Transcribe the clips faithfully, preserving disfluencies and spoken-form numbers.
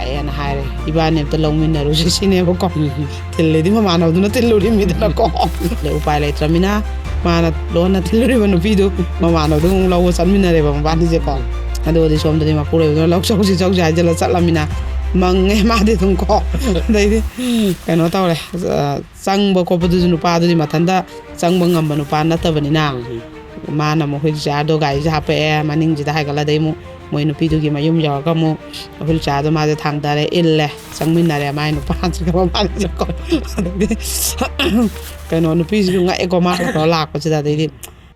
ꯑꯩꯅ ꯍꯥꯏꯔꯦ, "ꯏꯕꯥꯅꯤ ꯑꯝꯇ ꯂꯧꯃꯤꯟꯅꯔꯨꯁꯤ," ꯁꯤꯅꯦꯕꯀꯣ꯫ ꯊꯤꯜꯂꯤꯗꯤ ꯃꯃꯥꯟꯅꯕꯗꯨꯅ ꯊꯤꯜꯂꯨꯔꯤꯃꯤꯗꯅꯀꯣ꯫ ꯑꯗꯩ ꯎꯄꯥꯏ ꯂꯩꯇ꯭ꯔꯃꯤꯅ ꯃꯥꯅ ꯂꯣꯟꯅ ꯊꯤꯜꯂꯨꯔꯤꯕ ꯅꯨꯄꯤꯗꯨ ꯃꯃꯥꯟꯅꯕꯗꯨ ꯑꯃꯨꯛ ꯂꯧꯕ ꯆꯠꯃꯤꯟꯅꯔꯦꯕ ꯃꯕꯥꯅꯤꯁꯦꯀꯣ꯫ ꯑꯗꯨꯒꯗꯤ ꯁꯣꯝꯗꯗꯤ ꯃꯄꯨꯔꯣꯏꯕꯗꯨꯅ "ꯂꯧ ꯆꯧꯁꯤ ꯆꯧꯁꯤ" ꯍꯥꯏꯖꯤꯜꯂ ꯆꯠꯂꯃꯤꯅ ꯃꯪꯉꯦ ꯃꯥꯗꯤ ꯑꯗꯨꯝ ꯀꯣ꯫ ꯑꯗꯩꯗꯤ ꯀꯩꯅꯣ ꯇꯧꯔꯦ, ꯑ, ꯆꯪꯕ ꯈꯣꯠꯄꯗꯨꯁꯨ ꯅꯨꯄꯥꯗꯨꯗꯤ ꯃꯊꯟꯇ ꯆꯪꯕ ꯉꯝꯕ ꯅꯨꯄꯥ ꯅꯠꯇꯕꯅꯤꯅ꯫ ꯎꯝ꯫ ꯃꯥꯅ ꯑꯃꯨꯛ ꯍꯨꯏꯜ ꯆꯤꯌꯥꯔꯗꯣ ꯒꯥꯔꯤꯁꯦ ꯍꯥꯞꯄꯛꯑꯦ, ꯃꯅꯤꯡꯁꯤꯗ ꯍꯥꯏꯒꯠꯂ, ꯑꯗꯩ ꯑꯃꯨꯛ ꯃꯣꯏ ꯅꯨꯄꯤꯗꯨꯒꯤ ꯃꯌꯨꯝ ꯌꯧꯔꯒ ꯑꯃꯨꯛ ꯍꯨꯏꯜ ꯆꯤꯌꯥꯔꯗꯣ ꯃꯥꯁꯦ ꯊꯥꯡꯗꯔꯦ, ꯏꯜꯂꯦ, ꯆꯪꯃꯤꯟꯅꯔꯦ ꯃꯥꯏ ꯅꯨꯄꯥꯁꯤꯒ ꯃꯕꯥꯅꯤꯁꯦꯀꯣ꯫ ꯑꯗꯩꯗꯤ ꯀꯩꯅꯣ, ꯅꯨꯄꯤꯁꯤꯁꯨ ꯉꯛꯑꯦꯀꯣ ꯃꯥꯅ ꯇꯧꯔ ꯂꯥꯛꯄꯁꯤꯗ꯫ ꯑꯗꯩꯗꯤ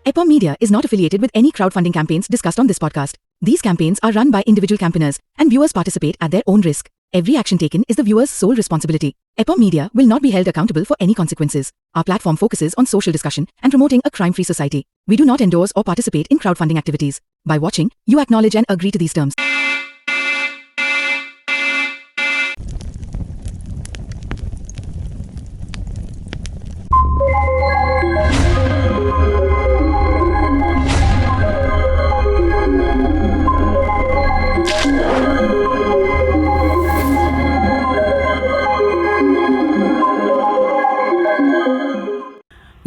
Epom Media is not affiliated with any crowdfunding campaigns discussed on this podcast. These campaigns are run by individual campaigners, and viewers participate at their own risk. Every action taken is the viewer's sole responsibility. Epom Media will not be held accountable for any consequences. Our platform focuses on social discussion and promoting a crime-free society. We do not endorse or participate in crowdfunding activities. By watching, you acknowledge and agree to these terms.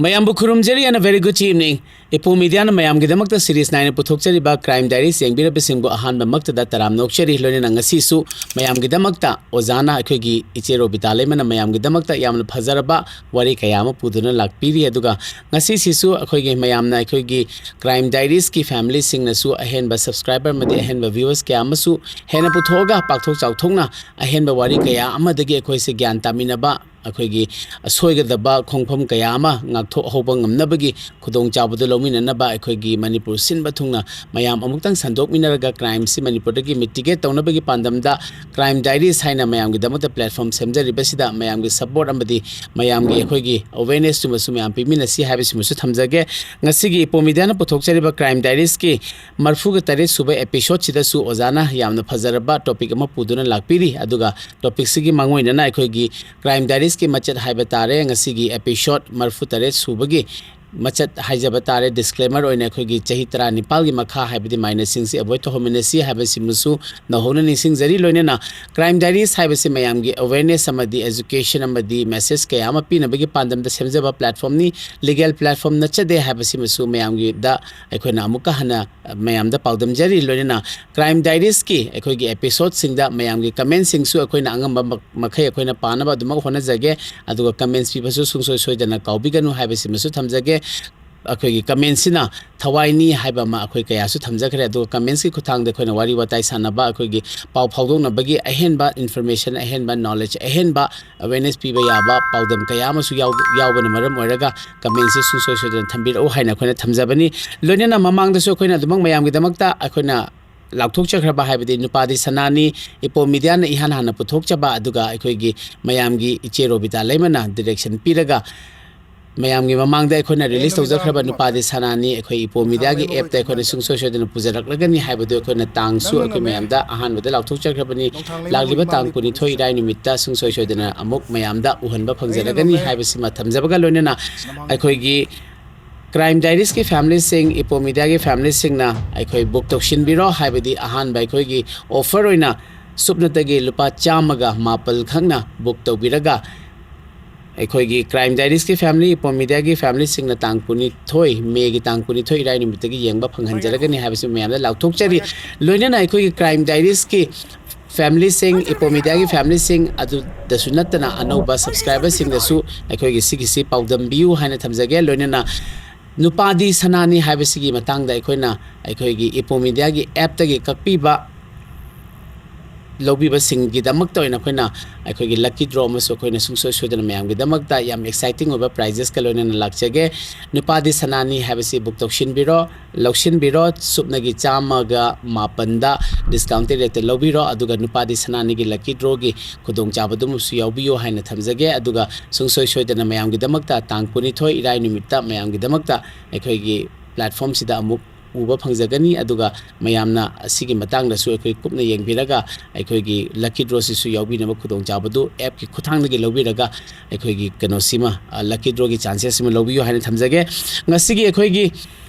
ꯃꯌꯥꯝꯕꯨ ꯈꯨꯔꯨꯝꯖꯔꯤ and a very good evening. ꯏꯄꯣꯝ ꯃꯤꯗꯤꯌꯥꯅ ꯃꯌꯥꯝꯒꯤꯗꯃꯛꯇ series ꯅꯥꯏꯅ ꯄꯨꯊꯣꯛꯆꯔꯤꯕ crime diaries ꯌꯦꯡꯕꯤꯔꯕꯁꯤꯡꯕꯨ ꯑꯍꯥꯟꯕꯃꯛꯇꯗ ꯇꯔꯥꯝꯅ ꯑꯣꯛꯆꯔꯤ꯫ ꯂꯣꯏꯅꯅ ꯉꯁꯤꯁꯨ ꯃꯌꯥꯝꯒꯤꯗꯃꯛꯇ ꯑꯣꯖꯥꯅ, ꯑꯩꯈꯣꯏꯒꯤ ꯏꯆꯦ ꯔꯣꯕꯤꯇꯥ ꯂꯩꯃꯅ ꯃꯌꯥꯝꯒꯤꯗꯃꯛꯇ ꯌꯥꯝꯅ ꯐꯖꯔꯕ ꯋꯥꯔꯤ ꯀꯌꯥ ꯑꯃ ꯄꯨꯗꯨꯅ ꯂꯥꯛꯄꯤꯔꯤ꯫ ꯑꯗꯨꯒ ꯉꯁꯤꯁꯤꯁꯨ ꯑꯩꯈꯣꯏꯒꯤ ꯃꯌꯥꯝꯅ ꯑꯩꯈꯣꯏꯒꯤ ꯀ꯭ꯔꯥꯏꯝ ꯗꯥꯏꯔꯤꯁꯀꯤ ꯐꯦꯃꯤꯂꯤꯁꯤꯡꯅꯁꯨ ꯑꯍꯦꯟꯕ ꯁꯕꯁꯀ꯭ꯔꯥꯏꯕꯔ ꯑꯃꯗꯤ ꯑꯍꯦꯟꯕ ꯚ꯭ꯌꯨꯋꯔꯁ ꯀꯌꯥ ꯑꯃꯁꯨ ꯍꯦꯟꯅ ꯄꯨꯊꯣꯛꯑꯒ ꯄꯥꯛꯊꯣꯛ ꯆꯥꯎꯊꯣꯛꯅ ꯑꯍꯦꯟꯕ ꯋꯥꯔꯤ ꯀꯌꯥ ꯑꯃꯗꯒꯤ ꯑꯩꯈꯣꯏꯁꯦ ꯒ꯭ꯌꯥꯟ ꯇꯥꯃꯤꯟꯅꯕ, ꯑꯩꯈꯣꯏꯒꯤ ꯑꯁꯣꯏꯒꯗꯕ ꯈꯣꯡꯐꯝ ꯀꯌꯥ ꯑꯃ ꯉꯥꯛꯊꯣꯛꯍꯧꯕ ꯉꯝꯅꯕꯒꯤ ꯈꯨꯗꯣꯡꯆꯥꯕꯗꯨ ꯂꯧꯃꯤꯟꯅꯅꯕ ꯑꯩꯈꯣꯏꯒꯤ ꯃꯅꯤꯄꯨꯔ ꯁꯤꯟꯕ ꯊꯨꯡꯅ ꯃꯌꯥꯝ ꯑꯃꯨꯛꯇꯪ ꯁꯟꯗꯣꯛꯃꯤꯟꯅꯔꯒ ꯀ꯭ꯔꯥꯏꯝꯁꯤ ꯃꯅꯤꯄꯨꯔꯗꯒꯤ ꯃꯤꯇꯤꯒꯦꯠ ꯇꯧꯅꯕꯒꯤ ꯄꯥꯟꯗꯝꯗ ꯀ꯭ꯔꯥꯏꯝ ꯗꯥꯏꯔꯤꯁ ꯍꯥꯏꯅ ꯃꯌꯥꯝꯒꯤꯗꯃꯛꯇ ꯄ꯭ꯂꯦꯠꯐꯣꯝ ꯁꯦꯝꯖꯔꯤꯕꯁꯤꯗ ꯃꯌꯥꯝꯒꯤ ꯁꯄꯣꯔꯠ ꯑꯃꯗꯤ ꯃꯌꯥꯝꯒꯤ ꯑꯩꯈꯣꯏꯒꯤ ꯑꯋꯦꯔꯅꯦꯁꯇꯨꯃꯁꯨ ꯃꯌꯥꯝ ꯄꯤꯃꯤꯟꯅꯁꯤ ꯍꯥꯏꯕꯁꯤꯃꯁꯨ ꯊꯝꯖꯒꯦ꯫ ꯉꯁꯤꯒꯤ ꯏꯄꯣꯝ ꯃꯤꯗꯤꯌꯥꯅ ꯄꯨꯊꯣꯛꯆꯔꯤꯕ ꯀ꯭ꯔꯥꯏꯝ ꯗꯥꯏꯔꯤꯁꯀꯤ ꯃꯔꯤꯐꯨꯒ ꯇꯔꯦꯠ ꯁꯨꯕ ꯑꯦꯄꯤꯁꯣꯗꯁꯤꯗꯁꯨ ꯑꯣꯖꯥꯅ ꯌꯥꯝꯅ ꯐꯖꯔꯕ ꯇꯣꯄꯤꯛ ꯑꯃ ꯄꯨꯗꯨꯅ ꯂꯥꯛꯄꯤꯔꯤ꯫ ꯑꯗꯨꯒ ꯇꯣꯄꯤꯛꯁꯤꯒꯤ ꯃꯥꯡꯑꯣꯏꯅꯅ ꯑꯩꯈꯣꯏꯒꯤ ꯀ꯭ꯔꯥꯏꯝ ꯗꯥꯏꯔꯤꯁꯀꯤ ꯃꯆꯦꯠ ꯍꯥꯏꯕ ꯇꯥꯔꯦ꯫ ꯉꯁꯤꯒꯤ ꯑꯦꯄꯤꯁꯣꯗ ꯃꯔꯤꯐꯨ ꯇꯔꯦꯠ ꯁꯨꯕꯒꯤ ꯃꯆꯠ ꯍꯥꯏꯖꯕ ꯇꯥꯔꯦ, disclaimer ꯑꯣꯏꯅ ꯑꯩꯈꯣꯏꯒꯤ ꯆꯍꯤ ꯇꯔꯥꯅꯤꯄꯥꯜꯒꯤ ꯃꯈꯥ ꯍꯥꯏꯕꯗꯤ minorꯁꯤꯡꯁꯤ avoid ꯇꯧꯍꯟꯃꯤꯟꯅꯁꯤ ꯍꯥꯏꯕꯁꯤꯃꯁꯨ ꯅꯧꯍꯧꯅ ꯅꯤꯡꯁꯤꯡꯖꯔꯤ꯫ ꯂꯣꯏꯅꯅ Crime Diaries ꯍꯥꯏꯕꯁꯤ ꯃꯌꯥꯝꯒꯤ awareness ꯑꯃꯗꯤ education ꯑꯃꯗꯤ message ꯀꯌꯥ ꯑꯃ ꯄꯤꯅꯕꯒꯤ ꯄꯥꯟꯗꯝꯗ ꯁꯦꯝꯖꯕ platformꯅꯤ꯫ Legal platform ꯅꯠꯆꯗꯦ ꯍꯥꯏꯕꯁꯤꯃꯁꯨ ꯃꯌꯥꯝꯒꯤꯗ ꯑꯩꯈꯣꯏꯅ ꯑꯃꯨꯛꯀ ꯍꯟꯅ ꯃꯌꯥꯝꯗ ꯄꯥꯎꯗꯝꯖꯔꯤ꯫ ꯂꯣꯏꯅꯅ Crime Diariesꯀꯤ ꯑꯩꯈꯣꯏꯒꯤ episodeꯁꯤꯡꯗ ꯃꯌꯥꯝꯒꯤ commentꯁꯤꯡꯁꯨ ꯑꯩꯈꯣꯏꯅ ꯑꯉꯝꯕ ꯃ-, ꯃꯈꯩ ꯑꯩꯈꯣꯏꯅ ꯄꯥꯅꯕ ꯑꯗꯨꯃꯛ ꯍꯣꯠꯅꯖꯒꯦ꯫ ꯑꯗꯨꯒ comments ꯄꯤꯕꯁꯨ ꯁꯨꯡꯁꯣꯏ ꯁꯣꯏꯗꯅ ꯀꯥꯎꯕꯤꯒꯅꯨ ꯍꯥꯏꯕꯁꯤꯃꯁꯨ ꯊꯝꯖꯒꯦ꯫ ꯑꯩꯈꯣꯏꯒꯤ commentꯁꯤꯅ ꯊꯋꯥꯏꯅꯤ ꯍꯥꯏꯕ ꯑꯃ ꯑꯩꯈꯣꯏ ꯀꯌꯥꯁꯨ ꯊꯝꯖꯈ꯭ꯔꯦ꯫ ꯑꯗꯨꯒ commentsꯀꯤ ꯈꯨꯠꯊꯥꯡꯗ ꯑꯩꯈꯣꯏꯅ ꯋꯥꯔꯤ ꯋꯥꯇꯥꯏ ꯁꯥꯟꯅꯕ, ꯑꯩꯈꯣꯏꯒꯤ ꯄꯥꯎ ꯐꯥꯎꯗꯣꯛꯅꯕꯒꯤ ꯑꯍꯦꯟꯕ information, ꯑꯍꯦꯟꯕ knowledge, ꯑꯍꯦꯟꯕ awareness ꯄꯤꯕ ꯌꯥꯕ ꯄꯥꯎꯗꯝ ꯀꯌꯥ ꯑꯃꯁꯨ ꯌꯥꯎ-, ꯌꯥꯎꯕꯅ ꯃꯔꯝ ꯑꯣꯏꯔꯒ commentꯁꯤ ꯁꯨꯡꯁꯣꯏ ꯁꯣꯏꯗꯅ ꯊꯝꯕꯤꯔꯛꯎ ꯍꯥꯏꯅ ꯑꯩꯈꯣꯏꯅ ꯊꯝꯖꯕꯅꯤ꯫ ꯂꯣꯏꯅꯅ ꯃꯃꯥꯡꯗꯁꯨ ꯑꯩꯈꯣꯏꯅ ꯑꯗꯨꯃꯛ ꯃꯌꯥꯝꯒꯤꯗꯃꯛꯇ ꯑꯩꯈꯣꯏꯅ ꯂꯥꯎꯊꯣꯛꯆꯈ꯭ꯔꯕ ꯍꯥꯏꯕꯗꯤ ꯅꯨꯄꯥꯗꯤ ꯁꯅꯥꯅꯤ, ꯏꯄꯣ Mediaꯅ ꯏꯍꯥꯟ ꯍꯥꯟꯅ ꯄꯨꯊꯣꯛꯆꯕ, ꯑꯗꯨꯒ ꯑꯩꯈꯣꯏꯒꯤ ꯃꯌꯥꯝꯒꯤ ꯏꯆꯦ ꯔꯣꯕꯤꯇꯥ ꯂꯩꯃꯅ direction ꯄꯤꯔꯒ ꯃꯌꯥꯝꯒꯤ ꯃꯃꯥꯡꯗ ꯑꯩꯈꯣꯏꯅ release ꯇꯧꯖꯈ꯭ꯔꯕ ꯅꯨꯄꯥꯗꯤ ꯁꯅꯥꯅꯤ ꯑꯩꯈꯣꯏ ꯏꯄꯣ Mediaꯒꯤ appꯇ ꯑꯩꯈꯣꯏꯅ ꯁꯨꯡꯁꯣꯏ ꯁꯣꯏꯗꯅ ꯄꯨꯖꯔꯛꯂꯒꯅꯤ ꯍꯥꯏꯕꯗꯨ ꯑꯩꯈꯣꯏꯅ ꯇꯥꯡꯁꯨ ꯑꯩꯈꯣꯏ ꯃꯌꯥꯝꯗ ꯑꯍꯥꯟꯕꯗ ꯂꯥꯎꯊꯣꯛꯆꯈ꯭ꯔꯕꯅꯤ꯫ ꯂꯥꯛꯂꯤꯕ ꯇꯥꯡ ꯀꯨꯟꯅꯤꯊꯣꯏ ꯏꯔꯥꯏ ꯅꯨꯃꯤꯠꯇ ꯁꯨꯡꯁꯣꯏ ꯁꯣꯏꯗꯅ ꯑꯃꯨꯛ ꯃꯌꯥꯝꯗ ꯎꯍꯟꯕ ꯐꯪꯖꯔꯒꯅꯤ ꯍꯥꯏꯕꯁꯤꯃ ꯊꯝꯖꯕꯒ ꯂꯣꯏꯅꯅ ꯑꯩꯈꯣꯏꯒꯤ Crime Diariesꯀꯤ familyꯁꯤꯡ, ꯏꯄꯣ Mediaꯒꯤ familyꯁꯤꯡꯅ ꯑꯩꯈꯣꯏ book ꯇꯧꯁꯤꯟꯕꯤꯔꯣ ꯍꯥꯏꯕꯗꯤ ꯑꯍꯥꯟꯕ ꯑꯩꯈꯣꯏꯒꯤ offer ꯑꯣꯏꯅ ꯁꯨꯞꯅꯇꯒꯤ ꯂꯨꯄꯥ ꯆꯥꯝꯃꯒ ꯃꯥꯄꯜ ꯈꯛꯅ book ꯇꯧꯕꯤꯔꯒ ꯑꯩꯈꯣꯏꯒꯤ Crime Diariesꯀꯤ family, ꯏꯄꯣ Mediaꯒꯤ familyꯁꯤꯡꯅ ꯇꯥꯡ ꯀꯨꯟꯅꯤꯊꯣꯏ, Mayꯒꯤ ꯇꯥꯡ ꯀꯨꯟꯅꯤꯊꯣꯏ ꯏꯔꯥꯏ ꯅꯨꯃꯤꯠꯇꯒꯤ ꯌꯦꯡꯕ ꯐꯪꯍꯟꯖꯔꯒꯅꯤ ꯍꯥꯏꯕꯁꯤ ꯃꯌꯥꯝꯗ ꯂꯥꯎꯊꯣꯛꯆꯔꯤ꯫ ꯂꯣꯏꯅꯅ ꯑꯩꯈꯣꯏꯒꯤ Crime Diariesꯀꯤ familyꯁꯤꯡ, ꯏꯄꯣ Mediaꯒꯤ familyꯁꯤꯡ ꯑꯗꯨꯗꯁꯨ ꯅꯠꯇꯅ ꯑꯅꯧꯕ subscriberꯁꯤꯡꯗꯁꯨ ꯑꯩꯈꯣꯏꯒꯤ ꯁꯤꯒꯤꯁꯤ ꯄꯥꯎꯗꯝꯕꯤꯌꯨ ꯍꯥꯏꯅ ꯊꯝꯖꯒꯦ꯫ ꯂꯣꯏꯅꯅ ꯅꯨꯄꯥꯗꯤ ꯁꯅꯥꯅꯤ ꯍꯥꯏꯕꯁꯤꯒꯤ ꯃꯇꯥꯡꯗ ꯑꯩꯈꯣꯏꯅ ꯑꯩꯈꯣꯏꯒꯤ ꯏꯄꯣ Mediaꯒꯤ appꯇꯒꯤ ꯀꯛꯄꯤꯕ ꯂꯧꯕꯤꯕꯁꯤꯡꯒꯤꯗꯃꯛꯇ ꯑꯣꯏꯅ ꯑꯩꯈꯣꯏꯅ ꯑꯩꯈꯣꯏꯒꯤ lucky draw ꯑꯃꯁꯨ ꯑꯩꯈꯣꯏꯅ ꯁꯨꯡꯁꯣꯏ ꯁꯣꯏꯗꯅ ꯃꯌꯥꯝꯒꯤꯗꯃꯛꯇ ꯌꯥꯝ exciting ꯑꯣꯏꯕ prizesꯀ ꯂꯣꯏꯅꯅ ꯂꯥꯛꯆꯒꯦ꯫ ꯅꯨꯄꯥꯗꯤ ꯁꯅꯥꯅꯤ ꯍꯥꯏꯕꯁꯤ book ꯇꯧꯁꯤꯟꯕꯤꯔꯣ, ꯂꯧꯁꯤꯟꯕꯤꯔꯣ, ꯁꯨꯞꯅꯒꯤ ꯆꯥꯝꯃꯒ ꯃꯥꯄꯟꯗ discounted rateꯇ ꯂꯧꯕꯤꯔꯣ, ꯑꯗꯨꯒ ꯅꯨꯄꯥꯗꯤ ꯁꯅꯥꯅꯤꯒꯤ lucky drawꯒꯤ ꯈꯨꯗꯣꯡꯆꯥꯕꯗꯨꯃꯁꯨ ꯌꯥꯎꯕꯤꯌꯨ ꯍꯥꯏꯅ ꯊꯝꯖꯒꯦ꯫ ꯑꯗꯨꯒ ꯁꯨꯡꯁꯣꯏ ꯁꯣꯏꯗꯅ ꯃꯌꯥꯝꯒꯤꯗꯃꯛꯇ ꯇꯥꯡ ꯀꯨꯟꯅꯤꯊꯣꯏ ꯏꯔꯥꯏ ꯅꯨꯃꯤꯠꯇ ꯃꯌꯥꯝꯒꯤꯗꯃꯛꯇ ꯑꯩꯈꯣꯏꯒꯤ platformꯁꯤꯗ ꯑꯃꯨꯛ ꯎꯕ ꯐꯪꯖꯒꯅꯤ꯫ ꯑꯗꯨꯒ ꯃꯌꯥꯝꯅ ꯑꯁꯤꯒꯤ ꯃꯇꯥꯡꯗꯁꯨ ꯑꯩꯈꯣꯏ ꯀꯨꯞꯅ ꯌꯦꯡꯕꯤꯔꯒ ꯑꯩꯈꯣꯏꯒꯤ ꯂꯛꯀꯤ ꯗ꯭ꯔꯣꯁꯤꯁꯨ ꯌꯥꯎꯕꯤꯅꯕ ꯈꯨꯗꯣꯡꯆꯥꯕꯗꯨ ꯑꯦꯞꯀꯤ ꯈꯨꯠꯊꯥꯡꯗꯒꯤ ꯂꯧꯕꯤꯔꯒ ꯑꯩꯈꯣꯏꯒꯤ ꯀꯩꯅꯣꯁꯤꯃ, ꯂꯛꯀꯤ ꯗ꯭ꯔꯣꯒꯤ ꯆꯥꯟꯁꯦꯁꯁꯤꯃ ꯂꯧꯕꯤꯌꯨ ꯍꯥꯏꯅ ꯊꯝꯖꯒꯦ꯫ ꯉꯁꯤꯒꯤ ꯑꯩꯈꯣꯏꯒꯤ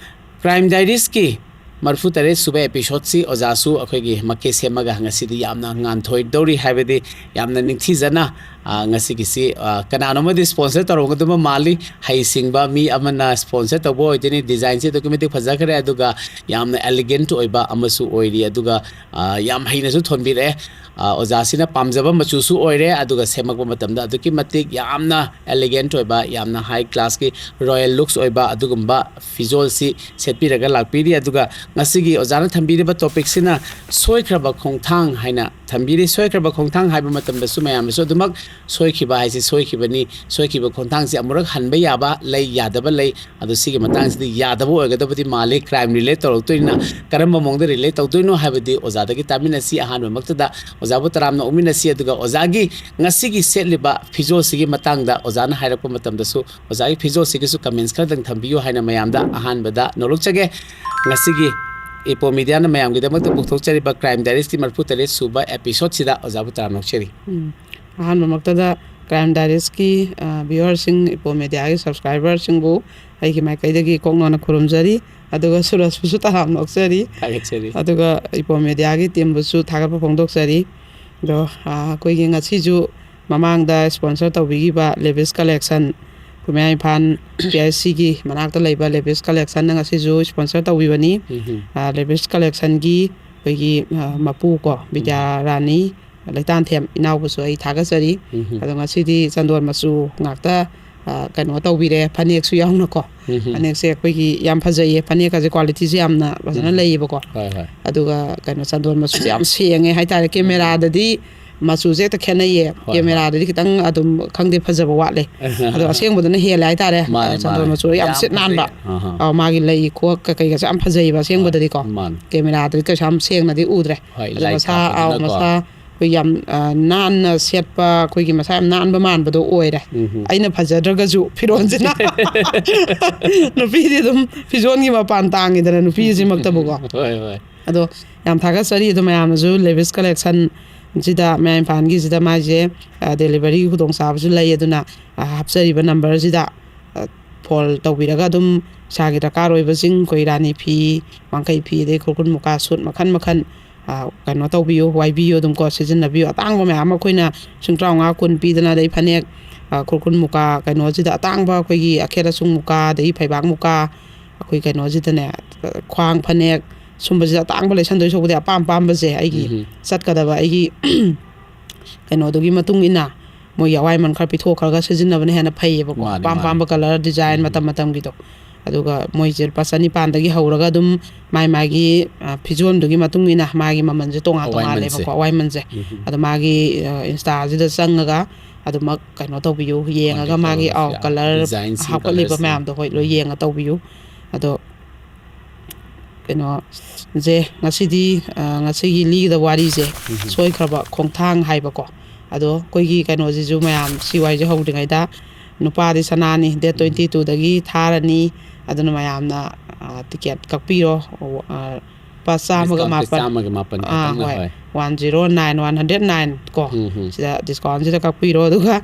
ꯀ꯭ꯔꯥꯏꯝ ꯗꯥꯏꯔꯤꯁꯀꯤ ꯃꯔꯤꯐꯨ ꯇꯔꯦꯠ ꯁꯨꯕ ꯑꯦꯄꯤꯁꯣꯗꯁꯤ ꯑꯣꯖꯥꯁꯨ ꯑꯩꯈꯣꯏꯒꯤ ꯃꯀꯦ ꯁꯦꯝꯃꯒ ꯉꯁꯤꯗꯤ ꯌꯥꯝꯅ ꯉꯥꯟꯊꯣꯏꯗꯧꯔꯤ, ꯍꯥꯏꯕꯗꯤ ꯌꯥꯝꯅ ꯅꯤꯡꯊꯤꯖꯅ, ꯑ, ꯉꯁꯤꯒꯤꯁꯤ, ꯑ, ꯀꯅꯥꯅꯣꯝꯃꯗꯤ ꯁ꯭ꯄꯣꯟꯁꯔ ꯇꯧꯔꯝꯒꯗꯕ ꯃꯥꯜꯂꯤ꯫ ꯍꯩꯁꯤꯡꯕ ꯃꯤ ꯑꯃꯅ ꯁ꯭ꯄꯣꯟꯁꯔ ꯇꯧꯕ ꯑꯣꯏꯗꯣꯏꯅꯤ꯫ ꯗꯤꯖꯥꯏꯟꯁꯤ ꯑꯗꯨꯛꯀꯤ ꯃꯇꯤꯛ ꯐꯖꯈ꯭ꯔꯦ, ꯑꯗꯨꯒ ꯌꯥꯝꯅ ꯑꯦꯂꯤꯒꯦꯟꯠ ꯑꯣꯏꯕ ꯑꯃꯁꯨ ꯑꯣꯏꯔꯤ, ꯑꯗꯨꯒ, ꯑ, ꯌꯥꯝ ꯍꯩꯅꯁꯨ ꯊꯣꯟꯕꯤꯔꯛꯑꯦ꯫ ꯑ, ꯑꯣꯖꯥꯁꯤꯅ ꯄꯥꯝꯖꯕ ꯃꯆꯨꯁꯨ ꯑꯣꯏꯔꯦ, ꯑꯗꯨꯒ ꯁꯦꯝꯃꯛꯄ ꯃꯇꯝꯗ ꯑꯗꯨꯛꯀꯤ ꯃꯇꯤꯛ ꯌꯥꯝꯅ ꯑꯦꯂꯤꯒꯦꯟꯠ ꯑꯣꯏꯕ, ꯌꯥꯝꯅ ꯍꯥꯏ ꯀ꯭ꯂꯥꯁꯀꯤ ꯔꯣꯌꯦꯜ ꯂꯨꯛꯁ ꯑꯣꯏꯕ ꯑꯗꯨꯒꯨꯝꯕ ꯐꯤꯖꯣꯜꯁꯤ ꯁꯦꯠꯄꯤꯔꯒ ꯂꯥꯛꯄꯤꯔꯤ꯫ ꯑꯗꯨꯒ ꯉꯁꯤꯒꯤ ꯑꯣꯖꯥꯅ ꯊꯝꯕꯤꯔꯤꯕ ꯇꯣꯄꯤꯛꯁꯤꯅ ꯁꯣꯏꯈ꯭ꯔꯕ ꯈꯣꯡꯊꯥꯡ ꯍꯥꯏꯅ ꯊꯝꯕꯤꯔꯤ꯫ ꯁꯣꯏꯈ꯭ꯔꯕ ꯈꯣꯡꯊꯥꯡ ꯍꯥꯏꯕ ꯃꯇꯝꯗꯁꯨ ꯃꯌꯥꯝꯅꯁꯨ ꯑꯗꯨꯃꯛ ꯁꯣꯏꯈꯤꯕ ꯍꯥꯏꯁꯤ ꯁꯣꯏꯈꯤꯕꯅꯤ꯫ ꯁꯣꯏꯈꯤꯕ ꯈꯣꯡꯊꯥꯡꯁꯤ ꯑꯃꯨꯔꯛ ꯍꯟꯕ ꯌꯥꯕ ꯂꯩ, ꯌꯥꯗꯕ ꯂꯩ꯫ ꯑꯗꯣ ꯁꯤꯒꯤ ꯃꯇꯥꯡꯁꯤꯗꯤ ꯌꯥꯗꯕ ꯑꯣꯏꯒꯗꯕꯗꯤ ꯃꯥꯜꯂꯤ꯫ ꯀ꯭ꯔꯥꯏꯝ ꯔꯤꯂꯦꯠ ꯇꯧꯔꯛꯇꯣꯏꯅ ꯀꯔꯝꯕ ꯃꯑꯣꯡꯗ ꯔꯤꯂꯦꯠ ꯇꯧꯗꯣꯏꯅꯣ ꯍꯥꯏꯕꯗꯤ ꯑꯣꯖꯥꯗꯒꯤ ꯇꯥꯃꯤꯟꯅꯁꯤ꯫ ꯑꯍꯥꯟꯕꯃꯛꯇꯗ ꯑꯣꯖꯥꯕꯨ ꯇꯔꯥꯝꯅ ꯑꯣꯛꯃꯤꯟꯅꯁꯤ꯫ ꯑꯗꯨꯒ ꯑꯣꯖꯥꯒꯤ ꯉꯁꯤꯒꯤ ꯁꯦꯠꯂꯤꯕ ꯐꯤꯖꯣꯜꯁꯤꯒꯤ ꯃꯇꯥꯡꯗ ꯑꯣꯖꯥꯅ ꯍꯥꯏꯔꯛꯄ ꯃꯇꯝꯗꯁꯨ ꯑꯣꯖꯥꯒꯤ ꯐꯤꯖꯣꯜꯁꯤꯒꯤꯁꯨ ꯀꯃꯦꯟꯁ ꯈꯔꯗꯪ ꯊꯝꯕꯤꯌꯨ ꯍꯥꯏꯅ ꯃꯌꯥꯝꯗ ꯑꯍꯥꯟꯕꯗ ꯅꯣꯂꯨꯛꯆꯒꯦ꯫ ꯉꯁꯤꯒꯤ ꯏꯄꯣ ꯃꯤꯗꯤꯌꯥꯅ ꯃꯌꯥꯝꯒꯤꯗꯃꯛꯇ ꯄꯨꯊꯣꯛꯆꯔꯤꯕ ꯀ꯭ꯔꯥꯏꯝ ꯗꯥꯏꯔꯤꯁꯀꯤ ꯃꯔꯤꯐꯨ ꯇꯔꯦꯠ ꯁꯨꯕ ꯑꯦꯄꯤꯁꯣꯗꯁꯤꯗ ꯑꯣꯖꯥꯕꯨ ꯇꯔꯥꯝꯅ ꯑꯣꯛꯆꯔꯤ꯫ ꯎꯝ꯫ ꯑꯍꯥꯟꯕꯃꯛꯇꯗ ꯀ꯭ꯔꯥꯏꯝ ꯗꯥꯏꯔꯤꯁꯀꯤ, ꯑ, ꯚ꯭ꯌꯨꯋꯔꯁꯤꯡ, ꯏꯄꯣ ꯃꯦꯗꯤꯌꯥꯒꯤ ꯁꯕꯁꯀ꯭ꯔꯥꯏꯕꯔꯁꯤꯡꯕꯨ ꯑꯩꯒꯤ ꯃꯥꯏꯀꯩꯗꯒꯤ ꯀꯣꯛꯅꯣꯟꯅ ꯈꯨꯔꯨꯝꯖꯔꯤ꯫ ꯑꯗꯨꯒ ꯁꯨꯔꯖꯄꯨꯁꯨ ꯇꯔꯥꯝꯅ ꯑꯣꯛꯆꯔꯤ꯫ ꯊꯥꯒꯠꯆꯔꯤ꯫ ꯑꯗꯨꯒ ꯏꯄꯣ ꯃꯦꯗꯤꯌꯥꯒꯤ ꯇꯤꯝꯕꯨꯁꯨ ꯊꯥꯒꯠꯄ ꯐꯣꯡꯗꯣꯛꯆꯔꯤ꯫ ꯑꯗꯣ, ꯑ, ꯑꯩꯈꯣꯏꯒꯤ ꯉꯁꯤꯁꯨ ꯃꯃꯥꯡꯗ ꯁ꯭ꯄꯣꯟꯁꯔ ꯇꯧꯕꯤꯈꯤꯕ ꯂꯦꯕꯤꯁ ꯀꯂꯦꯛꯁꯟ, ꯑꯩꯈꯣꯏ ꯃꯌꯥꯡ ꯏꯝꯐꯥꯜ ꯄꯤ ꯑꯩꯆ ꯁꯤꯒꯤ ꯃꯅꯥꯛꯇ ꯂꯩꯕ ꯂꯦꯕꯤꯁ ꯀꯂꯦꯛꯁꯟꯅ ꯉꯁꯤꯁꯨ ꯁ꯭ꯄꯣꯟꯁꯔ ꯇꯧꯕꯤꯕꯅꯤ꯫ ꯎꯝ꯫ ꯑ, ꯂꯦꯕꯤꯁ ꯀꯂꯦꯛꯁꯟꯒꯤ ꯑꯩꯈꯣꯏꯒꯤ, ꯑ, ꯃꯄꯨ ꯀꯣ, ꯕꯤꯗ꯭ꯌꯥ ꯔꯥꯅꯤ ꯂꯩꯇꯥꯟꯊꯦꯝ ꯏꯅꯥꯎꯕꯨꯁꯨ ꯑꯩ ꯊꯥꯒꯠꯆꯔꯤ꯫ ꯎꯝ꯫ ꯑꯗꯣ ꯉꯁꯤꯗꯤ ꯆꯟꯗꯣꯟ ꯃꯆꯨ ꯉꯥꯛꯇ, ꯑ, ꯀꯩꯅꯣ ꯇꯧꯕꯤꯔꯦ, ꯐꯅꯦꯛꯁꯨ ꯌꯥꯎꯅꯀꯣ꯫ ꯎꯝ꯫ ꯐꯅꯦꯛꯁꯦ ꯑꯩꯈꯣꯏꯒꯤ ꯌꯥꯝ ꯐꯖꯩꯌꯦ, ꯐꯅꯦꯛꯀꯁꯦ ꯀ꯭ꯋꯥꯂꯤꯇꯤꯁꯦ ꯌꯥꯝꯅ ꯐꯖꯅ ꯎꯝ꯫ ꯂꯩꯌꯦꯕꯀꯣ꯫ ꯍꯣꯏ, ꯍꯣꯏ꯫ ꯑꯗꯨꯒ ꯀꯩꯅꯣ, ꯆꯟꯗꯣꯟ ꯃꯆꯨꯁꯦ ꯌꯥꯝ ꯁꯦꯡꯉꯦ ꯍꯥꯏꯇꯥꯔꯦ꯫ ꯀꯦꯃꯦꯔꯥꯗꯗꯤ ꯃꯆꯨꯁꯦ ꯍꯦꯛꯇ ꯈꯦꯠꯅꯩꯌꯦ꯫ ꯍꯣꯏ, ꯍꯣꯏ꯫ ꯀꯦꯃꯦꯔꯥꯗꯗꯤ ꯈꯤꯇꯪ ꯑꯗꯨꯝ, ꯈꯪꯗꯦ, ꯐꯖꯕ ꯋꯥꯠꯂꯦ꯫ ꯑꯗꯣ ꯑꯁꯦꯡꯕꯗꯨꯅ ꯍꯦꯜꯂꯦ ꯍꯥꯏꯇꯥꯔꯦ꯫ ꯃꯥꯅꯦ, ꯆꯟꯗꯣꯟ ꯃꯥꯅꯦ꯫ ꯃꯆꯨ ꯌꯥꯝ ꯌꯥꯝ ꯁꯤꯠ ꯅꯥꯟꯕ꯫ ꯐꯖꯩ꯫ ꯑꯍꯥ꯫ ꯑꯧ, ꯃꯥꯒꯤ ꯂꯩ ꯈꯣꯠ ꯀꯩꯀꯩꯒꯁꯨ ꯌꯥꯝ ꯐꯖꯩꯌꯦꯕ ꯑꯁꯦꯡꯕꯗꯗꯤꯀꯣ꯫ ꯃꯥꯅꯦ꯫ ꯀꯦꯃꯦꯔꯥꯗꯗꯤ ꯀꯩꯁꯨ ꯌꯥꯝ ꯁꯦꯡꯅꯗꯤ ꯎꯗ꯭ꯔꯦ꯫ ꯍꯣꯏ, ꯑꯗꯣ ꯂꯥꯏꯠ ꯃꯁꯥ, ꯑꯧ, ꯀꯥꯞꯄꯗꯨꯅꯀꯣ꯫ ꯃꯁꯥ ꯑꯩꯈꯣꯏ ꯌꯥꯝ, ꯑ, ꯅꯥꯟꯅ ꯁꯦꯠꯄ, ꯑꯩꯈꯣꯏꯒꯤ ꯃꯁꯥ ꯌꯥꯝ ꯅꯥꯟꯕ ꯃꯥꯟꯕꯗꯣ ꯑꯣꯏꯔꯦ꯫ ꯎꯝ꯫ ꯑꯩꯅ ꯐꯖꯗ꯭ꯔꯒꯁꯨ ꯐꯤꯔꯣꯜꯁꯤꯅ꯫ ꯅꯨꯄꯤꯗꯤ ꯑꯗꯨꯝ ꯐꯤꯖꯣꯜꯒꯤ ꯃꯄꯥꯟ ꯇꯥꯡꯉꯤꯗꯅ, ꯅꯨꯄꯤꯁꯤꯃꯛꯇꯕꯨꯀꯣ꯫ ꯍꯣꯏ, ꯍꯣꯏ꯫ ꯑꯗꯣ ꯌꯥꯝ ꯊꯥꯒꯠꯆꯔꯤ꯫ ꯑꯗꯣ ꯃꯌꯥꯝꯅꯁꯨ Levi's Collection ꯁꯤꯗ, ꯃꯌꯥꯏ ꯏꯝꯐꯥꯜꯒꯤꯁꯤꯗ ꯃꯥꯏꯁꯦ, ꯑ, delivery ꯈꯨꯗꯣꯡꯆꯥꯕꯁꯨ ꯂꯩ꯫ ꯑꯗꯨꯅ, ꯑ, ꯍꯥꯞꯆꯔꯤꯕ number ꯁꯤꯗ, ꯑ, phone ꯇꯧꯕꯤꯔꯒ ꯑꯗꯨꯝ ꯏꯁꯥꯒꯤ ꯗꯔꯀꯥꯔ ꯑꯣꯏꯕꯁꯤꯡ, ꯑꯩꯈꯣꯏ ꯔꯥꯅꯤ ꯐꯤ, ꯋꯥꯡꯈꯩ ꯐꯤ, ꯑꯗꯩ ꯈꯨꯔꯈꯨꯜ ꯃꯨꯀꯥ suit ꯃꯈꯜ ꯃꯈꯜ, ꯑ, ꯀꯩꯅꯣ ꯇꯧꯕꯤꯌꯨ, ꯋꯥꯏꯕꯤꯌꯨ, ꯑꯗꯨꯝ ꯀꯣ ꯁꯤꯖꯤꯟꯅꯕꯤꯌꯨ꯫ ꯑꯇꯥꯡꯕ ꯃꯌꯥꯝ ꯑꯃ ꯑꯩꯈꯣꯏꯅ ꯂꯤꯁꯤꯡ ꯇꯔꯥꯃꯉꯥ, ꯀꯨꯟ ꯄꯤꯗꯅ, ꯑꯗꯩ ꯐꯅꯦꯛ, ꯑ, ꯈꯨꯔꯈꯨꯜ ꯃꯨꯀꯥ ꯀꯩꯅꯣꯁꯤꯗ ꯑꯇꯥꯡꯕ ꯑꯩꯈꯣꯏꯒꯤ ꯑꯈꯦꯠ ꯑꯁꯨꯡ ꯃꯨꯀꯥ, ꯑꯗꯒꯤ ꯐꯩꯕꯥꯛ ꯃꯨꯀꯥ, ꯑꯩꯈꯣꯏ ꯀꯩꯅꯣꯁꯤꯗꯅꯦ, ꯈ꯭ꯋꯥꯡ ꯐꯅꯦꯛ ꯁꯨꯝꯕꯁꯤꯗ ꯑꯇꯥꯡꯕ ꯂꯩꯁꯟꯗꯣꯏ ꯁꯔꯨꯛꯄꯨꯗꯤ ꯑꯄꯥꯝ ꯑꯄꯥꯝꯕꯁꯦ ꯑꯩꯒꯤ ꯎꯝ꯫ ꯆꯠꯀꯗꯕ ꯑꯩꯒꯤ ꯀꯩꯅꯣꯗꯨꯒꯤ ꯃꯇꯨꯡ ꯏꯟꯅ ꯃꯣꯏꯒꯤ ꯑꯋꯥꯏꯃꯟ ꯈꯔ ꯄꯤꯊꯣꯛꯈ꯭ꯔꯒ ꯁꯤꯖꯤꯟꯅꯕꯅ ꯍꯦꯟꯅ ꯐꯩꯌꯦꯕꯀꯣ꯫ ꯃꯥꯅꯦ, ꯑꯄꯥꯝ ꯃꯥꯅꯦ꯫ ꯑꯄꯥꯝꯕ colour design ꯎꯝ꯫ ꯃꯇꯝ ꯃꯇꯝꯒꯤꯗꯣ꯫ ꯑꯗꯨꯒ ꯃꯣꯏꯁꯦ ꯂꯨꯄꯥ ꯆꯅꯤꯄꯥꯟꯗꯒꯤ ꯍꯧꯔꯒ ꯑꯗꯨꯝ ꯃꯥꯏ ꯃꯥꯒꯤ, ꯑ, ꯐꯤꯖꯣꯜꯗꯨꯒꯤ ꯃꯇꯨꯡ ꯏꯟꯅ ꯃꯥꯒꯤ ꯃꯃꯜꯁꯦ ꯇꯣꯉꯥꯟ ꯑꯋꯥꯏꯃꯟꯁꯦ꯫ ꯇꯣꯉꯥꯜꯂꯦꯕꯀꯣ, ꯑꯋꯥꯏꯃꯟꯁꯦ꯫ ꯎꯝ꯫ ꯑꯗꯣ ꯃꯥꯒꯤ, ꯑ, Insta ꯁꯤꯗ ꯆꯪꯉꯒ ꯑꯗꯨꯃꯛ ꯀꯩꯅꯣ ꯇꯧꯕꯤꯌꯨ, ꯌꯦꯡꯉꯒ contact ꯃꯥꯒꯤ, ꯇꯧꯔꯒꯁꯨ ꯑꯧ, ꯌꯥꯔꯦ꯫ Colour design ꯁꯤꯡ, ꯍꯥꯞꯀꯠꯂꯤꯕ colour ꯁꯤꯡ꯫ ꯃꯌꯥꯝꯗꯣ, ꯍꯣꯏ, ꯂꯣꯏ ꯎꯝ꯫ ꯌꯦꯡꯉ ꯇꯧꯕꯤꯌꯨ꯫ ꯑꯗꯣ ꯀꯩꯅꯣ, ꯁꯦ, ꯉꯁꯤꯗꯤ, ꯑ, ꯉꯁꯤꯒꯤ ꯂꯤꯒꯗꯕ ꯋꯥꯔꯤꯁꯦ, ꯎꯝ꯫ ꯁꯣꯏꯈ꯭ꯔꯕ ꯈꯣꯡꯊꯥꯡ ꯍꯥꯏꯕꯀꯣ꯫ ꯑꯗꯣ ꯑꯩꯈꯣꯏꯒꯤ ꯀꯩꯅꯣꯁꯤꯁꯨ ꯃꯌꯥꯝ ꯁꯤ ꯋꯥꯔꯤꯁꯦ ꯍꯧꯗ꯭ꯔꯤꯉꯩꯗ ꯅꯨꯄꯥꯗꯤ ꯁꯅꯥꯅꯤ, date ꯎꯝ꯫ twenty two ꯗꯒꯤ ꯊꯥꯔꯅꯤ꯫ ꯑꯗꯨꯅ ꯃꯌꯥꯝꯅ, ꯑ, ticket ꯀꯛꯄꯤꯔꯣ꯫ ꯑ, ꯂꯨꯄꯥ ꯆꯥꯝꯃꯒ ꯃꯥꯄꯟ꯫ Discount ꯁꯦ ꯆꯥꯝꯃꯒ ꯃꯥꯄꯟ ꯑꯥ, ꯈꯛꯇꯪꯅ, ꯍꯣꯏ꯫ ꯍꯣꯏ꯫ One zero nine, one hundred nine ꯀꯣ꯫ ꯎꯝ, ꯎꯝ꯫ ꯁꯤꯗ discount ꯁꯤꯗ ꯀꯛꯄꯤꯔꯣ, ꯑꯗꯨꯒ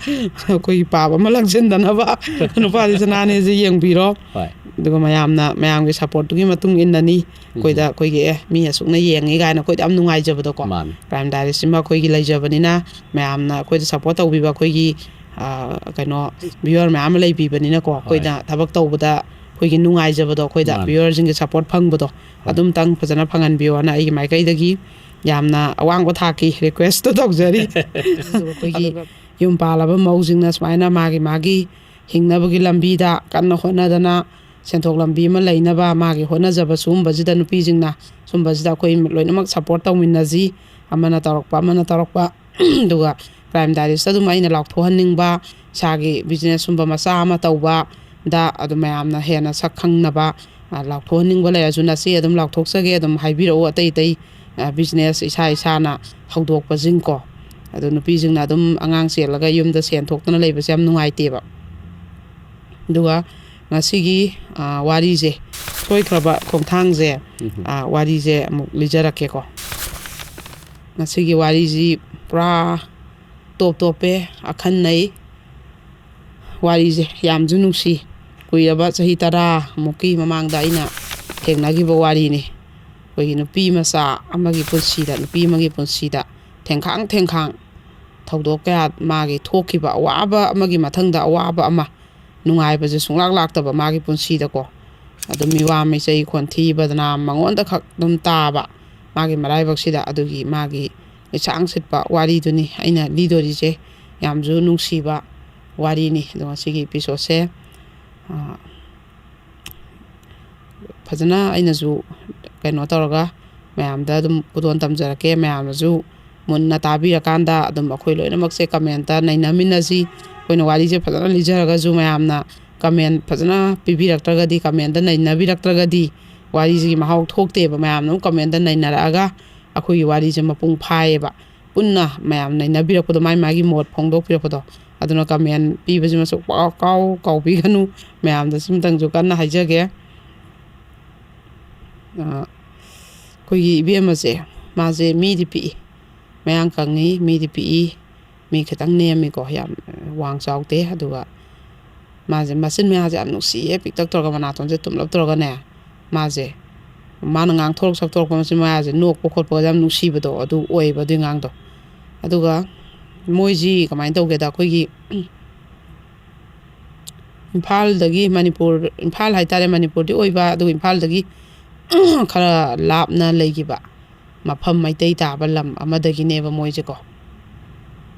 ꯑꯩꯈꯣꯏꯒꯤ ꯄꯥꯞ ꯑꯃ ꯂꯪꯁꯤꯟꯗꯅꯕ ꯅꯨꯄꯥꯗꯤ ꯁꯅꯥꯅꯦꯁꯦ ꯌꯦꯡꯕꯤꯔꯣ꯫ ꯍꯣꯏ꯫ ꯑꯗꯨꯒ ꯃꯌꯥꯝꯅ, ꯃꯌꯥꯝꯒꯤ support ꯇꯨꯒꯤ ꯃꯇꯨꯡ ꯏꯟꯅꯅꯤ꯫ ꯑꯩꯈꯣꯏꯗ, ꯎꯝ꯫ ꯑꯩꯈꯣꯏꯒꯤ, "ꯑꯦ, ꯃꯤ ꯑꯁꯨꯛꯅ ꯌꯦꯡꯉꯤ" ꯀꯥꯏꯅ ꯑꯩꯈꯣꯏꯗ ꯌꯥꯝ ꯅꯨꯡꯉꯥꯏꯖꯕꯗꯣꯀꯣ꯫ ꯃꯥꯅꯦ꯫ Crime Diaries ꯁꯤꯃ ꯑꯩꯈꯣꯏꯒꯤ ꯂꯩꯖꯕꯅꯤꯅ, ꯃꯌꯥꯝꯅ ꯑꯩꯈꯣꯏꯗ support ꯇꯧꯕꯤꯕ ꯑꯩꯈꯣꯏꯒꯤ, ꯑ, ꯀꯩꯅꯣ, viewer ꯃꯌꯥꯝ ꯑꯃ ꯂꯩꯕꯤꯕꯅꯤꯅꯀꯣ, ꯍꯣꯏ꯫ ꯑꯩꯈꯣꯏꯗ ꯊꯕꯛ ꯇꯧꯕꯗ ꯑꯩꯈꯣꯏꯒꯤ ꯅꯨꯡꯉꯥꯏꯖꯕꯗꯣ, ꯑꯩꯈꯣꯏꯗ ꯃꯥꯅꯦ꯫ Viewer ꯁꯤꯡꯒꯤ support ꯐꯪꯕꯗꯣ, ꯍꯣꯏ꯫ ꯑꯗꯨꯝꯇꯪ ꯐꯖꯅ ꯐꯪꯍꯟꯕꯤꯌꯣꯅ ꯑꯩꯒꯤ ꯃꯥꯏꯀꯩꯗꯒꯤ ꯌꯥꯝꯅ ꯑꯋꯥꯡꯕ ꯊꯥꯛꯀꯤ request ꯇꯣ ꯇꯧꯖꯔꯤ꯫ ꯑꯗꯨꯒ ꯑꯩꯈꯣꯏꯒꯤ ꯑꯗꯨꯒ ꯌꯨꯝ ꯄꯥꯜꯂꯕ ꯃꯧꯁꯤꯡꯅ ꯁꯨꯃꯥꯏꯅ ꯃꯥꯒꯤ, ꯃꯥꯒꯤ ꯍꯤꯡꯅꯕꯒꯤ ꯂꯝꯕꯤꯗ ꯀꯟꯅ ꯍꯣꯠꯅꯗꯅ, ꯁꯦꯟꯊꯣꯛ ꯂꯝꯕꯤ ꯑꯃ ꯂꯩꯅꯕ ꯃꯥꯒꯤ ꯍꯣꯠꯅꯖꯕ ꯁꯤꯒꯨꯝꯕꯁꯤꯗ ꯅꯨꯄꯤꯁꯤꯡꯅ, ꯁꯨꯝꯕꯁꯤꯗ ꯑꯩꯈꯣꯏ ꯂꯣꯏꯅꯃꯛ support ꯇꯧꯃꯤꯟꯅꯁꯤ꯫ ꯑꯃꯅ ꯇꯧꯔꯛꯄ, ꯑꯃꯅ ꯇꯧꯔꯛꯄ꯫ ꯑꯗꯨꯒ Crime Diaries ꯇ ꯑꯗꯨꯝ ꯑꯩꯅ ꯂꯥꯎꯊꯣꯛꯍꯟꯅꯤꯡꯕ, ꯏꯁꯥꯒꯤ business ꯀꯨꯝꯕ ꯃꯆꯥ ꯑꯃ ꯇꯧꯕꯗ ꯑꯗꯨꯝ ꯃꯌꯥꯝꯅ ꯍꯦꯟꯅ ꯁꯛ ꯈꯪꯅꯕ, ꯑ, ꯂꯥꯎꯊꯣꯛꯍꯟꯅꯤꯡꯕ ꯂꯩꯔꯁꯨ ꯅꯆꯦ ꯑꯗꯨꯝ ꯂꯥꯎꯊꯣꯛꯆꯒꯦ, ꯑꯗꯨꯝ ꯍꯥꯏꯕꯤꯔꯛꯎ꯫ ꯑꯇꯩ ꯑꯇꯩ, ꯕꯤꯖꯤꯅꯦꯁ ꯏꯁꯥ ꯏꯁꯥꯅ ꯍꯧꯗꯣꯛꯄꯁꯤꯡꯀꯣ꯫ ꯑꯗꯣ ꯅꯨꯄꯤꯁꯤꯡꯅ ꯑꯗꯨꯝ ꯑꯉꯥꯡ ꯆꯦꯜꯂꯒ ꯌꯨꯝꯗ ꯁꯦꯟ ꯊꯣꯛꯇꯅ ꯂꯩꯕꯁꯦ ꯌꯥꯝ ꯅꯨꯡꯉꯥꯏꯇꯦꯕ꯫ ꯑꯗꯨꯒ ꯉꯁꯤꯒꯤ ꯋꯥꯔꯤꯁꯦ, ꯁꯣꯏꯈ꯭ꯔꯕ ꯈꯣꯡꯊꯥꯡꯁꯦ, ꯋꯥꯔꯤꯁꯦ ꯑꯃꯨꯛ ꯂꯤꯖꯔꯛꯀꯦꯀꯣ꯫ ꯉꯁꯤꯒꯤ ꯋꯥꯔꯤꯁꯤ ꯄꯨꯔꯥ ꯇꯣꯞ ꯇꯣꯞꯄꯦ, ꯑꯈꯟꯅꯩ꯫ ꯋꯥꯔꯤꯁꯦ ꯌꯥꯝꯁꯨ ꯅꯨꯡꯁꯤ꯫ ꯀꯨꯏꯔꯕ ꯆꯍꯤ ꯇꯔꯥꯃꯨꯛꯀꯤ ꯃꯃꯥꯡꯗ ꯑꯩꯅ ꯊꯦꯡꯅꯈꯤꯕ ꯋꯥꯔꯤꯅꯤ꯫ ꯑꯩꯈꯣꯏꯒꯤ ꯅꯨꯄꯤ ꯃꯆꯥ ꯑꯃꯒꯤ ꯄꯨꯟꯁꯤꯗ, ꯅꯨꯄꯤ ꯑꯃꯒꯤ ꯄꯨꯟꯁꯤꯗ ꯊꯦꯡꯈꯥꯡ ꯊꯦꯡꯈꯥꯡ ꯊꯧꯗꯣꯛ ꯀꯌꯥ ꯃꯥꯒꯤ ꯊꯣꯛꯈꯤꯕ, ꯑꯋꯥꯕ ꯑꯃꯒꯤ ꯃꯊꯪꯗ ꯑꯋꯥꯕ ꯑꯃ, ꯅꯨꯡꯉꯥꯏꯕꯁꯦ ꯁꯨꯡꯂꯥꯛ ꯂꯥꯛꯇꯕ ꯃꯥꯒꯤ ꯄꯨꯟꯁꯤꯗꯀꯣ꯫ ꯑꯗꯨꯝ ꯃꯤꯋꯥ ꯃꯤꯆꯩ ꯈꯣꯟꯊꯤ ꯕꯗꯅꯥꯝ ꯃꯉꯣꯟꯗ ꯈꯛ ꯑꯗꯨꯝ ꯇꯥꯕ, ꯃꯥꯒꯤ ꯃꯔꯥꯏꯕꯛꯁꯤꯗ꯫ ꯑꯗꯨꯒꯤ ꯃꯥꯒꯤ ꯂꯤꯁꯥꯡ ꯁꯤꯠꯄ ꯋꯥꯔꯤꯗꯨꯅꯤ ꯑꯩꯅ ꯂꯤꯗꯣꯔꯤꯁꯦ꯫ ꯌꯥꯝꯁꯨ ꯅꯨꯡꯁꯤꯕ ꯋꯥꯔꯤꯅꯤ꯫ ꯑꯗꯣ ꯉꯁꯤꯒꯤ ꯏꯄꯤꯁꯣꯠꯁꯦ ꯐꯖꯅ ꯑꯩꯅꯁꯨ ꯀꯩꯅꯣ ꯇꯧꯔꯒ ꯃꯌꯥꯝꯗ ꯑꯗꯨꯝ ꯈꯨꯗꯣꯜ ꯇꯝꯖꯔꯛꯀꯦ꯫ ꯃꯌꯥꯝꯅꯁꯨ ꯃꯨꯟꯅ ꯇꯥꯕꯤꯔꯀꯥꯟꯗ ꯑꯗꯨꯝ ꯑꯩꯈꯣꯏ ꯂꯣꯏꯅꯃꯛꯁꯦ ꯀꯃꯦꯟꯇ ꯅꯩꯅꯃꯤꯟꯅꯁꯤ꯫ ꯑꯩꯈꯣꯏꯅ ꯋꯥꯔꯤꯁꯦ ꯐꯖꯅ ꯂꯤꯖꯔꯒꯁꯨ ꯃꯌꯥꯝꯅ ꯀꯃꯦꯟ ꯐꯖꯅ ꯄꯤꯕꯤꯔꯛꯇ꯭ꯔꯒꯗꯤ, ꯀꯃꯦꯟꯇ ꯅꯩꯅꯕꯤꯔꯛꯇ꯭ꯔꯒꯗꯤ ꯋꯥꯔꯤꯁꯤꯒꯤ ꯃꯍꯥꯎ ꯊꯣꯛꯇꯦꯕ꯫ ꯃꯌꯥꯝꯅ ꯑꯃꯨꯛ ꯀꯃꯦꯟꯇ ꯅꯩꯅꯔꯛꯑꯒ ꯑꯩꯈꯣꯏꯒꯤ ꯋꯥꯔꯤꯁꯦ ꯃꯄꯨꯡ ꯐꯥꯏꯌꯦꯕ꯫ ꯄꯨꯟꯅ ꯃꯌꯥꯝ ꯅꯩꯅꯕꯤꯔꯛꯄꯗꯣ, ꯃꯥꯒꯤ ꯃꯥꯒꯤ ꯃꯣꯠ ꯐꯣꯡꯗꯣꯛꯄꯤꯔꯛꯄꯗꯣ꯫ ꯑꯗꯨꯅ ꯀꯃꯦꯟ ꯄꯤꯕꯁꯤꯃꯁꯨ ꯄꯥꯎ ꯀꯥꯎ ꯀꯥꯎꯕꯤꯒꯅꯨ꯫ ꯃꯌꯥꯝꯗ ꯁꯤꯃꯇꯪꯁꯨ ꯀꯟꯅ ꯍꯥꯏꯖꯒꯦ꯫ ꯑꯩꯈꯣꯏꯒꯤ ꯏꯕꯦꯝꯃꯁꯦ, ꯃꯥꯁꯦ ꯃꯤꯗꯤ ꯄꯤꯛꯏ, ꯃꯌꯥꯡ ꯀꯪꯉꯤ, ꯃꯤꯗꯤ ꯄꯤꯛꯏ, ꯃꯤ ꯈꯤꯇꯪ ꯅꯦꯝꯃꯤꯀꯣ, ꯌꯥꯝ ꯋꯥꯡ ꯆꯥꯎꯗꯦ꯫ ꯑꯗꯨꯒ ꯃꯥꯁꯦ ꯃꯆꯤꯟ ꯃꯌꯥꯁꯦ ꯌꯥꯝ ꯅꯨꯡꯁꯤꯌꯦ, ꯄꯤꯛꯇꯛ ꯇꯧꯔꯒ ꯃꯅꯥꯇꯣꯟꯁꯦ ꯇꯨꯝꯂꯞ ꯇꯧꯔꯒꯅꯦ, ꯃꯥꯁꯦ, ꯃꯥꯅ ꯉꯥꯡꯊꯣꯔꯛ ꯁꯛꯇꯣꯔꯛꯄ ꯃꯆꯤꯟ ꯃꯌꯥꯁꯦ, ꯅꯣꯛꯄ ꯈꯣꯠꯄꯒꯁꯦ ꯌꯥꯝ ꯅꯨꯡꯁꯤꯕꯗꯣ ꯑꯗꯨ ꯑꯣꯏꯌꯦꯕ ꯑꯗꯨꯏ ꯑꯉꯥꯡꯗꯣ꯫ ꯑꯗꯨꯒ ꯃꯣꯏꯁꯤ ꯀꯃꯥꯏꯅ ꯇꯧꯒꯦꯗ, ꯑꯩꯈꯣꯏꯒꯤ ꯏꯝꯐꯥꯜꯗꯒꯤ ꯃꯅꯤꯄꯨꯔ, ꯏꯝꯐꯥꯜ ꯍꯥꯏꯇꯥꯔꯦ, ꯃꯅꯤꯄꯨꯔꯗꯤ ꯑꯣꯏꯕ, ꯑꯗꯨꯒ ꯏꯝꯐꯥꯜꯗꯒꯤ ꯈꯔ ꯂꯥꯞꯅ ꯂꯩꯈꯤꯕ ꯃꯐꯝ, ꯃꯩꯇꯩ ꯇꯥꯕ ꯂꯝ ꯑꯃꯗꯒꯤꯅꯦꯕ ꯃꯣꯏꯁꯦꯀꯣ꯫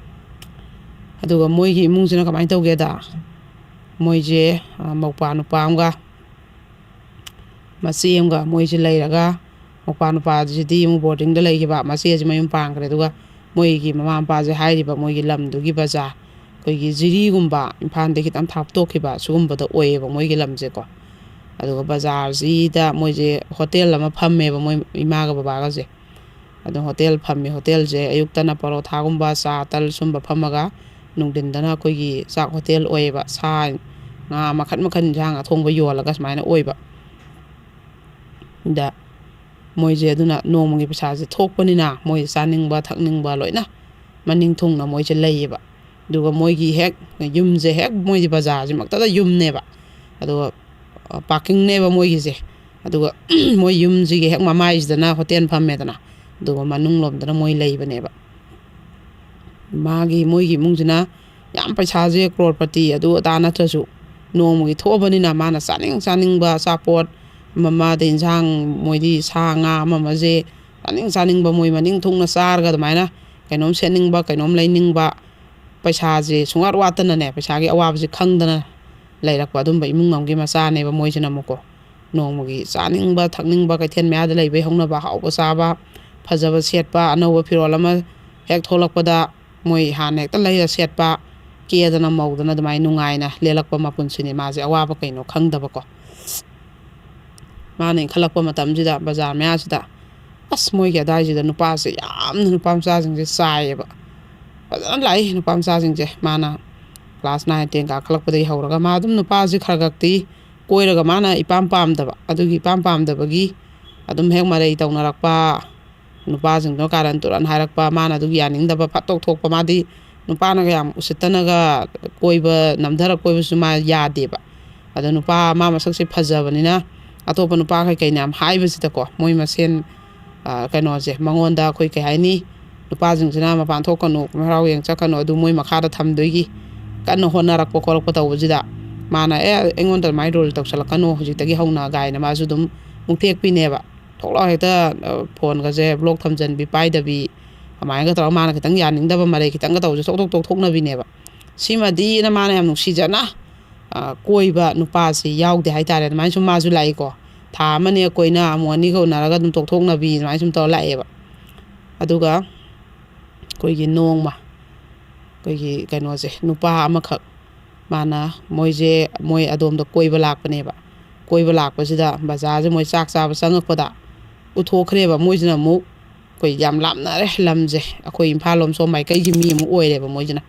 ꯑꯗꯨꯒ ꯃꯣꯏꯒꯤ ꯏꯃꯨꯡꯁꯤꯅ ꯀꯃꯥꯏꯅ ꯇꯧꯒꯦꯗ, ꯃꯣꯏꯁꯦ ꯃꯧꯄ꯭ꯋꯥ ꯅꯨꯄꯥ ꯑꯃꯒ ꯃꯆꯦ ꯑꯃꯒ ꯃꯣꯏꯁꯦ ꯂꯩꯔꯒ, ꯃꯧꯄ꯭ꯋꯥ ꯅꯨꯄꯥꯁꯤꯗꯤ ꯑꯃꯨꯛ ꯕꯣꯔꯗꯤꯡꯗ ꯂꯩꯈꯤꯕ, ꯃꯆꯦꯁꯤ ꯃꯌꯨꯝ ꯄꯥꯟꯈ꯭ꯔꯦ꯫ ꯑꯗꯨꯒ ꯃꯣꯏꯒꯤ ꯃꯃꯥ ꯃꯄꯥꯁꯦ ꯍꯥꯏꯔꯤꯕ ꯃꯣꯏꯒꯤ ꯂꯝꯗꯨꯒꯤ ꯕꯖꯥꯔ, ꯑꯩꯈꯣꯏꯒꯤ ꯖꯤꯔꯤꯒꯨꯝꯕ, ꯏꯝꯐꯥꯜꯗꯒꯤ ꯈꯤꯇꯪ ꯊꯥꯞꯇꯣꯛꯈꯤꯕ ꯁꯤꯒꯨꯝꯕꯗ ꯑꯣꯏꯌꯦꯕ ꯃꯣꯏꯒꯤ ꯂꯝꯁꯦꯀꯣ꯫ ꯑꯗꯨꯒ ꯕꯖꯥꯔꯁꯤꯗ ꯃꯣꯏꯁꯦ ꯍꯣꯇꯦꯜ ꯑꯃ ꯐꯝꯃꯦꯕ, ꯃꯣꯏ ꯏꯃꯥꯒ ꯕꯕꯥꯒꯁꯦ꯫ ꯑꯗꯣ ꯍꯣꯇꯦꯜ ꯐꯝꯃꯤ꯫ ꯍꯣꯇꯦꯜꯁꯦ ꯑꯌꯨꯛꯇꯅ ꯄꯔꯣꯊꯥꯒꯨꯝꯕ, ꯆꯥ, ꯇꯜ ꯁꯨꯝꯕ ꯐꯝꯃꯒ, ꯅꯨꯡꯊꯤꯟꯗꯅ ꯑꯩꯈꯣꯏꯒꯤ ꯆꯥꯛ ꯍꯣꯇꯦꯜ ꯑꯣꯏꯌꯦꯕ꯫ ꯁꯥ, ꯉꯥ ꯃꯈꯟ ꯃꯈꯟ ꯏꯟꯁꯥꯡ ꯑꯊꯣꯡꯕ ꯌꯣꯜꯂꯒ ꯁꯨꯃꯥꯏꯅ ꯑꯣꯏꯕ꯫ ꯗ ꯃꯣꯏꯁꯦ ꯑꯗꯨꯅ ꯅꯣꯡꯃꯒꯤ ꯄꯩꯁꯥꯁꯦ ꯊꯣꯛꯄꯅꯤꯅ ꯃꯣꯏꯁꯦ ꯆꯥꯅꯤꯡꯕ ꯊꯛꯅꯤꯡꯕ ꯂꯣꯏꯅ ꯃꯅꯤꯡ ꯊꯨꯡꯅ ꯃꯣꯏꯁꯦ ꯂꯩꯌꯦꯕ꯫ ꯑꯗꯨꯒ ꯃꯣꯏꯒꯤ ꯍꯦꯛ ꯌꯨꯝꯁꯦ ꯍꯦꯛ ꯃꯣꯏꯗꯤ ꯕꯖꯥꯔꯁꯤꯃꯛꯇꯗ ꯌꯨꯝꯅꯦꯕ꯫ ꯑꯗꯨꯒ, ꯑ, ꯄꯥꯔꯀꯤꯡꯅꯦꯕ ꯃꯣꯏꯒꯤꯁꯦ꯫ ꯑꯗꯨꯒ ꯃꯣꯏ ꯌꯨꯝꯁꯤꯒꯤ ꯍꯦꯛ ꯃꯃꯥꯏꯁꯤꯗꯅ ꯍꯣꯇꯦꯜ ꯐꯝꯃꯦꯗꯅ꯫ ꯑꯗꯨꯒ ꯃꯅꯨꯡ ꯂꯣꯝꯗꯅ ꯃꯣꯏ ꯂꯩꯕꯅꯦꯕ꯫ ꯃꯥꯒꯤ, ꯃꯣꯏꯒꯤ ꯏꯃꯨꯡꯁꯤꯅ ꯌꯥꯝ ꯄꯩꯁꯥꯁꯦ ꯀ꯭ꯔꯣꯔꯄꯇꯤ ꯑꯗꯨ ꯑꯗꯥ ꯅꯠꯇ꯭ꯔꯁꯨ, ꯅꯣꯡꯃꯒꯤ ꯊꯣꯛꯑꯕꯅꯤꯅ ꯃꯥꯅ ꯆꯥꯅꯤꯡ ꯆꯥꯅꯤꯡꯕ ꯑꯆꯥꯄꯣꯠ ꯑꯃ ꯑꯃ, ꯑꯗꯩ ꯏꯟꯁꯥꯡ, ꯃꯣꯏꯗꯤ ꯁꯥ ꯉꯥ ꯑꯃ ꯑꯃꯁꯦ ꯆꯥꯅꯤꯡ ꯆꯥꯅꯤꯡꯕ ꯃꯣꯏ ꯃꯅꯤꯡ ꯊꯨꯡꯅ ꯆꯥꯔꯒ ꯑꯗꯨꯃꯥꯏꯅ ꯀꯩꯅꯣꯝ ꯁꯦꯠꯅꯤꯡꯕ, ꯀꯩꯅꯣꯝ ꯂꯩꯅꯤꯡꯕ, ꯄꯩꯁꯥꯁꯦ ꯁꯨꯡꯋꯥꯠ ꯋꯥꯠꯇꯅꯅꯦ, ꯄꯩꯁꯥꯒꯤ ꯑꯋꯥꯕꯁꯦ ꯈꯪꯗꯅ ꯂꯩꯔꯛꯄ ꯑꯗꯨꯝꯕ ꯏꯃꯨꯡ ꯑꯃꯒꯤ ꯃꯆꯥꯅꯦꯕ ꯃꯣꯏꯁꯤꯅ ꯑꯃꯨꯛꯀꯣ꯫ ꯅꯣꯡꯃꯒꯤ ꯆꯥꯅꯤꯡꯕ ꯊꯛꯅꯤꯡꯕ, ꯀꯩꯊꯦꯜ ꯃꯌꯥꯗ ꯂꯩꯕꯩ ꯍꯧꯅꯕ, ꯑꯍꯥꯎꯕ ꯆꯥꯕ, ꯐꯖꯕ ꯁꯦꯠꯄ, ꯑꯅꯧꯕ ꯐꯤꯔꯣꯜ ꯑꯃ ꯍꯦꯛ ꯊꯣꯛꯂꯛꯄꯗ ꯃꯣꯏ ꯍꯥꯟꯅ ꯍꯦꯛꯇ ꯂꯩꯔ ꯁꯦꯠꯄ, ꯀꯦꯗꯅ ꯃꯧꯗꯅ ꯑꯗꯨꯃꯥꯏꯅ ꯅꯨꯡꯉꯥꯏꯅ ꯂꯦꯜꯂꯛꯄ ꯃꯄꯨꯟꯁꯤꯅꯤ꯫ ꯃꯥꯁꯦ ꯑꯋꯥꯕ ꯀꯩꯅꯣ ꯈꯪꯗꯕꯀꯣ꯫ ꯃꯥꯅ ꯏꯟꯈꯠꯂꯛꯄ ꯃꯇꯝꯁꯤꯗ ꯕꯖꯥꯔ ꯃꯌꯥꯁꯤꯗ, ꯑꯁ, ꯃꯣꯏꯒꯤ ꯑꯗꯥꯏꯁꯤꯗ ꯅꯨꯄꯥꯁꯦ ꯌꯥꯝꯅ, ꯅꯨꯄꯥ ꯃꯆꯥꯁꯤꯡꯁꯦ ꯆꯥꯏꯌꯦꯕ꯫ ꯐꯖꯅ ꯂꯥꯛꯏ ꯅꯨꯄꯥ ꯃꯆꯥꯁꯤꯡꯁꯦ꯫ ꯃꯥꯅ ꯀ꯭ꯂꯥꯁ ꯅꯥꯏꯟ ꯇꯦꯟ ꯀꯥꯈꯠꯂꯛꯄꯗꯒꯤ ꯍꯧꯔꯒ ꯃꯥ ꯑꯗꯨꯝ ꯅꯨꯄꯥꯁꯦ ꯈꯔ ꯈꯛꯇꯤ ꯀꯣꯏꯔꯒ, ꯃꯥꯅ ꯏꯄꯥꯝ ꯄꯥꯝꯗꯕ, ꯑꯗꯨꯒꯤ ꯏꯄꯥꯝ ꯄꯥꯝꯗꯕꯒꯤ ꯑꯗꯨꯝ ꯍꯦꯛ ꯃꯔꯩ ꯇꯧꯅꯔꯛꯄ, ꯅꯨꯄꯥꯁꯤꯡꯗꯣ ꯀꯥꯔꯟ ꯇꯨꯔꯟ ꯍꯥꯏꯔꯛꯄ, ꯃꯥꯅ ꯑꯗꯨꯒꯤ ꯌꯥꯅꯤꯡꯗꯕ ꯐꯠ ꯇꯣꯛꯊꯣꯛꯄ꯫ ꯃꯥꯗꯤ ꯅꯨꯄꯥꯅꯒ ꯌꯥꯝ ꯎꯁꯤꯠꯇꯅꯒ ꯀꯣꯏꯕ, ꯅꯝꯊꯔ ꯀꯣꯏꯕꯁꯨ ꯃꯥ ꯌꯥꯗꯦꯕ꯫ ꯑꯗꯣ ꯅꯨꯄꯥ ꯃꯥ ꯃꯁꯛꯁꯦ ꯐꯖꯕꯅꯤꯅ ꯑꯇꯣꯞꯄ ꯅꯨꯄꯥꯈꯩ ꯀꯩꯅ ꯌꯥꯝ ꯍꯥꯏꯕꯁꯤꯗꯀꯣ, ꯃꯣꯏ ꯃꯁꯦꯟ, ꯑ, ꯀꯩꯅꯣꯁꯦ, ꯃꯉꯣꯟꯗ ꯑꯩꯈꯣꯏ ꯀꯩ ꯍꯥꯏꯅꯤ, ꯅꯨꯄꯥꯁꯤꯡꯁꯤꯅ ꯃꯄꯥꯟ ꯊꯣꯛꯀꯅꯨ, ꯀꯨꯝꯍꯩ ꯍꯔꯥꯎ ꯌꯦꯡ ꯆꯠꯀꯅꯨ, ꯑꯗꯨ ꯃꯣꯏ ꯃꯈꯥꯗ ꯊꯝꯗꯣꯏꯒꯤ ꯀꯟꯅ ꯍꯣꯠꯅꯔꯛꯄ ꯈꯣꯠꯂꯛꯄ ꯇꯧꯕꯁꯤꯗ, ꯃꯥꯅ, "ꯑꯦ, ꯑꯩꯉꯣꯟꯗ ꯑꯗꯨꯃꯥꯏꯅ ꯔꯣꯜ ꯇꯧꯁꯜꯂꯛꯀꯅꯣ ꯍꯧꯖꯤꯛꯇꯒꯤ ꯍꯧꯅ" ꯀꯥꯏꯅ ꯃꯥꯁꯨ ꯑꯗꯨꯝ ꯃꯨꯛ ꯊꯦꯛꯄꯤꯅꯦꯕ꯫ ꯊꯣꯛꯂꯥꯎ ꯍꯦꯛꯇ, ꯑ, ꯐꯣꯟꯒꯁꯦ ꯕ꯭ꯂꯣꯛ ꯊꯝꯖꯟꯕꯤ, ꯄꯥꯏꯗꯕꯤ, ꯑꯗꯨꯃꯥꯏꯅꯒ ꯇꯧꯔꯒ ꯃꯥꯅ ꯈꯤꯇꯪ ꯌꯥꯅꯤꯡꯗꯕ ꯃꯔꯩ ꯈꯤꯇꯪꯒ ꯇꯧꯕꯁꯦ ꯊꯣꯛ ꯊꯣꯛ ꯇꯣꯛꯊꯣꯛꯅꯕꯤꯅꯦꯕ꯫ ꯁꯤꯃꯗꯤꯅ ꯃꯥꯅ ꯌꯥꯝ ꯅꯨꯡꯁꯤꯖꯅ, ꯑ, ꯀꯣꯏꯕ ꯅꯨꯄꯥꯁꯤ ꯌꯥꯎꯗꯦ ꯍꯥꯏꯇꯥꯔꯦ꯫ ꯑꯗꯨꯃꯥꯏꯅ ꯁꯨꯝ ꯃꯥꯁꯨ ꯂꯥꯛꯏꯀꯣ꯫ ꯊꯥ ꯑꯃꯅꯦ ꯀꯣꯏꯅ, ꯑꯃꯨꯛ ꯑꯅꯤꯒ ꯎꯅꯔꯒ ꯑꯗꯨꯝ ꯇꯣꯛꯊꯣꯛꯅꯕꯤ, ꯑꯗꯨꯃꯥꯏꯅ ꯁꯨꯝ ꯇꯧꯔ ꯂꯥꯛꯑꯦꯕ꯫ ꯑꯗꯨꯒ ꯑꯩꯈꯣꯏꯒꯤ ꯅꯣꯡꯃ, ꯑꯩꯈꯣꯏꯒꯤ ꯀꯩꯅꯣꯁꯦ, ꯅꯨꯄꯥ ꯑꯃꯈꯛ, ꯃꯥꯅ, ꯃꯣꯏꯁꯦ, ꯃꯣꯏ ꯑꯗꯣꯝꯗ ꯀꯣꯏꯕ ꯂꯥꯛꯄꯅꯦꯕ꯫ ꯀꯣꯏꯕ ꯂꯥꯛꯄꯁꯤꯗ ꯕꯖꯥꯔꯁꯦ ꯃꯣꯏ ꯆꯥꯛ ꯆꯥꯕ ꯆꯪꯉꯛꯄꯗ ꯎꯊꯣꯛꯈ꯭ꯔꯦꯕ꯫ ꯃꯣꯏꯁꯤꯅ ꯑꯃꯨꯛ ꯑꯩꯈꯣꯏ ꯌꯥꯝ ꯂꯥꯞꯅꯔꯦ ꯂꯝꯁꯦ꯫ ꯑꯩꯈꯣꯏ ꯏꯝꯐꯥꯜ ꯂꯣꯝ ꯁꯣꯝ ꯃꯥꯏꯀꯩꯒꯤ ꯃꯤ ꯑꯃꯨꯛ ꯑꯣꯏꯔꯦꯕ ꯃꯣꯏꯁꯤꯅ꯫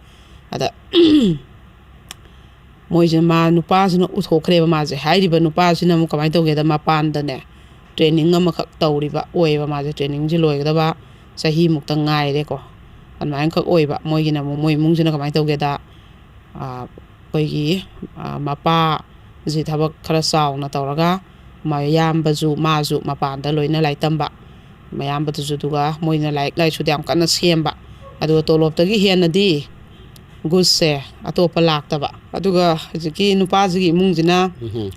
ꯑꯗ ꯃꯣꯏꯁꯦ ꯃꯥ ꯅꯨꯄꯥꯁꯤꯅ ꯎꯊꯣꯛꯈ꯭ꯔꯦꯕ ꯃꯥꯁꯦ꯫ ꯍꯥꯏꯔꯤꯕ ꯅꯨꯄꯥꯁꯤꯅ ꯑꯃꯨꯛ ꯀꯃꯥꯏꯅ ꯇꯧꯒꯦꯗ, ꯃꯄꯥꯟꯗꯅꯦ ꯇ꯭ꯔꯦꯅꯤꯡ ꯑꯃꯈꯛ ꯇꯧꯔꯤꯕ ꯑꯣꯏꯌꯦꯕ ꯃꯥꯁꯦ꯫ ꯇ꯭ꯔꯦꯅꯤꯡꯁꯦ ꯂꯣꯏꯒꯗꯕ ꯆꯍꯤꯃꯨꯛꯇ ꯉꯥꯏꯔꯦꯀꯣ꯫ ꯑꯗꯨꯃꯥꯏꯅꯈꯛ ꯑꯣꯏꯕ꯫ ꯃꯣꯏꯒꯤꯅ ꯑꯃꯨꯛ, ꯃꯣꯏ ꯏꯃꯨꯡꯁꯤꯅ ꯀꯃꯥꯏꯅ ꯇꯧꯒꯦꯗ, ꯑꯩꯈꯣꯏꯒꯤ ꯃꯄꯥꯁꯤ ꯊꯕꯛ ꯈꯔ ꯆꯥꯎꯅ ꯇꯧꯔꯒ, ꯃꯌꯥꯝꯕꯁꯨ ꯃꯥꯁꯨ ꯃꯄꯥꯟꯗ ꯂꯣꯏꯅ ꯂꯥꯏꯔꯤꯛ ꯇꯝꯕ꯫ ꯃꯌꯥꯝꯕꯗꯨꯁꯨ, ꯑꯗꯨꯒ ꯃꯣꯏꯅ ꯂꯥꯏꯔꯤꯛ ꯂꯥꯏꯁꯨꯗ ꯌꯥꯝ ꯀꯟꯅ ꯁꯦꯝꯕ꯫ ꯑꯗꯨꯒ ꯇꯣꯂꯣꯞꯇꯒꯤ ꯍꯦꯟꯅꯗꯤ ꯒꯨꯁꯁꯦ ꯑꯇꯣꯞꯄ ꯂꯥꯛꯇꯕ꯫ ꯑꯗꯨꯒ ꯍꯧꯖꯤꯛꯀꯤ ꯅꯨꯄꯥꯁꯤꯒꯤ ꯏꯃꯨꯡꯁꯤꯅ, ꯎꯝ꯫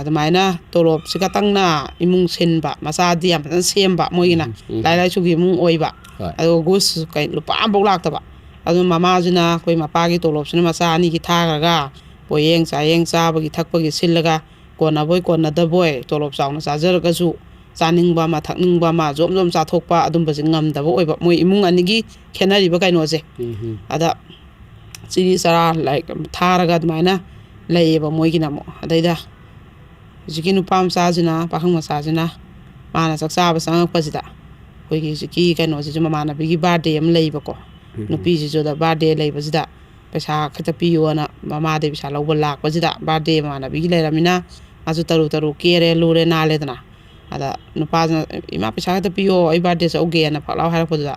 ꯑꯗꯨꯃꯥꯏꯅ ꯇꯣꯂꯣꯞꯁꯤ ꯈꯛꯇꯪꯅ ꯏꯃꯨꯡ ꯁꯤꯟꯕ, ꯃꯆꯥꯗꯤ ꯌꯥꯝ ꯐꯖꯅ ꯁꯦꯝꯕ ꯃꯣꯏꯒꯤꯅ꯫ ꯎꯝ, ꯎꯝ꯫ ꯂꯥꯏꯔꯤꯛ ꯂꯥꯏꯁꯨꯒꯤ ꯏꯃꯨꯡ ꯑꯣꯏꯕ꯫ ꯍꯣꯏ꯫ ꯑꯗꯨꯒ ꯒꯨꯁ ꯀꯩ ꯂꯨꯄꯥ ꯑꯃꯐꯥꯎ ꯂꯥꯛꯇꯕ꯫ ꯑꯗꯨ ꯃꯃꯥꯁꯤꯅ ꯑꯩꯈꯣꯏ ꯃꯄꯥꯒꯤ ꯇꯣꯂꯣꯞꯁꯤꯅ ꯃꯆꯥ ꯑꯅꯤꯒꯤ ꯊꯥꯈ꯭ꯔꯒ, ꯄꯣꯌꯦꯡ ꯆꯥꯌꯦꯡ, ꯆꯥꯕꯒꯤ ꯊꯛꯄꯒꯤ ꯁꯤꯜꯂꯒ, ꯀꯣꯟꯅꯕꯣꯏ ꯀꯣꯟꯅꯗꯕꯣꯏ, ꯇꯣꯂꯣꯞ ꯆꯥꯎꯅ ꯆꯥꯖꯔꯒꯁꯨ ꯆꯥꯅꯤꯡꯕ ꯑꯃ, ꯊꯛꯅꯤꯡꯕ ꯑꯃ, ꯖꯣꯝ ꯖꯣꯝ ꯆꯥꯊꯣꯛꯄ, ꯑꯗꯨꯝꯕꯁꯦ ꯉꯝꯗꯕ ꯑꯣꯏꯕ꯫ ꯃꯣꯏ ꯏꯃꯨꯡ ꯑꯅꯤꯒꯤ ꯈꯦꯠꯅꯔꯤꯕ ꯀꯩꯅꯣꯁꯦ꯫ ꯎꯝ, ꯎꯝ꯫ ꯑꯗ ꯆꯤꯔꯤ ꯆꯔꯥ ꯂꯥꯏꯔꯤꯛ ꯊꯥꯔꯒ ꯑꯗꯨꯃꯥꯏꯅ ꯂꯩꯌꯦꯕ ꯃꯣꯏꯒꯤꯅ ꯑꯃꯨꯛ꯫ ꯑꯗꯩꯗ ꯍꯧꯖꯤꯛꯀꯤ ꯅꯨꯄꯥ ꯃꯆꯥꯁꯤꯅ, ꯄꯥꯈꯪ ꯃꯆꯥꯁꯤꯅ, ꯃꯥꯅ ꯆꯥꯛ ꯆꯥꯕ ꯆꯪꯉꯛꯄꯁꯤꯗ, ꯑꯩꯈꯣꯏꯒꯤ ꯍꯧꯖꯤꯛꯀꯤ ꯀꯩꯅꯣꯁꯤꯁꯨ, ꯃꯃꯥꯟꯅꯕꯤꯒꯤ ꯕꯥꯔꯗꯦ ꯑꯃ ꯂꯩꯕꯀꯣ꯫ ꯎꯝ꯫ ꯅꯨꯄꯤꯁꯤꯁꯨ ꯑꯗ ꯕꯥꯔꯗꯦ ꯂꯩꯕꯁꯤꯗ ꯄꯩꯁꯥ ꯈꯤꯇ ꯄꯤꯌꯣꯅ ꯃꯃꯥꯗꯩ ꯄꯩꯁꯥ ꯂꯧꯕ ꯂꯥꯛꯄꯁꯤꯗ, ꯕꯥꯔꯗꯦ ꯃꯃꯥꯟꯅꯕꯤꯒꯤ ꯂꯩꯔꯝꯃꯤꯅ, ꯃꯥꯁꯨ ꯇꯔꯨ ꯇꯔꯨ ꯀꯦꯔꯦ ꯂꯨꯔꯦ ꯅꯥꯜꯂꯦꯗꯅ꯫ ꯑꯗ ꯅꯨꯄꯥꯁꯤꯅ, "ꯏꯃꯥ, ꯄꯩꯁꯥ ꯈꯤꯇ ꯄꯤꯌꯣ, ꯑꯩ ꯕꯥꯔꯗꯦ ꯆꯠꯍꯧꯒꯦꯅ" ꯐꯛ ꯂꯥꯎ ꯍꯥꯏꯔꯛꯄꯗꯨꯗ,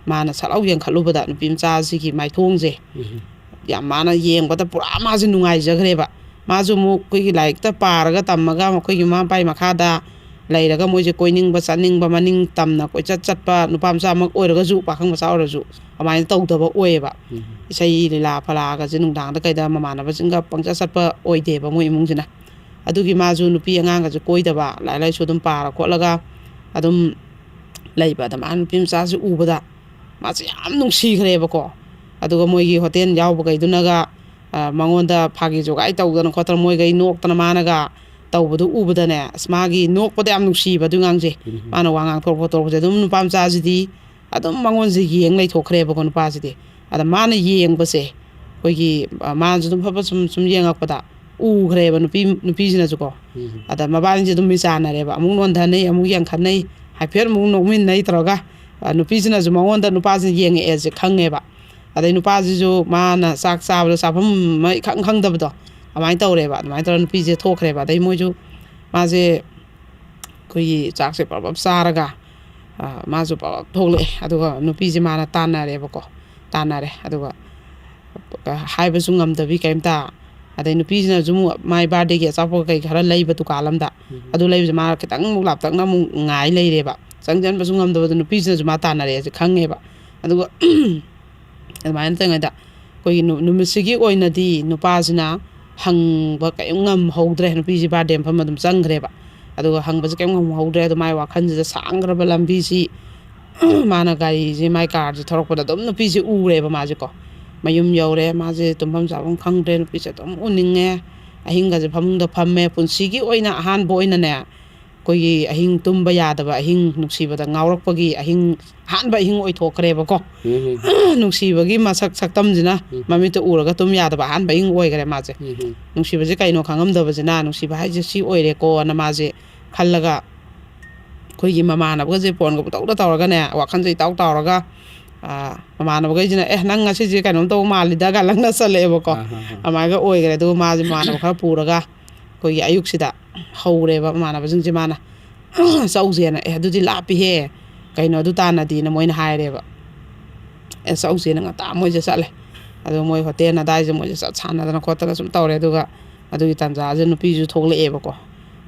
ꯃꯥꯅ ꯁꯠ ꯂꯥꯎ ꯌꯦꯡꯈꯠꯂꯨꯕꯗ, ꯅꯨꯄꯤ ꯃꯆꯥꯁꯤꯒꯤ ꯃꯥꯏꯊꯣꯡꯁꯦ ꯎꯝ꯫ ꯌꯥꯝ, ꯃꯥꯅ ꯌꯦꯡꯕꯗ ꯄꯨꯔꯥ ꯃꯥꯁꯦ ꯅꯨꯡꯉꯥꯏꯖꯈ꯭ꯔꯦꯕ꯫ ꯃꯥꯁꯨ ꯑꯃꯨꯛ ꯑꯩꯈꯣꯏꯒꯤ ꯂꯥꯏꯔꯤꯛꯇ ꯄꯥꯔꯒ ꯇꯝꯃꯒ, ꯃꯈꯣꯏꯒꯤ ꯃꯃꯥ ꯃꯄꯥꯒꯤ ꯃꯈꯥꯗ ꯂꯩꯔꯒ, ꯃꯣꯏꯁꯦ ꯀꯣꯏꯅꯤꯡꯕ ꯆꯠꯅꯤꯡꯕ, ꯃꯅꯤꯡ ꯇꯝꯅ ꯀꯣꯏꯆꯠ ꯆꯠꯄ, ꯅꯨꯄꯥ ꯃꯆꯥꯃꯛ ꯑꯣꯏꯔꯒꯁꯨ, ꯄꯥꯈꯪ ꯃꯆꯥ ꯑꯣꯏꯔꯁꯨ, ꯑꯗꯨꯃꯥꯏꯅ ꯇꯧꯗꯕ ꯑꯣꯏꯌꯦꯕ꯫ ꯎꯝ꯫ ꯏꯁꯩ ꯂꯤꯂꯥ ꯐꯂꯥꯒꯁꯦ ꯅꯨꯡꯗꯥꯡꯗ ꯀꯩꯗ ꯃꯃꯥꯟꯅꯕꯁꯤꯡꯒ ꯄꯪꯆꯠ ꯆꯠꯄ ꯑꯣꯏꯗꯦꯕ ꯃꯣꯏ ꯏꯃꯨꯡꯁꯤꯅ꯫ ꯑꯗꯨꯒꯤ ꯃꯥꯁꯨ ꯅꯨꯄꯤ ꯑꯉꯥꯡꯒꯁꯦ ꯀꯣꯏꯗꯕ, ꯂꯥꯏꯔꯤꯛ ꯂꯥꯏꯁꯨ ꯑꯗꯨꯝ ꯄꯥꯔ ꯈꯣꯠꯂꯒ ꯑꯗꯨꯝ ꯂꯩꯕ꯫ ꯑꯗ ꯃꯥ ꯅꯨꯄꯤ ꯃꯆꯥꯁꯦ ꯎꯕꯗ ꯃꯥꯁꯦ ꯌꯥꯝ ꯅꯨꯡꯁꯤꯈ꯭ꯔꯦꯕꯀꯣ꯫ ꯑꯗꯨꯒ ꯃꯣꯏꯒꯤ ꯍꯣꯇꯦꯜ ꯌꯥꯎꯕꯈꯩꯗꯨꯅꯒ, ꯑ, ꯃꯉꯣꯟꯗ ꯐꯥꯒꯤ ꯖꯣꯒꯥꯏ ꯇꯧꯗꯅ ꯈꯣꯠꯇꯅ, ꯃꯣꯏꯈꯩ ꯅꯣꯛꯇꯅ ꯃꯥꯅꯒ ꯇꯧꯕꯗꯨ ꯎꯕꯗꯅꯦ, ꯑꯁ, ꯃꯥꯒꯤ ꯅꯣꯛꯄꯗ ꯌꯥꯝ ꯅꯨꯡꯁꯤꯕ ꯑꯗꯨ ꯑꯉꯥꯡꯁꯦ꯫ ꯎꯝ꯫ ꯃꯥꯅ ꯋꯥ ꯉꯥꯡꯊꯣꯔꯛꯄ ꯈꯣꯠꯇꯣꯔꯛꯄꯁꯦ ꯑꯗꯨꯝ ꯅꯨꯄꯥ ꯃꯆꯥꯁꯤꯗꯤ ꯑꯗꯨꯝ ꯃꯉꯣꯟꯁꯦ ꯌꯦꯡ ꯂꯩꯊꯣꯛꯈ꯭ꯔꯦꯕꯀꯣ ꯅꯨꯄꯥꯁꯤꯗꯤ꯫ ꯑꯗ ꯃꯥꯅ ꯌꯦꯡꯕꯁꯦ, ꯑꯩꯈꯣꯏꯒꯤ, ꯑ, ꯃꯥꯅꯁꯨ ꯑꯗꯨꯝ ꯐꯠ ꯐꯠ ꯁꯨꯝ, ꯁꯨꯝ ꯌꯦꯡꯉꯛꯄꯗ ꯎꯈ꯭ꯔꯦꯕ ꯅꯨꯄꯤ, ꯅꯨꯄꯤꯁꯤꯅꯁꯨꯀꯣ꯫ ꯎꯝ꯫ ꯑꯗ ꯃꯕꯥꯅꯤꯁꯦ ꯑꯗꯨꯝ ꯃꯤꯆꯥꯟꯅꯔꯦꯕ, ꯑꯃꯨꯛ ꯅꯣꯟꯊꯅꯩ, ꯑꯃꯨꯛ ꯌꯥꯡꯈꯠꯅꯩ, ꯍꯥꯏꯐꯦꯠ ꯑꯃꯨꯛ ꯅꯣꯛꯃꯤꯟꯅꯩ ꯇꯧꯔꯒ꯫ ꯑ, ꯅꯨꯄꯤꯁꯤꯅꯁꯨ ꯃꯉꯣꯟꯗ ꯅꯨꯄꯥꯁꯤꯅ ꯌꯦꯡꯉꯛꯑꯦꯁꯦ ꯈꯪꯉꯦꯕ꯫ ꯑꯗꯩ ꯅꯨꯄꯥꯁꯤꯁꯨ ꯃꯥꯅ ꯆꯥꯛ ꯆꯥꯕꯗꯣ ꯆꯥꯐꯝ ꯑꯃ ꯏꯈꯪ ꯈꯪꯗꯕꯗꯣ ꯑꯗꯨꯃꯥꯏꯅ ꯇꯧꯔꯦꯕ꯫ ꯑꯗꯨꯃꯥꯏꯅ ꯇꯧꯔꯒ ꯅꯨꯄꯤꯁꯦ ꯊꯣꯛꯈ꯭ꯔꯦꯕ꯫ ꯑꯗꯩ ꯃꯣꯏꯁꯨ, ꯃꯥꯁꯦ ꯑꯩꯈꯣꯏꯒꯤ ꯆꯥꯛꯁꯦ ꯄ꯭ꯔꯞ ꯄ꯭ꯔꯞ ꯆꯥꯔꯒ, ꯑ, ꯃꯥꯁꯨ ꯄ꯭ꯔꯞ ꯄ꯭ꯔꯞ ꯊꯣꯛꯂꯛꯑꯦ꯫ ꯑꯗꯨꯒ ꯅꯨꯄꯤꯁꯦ ꯃꯥꯅ ꯇꯥꯟꯅꯔꯦꯕꯀꯣ꯫ ꯇꯥꯟꯅꯔꯦ꯫ ꯑꯗꯨꯒ ꯍꯥꯏꯕꯁꯨ ꯉꯝꯗꯕꯤ ꯀꯩꯝꯇ꯫ ꯑꯗꯩ ꯅꯨꯄꯤꯁꯤꯅꯁꯨ ꯑꯃꯨꯛ ꯃꯥꯏ ꯕꯥꯔꯗꯦꯒꯤ ꯑꯆꯥꯄꯣꯠ ꯀꯩ ꯈꯔ ꯂꯩꯕ ꯗꯨꯀꯥꯟ ꯑꯝꯗ꯫ ꯎꯝ꯫ ꯑꯗꯨ ꯂꯩꯕꯁꯦ ꯃꯥ ꯈꯤꯇꯪ ꯑꯃꯨꯛ ꯂꯥꯞꯇꯛꯅ ꯑꯃꯨꯛ ꯉꯥꯏ ꯂꯩꯔꯦꯕ꯫ ꯆꯪꯁꯤꯟꯕꯁꯨ ꯉꯝꯗꯕꯗꯣ ꯅꯨꯄꯤꯁꯤꯅꯁꯨ ꯃꯥ ꯇꯥꯟꯅꯔꯛꯑꯦꯁꯦ ꯈꯪꯉꯦꯕ꯫ ꯑꯗꯨꯒ ꯑꯗꯨꯃꯥꯏꯅ ꯇꯧꯔꯤꯉꯩꯗ ꯑꯩꯈꯣꯏꯒꯤ ꯅꯨ-, ꯅꯨꯃꯤꯠꯁꯤꯒꯤ ꯑꯣꯏꯅꯗꯤ ꯅꯨꯄꯥꯁꯤꯅ ꯍꯪꯕ ꯀꯔꯤꯝ ꯉꯝꯍꯧꯗ꯭ꯔꯦ꯫ ꯅꯨꯄꯤꯁꯤ ꯕꯥꯔꯗꯦ ꯃꯐꯝ ꯑꯗꯨꯝ ꯆꯪꯈ꯭ꯔꯦꯕ꯫ ꯑꯗꯨꯒ ꯍꯪꯕꯁꯦ ꯀꯔꯤꯝ ꯉꯝꯍꯧꯗ꯭ꯔꯦ꯫ ꯑꯗꯨ ꯃꯥꯏ ꯋꯥꯈꯜꯁꯤꯗ ꯁꯥꯡꯈ꯭ꯔꯕ ꯂꯝꯕꯤꯁꯤ ꯃꯥꯅ ꯒꯥꯔꯤꯁꯦ, ꯃꯥꯏ ꯀꯥꯔꯁꯦ ꯊꯧꯔꯛꯄꯗ ꯑꯗꯨꯝ ꯅꯨꯄꯤꯁꯦ ꯎꯔꯦꯕ ꯃꯥꯁꯦꯀꯣ꯫ ꯃꯌꯨꯝ ꯌꯧꯔꯦ, ꯃꯥꯁꯦ ꯇꯨꯝꯐꯝ ꯆꯥꯐꯝ ꯈꯪꯗ꯭ꯔꯦ, ꯅꯨꯄꯤꯁꯦ ꯑꯗꯨꯝ ꯎꯅꯤꯡꯉꯦ꯫ ꯑꯍꯤꯡꯒꯁꯦ ꯐꯃꯨꯡꯗ ꯐꯝꯃꯦ꯫ ꯄꯨꯟꯁꯤꯒꯤ ꯑꯣꯏꯅ ꯑꯍꯥꯟꯕ ꯑꯣꯏꯅꯅꯦ, ꯑꯩꯈꯣꯏꯒꯤ ꯑꯍꯤꯡ ꯇꯨꯝꯕ ꯌꯥꯗꯕ, ꯑꯍꯤꯡ ꯅꯨꯡꯁꯤꯕꯗ ꯉꯥꯎꯔꯛꯄꯒꯤ ꯑꯍꯤꯡ, ꯑꯍꯥꯟꯕ ꯑꯍꯤꯡ ꯑꯣꯏꯊꯣꯛꯈ꯭ꯔꯦꯕꯀꯣ꯫ ꯎꯝ꯫ ꯅꯨꯡꯁꯤꯕꯒꯤ ꯃꯁꯛ ꯁꯛꯇꯝꯁꯤꯅ ꯎꯝ꯫ ꯃꯃꯤꯠꯇ ꯎꯔꯒ ꯇꯨꯝ ꯌꯥꯗꯕ ꯑꯍꯥꯟꯕ ꯑꯍꯤꯡ ꯑꯣꯏꯈ꯭ꯔꯦ ꯃꯥꯁꯦ꯫ ꯎꯝ꯫ ꯅꯨꯡꯁꯤꯕꯁꯦ ꯀꯩꯅꯣ ꯈꯪꯉꯝꯗꯕꯁꯤꯅ, ꯅꯨꯡꯁꯤꯕ ꯍꯥꯏꯁꯦ ꯁꯤ ꯑꯣꯏꯔꯦꯀꯣꯅ ꯃꯥꯁꯦ ꯈꯜꯂꯒ, ꯑꯩꯈꯣꯏꯒꯤ ꯃꯃꯥꯟꯅꯕꯒꯁꯦ ꯐꯣꯟꯒ ꯄꯨꯡꯇꯧꯗ ꯇꯧꯔꯒꯅꯦ, ꯋꯥꯈꯜꯁꯦ ꯏꯇꯥꯎ ꯇꯥꯎꯔꯒ, ꯑꯥ, ꯃꯃꯥꯟꯅꯕꯈꯩꯁꯤꯅ, "ꯑꯦ, ꯅꯪ ꯉꯁꯤꯁꯦ ꯀꯩꯅꯣꯝ ꯇꯧꯕ ꯃꯥꯜꯂꯤꯗ" ꯀꯥꯏꯅ ꯂꯛꯅꯁꯜꯂꯛꯑꯦꯕꯀꯣ꯫ ꯑꯥ, ꯍꯥ, ꯍꯥ꯫ ꯑꯗꯨꯃꯥꯏꯅ ꯑꯣꯏꯈ꯭ꯔꯦ꯫ ꯑꯗꯨꯒ ꯃꯥꯁꯦ ꯃꯃꯥꯟꯅꯕ ꯈꯔ ꯄꯨꯔꯒ ꯑꯩꯈꯣꯏꯒꯤ ꯑꯌꯨꯛꯁꯤꯗ ꯍꯧꯔꯦꯕ ꯃꯃꯥꯟꯅꯕꯁꯤꯡꯁꯦ ꯃꯥꯅ꯫ "ꯆꯧꯁꯦꯅ"꯫ "ꯑꯦ, ꯑꯗꯨꯗꯤ ꯂꯥꯞꯄꯤꯍꯦ, ꯀꯩꯅꯣ ꯑꯗꯨ ꯇꯥꯟꯅꯗꯤꯅ" ꯃꯣꯏꯅ ꯍꯥꯏꯔꯦꯕ꯫ "ꯑꯦ, ꯆꯧꯁꯦꯅ" ꯉꯟꯇꯥ ꯃꯣꯏꯁꯦ ꯆꯠꯂꯦ꯫ ꯑꯗꯣ ꯃꯣꯏ ꯍꯣꯇꯦꯜ ꯑꯗꯥꯏꯁꯦ ꯃꯣꯏꯁꯦ ꯆꯠ ꯁꯥꯟꯅꯗꯅ ꯈꯣꯠꯇꯅ ꯁꯨꯝ ꯇꯧꯔꯦ꯫ ꯑꯗꯨꯒ ꯑꯗꯨꯒꯤ ꯇꯥꯟꯖꯥꯁꯦ ꯅꯨꯄꯤꯁꯨ ꯊꯣꯛꯂꯛꯑꯦꯕꯀꯣ꯫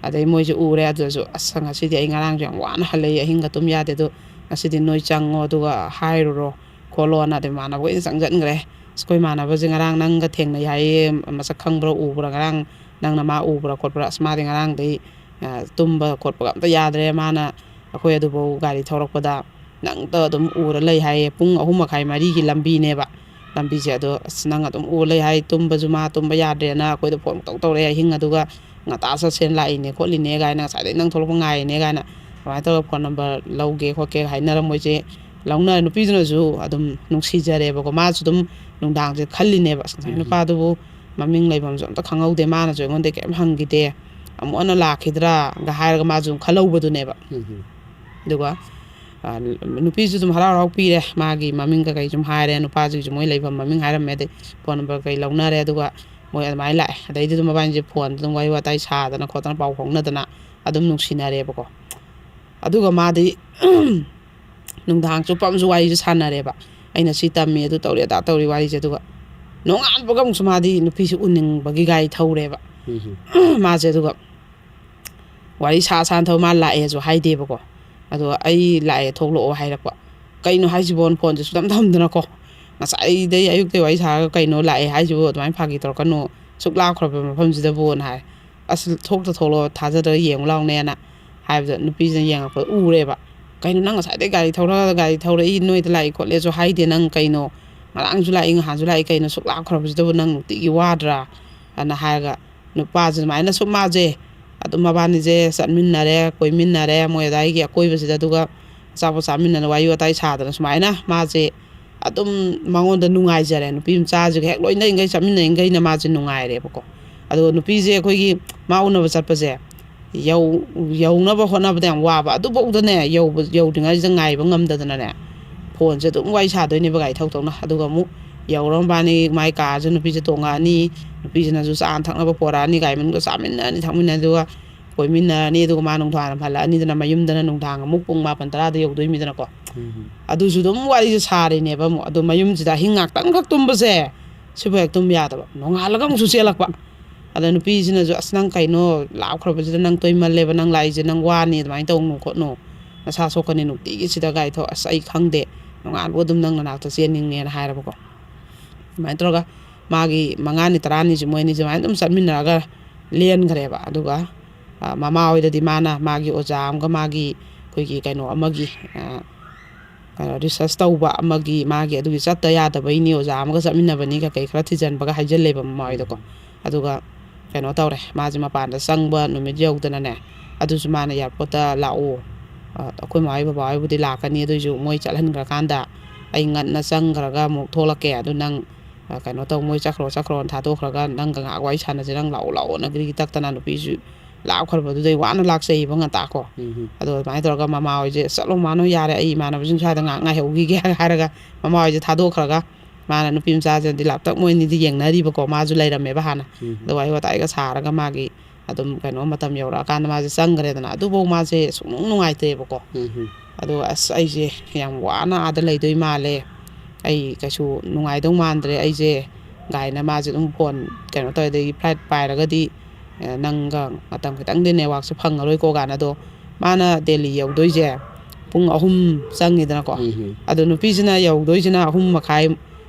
ꯑꯗꯩ ꯃꯣꯏꯁꯦ ꯎꯔꯦ꯫ ꯑꯗꯨꯗꯁꯨ, "ꯑꯁ, ꯉꯁꯤꯗꯤ ꯑꯩ ꯉꯔꯥꯡꯁꯨ ꯌꯥꯝ ꯋꯥꯅ ꯍꯜꯂꯛꯏ, ꯑꯍꯤꯡꯒ ꯇꯨꯝ ꯌꯥꯗꯦ, ꯑꯗꯨ ꯉꯁꯤꯗꯤ ꯅꯣꯏ ꯆꯪꯉꯣ ꯑꯗꯨꯒ ꯍꯥꯏꯔꯨꯔꯣ ꯈꯣꯠꯂꯣꯅ" ꯑꯗꯩ ꯃꯃꯥꯟꯅꯕꯈꯩꯅ ꯆꯪꯁꯤꯟꯈ꯭ꯔꯦ꯫ ꯑꯁ, ꯑꯩꯈꯣꯏ ꯏꯃꯥꯟꯅꯕꯁꯦ ꯉꯔꯥꯡ ꯅꯪꯒ ꯊꯦꯡꯅꯩ ꯍꯥꯏꯌꯦ, ꯃꯁꯛ ꯈꯪꯕ꯭ꯔꯥ, ꯎꯕ꯭ꯔꯥ, ꯉꯔꯥꯡ ꯅꯪꯅ ꯃꯥ ꯎꯕ꯭ꯔꯥ ꯈꯣꯠꯄ꯭ꯔꯥ? ꯑꯁ, ꯃꯥꯗꯤ ꯉꯔꯥꯡꯗꯩ, ꯑ, ꯇꯨꯝꯕ ꯈꯣꯠꯄꯒ ꯑꯝꯇ ꯌꯥꯗ꯭ꯔꯦ꯫ ꯃꯥꯅ ꯑꯩꯈꯣꯏ ꯑꯗꯨꯐꯥꯎ ꯒꯥꯔꯤ ꯊꯧꯔꯛꯄꯗ ꯅꯪꯇ ꯑꯗꯨꯝ ꯎꯔ ꯂꯩ ꯍꯥꯏꯌꯦ꯫ ꯄꯨꯡ ꯑꯍꯨꯝ ꯃꯈꯥꯏ, ꯃꯔꯤꯒꯤ ꯂꯝꯕꯤꯅꯦꯕ꯫ ꯂꯝꯕꯤꯁꯦ ꯑꯗꯣ, "ꯑꯁ, ꯅꯪ ꯑꯗꯨꯝ ꯎꯔ ꯂꯩ ꯍꯥꯏ, ꯇꯨꯝꯕꯁꯨ ꯃꯥ ꯇꯨꯝꯕ ꯌꯥꯗ꯭ꯔꯦꯅ ꯑꯩꯈꯣꯏꯗ ꯐꯣꯟ ꯇꯧ ꯇꯧꯔꯛꯑꯦ ꯑꯍꯤꯡ ꯑꯗꯨꯒ, ꯉꯟꯇꯥ ꯆꯠꯁꯦꯅ ꯂꯥꯛꯏꯅꯦ ꯈꯣꯠꯂꯤꯅꯦ" ꯀꯥꯏꯅ, "ꯉꯁꯥꯏꯗꯩ ꯅꯪ ꯊꯣꯛꯂꯛꯄ ꯉꯥꯏꯔꯤꯅꯦ" ꯀꯥꯏꯅ ꯑꯗꯨꯃꯥꯏꯅ ꯇꯧꯔꯒ ꯐꯣꯟ ꯅꯝꯕꯔ ꯂꯧꯒꯦ ꯈꯣꯠꯀꯦ ꯍꯥꯏꯅꯔ ꯃꯣꯏꯁꯦ ꯂꯧꯅꯔꯦ꯫ ꯅꯨꯄꯤꯗꯨꯅꯁꯨ ꯑꯗꯨꯝ ꯅꯨꯡꯁꯤꯖꯔꯦꯕꯀꯣ꯫ ꯃꯥꯁꯨ ꯑꯗꯨꯝ ꯅꯨꯡꯗꯥꯡꯁꯦ ꯈꯜꯂꯤꯅꯦꯕ, "ꯑꯁ, ꯉꯁꯥꯏ ꯎꯝ꯫ ꯅꯨꯄꯥꯗꯨꯕꯨ ꯃꯃꯤꯡ ꯂꯩꯐꯝꯁꯨ ꯑꯝꯇ ꯈꯪꯍꯧꯗꯦ, ꯃꯥꯅꯁꯨ ꯑꯩꯉꯣꯟꯗ ꯀꯩꯝ ꯍꯪꯈꯤꯗꯦ, ꯑꯃꯨꯛ ꯍꯟꯅ ꯂꯥꯛꯈꯤꯗ꯭ꯔꯥꯒ" ꯍꯥꯏꯔꯒ ꯃꯥꯁꯨ ꯑꯗꯨꯝ ꯈꯜꯍꯧꯕꯗꯨꯅꯦꯕ꯫ ꯎꯝ꯫ ꯑꯗꯨꯒ ꯅꯨꯄꯤꯁꯨ ꯑꯗꯨꯝ ꯍꯔꯥꯎ ꯍꯔꯥꯎ ꯄꯤꯔꯦ꯫ ꯃꯥꯒꯤ ꯃꯃꯤꯡ ꯀꯩꯀꯩ ꯁꯨꯝ ꯍꯥꯏꯔꯦ, ꯅꯨꯄꯥꯁꯤꯒꯤꯁꯨ ꯃꯣꯏ ꯂꯩꯐꯝ ꯃꯃꯤꯡ ꯍꯥꯏꯔꯝꯃꯦ, ꯑꯗꯩ ꯐꯣꯟ ꯅꯝꯕꯔ ꯀꯩ ꯂꯧꯅꯔꯦ꯫ ꯑꯗꯨꯒ ꯃꯣꯏ ꯑꯗꯨꯃꯥꯏꯅ ꯂꯥꯛꯑꯦ꯫ ꯑꯗꯩꯗꯤ ꯑꯗꯨꯝ ꯃꯕꯥꯅꯤꯁꯦ ꯐꯣꯟꯗ ꯑꯗꯨꯝ ꯋꯥꯔꯤ ꯋꯥꯇꯥꯏ ꯁꯥꯗꯅ ꯈꯣꯠꯇꯅ, ꯄꯥꯎ ꯐꯥꯎꯅꯗꯅ ꯑꯗꯨꯝ ꯅꯨꯡꯁꯤꯅꯔꯦꯕꯀꯣ꯫ ꯑꯗꯨꯒ ꯃꯥꯗꯤ ꯅꯨꯡꯗꯥꯡ ꯆꯨꯞꯄ ꯑꯃꯁꯨ ꯋꯥꯔꯤꯁꯦ ꯁꯥꯟꯅꯔꯦꯕ, ꯑꯩꯅ ꯁꯤ ꯇꯝꯃꯤ, ꯑꯗꯨ ꯇꯧꯔꯤ, ꯑꯗꯥ ꯇꯧꯔꯤ ꯋꯥꯔꯤꯁꯦ꯫ ꯑꯗꯨꯒ ꯅꯣꯡꯉꯥꯟꯕꯒ ꯑꯃꯨꯛꯁꯨ ꯃꯥꯗꯤ ꯅꯨꯄꯤꯁꯦ ꯎꯅꯤꯡꯕꯒꯤ ꯒꯥꯔꯤ ꯊꯧꯔꯦꯕ꯫ ꯃꯥꯁꯦ ꯑꯗꯨꯒ ꯋꯥꯔꯤ ꯁꯥ ꯁꯥꯅ ꯊꯧ, ꯃꯥ ꯂꯥꯛꯑꯦꯁꯨ ꯍꯥꯏꯗꯦꯕꯀꯣ꯫ ꯑꯗꯣ "ꯑꯩ ꯂꯥꯛꯑꯦ, ꯊꯣꯛꯂꯛꯑꯣ" ꯍꯥꯏꯔꯛꯄ꯫ ꯀꯩꯅꯣ ꯍꯥꯏꯁꯤꯕꯣ, ꯐꯣꯟꯁꯦ ꯁꯨꯡꯊꯝ ꯊꯝꯗꯅꯀꯣ꯫ "ꯉꯁꯥꯏꯗꯩ ꯑꯌꯨꯛꯇꯩ ꯋꯥꯔꯤ ꯁꯥꯔꯒ ꯀꯩꯅꯣ ꯂꯥꯛꯑꯦ ꯍꯥꯏꯁꯤꯕꯣ, ꯑꯗꯨꯃꯥꯏꯅ ꯐꯥꯒꯤ ꯇꯧꯔꯛꯀꯅꯨ, ꯁꯨꯛ ꯂꯥꯞꯈ꯭ꯔꯕ ꯃꯐꯝꯁꯤꯗꯕꯨꯅ" ꯍꯥꯏ꯫ "ꯑꯁ, ꯊꯣꯛꯇ ꯊꯣꯛꯂꯛꯑꯣ, ꯊꯥꯖꯗ꯭ꯔꯒ ꯌꯦꯡꯉꯨ ꯂꯥꯎꯅꯦꯅ" ꯍꯥꯏꯕꯗ, ꯅꯨꯄꯤꯁꯤꯅ ꯌꯦꯡꯉꯛꯄꯗ ꯎꯔꯦꯕ꯫ "ꯀꯩꯅꯣ, ꯅꯪ ꯉꯁꯥꯏꯗꯩ ꯒꯥꯔꯤ ꯊꯧꯔꯒ, ꯒꯥꯔꯤ ꯊꯧꯔꯛꯏ, ꯅꯣꯏꯗ ꯂꯥꯛꯏ ꯈꯣꯠꯂꯦꯁꯨ ꯍꯥꯏꯗꯦ ꯅꯪ, ꯀꯩꯅꯣ? ꯉꯔꯥꯡꯁꯨ ꯂꯥꯛꯏ, ꯅꯍꯥꯟꯁꯨ ꯂꯥꯛꯏ, ꯀꯩꯅꯣ ꯁꯨꯛ ꯂꯥꯞꯈ꯭ꯔꯕꯁꯤꯗꯕꯨ ꯅꯪ ꯅꯨꯡꯇꯤꯒꯤ ꯋꯥꯗ꯭ꯔꯥ?" ꯑꯅ ꯍꯥꯏꯔꯒ, ꯅꯨꯄꯥꯁꯦ ꯑꯗꯨꯃꯥꯏꯅ ꯁꯨꯝ ꯃꯥꯁꯦ ꯑꯗꯨꯝ ꯃꯕꯥꯅꯤꯁꯦ ꯆꯠꯃꯤꯟꯅꯔꯦ, ꯀꯣꯏꯃꯤꯟꯅꯔꯦ ꯃꯣꯏ ꯑꯗꯥꯏꯒꯤ ꯑꯀꯣꯏꯕꯁꯤꯗ꯫ ꯑꯗꯨꯒ ꯑꯆꯥꯄꯣꯠ ꯆꯥꯃꯤꯟꯅꯗꯅ, ꯋꯥꯔꯤ ꯋꯥꯇꯥꯏ ꯁꯥꯗꯅ ꯁꯨꯃꯥꯏꯅ ꯃꯥꯁꯦ ꯑꯗꯨꯝ ꯃꯉꯣꯟꯗ ꯅꯨꯡꯉꯥꯏꯖꯔꯦ꯫ ꯅꯨꯄꯤ ꯃꯆꯥꯁꯤꯒ ꯍꯦꯛ ꯂꯣꯏꯅꯔꯤꯉꯩ, ꯆꯠꯃꯤꯟꯅꯔꯤꯉꯩꯅ ꯃꯥꯁꯦ ꯅꯨꯡꯉꯥꯏꯔꯦꯕꯀꯣ꯫ ꯑꯗꯨꯒ ꯅꯨꯄꯤꯁꯦ ꯑꯩꯈꯣꯏꯒꯤ ꯃꯥ ꯎꯅꯕ ꯆꯠꯄꯁꯦ ꯌꯧ-, ꯌꯧꯅꯕ ꯍꯣꯠꯅꯕꯗ ꯌꯥꯝ ꯋꯥꯕ꯫ ꯑꯗꯨꯐꯥꯎꯗꯅꯦ, ꯌꯧꯕ-, ꯌꯧꯗ꯭ꯔꯤꯉꯩꯁꯤꯗ ꯉꯥꯏꯕ ꯉꯝꯗꯗꯅꯅꯦ, ꯐꯣꯟꯁꯦ ꯑꯗꯨꯝ ꯋꯥꯔꯤ ꯁꯥꯗꯣꯏꯅꯦꯕ ꯒꯥꯔꯤ ꯊꯧ ꯊꯧꯅ꯫ ꯑꯗꯨꯒ ꯑꯃꯨꯛ ꯌꯧꯔ ꯃꯕꯥꯅꯤ ꯃꯥꯏ ꯀꯥꯔꯁꯦ ꯅꯨꯄꯤꯁꯦ ꯇꯣꯡꯉꯛꯑꯅꯤ, ꯅꯨꯄꯤꯁꯤꯅꯁꯨ ꯆꯥꯅ ꯊꯛꯅꯕ ꯄꯣꯔꯛꯑꯅꯤ, ꯒꯥꯔꯤ ꯃꯅꯨꯡꯗ ꯆꯥꯃꯤꯟꯅꯔꯅꯤ, ꯊꯛꯃꯤꯟꯅꯔꯅꯤ, ꯑꯗꯨꯒ ꯀꯣꯏꯃꯤꯟꯅꯔꯅꯤ꯫ ꯑꯗꯨꯒ ꯃꯥ ꯅꯨꯡꯗꯥꯡ ꯋꯥꯏꯔꯝ ꯍꯜꯂꯛꯑꯅꯤꯗꯅ, ꯃꯌꯨꯝꯗꯅ ꯅꯨꯡꯗꯥꯡ ꯑꯃꯨꯛ ꯄꯨꯡ ꯃꯥꯄꯟ ꯇꯔꯥꯗ ꯌꯧꯗꯣꯏꯃꯤꯗꯅꯀꯣ꯫ ꯑꯗꯨꯁꯨ ꯑꯗꯨꯝ ꯋꯥꯔꯤꯁꯦ ꯁꯥꯔꯤꯅꯦꯕ ꯑꯃꯨꯛ꯫ ꯑꯗꯣ ꯃꯌꯨꯝꯁꯤꯗ ꯑꯍꯤꯡ ꯉꯥꯛꯇꯪꯈꯛ ꯇꯨꯝꯕꯁꯦ, ꯁꯤꯕꯨ ꯍꯦꯛ ꯇꯨꯝ ꯌꯥꯗꯕ꯫ ꯅꯣꯡꯉꯥꯜꯂꯒ ꯑꯃꯨꯛꯁꯨ ꯆꯦꯜꯂꯛꯄ꯫ ꯑꯗ ꯅꯨꯄꯤꯁꯤꯅꯁꯨ, "ꯑꯁ, ꯅꯪ ꯀꯩꯅꯣ, ꯂꯥꯞꯈ꯭ꯔꯕꯁꯤꯗ ꯅꯪ ꯇꯣꯏꯃꯜꯂꯦꯕ, ꯅꯪ ꯂꯥꯛꯏꯁꯦ, ꯅꯪ ꯋꯥꯅꯤ, ꯑꯗꯨꯃꯥꯏꯅ ꯇꯧꯅꯨ ꯈꯣꯠꯅꯨ, ꯅꯁꯥ ꯁꯣꯛꯀꯅꯤ, ꯅꯨꯡꯇꯤꯒꯤ ꯁꯤꯗ ꯒꯥꯔꯤ ꯊꯧ, ꯑꯁ, ꯑꯩ ꯈꯪꯗꯦ, ꯅꯣꯡꯉꯥꯟꯕ ꯑꯗꯨꯝ ꯅꯪ ꯅꯅꯥꯛꯇ ꯆꯦꯟꯅꯤꯡꯉꯦꯅ" ꯍꯥꯏꯔꯕꯀꯣ꯫ ꯑꯗꯨꯃꯥꯏꯅ ꯇꯧꯔꯒ ꯃꯥꯒꯤ ꯃꯉꯥꯅꯤ ꯇꯔꯥꯅꯤꯁꯤ ꯃꯣꯏ ꯑꯅꯤꯁꯦ ꯑꯗꯨꯃꯥꯏꯅ ꯑꯗꯨꯝ ꯆꯠꯃꯤꯟꯅꯔꯒ ꯂꯦꯟꯈ꯭ꯔꯦꯕ꯫ ꯑꯗꯨꯒ, ꯑ, ꯃꯃꯥ ꯍꯣꯏꯗꯗꯤ ꯃꯥꯅ ꯃꯥꯒꯤ ꯑꯣꯖꯥ ꯑꯃꯒ ꯃꯥꯒꯤ ꯑꯩꯈꯣꯏꯒꯤ ꯀꯩꯅꯣ ꯑꯃꯒꯤ, ꯑ, ꯀꯩꯅꯣ, ꯔꯤꯁꯔꯁ ꯇꯧꯕ ꯑꯃꯒꯤ, ꯃꯥꯒꯤ ꯑꯗꯨꯒꯤ ꯆꯠꯇ ꯌꯥꯗꯕꯩꯅꯤ, ꯑꯣꯖꯥ ꯑꯃꯒ ꯆꯠꯃꯤꯟꯅꯕꯅꯤ, ꯀꯩꯀꯩ ꯈꯔ ꯊꯤꯖꯤꯟꯕꯒ ꯍꯥꯏꯖꯤꯜꯂꯦꯕ ꯃꯃꯥ ꯍꯣꯏꯗꯀꯣ꯫ ꯑꯗꯨꯒ ꯀꯩꯅꯣ ꯇꯧꯔꯦ, ꯃꯥꯁꯦ ꯃꯄꯥꯟꯗ ꯆꯪꯕ ꯅꯨꯃꯤꯠ ꯌꯧꯗꯅꯅꯦ, ꯑꯗꯨꯁꯨ ꯃꯥꯅ ꯑꯦꯌꯥꯔꯄꯣꯔꯠꯇ ꯂꯥꯛꯑꯣ, ꯑ, ꯑꯩꯈꯣꯏ ꯃꯥ ꯍꯣꯏ ꯕꯕꯥ ꯍꯣꯏꯕꯨꯗꯤ ꯂꯥꯛꯀꯅꯤ, ꯑꯗꯨꯏꯁꯨ ꯃꯣꯏ ꯆꯠꯍꯟꯈ꯭ꯔꯀꯥꯟꯗ ꯑꯩ ꯉꯟꯅ ꯆꯪꯈ꯭ꯔꯒ ꯑꯃꯨꯛ ꯊꯣꯛꯂꯛꯀꯦ, ꯑꯗꯨ ꯅꯪ, ꯑ, ꯀꯩꯅꯣ ꯇꯧ, ꯃꯣꯏ ꯆꯠꯈ꯭ꯔꯣ ꯆꯠꯈ꯭ꯔꯣꯅ ꯊꯥꯗꯣꯛꯈ꯭ꯔꯒ ꯅꯪꯒ ꯉꯥꯏꯍꯥꯛ ꯋꯥꯔꯤ ꯁꯥꯟꯅꯁꯦ, ꯅꯪ ꯂꯥꯛꯑꯣ ꯂꯥꯛꯑꯣꯅ ꯒ꯭ꯔꯤ ꯇꯛꯇꯅ ꯅꯨꯄꯤꯁꯨ ꯂꯥꯞꯈ꯭ꯔꯕꯗꯨꯗꯩ ꯋꯥꯅ ꯂꯥꯛꯆꯩꯌꯦꯕ ꯉꯟꯇꯥ ꯀꯣ꯫ ꯑꯗꯣ ꯑꯗꯨꯃꯥꯏꯅ ꯇꯧꯔꯒ ꯃꯃꯥ ꯍꯣꯏꯁꯦ, "ꯆꯠꯂꯣ ꯃꯥꯅꯣ, ꯌꯥꯔꯦ, ꯑꯩ ꯏꯃꯥꯟꯅꯕꯁꯤꯡ ꯁ꯭ꯋꯥꯏꯗ ꯉꯥꯏꯍꯥꯛ ꯉꯥꯏꯍꯧꯈꯤꯒꯦ" ꯍꯥꯏꯔꯒ ꯃꯃꯥ ꯍꯣꯏꯁꯦ ꯊꯥꯗꯣꯛꯈ꯭ꯔꯒ, ꯃꯥꯅ ꯅꯨꯄꯤ ꯃꯆꯥꯁꯤꯅꯗꯤ ꯂꯥꯞꯇꯛ ꯃꯣꯏꯅꯤꯗꯤ ꯌꯦꯡꯅꯔꯤꯕꯀꯣ, ꯃꯥꯁꯨ ꯂꯩꯔꯝꯃꯦꯕ ꯍꯥꯟꯅ꯫ ꯑꯗꯣ ꯋꯥꯔꯤ ꯋꯥꯇꯥꯏꯒ ꯁꯥꯔꯒ ꯃꯥꯒꯤ ꯑꯗꯨꯝ ꯀꯩꯅꯣ ꯃꯇꯝ ꯌꯧꯔꯛꯑꯀꯥꯟꯗ ꯃꯥꯁꯦ ꯆꯪꯈ꯭ꯔꯦꯗꯅ꯫ ꯑꯗꯨꯐꯧ ꯃꯥꯁꯦ ꯁꯨꯡꯅꯨꯡ ꯅꯨꯡꯉꯥꯏꯇꯦꯕꯀꯣ꯫ ꯑꯗꯣ "ꯑꯁ, ꯑꯩꯁꯦ ꯌꯥꯝ ꯋꯥꯅ ꯑꯥꯗ ꯂꯩꯗꯣꯏ ꯃꯥꯜꯂꯦ, ꯑꯩ ꯀꯩꯁꯨ ꯅꯨꯡꯉꯥꯏꯗꯧ ꯃꯥꯟꯗ꯭ꯔꯦ ꯑꯩꯁꯦ" ꯀꯥꯏꯅ ꯃꯥꯁꯦ ꯑꯗꯨꯝ ꯐꯣꯟ ꯀꯩꯅꯣ ꯇꯧꯋꯦ꯫ ꯑꯗꯒꯤ "ꯐ꯭ꯂꯥꯏꯠ ꯄꯥꯏꯔꯒꯗꯤ, ꯑ, ꯅꯪꯒ ꯃꯇꯝ ꯈꯤꯇꯪꯗꯤ ꯅꯦꯠꯋꯥꯛꯁꯦ ꯐꯪꯉꯔꯣꯏꯀꯣ" ꯀꯥꯏꯅ꯫ ꯑꯗꯣ ꯃꯥꯅ ꯗꯦꯜꯂꯤ ꯌꯧꯗꯣꯏꯁꯦ ꯄꯨꯡ ꯑꯍꯨꯝ ꯆꯪꯉꯤꯗꯅꯀꯣ꯫ ꯑꯗꯣ ꯅꯨꯄꯤꯁꯤꯅ ꯌꯧꯗꯣꯏꯁꯤꯅ ꯑꯍꯨꯝ ꯃꯈꯥꯏ,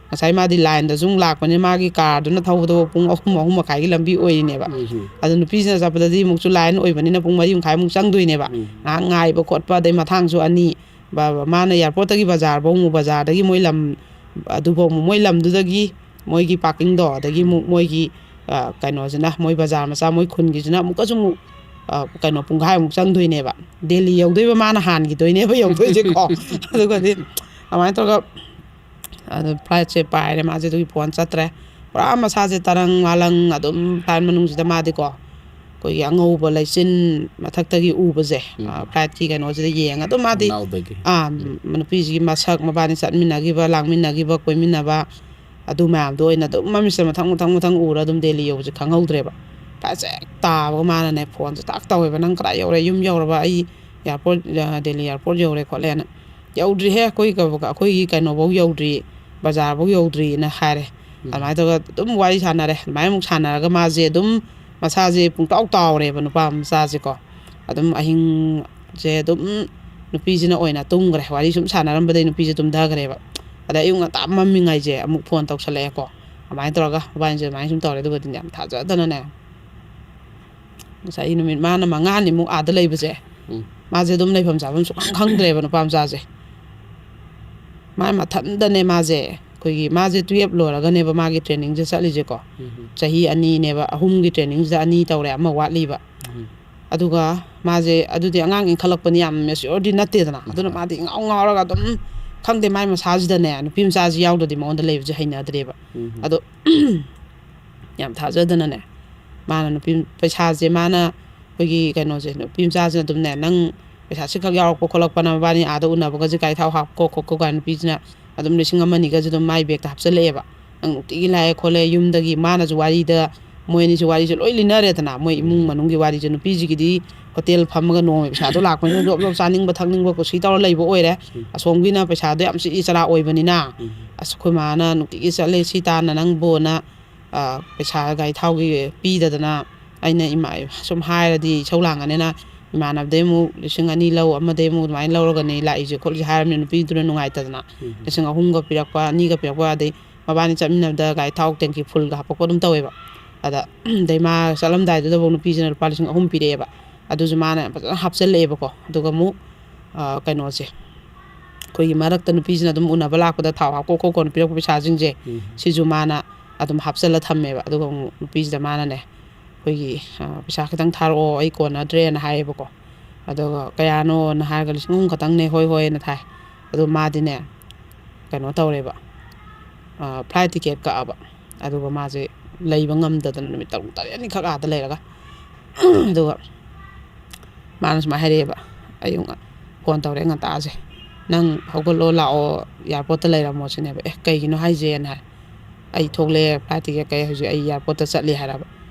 ꯉꯁꯥꯏ ꯃꯥꯗꯤ ꯂꯥꯏꯟꯗꯁꯨ ꯑꯃꯨꯛ ꯂꯥꯛꯄꯅꯤꯅ ꯃꯥꯒꯤ ꯀꯥꯔꯗꯨꯅ ꯊꯧꯕꯗꯣ ꯄꯨꯡ ꯑꯍꯨꯝ, ꯑꯍꯨꯝ ꯃꯈꯥꯏꯒꯤ ꯂꯝꯕꯤ ꯑꯣꯏꯔꯤꯅꯦꯕ꯫ ꯑꯗꯣ ꯅꯨꯄꯤꯁꯤꯅ ꯆꯠꯄꯗꯗꯤ ꯑꯃꯨꯛꯁꯨ ꯂꯥꯏꯟ ꯑꯣꯏꯕꯅꯤꯅ ꯄꯨꯡ ꯃꯔꯤ ꯃꯈꯥꯏꯃꯨꯛ ꯆꯪꯗꯣꯏꯅꯦꯕ꯫ ꯉꯥꯏꯍꯥꯛ ꯉꯥꯏꯕ ꯈꯣꯠꯄ, ꯑꯗꯩ ꯃꯊꯥꯡꯁꯨ ꯑꯅꯤ, ꯕ-, ꯃꯥꯅ ꯑꯦꯌꯥꯔꯄꯣꯔꯠꯇꯒꯤ ꯕꯖꯥꯔꯐꯧ ꯑꯃꯨꯛ, ꯕꯖꯥꯔꯗꯒꯤ ꯃꯣꯏ ꯂꯝ ꯑꯗꯨꯐꯧ ꯑꯃꯨꯛ, ꯃꯣꯏ ꯂꯝꯗꯨꯗꯒꯤ ꯃꯣꯏꯒꯤ ꯄꯥꯔꯀꯤꯡꯗꯣ, ꯑꯗꯒꯤ ꯑꯃꯨꯛ ꯃꯣꯏꯒꯤ, ꯑ, ꯀꯩꯅꯣꯁꯤꯅ, ꯃꯣꯏ ꯕꯖꯥꯔ ꯃꯆꯥ, ꯃꯣꯏ ꯈꯨꯟꯒꯤꯁꯤꯅ ꯑꯃꯨꯛꯀꯁꯨ ꯑꯃꯨꯛ, ꯑ, ꯀꯩꯅꯣ, ꯄꯨꯡꯈꯥꯏꯃꯨꯛ ꯆꯪꯗꯣꯏꯅꯦꯕ꯫ ꯗꯦꯜꯂꯤ ꯌꯧꯗꯣꯏꯕ ꯃꯥꯅ ꯍꯥꯟꯈꯤꯗꯣꯏꯅꯦꯕ ꯌꯧꯗꯣꯏꯁꯦꯀꯣ꯫ ꯑꯗꯨꯒꯗꯤ ꯑꯗꯨꯃꯥꯏꯅ ꯇꯧꯔꯒ, ꯑꯗꯨ ꯐ꯭ꯂꯥꯏꯠꯁꯦ ꯄꯥꯏꯔꯦ ꯃꯥꯁꯦ, ꯑꯗꯨꯒꯤ ꯐꯣꯟ ꯆꯠꯇ꯭ꯔꯦ꯫ ꯄꯨꯔꯥ ꯃꯁꯥꯁꯦ ꯇꯔꯪ ꯃꯥꯂꯪ ꯑꯗꯨꯝ ꯐ꯭ꯂꯥꯏꯠ ꯃꯅꯨꯡꯁꯤꯗ ꯃꯥꯗꯤꯀꯣ, ꯑꯩꯈꯣꯏꯒꯤ ꯑꯉꯧꯕ ꯂꯩꯆꯤꯟ ꯃꯊꯛꯇꯒꯤ ꯎꯕꯁꯦ, ꯎꯝ꯫ ꯑ, ꯐ꯭ꯂꯥꯏꯠꯀꯤ ꯀꯩꯅꯣꯁꯤꯗ ꯌꯦꯡꯉ ꯑꯗꯨꯝ ꯃꯥꯗꯤ, ꯊꯣꯡꯅꯥꯎꯗꯒꯤ꯫ ꯑꯥ, ꯎꯝ꯫ ꯅꯨꯄꯤꯁꯤꯒꯤ ꯃꯁꯛ, ꯃꯕꯥꯅꯤ ꯆꯠꯃꯤꯟꯅꯈꯤꯕ, ꯂꯥꯡꯃꯤꯟꯅꯈꯤꯕ, ꯀꯣꯏꯃꯤꯟꯅꯕ, ꯑꯗꯨ ꯃꯌꯥꯝꯗꯣ ꯑꯣꯏꯅ ꯑꯗꯨꯝ ꯃꯃꯤꯠꯁꯤꯗ ꯃꯊꯪ, ꯃꯊꯪ, ꯃꯊꯪ ꯎꯔ ꯑꯗꯨꯝ ꯗꯦꯜꯂꯤ ꯌꯧꯕꯁꯦ ꯈꯪꯍꯧꯗ꯭ꯔꯦꯕ꯫ ꯐ꯭ꯂꯥꯏꯠꯁꯦ ꯍꯦꯛ ꯇꯥꯕꯒ ꯃꯥꯅꯅꯦ ꯐꯣꯟꯁꯦ ꯇꯥꯛ ꯇꯧꯋꯦꯕ, "ꯅꯪ ꯀꯗꯥꯏ ꯌꯧꯔꯦ? ꯌꯨꯝ ꯌꯧꯔꯕ? ꯑꯩ ꯑꯦꯌꯥꯔꯄꯣꯔꯠ, ꯑ, ꯗꯦꯜꯂꯤ ꯑꯦꯌꯥꯔꯄꯣꯔꯠ ꯌꯧꯔꯦ ꯈꯣꯠꯂꯦꯅ"꯫ "ꯌꯧꯗ꯭ꯔꯤꯍꯦ, ꯑꯩꯈꯣꯏ ꯀ-, ꯑꯩꯈꯣꯏꯒꯤ ꯀꯩꯅꯣꯐꯧ ꯌꯧꯗ꯭ꯔꯤ, ꯕꯖꯥꯔꯐꯧ ꯌꯧꯗ꯭ꯔꯤꯅ" ꯍꯥꯏꯔꯦ꯫ ꯎꯝ꯫ ꯑꯗꯨꯃꯥꯏꯅ ꯇꯧꯔꯒ ꯑꯗꯨꯝ ꯋꯥꯔꯤ ꯁꯥꯟꯅꯔꯦ꯫ ꯑꯗꯨꯃꯥꯏꯅ ꯑꯃꯨꯛ ꯁꯥꯟꯅꯔꯒ ꯃꯥꯁꯦ ꯑꯗꯨꯝ ꯃꯁꯥꯁꯦ ꯄꯨꯡꯇꯥꯎ ꯇꯥꯎꯔꯦꯕ ꯅꯨꯄꯥ ꯃꯆꯥꯁꯦꯀꯣ꯫ ꯑꯗꯨꯝ ꯑꯍꯤꯡꯁꯦ ꯑꯗꯨꯝ ꯅꯨꯄꯤꯁꯤꯅ ꯑꯣꯏꯅ ꯇꯨꯝꯈ꯭ꯔꯦ꯫ ꯋꯥꯔꯤ ꯁꯨꯝ ꯁꯥꯟꯅꯔꯝꯕꯗꯩ ꯅꯨꯄꯤꯁꯦ ꯇꯨꯝꯊꯈ꯭ꯔꯦꯕ꯫ ꯑꯗꯩ ꯑꯌꯨꯛ ꯉꯟꯇꯥ ꯃꯝꯃꯤꯉꯩꯁꯦ ꯑꯃꯨꯛ ꯐꯣꯟ ꯇꯧꯁꯜꯂꯛꯑꯦꯀꯣ꯫ ꯑꯗꯨꯃꯥꯏꯅ ꯇꯧꯔꯒ ꯃꯕꯥꯅꯤꯁꯦ ꯑꯗꯨꯃꯥꯏꯅ ꯁꯨꯝ ꯇꯧꯔꯦ꯫ ꯑꯗꯨꯒꯗꯤꯅꯦ ꯌꯥꯝ ꯊꯥꯖꯗꯅꯅꯦ, ꯉꯁꯥꯏꯒꯤ ꯅꯨꯃꯤꯠ ꯃꯥꯅ ꯃꯉꯥꯅꯤꯃꯨꯛ ꯑꯥꯗ ꯂꯩꯕꯁꯦ, ꯎꯝ꯫ ꯃꯥꯁꯦ ꯑꯗꯨꯝ ꯂꯩꯐꯝ ꯆꯥꯐꯝ ꯁꯨꯡꯈꯪ ꯈꯪꯗ꯭ꯔꯦꯕ ꯅꯨꯄꯥ ꯃꯆꯥꯁꯦ꯫ ꯃꯥ ꯃꯊꯟꯗꯅꯦ ꯃꯥꯁꯦ, ꯑꯩꯈꯣꯏꯒꯤ ꯃꯥꯁꯦ ꯇꯨꯌꯦꯜꯞ ꯂꯣꯏꯔꯒꯅꯦꯕ ꯃꯥꯒꯤ ꯇ꯭ꯔꯦꯅꯤꯡꯁꯦ ꯆꯠꯂꯤꯁꯦꯀꯣ꯫ ꯎꯝ꯫ ꯆꯍꯤ ꯑꯅꯤꯅꯦꯕ, ꯑꯍꯨꯝꯒꯤ ꯇ꯭ꯔꯦꯅꯤꯡꯁꯤꯗ ꯑꯅꯤ ꯇꯧꯔꯦ, ꯑꯃ ꯋꯥꯠꯂꯤꯕ꯫ ꯎꯝ꯫ ꯑꯗꯨꯒ ꯃꯥꯁꯦ ꯑꯗꯨꯗꯤ ꯑꯉꯥꯡ ꯏꯟꯈꯠꯂꯛꯄꯅꯤ, ꯌꯥꯝ ꯃꯦꯆ꯭ꯌꯣꯔꯗꯤ ꯅꯠꯇꯦꯗꯅ꯫ ꯑꯗꯨꯅ ꯎꯝ꯫ ꯃꯥꯗꯤ ꯏꯉꯥꯎ ꯉꯥꯎꯔꯒ ꯑꯗꯨꯝ, ꯈꯪꯗꯦ, ꯃꯥꯏ ꯃꯁꯥꯁꯤꯗꯅꯦ ꯅꯨꯄꯤ ꯃꯆꯥꯁꯤ ꯌꯥꯎꯗ꯭ꯔꯗꯤ ꯃꯉꯣꯟꯗ ꯂꯩꯕꯁꯦ ꯍꯩꯅꯗ꯭ꯔꯦꯕ꯫ ꯎꯝ꯫ ꯑꯗꯣ ꯌꯥꯝ ꯊꯥꯖꯗꯅꯅꯦ, ꯃꯥꯅ ꯅꯨꯄꯤ ꯄꯩꯁꯥꯁꯦ ꯃꯥꯅ ꯑꯩꯈꯣꯏꯒꯤ ꯀꯩꯅꯣꯁꯦ, ꯅꯨꯄꯤ ꯃꯆꯥꯁꯤꯅ ꯑꯗꯨꯝꯅꯦ, "ꯅꯪ ꯄꯩꯁꯥ ꯁꯤꯈꯛ ꯌꯥꯎꯔꯛꯄ ꯈꯣꯠꯂꯛꯄ, ꯅꯕꯥꯅꯤ ꯑꯥꯗ ꯎꯅꯕꯒꯁꯦ ꯒꯥꯔꯤ ꯊꯥꯎ ꯍꯥꯞꯀꯣ ꯈꯣꯠꯀꯣ" ꯀꯥꯏꯅ ꯅꯨꯄꯤꯁꯤꯅ ꯑꯗꯨꯝ ꯂꯤꯁꯤꯡ ꯑꯃ ꯑꯅꯤꯒꯁꯦ ꯑꯗꯨꯝ ꯃꯥꯏ ꯕꯦꯒꯇ ꯍꯥꯞꯆꯤꯜꯂꯛꯑꯦꯕ꯫ "ꯅꯪ ꯅꯨꯡꯇꯤꯒꯤ ꯂꯥꯛꯑꯦ ꯈꯣꯠꯂꯦ", ꯌꯨꯝꯗꯒꯤ ꯃꯥꯅꯁꯨ ꯋꯥꯔꯤꯗ, ꯃꯣꯏ ꯑꯅꯤꯁꯨ ꯋꯥꯔꯤꯁꯦ ꯂꯣꯏ ꯂꯤꯅꯔꯦꯗꯅ, ꯃꯣꯏ ꯏꯃꯨꯡ ꯎꯝ꯫ ꯃꯅꯨꯡꯒꯤ ꯋꯥꯔꯤꯁꯦ꯫ ꯅꯨꯄꯤꯁꯤꯒꯤꯗꯤ ꯍꯣꯇꯦꯜ ꯐꯝꯃꯒ ꯅꯣꯡꯃꯒꯤ ꯄꯩꯁꯥꯗꯣ ꯂꯥꯛꯄꯅꯤꯅ ꯖꯣꯕ ꯖꯣꯕ ꯆꯥꯅꯤꯡꯕ ꯊꯛꯅꯤꯡꯕ ꯀꯨꯁꯤ ꯇꯧꯔ ꯂꯩꯕ ꯑꯣꯏꯔꯦ꯫ ꯎꯝ꯫ ꯑꯁꯣꯝꯒꯤꯅ ꯄꯩꯁꯥꯗꯣ ꯌꯥꯝ ꯁꯤꯛꯏ ꯆꯔꯥ ꯑꯣꯏꯕꯅꯤꯅ꯫ ꯎꯝ꯫ "ꯑꯁ, ꯑꯩꯈꯣꯏ ꯃꯥꯅ ꯅꯨꯡꯇꯤꯒꯤ ꯆꯠꯂꯦ ꯁꯤ ꯇꯥꯟꯅ ꯅꯪꯕꯣꯅ, ꯑ, ꯄꯩꯁꯥ ꯒꯥꯔꯤ ꯊꯥꯎꯒꯤ ꯄꯤꯗꯗꯅ, ꯑꯩꯅ ꯏꯃꯥ ꯁꯨꯝ ꯍꯥꯏꯔꯗꯤ ꯏꯁꯧ ꯂꯥꯡꯉꯅꯤꯅ, ꯏꯃꯥꯟꯅꯕꯗꯩ ꯑꯃꯨꯛ ꯂꯤꯁꯤꯡ ꯑꯅꯤ ꯂꯧ, ꯑꯃꯗꯩ ꯑꯃꯨꯛ ꯑꯗꯨꯃꯥꯏꯅ ꯂꯧꯔꯒꯅꯤ ꯂꯥꯛꯏꯁꯦ ꯈꯣꯠꯂꯤꯁꯦ" ꯍꯥꯏꯔꯕꯅꯤꯅ ꯅꯨꯄꯤꯗꯨꯅ ꯅꯨꯡꯉꯥꯏꯇꯗꯅ ꯎꯝ꯫ ꯂꯤꯁꯤꯡ ꯑꯍꯨꯝꯒ ꯄꯤꯔꯛꯄ, ꯑꯅꯤꯒ ꯄꯤꯔꯛꯄ, ꯑꯗꯩ ꯃꯕꯥꯅꯤ ꯆꯠꯃꯤꯟꯅꯕꯗ ꯒꯥꯔꯤ ꯊꯥꯎ ꯇꯦꯡꯀꯤ ꯐꯨꯜꯒ ꯍꯥꯞꯄꯛꯄ ꯑꯗꯨꯝ ꯇꯧꯋꯦꯕ꯫ ꯑꯗ ꯑꯗꯩ ꯃꯥ ꯆꯠꯂꯝꯗꯥꯏꯗꯨꯗꯐꯥꯎ ꯅꯨꯄꯤꯁꯤꯅ ꯂꯨꯄꯥ ꯂꯤꯁꯤꯡ ꯑꯍꯨꯝ ꯄꯤꯔꯛꯑꯦꯕ꯫ ꯑꯗꯨꯁꯨ ꯃꯥꯅ ꯐꯖꯅ ꯍꯥꯞꯆꯜꯂꯛꯑꯦꯕꯀꯣ꯫ ꯑꯗꯨꯒ ꯑꯃꯨꯛ, ꯑ, ꯀꯩꯅꯣꯁꯦ, ꯑꯩꯈꯣꯏꯒꯤ ꯃꯔꯛꯇ ꯅꯨꯄꯤꯁꯤꯅ ꯑꯗꯨꯝ ꯎꯅꯕ ꯂꯥꯛꯄꯗ ꯊꯥꯎ ꯍꯥꯞꯀꯣ ꯈꯣꯠꯀꯣꯅ ꯄꯤꯔꯛꯄ ꯄꯩꯁꯥꯁꯤꯡꯁꯦ, ꯎꯝ꯫ ꯁꯤꯁꯨ ꯃꯥꯅ ꯑꯗꯨꯝ ꯍꯥꯞꯆꯜꯂ ꯊꯝꯃꯦꯕ꯫ ꯑꯗꯨꯒ ꯑꯃꯨꯛ ꯅꯨꯄꯤꯁꯤꯗ ꯃꯥꯅꯅꯦ, ꯑꯩꯈꯣꯏꯒꯤ, ꯑ, "ꯄꯩꯁꯥ ꯈꯤꯇꯪ ꯊꯥꯔꯛꯑꯣ, ꯑꯩ ꯀꯣꯟꯅꯗ꯭ꯔꯦꯅ" ꯍꯥꯏꯌꯦꯕꯀꯣ꯫ ꯑꯗꯨꯒ "ꯀꯌꯥꯅꯣꯅ?" ꯍꯥꯏꯔꯒ "ꯂꯤꯁꯤꯡ ꯑꯍꯨꯝ ꯈꯛꯇꯪꯅꯦ", "ꯍꯣꯏ, ꯍꯣꯏꯅ" ꯊꯥꯏ꯫ ꯑꯗꯣ ꯃꯥꯗꯤꯅꯦ, ꯀꯩꯅꯣ ꯇꯧꯔꯦꯕ, ꯑ, ꯐ꯭ꯂꯥꯏꯠ ꯇꯤꯀꯦꯠ ꯀꯛꯑꯕ꯫ ꯑꯗꯨꯒ ꯃꯥꯁꯦ ꯂꯩꯕ ꯉꯝꯗꯗꯅ ꯅꯨꯃꯤꯠ ꯇꯔꯨꯛ ꯇꯔꯦꯠꯅꯤꯈꯛ ꯑꯥꯗ ꯂꯩꯔꯒ, ꯑꯗꯨꯒ ꯃꯥꯅ ꯁꯨꯃꯥꯏꯅ ꯍꯥꯏꯔꯛꯑꯦꯕ, ꯑꯌꯨꯛ ꯉ-, ꯐꯣꯟ ꯇꯧꯔꯛꯑꯦ ꯉꯟꯇꯥꯁꯦ, "ꯅꯪ ꯍꯧꯒꯠꯂꯣ, ꯂꯥꯛꯑꯣ, ꯑꯦꯌꯥꯔꯄꯣꯔꯠꯇ ꯂꯩꯔꯝꯃꯣ" ꯁꯤꯅꯦꯕ꯫ "ꯑꯦ, ꯀꯩꯒꯤꯅꯣ ꯍꯥꯏꯁꯦꯅ" ꯍꯥꯏ꯫ "ꯑꯩ ꯊꯣꯛꯂꯛꯑꯦ, ꯐ꯭ꯂꯥꯏꯠ ꯇꯤꯀꯦꯠ ꯀꯛꯑꯦ, ꯍꯧꯖꯤꯛ ꯑꯩ ꯑꯦꯌꯥꯔꯄꯣꯔꯠꯇ ꯆꯠꯂꯤ" ꯍꯥꯏꯔꯕ꯫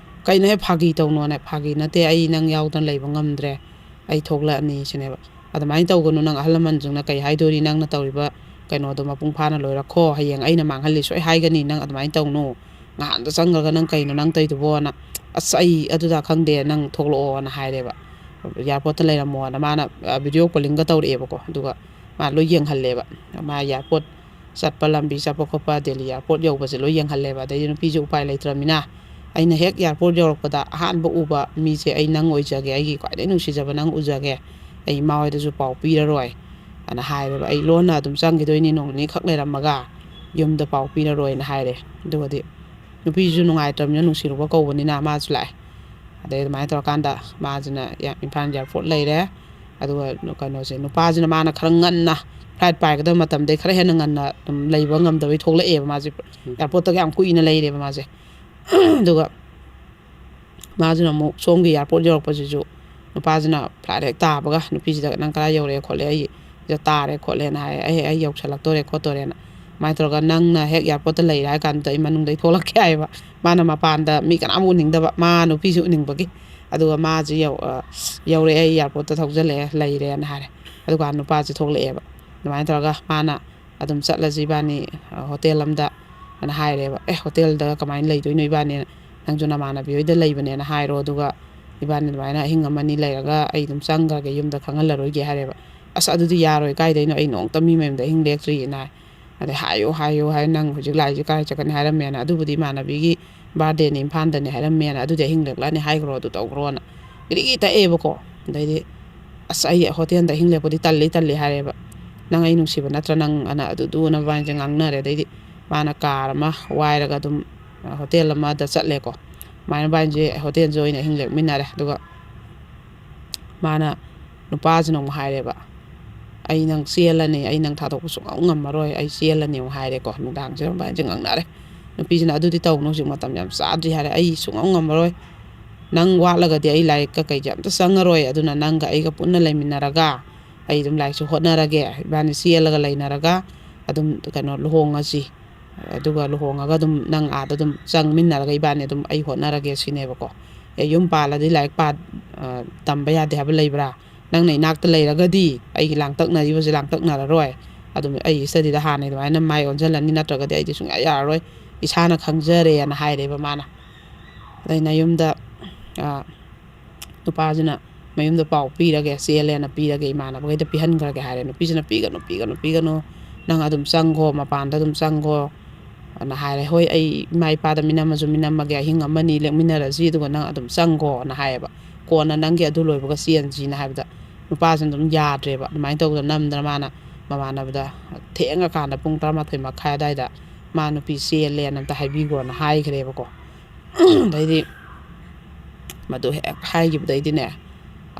"ꯀꯩꯅꯣꯍꯦ, ꯐꯥꯒꯤ ꯇꯧꯅꯣꯅꯦ?" "ꯐꯥꯒꯤ ꯅꯠꯇꯦ, ꯑꯩ ꯅꯪ ꯌꯥꯎꯗꯅ ꯂꯩꯕ ꯉꯝꯗ꯭ꯔꯦ, ꯑꯩ ꯊꯣꯛꯂꯛꯑꯅꯤ" ꯁꯤꯅꯦꯕ꯫ "ꯑꯗꯨꯃꯥꯏꯅ ꯇꯧꯒꯅꯨ, ꯅꯪ ꯑꯍꯜ ꯂꯃꯟꯁꯤꯡꯅ ꯀꯩ ꯍꯥꯏꯗꯣꯔꯤ, ꯅꯪꯅ ꯇꯧꯔꯤꯕ ꯀꯩꯅꯣꯗꯣ ꯃꯄꯨꯡ ꯐꯥꯅ ꯂꯣꯏꯔꯛꯈꯣ, ꯍꯌꯦꯡ ꯑꯩꯅ ꯃꯥꯡꯍꯜꯂꯤ ꯁꯣꯏ ꯍꯥꯏꯒꯅꯤ, ꯅꯪ ꯑꯗꯨꯃꯥꯏꯅ ꯇꯧꯅꯨ, ꯉꯍꯥꯟꯗ ꯆꯪꯈ꯭ꯔꯒ ꯅꯪ ꯀꯩꯅꯣ ꯅꯪ ꯇꯧꯔꯤꯗꯨꯕꯣꯅ", "ꯑꯁ, ꯑꯩ ꯑꯗꯨꯗ ꯈꯪꯗꯦ, ꯅꯪ ꯊꯣꯛꯂꯛꯑꯣꯅ" ꯍꯥꯏꯔꯦꯕ꯫ "ꯑꯦꯌꯥꯔꯄꯣꯔꯠꯇ ꯂꯩꯔꯝꯃꯣꯅ" ꯃꯥꯅ, ꯑ, ꯚꯤꯗꯤꯑꯣ ꯀꯣꯂꯤꯡꯒ ꯇꯧꯔꯛꯑꯦꯕꯀꯣ꯫ ꯑꯗꯨꯒ ꯃꯥ ꯂꯣꯏ ꯌꯦꯡꯍꯜꯂꯦꯕ꯫ ꯃꯥ ꯑꯦꯌꯥꯔꯄꯣꯔꯠ ꯆꯠꯄ, ꯂꯝꯕꯤ ꯆꯠꯄ ꯈꯣꯠꯄ, ꯗꯦꯜꯂꯤ ꯑꯦꯌꯥꯔꯄꯣꯔꯠ ꯌꯧꯕꯁꯦ ꯂꯣꯏ ꯌꯦꯡꯍꯜꯂꯦꯕ꯫ ꯑꯗꯩꯗꯤ ꯅꯨꯄꯤꯁꯦ ꯎꯄꯥꯏ ꯂꯩꯇ꯭ꯔꯕꯅꯤꯅ, "ꯑꯩꯅ ꯍꯦꯛ ꯑꯦꯌꯥꯔꯄꯣꯔꯠ ꯌꯧꯔꯛꯄꯗ ꯑꯍꯥꯟꯕ ꯎꯕ ꯃꯤꯁꯦ ꯑꯩ ꯅꯪ ꯑꯣꯏꯖꯒꯦ, ꯑꯩꯒꯤ ꯈ꯭ꯋꯥꯏꯗꯒꯤ ꯅꯨꯡꯁꯤꯖꯕ ꯅꯪ ꯎꯖꯒꯦ, ꯑꯩ ꯏꯃꯥ ꯍꯣꯏꯗꯁꯨ ꯄꯥꯎ ꯄꯤꯔꯔꯣꯏ" ꯑꯅ ꯍꯥꯏꯔꯦꯕ꯫ "ꯑꯩ ꯂꯣꯟꯅ ꯑꯗꯨꯝ ꯆꯪꯈꯤꯗꯣꯏꯅꯤ, ꯅꯣꯡ ꯅꯤꯅꯤ ꯈꯛ ꯂꯩꯔꯝꯃꯒ ꯌꯨꯝꯗ ꯄꯥꯎ ꯄꯤꯔꯔꯣꯏꯅ" ꯍꯥꯏꯔꯦ꯫ ꯑꯗꯨꯒꯗꯤ ꯅꯨꯄꯤꯁꯨ ꯅꯨꯡꯉꯥꯏꯇ꯭ꯔꯕꯅꯤꯅ, ꯅꯨꯡꯁꯤꯔꯨꯕ ꯀꯧꯕꯅꯤꯅ ꯃꯥꯁꯨ ꯂꯥꯛꯑꯦ꯫ ꯑꯗꯩ ꯑꯗꯨꯃꯥꯏꯅ ꯇꯧꯔꯀꯥꯟꯗ ꯃꯥꯁꯤꯅ ꯏꯝꯐꯥꯜ ꯑꯦꯌꯥꯔꯄꯣꯔꯠ ꯂꯩꯔꯦ꯫ ꯑꯗꯨꯒ ꯀꯩꯅꯣꯁꯦ, ꯅꯨꯄꯥꯁꯤꯅ ꯃꯥꯅ ꯈꯔ ꯉꯟꯅ ꯐ꯭ꯂꯥꯏꯠ ꯄꯥꯏꯒꯗꯕ ꯃꯇꯝꯗꯩ ꯈꯔ ꯍꯦꯟꯅ ꯉꯟꯅ ꯑꯗꯨꯝ ꯂꯩꯕ ꯉꯝꯗꯕꯩ ꯊꯣꯛꯂꯛꯑꯦꯕ ꯃꯥꯁꯦ꯫ ꯎꯝ꯫ ꯑꯦꯌꯥꯔꯄꯣꯔꯠꯇꯒ ꯌꯥꯝ ꯀꯨꯏꯅ ꯂꯩꯔꯦꯕ ꯃꯥꯁꯦ꯫ ꯑꯗꯨꯒ ꯃꯥꯁꯤꯅ ꯑꯃꯨꯛ ꯁꯣꯝꯒꯤ ꯑꯦꯌꯥꯔꯄꯣꯔꯠ ꯌꯧꯔꯛꯄꯁꯤꯁꯨ ꯅꯨꯄꯥꯁꯤꯅ ꯐ꯭ꯂꯥꯏꯠ ꯍꯦꯛ ꯇꯥꯕꯒ ꯅꯨꯄꯤꯁꯤꯗ "ꯅꯪ ꯀꯗꯥꯏ ꯌꯧꯔꯦ ꯈꯣꯠꯂꯦ, ꯑꯩ ꯁꯤꯗ ꯇꯥꯔꯦ ꯈꯣꯠꯂꯦꯅ" ꯍꯥꯏ, "ꯑꯩ ꯑꯩ ꯌꯧꯁꯜꯂꯛꯇꯣꯔꯦ ꯈꯣꯠꯇꯣꯔꯦꯅ"꯫ ꯑꯗꯨꯃꯥꯏꯅ ꯇꯧꯔꯒ "ꯅꯪꯅ ꯍꯦꯛ ꯑꯦꯌꯥꯔꯄꯣꯔꯠꯇ ꯂꯩꯔꯦ ꯍꯥꯏ ꯀꯥꯟꯗ ꯑꯩ ꯃꯅꯨꯡꯗꯒꯤ ꯊꯣꯛꯂꯛꯀꯦ" ꯍꯥꯏꯌꯦꯕ꯫ ꯃꯥꯅ ꯃꯄꯥꯟꯗ ꯃꯤ ꯀꯅꯥꯝ ꯎꯅꯤꯡꯗꯕ, ꯃꯥ ꯅꯨꯄꯤꯁꯨ ꯎꯅꯤꯡꯕꯒꯤ꯫ ꯑꯗꯨꯒ ꯃꯥꯁꯤ ꯌꯧ-, ꯑ, "ꯌꯧꯔꯛꯑꯦ, ꯑꯩ ꯑꯦꯌꯥꯔꯄꯣꯔꯠꯇ ꯊꯧꯖꯜꯂꯛꯑꯦ, ꯂꯩꯔꯦꯅ" ꯍꯥꯏꯔꯦ꯫ ꯑꯗꯨꯀꯥꯟꯗ ꯅꯨꯄꯥꯁꯤ ꯊꯣꯛꯂꯛꯑꯦꯕ꯫ ꯑꯗꯨꯃꯥꯏꯅ ꯇꯧꯔꯒ ꯃꯥꯅ "ꯑꯗꯨꯝ ꯆꯠꯂꯁꯤ ꯏꯕꯥꯅꯤ, ꯑ, ꯍꯣꯇꯦꯜ ꯑꯃꯗ" ꯑꯅ ꯍꯥꯏꯔꯦꯕ꯫ "ꯑꯦ, ꯍꯣꯇꯦꯜꯗ ꯀꯃꯥꯏꯅ ꯂꯩꯗꯣꯏꯅꯣ ꯏꯕꯥꯅꯤꯅ? ꯅꯪꯁꯨ ꯅꯃꯥꯟꯅꯕꯤ ꯍꯣꯏꯗ ꯂꯩꯕꯅꯦꯅ ꯍꯥꯏꯔꯣ, ꯑꯗꯨꯒ ꯏꯕꯥꯅꯤ ꯑꯗꯨꯃꯥꯏꯅ ꯑꯍꯤꯡ ꯑꯃ ꯑꯅꯤ ꯂꯩꯔꯒ ꯑꯩ ꯑꯗꯨꯝ ꯆꯪꯈ꯭ꯔꯒꯦ, ꯌꯨꯝꯗ ꯈꯪꯍꯜꯂꯔꯣꯏꯒꯦ" ꯍꯥꯏꯔꯦꯕ꯫ "ꯑꯁ, ꯑꯗꯨꯗꯤ ꯌꯥꯔꯣꯏ, ꯀꯥꯏꯗꯩꯅꯣ, ꯑꯩ ꯅꯣꯡꯃꯇ ꯃꯤ ꯃꯌꯨꯝꯗ ꯑꯍꯤꯡ ꯂꯦꯛꯇ꯭ꯔꯤꯅ" ꯍꯥꯏ꯫ ꯑꯗꯩ "ꯍꯥꯏꯌꯨ, ꯍꯥꯏꯌꯨ, ꯍꯥꯏ, ꯅꯪ ꯍꯧꯖꯤꯛ ꯂꯥꯛꯏꯁꯦ ꯀꯥꯏ ꯆꯠꯀꯅꯤ ꯍꯥꯏꯔꯝꯃꯦꯅ, ꯑꯗꯨꯕꯨꯗꯤ ꯏꯃꯥꯟꯅꯕꯤꯒꯤ ꯕꯥꯔꯗꯦꯅꯤ, ꯏꯝꯐꯥꯜꯗꯅꯦ ꯍꯥꯏꯔꯝꯃꯦꯅ, ꯑꯗꯨꯗꯤ ꯑꯍꯤꯡ ꯂꯦꯛꯂꯛꯑꯅꯤ ꯍꯥꯏꯈ꯭ꯔꯣ, ꯑꯗꯨ ꯇꯧꯈ꯭ꯔꯣꯅ" ꯒꯤꯔꯤꯒꯤ ꯇꯛꯑꯦꯕꯀꯣ꯫ ꯑꯗꯩꯗꯤ "ꯑꯁ, ꯑꯩ ꯍꯣꯇꯦꯜꯗ ꯑꯍꯤꯡ ꯂꯦꯛꯄꯗꯤ ꯇꯜꯂꯤ, ꯇꯜꯂꯤ" ꯍꯥꯏꯔꯦꯕ꯫ "ꯅꯪ ꯑꯩ ꯅꯨꯡꯁꯤꯕ ꯅꯠꯇ꯭ꯔꯥ ꯅꯪ?" ꯑꯅ ꯑꯗꯨꯗꯨꯅ ꯃꯕꯥꯅꯤꯁꯦ ꯉꯥꯡꯅꯔꯦ꯫ ꯑꯗꯩꯗꯤ ꯃꯥꯅ ꯀꯥꯔ ꯑꯃ ꯋꯥꯏꯔꯒ ꯑꯗꯨꯝ, ꯑ, ꯍꯣꯇꯦꯜ ꯑꯃꯗ ꯆꯠꯂꯦꯀꯣ꯫ ꯑꯗꯨꯃꯥꯏꯅ ꯃꯕꯥꯅꯤꯁꯦ ꯍꯣꯇꯦꯜꯁꯦ ꯑꯣꯏꯅ ꯑꯍꯤꯡ ꯂꯦꯛꯃꯤꯟꯅꯔꯦ꯫ ꯑꯗꯨꯒ ꯃꯥꯅ, ꯅꯨꯄꯥꯁꯤꯅ ꯑꯃꯨꯛ ꯍꯥꯏꯔꯦꯕ, "ꯑꯩ ꯅꯪ ꯆꯦꯜꯂꯅꯤ, ꯑꯩ ꯅꯪ ꯊꯥꯗꯣꯛꯄ ꯁꯨꯡꯉꯝ ꯉꯝꯃꯔꯣꯏ, ꯑꯩ ꯆꯦꯜꯂꯅꯤ" ꯑꯃꯨꯛ ꯍꯥꯏꯔꯦꯀꯣ꯫ ꯅꯨꯡꯗꯥꯡꯁꯤꯗ ꯃꯕꯥꯅꯤꯁꯦ ꯉꯥꯡꯅꯔꯦ꯫ ꯅꯨꯄꯤꯁꯤꯅ "ꯑꯗꯨꯗꯤ ꯇꯧꯅꯨ, ꯍꯧꯖꯤꯛ ꯃꯇꯝ ꯌꯥꯝ ꯆꯥꯗ꯭ꯔꯤ" ꯍꯥꯏꯔꯦ꯫ "ꯑꯩ ꯁꯨꯡꯉꯝ ꯉꯝꯃꯔꯣꯏ, ꯅꯪ ꯋꯥꯠꯂꯒꯗꯤ ꯑꯩ ꯂꯥꯏꯔꯤꯛꯀ ꯀꯩꯁꯦ ꯑꯝꯇ ꯆꯪꯉꯔꯣꯏ, ꯑꯗꯨꯅ ꯅꯪꯒ ꯑꯩꯒ ꯄꯨꯟꯅ ꯂꯩꯃꯤꯟꯅꯔꯒ ꯑꯩ ꯑꯗꯨꯝ ꯂꯥꯏꯔꯤꯛꯁꯨ ꯍꯣꯠꯅꯔꯒꯦ, ꯏꯕꯥꯅꯤ ꯆꯦꯜꯂꯒ ꯂꯩꯅꯔꯒ ꯑꯗꯨꯝ, ꯀꯩꯅꯣ, ꯂꯨꯍꯣꯡꯉꯁꯤ, ꯑꯗꯨꯒ ꯂꯨꯍꯣꯡꯉꯒ ꯑꯗꯨꯝ ꯅꯪ ꯑꯥꯗ ꯑꯗꯨꯝ ꯆꯪꯃꯤꯟꯅꯔꯒ ꯏꯕꯥꯅꯤ ꯑꯗꯨꯝ ꯑꯩ ꯍꯣꯠꯅꯔꯒꯦ" ꯁꯤꯅꯦꯕꯀꯣ꯫ "ꯑꯦ, ꯌꯨꯝ ꯄꯥꯜꯂꯗꯤ ꯂꯥꯏꯔꯤꯛ ꯄꯥ-, ꯑ, ꯇꯝꯕ ꯌꯥꯗꯦ ꯍꯥꯏꯕ ꯂꯩꯕ꯭ꯔꯥ? ꯅꯪꯅ ꯏꯅꯥꯛꯇ ꯂꯩꯔꯒꯗꯤ ꯑꯩꯒꯤ ꯂꯥꯡꯇꯛꯅꯔꯤꯕꯁꯦ ꯂꯥꯡꯇꯛꯅꯔꯔꯣꯏ, ꯑꯗꯨꯝ ꯑꯩ ꯏꯁꯇꯗꯤꯗ ꯍꯥꯟꯅ ꯑꯗꯨꯃꯥꯏꯅ ꯃꯥꯏ ꯑꯣꯟꯁꯤꯜꯂꯅꯤ, ꯅꯠꯇ꯭ꯔꯒꯗꯤ ꯑꯩꯗꯤ ꯁꯨꯡꯌꯥ ꯌꯥꯔꯔꯣꯏ, ꯏꯁꯥꯅ ꯈꯪꯖꯔꯦꯅ" ꯍꯥꯏꯔꯦꯕ ꯃꯥꯅ꯫ ꯑꯗꯩ ꯅꯌꯨꯝꯗ, ꯑ, ꯅꯨꯄꯥꯁꯤꯅ ꯃꯌꯨꯝꯗ ꯄꯥꯎ ꯄꯤꯔꯒꯦ, ꯆꯦꯜꯂꯦꯅ ꯄꯤꯔꯒꯦ, ꯏꯃꯥꯟꯅꯕꯈꯩꯗ ꯄꯤꯍꯟꯈ꯭ꯔꯒꯦ ꯍꯥꯏꯔꯦ꯫ ꯅꯨꯄꯤꯁꯤꯅ "ꯄꯤꯒꯅꯨ, ꯄꯤꯒꯅꯨ, ꯄꯤꯒꯅꯨ, ꯅꯪ ꯑꯗꯨꯝ ꯆꯪꯈꯣ, ꯃꯄꯥꯟꯗ ꯑꯗꯨꯝ ꯆꯪꯈꯣ" ꯑꯅ ꯍꯥꯏꯔꯦ꯫ "ꯍꯣꯏ, ꯑꯩ ꯏꯃꯥ ꯏꯄꯥꯗ ꯃꯤꯅꯝꯃꯁꯨ ꯃꯤꯅꯝꯃꯒꯦ, ꯑꯍꯤꯡ ꯑꯃ ꯑꯅꯤ ꯂꯦꯛꯃꯤꯟꯅꯔꯁꯤ, ꯑꯗꯨꯒ ꯅꯪ ꯑꯗꯨꯝ ꯆꯪꯈꯣꯅ" ꯍꯥꯏꯌꯦꯕ꯫ "ꯀꯣꯟꯅ ꯅꯪꯒꯤ ꯑꯗꯨ ꯂꯣꯏꯕꯒ ꯆꯦꯟꯁꯤꯅ" ꯍꯥꯏꯕꯗ ꯅꯨꯄꯥꯁꯤꯅ ꯑꯗꯨꯝ ꯌꯥꯗ꯭ꯔꯦꯕ꯫ ꯑꯗꯨꯃꯥꯏꯅ ꯇꯧꯗꯅ ꯅꯝꯗꯅ ꯃꯥꯅ ꯃꯃꯥꯟꯅꯕꯗ ꯊꯦꯡꯉꯀꯥꯟꯗ ꯄꯨꯡ ꯇꯔꯥꯃꯥꯊꯣꯏ ꯃꯈꯥꯏ ꯑꯗꯨꯋꯥꯏꯗ "ꯃꯥ ꯅꯨꯄꯤ ꯆꯦꯜꯂꯦꯅ ꯑꯝꯇ ꯍꯥꯏꯕꯤꯈꯣꯅ" ꯍꯥꯏꯈ꯭ꯔꯦꯕꯀꯣ꯫ ꯑꯗꯩꯗꯤ ꯃꯗꯨ ꯍꯦꯛ ꯍꯥꯏꯈꯤꯕꯗꯩꯗꯤꯅꯦ,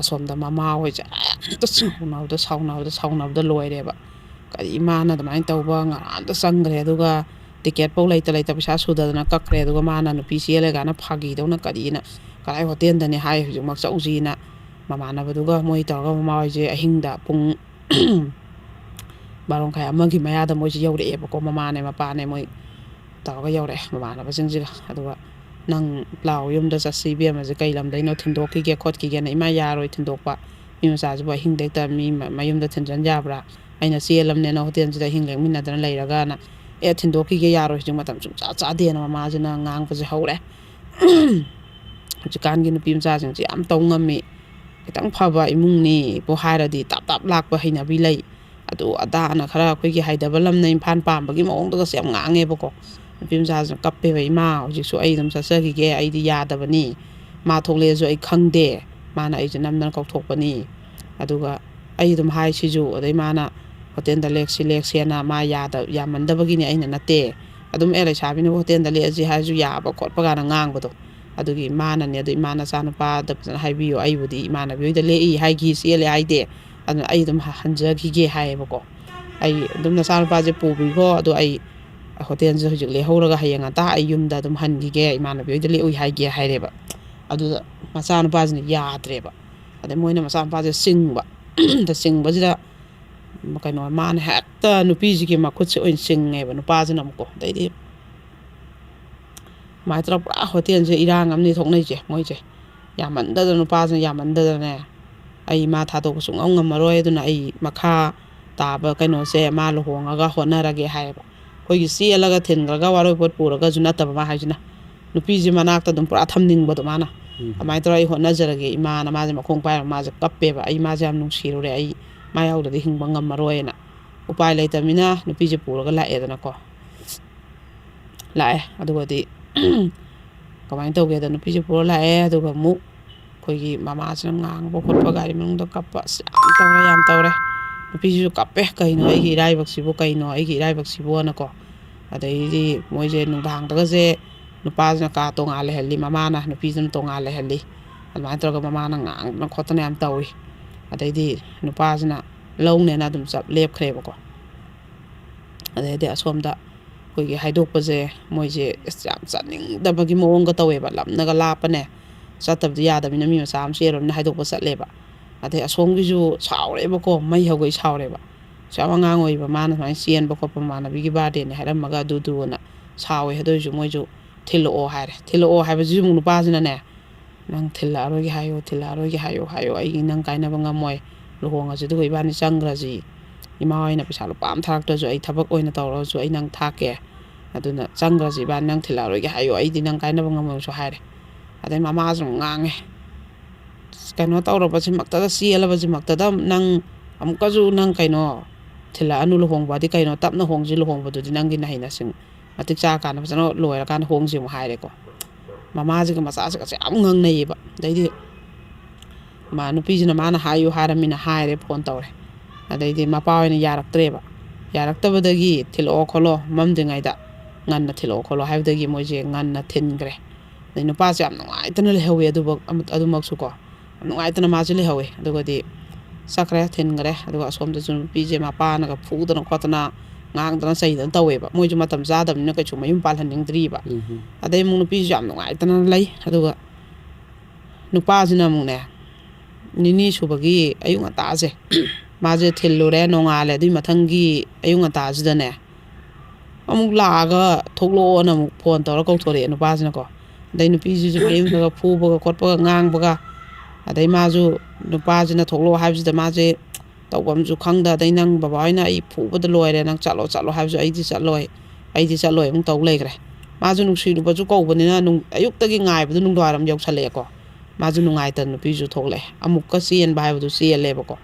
ꯑꯁꯣꯝꯗ ꯃꯃꯥ ꯍꯣꯏꯁꯦ ꯍꯦꯛꯇ ꯁꯥꯎꯅꯕꯗ, ꯁꯥꯎꯅꯕꯗ, ꯁꯥꯎꯅꯕꯗ ꯂꯣꯏꯔꯦꯕ꯫ "ꯀꯔꯤ ꯃꯥꯅ ꯑꯗꯨꯃꯥꯏꯅ ꯇꯧꯕ, ꯉꯔꯥꯡꯗ ꯆꯪꯈ꯭ꯔꯦ, ꯑꯗꯨꯒ ꯇꯤꯀꯦꯠꯐꯧ ꯂꯩꯇ ꯂꯩꯇ ꯄꯩꯁꯥ ꯁꯨꯗꯗꯅ ꯀꯛꯈ꯭ꯔꯦ, ꯑꯗꯨꯒ ꯃꯥꯅ ꯅꯨꯄꯤ ꯆꯦꯜꯂꯦ ꯀꯥꯏꯅ ꯐꯥꯒꯤꯗꯧꯅ ꯀꯔꯤꯅ ꯀꯗꯥꯏ ꯍꯣꯇꯦꯜꯗꯅꯦ ꯍꯥꯏ, ꯍꯧꯖꯤꯛꯃꯛ ꯆꯧꯁꯤꯅ ꯃꯃꯥꯟꯅꯕꯗꯨꯒ ꯃꯣꯏ ꯇꯧꯔꯒ ꯃꯃꯥ ꯍꯣꯏꯁꯦ ꯑꯍꯤꯡꯗ ꯄꯨꯡ ꯕꯥꯔꯣ ꯃꯈꯥꯏ ꯑꯃꯒꯤ ꯃꯌꯥꯗ ꯃꯣꯏꯁꯦ ꯌꯧꯔꯛꯑꯦꯕꯀꯣ, ꯃꯃꯥꯅꯦ ꯃꯄꯥꯅꯦ ꯃꯣꯏ ꯇꯧꯔꯒ ꯌꯧꯔꯛꯑꯦ ꯃꯃꯥꯟꯅꯕꯁꯤꯡꯁꯤꯒ꯫ ꯑꯗꯨꯒ "ꯅꯪ ꯂꯥꯛꯑꯣ, ꯌꯨꯝꯗ ꯆꯠꯁꯤ, ꯏꯕꯦꯝꯃꯁꯦ ꯀꯩ ꯂꯝꯗꯩꯅꯣ ꯊꯤꯟꯗꯣꯛꯈꯤꯒꯦ ꯈꯣꯠꯈꯤꯒꯦꯅ", "ꯏꯃꯥ, ꯌꯥꯔꯣꯏ ꯊꯤꯟꯗꯣꯛꯄ, ꯃꯤ ꯃꯆꯥꯁꯤꯕꯨ ꯑꯍꯤꯡꯗ ꯍꯦꯛꯇ ꯃꯤ ꯃ-, ꯃꯌꯨꯝꯗ ꯊꯤꯟꯖꯟ ꯌꯥꯕ꯭ꯔꯥ? ꯑꯩꯅ ꯆꯦꯜꯂꯝꯅꯦꯅ ꯍꯣꯇꯦꯜꯁꯤꯗ ꯑꯍꯤꯡ ꯂꯦꯛꯃꯤꯟꯅꯗꯅ ꯂꯩꯔꯒꯅ", "ꯑꯦ, ꯊꯤꯟꯗꯣꯛꯈꯤꯒꯦ, ꯌꯥꯔꯣꯏ, ꯍꯧꯖꯤꯛ ꯃꯇꯝ ꯁꯨꯡꯆꯥ ꯆꯥꯗꯦꯅ" ꯃꯃꯥꯁꯤꯅ ꯉꯥꯡꯕꯁꯦ ꯍꯧꯔꯦ꯫ ꯍꯧꯖꯤꯛꯀꯥꯟꯒꯤ ꯅꯨꯄꯤ ꯃꯆꯥꯁꯤꯡꯁꯦ ꯌꯥꯝ ꯇꯧ ꯉꯝꯃꯤ꯫ ꯈꯤꯇꯪ ꯐꯕ ꯏꯃꯨꯡꯅꯤꯕꯨ ꯍꯥꯏꯔꯗꯤ ꯇꯥꯞ ꯇꯥꯞ ꯂꯥꯛꯄ ꯍꯩꯅꯕꯤ ꯂꯩ꯫ ꯑꯗꯨ ꯑꯗꯥꯅ ꯈꯔ ꯑꯩꯈꯣꯏꯒꯤ ꯍꯥꯏꯗꯕ ꯂꯝꯅ ꯏꯝꯐꯥꯜ ꯄꯥꯝꯕꯒꯤ ꯃꯑꯣꯡꯗꯒꯁꯦ ꯌꯥꯝ ꯉꯥꯡꯉꯦꯕꯀꯣ꯫ ꯅꯨꯄꯤ ꯃꯆꯥꯁꯤꯅ ꯀꯞꯄꯦꯕ, "ꯏꯃꯥ, ꯍꯧꯖꯤꯛꯁꯨ ꯑꯩ ꯑꯗꯨꯝ ꯆꯠꯆꯈꯤꯒꯦ, ꯑꯩꯗꯤ ꯌꯥꯗꯕꯅꯤ꯫ ꯃꯥ ꯊꯣꯛꯂꯛꯑꯁꯨ ꯑꯩ ꯈꯪꯗꯦ꯫ ꯃꯥꯅ ꯑꯩꯁꯦ ꯅꯝꯗꯅ ꯀꯧꯊꯣꯛꯄꯅꯤ꯫ ꯑꯗꯨꯒ ꯑꯩ ꯑꯗꯨꯝ ꯍꯥꯏ ꯁꯤꯁꯨ, ꯑꯗꯩ ꯃꯥꯅ ꯍꯣꯇꯦꯜꯗ ꯂꯦꯛꯁꯤ ꯂꯦꯛꯁꯦꯅ ꯃꯥ ꯌꯥꯗ-, ꯌꯥꯃꯟꯗꯕꯒꯤꯅꯦ, ꯑꯩꯅ ꯅꯠꯇꯦ꯫ ꯑꯗꯨꯝ ꯑꯦ ꯂꯩꯁꯥꯕꯤꯅꯕꯨ ꯍꯣꯇꯦꯜꯗ ꯂꯦꯛꯑꯁꯤ ꯍꯥꯏꯔꯁꯨ ꯌꯥꯕ ꯈꯣꯠꯄ ꯀꯥꯏꯅ ꯉꯥꯡꯕꯗꯣ꯫ ꯑꯗꯨꯒꯤ ꯏꯃꯥꯅꯅꯦ, ꯑꯗꯨ ꯏꯃꯥ ꯅꯆꯥꯅꯨꯄꯥꯗ ꯐꯖꯅ ꯍꯥꯏꯕꯤꯌꯨ, ꯑꯩꯕꯨꯗꯤ ꯏꯃꯥꯟꯅꯕꯤ ꯍꯣꯏꯗ ꯂꯦꯛꯏ ꯍꯥꯏꯈꯤ, ꯆꯦꯜꯂꯦ ꯍꯥꯏꯗꯦ꯫ ꯑꯗꯨꯅ ꯑꯩ ꯑꯗꯨꯝ ꯍ-, ꯍꯟꯖꯈꯤꯒꯦ" ꯍꯥꯏꯌꯦꯕꯀꯣ꯫ "ꯑꯩ ꯑꯗꯨꯝ ꯅꯆꯥꯅꯨꯄꯥꯁꯦ ꯄꯨꯕꯤꯈꯣ, ꯑꯗꯣ ꯑꯩ ꯍꯣꯇꯦꯜꯁꯦ ꯍꯧꯖꯤꯛ ꯂꯦꯛꯍꯧꯔꯒ ꯍꯌꯦꯡ ꯉꯟꯇꯥ ꯑꯩ ꯌꯨꯝꯗ ꯑꯗꯨꯝ ꯍꯟꯈꯤꯒꯦ, ꯏꯃꯥꯟꯅꯕꯤ ꯍꯣꯏꯗ ꯂꯦꯛꯎꯏ ꯍꯥꯏꯒꯦ" ꯍꯥꯏꯔꯦꯕ꯫ ꯑꯗꯨꯗ ꯃꯆꯥꯅꯨꯄꯥꯁꯤꯅ ꯌꯥꯗ꯭ꯔꯦꯕ꯫ ꯑꯗꯩ ꯃꯣꯏꯅ ꯃꯆꯥꯅꯨꯄꯥꯁꯦ ꯆꯤꯡꯕ꯫ ꯑꯗ ꯆꯤꯡꯕꯁꯤꯗ ꯀꯩꯅꯣ, ꯃꯥꯅ ꯍꯦꯛꯇ ꯅꯨꯄꯤꯁꯤꯒꯤ ꯃꯈꯨꯠꯁꯦ ꯑꯣꯏꯅ ꯆꯤꯡꯉꯦꯕ, ꯅꯨꯄꯥꯁꯤꯅ ꯑꯃꯨꯛꯀꯣ꯫ ꯑꯗꯩꯗꯤ ꯑꯗꯨꯃꯥꯏꯅ ꯇꯧꯔꯒ ꯄꯨꯔꯥ ꯍꯣꯇꯦꯜꯁꯦ ꯏꯔꯥꯡ ꯑꯃꯅꯤ ꯊꯣꯛꯅꯩꯁꯦ ꯃꯣꯏꯁꯦ꯫ ꯌꯥꯝꯃꯟꯗꯗꯅ, ꯅꯨꯄꯥꯁꯤꯅ ꯌꯥꯝꯃꯟꯗꯗꯅꯅꯦ, "ꯑꯩ ꯃꯥ ꯊꯥꯗꯣꯛꯄ ꯁꯨꯡꯉꯝ ꯉꯝꯃꯔꯣꯏ, ꯑꯗꯨꯅ ꯑꯩ ꯃꯈꯥ ꯇꯥꯕ ꯀꯩꯅꯣꯁꯦ ꯃꯥ ꯂꯨꯍꯣꯡꯉꯒ ꯍꯣꯠꯅꯔꯒꯦ" ꯍꯥꯏꯌꯦꯕ꯫ ꯑꯩꯈꯣꯏꯒꯤ ꯆꯦꯜꯂꯒ ꯊꯤꯟꯈ꯭ꯔꯒ ꯋꯥꯔꯣꯏꯄꯣꯠ ꯄꯨꯔꯒꯁꯨ ꯅꯠꯇꯕ ꯃꯥ ꯍꯥꯏꯁꯤꯅ, ꯅꯨꯄꯤꯁꯦ ꯃꯅꯥꯛꯇ ꯑꯗꯨꯝ ꯄꯨꯔꯥ ꯊꯝꯅꯤꯡꯕꯗꯣ ꯃꯥꯅ꯫ ꯎꯝ꯫ "ꯑꯗꯨꯃꯥꯏꯅ ꯇꯧꯔꯒ ꯑꯩ ꯍꯣꯠꯅꯖꯔꯒꯦ ꯏꯃꯥꯅ", ꯃꯥꯁꯦ ꯃꯈꯣꯡ ꯄꯥꯏꯔꯒ ꯃꯥꯁꯦ ꯀꯞꯄꯦꯕ, "ꯑꯩ ꯃꯥꯁꯦ ꯌꯥꯝ ꯅꯨꯡꯁꯤꯔꯨꯔꯦ, ꯑꯩ ꯃꯥ ꯌꯥꯎꯗ꯭ꯔꯗꯤ ꯍꯤꯡꯕ ꯉꯝꯃꯔꯣꯏꯅ"꯫ ꯎꯄꯥꯏ ꯂꯩꯇꯕꯅꯤꯅ ꯅꯨꯄꯤꯁꯦ ꯄꯨꯔꯒ ꯂꯥꯛꯑꯦꯗꯅꯀꯣ꯫ ꯂꯥꯛꯑꯦ꯫ ꯑꯗꯨꯒꯗꯤ ꯀꯃꯥꯏꯅ ꯇꯧꯒꯦꯗ, ꯅꯨꯄꯤꯁꯦ ꯄꯨꯔ ꯂꯥꯛꯑꯦ꯫ ꯑꯗꯨꯒ ꯑꯃꯨꯛ ꯑꯩꯈꯣꯏꯒꯤ ꯃꯃꯥꯁꯤꯅ ꯉꯥꯡꯕ ꯈꯣꯠꯄ, ꯒꯥꯔꯤ ꯃꯅꯨꯡꯗ ꯀꯞꯄ, ꯑꯁ, ꯌꯥꯝ ꯇꯧꯔꯦ, ꯌꯥꯝ ꯇꯧꯔꯦ꯫ ꯅꯨꯄꯤꯁꯤꯁꯨ ꯀꯞꯄꯦ, "ꯀꯩꯅꯣ ꯑꯩꯒꯤ ꯏꯔꯥꯏꯕꯛꯁꯤꯕꯨ, ꯀꯩꯅꯣ ꯑꯩꯒꯤ ꯏꯔꯥꯏꯕꯛꯁꯤꯕꯨꯅꯀꯣ"꯫ ꯑꯗꯩꯗꯤ ꯃꯣꯏꯁꯦ ꯅꯨꯡꯗꯥꯡꯗꯒꯁꯦ ꯅꯨꯄꯥꯁꯤꯅ ꯀꯥ ꯇꯣꯉꯥꯟ ꯂꯩꯍꯜꯂꯤ, ꯃꯃꯥꯅ ꯅꯨꯄꯤꯗꯨꯅ ꯇꯣꯉꯥꯟ ꯂꯩꯍꯜꯂꯤ꯫ ꯑꯗꯨꯃꯥꯏꯅ ꯇꯧꯔꯒ ꯃꯃꯥꯅ ꯉꯥꯡꯗꯅ ꯈꯣꯠꯇꯅ ꯌꯥꯝ ꯇꯧꯏ꯫ ꯑꯗꯩꯗꯤ ꯅꯨꯄꯥꯁꯤꯅ ꯂꯧꯅꯦꯅ ꯑꯗꯨꯝ ꯆꯞ ꯂꯦꯞꯈ꯭ꯔꯦꯕꯀꯣ꯫ ꯑꯗꯩꯗꯤ ꯑꯁꯣꯝꯗ ꯑꯩꯈꯣꯏꯒꯤ ꯍꯥꯏꯗꯣꯛꯄꯁꯦ ꯃꯣꯏꯁꯦ ꯑꯁ ꯌꯥꯝ ꯆꯠꯅꯤꯡꯗꯕꯒꯤ ꯃꯑꯣꯡꯒ ꯇꯧꯋꯦꯕ, ꯂꯝꯅꯒ ꯂꯥꯞꯄꯅꯦ꯫ ꯆꯠꯇꯕꯗꯤ ꯌꯥꯗꯕꯅꯤꯅ ꯃꯤ ꯃꯆꯥ ꯑꯃ ꯆꯦꯜꯂꯨꯔꯕꯅꯤꯅ ꯍꯥꯏꯗꯣꯛꯄ ꯆꯠꯂꯦꯕ꯫ ꯑꯗꯩ ꯑꯁꯣꯝꯒꯤꯁꯨ ꯁꯥꯎꯔꯦꯕꯀꯣ, ꯃꯩ ꯍꯧꯒꯩ ꯁꯥꯎꯔꯦꯕ꯫ "ꯑꯁꯨꯛ ꯌꯥꯝ ꯑꯉꯥꯡ ꯑꯣꯏꯔꯤꯕ ꯃꯥꯅ ꯁꯨꯃꯥꯏꯅ ꯆꯦꯟꯕ ꯈꯣꯠꯄ, ꯃꯃꯥꯟꯅꯕꯤꯒꯤ ꯕꯥꯔꯗꯦꯅꯦ ꯍꯥꯏꯔꯝꯃꯒ ꯑꯗꯨꯗꯨꯅ ꯁꯥꯎꯋꯦ꯫ ꯑꯗꯨ ꯑꯣꯏꯔꯁꯨ ꯃꯣꯏꯁꯨ ꯊꯤꯜꯂꯛꯑꯣ ꯍꯥꯏꯔꯦ꯫ ꯊꯤꯜꯂꯛꯑꯣ ꯍꯥꯏꯕꯁꯤꯁꯨ ꯑꯃꯨꯛ ꯅꯨꯄꯥꯁꯤꯅꯅꯦ, "ꯅꯪ ꯊꯤꯜꯂꯛꯑꯔꯣꯏꯒꯦ ꯍꯥꯏꯌꯣ, ꯊꯤꯜꯂꯛꯑꯔꯣꯏꯒꯦ ꯍꯥꯏꯌꯣ, ꯍꯥꯏꯌꯣ, ꯑꯩ ꯅꯪ ꯀꯥꯏꯅꯕ ꯉꯝꯃꯣꯏ, ꯂꯨꯍꯣꯡꯉꯁꯤ ꯑꯗꯨꯒ ꯏꯕꯥꯅꯤ ꯆꯪꯈ꯭ꯔꯁꯤ꯫ ꯏꯃꯥ ꯍꯣꯏꯅ ꯄꯩꯁꯥ ꯂꯨꯄꯥ ꯑꯃ ꯊꯥꯔꯛꯇ꯭ꯔꯁꯨ ꯑꯩ ꯊꯕꯛ ꯑꯣꯏꯅ ꯇꯧꯔꯁꯨ ꯑꯩ ꯅꯪ ꯊꯥꯛꯀꯦ꯫ ꯑꯗꯨꯅ ꯆꯪꯈ꯭ꯔꯁꯤ ꯏꯕꯥꯅꯤ, ꯅꯪ ꯊꯤꯜꯂꯛꯑꯔꯣꯏꯒꯦ ꯍꯥꯏꯌꯣ, ꯑꯩꯗꯤ ꯅꯪ ꯀꯥꯏꯅꯕ ꯉꯝꯃꯣꯏꯁꯨ" ꯍꯥꯏꯔꯦ꯫ ꯑꯗꯩ ꯃꯃꯥꯁꯨ ꯑꯃꯨꯛ ꯉꯥꯡꯉꯦ꯫ "ꯀꯩꯅꯣ ꯇꯧꯔꯕꯁꯤꯃꯛꯇꯗ, ꯆꯦꯜꯂꯕꯁꯤꯃꯛꯇꯗ ꯅꯪ ꯑꯃꯨꯛꯀꯁꯨ ꯅꯪ ꯀꯩꯅꯣ ꯊꯤꯜꯂꯛꯑꯅꯨ, ꯂꯨꯍꯣꯡꯕꯗꯤ ꯀꯩꯅꯣ, ꯇꯞꯅ ꯍꯣꯡꯁꯤ, ꯂꯨꯍꯣꯡꯕꯗꯨꯗꯤ ꯅꯪꯒꯤ ꯅꯍꯩ ꯅꯁꯤꯡ ꯃꯇꯤꯛ ꯆꯥꯔꯀꯥꯟꯗ ꯐꯖꯅ ꯂꯣꯏꯔꯀꯥꯟꯗ ꯍꯣꯡꯁꯤ" ꯑꯃꯨꯛ ꯍꯥꯏꯔꯦꯀꯣ꯫ ꯃꯃꯥꯁꯤꯒ ꯃꯆꯥꯁꯤꯒꯁꯦ ꯌꯥꯝ ꯉꯪꯅꯩꯌꯦꯕ꯫ ꯑꯗꯩꯗꯤ ꯃꯥ ꯅꯨꯄꯤꯁꯤꯅ ꯃꯥꯅ ꯍꯥꯏꯌꯨ ꯍꯥꯏꯔꯃꯤꯅ ꯍꯥꯏꯔꯦ, ꯐꯣꯟ ꯇꯧꯔꯦ꯫ ꯑꯗꯩꯗꯤ ꯃꯄꯥ ꯑꯣꯏꯅ ꯌꯥꯔꯛꯇ꯭ꯔꯦꯕ꯫ ꯌꯥꯔꯛꯇꯕꯗꯒꯤ "ꯊꯤꯜꯂꯛꯑꯣ ꯈꯣꯠꯂꯣ, ꯃꯝꯗ꯭ꯔꯤꯉꯩꯗ ꯉꯟꯅ ꯊꯤꯜꯂꯛꯑꯣ ꯈꯣꯠꯂꯣ" ꯍꯥꯏꯕꯗꯒꯤ ꯃꯣꯏꯁꯦ ꯉꯟꯅ ꯊꯤꯟꯈ꯭ꯔꯦ꯫ ꯑꯗꯩ ꯅꯨꯄꯥꯁꯦ ꯌꯥꯝ ꯅꯨꯡꯉꯥꯏꯇꯅ ꯂꯩꯍꯧꯋꯤ꯫ ꯑꯗꯨꯃꯛ-, ꯑꯗꯨꯃꯛꯁꯨꯀꯣ, ꯌꯥꯝ ꯅꯨꯡꯉꯥꯏꯇꯅ ꯃꯥꯁꯦ ꯂꯩꯍꯧꯋꯤ꯫ ꯑꯗꯨꯒꯗꯤ ꯆꯠꯈ꯭ꯔꯦ, ꯊꯤꯟꯈ꯭ꯔꯦ꯫ ꯑꯗꯨꯒ ꯑꯁꯣꯝꯗꯁꯨ ꯅꯨꯄꯤꯁꯦ ꯃꯄꯥꯅꯒ ꯐꯨꯗꯅ ꯈꯣꯠꯇꯅ, ꯉꯥꯡꯗꯅ ꯆꯩꯗꯅ ꯇꯧꯋꯦꯕ꯫ ꯃꯣꯏꯁꯨ ꯃꯇꯝ ꯆꯥꯗꯕꯅꯤꯅ ꯀꯩꯁꯨ ꯃꯌꯨꯝ ꯄꯥꯜꯍꯟꯅꯤꯡꯗ꯭ꯔꯤꯕ꯫ ꯎꯝ꯫ ꯑꯗꯩ ꯑꯃꯨꯛ ꯅꯨꯄꯤꯁꯨ ꯌꯥꯝ ꯅꯨꯡꯉꯥꯏꯇꯅ ꯂꯩ꯫ ꯑꯗꯨꯒ ꯅꯨꯄꯥꯁꯤꯅ ꯑꯃꯨꯛꯅꯦ, ꯅꯤꯅꯤ ꯁꯨꯕꯒꯤ ꯑꯌꯨꯛ ꯉꯟꯇꯥꯁꯦ, ꯃꯥꯁꯦ ꯊꯤꯜꯂꯨꯔꯦ, ꯅꯣꯡꯉꯥꯜꯂꯦ꯫ ꯑꯗꯨꯏ ꯃꯊꯪꯒꯤ ꯑꯌꯨꯛ ꯉꯟꯇꯥꯁꯤꯗꯅꯦ, ꯑꯃꯨꯛ ꯂꯥꯛꯑꯒ ꯊꯣꯛꯂꯛꯑꯣꯅ ꯑꯃꯨꯛ ꯐꯣꯟ ꯇꯧꯔ ꯀꯧꯊꯣꯔꯛꯑꯦ ꯅꯨꯄꯥꯁꯤꯅꯀꯣ꯫ ꯑꯗꯩ ꯅꯨꯄꯤꯁꯤꯁꯨ ꯃꯌꯨꯝꯗꯒ ꯐꯨꯕꯒ ꯈꯣꯠꯄꯒ ꯉꯥꯡꯕꯒ, ꯑꯗꯩ ꯃꯥꯁꯨ, ꯅꯨꯄꯥꯁꯤꯅ ꯊꯣꯛꯂꯛꯑꯣ ꯍꯥꯏꯕꯁꯤꯗ ꯃꯥꯁꯦ ꯇꯧꯐꯝꯁꯨ ꯈꯪꯗ, ꯑꯗꯩ "ꯅꯪ ꯕꯕꯥ ꯍꯣꯏꯅ ꯑꯩ ꯐꯨꯕꯗ ꯂꯣꯏꯔꯦ, ꯅꯪ ꯆꯠꯂꯣ, ꯆꯠꯂꯣ" ꯍꯥꯏꯕꯁꯨ "ꯑꯩꯗꯤ ꯆꯠꯂꯣꯏ, ꯑꯩꯗꯤ ꯆꯠꯂꯣꯏ" ꯑꯃꯨꯛ ꯇꯧ ꯂꯩꯈ꯭ꯔꯦ꯫ ꯃꯥꯁꯨ ꯅꯨꯡꯁꯤꯔꯨꯕꯁꯨ ꯀꯧꯕꯅꯤꯅ ꯅꯨꯡ-, ꯑꯌꯨꯛꯇꯒꯤ ꯉꯥꯏꯕꯗꯨ ꯅꯨꯡꯗꯥꯡꯋꯥꯏꯔꯝ ꯌꯧꯁꯜꯂꯛꯑꯦꯀꯣ꯫ ꯃꯥꯁꯨ ꯅꯨꯡꯉꯥꯏꯇꯅ ꯅꯨꯄꯤꯁꯨ ꯊꯣꯛꯂꯛꯑꯦ꯫ ꯑꯃꯨꯛꯀ ꯆꯦꯟꯕ ꯍꯥꯏꯕꯗꯨ ꯆꯦꯜꯂꯦꯕꯀꯣ꯫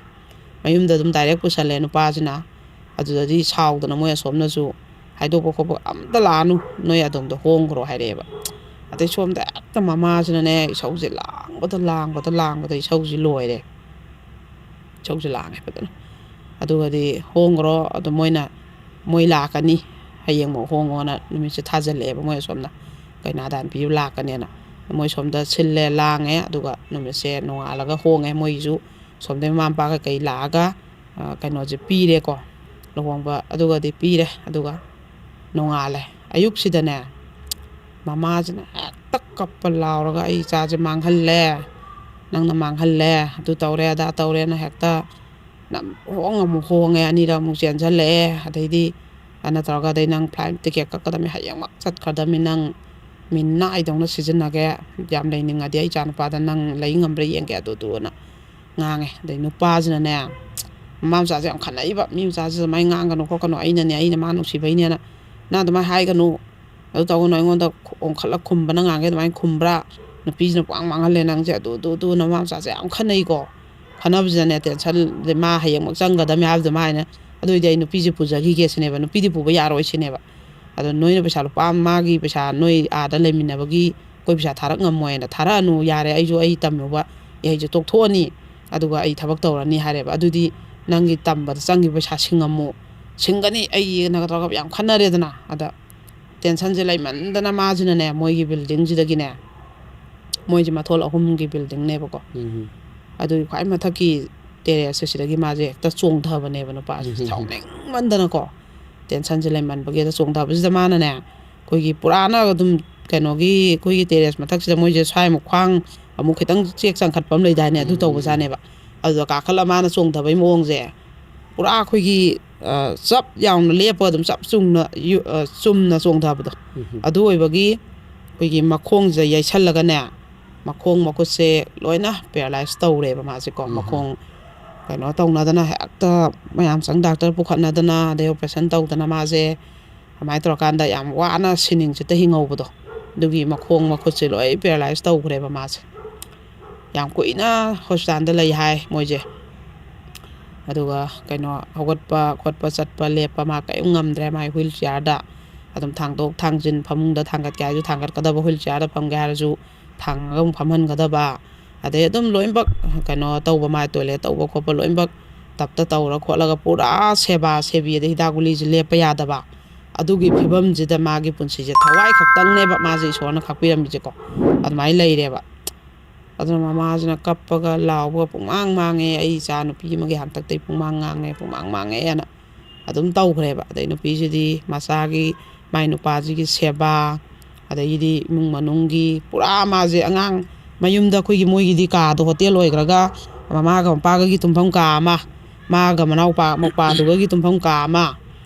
ꯃꯌꯨꯝꯗ ꯑꯗꯨꯝ direct ꯄꯨꯁꯜꯂꯦ ꯅꯨꯄꯥꯁꯤꯅ꯫ ꯑꯗꯨꯗꯗꯤ ꯁꯥꯎꯗꯅ ꯃꯣꯏ ꯑꯁꯣꯝꯅꯁꯨ "ꯍꯥꯏꯗꯣꯛꯄ ꯈꯣꯠꯄ ꯑꯝꯇ ꯂꯥꯛꯑꯅꯨ, ꯅꯣꯏ ꯑꯗꯣꯝꯗ ꯍꯣꯡꯈ꯭ꯔꯣ" ꯍꯥꯏꯔꯛꯑꯦꯕ꯫ ꯑꯗꯩ ꯁꯣꯝꯗ ꯍꯦꯛꯇ ꯃꯃꯥꯁꯤꯅꯅꯦ, ꯏꯁꯧꯁꯦ ꯂꯥꯡꯕꯗ, ꯂꯥꯡꯕꯗ, ꯂꯥꯡꯕꯗ ꯏꯁꯧꯁꯦ ꯂꯣꯏꯔꯦ꯫ ꯏꯁꯧꯁꯦ ꯂꯥꯡꯉꯦ ꯐꯖꯅ꯫ ꯑꯗꯨꯒꯗꯤ "ꯍꯣꯡꯈ꯭ꯔꯣ, ꯑꯗꯨ ꯃꯣꯏꯅ, ꯃꯣꯏ ꯂꯥꯛꯀꯅꯤ, ꯍꯌꯦꯡꯃꯛ ꯍꯣꯡꯉꯣꯅ" ꯅꯨꯃꯤꯠꯁꯦ ꯊꯥꯖꯤꯜꯂꯛꯑꯦꯕ ꯃꯣꯏ ꯑꯁꯣꯝꯅ꯫ "ꯀꯩꯅꯥ ꯗꯥꯟ ꯄꯤꯕ ꯂꯥꯛꯀꯅꯦꯅ" ꯃꯣꯏ ꯁꯣꯝꯗ ꯁꯤꯜꯂꯦ, ꯂꯥꯡꯉꯦ꯫ ꯑꯗꯨꯒ ꯅꯨꯃꯤꯠꯁꯦ ꯅꯣꯡꯉꯥꯜꯂꯒ ꯍꯣꯡꯉꯦ꯫ ꯃꯣꯏꯒꯤꯁꯨ ꯁꯣꯝꯗꯩ ꯃꯃꯥ ꯃꯄꯥ ꯀꯩꯀꯩ ꯂꯥꯛꯑꯒ, ꯑ, ꯀꯩꯅꯣꯁꯦ ꯄꯤꯔꯦꯀꯣ, ꯂꯨꯍꯣꯡꯕ ꯑꯗꯨꯒꯗꯤ ꯄꯤꯔꯦ꯫ ꯑꯗꯨꯒ ꯅꯣꯡꯉꯥꯜꯂꯦ꯫ ꯑꯌꯨꯛꯁꯤꯗꯅꯦ, ꯃꯃꯥꯁꯤꯅ ꯍꯦꯛꯇ ꯍꯦꯛꯇ ꯀꯞꯄ ꯂꯥꯎꯔꯒ, "ꯑꯩ ꯏꯆꯥꯁꯦ ꯃꯥꯡꯍꯜꯂꯦ, ꯅꯪꯅ ꯃꯥꯡꯍꯜꯂꯦ, ꯑꯗꯨ ꯇꯧꯔꯦ, ꯑꯗꯥ ꯇꯧꯔꯦꯅ" ꯍꯦꯛꯇ ꯅꯝ-, ꯍꯣꯡ ꯑꯃꯨꯛ ꯍꯣꯡꯉꯦ, ꯑꯅꯤꯔꯛ ꯑꯃꯨꯛ ꯆꯦꯟꯁꯤꯜꯂꯛꯑꯦ꯫ ꯑꯗꯩꯗꯤ ꯑꯅ ꯇꯧꯔꯒ, "ꯑꯗꯩ ꯅꯪ ꯐ꯭ꯂꯥꯏꯠ ꯇꯤꯀꯦꯠ ꯀꯛꯀꯗꯕꯅꯤ, ꯍꯌꯦꯡꯃꯛ ꯆꯠꯈ꯭ꯔꯗꯕꯅꯤ, ꯅꯪ ꯃꯤ ꯅꯥꯏꯗꯧꯅ ꯁꯤꯖꯤꯟꯅꯒꯦ, ꯌꯥꯝ ꯂꯩꯅꯤꯡꯉꯗꯤ ꯑꯩ ꯏꯆꯥꯅꯨꯄꯥꯗ ꯅꯪ ꯂꯩ ꯉꯝꯕ꯭ꯔꯥ ꯌꯦꯡꯒꯦ", ꯑꯗꯨꯗꯨꯅ ꯉꯥꯡꯉꯦ꯫ ꯑꯗꯩ ꯅꯨꯄꯥꯁꯤꯅꯅꯦ, ꯃꯃꯥ ꯃꯆꯥꯁꯦ ꯌꯥꯝ ꯈꯠꯅꯩꯕ, "ꯃꯤ ꯃꯆꯥꯁꯤꯗ ꯑꯗꯨꯃꯥꯏꯅ ꯉꯥꯡꯒꯅꯨ ꯈꯣꯠꯀꯅꯨ, ꯑꯩꯅꯅꯦ, ꯑꯩꯅ ꯃꯥ ꯅꯨꯡꯁꯤꯕꯩꯅꯦꯅ, ꯅꯪ ꯑꯗꯨꯃꯥꯏꯅ ꯍꯥꯏꯒꯅꯨ, ꯑꯗꯨ ꯇꯧꯒꯅꯨ", ꯑꯩꯉꯣꯟꯗ ꯑꯣꯟꯈꯠꯂ ꯈꯨꯝꯕꯅ ꯉꯥꯡꯒꯦ ꯑꯗꯨꯃꯥꯏꯅ ꯈꯨꯝꯕ꯭ꯔꯥ? "ꯅꯨꯄꯤꯁꯤꯅ ꯄꯨꯡꯉꯥꯡ ꯃꯥꯡꯍꯜꯂꯦ ꯅꯪꯁꯦ", ꯑꯗꯨ, ꯑꯗꯨ, ꯑꯗꯨꯅ ꯃꯃꯥ ꯃꯆꯥꯁꯦ ꯌꯥꯝ ꯈꯠꯅꯩꯀꯣ꯫ ꯈꯠꯅꯕꯁꯤꯗꯅꯦ, ꯇꯦꯟꯁꯟ, ꯃꯥ ꯍꯌꯦꯡꯃꯛ ꯆꯪꯒꯗꯕꯅꯦ ꯍꯥꯏꯕꯗꯨ ꯃꯥ ꯍꯥꯏꯅ, "ꯑꯗꯨ ꯑꯣꯏꯗꯤ ꯑꯩ ꯅꯨꯄꯤꯁꯦ ꯄꯨꯖꯈꯤꯒꯦ" ꯁꯤꯅꯦꯕ, ꯅꯨꯄꯤꯗꯤ ꯄꯨꯕ ꯌꯥꯔꯣꯏ ꯁꯤꯅꯦꯕ꯫ ꯑꯗꯣ ꯅꯣꯏꯅ ꯄꯩꯁꯥ ꯂꯨꯄꯥ ꯑꯃ, ꯃꯥꯒꯤ ꯄꯩꯁꯥ, ꯅꯣꯏ ꯑꯥꯗ ꯂꯩꯃꯤꯟꯅꯕꯒꯤ ꯑꯩꯈꯣꯏ ꯄꯩꯁꯥ ꯊꯥꯔꯛ ꯉꯝꯃꯣꯏꯅ, "ꯊꯥꯔꯛꯑꯅꯨ, ꯌꯥꯔꯦ, ꯑꯩꯁꯨ ꯑꯩ ꯇꯝꯃꯨꯕ ꯏꯍꯩꯁꯦ ꯇꯣꯛꯊꯣꯛꯑꯅꯤ, ꯑꯗꯨꯒ ꯑꯩ ꯊꯕꯛ ꯇꯧꯔꯅꯤ" ꯍꯥꯏꯔꯦꯕ꯫ "ꯑꯗꯨꯗꯤ ꯅꯪꯒꯤ ꯇꯝꯕꯗ ꯆꯪꯈꯤꯕ ꯄꯩꯁꯥ ꯁꯤꯡꯉꯝꯃꯨ"꯫ "ꯁꯤꯡꯒꯅꯤ ꯑꯩꯒꯤꯅꯒ" ꯇꯧꯔꯒ ꯌꯥꯝ ꯈꯟꯅꯔꯦꯗꯅ꯫ ꯑꯗ ꯇꯦꯟꯁꯟꯁꯦ ꯂꯩꯃꯟꯗꯅ ꯃꯥꯁꯤꯅꯅꯦ, ꯃꯣꯏꯒꯤ ꯕꯤꯜꯗꯤꯡꯁꯤꯗꯒꯤꯅꯦ, ꯃꯣꯏꯁꯦ ꯃꯊꯣꯜ ꯑꯍꯨꯝꯒꯤ ꯕꯤꯜꯗꯤꯡꯅꯦꯕꯀꯣ꯫ ꯎꯝ꯫ ꯑꯗꯨꯒꯤ ꯈ꯭ꯋꯥꯏ ꯃꯊꯛꯀꯤ ꯇꯦꯔꯦꯁꯁꯦ, ꯁꯤꯗꯒꯤ ꯃꯥꯁꯦ ꯍꯦꯛꯇ ꯆꯣꯡꯊꯕꯅꯦꯕ ꯅꯨꯄꯥꯁꯦ꯫ ꯎꯝ꯫ ꯁꯥꯎꯅꯤꯡꯃꯟꯗꯅꯀꯣ, ꯇꯦꯟꯁꯟꯁꯦ ꯂꯩꯃꯟꯕꯒꯤ ꯑꯗ ꯆꯣꯡꯊꯕꯁꯤꯗ ꯃꯥꯅꯅꯦ, ꯑꯩꯈꯣꯏꯒꯤ ꯄꯨꯔꯥꯅ ꯑꯗꯨꯝ ꯀꯩꯅꯣꯒꯤ, ꯑꯩꯈꯣꯏꯒꯤ ꯇꯦꯔꯦꯁ ꯃꯊꯛꯁꯤꯗ ꯃꯣꯏꯁꯦ ꯁ꯭ꯋꯥꯏꯃꯨꯛ ꯈ꯭ꯋꯥꯡ ꯑꯃꯨꯛ ꯈꯤꯇꯪ ꯆꯦꯛ ꯆꯪꯈꯠꯄ ꯑꯃ ꯂꯩꯗꯥꯏꯅꯦ, ꯑꯗꯨ ꯎꯝ꯫ ꯇꯧꯕꯖꯥꯠꯅꯦꯕ꯫ ꯑꯗꯨꯗ ꯀꯥꯈꯠꯂ ꯃꯥꯅ ꯆꯣꯡꯊꯕꯩ ꯃꯑꯣꯡꯁꯦ ꯄꯨꯔꯥ ꯑꯩꯈꯣꯏꯒꯤ, ꯑ, ꯆꯞ ꯌꯥꯎꯅ ꯂꯦꯞꯄꯒ ꯑꯗꯨꯝ ꯆꯞ ꯆꯨꯝꯅ ꯌꯨ-, ꯑ, ꯆꯨꯝꯅ ꯆꯣꯡꯊꯕꯗꯣ꯫ ꯎꯝ꯫ ꯑꯗꯨ ꯑꯣꯏꯕꯒꯤ ꯑꯩꯈꯣꯏꯒꯤ ꯃꯈꯣꯡꯁꯦ ꯌꯩꯁꯜꯂꯒꯅꯦ, ꯃꯈꯣꯡ ꯃꯈꯨꯠꯁꯦ ꯂꯣꯏꯅ ꯄꯦꯔꯥꯂꯥꯏꯁ ꯇꯧꯔꯦꯕ ꯃꯥꯁꯦꯀꯣ꯫ ꯎꯝ꯫ ꯃꯈꯣꯡ ꯀꯩꯅꯣ ꯇꯧꯅꯗꯅ, ꯍꯦꯛꯇ ꯃꯌꯥꯝ ꯆꯪ ꯗꯥꯛꯇꯔ ꯄꯨꯈꯠꯅꯗꯅ, ꯑꯗꯩ ꯑꯣꯄꯔꯦꯁꯟ ꯇꯧꯗꯅ ꯃꯥꯁꯦ ꯑꯗꯨꯃꯥꯏꯅ ꯇꯧꯔꯀꯥꯟꯗ ꯌꯥꯝ ꯋꯥꯅ ꯁꯤꯅꯤꯡ ꯁꯤꯠꯇ ꯍꯤꯡꯍꯧꯕꯗꯣ꯫ ꯑꯗꯨꯒꯤ ꯃꯈꯣꯡ ꯃꯈꯨꯠꯁꯦ ꯂꯣꯏ ꯄꯦꯔꯥꯂꯥꯏꯁ ꯇꯧꯈ꯭ꯔꯦꯕ ꯃꯥꯁꯦ꯫ ꯌꯥꯝ ꯀꯨꯏꯅ ꯍꯣꯁꯄꯤꯇꯥꯜꯗ ꯂꯩ ꯍꯥꯏ ꯃꯣꯏꯁꯦ꯫ ꯑꯗꯨꯒ ꯀꯩꯅꯣ, ꯍꯧꯒꯠꯄ ꯈꯣꯠꯄ, ꯆꯠꯄ ꯂꯦꯞꯄ ꯃꯥ ꯀꯔꯤꯝ ꯉꯝꯗ꯭ꯔꯦ꯫ ꯃꯥꯏ ꯍ꯭ꯋꯤꯜ ꯆꯤꯌꯥꯔꯗ ꯑꯗꯨꯝ ꯊꯥꯡꯗꯣꯛ ꯊꯥꯡꯖꯤꯟ, ꯐꯃꯨꯡꯗ ꯊꯥꯡꯒꯠꯀꯦ ꯍꯥꯏꯁꯨ ꯊꯥꯡꯒꯠꯀꯗꯕ, ꯍ꯭ꯋꯤꯜ ꯆꯤꯌꯥꯔꯗ ꯐꯝꯒꯦ ꯍꯥꯏꯔꯁꯨ ꯊꯥꯡꯉꯒ ꯑꯃꯨꯛ ꯐꯝꯍꯟꯒꯗꯕ, ꯑꯗꯩ ꯑꯗꯨꯝ ꯂꯣꯏꯅꯃꯛ ꯀꯩꯅꯣ ꯇꯧꯕ, ꯃꯥꯏ ꯇꯣꯏꯂꯦꯠ ꯇꯧꯕ ꯈꯣꯠꯄ ꯂꯣꯏꯅꯃꯛ ꯇꯞꯇ ꯇꯧꯔ ꯈꯣꯠꯂꯒ ꯄꯨꯔꯥ ꯁꯦꯕꯥ ꯁꯦꯕꯤ, ꯑꯗꯩ ꯍꯤꯗꯥꯛ ꯒꯨꯂꯤꯁꯦ ꯂꯦꯞꯄ ꯌꯥꯗꯕ, ꯑꯗꯨꯒꯤ ꯐꯤꯕꯝꯁꯤꯗ ꯃꯥꯒꯤ ꯄꯨꯟꯁꯤꯁꯦ ꯊꯋꯥꯏ ꯈꯛꯇꯪꯅꯦꯕ ꯃꯥꯁꯦ ꯏꯁꯣꯔꯅ ꯈꯥꯛꯄꯤꯔꯝꯃꯤꯁꯦꯀꯣ꯫ ꯑꯗꯨꯃꯥꯏꯅ ꯂꯩꯔꯦꯕ꯫ ꯑꯗꯨꯅ ꯃꯃꯥꯁꯤꯅ ꯀꯞꯄꯒ ꯂꯥꯎꯕꯒ ꯄꯨꯡꯃꯥꯡ ꯃꯥꯡꯉꯦ, "ꯑꯩ ꯏꯆꯥ ꯅꯨꯄꯤ ꯑꯃꯒꯤ ꯍꯥꯛꯇꯛꯇꯒꯤ ꯄꯨꯡꯃꯥꯡ ꯉꯥꯡꯉꯦ, ꯄꯨꯡꯃꯥꯡ ꯃꯥꯡꯉꯦꯅ" ꯑꯗꯨꯝ ꯇꯧꯈ꯭ꯔꯦꯕ꯫ ꯑꯗꯩ ꯅꯨꯄꯤꯁꯤꯗꯤ ꯃꯆꯥꯒꯤ, ꯃꯥꯏ ꯅꯨꯄꯥꯁꯤꯒꯤ ꯁꯦꯕꯥ, ꯑꯗꯒꯤꯗꯤ ꯏꯃꯨꯡ ꯃꯅꯨꯡꯒꯤ ꯄꯨꯔꯥ ꯃꯥꯁꯦ ꯑꯉꯥꯡ ꯃꯌꯨꯝꯗ ꯑꯩꯈꯣꯏꯒꯤ ꯃꯣꯏꯒꯤꯗꯤ ꯀꯥꯗꯣ ꯍꯣꯇꯦꯜ ꯑꯣꯏꯈ꯭ꯔꯒ ꯃꯃꯥꯒ ꯃꯄꯥꯒꯒꯤ ꯇꯨꯝꯐꯝ ꯀꯥ ꯑꯃ, ꯃꯥꯒ ꯃꯅꯥꯎꯄꯥ ꯃꯧꯄꯥꯗꯨꯒꯒꯤ ꯇꯨꯝꯐꯝ ꯀꯥ ꯑꯃ,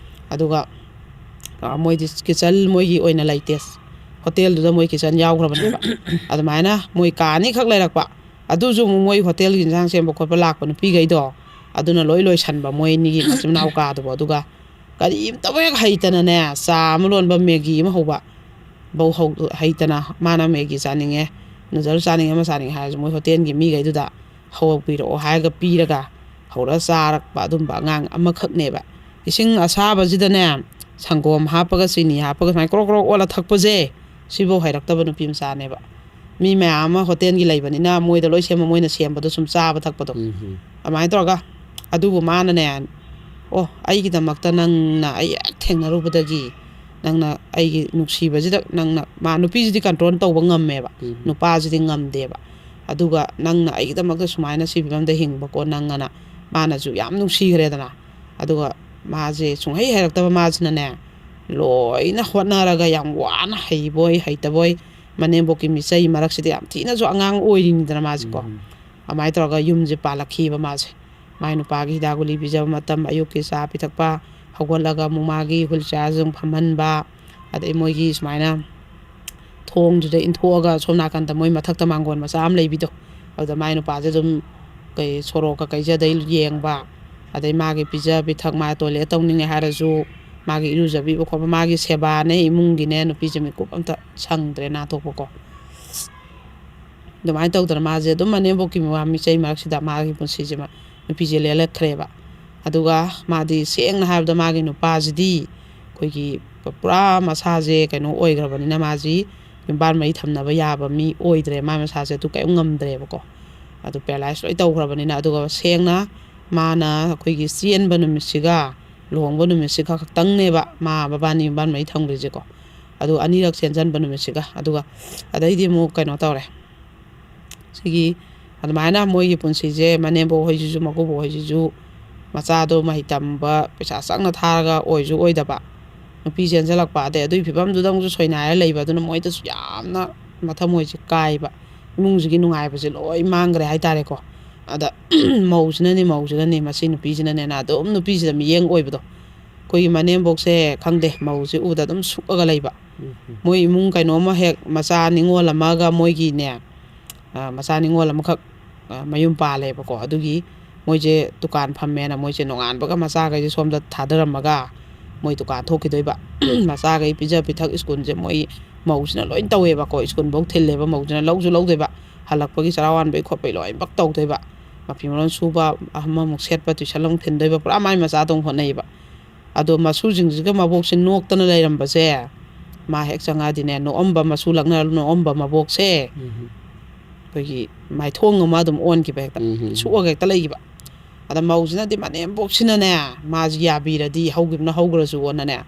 ꯑꯗꯨꯒ ꯃꯣꯏꯗꯤ ꯀꯤꯠꯆꯟ ꯃꯣꯏꯒꯤ ꯑꯣꯏꯅ ꯂꯩꯇꯦ꯫ ꯍꯣꯇꯦꯜꯗꯨꯗ ꯃꯣꯏ ꯀꯤꯠꯆꯟ ꯌꯥꯎꯈ꯭ꯔꯕꯅꯦꯕ꯫ ꯑꯗꯨꯃꯥꯏꯅ ꯃꯣꯏ ꯀꯥ ꯑꯅꯤꯈꯛ ꯂꯩꯔꯛꯄ꯫ ꯑꯗꯨꯁꯨ ꯑꯃꯨꯛ ꯃꯣꯏ ꯍꯣꯇꯦꯜꯒꯤ ꯏꯟꯁꯥꯡ ꯁꯦꯝꯕ ꯈꯣꯠꯄ ꯂꯥꯛꯄ ꯅꯨꯄꯤꯈꯩꯗꯣ ꯑꯗꯨꯅ ꯂꯣꯏ ꯂꯣꯏꯁꯟꯕ, ꯃꯣꯏ ꯑꯅꯤꯒꯤ ꯃꯆꯤꯟ ꯃꯅꯥꯎ ꯀꯥꯗꯨꯕꯨ꯫ ꯑꯗꯨꯒ ꯀꯔꯤꯝꯇꯕꯨ ꯍꯦꯛ ꯍꯩꯇꯅꯅꯦ, ꯆꯥ ꯑꯃ ꯂꯣꯟꯕ, ꯃꯦꯒꯤ ꯑꯃ ꯍꯧꯕ ꯕꯧ ꯍꯩꯇꯅ, ꯃꯥꯅ ꯃꯦꯒꯤ ꯆꯥꯅꯤꯡꯉꯦ, ꯅꯨꯗꯜ ꯆꯥꯅꯤꯡꯉꯦ, ꯑꯃ ꯆꯥꯅꯤꯡꯉꯦ ꯍꯥꯏꯔꯁꯨ ꯃꯣꯏ ꯍꯣꯇꯦꯜꯒꯤ ꯃꯤꯈꯩꯗꯨꯗ ꯍꯧꯕꯤꯔꯛꯑꯣ ꯍꯥꯏꯔꯒ ꯄꯤꯔꯒ ꯍꯧꯔ ꯆꯥꯔꯛꯄ ꯑꯗꯨꯝꯕ ꯑꯉꯥꯡ ꯑꯃꯈꯛꯅꯦꯕ꯫ ꯏꯁꯤꯡ ꯑꯁꯥꯕꯁꯤꯗꯅꯦ ꯁꯪꯒꯣꯝ ꯍꯥꯞꯄꯒ, ꯆꯤꯅꯤ ꯍꯥꯞꯄꯒ ꯁꯨꯃꯥꯏꯅ ꯀ꯭ꯔꯣꯛ ꯀ꯭ꯔꯣꯛ ꯑꯣꯜꯂ ꯊꯛꯄꯁꯦ, ꯁꯤꯐꯧ ꯍꯩꯔꯛꯇꯕ ꯅꯨꯄꯤ ꯃꯆꯥꯅꯦꯕ꯫ ꯃꯤ ꯃꯌꯥꯝ ꯑꯃ ꯍꯣꯇꯦꯜꯒꯤ ꯂꯩꯕꯅꯤꯅ ꯃꯣꯏꯗ ꯂꯣꯏ ꯁꯦꯝꯕ, ꯃꯣꯏꯅ ꯁꯦꯝꯕꯗꯣ ꯁꯨꯝ ꯆꯥꯕ ꯊꯛꯄꯗꯣ꯫ ꯑꯗꯨꯃꯥꯏꯅ ꯇꯧꯔꯒ, ꯑꯗꯨꯕꯨ ꯃꯥꯅꯅꯦ, "ꯑꯣ, ꯑꯩꯒꯤꯗꯃꯛꯇ ꯅꯪꯅ ꯑꯩ ꯍꯦꯛ ꯊꯦꯡꯅꯔꯨꯕꯗꯒꯤ ꯅꯪꯅ ꯑꯩꯒꯤ ꯅꯨꯡꯁꯤꯕꯁꯤꯗ ꯅꯪꯅ", ꯃꯥ ꯅꯨꯄꯤꯁꯤꯗꯤ ꯀꯟꯇ꯭ꯔꯣꯜ ꯇꯧꯕ ꯉꯝꯃꯦꯕ, ꯎꯝ꯫ ꯅꯨꯄꯥꯁꯤꯗꯤ ꯉꯝꯗꯦꯕ꯫ "ꯑꯗꯨꯒ ꯅꯪꯅ ꯑꯩꯒꯤꯗꯃꯛꯇ ꯁꯨꯃꯥꯏꯅ ꯁꯤ ꯐꯤꯕꯝꯗ ꯍꯤꯡꯕꯀꯣ ꯅꯪ", ꯑꯅ ꯃꯥꯅꯁꯨ ꯌꯥꯝ ꯅꯨꯡꯁꯤꯈ꯭ꯔꯦꯗꯅ꯫ ꯑꯗꯨꯒ ꯃꯥꯁꯦ ꯁꯨꯡꯍꯩ ꯍꯩꯔꯛꯇꯕ ꯃꯥꯁꯤꯅꯅꯦ, ꯂꯣꯏꯅ ꯍꯣꯠꯅꯔꯒ ꯌꯥꯝ ꯋꯥꯅ, ꯍꯩꯕꯣꯏ ꯍꯩꯇꯕꯣꯏ, ꯃꯅꯦꯝꯕꯣꯛꯀꯤ ꯃꯤꯆꯩ ꯃꯔꯛꯁꯤꯗ ꯌꯥꯝ ꯊꯤꯅꯁꯨ ꯑꯉꯥꯡ ꯑꯣꯏꯔꯤꯅꯤꯗꯅ ꯃꯥꯁꯦꯀꯣ꯫ ꯎꯝ꯫ ꯑꯗꯨꯃꯥꯏꯅ ꯇꯧꯔꯒ ꯌꯨꯝꯁꯦ ꯄꯥꯜꯂꯛꯈꯤꯕ ꯃꯥꯁꯦ꯫ ꯃꯥꯏ ꯅꯨꯄꯥꯒꯤ ꯍꯤꯗꯥꯛ ꯒꯨꯂꯤ ꯄꯤꯖꯕ ꯃꯇꯝ, ꯑꯌꯨꯛꯀꯤ ꯆꯥ ꯄꯤꯊꯛꯄ, ꯍꯧꯒꯠꯂꯒ ꯑꯃꯨꯛ ꯃꯥꯒꯤ ꯍꯨꯏꯜ ꯆꯤꯌꯥꯔꯁꯦ ꯑꯃꯨꯛ ꯐꯝꯍꯟꯕ, ꯑꯗꯩ ꯃꯣꯏꯒꯤ ꯁꯨꯃꯥꯏꯅ ꯊꯣꯡꯗꯨꯗ ꯏꯟꯊꯣꯛꯑꯒ ꯁꯣꯝ ꯅꯥꯀꯟꯗ ꯃꯣꯏ ꯃꯊꯛꯇ ꯃꯥꯡꯒꯣꯟ ꯃꯆꯥ ꯑꯃ ꯂꯩꯕꯤꯗꯣ, ꯑꯗꯨꯗ ꯃꯥꯏ ꯅꯨꯄꯥꯁꯦ ꯑꯗꯨꯝ ꯀꯩ ꯁꯣꯔꯣꯛꯀ ꯀꯩꯁꯦ ꯑꯗꯩ ꯌꯦꯡꯕ, ꯑꯗꯩ ꯃꯥꯒꯤ ꯄꯤꯖ ꯄꯤꯊꯛ, ꯃꯥ ꯇꯣꯏꯂꯦꯠ ꯇꯧꯅꯤꯡꯉꯦ ꯍꯥꯏꯔꯁꯨ ꯃꯥꯒꯤ ꯏꯔꯨꯖꯕꯤꯕ ꯈꯣꯠꯄ, ꯃꯥꯒꯤ ꯁꯦꯕꯥꯅꯦ, ꯏꯃꯨꯡꯒꯤꯅꯦ, ꯅꯨꯄꯤꯁꯦ ꯃꯤꯀꯨꯞ ꯑꯝꯇ ꯁꯪꯗ꯭ꯔꯦ ꯅꯥꯟꯊꯣꯛꯄꯀꯣ꯫ ꯑꯗꯨꯃꯥꯏꯅ ꯇꯧꯗꯅ ꯃꯥꯁꯦ ꯑꯗꯨꯝ ꯃꯅꯦꯝꯕꯣꯛꯀꯤ ꯃꯤꯋꯥ ꯃꯤꯆꯩ ꯃꯔꯛꯁꯤꯗ ꯃꯥꯒꯤ ꯄꯨꯟꯁꯤꯁꯦ ꯃꯥ-, ꯅꯨꯄꯤꯁꯦ ꯂꯦꯜꯂꯛꯈ꯭ꯔꯦꯕ꯫ ꯑꯗꯨꯒ ꯃꯥꯗꯤ ꯁꯦꯡꯅ ꯍꯥꯏꯔꯕꯗ ꯃꯥꯒꯤ ꯅꯨꯄꯥꯁꯤꯗꯤ ꯑꯩꯈꯣꯏꯒꯤ ꯄꯨꯔꯥ ꯃꯁꯥꯁꯦ ꯀꯩꯅꯣ ꯑꯣꯏꯈ꯭ꯔꯕꯅꯤꯅ ꯃꯥꯁꯤ ꯌꯨꯝꯕꯥꯟ ꯃꯔꯤ ꯊꯝꯅꯕ ꯌꯥꯕ ꯃꯤ ꯑꯣꯏꯗ꯭ꯔꯦ, ꯃꯥ ꯃꯁꯥꯁꯦ ꯑꯗꯨ ꯀꯔꯤꯝ ꯉꯝꯗ꯭ꯔꯦꯕꯀꯣ꯫ ꯑꯗꯨ ꯄꯦꯔꯥꯂꯥꯏꯁ ꯂꯣꯏ ꯇꯧꯈ꯭ꯔꯕꯅꯤꯅ꯫ ꯑꯗꯨꯒ ꯁꯦꯡꯅ ꯃꯥꯅ ꯑꯩꯈꯣꯏꯒꯤ ꯆꯦꯟꯕ ꯅꯨꯃꯤꯠꯁꯤꯒ ꯂꯨꯍꯣꯡꯕ ꯅꯨꯃꯤꯠꯁꯤꯒ ꯈꯛꯇꯪꯅꯦꯕ ꯃꯥ ꯃꯕꯥꯅꯤ ꯌꯨꯝꯕꯥꯟ ꯃꯔꯤ ꯊꯝꯈ꯭ꯔꯤꯁꯦꯀꯣ꯫ ꯑꯗꯨ ꯑꯅꯤꯔꯛ ꯆꯦꯟꯁꯤꯟꯕ ꯅꯨꯃꯤꯠꯁꯤꯒ꯫ ꯑꯗꯨꯒ ꯑꯗꯩꯗꯤ ꯑꯃꯨꯛ ꯀꯩꯅꯣ ꯇꯧꯔꯦ꯫ ꯁꯤꯒꯤ ꯑꯗꯨꯃꯥꯏꯅ ꯃꯣꯏꯒꯤ ꯄꯨꯟꯁꯤꯁꯦ, ꯃꯅꯦꯝꯕꯣꯛ ꯍꯣꯏꯁꯤꯁꯨ ꯃꯀꯨꯕꯣꯛ ꯍꯣꯏꯁꯤꯁꯨ ꯃꯆꯥꯗꯣ ꯃꯍꯩ ꯇꯝꯕ ꯄꯩꯁꯥ ꯆꯪꯅ ꯊꯥꯔꯒ ꯑꯣꯏꯁꯨ ꯑꯣꯏꯗꯕ, ꯅꯨꯄꯤ ꯆꯦꯟꯁꯤꯜꯂꯛꯄ, ꯑꯗꯩ ꯑꯗꯨꯒꯤ ꯐꯤꯕꯝꯗꯨꯗ ꯑꯃꯨꯛꯁꯨ ꯁꯣꯏꯅꯥꯏꯔ ꯂꯩꯕ, ꯑꯗꯨꯅ ꯃꯣꯏꯗꯁꯨ ꯌꯥꯝꯅ ꯃꯊꯃꯣꯏꯁꯦ ꯀꯥꯏꯕ, ꯏꯃꯨꯡꯁꯤꯒꯤ ꯅꯨꯡꯉꯥꯏꯕꯁꯦ ꯂꯣꯏ ꯃꯥꯡꯈ꯭ꯔꯦ ꯍꯥꯏꯇꯥꯔꯦꯀꯣ꯫ ꯑꯗ ꯃꯧꯁꯤꯅꯅꯦ, ꯃꯧꯁꯤꯅꯅꯦ, ꯃꯁꯤ ꯅꯨꯄꯤꯁꯤꯅꯅꯦꯅ ꯑꯗꯨꯝ ꯅꯨꯄꯤꯁꯤꯗ ꯃꯤꯠꯌꯦꯡ ꯑꯣꯏꯕꯗꯣ꯫ ꯑꯩꯈꯣꯏꯒꯤ ꯃꯅꯦꯝꯕꯣꯛꯁꯦ ꯈꯪꯗꯦ, ꯃꯧꯁꯦ ꯎꯕꯗ ꯑꯗꯨꯝ ꯁꯨꯛꯑꯒ ꯂꯩꯕ꯫ ꯎꯝ, ꯎꯝ꯫ ꯃꯣꯏ ꯏꯃꯨꯡ ꯀꯩꯅꯣꯝꯃ ꯍꯦꯛ, ꯃꯆꯥ ꯅꯤꯉꯣꯜ ꯑꯃꯒ ꯃꯣꯏꯒꯤꯅꯦ, ꯑ, ꯃꯆꯥ ꯅꯤꯉꯣꯜ ꯑꯃꯈꯛ, ꯑ, ꯃꯌꯨꯝ ꯄꯥꯜꯂꯦꯕꯀꯣ꯫ ꯑꯗꯨꯒꯤ ꯃꯣꯏꯁꯦ ꯗꯨꯀꯥꯟ ꯐꯝꯃꯦꯅ ꯃꯣꯏꯁꯦ ꯅꯣꯡꯉꯥꯟꯕꯒ ꯃꯆꯥꯈꯩꯁꯦ ꯁꯣꯝꯗ ꯊꯥꯗꯔꯝꯃꯒ ꯃꯣꯏ ꯗꯨꯀꯥꯟ ꯊꯣꯛꯈꯤꯗꯣꯏꯕ꯫ ꯃꯆꯥꯈꯩ ꯄꯤꯖ ꯄꯤꯊꯛ, ꯁ꯭ꯀꯨꯜꯁꯦ ꯃꯣꯏ ꯃꯧꯁꯤꯅ ꯂꯣꯏ ꯇꯧꯋꯦꯕꯀꯣ꯫ ꯁ꯭ꯀꯨꯜꯐꯧ ꯊꯤꯜꯂꯦꯕ, ꯃꯧꯁꯤꯅ ꯂꯧꯁꯨ ꯂꯧꯗꯣꯏꯕ, ꯍꯜꯂꯛꯄꯒꯤ ꯆꯔꯥ ꯋꯥꯟꯕꯩ ꯈꯣꯠꯄꯩ ꯂꯣꯏꯅꯃꯛ ꯇꯧꯗꯣꯏꯕ꯫ ꯃꯐꯤ ꯃꯔꯣꯟ ꯁꯨꯕ, ꯑꯃꯃꯨꯛ ꯁꯦꯠꯄ, ꯇꯨꯏꯁꯟ ꯑꯃꯨꯛ ꯊꯤꯟꯗꯣꯏꯕ, ꯄꯨꯔꯥ ꯃꯥꯏ ꯃꯆꯥꯗꯧ ꯍꯣꯠꯅꯩꯕ꯫ ꯑꯗꯣ ꯃꯁꯨꯁꯤꯡꯁꯤꯒ ꯃꯕꯣꯛꯁꯦ ꯅꯣꯛꯇꯅ ꯂꯩꯔꯝꯕꯁꯦ, ꯃꯥ ꯍꯦꯛ ꯆꯪꯉꯛꯑꯗꯤꯅꯦ, ꯅꯣꯛꯑꯝꯕ, ꯃꯁꯨ ꯂꯛꯅꯔ ꯅꯣꯛꯑꯝꯕ ꯃꯕꯣꯛꯁꯦ, ꯎꯝ꯫ ꯑꯩꯈꯣꯏꯒꯤ ꯃꯥꯏꯊꯣꯡ ꯑꯃ ꯑꯗꯨꯝ ꯑꯣꯟꯈꯤꯕ, ꯍꯦꯛꯇ ꯎꯝ, ꯎꯝ, ꯎꯝ꯫ ꯁꯨꯛꯑꯒ ꯍꯦꯛꯇ ꯂꯩꯈꯤꯕ꯫ ꯑꯗ ꯃꯧꯁꯤꯅꯗꯤ ꯃꯅꯦꯝꯕꯣꯛꯁꯤꯅꯅꯦ, ꯃꯥꯁꯤ ꯌꯥꯕꯤꯔꯗꯤ, ꯍꯧꯈꯤꯕꯅ ꯍꯧꯈ꯭ꯔꯁꯨꯅꯅꯦ,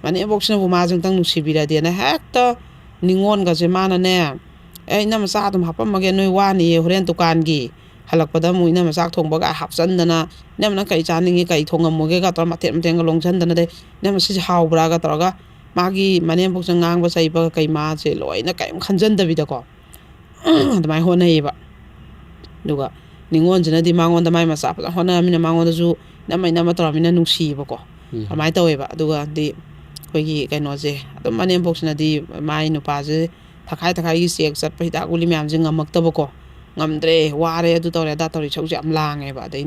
ꯃꯅꯦꯝꯕꯣꯛꯁꯤꯅꯕꯨ ꯃꯥꯁꯦ ꯑꯝꯇꯪ ꯅꯨꯡꯁꯤꯕꯤꯔꯗꯤꯅ ꯍꯦꯛꯇ ꯅꯤꯉꯣꯟꯒꯁꯦ ꯃꯥꯅꯅꯦ, "ꯑꯦ, ꯏꯅꯝꯃ, ꯆꯥ ꯑꯗꯨꯝ ꯍꯥꯞꯄꯝꯃꯒꯦ, ꯅꯣꯏ ꯋꯥꯅꯤꯌꯦ, ꯍꯣꯔꯦꯟ ꯗꯨꯀꯥꯟꯒꯤ ꯍꯜꯂꯛꯄꯗ ꯑꯃꯨꯛ ꯏꯅꯝꯃ ꯆꯥꯛ ꯊꯣꯡꯕꯒ ꯍꯥꯞꯆꯟꯗꯅ, ꯏꯅꯝꯃꯅ ꯀꯩ ꯆꯥꯅꯤꯡꯉꯤ, ꯀꯩ ꯊꯣꯡꯉꯝꯃꯨꯒꯦꯒ ꯇꯧꯔ ꯃꯊꯦꯜ ꯃꯊꯦꯜꯒ ꯂꯣꯡꯁꯟꯗꯅ, ꯑꯗꯩ ꯏꯅꯝꯃ ꯁꯤꯁꯦ ꯍꯥꯎꯕ꯭ꯔꯥꯒ ꯇꯧꯔꯒ ꯃꯥꯒꯤ ꯃꯅꯦꯝꯕꯣꯛꯁꯦ ꯉꯥꯡꯕ ꯆꯩꯕ ꯀꯩ ꯃꯥꯁꯦ ꯂꯣꯏꯅ ꯀꯔꯤꯝ ꯈꯟꯖꯟꯗꯕꯤꯗꯀꯣ ꯑꯗꯨꯃꯥꯏꯅ ꯍꯣꯠꯅꯩꯌꯦꯕ꯫ ꯑꯗꯨꯒ ꯅꯤꯉꯣꯟꯁꯤꯅꯗꯤ ꯃꯉꯣꯟꯗ, ꯃꯥꯏ ꯃꯆꯥ ꯐꯖꯅ ꯍꯣꯠꯅꯔꯃꯤꯅ ꯃꯉꯣꯟꯗꯁꯨ ꯏꯅꯝꯃ ꯏꯅꯝꯃ ꯇꯧꯔꯃꯤꯅ ꯅꯨꯡꯁꯤꯌꯦꯕꯀꯣ꯫ ꯎꯝ꯫ ꯑꯗꯨꯃꯥꯏꯅ ꯇꯧꯋꯦꯕ꯫ ꯑꯗꯨꯒꯗꯤ ꯑꯩꯈꯣꯏꯒꯤ ꯀꯩꯅꯣꯁꯦ ꯑꯗꯨꯝ ꯃꯅꯦꯝꯕꯣꯛꯁꯤꯅꯗꯤ ꯃꯥꯏ ꯅꯨꯄꯥꯁꯦ ꯊꯈꯥꯏ ꯊꯈꯥꯏꯒꯤ ꯆꯦꯛ ꯆꯠꯄ ꯍꯤꯗꯥꯛ ꯒꯨꯂꯤ ꯃꯌꯥꯝꯁꯦ ꯉꯝꯃꯛꯇꯕꯀꯣ, ꯉꯝꯗ꯭ꯔꯦ, ꯋꯥꯔꯦ, ꯑꯗꯨ ꯇꯧꯔꯦ ꯑꯗꯥ ꯇꯧꯔꯦ, ꯏꯁꯧꯁꯦ ꯌꯥꯝ ꯂꯥꯡꯉꯦꯕ꯫ ꯑꯗꯩ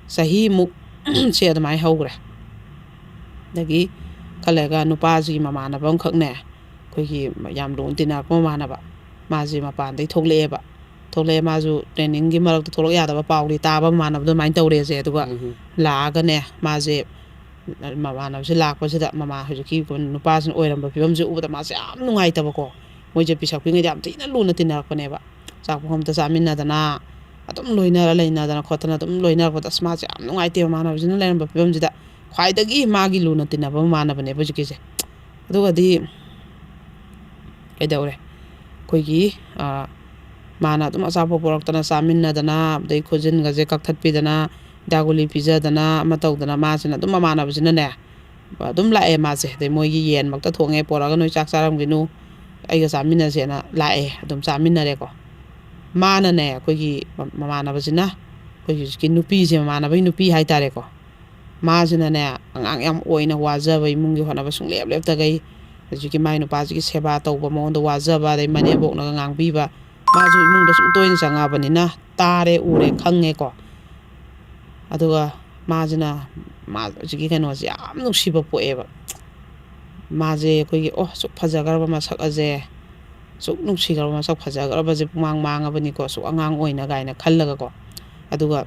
ꯆꯍꯤꯃꯨꯛ ꯁꯦ ꯑꯗꯨꯃꯥꯏꯅ ꯍꯧꯈ꯭ꯔꯦ꯫ ꯑꯗꯒꯤ ꯈꯜꯂꯒ ꯅꯨꯄꯥꯁꯤꯒꯤ ꯃꯃꯥꯟꯅꯕ ꯑꯃꯈꯛꯅꯦ, ꯑꯩꯈꯣꯏꯒꯤ ꯌꯥꯝ ꯂꯨꯅ ꯇꯤꯟꯅꯔꯛꯄ ꯃꯃꯥꯟꯅꯕ, ꯃꯥꯁꯦ ꯃꯄꯥꯟꯗꯩ ꯊꯣꯛꯂꯛꯑꯦꯕ꯫ ꯊꯣꯛꯂꯛꯑꯦ, ꯃꯥꯁꯨ ꯇ꯭ꯔꯦꯅꯤꯡꯒꯤ ꯃꯔꯛꯇ ꯊꯣꯛꯂꯛ ꯌꯥꯗꯕ ꯄꯥꯎꯗꯤ ꯇꯥꯕ ꯃꯃꯥꯟꯅꯕꯗꯣ ꯑꯗꯨꯃꯥꯏꯅ ꯇꯧꯔꯦꯁꯦ꯫ ꯑꯗꯨꯒ ꯎꯝ꯫ ꯂꯥꯛꯑꯒꯅꯦ, ꯃꯥꯁꯦ ꯃꯃꯥꯟꯅꯕꯁꯦ ꯂꯥꯛꯄꯁꯤꯗ ꯃꯃꯥ ꯍꯧꯖꯤꯛꯀꯤ ꯅꯨꯄꯥꯁꯤꯅ ꯑꯣꯏꯔꯝꯕ ꯐꯤꯕꯝꯁꯦ ꯎꯕꯗ ꯃꯥꯁꯦ ꯌꯥꯝ ꯅꯨꯡꯉꯥꯏꯇꯕꯀꯣ꯫ ꯃꯣꯏꯁꯦ ꯄꯤꯁꯛ ꯄꯤꯛꯉꯩꯗ ꯌꯥꯝ ꯊꯤꯅ ꯂꯨꯅ ꯇꯤꯟꯅꯔꯛꯄꯅꯦꯕ꯫ ꯆꯥꯛ ꯄꯨꯈꯝꯗ ꯆꯥꯃꯤꯟꯅꯗꯅ, ꯑꯗꯨꯝ ꯂꯣꯏꯅꯔ ꯂꯩꯅꯗꯅ ꯈꯣꯠꯇꯅ ꯑꯗꯨꯝ ꯂꯣꯏꯅꯔꯛꯄꯗ, ꯑꯁ, ꯃꯥꯁꯦ ꯌꯥꯝ ꯅꯨꯡꯉꯥꯏꯇꯦ ꯃꯃꯥꯟꯅꯕꯁꯤꯅ ꯂꯩꯔꯝꯕ ꯐꯤꯕꯝꯁꯤꯗ꯫ ꯈ꯭ꯋꯥꯏꯗꯒꯤ ꯃꯥꯒꯤ ꯂꯨꯅ ꯇꯤꯟꯅꯕ ꯃꯃꯥꯟꯅꯕꯅꯦꯕ ꯍꯧꯖꯤꯛꯀꯤꯁꯦ꯫ ꯑꯗꯨꯒꯗꯤ ꯀꯩꯗꯧꯔꯦ? ꯑꯩꯈꯣꯏꯒꯤ, ꯑ, ꯃꯥꯅ ꯑꯗꯨꯝ ꯑꯆꯥꯄꯣꯠ ꯄꯨꯔꯛꯇꯅ ꯆꯥꯃꯤꯟꯅꯗꯅ, ꯑꯗꯩ ꯈꯨꯖꯤꯟꯒꯁꯦ ꯀꯛꯊꯠꯄꯤꯗꯅ, ꯍꯤꯗꯥꯛ ꯒꯨꯂꯤ ꯄꯤꯖꯗꯅ, ꯑꯃ ꯇꯧꯗꯅ, ꯃꯥꯁꯤꯅ ꯑꯗꯨꯝ ꯃꯃꯥꯟꯅꯕꯁꯤꯅꯅꯦ, ꯑꯗꯨꯝ ꯂꯥꯛꯑꯦ ꯃꯥꯁꯦ꯫ ꯑꯗꯩ ꯃꯣꯏꯒꯤ ꯌꯦꯟꯃꯛꯇ ꯊꯣꯡꯉꯦ, "ꯄꯣꯔꯛꯑꯒ ꯅꯣꯏ ꯆꯥꯛ ꯆꯥꯔꯝꯒꯤꯅꯨ, ꯑꯩꯒ ꯆꯥꯃꯤꯟꯅꯁꯦꯅ" ꯂꯥꯛꯑꯦ꯫ ꯑꯗꯨꯝ ꯆꯥꯃꯤꯟꯅꯔꯦꯀꯣ꯫ ꯃꯥꯅꯅꯦ, ꯑꯩꯈꯣꯏꯒꯤ ꯃ-, ꯃꯃꯥꯟꯅꯕꯁꯤꯅ, ꯑꯩꯈꯣꯏꯒꯤ ꯍꯧꯖꯤꯛꯀꯤ ꯅꯨꯄꯤꯁꯦ, ꯃꯃꯥꯟꯅꯕꯒꯤ ꯅꯨꯄꯤ ꯍꯥꯏꯇꯥꯔꯦꯀꯣ, ꯃꯥꯁꯤꯅꯅꯦ, ꯑꯉꯥꯡ ꯌꯥꯝ ꯑꯣꯏꯅ ꯋꯥꯖꯕ, ꯏꯃꯨꯡꯒꯤ ꯍꯣꯠꯅꯕ ꯁꯨꯡꯂꯦꯞ ꯂꯦꯞꯇꯈꯩ, ꯍꯧꯖꯤꯛꯀꯤ ꯃꯥꯏ ꯅꯨꯄꯥꯁꯤꯒꯤ ꯁꯦꯕꯥ ꯇꯧꯕ, ꯃꯉꯣꯟꯗ ꯋꯥꯖꯕ, ꯑꯗꯩ ꯃꯅꯦꯝꯕꯣꯛꯅꯒ ꯉꯥꯡꯕꯤꯕ, ꯃꯥꯁꯨ ꯏꯃꯨꯡꯗ ꯁꯨꯝ ꯇꯣꯏꯅ ꯆꯪꯉꯛꯑꯕꯅꯤꯅ ꯇꯥꯔꯦ, ꯎꯔꯦ, ꯈꯪꯉꯦꯀꯣ꯫ ꯑꯗꯨꯒ ꯃꯥꯁꯤꯅ, ꯃꯥ ꯍꯧꯖꯤꯛꯀꯤ ꯀꯩꯅꯣꯁꯦ ꯌꯥꯝ ꯅꯨꯡꯁꯤꯕ ꯄꯣꯛꯑꯦꯕ꯫ ꯃꯥꯁꯦ ꯑꯩꯈꯣꯏꯒꯤ, "ꯑꯣ, ꯑꯁꯨꯛ ꯐꯖꯈ꯭ꯔꯕ ꯃꯁꯛ ꯑꯁꯦ, ꯑꯁꯨꯛ ꯅꯨꯡꯁꯤꯈ꯭ꯔꯕ ꯃꯁꯛ ꯐꯖꯈ꯭ꯔꯕꯁꯦ ꯄꯨꯡꯃꯥꯡ ꯃꯥꯡꯉꯕꯅꯤꯀꯣ, ꯑꯁꯨꯛ ꯑꯉꯥꯡ ꯑꯣꯏꯅ" ꯀꯥꯏꯅ ꯈꯜꯂꯒꯀꯣ꯫ ꯑꯗꯨꯒ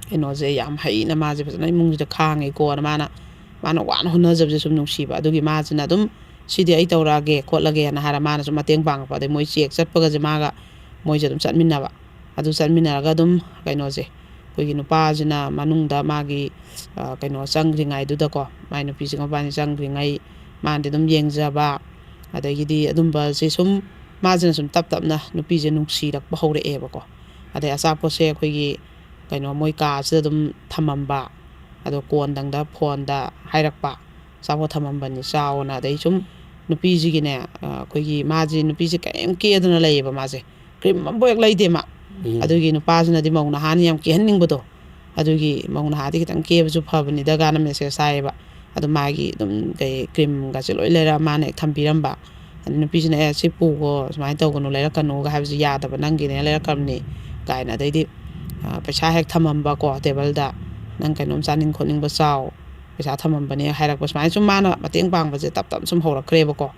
ꯀꯩꯅꯣꯁꯦ ꯌꯥꯝ ꯍꯩꯅ ꯃꯥꯁꯦ ꯐꯖꯅ ꯏꯃꯨꯡꯁꯤꯗ ꯈꯥꯡꯉꯤꯀꯣꯅ ꯃꯥꯅ, ꯃꯥꯅ ꯋꯥꯅ ꯍꯣꯠꯅꯖꯕꯁꯦ ꯁꯨꯝ ꯅꯨꯡꯁꯤꯕ꯫ ꯑꯗꯨꯒꯤ ꯃꯥꯁꯤꯅ ꯑꯗꯨꯝ, "ꯁꯤꯗꯤ ꯑꯩ ꯇꯧꯔꯛꯑꯒꯦ ꯈꯣꯠꯂꯒꯦꯅ" ꯍꯥꯏꯔ ꯃꯥꯅꯁꯨ ꯃꯇꯦꯡ ꯄꯥꯡꯉꯛꯄ꯫ ꯑꯗꯩ ꯃꯣꯏ ꯆꯦꯛ ꯆꯠꯄꯒꯁꯦ ꯃꯥꯒ, ꯃꯣꯏꯁꯦ ꯑꯗꯨꯝ ꯆꯠꯃꯤꯟꯅꯕ꯫ ꯑꯗꯨ ꯆꯠꯃꯤꯟꯅꯔꯒ ꯑꯗꯨꯝ ꯀꯩꯅꯣꯁꯦ, ꯑꯩꯈꯣꯏꯒꯤ ꯅꯨꯄꯥꯁꯤꯅ ꯃꯅꯨꯡꯗ ꯃꯥꯒꯤ, ꯑ, ꯀꯩꯅꯣ ꯆꯪꯗ꯭ꯔꯤꯉꯩꯗꯨꯗꯀꯣ, ꯃꯥꯏ ꯅꯨꯄꯤꯁꯤꯒ ꯃꯕꯥꯅꯤ ꯆꯪꯗ꯭ꯔꯤꯉꯩ, ꯃꯥꯅꯗꯤ ꯑꯗꯨꯝ ꯌꯦꯡꯖꯕ, ꯑꯗꯒꯤꯗꯤ ꯑꯗꯨꯝꯕꯁꯦ ꯁꯨꯝ ꯃꯥꯁꯤꯅ ꯁꯨꯝ ꯇꯞ ꯇꯞꯅ ꯅꯨꯄꯤꯁꯦ ꯅꯨꯡꯁꯤꯔꯛꯄ ꯍꯧꯔꯛꯑꯦꯕꯀꯣ꯫ ꯑꯗꯩ ꯑꯆꯥꯄꯣꯠꯁꯦ ꯑꯩꯈꯣꯏꯒꯤ ꯀꯩꯅꯣ ꯃꯣꯏ ꯀꯥꯁꯤꯗ ꯑꯗꯨꯝ ꯊꯝꯃꯝꯕ, ꯑꯗꯣ ꯀꯣꯟꯗꯪꯗ ꯐꯣꯟꯗ ꯍꯥꯏꯔꯛꯄ, "ꯑꯆꯥꯄꯣꯠ ꯊꯝꯃꯝꯕꯅꯤ, ꯆꯥꯎꯅ"꯫ ꯑꯗꯩ ꯁꯨꯝ ꯅꯨꯄꯤꯁꯤꯒꯤꯅꯦ, ꯑ, ꯑꯩꯈꯣꯏꯒꯤ ꯃꯥꯁꯦ, ꯅꯨꯄꯤꯁꯦ ꯀꯔꯤꯝ ꯀꯦꯗꯅ ꯂꯩꯌꯦꯕ ꯃꯥꯁꯦ꯫ ꯀ꯭ꯔꯤꯝ ꯑꯃꯐꯥꯎ ꯍꯦꯛ ꯂꯩꯇꯦ ꯃꯥ꯫ ꯎꯝ꯫ ꯑꯗꯨꯒꯤ ꯅꯨꯄꯥꯁꯤꯅꯗꯤ ꯃꯧ ꯅꯍꯥꯅꯤ ꯌꯥꯝ ꯀꯦꯍꯟꯅꯤꯡꯕꯗꯣ꯫ ꯑꯗꯨꯒꯤ "ꯃꯧ ꯅꯍꯥꯗꯤ ꯈꯤꯇꯪ ꯀꯦꯕꯁꯨ ꯐꯕꯅꯤꯗ" ꯀꯥꯏꯅ ꯃꯦꯁꯦꯖ ꯊꯥꯏꯌꯦꯕ꯫ ꯑꯗꯨ ꯃꯥꯒꯤ ꯑꯗꯨꯝ ꯀꯩ ꯀ꯭ꯔꯤꯝꯒꯁꯦ ꯂꯣꯏ ꯂꯩꯔ ꯃꯥꯅ ꯍꯦꯛ ꯊꯝꯕꯤꯔꯝꯕ꯫ ꯑꯗ ꯅꯨꯄꯤꯁꯤꯅ, "ꯑꯦ, ꯁꯤ ꯄꯨꯈꯣ, ꯁꯨꯃꯥꯏꯅ ꯇꯧꯒꯅꯨ, ꯂꯩꯔꯛꯀꯅꯨꯒ ꯍꯥꯏꯕꯁꯤ ꯌꯥꯗꯕ, ꯅꯪꯒꯤꯅꯦꯅ ꯂꯩꯔꯛꯈ꯭ꯔꯕꯅꯤ" ꯀꯥꯏꯅ꯫ ꯑꯗꯩꯗꯤ, ꯑ, ꯄꯩꯁꯥ ꯍꯦꯛ ꯊꯝꯃꯝꯕꯀꯣ ꯇꯦꯕꯜꯗ, "ꯅꯪ ꯀꯩꯅꯣꯝ ꯆꯥꯅꯤꯡ ꯈꯣꯠꯅꯤꯡꯕ ꯆꯥꯎ, ꯄꯩꯁꯥ ꯊꯝꯃꯝꯕꯅꯦ" ꯍꯥꯏꯔꯛꯄ꯫ ꯁꯨꯃꯥꯏꯅ ꯁꯨꯝ ꯃꯥꯅ ꯃꯇꯦꯡ ꯄꯥꯡꯕꯁꯦ ꯇꯞ ꯇꯞꯅ ꯁꯨꯝ ꯍꯧꯔꯛꯈ꯭ꯔꯦꯕꯀꯣ꯫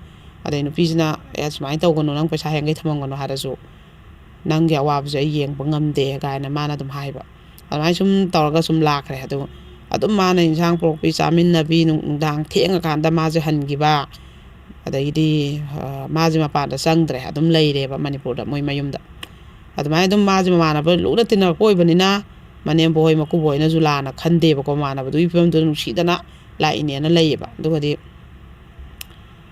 ꯑꯗꯩ ꯅꯨꯄꯤꯁꯤꯅ, "ꯑꯦ, ꯁꯨꯃꯥꯏꯅ ꯇꯧꯒꯅꯨ, ꯅꯪ ꯄꯩꯁꯥ ꯍꯦꯡꯒꯩ ꯊꯝꯃꯝꯒꯅꯨ ꯍꯥꯏꯔꯁꯨ, ꯅꯪꯒꯤ ꯑꯋꯥꯕꯁꯦ ꯑꯩ ꯌꯦꯡꯕ ꯉꯝꯗꯦ" ꯀꯥꯏꯅ ꯃꯥꯅ ꯑꯗꯨꯝ ꯍꯥꯏꯕ꯫ ꯑꯗꯨꯃꯥꯏꯅ ꯁꯨꯝ ꯇꯧꯔꯒ ꯁꯨꯝ ꯂꯥꯛꯈ꯭ꯔꯦ꯫ ꯑꯗꯨ ꯑꯗꯨꯝ ꯃꯥꯅ ꯏꯟꯁꯥꯡ ꯄꯨꯔꯛꯄꯤ, ꯆꯥꯃꯤꯟꯅꯕꯤ, ꯅꯨꯡ-, ꯅꯨꯡꯗꯥꯡ ꯊꯦꯡꯉꯀꯥꯟꯗ ꯃꯥꯁꯦ ꯍꯟꯈꯤꯕ, ꯑꯗꯒꯤꯗꯤ, ꯑ, ꯃꯥꯁꯦ ꯃꯄꯥꯟꯗ ꯆꯪꯗ꯭ꯔꯦ, ꯑꯗꯨꯝ ꯂꯩꯔꯦꯕ ꯃꯅꯤꯄꯨꯔꯗ, ꯃꯣꯏ ꯃꯌꯨꯝꯗ꯫ ꯑꯗꯨꯃꯥꯏꯅ ꯑꯗꯨꯝ ꯃꯥꯁꯦ ꯃꯃꯥꯟꯅꯕ ꯂꯨꯅ ꯇꯤꯟꯅꯔꯛꯄ ꯑꯣꯏꯕꯅꯤꯅ, ꯃꯅꯦꯝꯕꯣꯛ ꯍꯣꯏ, ꯃꯀꯨꯕꯣꯛ ꯍꯣꯏꯅꯁꯨ ꯂꯥꯟꯅ ꯈꯟꯗꯦꯕꯀꯣ, ꯃꯃꯥꯟꯅꯕꯗꯨꯒꯤ ꯐꯤꯕꯝꯗꯨꯗ ꯅꯨꯡꯁꯤꯗꯅ ꯂꯥꯛꯏꯅꯦꯅ ꯂꯩꯌꯦꯕ꯫ ꯑꯗꯨꯒꯗꯤ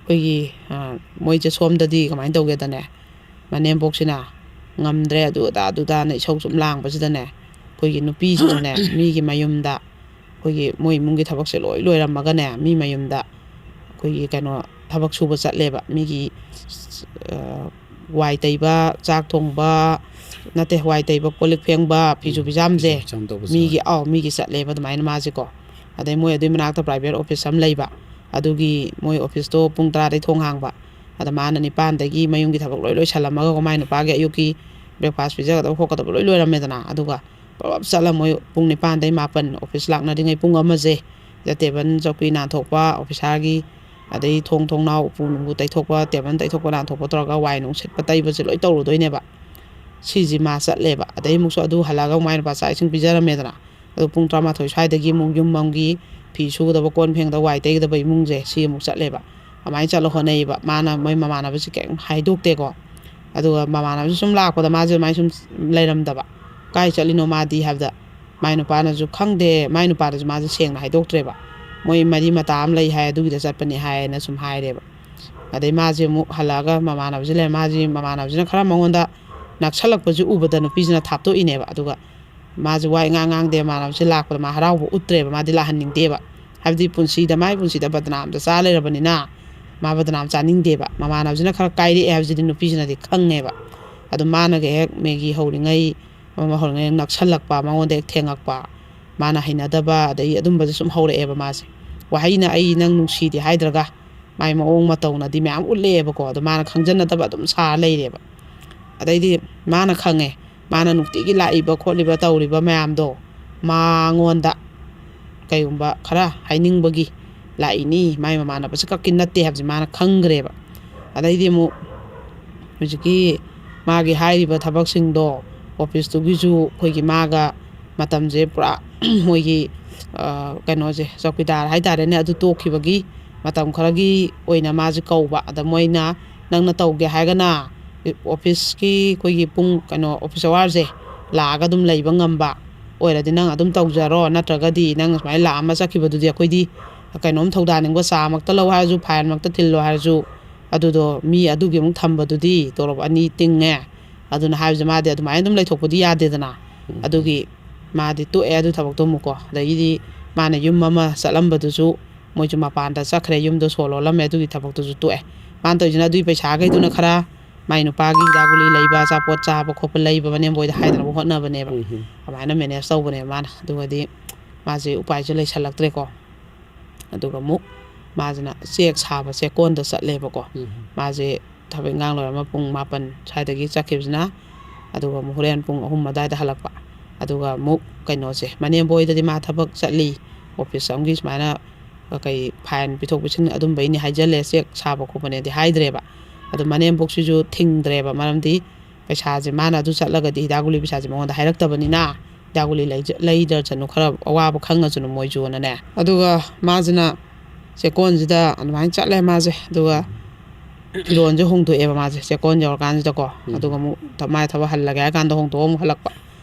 ꯑꯩꯈꯣꯏꯒꯤ, ꯑ, ꯃꯣꯏꯁꯦ ꯁꯣꯝꯗꯗꯤ ꯀꯃꯥꯏꯅ ꯇꯧꯒꯦꯗꯅꯦ, ꯃꯅꯦꯝꯕꯣꯛꯁꯤꯅ ꯉꯝꯗ꯭ꯔꯦ, ꯑꯗꯨ ꯑꯗꯥ, ꯑꯗꯨ ꯑꯗꯥꯅ ꯏꯁꯧ ꯁꯨꯝ ꯂꯥꯡꯕꯁꯤꯗꯅꯦ, ꯑꯩꯈꯣꯏꯒꯤ ꯅꯨꯄꯤꯁꯤꯅꯅꯦ, ꯃꯤꯒꯤ ꯃꯌꯨꯝꯗ ꯑꯩꯈꯣꯏꯒꯤ ꯃꯣꯏ ꯏꯃꯨꯡꯒꯤ ꯊꯕꯛꯁꯦ ꯂꯣꯏ ꯂꯣꯏꯔꯝꯃꯒꯅꯦ, ꯃꯤ ꯃꯌꯨꯝꯗ ꯑꯩꯈꯣꯏꯒꯤ ꯀꯩꯅꯣ ꯊꯕꯛ ꯁꯨꯕ ꯆꯠꯂꯦꯕ꯫ ꯃꯤꯒꯤ, ꯑ, ꯋꯥꯏ ꯇꯩꯕ, ꯆꯥꯛ ꯊꯣꯡꯕ, ꯅꯠꯇꯦ, ꯋꯥꯏ ꯇꯩꯕ, ꯀꯣꯜ ꯂꯤꯛ ꯐꯦꯡꯕ, ꯐꯤꯁꯨ ꯎꯝ, ꯐꯤꯖꯥꯝꯁꯦ ꯐꯤꯖꯥꯝ ꯇꯧꯕꯁꯨ ꯃꯤꯒꯤ, ꯌꯥꯎꯋꯦ꯫ ꯑꯧ, ꯃꯤꯒꯤ ꯆꯠꯂꯦꯕ ꯑꯗꯨꯃꯥꯏꯅ ꯃꯥꯁꯦꯀꯣ꯫ ꯑꯗꯩ ꯃꯣꯏ ꯑꯗꯨꯏ ꯃꯅꯥꯛꯇ private office ꯑꯃ ꯂꯩꯕ, ꯑꯗꯨꯒꯤ ꯃꯣꯏ officeꯇꯣ ꯄꯨꯡ ꯇꯔꯥꯗꯩ ꯊꯣꯡ ꯍꯥꯡꯕ꯫ ꯑꯗ ꯃꯥꯅ ꯅꯤꯄꯥꯟꯗꯒꯤ ꯃꯌꯨꯝꯒꯤ ꯊꯕꯛ ꯂꯣꯏ ꯂꯣꯏꯁꯜꯂꯝꯃꯒꯀꯣ, ꯃꯥꯏ ꯅꯨꯄꯥꯒꯤ ꯑꯌꯨꯛꯀꯤ breakfast ꯄꯤꯖꯒꯗꯕ ꯈꯣꯠꯀꯗꯕ ꯂꯣꯏ ꯂꯣꯏꯔꯝꯃꯦꯗꯅ꯫ ꯑꯗꯨꯒ ꯄꯨꯂꯞ ꯆꯠꯂ ꯃꯣꯏ ꯄꯨꯡ ꯅꯤꯄꯥꯟꯗꯩ ꯃꯥꯄꯟ office ꯂꯥꯛꯅꯔꯤꯉꯩ ꯄꯨꯡ ꯑꯃꯁꯦ ꯁꯤꯗ table ꯆꯧꯀ꯭ꯔꯤ ꯅꯥꯟꯊꯣꯛꯄ, officerꯒꯤ, ꯑꯗꯩ ꯊꯣꯡ ꯊꯣꯡꯅꯥꯎ ꯎꯄꯨ ꯅꯨꯡꯕꯨ ꯇꯩꯊꯣꯛꯄ, table ꯇꯩꯊꯣꯛꯄ ꯅꯥꯟꯊꯣꯛꯄ ꯇꯧꯔꯒ ꯋꯥꯏ ꯅꯨꯡ ꯁꯤꯠꯄ ꯇꯩꯕꯁꯦ ꯂꯣꯏ ꯇꯧꯔꯨꯗꯣꯏꯅꯦꯕ꯫ ꯁꯤꯁꯤ ꯃꯥ ꯆꯠꯂꯦꯕ꯫ ꯑꯗꯩ ꯑꯃꯨꯛꯁꯨ ꯑꯗꯨ ꯍꯜꯂꯛꯑꯒ ꯑꯃꯨꯛ ꯃꯥꯏ ꯅꯨꯄꯥ ꯆꯥꯛ ꯏꯁꯤꯡ ꯄꯤꯖꯔꯝꯃꯦꯗꯅ꯫ ꯑꯗꯨ ꯄꯨꯡ ꯇꯔꯥꯃꯥꯊꯣꯏ ꯁ꯭ꯋꯥꯏꯗꯒꯤ ꯑꯃꯨꯛ ꯌꯨꯝ ꯑꯃꯒꯤ ꯐꯤ ꯁꯨꯒꯗꯕ, ꯀꯣꯟ ꯐꯦꯡꯒꯗꯕ, ꯋꯥꯏ ꯇꯩꯒꯗꯕ ꯏꯃꯨꯡꯁꯦ ꯁꯤ ꯑꯃꯨꯛ ꯆꯠꯂꯦꯕ꯫ ꯑꯗꯨꯃꯥꯏꯅ ꯆꯠꯂ ꯍꯣꯠꯅꯩꯌꯦꯕ꯫ ꯃꯥꯅ ꯃꯣꯏ ꯃꯃꯥꯟꯅꯕꯁꯤ ꯀꯔꯤꯝ ꯍꯥꯏꯗꯣꯛꯇꯦꯀꯣ꯫ ꯑꯗꯨꯒ ꯃꯃꯥꯟꯅꯕꯁꯤ ꯁꯨꯝ ꯂꯥꯛꯄꯗ ꯃꯥꯁꯦ ꯑꯗꯨꯃꯥꯏꯅ ꯁꯨꯝ ꯂꯩꯔꯝꯗꯕ꯫ "ꯀꯥꯏ ꯆꯠꯂꯤꯅꯣ ꯃꯥꯗꯤ?" ꯍꯥꯏꯕꯗ ꯃꯥꯏ ꯅꯨꯄꯥꯅꯁꯨ ꯈꯪꯗꯦ, ꯃꯥꯏ ꯅꯨꯄꯥꯗꯁꯨ ꯃꯥꯁꯦ ꯁꯦꯡꯅ ꯍꯥꯏꯗꯣꯛꯇ꯭ꯔꯦꯕ꯫ "ꯃꯣꯏ ꯃꯔꯤ ꯃꯇꯥ ꯑꯃ ꯂꯩ ꯍꯥꯏ, ꯑꯗꯨꯒꯤꯗ ꯆꯠꯄꯅꯤ" ꯍꯥꯏꯌꯦꯅ ꯁꯨꯝ ꯍꯥꯏꯔꯦꯕ꯫ ꯑꯗꯩ ꯃꯥꯁꯦ ꯑꯃꯨꯛ ꯍꯜꯂꯛꯑꯒ ꯃꯃꯥꯟꯅꯕꯁꯤ ꯂꯩꯔꯦ꯫ ꯃꯥꯁꯦ, ꯃꯃꯥꯟꯅꯕꯁꯤꯅ ꯈꯔ ꯃꯉꯣꯟꯗ ꯅꯛꯁꯜꯂꯛꯄꯁꯤ ꯎꯕꯗ ꯅꯨꯄꯤꯁꯤꯅ ꯊꯥꯞꯇꯣꯛꯏꯅꯦꯕ꯫ ꯑꯗꯨꯒ ꯃꯥꯁꯦ ꯋꯥ ꯏꯉꯥꯡ ꯉꯥꯡꯗꯦ꯫ ꯃꯃꯥꯟꯅꯕꯁꯤ ꯂꯥꯛꯄꯗ ꯃꯥ ꯍꯔꯥꯎꯕ ꯎꯠꯇ꯭ꯔꯦꯕ, ꯃꯥꯗꯤ ꯂꯥꯛꯍꯟꯅꯤꯡꯗꯦꯕ꯫ ꯍꯥꯏꯕꯗꯤ ꯄꯨꯟꯁꯤꯗ, ꯃꯥꯏ ꯄꯨꯟꯁꯤꯗ ꯕꯗꯅꯥꯝꯗ ꯆꯥ ꯂꯩꯔꯕꯅꯤꯅ, ꯃꯥ ꯕꯗꯅꯥꯝ ꯆꯥꯅꯤꯡꯗꯦꯕ꯫ ꯃꯃꯥꯟꯅꯕꯁꯤꯅ ꯈꯔ ꯀꯥꯏꯔꯛꯑꯦ ꯍꯥꯏꯕꯁꯤꯗꯤ ꯅꯨꯄꯤꯁꯤꯅꯗꯤ ꯈꯪꯉꯦꯕ꯫ ꯑꯗꯨ ꯃꯥꯅꯒ ꯍꯦꯛ ꯃꯦꯒꯤ ꯍꯧꯔꯤꯉꯩ, ꯑꯃ ꯍꯧꯔꯤꯉꯩ ꯅꯛꯁꯜꯂꯛꯄ, ꯃꯉꯣꯟꯗ ꯍꯦꯛ ꯊꯦꯡꯉꯛꯄ, ꯃꯥꯅ ꯍꯩꯅꯗꯕ, ꯑꯗꯩ ꯑꯗꯨꯝꯕꯁꯦ ꯁꯨꯝ ꯍꯧꯔꯛꯑꯦꯕ ꯃꯥꯁꯦ꯫ ꯋꯥꯍꯩꯅ "ꯑꯩ ꯅꯪ ꯅꯨꯡꯁꯤꯗꯦ" ꯍꯥꯏꯗ꯭ꯔꯒ, ꯃꯥꯏ ꯃꯑꯣꯡ ꯃꯇꯧꯅꯗꯤ ꯃꯌꯥꯝ ꯎꯠꯂꯛꯑꯦꯕꯀꯣ꯫ ꯑꯗꯣ ꯃꯥꯅ ꯈꯪꯖꯟꯅꯗꯕ ꯑꯗꯨꯝ ꯁꯥꯔ ꯂꯩꯔꯦꯕ꯫ ꯑꯗꯩꯗꯤ ꯃꯥꯅ ꯈꯪꯉꯦ, ꯃꯥꯅ ꯅꯨꯡꯇꯤꯒꯤ ꯂꯥꯛꯏꯕ ꯈꯣꯠꯂꯤꯕ ꯇꯧꯔꯤꯕ ꯃꯌꯥꯝꯗꯣ ꯃꯉꯣꯟꯗ ꯀꯩꯒꯨꯝꯕ ꯈꯔ ꯍꯥꯏꯅꯤꯡꯕꯒꯤ ꯂꯥꯛꯏꯅꯤ, ꯃꯥꯏ ꯃꯃꯥꯟꯅꯕꯁꯦ ꯈꯛꯀꯤ ꯅꯠꯇꯦ ꯍꯥꯏꯕꯁꯦ ꯃꯥꯅ ꯈꯪꯈ꯭ꯔꯦꯕ꯫ ꯑꯗꯩꯗꯤ ꯑꯃꯨꯛ ꯍꯧꯖꯤꯛꯀꯤ ꯃꯥꯒꯤ ꯍꯥꯏꯔꯤꯕ ꯊꯕꯛꯁꯤꯡꯗꯣ, officeꯇꯨꯒꯤꯁꯨ ꯑꯩꯈꯣꯏꯒꯤ ꯃꯥꯒ ꯃꯇꯝꯁꯦ ꯄꯨꯔꯥ ꯃꯣꯏꯒꯤ, ꯑ, ꯀꯩꯅꯣꯁꯦ, ꯆꯧꯀꯤꯗꯥꯔ ꯍꯥꯏꯇꯥꯔꯦꯅꯦ, ꯑꯗꯨ ꯇꯣꯛꯈꯤꯕꯒꯤ ꯃꯇꯝ ꯈꯔꯒꯤ ꯑꯣꯏꯅ ꯃꯥꯁꯦ ꯀꯧꯕ꯫ ꯑꯗ ꯃꯣꯏꯅ, "ꯅꯪꯅ ꯇꯧꯒꯦ ꯍꯥꯏꯔꯒꯅ officeꯀꯤ ꯑꯩꯈꯣꯏꯒꯤ ꯄꯨꯡ, ꯀꯩꯅꯣ, office hourꯁꯦ ꯂꯥꯛꯑꯒ ꯑꯗꯨꯝ ꯂꯩꯕ ꯉꯝꯕ ꯑꯣꯏꯔꯗꯤ ꯅꯪ ꯑꯗꯨꯝ ꯇꯧꯖꯔꯣ, ꯅꯠꯇ꯭ꯔꯒꯗꯤ ꯅꯪ ꯁꯨꯃꯥꯏꯅ ꯂꯥꯛꯑꯝꯃ ꯆꯠꯈꯤꯕꯗꯨꯗꯤ ꯑꯩꯈꯣꯏꯗꯤ ꯀꯩꯅꯣꯝ ꯊꯧꯗꯥꯅꯤꯡꯕ, ꯆꯥꯃꯛꯇ ꯂꯧ ꯍꯥꯏꯔꯁꯨ, fineꯃꯛꯇ ꯊꯤꯜꯂꯣ ꯍꯥꯏꯔꯁꯨ, ꯑꯗꯨꯗꯣ ꯃꯤ ꯑꯗꯨꯒꯤ ꯑꯃꯨꯛ ꯊꯝꯕꯗꯨꯗꯤ ꯇꯣꯂꯣꯞ ꯑꯅꯤ ꯇꯤꯡꯉꯦ"꯫ ꯑꯗꯨꯅ ꯍꯥꯏꯕꯁꯦ ꯃꯥꯗꯤ ꯑꯗꯨꯃꯥꯏꯅ ꯑꯗꯨꯝ ꯂꯩꯊꯣꯛꯄꯗꯤ ꯌꯥꯗꯦꯗꯅ꯫ ꯎꯝ꯫ ꯑꯗꯨꯒꯤ ꯃꯥꯗꯤ ꯇꯣꯛꯑꯦ ꯑꯗꯨ ꯊꯕꯛꯇꯣ ꯑꯃꯨꯛꯀꯣ꯫ ꯑꯗꯒꯤꯗꯤ ꯃꯥꯅ ꯌꯨꯝ ꯑꯃ ꯆꯠꯂꯝꯕꯗꯨꯁꯨ ꯃꯣꯏꯁꯨ ꯃꯄꯥꯟꯗ ꯆꯠꯈ꯭ꯔꯦ, ꯌꯨꯝꯗꯣ ꯁꯣ ꯂꯣꯜꯂꯝꯃꯦ, ꯑꯗꯨꯒꯤ ꯊꯕꯛꯇꯨꯁꯨ ꯇꯣꯛꯑꯦ꯫ ꯃꯥꯅ ꯇꯧꯔꯤꯁꯤꯅ ꯑꯗꯨꯒꯤ ꯄꯩꯁꯥꯈꯩꯗꯨꯅ ꯈꯔ ꯃꯥꯏ ꯅꯨꯄꯥꯒꯤ ꯍꯤꯗꯥꯛ ꯒꯨꯂꯤ ꯂꯩꯕ, ꯑꯆꯥꯄꯣꯠ ꯆꯥꯕ ꯈꯣꯠꯄ ꯂꯩꯕ ꯃꯅꯦꯝꯕꯣꯏꯗ ꯍꯥꯏꯗꯅꯕ ꯍꯣꯠꯅꯕꯅꯦꯕ꯫ ꯎꯝ꯫ ꯑꯗꯨꯃꯥꯏꯅ ꯃꯦꯅꯦꯖ ꯇꯧꯕꯅꯦꯕ ꯃꯥꯅ꯫ ꯑꯗꯨꯒꯗꯤ ꯃꯥꯁꯦ ꯎꯄꯥꯏꯁꯦ ꯂꯩꯁꯜꯂꯛꯇ꯭ꯔꯦꯀꯣ꯫ ꯑꯗꯨꯒ ꯑꯃꯨꯛ ꯃꯥꯁꯤꯅ ꯆꯦꯛ ꯁꯥꯕ ꯆꯦꯛꯀꯣꯟꯗ ꯆꯠꯂꯦꯕꯀꯣ꯫ ꯎꯝ꯫ ꯃꯥꯁꯦ ꯊꯕꯛ ꯏꯪꯈꯥꯡ ꯂꯣꯏꯔ ꯑꯃ ꯄꯨꯡ ꯃꯥꯄꯟ ꯁ꯭ꯋꯥꯏꯗꯒꯤ ꯆꯠꯈꯤꯕꯁꯤꯅ, ꯑꯗꯨꯒ ꯑꯃꯨꯛ ꯍꯣꯔꯦꯟ ꯄꯨꯡ ꯑꯍꯨꯝ ꯑꯗꯨꯋꯥꯏꯗ ꯍꯜꯂꯛꯄ꯫ ꯑꯗꯨꯒ ꯑꯃꯨꯛ ꯀꯩꯅꯣꯁꯦ, ꯃꯅꯦꯝꯕꯣꯏꯗꯗꯤ ꯃꯥ ꯊꯕꯛ ꯆꯠꯂꯤ, ꯑꯣꯐꯤꯁ ꯑꯃꯒꯤ ꯁꯨꯃꯥꯏꯅ ꯀꯩ ꯐꯥꯏꯟ ꯄꯤꯊꯣꯛ ꯄꯤꯁꯤꯟ ꯑꯗꯨꯝꯕꯩꯅꯤ ꯍꯥꯏꯖꯜꯂꯦ, ꯆꯦꯛ ꯁꯥꯕ ꯈꯣꯠꯄꯅꯦꯗꯤ ꯍꯥꯏꯗ꯭ꯔꯦꯕ꯫ ꯑꯗꯨ ꯃꯅꯦꯝꯕꯣꯛꯁꯤꯁꯨ ꯊꯤꯡꯗ꯭ꯔꯦꯕ, ꯃꯔꯝꯗꯤ ꯄꯩꯁꯥꯁꯦ ꯃꯥꯅ ꯑꯗꯨ ꯆꯠꯂꯒꯗꯤ ꯍꯤꯗꯥꯛ ꯒꯨꯂꯤ ꯄꯩꯁꯥꯁꯦ ꯃꯉꯣꯟꯗ ꯍꯥꯏꯔꯛꯇꯕꯅꯤꯅ, ꯍꯤꯗꯥꯛ ꯒꯨꯂꯤ ꯂꯩꯖ-, ꯂꯩꯗ꯭ꯔꯁꯅꯨ, ꯈꯔ ꯑꯋꯥꯕ ꯈꯪꯉꯁꯅꯨ ꯃꯣꯏꯁꯨꯅꯅꯦ꯫ ꯑꯗꯨꯒ ꯃꯥꯁꯤꯅ ꯆꯦꯛꯀꯣꯟꯁꯤꯗ ꯑꯗꯨꯃꯥꯏꯅ ꯆꯠꯂꯦ ꯃꯥꯁꯦ꯫ ꯑꯗꯨꯒ ꯐꯤꯔꯣꯟꯁꯦ ꯍꯣꯡꯗꯣꯛꯑꯦꯕ ꯃꯥꯁꯦ ꯆꯦꯛꯀꯣꯟ ꯌꯧꯔꯀꯥꯟꯁꯤꯗꯀꯣ꯫ ꯎꯝ꯫ ꯑꯗꯨꯒ ꯑꯃꯨꯛ ꯊ-, ꯃꯥꯏ ꯊꯕꯛ ꯍꯜꯂꯒꯦ ꯍꯥꯏ ꯀꯥꯟꯗ ꯍꯣꯡꯗꯣꯛꯑ ꯑꯃꯨꯛ ꯍꯜꯂꯛꯄ꯫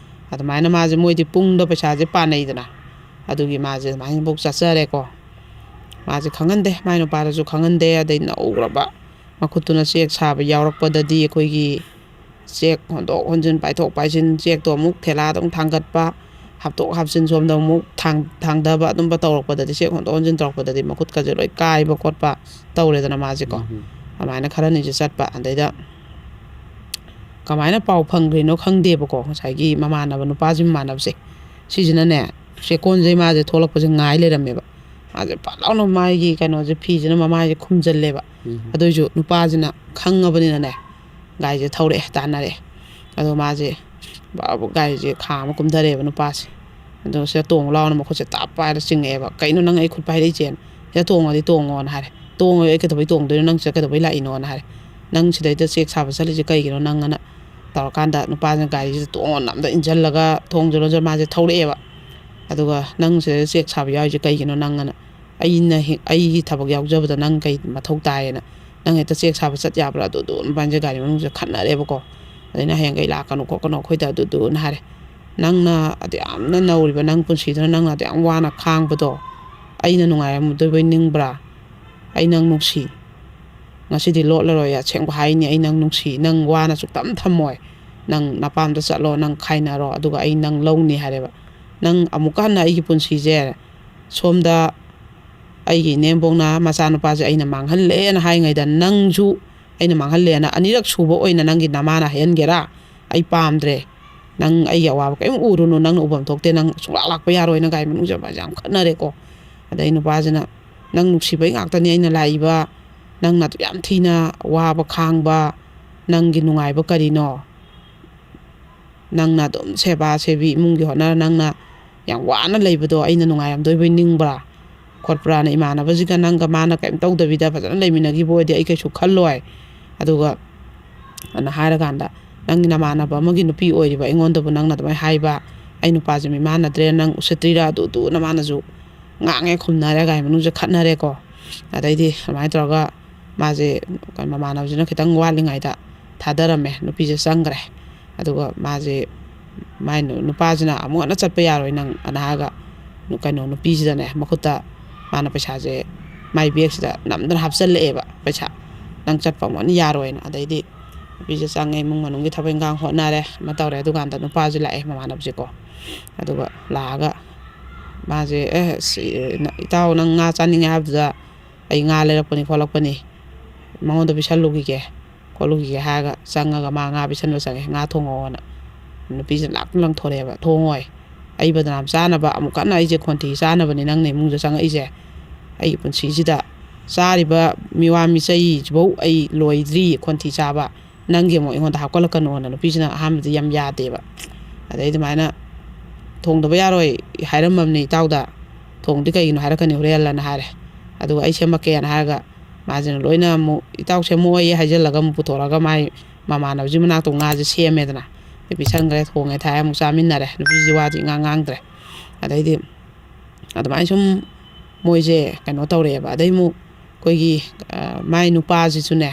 ꯑꯗꯨꯃꯥꯏꯅ ꯃꯥꯁꯦ, ꯃꯣꯏꯗꯤ ꯄꯨꯡꯗ ꯄꯩꯁꯥꯁꯦ ꯄꯥꯅꯩꯗꯅ, ꯑꯗꯨꯒꯤ ꯃꯥꯁꯦ ꯑꯗꯨꯃꯥꯏꯅꯐꯧ ꯆꯠꯆꯔꯦꯀꯣ꯫ ꯃꯥꯁꯦ ꯈꯪꯍꯟꯗꯦ, ꯃꯥꯏ ꯅꯨꯄꯥꯗꯁꯨ ꯈꯪꯍꯟꯗꯦ꯫ ꯑꯗꯩ ꯅꯧꯔꯕ ꯃꯈꯨꯠꯇꯨꯅ ꯆꯦꯛ ꯁꯥꯕ ꯌꯥꯎꯔꯛꯄꯗꯗꯤ ꯑꯩꯈꯣꯏꯒꯤ ꯆꯦꯛ ꯍꯣꯟꯗꯣꯛ ꯍꯣꯟꯖꯤꯟ, ꯄꯥꯏꯊꯣꯛ ꯄꯥꯏꯁꯤꯟ, ꯆꯦꯛꯇꯣ ꯑꯃꯨꯛ ꯊꯦꯂꯥꯗ ꯑꯃꯨꯛ ꯊꯥꯡꯒꯠꯄ, ꯍꯥꯞꯇꯣꯛ ꯍꯥꯞꯆꯤꯟ, ꯁꯣꯝꯗ ꯑꯃꯨꯛ ꯊꯥꯡ-, ꯊꯥꯡꯗꯕ, ꯑꯗꯨꯝꯕ ꯇꯧꯔꯛꯄꯗꯗꯤ, ꯆꯦꯛ ꯍꯣꯟꯗꯣꯛ ꯍꯣꯟꯖꯤꯟ ꯇꯧꯔꯛꯄꯗꯗꯤ ꯃꯈꯨꯠꯀꯁꯦ ꯂꯣꯏ ꯀꯥꯏꯕ ꯈꯣꯠꯄ ꯇꯧꯔꯦꯗꯅ ꯃꯥꯁꯦꯀꯣ꯫ ꯎꯝ꯫ ꯑꯗꯨꯃꯥꯏꯅ ꯈꯔꯅꯤꯁꯦ ꯆꯠꯄ꯫ ꯑꯗꯩꯗ ꯀꯃꯥꯏꯅ ꯄꯥꯎ ꯐꯪꯈ꯭ꯔꯤꯅꯣ ꯈꯪꯗꯦꯕꯀꯣ, ꯉꯁꯥꯏꯒꯤ ꯃꯃꯥꯟꯅꯕ ꯅꯨꯄꯥꯁꯤ, ꯃꯃꯥꯟꯅꯕꯁꯦ, ꯁꯤꯁꯤꯅꯅꯦ, ꯆꯦꯛꯀꯣꯟꯁꯦ ꯃꯥꯁꯦ ꯊꯣꯛꯂꯛꯄꯁꯦ ꯉꯥꯏ ꯂꯩꯔꯝꯃꯦꯕ꯫ ꯃꯥꯁꯦ ꯐꯠ ꯂꯥꯎꯅ ꯃꯥꯒꯤ ꯀꯩꯅꯣꯁꯦ, ꯐꯤꯁꯤꯅ ꯃꯃꯥꯏꯁꯦ ꯈꯨꯝꯖꯤꯜꯂꯦꯕ꯫ ꯎꯝ꯫ ꯑꯗꯨꯏꯁꯨ ꯅꯨꯄꯥꯁꯤꯅ ꯈꯪꯉꯕꯅꯤꯅꯅꯦ, ꯒꯥꯔꯤꯁꯦ ꯊꯧꯔꯛꯑꯦ, ꯇꯥꯟꯅꯔꯛꯑꯦ꯫ ꯑꯗꯣ ꯃꯥꯁꯦ ꯕꯥ-, ꯒꯥꯔꯤꯁꯦ ꯈꯥꯝꯃ ꯀꯨꯝꯊꯔꯛꯑꯦꯕ ꯅꯨꯄꯥꯁꯦ꯫ ꯑꯗꯣ "ꯁꯤꯗ ꯇꯣꯡꯉꯨ ꯂꯥꯎꯅ" ꯃꯈꯨꯠꯁꯦ ꯇꯥꯞ ꯄꯥꯏꯔ ꯆꯤꯡꯉꯛꯑꯦꯕ꯫ "ꯀꯩꯅꯣ ꯅꯪ ꯑꯩ ꯈꯨꯠ ꯄꯥꯏꯔꯛꯏꯁꯦꯅ? ꯁꯤꯗ ꯇꯣꯡꯉꯗꯤ ꯇꯣꯡꯉꯣꯅ" ꯍꯥꯏꯔꯦ꯫ "ꯇꯣꯡꯉꯣꯏ, ꯑꯩ ꯀꯩꯗꯧꯕꯩ ꯇꯣꯡꯗꯣꯏꯅꯣ? ꯅꯪ ꯁꯤꯗ ꯀꯩꯗꯧꯕꯩ ꯂꯥꯛꯏꯅꯣꯅ" ꯍꯥꯏꯔꯦ꯫ "ꯅꯪ ꯁꯤꯗꯩꯗ ꯆꯦꯛ ꯁꯥꯕ ꯆꯠꯂꯤꯁꯦ ꯀꯩꯒꯤꯅꯣ ꯅꯪ?" ꯑꯅ ꯇꯧꯔꯀꯥꯟꯗ ꯅꯨꯄꯥꯁꯤꯅ ꯒꯥꯔꯤꯁꯤꯗ ꯇꯣꯡ ꯑꯝꯗ ꯏꯟꯁꯤꯜꯂꯒ ꯊꯣꯡꯁꯦ ꯂꯣꯟꯁꯤꯜꯂ ꯃꯥꯁꯦ ꯊꯧꯔꯛꯑꯦꯕ꯫ ꯑꯗꯨꯒ "ꯅꯪ ꯁꯤꯗꯩꯗ ꯆꯦꯛ ꯁꯥꯕ ꯌꯥꯎꯔꯤꯁꯦ ꯀꯩꯒꯤꯅꯣ ꯅꯪ?" ꯑꯅ, "ꯑꯩꯅ ꯍꯦꯛ ꯑꯩꯒꯤ ꯊꯕꯛ ꯌꯥꯎꯖꯕꯗ ꯅꯪ ꯀꯩ ꯃꯊꯧ ꯇꯥꯏꯌꯦꯅ? ꯅꯪ ꯍꯦꯛꯇ ꯆꯦꯛ ꯁꯥꯕ ꯆꯠ ꯌꯥꯕ꯭ꯔꯥ?" ꯑꯗꯨꯗꯨ ꯃꯕꯥꯅꯤꯁꯦ ꯒꯥꯔꯤ ꯃꯅꯨꯡꯁꯤꯗ ꯈꯠꯅꯔꯦꯕꯀꯣ꯫ ꯑꯗꯩ "ꯅꯪ ꯍꯌꯦꯡꯈꯩ ꯂꯥꯛꯀꯅꯨ ꯈꯣꯠꯀꯅꯨ ꯑꯩꯈꯣꯏꯗ" ꯑꯗꯨꯗꯨꯅ ꯍꯥꯏꯔꯦ꯫ "ꯅꯪꯅ ꯑꯗꯨ ꯌꯥꯝꯅ ꯅꯧꯔꯤꯕ ꯅꯪ ꯄꯨꯟꯁꯤꯗꯨꯅ ꯅꯪꯅ ꯑꯗꯨ ꯌꯥꯝ ꯋꯥꯅ ꯈꯥꯡꯕꯗꯣ ꯑꯩꯅ ꯅꯨꯡꯉꯥꯏꯔꯝꯗꯣꯏꯕꯣꯏ ꯅꯤꯡꯕ꯭ꯔꯥ? ꯑꯩ ꯅꯪ ꯅꯨꯡꯁꯤ꯫ ꯉꯁꯤꯗꯤ ꯂꯣꯠꯂꯔꯣꯏ, ꯑꯁꯦꯡꯕ ꯍꯥꯏꯅꯤ, ꯑꯩ ꯅꯪ ꯅꯨꯡꯁꯤ꯫ ꯅꯪ ꯋꯥꯅ ꯁꯨꯛꯊꯝ ꯊꯝꯃꯣꯏ꯫ ꯅꯪ ꯅꯄꯥꯝꯗ ꯆꯠꯂꯣ, ꯅꯪ ꯈꯥꯏꯅꯔꯣ, ꯑꯗꯨꯒ ꯑꯩ ꯅꯪ ꯂꯧꯅꯤ" ꯍꯥꯏꯔꯦꯕ꯫ "ꯅꯪ ꯑꯃꯨꯛꯀ ꯍꯟꯅ ꯑꯩꯒꯤ ꯄꯨꯟꯁꯤꯁꯦ ꯁꯣꯝꯗ ꯑꯩꯒꯤ ꯏꯅꯦꯝꯕꯣꯛꯅ ꯃꯆꯥꯅꯨꯄꯥꯁꯦ ꯑꯩꯅ ꯃꯥꯡꯍꯜꯂꯦꯅ ꯍꯥꯏꯉꯩꯗ, ꯅꯪꯁꯨ ꯑꯩꯅ ꯃꯥꯡꯍꯜꯂꯦꯅ ꯑꯅꯤꯔꯛ ꯁꯨꯕ ꯑꯣꯏꯅ ꯅꯪꯒꯤ ꯅꯃꯥꯅ ꯍꯥꯏꯍꯟꯒꯦꯔꯥ? ꯑꯩ ꯄꯥꯝꯗ꯭ꯔꯦ꯫ ꯅꯪ ꯑꯩꯒꯤ ꯑꯋꯥꯕ ꯀꯔꯤꯝ ꯎꯔꯨꯅꯨ, ꯅꯪꯅ ꯎꯐꯝ ꯊꯣꯛꯇꯦ, ꯅꯪ ꯁꯨꯡꯂꯥꯛ ꯂꯥꯛꯄ ꯌꯥꯔꯣꯏꯅ ꯒꯥꯔꯤ ꯃꯅꯨꯡꯁꯦ ꯃꯥꯁꯦ ꯌꯥꯝ ꯈꯠꯅꯔꯦꯀꯣ꯫ ꯑꯗꯩ ꯅꯨꯄꯥꯁꯤꯅ, "ꯅꯪ ꯅꯨꯡꯁꯤꯕꯩ ꯉꯥꯛꯇꯅꯤ ꯑꯩꯅ ꯂꯥꯛꯏꯕ, ꯅꯪꯅ ꯑꯗꯨꯛ ꯌꯥꯝ ꯊꯤꯅ ꯋꯥꯕ ꯈꯥꯡꯕ, ꯅꯪꯒꯤ ꯅꯨꯡꯉꯥꯏꯕ ꯀꯔꯤꯅꯣ? ꯅꯪꯅ ꯑꯗꯨꯝ ꯁꯦꯕꯥ ꯁꯦꯕꯤ, ꯏꯃꯨꯡꯒꯤ ꯍꯣꯠꯅꯔ, ꯅꯪꯅ ꯌꯥꯝ ꯋꯥꯅ ꯂꯩꯕꯗꯣ ꯑꯩꯅ ꯅꯨꯡꯉꯥꯏꯔꯝꯗꯣꯏꯕꯣꯏ ꯅꯤꯡꯕ꯭ꯔꯥ ꯈꯣꯠꯄ꯭ꯔꯥꯅ? ꯏꯃꯥꯟꯅꯕꯁꯤꯒ ꯅꯪꯒ ꯃꯥꯅ ꯀꯔꯤꯝ ꯇꯧꯗꯕꯤꯗ ꯐꯖꯅ ꯂꯩꯃꯤꯟꯅꯈꯤꯕ ꯑꯣꯏꯗꯤ ꯑꯩ ꯀꯩꯁꯨ ꯈꯜꯂꯣꯏ꯫ ꯑꯗꯨꯒ" ꯑꯅ ꯍꯥꯏꯔꯀꯥꯟꯗ, "ꯅꯪꯒꯤ ꯅꯃꯥꯟꯅꯕ ꯑꯃꯒꯤ ꯅꯨꯄꯤ ꯑꯣꯏꯔꯤꯕ ꯑꯩꯉꯣꯟꯗꯕꯨ ꯅꯪꯅ ꯑꯗꯨꯃꯥꯏꯅ ꯍꯥꯏꯕ, ꯑꯩ ꯅꯨꯄꯥꯁꯦ ꯃꯤꯃꯥꯟꯅꯗ꯭ꯔꯦ, ꯅꯪ ꯎꯁꯤꯠꯇ꯭ꯔꯤꯔꯥ?" ꯑꯗꯨ ꯑꯗꯨꯅ ꯃꯥꯅꯁꯨ ꯉꯥꯡꯉꯦ, ꯈꯨꯝꯅꯔꯦ, ꯒꯥꯔꯤ ꯃꯅꯨꯡꯁꯦ ꯈꯠꯅꯔꯦꯀꯣ꯫ ꯑꯗꯩꯗꯤ ꯑꯗꯨꯃꯥꯏꯅ ꯇꯧꯔꯒ ꯃꯥꯁꯦ, ꯀꯩꯅꯣ, ꯃꯃꯥꯟꯅꯕꯁꯤꯅ ꯈꯤꯇꯪ ꯋꯥꯠꯂꯤꯉꯩꯗ ꯊꯥꯗꯔꯝꯃꯦ, ꯅꯨꯄꯤꯁꯦ ꯆꯪꯈ꯭ꯔꯦ꯫ ꯑꯗꯨꯒ ꯃꯥꯁꯦ, ꯃꯥꯏ ꯅꯨ-, ꯅꯨꯄꯥꯁꯤꯅ "ꯑꯃꯨꯛ ꯍꯟꯅ ꯆꯠꯄ ꯌꯥꯔꯣꯏ ꯅꯪ" ꯑꯅ ꯍꯥꯏꯔꯒ, ꯅꯨ-, ꯀꯩꯅꯣ, ꯅꯨꯄꯤꯁꯤꯗꯅꯦ, ꯃꯈꯨꯠꯇ ꯃꯥꯅ ꯄꯩꯁꯥꯁꯦ ꯃꯥꯏ ꯕꯦꯒꯁꯤꯗ ꯅꯝꯗꯅ ꯍꯥꯞꯆꯜꯂꯛꯑꯦꯕ, ꯄꯩꯁꯥ, "ꯅꯪ ꯆꯠꯄ ꯑꯃꯨꯛ ꯍꯟꯅ ꯌꯥꯔꯣꯏꯅ"꯫ ꯑꯗꯩꯗꯤ ꯅꯨꯄꯤꯁꯦ ꯆꯪꯉꯦ, ꯏꯃꯨꯡ ꯃꯅꯨꯡꯒꯤ ꯊꯕꯛ ꯏꯪꯈꯥꯡ ꯍꯣꯠꯅꯔꯦ, ꯑꯃ ꯇꯧꯔꯦ꯫ ꯑꯗꯨꯀꯥꯟꯗ ꯅꯨꯄꯥꯁꯦ ꯂꯥꯛꯑꯦ, ꯃꯃꯥꯟꯅꯕꯁꯦꯀꯣ꯫ ꯑꯗꯨꯒ ꯂꯥꯛꯑꯒ ꯃꯥꯁꯦ, "ꯑꯦ, ꯁꯤ, ꯏꯇꯥꯎ, ꯅꯪ ꯉꯥ ꯆꯥꯅꯤꯡꯉꯦ ꯍꯥꯏꯕꯗꯨꯗ ꯑꯩ ꯉꯥ ꯂꯩꯔꯛꯄꯅꯤ ꯈꯣꯠꯂꯛꯄꯅꯤ, ꯃꯉꯣꯟꯗ ꯄꯤꯁꯜꯂꯨꯈꯤꯒꯦ ꯈꯣꯠꯂꯨꯈꯤꯒꯦ" ꯍꯥꯏꯔꯒ ꯆꯪꯉꯒ ꯃꯥ ꯉꯥ ꯄꯤꯁꯟꯕ ꯆꯪꯉꯦ, "ꯉꯥ ꯊꯣꯡꯉꯣꯅ"꯫ ꯅꯨꯄꯤꯁꯤꯅ ꯂꯥꯛꯇꯨꯅ ꯂꯪꯊꯣꯔꯛꯑꯦꯕ, "ꯊꯣꯡꯉꯣꯏ, ꯑꯩ ꯕꯗꯅꯥꯝ ꯆꯥꯅꯕ ꯑꯃꯨꯛ ꯀꯟꯅ ꯑꯩꯁꯦ ꯈꯣꯟꯊꯤ ꯆꯥꯅꯕꯅꯤ ꯅꯪꯅ ꯏꯃꯨꯡꯗ ꯆꯪꯉꯛꯏꯁꯦ, ꯑꯩꯒꯤ ꯄꯨꯟꯁꯤꯁꯤꯗ ꯆꯥꯔꯤꯕ ꯃꯤꯋꯥ ꯃꯤꯆꯩꯁꯤꯐꯧ ꯑꯩ ꯂꯣꯏꯗ꯭ꯔꯤ ꯈꯣꯟꯊꯤ ꯆꯥꯕ, ꯅꯪꯒꯤ ꯑꯃꯨꯛ ꯑꯩꯉꯣꯟꯗ ꯍꯥꯞꯀꯠꯂꯛꯀꯅꯣꯅ" ꯅꯨꯄꯤꯁꯤꯅ ꯑꯍꯥꯟꯕꯗꯤ ꯌꯥꯝ ꯌꯥꯗꯦꯕ꯫ ꯑꯗꯩ ꯑꯗꯨꯃꯥꯏꯅ "ꯊꯣꯡꯗꯕ ꯌꯥꯔꯣꯏ ꯍꯥꯏꯔꯝꯃꯕꯅꯤ ꯏꯇꯥꯎꯗ, ꯊꯣꯡꯗꯤ ꯀꯩꯒꯤꯅꯣ ꯍꯥꯏꯔꯛꯀꯅꯤ ꯍꯣꯔꯦꯟꯂꯅ" ꯍꯥꯏꯔꯦ꯫ ꯑꯗꯨꯒ "ꯑꯩ ꯁꯦꯝꯃꯛꯀꯦꯅ" ꯍꯥꯏꯔꯒ ꯃꯥꯁꯤꯅ ꯂꯣꯏꯅ ꯑꯃꯨꯛ "ꯏꯇꯥꯎ ꯁꯦꯝꯃꯛꯑꯣꯌꯦ" ꯍꯥꯏꯖꯤꯜꯂꯒ ꯑꯃꯨꯛ ꯄꯨꯊꯣꯔꯛꯑꯒ ꯃꯥꯏ ꯃꯃꯥꯟꯅꯕꯁꯤ ꯃꯅꯥꯛꯇ ꯉꯥꯁꯦ ꯁꯦꯝꯃꯦꯗꯅ, ꯑꯗꯩ ꯄꯤꯁꯟꯈ꯭ꯔꯦ, ꯊꯣꯡꯉꯦ, ꯊꯥꯏ ꯑꯃꯨꯛ ꯆꯥꯃꯤꯟꯅꯔꯦ꯫ ꯅꯨꯄꯤꯁꯤꯗꯤ ꯋꯥꯁꯤ ꯏꯉꯥꯡ ꯉꯥꯡꯗ꯭ꯔꯦ꯫ ꯑꯗꯩꯗꯤ ꯑꯗꯨꯃꯥꯏꯅ ꯁꯨꯝ ꯃꯣꯏꯁꯦ ꯀꯩꯅꯣ ꯇꯧꯔꯛꯑꯦꯕ꯫ ꯑꯗꯩ ꯑꯃꯨꯛ ꯑꯩꯈꯣꯏꯒꯤ, ꯑ, ꯃꯥꯏ ꯅꯨꯄꯥꯁꯤꯁꯨꯅꯦ,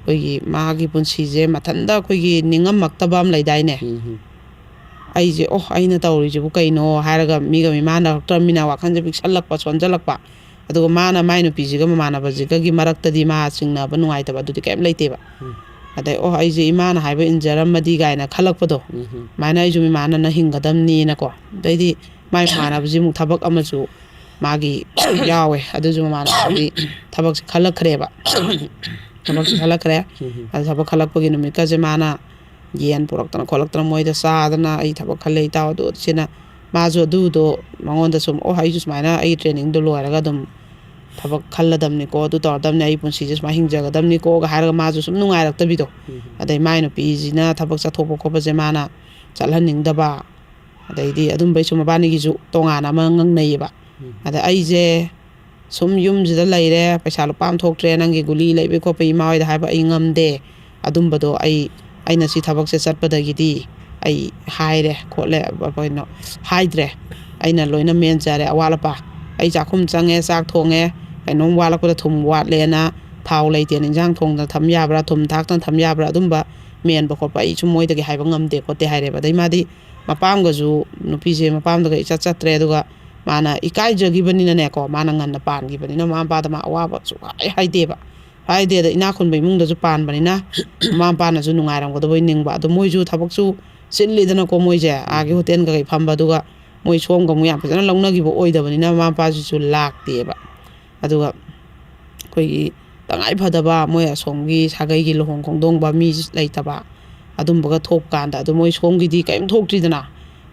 ꯑꯩꯈꯣꯏꯒꯤ ꯃꯥꯒꯤ ꯄꯨꯟꯁꯤꯁꯦ ꯃꯊꯟꯇ ꯑꯩꯈꯣꯏꯒꯤ ꯅꯤꯡꯉꯝꯃꯛꯇꯕ ꯑꯃ ꯂꯩꯗꯥꯏꯅꯦ? ꯎꯝ, ꯎꯝ꯫ "ꯑꯩꯁꯦ, ꯑꯣ, ꯑꯩꯅ ꯇꯧꯔꯤꯁꯤꯕꯨ ꯀꯩꯅꯣ?" ꯍꯥꯏꯔꯒ ꯃꯤꯒ ꯃꯤꯃꯥꯟꯅꯔꯛꯇ꯭ꯔꯕꯅꯤꯅ ꯋꯥꯈꯜꯁꯦ ꯄꯤꯛꯁꯜꯂꯛꯄ, ꯁꯣꯟꯖꯜꯂꯛꯄ꯫ ꯑꯗꯨꯒ ꯃꯥꯅ ꯃꯥꯏ ꯅꯨꯄꯤꯁꯤꯒ ꯃꯃꯥꯟꯅꯕꯁꯤꯒꯒꯤ ꯃꯔꯛꯇꯗꯤ ꯃꯥ ꯆꯤꯡꯅꯕ ꯅꯨꯡꯉꯥꯏꯇꯕ ꯑꯗꯨꯗꯤ ꯀꯩꯝ ꯂꯩꯇꯦꯕ꯫ ꯎꯝ꯫ ꯑꯗꯩ, "ꯑꯣ, ꯑꯩꯁꯦ ꯏꯃꯥꯅ ꯍꯥꯏꯕ ꯏꯟꯖꯔꯝꯃꯗꯤ" ꯀꯥꯏꯅ ꯈꯜꯂꯛꯄꯗꯣ, ꯎꯝ, ꯎꯝ꯫ "ꯑꯗꯨꯃꯥꯏꯅ ꯑꯩꯁꯨ ꯏꯃꯥꯟꯅꯅ ꯍꯤꯡꯒꯗꯕꯅꯤꯅꯀꯣ"꯫ ꯑꯗꯩꯗꯤ ꯃꯥꯏ ꯃꯃꯥꯟꯅꯕꯁꯤ ꯑꯃꯨꯛ ꯊꯕꯛ ꯑꯃꯁꯨ ꯃꯥꯒꯤ ꯌꯥꯎꯋꯦ꯫ ꯑꯗꯨꯁꯨ ꯃꯃꯥꯟꯅꯕꯗꯤ ꯊꯕꯛꯁꯦ ꯈꯜꯂꯛꯈ꯭ꯔꯦꯕ꯫ ꯊꯕꯛꯁꯦ ꯈꯜꯂꯛꯈ꯭ꯔꯦ꯫ ꯑꯗꯨ ꯊꯕꯛ ꯈꯜꯂꯛꯄꯒꯤ ꯅꯨꯃꯤꯠꯀꯁꯦ ꯃꯥꯅ ꯌꯦꯟ ꯄꯨꯔꯛꯇꯅ ꯈꯣꯠꯂꯛꯇꯅ ꯃꯣꯏꯗ ꯆꯥꯗꯅ, "ꯑꯩ ꯊꯕꯛ ꯈꯜꯂꯦ ꯏꯇꯥꯎ", ꯑꯗꯨ ꯁꯤꯅ ꯃꯥꯁꯨ ꯑꯗꯨꯗꯣ ꯃꯉꯣꯟꯗ ꯁꯨꯝ, "ꯑꯣ, ꯑꯩꯁꯨ ꯁꯨꯃꯥꯏꯅ ꯑꯩ trainingꯗꯣ ꯂꯣꯏꯔꯒ ꯑꯗꯨꯝ ꯊꯕꯛ ꯈꯜꯂꯗꯕꯅꯤꯀꯣ, ꯑꯗꯨ ꯇꯧꯔꯗꯕꯅꯤ, ꯑꯩ ꯄꯨꯟꯁꯤꯁꯦ ꯁꯨꯃꯥꯏꯅ ꯍꯤꯡꯖꯒꯗꯕꯅꯤꯀꯣꯒ ꯍꯥꯏꯔꯒ ꯃꯥꯁꯨ ꯁꯨꯝ ꯅꯨꯡꯉꯥꯏꯔꯛꯇꯕꯤꯗꯣ꯫ ꯑꯗꯩ ꯃꯥꯏ ꯅꯨꯄꯤꯁꯤꯅ ꯊꯕꯛ ꯆꯠꯊꯣꯛꯄ ꯈꯣꯠꯄꯁꯦ ꯃꯥꯅ ꯆꯠꯍꯟꯅꯤꯡꯗꯕ, ꯑꯗꯩꯗꯤ ꯑꯗꯨꯝꯕꯩꯁꯨ ꯃꯕꯥꯅꯤꯒꯤꯁꯨ ꯇꯣꯉꯥꯟꯅ ꯑꯃ ꯉꯪꯅꯩꯌꯦꯕ꯫ ꯑꯗ ꯑꯩꯁꯦ ꯁꯨꯝ ꯌꯨꯝꯁꯤꯗ ꯂꯩꯔꯦ, ꯄꯩꯁꯥ ꯂꯨꯄꯥ ꯑꯃ ꯊꯣꯛꯇ꯭ꯔꯦ, ꯅꯪꯒꯤ ꯒꯨꯂꯤ ꯂꯩꯕꯩ ꯈꯣꯠꯄꯩ ꯏꯃꯥ ꯍꯣꯏꯗ ꯍꯥꯏꯕ ꯑꯩ ꯉꯝꯗꯦ꯫ ꯑꯗꯨꯝꯕꯗꯣ ꯑꯩ, ꯑꯩꯅ ꯁꯤ ꯊꯕꯛꯁꯦ ꯆꯠꯄꯗꯒꯤꯗꯤ ꯑꯩ ꯍꯥꯏꯔꯦ ꯈꯣꯠꯂꯦ, ꯀꯩꯅꯣ, ꯍꯥꯏꯗ꯭ꯔꯦ꯫ ꯑꯩꯅ ꯂꯣꯏꯅ ꯃꯦꯟꯖꯔꯦ ꯑꯋꯥꯠ ꯑꯄꯥ꯫ ꯑꯩ ꯆꯥꯛꯈꯨꯝ ꯆꯪꯉꯦ, ꯆꯥꯛ ꯊꯣꯡꯉꯦ, ꯀꯩꯅꯣꯝ ꯋꯥꯠꯂꯛꯄꯗ ꯊꯨꯝ ꯋꯥꯠꯂꯦꯅ, ꯊꯥꯎ ꯂꯩꯇꯦꯅ ꯏꯟꯖꯥꯡ ꯊꯣꯡꯗꯅ ꯊꯝ ꯌꯥꯕ꯭ꯔꯥ, ꯊꯨꯝ ꯊꯥꯛꯇꯅ ꯊꯝ ꯌꯥꯕ꯭ꯔꯥ, ꯑꯗꯨꯝꯕ ꯃꯦꯟꯕ ꯈꯣꯠꯄ ꯑꯩ ꯁꯨꯝ ꯃꯣꯏꯗꯒꯤ ꯍꯥꯏꯕ ꯉꯝꯗꯦ ꯈꯣꯠꯇꯦ ꯍꯥꯏꯔꯦꯕ꯫ ꯑꯗꯩ ꯃꯥꯗꯤ ꯃꯄꯥꯝꯒꯁꯨ, ꯅꯨꯄꯤꯁꯦ ꯃꯄꯥꯝꯗꯒ ꯏꯆꯠ ꯆꯠꯇ꯭ꯔꯦ꯫ ꯑꯗꯨꯒ ꯃꯥꯅ ꯏꯀꯥꯏꯖꯈꯤꯕꯅꯤꯅꯅꯦꯀꯣ, ꯃꯥꯅ ꯉꯟꯅ ꯄꯥꯟꯈꯤꯕꯅꯤꯅ ꯃꯃꯥ ꯃꯄꯥꯗ ꯃꯥ ꯑꯋꯥꯕ ꯁꯨꯡꯍꯥꯏ ꯍꯥꯏꯗꯦꯕ꯫ ꯍꯥꯏꯗꯦ꯫ ꯑꯗ ꯏꯅꯥꯛ ꯈꯨꯟꯕ ꯏꯃꯨꯡꯗꯁꯨ ꯄꯥꯟꯕꯅꯤꯅ ꯃꯃꯥ ꯃꯄꯥꯅꯁꯨ ꯅꯨꯡꯉꯥꯏꯔꯝꯒꯗꯕꯩ ꯅꯤꯡꯕ꯫ ꯑꯗꯣ ꯃꯣꯏꯁꯨ ꯊꯕꯛꯁꯨ ꯆꯤꯜꯂꯤꯗꯅꯀꯣ ꯃꯣꯏꯁꯦ, ꯑꯥꯒꯤ ꯍꯣꯇꯦꯜ ꯀꯩꯀꯩ ꯐꯝꯕ꯫ ꯑꯗꯨꯒ ꯃꯣꯏ ꯁꯣꯝꯒ ꯑꯃꯨꯛ ꯌꯥꯝ ꯐꯖꯅ ꯂꯧꯅꯈꯤꯕ ꯑꯣꯏꯗꯕꯅꯤꯅ ꯃꯃꯥ ꯃꯄꯥꯁꯤꯁꯨ ꯂꯥꯛꯇꯦꯕ꯫ ꯑꯗꯨꯒ ꯑꯩꯈꯣꯏꯒꯤ ꯇꯉꯥꯏ ꯐꯗꯕ ꯃꯣꯏ ꯑꯁꯣꯝꯒꯤ ꯁꯥꯒꯩꯒꯤ ꯂꯨꯍꯣꯡ ꯈꯣꯡꯗꯣꯡꯕ ꯃꯤ ꯂꯩꯇꯕ, ꯑꯗꯨꯝꯕꯒ ꯊꯣꯛꯄ ꯀꯥꯟꯗ, ꯑꯗꯨ ꯃꯣꯏ ꯁꯣꯝꯒꯤꯗꯤ ꯀꯔꯤꯝ ꯊꯣꯛꯇ꯭ꯔꯤꯗꯅ꯫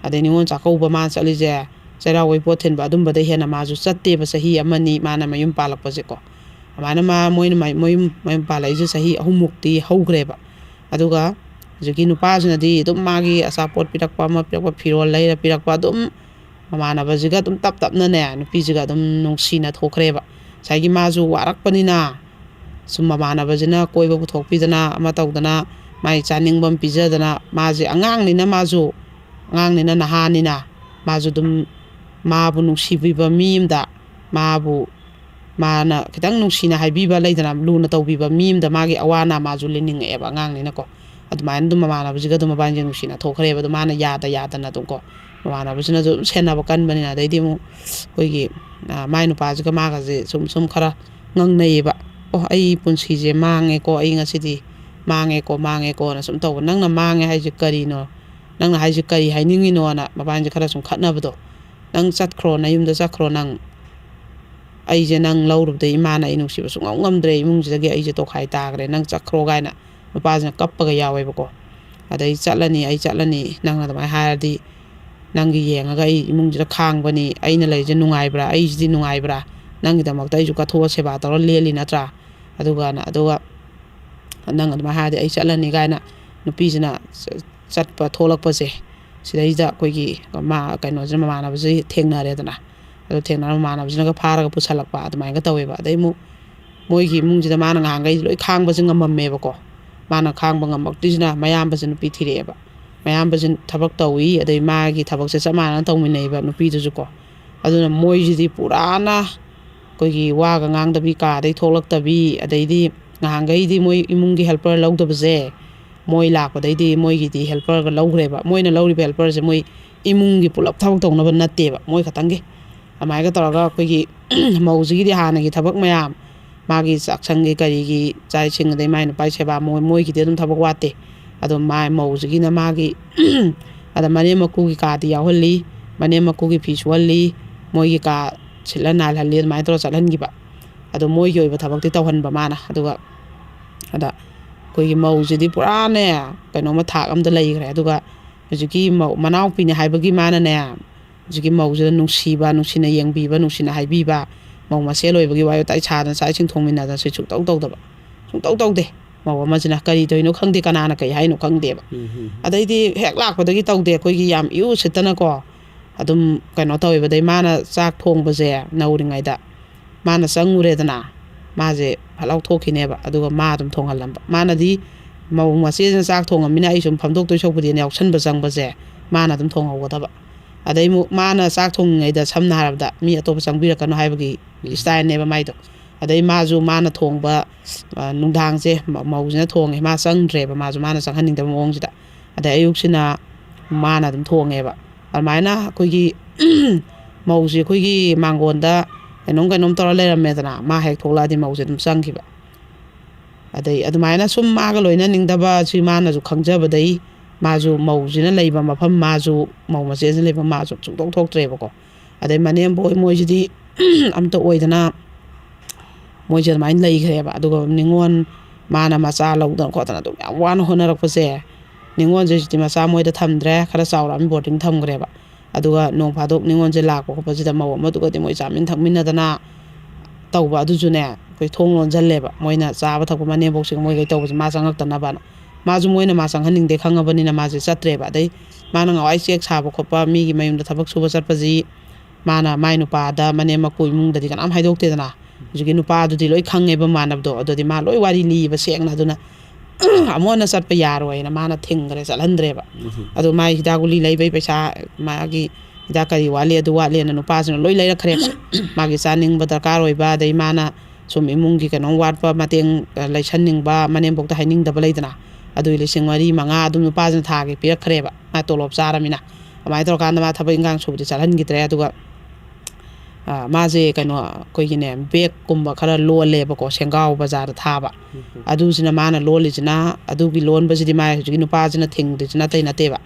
ꯑꯗꯩ ꯅꯤꯉꯣꯜ ꯆꯥꯛꯀꯧꯕ ꯃꯥ ꯆꯠꯂꯤꯁꯦ, ꯆꯩꯔꯥꯎꯕꯩ ꯄꯣꯠ ꯊꯤꯟꯕ, ꯑꯗꯨꯝꯕꯗ ꯍꯦꯟꯅ ꯃꯥꯁꯨ ꯆꯠꯇꯦꯕ, ꯆꯍꯤ ꯑꯃꯅꯤ ꯃꯥꯅ ꯃꯌꯨꯝ ꯄꯥꯜꯂꯛꯄꯁꯦꯀꯣ꯫ ꯑꯗꯨꯃꯥꯏꯅ ꯃꯥ, ꯃꯣꯏꯅ ꯃ-, ꯃꯌꯨꯝ, ꯃꯌꯨꯝ ꯄꯥꯜꯂꯛꯏꯁꯦ ꯆꯍꯤ ꯑꯍꯨꯝꯃꯨꯛꯇꯤ ꯍꯧꯈ꯭ꯔꯦꯕ꯫ ꯑꯗꯨꯒ ꯍꯧꯖꯤꯛꯀꯤ ꯅꯨꯄꯥꯁꯤꯅꯗꯤ ꯑꯗꯨꯝ ꯃꯥꯒꯤ ꯑꯆꯥꯄꯣꯠ ꯄꯤꯔꯛꯄ, ꯑꯃ ꯄꯤꯔꯛꯄ, ꯐꯤꯔꯣꯜ ꯂꯩꯔ ꯄꯤꯔꯛꯄ, ꯑꯗꯨꯝ ꯃꯃꯥꯟꯅꯕꯁꯤꯒ ꯑꯗꯨꯝ ꯇꯞ ꯇꯞꯅꯅꯦ ꯅꯨꯄꯤꯁꯤꯒ ꯑꯗꯨꯝ ꯅꯨꯡꯁꯤꯅ ꯊꯣꯛꯈ꯭ꯔꯦꯕ꯫ ꯉꯁꯥꯏꯒꯤ ꯃꯥꯁꯨ ꯋꯥꯔꯛꯄꯅꯤꯅ, ꯁꯨꯝ ꯃꯃꯥꯟꯅꯕꯁꯤꯅ ꯀꯣꯏꯕ ꯄꯨꯊꯣꯛꯄꯤꯗꯅ, ꯑꯃ ꯇꯧꯗꯅ, ꯃꯥꯏ ꯆꯥꯅꯤꯡꯕ ꯑꯃ ꯄꯤꯖꯗꯅ, ꯃꯥꯁꯦ ꯑꯉꯥꯡꯅꯤꯅ, ꯃꯥꯁꯨ ꯑꯉꯥꯡꯅꯤꯅ, ꯅꯍꯥꯅꯤꯅ, ꯃꯥꯁꯨ ꯑꯗꯨꯝ ꯃꯥꯕꯨ ꯅꯨꯡꯁꯤꯕꯤꯕ ꯃꯤ ꯑꯃꯗ, ꯃꯥꯕꯨ, ꯃꯥꯅ ꯈꯤꯇꯪ ꯅꯨꯡꯁꯤꯅ ꯍꯥꯏꯕꯤꯕ ꯂꯩꯗꯅ, ꯂꯨꯅ ꯇꯧꯕꯤꯕ ꯃꯤ ꯑꯃꯗ ꯃꯥꯒꯤ ꯑꯋꯥ ꯑꯅꯥ ꯃꯥꯁꯨ ꯂꯦꯟꯅꯤꯡꯉꯛꯑꯦꯕ, ꯑꯉꯥꯡꯅꯤꯅꯀꯣ꯫ ꯑꯗꯨꯃꯥꯏꯅ ꯑꯗꯨꯝ ꯃꯃꯥꯟꯅꯕꯁꯤꯒ ꯑꯗꯨꯝ ꯃꯕꯥꯅꯤꯁꯦ ꯅꯨꯡꯁꯤꯅ ꯊꯣꯛꯈ꯭ꯔꯦꯕ꯫ ꯑꯗꯣ ꯃꯥꯅ ꯌꯥꯗ ꯌꯥꯗꯅ ꯑꯗꯨꯝꯀꯣ, ꯃꯃꯥꯟꯅꯕꯁꯤꯅꯁꯨ ꯑꯗꯨꯝ ꯁꯦꯟꯅꯕ ꯀꯟꯕꯅꯤꯅ꯫ ꯑꯗꯩꯗꯤ ꯑꯃꯨꯛ ꯑꯩꯈꯣꯏꯒꯤ, ꯑ, ꯃꯥꯏ ꯅꯨꯄꯥꯁꯤꯒ ꯃꯥꯒꯁꯦ ꯁꯨꯝ, ꯁꯨꯝ ꯈꯔ ꯉꯪꯅꯩꯌꯦꯕ꯫ "ꯑꯣ, ꯑꯩ ꯄꯨꯟꯁꯤꯁꯦ ꯃꯥꯡꯉꯦꯀꯣ, ꯑꯩ ꯉꯁꯤꯗꯤ ꯃꯥꯡꯉꯦꯀꯣ, ꯃꯥꯡꯉꯦꯀꯣꯅ" ꯁꯨꯝ ꯇꯧꯕ꯫ "ꯅꯪꯅ ꯃꯥꯡꯉꯦ ꯍꯥꯏꯁꯦ ꯀꯔꯤꯅꯣ? ꯅꯪꯅ ꯍꯥꯏꯁꯦ ꯀꯔꯤ ꯍꯥꯏꯅꯤꯡꯉꯤꯅꯣꯅ?" ꯃꯕꯥꯅꯤꯁꯦ ꯈꯔ ꯁꯨꯝ ꯈꯠꯅꯕꯗꯣ꯫ "ꯅꯪ ꯆꯠꯈ꯭ꯔꯣ, ꯅꯌꯨꯝꯗ ꯆꯠꯈ꯭ꯔꯣ, ꯅꯪ "ꯑꯩꯁꯦ ꯅꯪ ꯂꯧꯔꯨꯕꯗꯩ ꯏꯃꯥꯅ ꯑꯩ ꯅꯨꯡꯁꯤꯕ ꯁꯨꯡꯉꯝ ꯉꯝꯗ꯭ꯔꯦ, ꯏꯃꯨꯡꯁꯤꯗꯒꯤ ꯑꯩꯁꯦ ꯇꯣꯈꯥꯏ ꯇꯥꯈ꯭ꯔꯦ, ꯅꯪ ꯆꯠꯈ꯭ꯔꯣ" ꯀꯥꯏꯅ ꯅꯨꯄꯥꯁꯤꯅ ꯀꯞꯄꯒ ꯌꯥꯎꯋꯦꯕꯀꯣ꯫ "ꯑꯗꯩ ꯆꯠꯂꯅꯤ, ꯑꯩ ꯆꯠꯂꯅꯤ, ꯅꯪꯅ ꯑꯗꯨꯃꯥꯏꯅ ꯍꯥꯏꯔꯗꯤ ꯅꯪꯒꯤ ꯌꯦꯡꯉꯒ ꯑꯩ ꯏꯃꯨꯡꯁꯤꯗ ꯈꯥꯡꯕꯅꯤ, ꯑꯩꯅ ꯂꯩꯔꯤꯁꯦ ꯅꯨꯡꯉꯥꯏꯕ꯭ꯔꯥ, ꯑꯩꯁꯤꯗꯤ ꯅꯨꯡꯉꯥꯏꯕ꯭ꯔꯥ? ꯅꯪꯒꯤꯗꯃꯛꯇ ꯑꯩꯁꯨ ꯀꯠꯊꯣꯛꯑ ꯁꯦꯕꯥ ꯇꯧꯔ ꯂꯦꯜꯂꯤ ꯅꯠꯇ꯭ꯔꯥ? ꯑꯗꯨꯒꯅ ꯑꯗꯨꯒ ꯅꯪ ꯑꯗꯨꯃꯥꯏꯅ ꯍꯥꯏꯔꯗꯤ ꯑꯩ ꯆꯠꯂꯅꯤ" ꯀꯥꯏꯅ ꯅꯨꯄꯤꯁꯤꯅ ꯆꯠꯄ ꯊꯣꯛꯂꯛꯄꯁꯦ, ꯁꯤꯗꯩꯁꯤꯗ ꯑꯩꯈꯣꯏꯒꯤ ꯃꯥ ꯀꯩꯅꯣꯁꯤꯅ, ꯃꯃꯥꯟꯅꯕꯁꯤ ꯊꯦꯡꯅꯔꯦꯗꯅ꯫ ꯑꯗꯨ ꯊꯦꯡꯅꯔ ꯃꯃꯥꯟꯅꯕꯁꯤꯅꯒ ꯐꯥꯔꯒ ꯄꯨꯁꯜꯂꯛꯄ ꯑꯗꯨꯃꯥꯏꯅꯒ ꯇꯧꯋꯦꯕ꯫ ꯑꯗꯩ ꯑꯃꯨꯛ ꯃꯣꯏꯒꯤ ꯏꯃꯨꯡꯁꯤꯗ ꯃꯥꯅ ꯉꯍꯥꯟꯈꯩ ꯂꯣꯏ ꯈꯥꯡꯕꯁꯦ ꯉꯝꯃꯝꯃꯦꯕꯀꯣ꯫ ꯃꯥꯅ ꯈꯥꯡꯕ ꯉꯝꯃꯛꯇ꯭ꯔꯤꯁꯤꯅ ꯃꯌꯥꯝꯕꯁꯦ ꯅꯨꯄꯤ ꯊꯤꯔꯛꯑꯦꯕ꯫ ꯃꯌꯥꯝꯕꯁꯦ ꯊꯕꯛ ꯇꯧꯏ, ꯑꯗꯩ ꯃꯥꯒꯤ ꯊꯕꯛꯁꯦ ꯆꯞ ꯃꯥꯟꯅꯅ ꯇꯧꯃꯤꯟꯅꯩꯕ ꯅꯨꯄꯤꯗꯨꯁꯨꯀꯣ꯫ ꯑꯗꯨꯅ ꯃꯣꯏꯁꯤꯗꯤ ꯄꯨꯔꯥꯅ ꯑꯩꯈꯣꯏꯒꯤ ꯋꯥꯒ ꯉꯥꯡꯗꯕꯤ, ꯀꯥꯗꯩ ꯊꯣꯛꯂꯛꯇꯕꯤ, ꯑꯗꯩꯗꯤ ꯉꯍꯥꯟꯈꯩꯗꯤ ꯃꯣꯏ ꯏꯃꯨꯡꯒꯤ helper ꯂꯧꯗꯕꯁꯦ, ꯃꯣꯏ ꯂꯥꯛꯄꯗꯩꯗꯤ ꯃꯣꯏꯒꯤꯗꯤ helperꯒ ꯂꯧꯈ꯭ꯔꯦꯕ꯫ ꯃꯣꯏꯅ ꯂꯧꯔꯤꯕ helperꯁꯦ ꯃꯣꯏ ꯏꯃꯨꯡꯒꯤ ꯄꯨꯂꯞ ꯊꯕꯛ ꯇꯧꯅꯕ ꯅꯠꯇꯦꯕ, ꯃꯣꯏ ꯈꯛꯇꯪꯒꯤ꯫ ꯑꯗꯨꯃꯥꯏꯅꯒ ꯇꯧꯔꯒ ꯑꯩꯈꯣꯏꯒꯤ ꯃꯧꯁꯤꯒꯤꯗꯤ ꯍꯥꯟꯅꯒꯤ ꯊꯕꯛ ꯃꯌꯥꯝ, ꯃꯥꯒꯤ ꯆꯥꯛꯁꯪꯒꯤ ꯀꯔꯤꯒꯤ ꯆꯥꯛ ꯏꯁꯤꯡ, ꯑꯗꯩ ꯃꯥꯏ ꯅꯨꯄꯥꯒꯤ ꯁꯦꯕꯥ, ꯃꯣꯏ, ꯃꯣꯏꯒꯤꯗꯤ ꯑꯗꯨꯝ ꯊꯕꯛ ꯋꯥꯠꯇꯦ꯫ ꯑꯗꯣ ꯃꯥ ꯃꯧꯁꯤꯒꯤꯅ ꯃꯥꯒꯤ ꯑꯗ ꯃꯅꯦꯝ ꯃꯀꯨꯒꯤ ꯀꯥꯗꯤ ꯌꯥꯎꯍꯜꯂꯤ, ꯃꯅꯦꯝ ꯃꯀꯨꯒꯤ ꯐꯤ ꯁꯨꯍꯜꯂꯤ, ꯃꯣꯏꯒꯤ ꯀꯥ ꯁꯤꯠꯂ ꯅꯥꯜꯍꯜꯂꯤ, ꯑꯗꯨꯃꯥꯏꯅ ꯇꯧꯔ ꯆꯠꯍꯟꯈꯤꯕ꯫ ꯑꯗꯣ ꯃꯣꯏꯒꯤ ꯑꯣꯏꯕ ꯊꯕꯛꯇꯤ ꯇꯧꯍꯟꯕ ꯃꯥꯅ꯫ ꯑꯗꯨꯒ ꯑꯗ ꯑꯩꯈꯣꯏꯒꯤ ꯃꯧꯁꯤꯗꯤ ꯄꯨꯔꯥꯅꯦ, ꯀꯩꯅꯣꯝꯃ ꯊꯥꯛ ꯑꯝꯗ ꯂꯩꯈ꯭ꯔꯦ꯫ ꯑꯗꯨꯒ ꯍꯧꯖꯤꯛꯀꯤ ꯃꯧ, ꯃꯅꯥꯎꯄꯤꯅꯦ ꯍꯥꯏꯕꯒꯤ ꯃꯥꯅꯅꯦ, ꯍꯧꯖꯤꯛꯀꯤ ꯃꯧꯁꯤꯗ ꯅꯨꯡꯁꯤꯕ, ꯅꯨꯡꯁꯤꯅ ꯌꯦꯡꯕꯤꯕ, ꯅꯨꯡꯁꯤꯅ ꯍꯥꯏꯕꯤꯕ, ꯃꯧ ꯃꯁꯦꯜ ꯑꯣꯏꯕꯒꯤ ꯋꯥꯔꯤ ꯋꯥꯇꯥꯏ ꯁꯥꯗꯅ ꯆꯥꯛ ꯏꯁꯤꯡ ꯊꯣꯡꯃꯤꯟꯅꯗꯅ ꯁꯤ ꯁꯨꯡꯇꯧ ꯇꯧꯗꯕ꯫ ꯁꯨꯡꯇꯧ ꯇꯧꯗꯦ꯫ ꯃꯧ ꯑꯃꯁꯤꯅ ꯀꯔꯤ ꯇꯧꯔꯤꯅꯣ ꯈꯪꯗꯦ, ꯀꯅꯥꯅ ꯀꯩ ꯍꯥꯏꯅꯣ ꯈꯪꯗꯦꯕ꯫ ꯎꯝ, ꯎꯝ, ꯎꯝ꯫ ꯑꯗꯩꯗꯤ ꯍꯦꯛ ꯂꯥꯛꯄꯗꯒꯤ ꯇꯧꯗꯦ, ꯑꯩꯈꯣꯏꯒꯤ ꯌꯥꯝ ꯏꯎ ꯎꯁꯤꯠꯇꯅꯀꯣ ꯑꯗꯨꯝ ꯀꯩꯅꯣ ꯇꯧꯋꯦꯕ꯫ ꯑꯗꯩ ꯃꯥꯅ ꯆꯥꯛ ꯊꯣꯡꯕꯁꯦ ꯅꯧꯔꯤꯉꯩꯗ ꯃꯥꯅ ꯆꯪꯉꯨꯔꯦꯗꯅ, ꯃꯥꯁꯦ ꯐꯠ ꯂꯥꯎ ꯊꯣꯛꯈꯤꯅꯦꯕ꯫ ꯑꯗꯨꯒ ꯃꯥ ꯑꯗꯨꯝ ꯊꯣꯡꯍꯜꯂꯝꯕ꯫ ꯃꯥꯅꯗꯤ ꯃꯧ ꯃꯆꯦꯁꯤꯅ ꯆꯥꯛ ꯊꯣꯡꯉꯝꯃꯤꯅ ꯑꯩ ꯁꯨꯝ ꯐꯝꯗꯣꯛꯇꯣꯏ ꯁꯔꯨꯛꯄꯨꯗꯤꯅ ꯌꯥꯎꯁꯟꯕ ꯆꯪꯕꯁꯦ ꯃꯥꯅ ꯑꯗꯨꯝ ꯊꯣꯡꯍꯧꯒꯗꯕ꯫ ꯑꯗꯩ ꯑꯃꯨꯛ ꯃꯥꯅ ꯆꯥꯛ ꯊꯣꯡꯉꯤꯉꯩꯗ, ꯁꯝꯅ ꯍꯥꯏꯔꯕꯗ, ꯃꯤ ꯑꯇꯣꯞꯄ ꯆꯪꯕꯤꯔꯛꯀꯅꯨ ꯍꯥꯏꯕꯒꯤ ꯎꯝ꯫ styleꯅꯦꯕ ꯃꯥꯏꯗꯣ꯫ ꯑꯗꯩ ꯃꯥꯁꯨ ꯃꯥꯅ ꯊꯣꯡꯕ, ꯑ, ꯅꯨꯡꯗꯥꯡꯁꯦ ꯃ-, ꯃꯧꯁꯤꯅ ꯊꯣꯡꯉꯦ, ꯃꯥ ꯆꯪꯗ꯭ꯔꯦꯕ, ꯃꯥꯁꯨ ꯃꯥꯅ ꯆꯪꯍꯟꯅꯤꯡꯗꯕ ꯃꯑꯣꯡꯁꯤꯗ꯫ ꯑꯗꯩ ꯑꯌꯨꯛꯁꯤꯅ ꯃꯥꯅ ꯑꯗꯨꯝ ꯊꯣꯡꯉꯦꯕ꯫ ꯑꯗꯨꯃꯥꯏꯅ ꯑꯩꯈꯣꯏꯒꯤ ꯃꯧꯁꯦ ꯑꯩꯈꯣꯏꯒꯤ ꯃꯥꯡꯒꯣꯟꯗ ꯀꯩꯅꯣꯝ ꯀꯩꯅꯣꯝ ꯇꯧꯔ ꯂꯩꯔꯝꯃꯦꯗꯅ, ꯃꯥ ꯍꯦꯛ ꯊꯣꯛꯂꯛꯑꯗꯤ ꯃꯧꯁꯦ ꯑꯗꯨꯝ ꯆꯪꯈꯤꯕ꯫ ꯑꯗꯩ ꯑꯗꯨꯃꯥꯏꯅ ꯁꯨꯝ ꯃꯥꯒ ꯂꯣꯏꯅꯅꯤꯡꯗꯕ ꯁꯤ ꯃꯥꯅꯁꯨ ꯈꯪꯖꯕꯗꯩ ꯃꯥꯁꯨ ꯃꯧꯁꯤꯅ ꯂꯩꯕ ꯃꯐꯝ, ꯃꯥꯁꯨ ꯃꯧ ꯃꯆꯦꯁꯤꯅ ꯂꯩꯕ, ꯃꯥꯁꯨ ꯁꯨꯡꯊꯣꯛ ꯊꯣꯛꯇ꯭ꯔꯦꯕꯀꯣ꯫ ꯑꯗꯩ ꯃꯅꯦꯝꯕꯣꯏ ꯃꯣꯏꯁꯤꯗꯤ ꯑꯝꯇ ꯑꯣꯏꯗꯅ ꯃꯣꯏꯁꯦ ꯑꯗꯨꯃꯥꯏꯅ ꯂꯩꯈ꯭ꯔꯦꯕ꯫ ꯑꯗꯨꯒ ꯅꯤꯉꯣꯜ ꯃꯥꯅ ꯃꯆꯥ ꯂꯧꯗꯅ ꯈꯣꯠꯇꯅ ꯑꯗꯨꯝ ꯌꯥꯝ ꯋꯥꯅ ꯍꯣꯠꯅꯔꯛꯄꯁꯦ, ꯅꯤꯉꯣꯜꯁꯦ ꯍꯧꯖꯤꯛꯇꯤ ꯃꯆꯥ ꯃꯣꯏꯗ ꯊꯝꯗ꯭ꯔꯦ, ꯈꯔ ꯆꯥꯎꯔꯛꯑꯃꯤ ꯕꯣꯔꯗꯤꯡ ꯊꯝꯈ꯭ꯔꯦꯕ꯫ ꯑꯗꯨꯒ ꯅꯣꯡ ꯐꯥꯗꯣꯛ ꯅꯤꯉꯣꯜꯁꯦ ꯂꯥꯛꯄ ꯈꯣꯠꯄꯁꯤꯗ ꯃꯧ ꯑꯃꯗꯨꯒꯗꯤ ꯃꯣꯏ ꯆꯥꯃꯤꯟ ꯊꯛꯃꯤꯟꯅꯗꯅ ꯇꯧꯕ꯫ ꯑꯗꯨꯁꯨꯅꯦ, ꯑꯩꯈꯣꯏ ꯊꯣꯡ ꯂꯣꯟꯁꯤꯜꯂꯦꯕ꯫ ꯃꯣꯏꯅ ꯆꯥꯕ ꯊꯛꯄ ꯃꯅꯦꯝꯕꯣꯛꯁꯤꯡ ꯃꯣꯏꯈꯩ ꯇꯧꯕꯁꯦ ꯃꯥ ꯆꯪꯉꯛꯇꯅꯕꯅ꯫ ꯃꯥꯁꯨ ꯃꯣꯏꯅ ꯃꯥ ꯆꯪꯍꯟꯅꯤꯡꯗꯦ ꯈꯪꯉꯕꯅꯤꯅ ꯃꯥꯁꯦ ꯆꯠꯇ꯭ꯔꯦꯕ꯫ ꯑꯗꯩ ꯃꯥꯅ ꯉꯍꯥꯟꯋꯥꯏ ꯆꯦꯛ ꯁꯥꯕ ꯈꯣꯠꯄ, ꯃꯤꯒꯤ ꯃꯌꯨꯝꯗ ꯊꯕꯛ ꯁꯨꯕ ꯆꯠꯄꯁꯤ ꯃꯥꯅ ꯃꯥꯏ ꯅꯨꯄꯥꯗ, ꯃꯅꯦꯝ ꯃꯀꯨ ꯏꯃꯨꯡꯗꯗꯤ ꯀꯅꯥꯝ ꯍꯥꯏꯗꯣꯛꯇꯦꯗꯅ꯫ ꯍꯧꯖꯤꯛꯀꯤ ꯅꯨꯄꯥꯗꯨꯗꯤ ꯂꯣꯏ ꯈꯪꯉꯦꯕ ꯃꯃꯥꯟꯅꯕꯗꯣ꯫ ꯑꯗꯨꯗꯤ ꯃꯥ ꯂꯣꯏ ꯋꯥꯔꯤ ꯂꯤꯕ ꯁꯦꯡꯅ꯫ ꯑꯗꯨꯅ ꯑꯃꯨꯛ ꯍꯟꯅ ꯆꯠꯄ ꯌꯥꯔꯣꯏꯅ ꯃꯥꯅ ꯊꯤꯡꯈ꯭ꯔꯦ, ꯆꯠꯍꯟꯗ꯭ꯔꯦꯕ꯫ ꯑꯗꯣ ꯃꯥꯒꯤ ꯍꯤꯗꯥꯛ ꯒꯨꯂꯤ ꯂꯩꯕꯩ ꯄꯩꯁꯥ, ꯃꯥꯒꯤ ꯍꯤꯗꯥꯛ ꯀꯔꯤ ꯋꯥꯠꯂꯤ ꯑꯗꯨ ꯋꯥꯠꯂꯦꯅ ꯅꯨꯄꯥꯁꯤꯅ ꯂꯣꯏ ꯂꯩꯔꯛꯈ꯭ꯔꯦꯕ꯫ ꯃꯥꯒꯤ ꯆꯥꯅꯤꯡꯕ ꯗꯔꯀꯥꯔ ꯑꯣꯏꯕ, ꯑꯗꯩ ꯃꯥꯅ ꯁꯨꯝ ꯏꯃꯨꯡꯒꯤ ꯀꯩꯅꯣꯝ ꯋꯥꯠꯄ ꯃꯇꯦꯡ, ꯑ, ꯂꯩꯁꯟꯅꯤꯡꯕ, ꯃꯅꯦꯝꯕꯣꯛꯇ ꯍꯥꯏꯅꯤꯡꯗꯕ ꯂꯩꯗꯅ, ꯑꯗꯨꯒꯤ ꯂꯤꯁꯤꯡ ꯃꯔꯤ ꯃꯉꯥ ꯑꯗꯨꯝ ꯅꯨꯄꯥꯁꯤꯅ ꯊꯥꯒꯤ ꯄꯤꯔꯛꯈ꯭ꯔꯦꯕ, ꯃꯥ ꯇꯣꯂꯣꯞ ꯆꯥꯔꯃꯤꯅ꯫ ꯑꯗꯨꯃꯥꯏꯅ ꯇꯧꯔꯀꯥꯟꯗ ꯃꯥ ꯊꯕꯛ ꯏꯟꯈꯥꯡ ꯁꯨꯕꯗꯤ ꯆꯠꯍꯟꯈꯤꯗ꯭ꯔꯦ꯫ ꯑꯗꯨꯒ ꯑ, ꯃꯥꯁꯦ ꯀꯩꯅꯣ, ꯑꯩꯈꯣꯏꯒꯤꯅꯦ, ꯕꯦꯛꯀꯨꯝꯕ ꯈꯔ ꯂꯣꯜꯂꯦꯕꯀꯣ, ꯁꯦꯡꯒꯥꯎ ꯕꯖꯥꯔꯗ ꯊꯥꯕ꯫ ꯑꯗꯨꯁꯤꯅ ꯃꯥꯅ ꯂꯣꯜꯂꯤꯁꯤꯅ, ꯑꯗꯨꯒꯤ ꯂꯣꯟꯕꯁꯤꯗꯤ ꯃꯥ ꯍꯧꯖꯤꯛꯀꯤ ꯅꯨꯄꯥꯁꯤꯅ ꯊꯤꯡꯗ꯭ꯔꯤꯁꯤꯅ ꯑꯇꯩ ꯅꯠꯇꯦꯕ꯫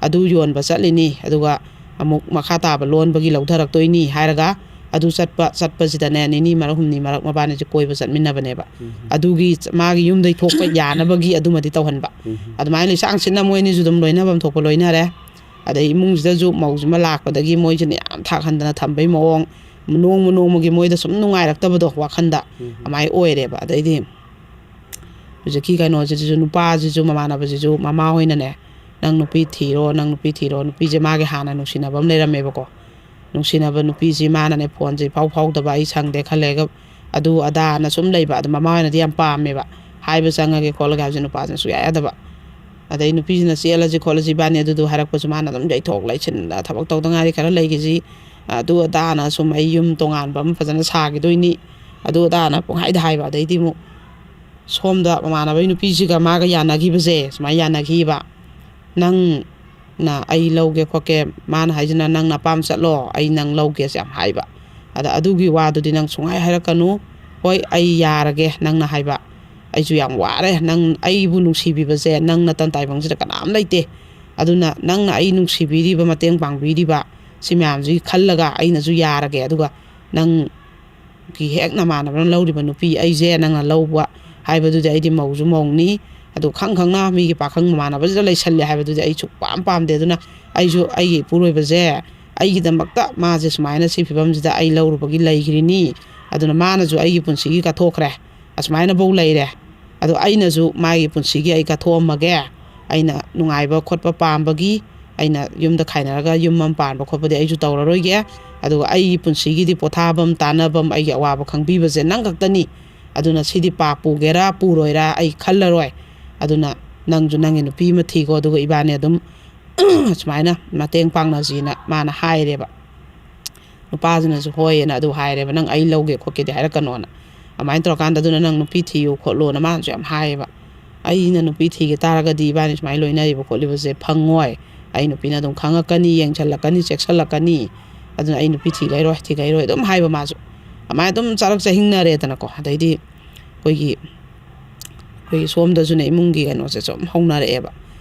ꯑꯗꯨ ꯌꯣꯟꯕ ꯆꯠꯂꯤꯅꯤ, ꯑꯗꯨꯒ ꯑꯃꯨꯛ ꯃꯈꯥ ꯇꯥꯕ ꯂꯣꯟꯕꯒꯤ ꯂꯧꯊꯔꯛꯇꯣꯏꯅꯤ ꯍꯥꯏꯔꯒ, ꯑꯗꯨ ꯆꯠꯄ, ꯆꯠꯄꯁꯤꯗꯅꯦ, ꯅꯤꯅꯤ ꯃꯔꯛ, ꯍꯨꯝꯅꯤ ꯃꯔꯛ ꯃꯕꯥꯅꯤꯁꯦ ꯀꯣꯏꯕ ꯆꯠꯃꯤꯟꯅꯕꯅꯦꯕ꯫ ꯑꯗꯨꯒꯤ ꯆ-, ꯃꯥꯒꯤ ꯌꯨꯝꯗꯩ ꯊꯣꯛꯄ ꯌꯥꯅꯕꯒꯤ ꯑꯗꯨꯃꯗꯤ ꯇꯧꯍꯟꯕ꯫ ꯑꯗꯨꯃꯥꯏꯅ ꯂꯤꯁꯥꯡ ꯁꯤꯠꯅ ꯃꯣꯏ ꯑꯅꯤꯁꯨ ꯑꯗꯨꯝ ꯂꯣꯏꯅꯐꯝ ꯊꯣꯛꯄ ꯂꯣꯏꯅꯔꯦ꯫ ꯑꯗꯩ ꯏꯃꯨꯡꯁꯤꯗꯁꯨ ꯃꯧꯁꯤꯃ ꯂꯥꯛꯄꯗꯒꯤ ꯃꯣꯏꯁꯤꯅ ꯌꯥꯝ ꯊꯥꯛ ꯍꯟꯗꯅ ꯊꯝꯕꯩ ꯃꯑꯣꯡ, ꯅꯣꯡꯃ ꯅꯣꯡꯃꯒꯤ ꯃꯣꯏꯗ ꯁꯨꯝ ꯅꯨꯡꯉꯥꯏꯔꯛꯇꯕꯗꯣ ꯋꯥꯈꯟꯗ, ꯑꯗꯨꯃꯥꯏꯅ ꯑꯣꯏꯔꯦꯕ꯫ ꯑꯗꯩꯗꯤ ꯍꯧꯖꯤꯛꯀꯤ ꯀꯩꯅꯣꯁꯤꯁꯨ, ꯅꯨꯄꯥꯁꯤꯁꯨ, ꯃꯃꯥꯟꯅꯕꯁꯤꯁꯨ, ꯃꯃꯥ ꯍꯣꯏꯅꯅꯦ, "ꯅꯪ ꯅꯨꯄꯤ ꯊꯤꯔꯣ, ꯅꯪ ꯅꯨꯄꯤ ꯊꯤꯔꯣ", ꯅꯨꯄꯤꯁꯦ ꯃꯥꯒꯤ ꯍꯥꯟꯅ ꯅꯨꯡꯁꯤꯅꯕ ꯑꯃ ꯂꯩꯔꯝꯃꯦꯕꯀꯣ꯫ ꯅꯨꯡꯁꯤꯅꯕ ꯅꯨꯄꯤꯁꯤ ꯃꯥꯅꯅꯦ ꯐꯣꯟꯁꯦ ꯏꯐꯥꯎ ꯐꯥꯎꯗꯕ, "ꯑꯩ ꯁꯪꯗꯦ, ꯈꯔ ꯂꯩꯔꯒ", ꯑꯗꯨ ꯑꯗꯥꯅ ꯁꯨꯝ ꯂꯩꯕ꯫ ꯑꯗꯨ ꯃꯃꯥ ꯍꯣꯏꯅꯗꯤ ꯌꯥꯝ ꯄꯥꯝꯃꯦꯕ, "ꯍꯥꯏꯕ ꯆꯪꯉꯒꯦ ꯈꯣꯠꯂꯒꯦ" ꯍꯥꯏꯕꯁꯦ ꯅꯨꯄꯥꯁꯤꯅ ꯁꯨꯡꯌꯥ ꯌꯥꯗꯕ꯫ ꯑꯗꯩ ꯅꯨꯄꯤꯁꯤꯅ "ꯆꯦꯜꯂꯁꯤ ꯈꯣꯠꯂꯁꯤ ꯏꯕꯥꯅꯤ" ꯑꯗꯨꯗꯨ ꯍꯥꯏꯔꯛꯄꯁꯨ ꯃꯥꯅ ꯑꯗꯨꯝ ꯌꯩꯊꯣꯛ ꯂꯩꯁꯤꯟꯗ, "ꯊꯕꯛ ꯇꯧꯗ ꯉꯥꯏꯔꯤ, ꯈꯔ ꯂꯩꯈꯤꯁꯤ", ꯑꯗꯨ ꯑꯗꯥꯅ ꯁꯨꯝ ꯑꯩ ꯌꯨꯝ ꯇꯣꯉꯥꯟꯕ ꯑꯃ ꯐꯖꯅ ꯁꯥꯈꯤꯗꯣꯏꯅꯤ, ꯑꯗꯨ ꯑꯗꯥꯅ ꯄꯨꯡꯍꯥꯏꯗ ꯍꯥꯏꯕ꯫ ꯑꯗꯩꯗꯤ ꯑꯃꯨꯛ ꯁꯣꯝꯗ ꯃꯃꯥꯟꯅꯕꯒꯤ ꯅꯨꯄꯤꯁꯤꯒ ꯃꯥꯒ ꯌꯥꯅꯈꯤꯕꯁꯦ ꯁꯨꯃꯥꯏꯅ ꯌꯥꯅꯈꯤꯕ, "ꯅꯪꯅ ꯑꯩ ꯂꯧꯒꯦ ꯈꯣꯠꯀꯦ", ꯃꯥꯅ ꯍꯥꯏꯁꯤꯅ, "ꯅꯪꯅ ꯑꯄꯥꯝ ꯆꯠꯂꯣ, ꯑꯩ ꯅꯪ ꯂꯧꯒꯦꯁꯦ" ꯌꯥꯝ ꯍꯥꯏꯕ꯫ ꯑꯗ ꯑꯗꯨꯒꯤ ꯋꯥꯗꯨꯗꯤ ꯅꯪ ꯁꯨꯡꯍꯥꯏ ꯍꯥꯏꯔꯛꯀꯅꯨ, "ꯍꯣꯏ, ꯑꯩ ꯌꯥꯔꯒꯦ ꯅꯪꯅ ꯍꯥꯏꯕ, ꯑꯩꯁꯨ ꯌꯥꯝ ꯋꯥꯔꯦ, ꯅꯪ ꯑꯩꯕꯨ ꯅꯨꯡꯁꯤꯕꯤꯕꯁꯦ ꯅꯪ ꯅꯇꯟ ꯇꯥꯏꯕꯪꯁꯤꯗ ꯀꯅꯥꯝ ꯂꯩꯇꯦ, ꯑꯗꯨꯅ ꯅꯪꯅ ꯑꯩ ꯅꯨꯡꯁꯤꯕꯤꯔꯤꯕ, ꯃꯇꯦꯡ ꯄꯥꯡꯕꯤꯔꯤꯕ, ꯁꯤ ꯃꯌꯥꯝꯁꯤꯒꯤ ꯈꯜꯂꯒ ꯑꯩꯅꯁꯨ ꯌꯥꯔꯒꯦ, ꯑꯗꯨꯒ ꯅꯪꯒꯤ ꯍꯦꯛ ꯅꯃꯥꯟꯅꯕꯅ ꯂꯧꯔꯤꯕ ꯅꯨꯄꯤ ꯑꯩꯁꯦ ꯅꯪꯅ ꯂꯧꯕ ꯍꯥꯏꯕꯗꯨꯗꯤ ꯑꯩꯗꯤ ꯃꯧꯁꯨ ꯃꯧꯅꯤ, ꯑꯗꯨ ꯈꯪ ꯈꯪꯅ ꯃꯤꯒꯤ ꯄꯥꯈꯪ ꯃꯃꯥꯟꯅꯕꯁꯤꯗ ꯂꯩꯁꯜꯂꯦ ꯍꯥꯏꯕꯗꯨꯗꯤ ꯑꯩ ꯁꯨꯛꯄꯥꯝ ꯄꯥꯝꯗꯦ꯫ ꯑꯗꯨꯅ ꯑꯩꯁꯨ ꯑꯩꯒꯤ ꯏꯄꯨꯔꯣꯏꯕꯁꯦ ꯑꯩꯒꯤꯗꯃꯛꯇ ꯃꯥꯁꯦ ꯁꯨꯃꯥꯏꯅ ꯁꯤ ꯐꯤꯕꯝꯁꯤꯗ ꯑꯩ ꯂꯧꯔꯨꯕꯒꯤ ꯂꯩꯈ꯭ꯔꯤꯅꯤ꯫ ꯑꯗꯨꯅ ꯃꯥꯅꯁꯨ ꯑꯩꯒꯤ ꯄꯨꯟꯁꯤꯒꯤ ꯀꯠꯊꯣꯛꯈ꯭ꯔꯦ, ꯑꯁꯨꯃꯥꯏꯅꯐꯧ ꯂꯩꯔꯦ꯫ ꯑꯗꯣ ꯑꯩꯅꯁꯨ ꯃꯥꯒꯤ ꯄꯨꯟꯁꯤꯒꯤ ꯑꯩ ꯀꯠꯊꯣꯛꯑꯝꯃꯒꯦ꯫ ꯑꯩꯅ ꯅꯨꯡꯉꯥꯏꯕ ꯈꯣꯠꯄ ꯄꯥꯝꯕꯒꯤ ꯑꯩꯅ ꯌꯨꯝꯗ ꯈꯥꯏꯅꯔꯒ ꯌꯨꯝ ꯑꯃ ꯄꯥꯟꯕ ꯈꯣꯠꯄꯗꯤ ꯑꯩꯁꯨ ꯇꯧꯔꯔꯣꯏꯒꯦ꯫ ꯑꯗꯨꯒ ꯑꯩꯒꯤ ꯄꯨꯟꯁꯤꯒꯤꯗꯤ ꯄꯣꯊꯥꯐꯝ ꯇꯥꯅꯐꯝ, ꯑꯩꯒꯤ ꯑꯋꯥꯕ ꯈꯪꯕꯤꯕꯁꯦ ꯅꯪ ꯈꯛꯇꯅꯤ꯫ ꯑꯗꯨꯅ ꯁꯤꯗꯤ ꯄꯥꯞ ꯄꯨꯒꯦꯔꯥ ꯄꯨꯔꯣꯏꯔꯥ ꯑꯩ ꯈꯜꯂꯔꯣꯏ꯫ ꯑꯗꯨꯅ ꯅꯪꯁꯨ ꯅꯪꯒꯤ ꯅꯨꯄꯤ ꯑꯃ ꯊꯤꯀꯣ, ꯑꯗꯨꯒ ꯏꯕꯥꯅꯤ ꯑꯗꯨꯝ ꯁꯨꯃꯥꯏꯅ ꯃꯇꯦꯡ ꯄꯥꯡꯅꯁꯤꯅ ꯃꯥꯅ ꯍꯥꯏꯔꯦꯕ꯫ ꯅꯨꯄꯥꯁꯤꯅꯁꯨ ꯍꯣꯏ ꯑꯅ ꯑꯗꯨ ꯍꯥꯏꯔꯦꯕ, "ꯅꯪ ꯑꯩ ꯂꯧꯒꯦ ꯈꯣꯠꯀꯦꯗꯤ ꯍꯥꯏꯔꯛꯀꯅꯣꯅ꯫ ꯑꯗꯨꯃꯥꯏꯅ ꯇꯧꯔꯀꯥꯟꯗ ꯑꯗꯨꯅ ꯅꯪ ꯅꯨꯄꯤ ꯊꯤꯌꯨ ꯈꯣꯠꯂꯣꯅ" ꯃꯥꯅꯁꯨ ꯌꯥꯝ ꯍꯥꯏꯌꯦꯕ꯫ "ꯑꯩꯅ ꯅꯨꯄꯤ ꯊꯤꯒꯦ ꯇꯥꯔꯒꯗꯤ ꯏꯕꯥꯅꯤ ꯁꯨꯃꯥꯏꯅ ꯂꯣꯏꯅꯔꯤꯕ ꯈꯣꯠꯂꯤꯕꯁꯦ ꯐꯪꯉꯣꯏ꯫ ꯑꯩ ꯅꯨꯄꯤꯅ ꯑꯗꯨꯝ ꯈꯪꯉꯛꯀꯅꯤ, ꯌꯦꯡꯁꯜꯂꯛꯀꯅꯤ, ꯆꯦꯛꯁꯜꯂꯛꯀꯅꯤ꯫ ꯑꯗꯨꯅ ꯑꯩ ꯅꯨꯄꯤ ꯊꯤꯒꯩꯔꯣꯏ, ꯊꯤꯒꯩꯔꯣꯏ" ꯑꯗꯨꯝ ꯍꯥꯏꯕ ꯃꯥꯁꯨ꯫ ꯑꯗꯨꯃꯥꯏꯅ ꯑꯗꯨꯝ ꯆꯥꯔꯛ ꯆꯥꯍꯤꯡꯅꯔꯦꯗꯅꯀꯣ꯫ ꯑꯗꯩꯗꯤ ꯑꯩꯈꯣꯏꯒꯤ ꯑꯩꯈꯣꯏꯒꯤ ꯁꯣꯝꯗꯁꯨꯅꯦ ꯏꯃꯨꯡꯒꯤ ꯀꯩꯅꯣꯁꯦ ꯁꯨꯝ ꯍꯧꯅꯔꯛꯑꯦꯕ꯫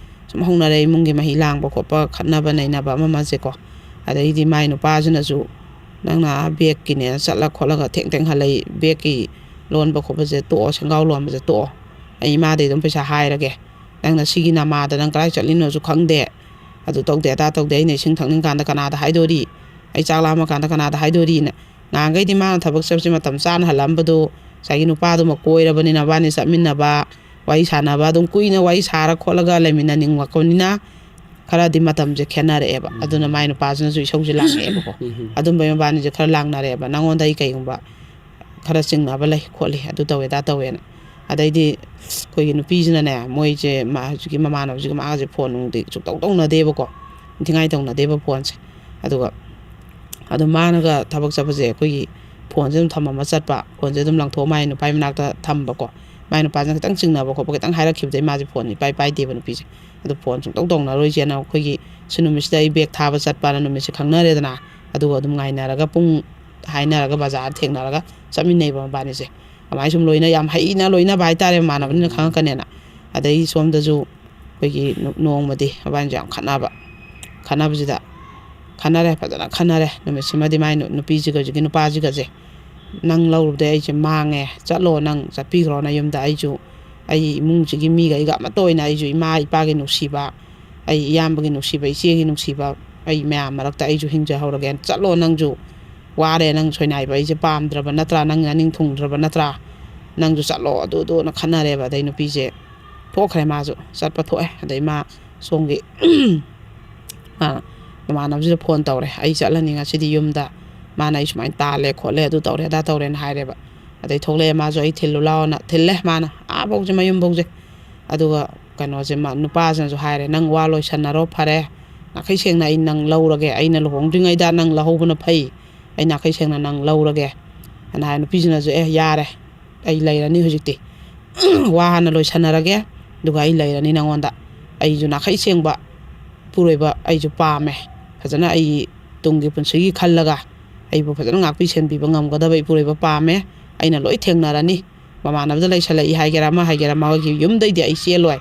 ꯁꯨꯝ ꯍꯧꯅꯔꯛꯑꯦ, ꯏꯃꯨꯡꯒꯤ ꯃꯍꯤ ꯂꯥꯡꯕ ꯈꯣꯠꯄ, ꯈꯠꯅꯕ ꯅꯩꯅꯕ ꯑꯃ ꯑꯃꯁꯦꯀꯣ꯫ ꯑꯗꯩꯗꯤ ꯃꯥꯏ ꯅꯨꯄꯥꯁꯤꯅꯁꯨ, "ꯅꯪꯅ ꯑꯥ ꯕꯦꯛꯀꯤꯅꯦꯅ ꯆꯠꯂ ꯈꯣꯠꯂꯒ ꯊꯦꯡ ꯊꯦꯡ ꯍꯜꯂꯛꯏ, ꯕꯦꯛꯀꯤ ꯂꯣꯟꯕ ꯈꯣꯠꯄꯁꯦ ꯇꯣꯛꯑꯣ, ꯁꯦꯡꯒꯥꯎ ꯂꯣꯟꯕꯁꯦ ꯇꯣꯛꯑꯣ꯫ ꯑꯩ ꯏꯃꯥꯗꯩ ꯑꯗꯨꯝ ꯄꯩꯁꯥ ꯍꯥꯏꯔꯒꯦ꯫ ꯅꯪꯅ ꯁꯤꯒꯤ ꯅꯃꯥꯗ ꯅꯪ ꯀꯗꯥꯏ ꯆꯠꯂꯤꯅꯣꯁꯨ ꯈꯪꯗꯦ꯫ ꯑꯗꯨ ꯇꯧꯗꯦ ꯑꯗꯥ ꯇꯧꯗꯦ, ꯑꯩꯅ ꯏꯁꯤꯡ ꯊꯛꯅꯤꯡ ꯀꯥꯟꯗ ꯀꯅꯥꯗ ꯍꯥꯏꯗꯣꯔꯤ? ꯑꯩ ꯆꯥꯛ ꯂꯥꯝꯃ ꯀꯥꯟꯗ ꯀꯅꯥꯗ ꯍꯥꯏꯗꯣꯔꯤꯅ?" ꯅꯍꯥꯟꯈꯩꯗꯤ ꯃꯥꯅ ꯊꯕꯛ ꯆꯠꯄꯁꯦ ꯃꯇꯝ ꯆꯥꯅ ꯍꯜꯂꯛꯑꯝꯕꯗꯣ, ꯉꯁꯥꯏꯒꯤ ꯅꯨꯄꯥꯗꯨꯃ ꯀꯣꯏꯔꯕꯅꯤꯅ ꯃꯕꯥꯅꯤ ꯆꯠꯃꯤꯟꯅꯕ, ꯋꯥꯔꯤ ꯁꯥꯟꯅꯕ, ꯑꯗꯨꯝ ꯀꯨꯏꯅ ꯋꯥꯔꯤ ꯁꯥꯔ ꯈꯣꯠꯂꯒ ꯂꯩꯃꯤꯟꯅꯅꯤꯡꯉꯛꯄꯅꯤꯅ ꯈꯔꯗꯤ ꯃꯇꯝꯁꯦ ꯈꯦꯠꯅꯔꯛꯑꯦꯕ꯫ ꯎꯝ꯫ ꯑꯗꯨꯅ ꯃꯥꯏ ꯅꯨꯄꯥꯁꯤꯅꯁꯨ ꯏꯁꯧꯁꯦ ꯂꯥꯡꯉꯛꯑꯦꯕꯀꯣ꯫ ꯎꯝ꯫ ꯑꯗꯨꯝꯕꯩ ꯃꯕꯥꯅꯤꯁꯦ ꯈꯔ ꯂꯥꯡꯅꯔꯛꯑꯦꯕ, "ꯅꯉꯣꯟꯗ ꯑꯩ ꯀꯩꯒꯨꯝꯕ ꯈꯔ ꯆꯤꯡꯅꯕ ꯂꯩ ꯈꯣꯠꯂꯤ, ꯑꯗꯨ ꯇꯧꯋꯦ ꯑꯗꯥ ꯇꯧꯋꯦꯅ"꯫ ꯑꯗꯩꯗꯤ ꯑꯩꯈꯣꯏꯒꯤ ꯅꯨꯄꯤꯁꯤꯅꯅꯦ, ꯃꯣꯏꯁꯦ ꯃꯥ-, ꯍꯧꯖꯤꯛꯀꯤ ꯃꯃꯥꯟꯅꯕꯁꯤꯒ ꯃꯥꯒꯁꯦ ꯐꯣꯟ ꯅꯨꯡꯗꯤ ꯁꯨꯛꯇꯧ ꯇꯧꯅꯗꯦꯕꯀꯣ, ꯅꯤꯡꯊꯤꯉꯥꯏ ꯇꯧꯅꯗꯦꯕ ꯐꯣꯟꯁꯦ꯫ ꯑꯗꯨꯒ ꯑꯗꯣ ꯃꯥꯅꯒ ꯊꯕꯛ ꯆꯠꯄꯁꯦ ꯑꯩꯈꯣꯏꯒꯤ ꯐꯣꯟꯁꯦ ꯑꯗꯨꯝ ꯊꯝꯃꯝꯃ ꯆꯠꯄ, ꯐꯣꯟꯁꯦ ꯑꯗꯨꯝ ꯂꯪꯊꯣꯛꯑ ꯃꯥꯏ ꯅꯨꯄꯥꯒꯤ ꯃꯅꯥꯛꯇ ꯊꯝꯕꯀꯣ꯫ ꯃꯥꯏ ꯅꯨꯄꯥꯁꯤꯅ ꯈꯤꯇꯪ ꯆꯤꯡꯅꯕ ꯈꯣꯠꯄ ꯈꯤꯇꯪ ꯍꯥꯏꯔꯛꯈꯤꯕꯗꯩ ꯃꯥꯁꯦ ꯐꯣꯟꯁꯦ ꯏꯄꯥꯏ ꯄꯥꯏꯗꯦꯕ ꯅꯨꯄꯤꯁꯦ꯫ ꯑꯗꯣ ꯐꯣꯟ ꯁꯨꯡꯇꯧ ꯇꯧꯅꯔꯣꯏꯁꯦꯅ ꯑꯩꯈꯣꯏꯒꯤ ꯁꯤ ꯅꯨꯃꯤꯠꯁꯤꯗ ꯑꯩ ꯕꯦꯛ ꯊꯥꯕ ꯆꯠꯄꯅ ꯅꯨꯃꯤꯠꯁꯦ ꯈꯪꯅꯔꯦꯗꯅ꯫ ꯑꯗꯨꯒ ꯑꯗꯨꯝ ꯉꯥꯏꯅꯔꯒ ꯄꯨꯡ ꯍꯥꯏꯅꯔꯒ ꯕꯖꯥꯔ ꯊꯦꯡꯅꯔꯒ ꯆꯠꯃꯤꯟꯅꯩꯕ ꯃꯕꯥꯅꯤꯁꯦ꯫ ꯑꯗꯨꯃꯥꯏꯅ ꯁꯨꯝ ꯂꯣꯏꯅ ꯌꯥꯝ ꯍꯩꯅ ꯂꯣꯏꯅꯕ ꯍꯥꯏꯇꯥꯔꯦ, ꯃꯃꯥꯟꯅꯕꯅꯤꯅ ꯈꯪꯉꯛꯀꯅꯦꯅ꯫ ꯑꯗꯩ ꯁꯣꯝꯗꯁꯨ ꯑꯩꯈꯣꯏꯒꯤ ꯅꯣ-, ꯅꯣꯡꯃꯗꯤ ꯃꯕꯥꯅꯤꯁꯦ ꯌꯥꯝ ꯈꯠꯅꯕ꯫ ꯈꯠꯅꯕꯁꯤꯗ ꯈꯟꯅꯔꯦ, ꯐꯖꯅ ꯈꯟꯅꯔꯦ꯫ ꯅꯨꯃꯤꯠꯁꯤꯃꯗꯤ ꯃꯥꯏ ꯅꯨ-, ꯅꯨꯄꯤꯁꯤꯒ ꯍꯧꯖꯤꯛꯀꯤ ꯅꯨꯄꯥꯁꯤꯒꯁꯦ, "ꯅꯪ ꯂꯧꯔꯨꯕꯗꯩ ꯑꯩꯁꯦ ꯃꯥꯡꯉꯦ, ꯆꯠꯂꯣ ꯅꯪ, ꯆꯠꯄꯤꯈ꯭ꯔꯣ ꯅꯌꯨꯝꯗ, ꯑꯩꯁꯨ ꯑꯩ ꯏꯃꯨꯡꯁꯤꯒꯤ ꯃꯤꯈꯩꯒ ꯑꯃꯠꯇ ꯑꯣꯏꯅ ꯑꯩꯁꯨ ꯏꯃꯥ ꯏꯄꯥꯒꯤ ꯅꯨꯡꯁꯤꯕ, ꯑꯩ ꯏꯌꯥꯝꯕꯒꯤ ꯅꯨꯡꯁꯤꯕ, ꯏꯆꯦꯒꯤ ꯅꯨꯡꯁꯤꯕ, ꯑꯩ ꯃꯌꯥꯝ ꯃꯔꯛꯇ ꯑꯩꯁꯨ ꯍꯤꯡꯖꯍꯧꯔꯒꯦꯅ ꯆꯠꯂꯣ ꯅꯪꯁꯨ꯫ ꯋꯥꯔꯦ ꯅꯪ ꯁꯣꯏꯅꯥꯏꯕ ꯑꯩꯁꯦ ꯄꯥꯝꯗ꯭ꯔꯕ ꯅꯠꯇ꯭ꯔꯥ? ꯅꯪ ꯅꯅꯤꯡ ꯊꯨꯡꯗ꯭ꯔꯕ ꯅꯠꯇ꯭ꯔꯥ? ꯅꯪꯁꯨ ꯆꯠꯂꯣ ꯑꯗꯨ ꯑꯗꯨꯅ ꯈꯟꯅꯔꯦꯕ꯫ ꯑꯗꯩ ꯅꯨꯄꯤꯁꯦ ꯊꯣꯛꯈ꯭ꯔꯦ, ꯃꯥꯁꯨ ꯆꯠꯄ ꯊꯣꯛꯑꯦ꯫ ꯑꯗꯩ ꯃꯥ ꯁꯣꯝꯒꯤ ꯃꯥ ꯃꯃꯥꯟꯅꯕꯁꯤꯗ ꯐꯣꯟ ꯇꯧꯔꯦ, "ꯑꯩ ꯆꯠꯂꯅꯤ ꯉꯁꯤꯗꯤ ꯌꯨꯝꯗ, ꯃꯥꯅ ꯑꯩ ꯁꯨꯃꯥꯏꯅ ꯇꯥꯜꯂꯦ ꯈꯣꯠꯂꯦ ꯑꯗꯨ ꯇꯧꯔꯦ ꯑꯗꯥ ꯇꯧꯔꯦꯅ" ꯍꯥꯏꯔꯦꯕ꯫ ꯑꯗꯩ ꯊꯣꯛꯂꯛꯑꯦ, ꯃꯥꯁꯨ "ꯑꯩ ꯊꯤꯜꯂꯨ ꯂꯥꯛꯑꯣꯅ" ꯊꯤꯜꯂꯦ ꯃꯥꯅ ꯑꯥ ꯐꯧꯁꯦ, ꯃꯌꯨꯝ ꯐꯧꯁꯦ꯫ ꯑꯗꯨꯒ ꯀꯩꯅꯣꯁꯦ, ꯃꯥ ꯅꯨꯄꯥꯁꯤꯅꯁꯨ ꯍꯥꯏꯔꯦ, "ꯅꯪ ꯋꯥ ꯂꯣꯏꯁꯟꯅꯔꯣ, ꯐꯔꯦ, ꯅꯥꯈꯩ ꯁꯦꯡꯅ ꯑꯩ ꯅꯪ ꯂꯧꯔꯒꯦ, ꯑꯩꯅ ꯂꯨꯍꯣꯡꯗ꯭ꯔꯤꯉꯩꯗ ꯅꯪ ꯂꯧꯍꯧꯕꯅ ꯐꯩ, ꯑꯩ ꯅꯥꯈꯩ ꯁꯦꯡꯅ ꯅꯪ ꯂꯧꯔꯒꯦ" ꯍꯥꯏꯅ ꯍꯥꯏ꯫ ꯅꯨꯄꯤꯁꯤꯅꯁꯨ, "ꯑꯦ ꯌꯥꯔꯦ, ꯑꯩ ꯂꯩꯔꯅꯤ ꯍꯧꯖꯤꯛꯇꯤ, ꯋꯥ ꯍꯥꯟꯅ ꯂꯣꯏꯁꯟꯅꯔꯒꯦ, ꯑꯗꯨꯒ ꯑꯩ ꯂꯩꯔꯅꯤ ꯅꯪꯉꯣꯟꯗ꯫ ꯑꯩꯁꯨ ꯅꯥꯈꯩ ꯁꯦꯡꯕ ꯏꯄꯨꯔꯣꯏꯕ ꯑꯩꯁꯨ ꯄꯥꯝꯃꯦ, ꯐꯖꯅ ꯑꯩ ꯇꯨꯡꯒꯤ ꯄꯨꯟꯁꯤꯒꯤ ꯈꯜꯂꯒ ꯑꯩꯕꯨ ꯐꯖꯅ ꯉꯥꯛꯄꯤ ꯁꯦꯟꯕꯤꯕ ꯉꯝꯒꯗꯕ ꯏꯄꯨꯔꯣꯏꯕ ꯄꯥꯝꯃꯦ꯫ ꯑꯩꯅ ꯂꯣꯏ ꯊꯦꯡꯅꯔꯅꯤ, ꯃꯃꯥꯟꯅꯕꯗ ꯂꯩꯁꯜꯂꯛꯏ ꯍꯥꯏꯒꯦꯔꯥ ꯑꯃ ꯍꯥꯏꯒꯦꯔꯥ, ꯃꯥꯒꯤ ꯌꯨꯝꯗꯩꯗꯤ ꯑꯩ ꯆꯦꯜꯂꯣꯏ,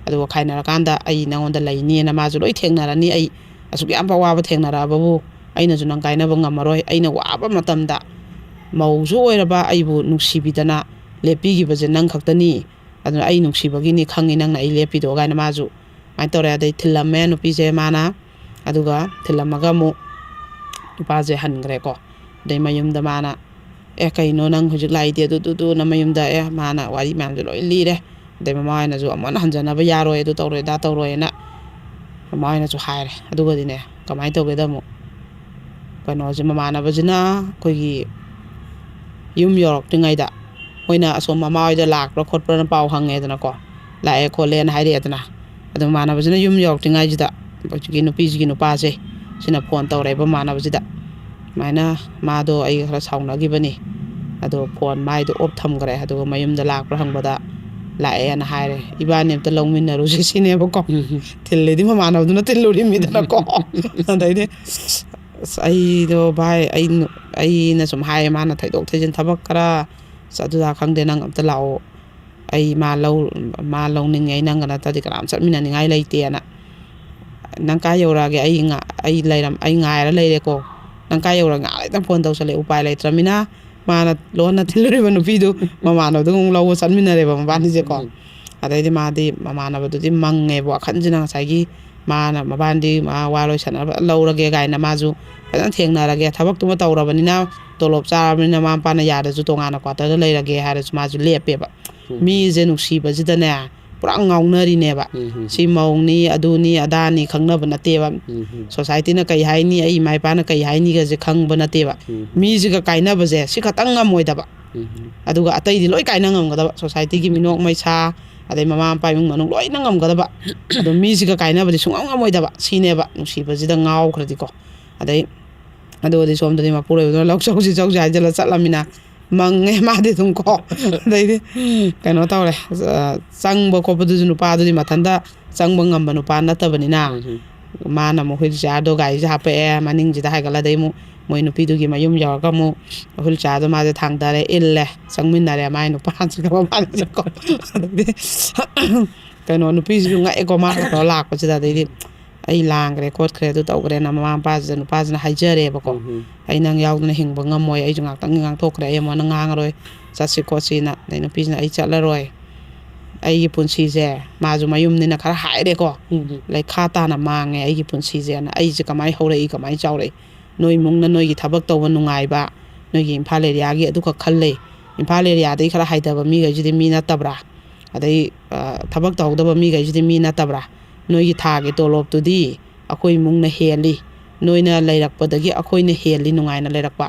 ꯑꯗꯨꯒ ꯈꯥꯏꯅꯔꯀꯥꯟꯗ ꯑꯩ ꯅꯉꯣꯟꯗ ꯂꯩꯅꯤꯅ ꯃꯥꯁꯨ ꯂꯣꯏ ꯊꯦꯡꯅꯔꯅꯤ꯫ ꯑꯩ ꯑꯁꯨꯛ ꯌꯥꯝꯕ ꯑꯋꯥꯕ ꯊꯦꯡꯅꯔꯛꯑꯕꯕꯨ ꯑꯩꯅꯁꯨ ꯅꯪ ꯀꯥꯏꯅꯕ ꯉꯝꯃꯔꯣꯏ꯫ ꯑꯩꯅ ꯋꯥꯕ ꯃꯇꯝꯗ ꯃꯧꯁꯨ ꯑꯣꯏꯔꯕ ꯑꯩꯕꯨ ꯅꯨꯡꯁꯤꯕꯤꯗꯅ ꯂꯦꯞꯄꯤꯈꯤꯕꯁꯦ ꯅꯪ ꯈꯛꯇꯅꯤ, ꯑꯗꯨꯅ ꯑꯩ ꯅꯨꯡꯁꯤꯕꯒꯤꯅꯤ ꯈꯪꯉꯤ ꯅꯪꯅ ꯑꯩ ꯂꯦꯞꯄꯤꯗꯣ" ꯀꯥꯏꯅ ꯃꯥꯁꯨ ꯑꯗꯨꯃꯥꯏꯅ ꯇꯧꯔꯦ꯫ ꯑꯗꯩ ꯊꯤꯜꯂꯝꯃꯦ ꯅꯨꯄꯤꯁꯦ ꯃꯥꯅ, ꯑꯗꯨꯒ ꯊꯤꯜꯂꯝꯃꯒ ꯑꯃꯨꯛ ꯅꯨꯄꯥꯁꯦ ꯍꯟꯈ꯭ꯔꯦꯀꯣ꯫ ꯑꯗꯩ ꯃꯌꯨꯝꯗ ꯃꯥꯅ, "ꯑꯦ ꯀꯩꯅꯣ ꯅꯪ ꯍꯧꯖꯤꯛ ꯂꯥꯛꯏꯗꯤ?" ꯑꯗꯨꯗꯨꯗꯨꯅ ꯃꯌꯨꯝꯗ ꯑꯦ ꯃꯥꯅ ꯋꯥꯔꯤ ꯃꯌꯥꯝꯁꯦ ꯂꯣꯏ ꯂꯤꯔꯦ꯫ ꯑꯗꯩ ꯃꯃꯥ ꯍꯣꯏꯅꯁꯨ ꯑꯃꯨꯛ ꯍꯟꯅ ꯍꯟꯖꯅꯕ ꯌꯥꯔꯣꯏ, ꯑꯗꯨ ꯇꯧꯔꯣꯏ ꯑꯗꯥ ꯇꯧꯔꯣꯏꯅ ꯃꯃꯥ ꯍꯣꯏꯅꯁꯨ ꯍꯥꯏꯔꯦ꯫ ꯑꯗꯨꯒꯗꯤꯅꯦ ꯀꯃꯥꯏꯅ ꯇꯧꯒꯦꯗ ꯑꯃꯨꯛ ꯀꯩꯅꯣꯁꯦ, ꯃꯃꯥꯟꯅꯕꯁꯤꯅ ꯑꯩꯈꯣꯏꯒꯤ ꯌꯨꯝ ꯌꯧꯔꯛꯇ꯭ꯔꯤꯉꯩꯗ ꯃꯣꯏꯅ ꯑꯁꯣꯝ ꯃꯃꯥ ꯍꯣꯏꯗ ꯂꯥꯛꯄ꯭ꯔꯥ ꯈꯣꯠꯄ꯭ꯔꯥꯅ ꯄꯥꯎ ꯍꯪꯉꯦꯗꯅꯀꯣ, "ꯂꯥꯛꯑꯦ ꯈꯣꯠꯂꯦꯅ" ꯍꯥꯏꯔꯛꯑꯦꯗꯅ꯫ ꯑꯗꯣ ꯃꯃꯥꯟꯅꯕꯁꯤꯅ ꯌꯨꯝ ꯌꯧꯔꯛꯇ꯭ꯔꯤꯉꯩꯁꯤꯗ ꯍꯧꯖꯤꯛꯀꯤ ꯅꯨꯄꯤꯁꯤꯒꯤ ꯅꯨꯄꯥꯁꯦ ꯁꯤꯅ ꯐꯣꯟ ꯇꯧꯔꯛꯑꯦꯕ ꯃꯃꯥꯟꯅꯕꯁꯤꯗ, "ꯁꯨꯃꯥꯏꯅ ꯃꯥꯗꯣ ꯑꯩꯒ ꯈꯔ ꯁꯥꯎꯅꯈꯤꯕꯅꯤ, ꯑꯗꯣ ꯐꯣꯟ ꯃꯥꯏꯗꯣ ꯑꯣꯐ ꯊꯝꯈ꯭ꯔꯦ, ꯑꯗꯨꯒ ꯃꯌꯨꯝꯗ ꯂꯥꯛꯄ꯭ꯔꯥ ꯍꯪꯕꯗ ꯂꯥꯛꯑꯦꯅ ꯍꯥꯏꯔꯦ, ꯏꯕꯥꯅꯤ ꯑꯝꯇ ꯂꯧꯃꯤꯟꯅꯔꯨꯁꯦ" ꯁꯤꯅꯦꯕꯀꯣ꯫ ꯎꯝ꯫ ꯊꯤꯜꯂꯤꯗꯤ ꯃꯃꯥꯟꯅꯕꯗꯨꯅ ꯊꯤꯜꯂꯨꯔꯤꯃꯤꯗꯅꯀꯣ꯫ ꯑꯗꯩꯗꯤ ꯑꯁ ꯑꯩꯗꯣ ꯚꯥꯏ, ꯑꯩ ꯅꯨ-, ꯑꯩꯅ ꯁꯨꯝ ꯍꯥꯏꯌꯦ, ꯃꯥꯅ ꯊꯩꯗꯣꯛ ꯊꯩꯖꯤꯟ ꯊꯕꯛ ꯈꯔ ꯑꯁ ꯑꯗꯨꯗ ꯈꯪꯗꯦ, ꯅꯪ ꯑꯝꯇ ꯂꯥꯛꯑꯣ, ꯑꯩ ꯃꯥ ꯂꯧ-, ꯃꯥ ꯂꯧꯅꯤꯡꯉꯦ, ꯑꯩ ꯅꯪꯒ ꯅꯠꯇ꯭ꯔꯗꯤ ꯀꯅꯥꯝ ꯆꯠꯃꯤꯟꯅꯅꯤꯡꯉꯥꯏ ꯂꯩꯇꯦꯅ꯫ "ꯅꯪ ꯀꯥꯏ ꯌꯧꯔꯛꯑꯒꯦ? ꯑꯩ ꯉꯥ-, ꯑꯩ ꯂꯩꯔꯝ-, ꯑꯩ ꯉꯥꯏꯔ ꯂꯩꯔꯦꯀꯣ꯫ ꯅꯪ ꯀꯥꯏ ꯌꯧꯔꯛꯑꯒꯦ?" ꯉꯥꯏꯍꯥꯛ ꯂꯩꯇꯪ ꯐꯣꯟ ꯇꯧꯁꯜꯂꯛꯑꯦ꯫ ꯎꯄꯥꯏ ꯂꯩꯇ꯭ꯔꯃꯤꯅ ꯃꯥꯅ ꯂꯣꯟꯅ ꯊꯤꯜꯂꯨꯔꯤꯕ ꯅꯨꯄꯤꯗꯨ ꯃꯃꯥꯟꯅꯕꯗꯨꯒ ꯑꯃꯨꯛ ꯂꯧꯕ ꯆꯠꯃꯤꯟꯅꯔꯦꯕ ꯃꯕꯥꯅꯤꯁꯦꯀꯣ꯫ ꯎꯝ꯫ ꯑꯗꯩꯗꯤ ꯃꯥꯗꯤ ꯃꯃꯥꯟꯅꯕꯗꯨꯗꯤ ꯃꯪꯉꯦꯕ ꯋꯥꯈꯜꯁꯤꯅ, ꯉꯁꯥꯏꯒꯤ ꯃꯥꯅ ꯃꯕꯥꯅꯤꯗꯤ ꯃꯥ ꯋꯥ ꯂꯣꯏꯁꯟꯅꯕ ꯂꯧꯔꯒꯦ ꯀꯥꯏꯅ ꯃꯥꯁꯨ ꯐꯖꯅ ꯊꯦꯡꯅꯔꯒꯦ, ꯊꯕꯛꯇꯨꯃ ꯇꯧꯔꯕꯅꯤꯅ, ꯇꯣꯂꯣꯞ ꯆꯥꯔꯕꯅꯤꯅ ꯃꯃꯥ ꯃꯄꯥꯅ ꯌꯥꯗ꯭ꯔꯁꯨ ꯇꯣꯉꯥꯟꯅ ꯀ꯭ꯋꯥꯇꯔꯗ ꯂꯩꯔꯒꯦ ꯍꯥꯏꯔꯁꯨ ꯃꯥꯁꯨ ꯂꯦꯞꯄꯦꯕ꯫ ꯎꯝ꯫ ꯃꯤꯁꯦ ꯅꯨꯡꯁꯤꯕꯁꯤꯗꯅꯦ ꯄꯨꯔꯥ ꯉꯥꯎꯅꯔꯤꯅꯦꯕ꯫ ꯎꯝ, ꯎꯝ, ꯎꯝ꯫ ꯁꯤ ꯃꯧꯅꯤ, ꯑꯗꯨꯅꯤ, ꯑꯗꯥꯅꯤ ꯈꯪꯅꯕ ꯅꯠꯇꯦꯕ꯫ ꯎꯝ, ꯎꯝ꯫ ꯁꯣꯁꯥꯏꯇꯤꯅ ꯀꯩ ꯍꯥꯏꯅꯤ, ꯑꯩ ꯏꯃꯥ ꯏꯄꯥꯅ ꯀꯩ ꯍꯥꯏꯅꯤꯒꯁꯦ ꯈꯪꯕ ꯅꯠꯇꯦꯕ꯫ ꯎꯝ, ꯎꯝ꯫ ꯃꯤꯁꯤꯒ ꯀꯥꯏꯅꯕꯁꯦ ꯁꯤ ꯈꯛꯇꯪ ꯉꯝꯃꯣꯏꯗꯕ꯫ ꯎꯝ, ꯎꯝ꯫ ꯑꯗꯨꯒ ꯑꯇꯩꯗꯤ ꯂꯣꯏ ꯀꯥꯏꯅ ꯉꯝꯒꯗꯕ꯫ ꯁꯣꯁꯥꯏꯇꯤꯒꯤ ꯃꯤꯅꯣꯛ ꯃꯩꯁꯥ, ꯑꯗꯩ ꯃꯃꯥ ꯃꯄꯥ ꯏꯃꯨꯡ ꯃꯅꯨꯡ ꯂꯣꯏꯅ ꯉꯝꯒꯗꯕ꯫ ꯑꯗꯣ ꯃꯤꯁꯤꯒ ꯀꯥꯏꯅꯕꯗꯤ ꯁꯨꯡꯉꯝ ꯉꯝꯃꯣꯏꯗꯕ꯫ ꯁꯤꯅꯦꯕ ꯅꯨꯡꯁꯤꯕꯁꯤꯗ ꯉꯥꯎꯈ꯭ꯔꯗꯤꯀꯣ꯫ ꯑꯗꯩ ꯑꯗꯨꯒꯗꯤ ꯁꯣꯝꯗꯗꯤ ꯃꯄꯨꯔꯣꯏꯕꯗꯨꯅ "ꯂꯧ ꯆꯧꯁꯤ ꯆꯧꯁꯤ" ꯍꯥꯏꯖꯤꯜꯂ ꯆꯠꯂꯃꯤꯅ ꯃꯪꯉꯦ ꯃꯥꯗꯤ ꯑꯗꯨꯝ ꯀꯣ꯫ ꯑꯗꯩꯗꯤ ꯀꯩꯅꯣ ꯇꯧꯔꯦ꯫ ꯑ, ꯆꯪꯕ ꯈꯣꯠꯄꯗꯨꯁꯨ ꯅꯨꯄꯥꯗꯨꯗꯤ ꯃꯊꯟꯇ ꯆꯪꯕ ꯉꯝꯕ ꯅꯨꯄꯥ ꯅꯠꯇꯕꯅꯤꯅ ꯎꯝ, ꯎꯝ꯫ ꯃꯥꯅ ꯑꯃꯨꯛ ꯍꯨꯏꯜ ꯆꯤꯌꯥꯔꯗꯣ ꯒꯥꯔꯤꯁꯦ ꯍꯥꯞꯄꯛꯑꯦ ꯃꯅꯤꯡꯁꯤꯗ, ꯍꯥꯏꯒꯠꯂꯗꯤ ꯑꯃꯨꯛ ꯃꯣꯏ ꯅꯨꯄꯤꯗꯨꯒꯤ ꯃꯌꯨꯝ ꯌꯧꯔꯒ ꯑꯃꯨꯛ ꯍꯨꯏꯜ ꯆꯤꯌꯥꯔꯗꯣ ꯃꯥꯁꯦ ꯊꯥꯡꯗꯔꯦ, ꯏꯜꯂꯦ, ꯆꯪꯃꯤꯟꯅꯔꯦ ꯃꯥꯏ ꯅꯨꯄꯥꯁꯤꯒ ꯃꯕꯥꯅꯤꯁꯦꯀꯣ꯫ ꯑꯗꯩꯗꯤ ꯀꯩꯅꯣ, ꯅꯨꯄꯤꯁꯤꯁꯨ ꯉꯛꯑꯦꯀꯣ ꯃꯥꯅ ꯇꯧꯔ ꯂꯥꯛꯄꯁꯤꯗ꯫ ꯑꯗꯩꯗꯤ "ꯑꯩ ꯂꯥꯡꯈ꯭ꯔꯦ ꯈꯣꯠꯈ꯭ꯔꯦ ꯑꯗꯨ ꯇꯧꯈ꯭ꯔꯦꯅ" ꯃꯃꯥ ꯃꯄꯥꯁꯤꯗ, ꯅꯨꯄꯥꯁꯤꯅ ꯍꯥꯏꯖꯔꯦꯕꯀꯣ꯫ ꯎꯝ, ꯎꯝ꯫ "ꯑꯩ ꯅꯪ ꯌꯥꯎꯗꯅ ꯍꯤꯡꯕ ꯉꯝꯃꯣꯏ, ꯑꯩꯁꯨ ꯉꯥꯛꯇꯪꯗꯤ ꯉꯥꯡꯊꯣꯛꯈ꯭ꯔꯦ, ꯑꯩ ꯑꯃꯨꯛ ꯍꯟꯅ ꯉꯥꯡꯉꯔꯣꯏ, ꯆꯠꯁꯤ ꯈꯣꯠꯁꯤꯅ"꯫ ꯑꯗꯩ ꯅꯨꯄꯤꯁꯤꯅ "ꯑꯩ ꯆꯠꯂꯔꯣꯏ, ꯑꯩꯒꯤ ꯄꯨꯟꯁꯤꯁꯦ"꯫ ꯃꯥꯁꯨ ꯃꯌꯨꯝꯅꯤꯅ ꯈꯔ ꯍꯥꯏꯔꯦꯀꯣ꯫ ꯎꯝ, ꯎꯝ꯫ "ꯂꯩꯈꯥ ꯇꯥꯅ ꯃꯥꯡꯉꯦ ꯑꯩꯒꯤ ꯄꯨꯟꯁꯤꯁꯦꯅ꯫ ꯑꯩꯁꯦ ꯀꯃꯥꯏꯅ ꯍꯧꯔꯛꯏ, ꯀꯃꯥꯏꯅ ꯆꯥꯎꯔꯛꯏ? ꯅꯣꯏ ꯏꯃꯨꯡꯅ ꯅꯣꯏꯒꯤ ꯊꯕꯛ ꯇꯧꯕ ꯅꯨꯡꯉꯥꯏꯕ, ꯅꯣꯏꯒꯤ ꯏꯝꯐꯥꯜ ꯑꯦꯔꯤꯌꯥꯒꯤ ꯑꯗꯨꯈꯛ ꯈꯜꯂꯦ꯫ ꯏꯝꯐꯥꯜ ꯑꯦꯔꯤꯌꯥꯗꯒꯤ ꯈꯔ ꯍꯥꯏꯊꯕ ꯃꯤꯈꯩꯁꯤꯗꯤ ꯃꯤ ꯅꯠꯇꯕ꯭ꯔꯥ? ꯑꯗꯩ, ꯑ, ꯊꯕꯛ ꯇꯧꯍꯧꯗꯕ ꯃꯤꯈꯩꯁꯤꯗꯤ ꯃꯤ ꯅꯠꯇꯕ꯭ꯔꯥ? ꯅꯣꯏꯒꯤ ꯊꯥꯒꯤ ꯇꯣꯂꯣꯞꯇꯨꯗꯤ ꯑꯩꯈꯣꯏ ꯏꯃꯨꯡꯅ ꯍꯦꯜꯂꯤ꯫ ꯅꯣꯏꯅ ꯂꯩꯔꯛꯄꯗꯒꯤ ꯑꯩꯈꯣꯏꯅ ꯍꯦꯜꯂꯤ ꯅꯨꯡꯉꯥꯏꯅ ꯂꯩꯔꯛꯄ꯫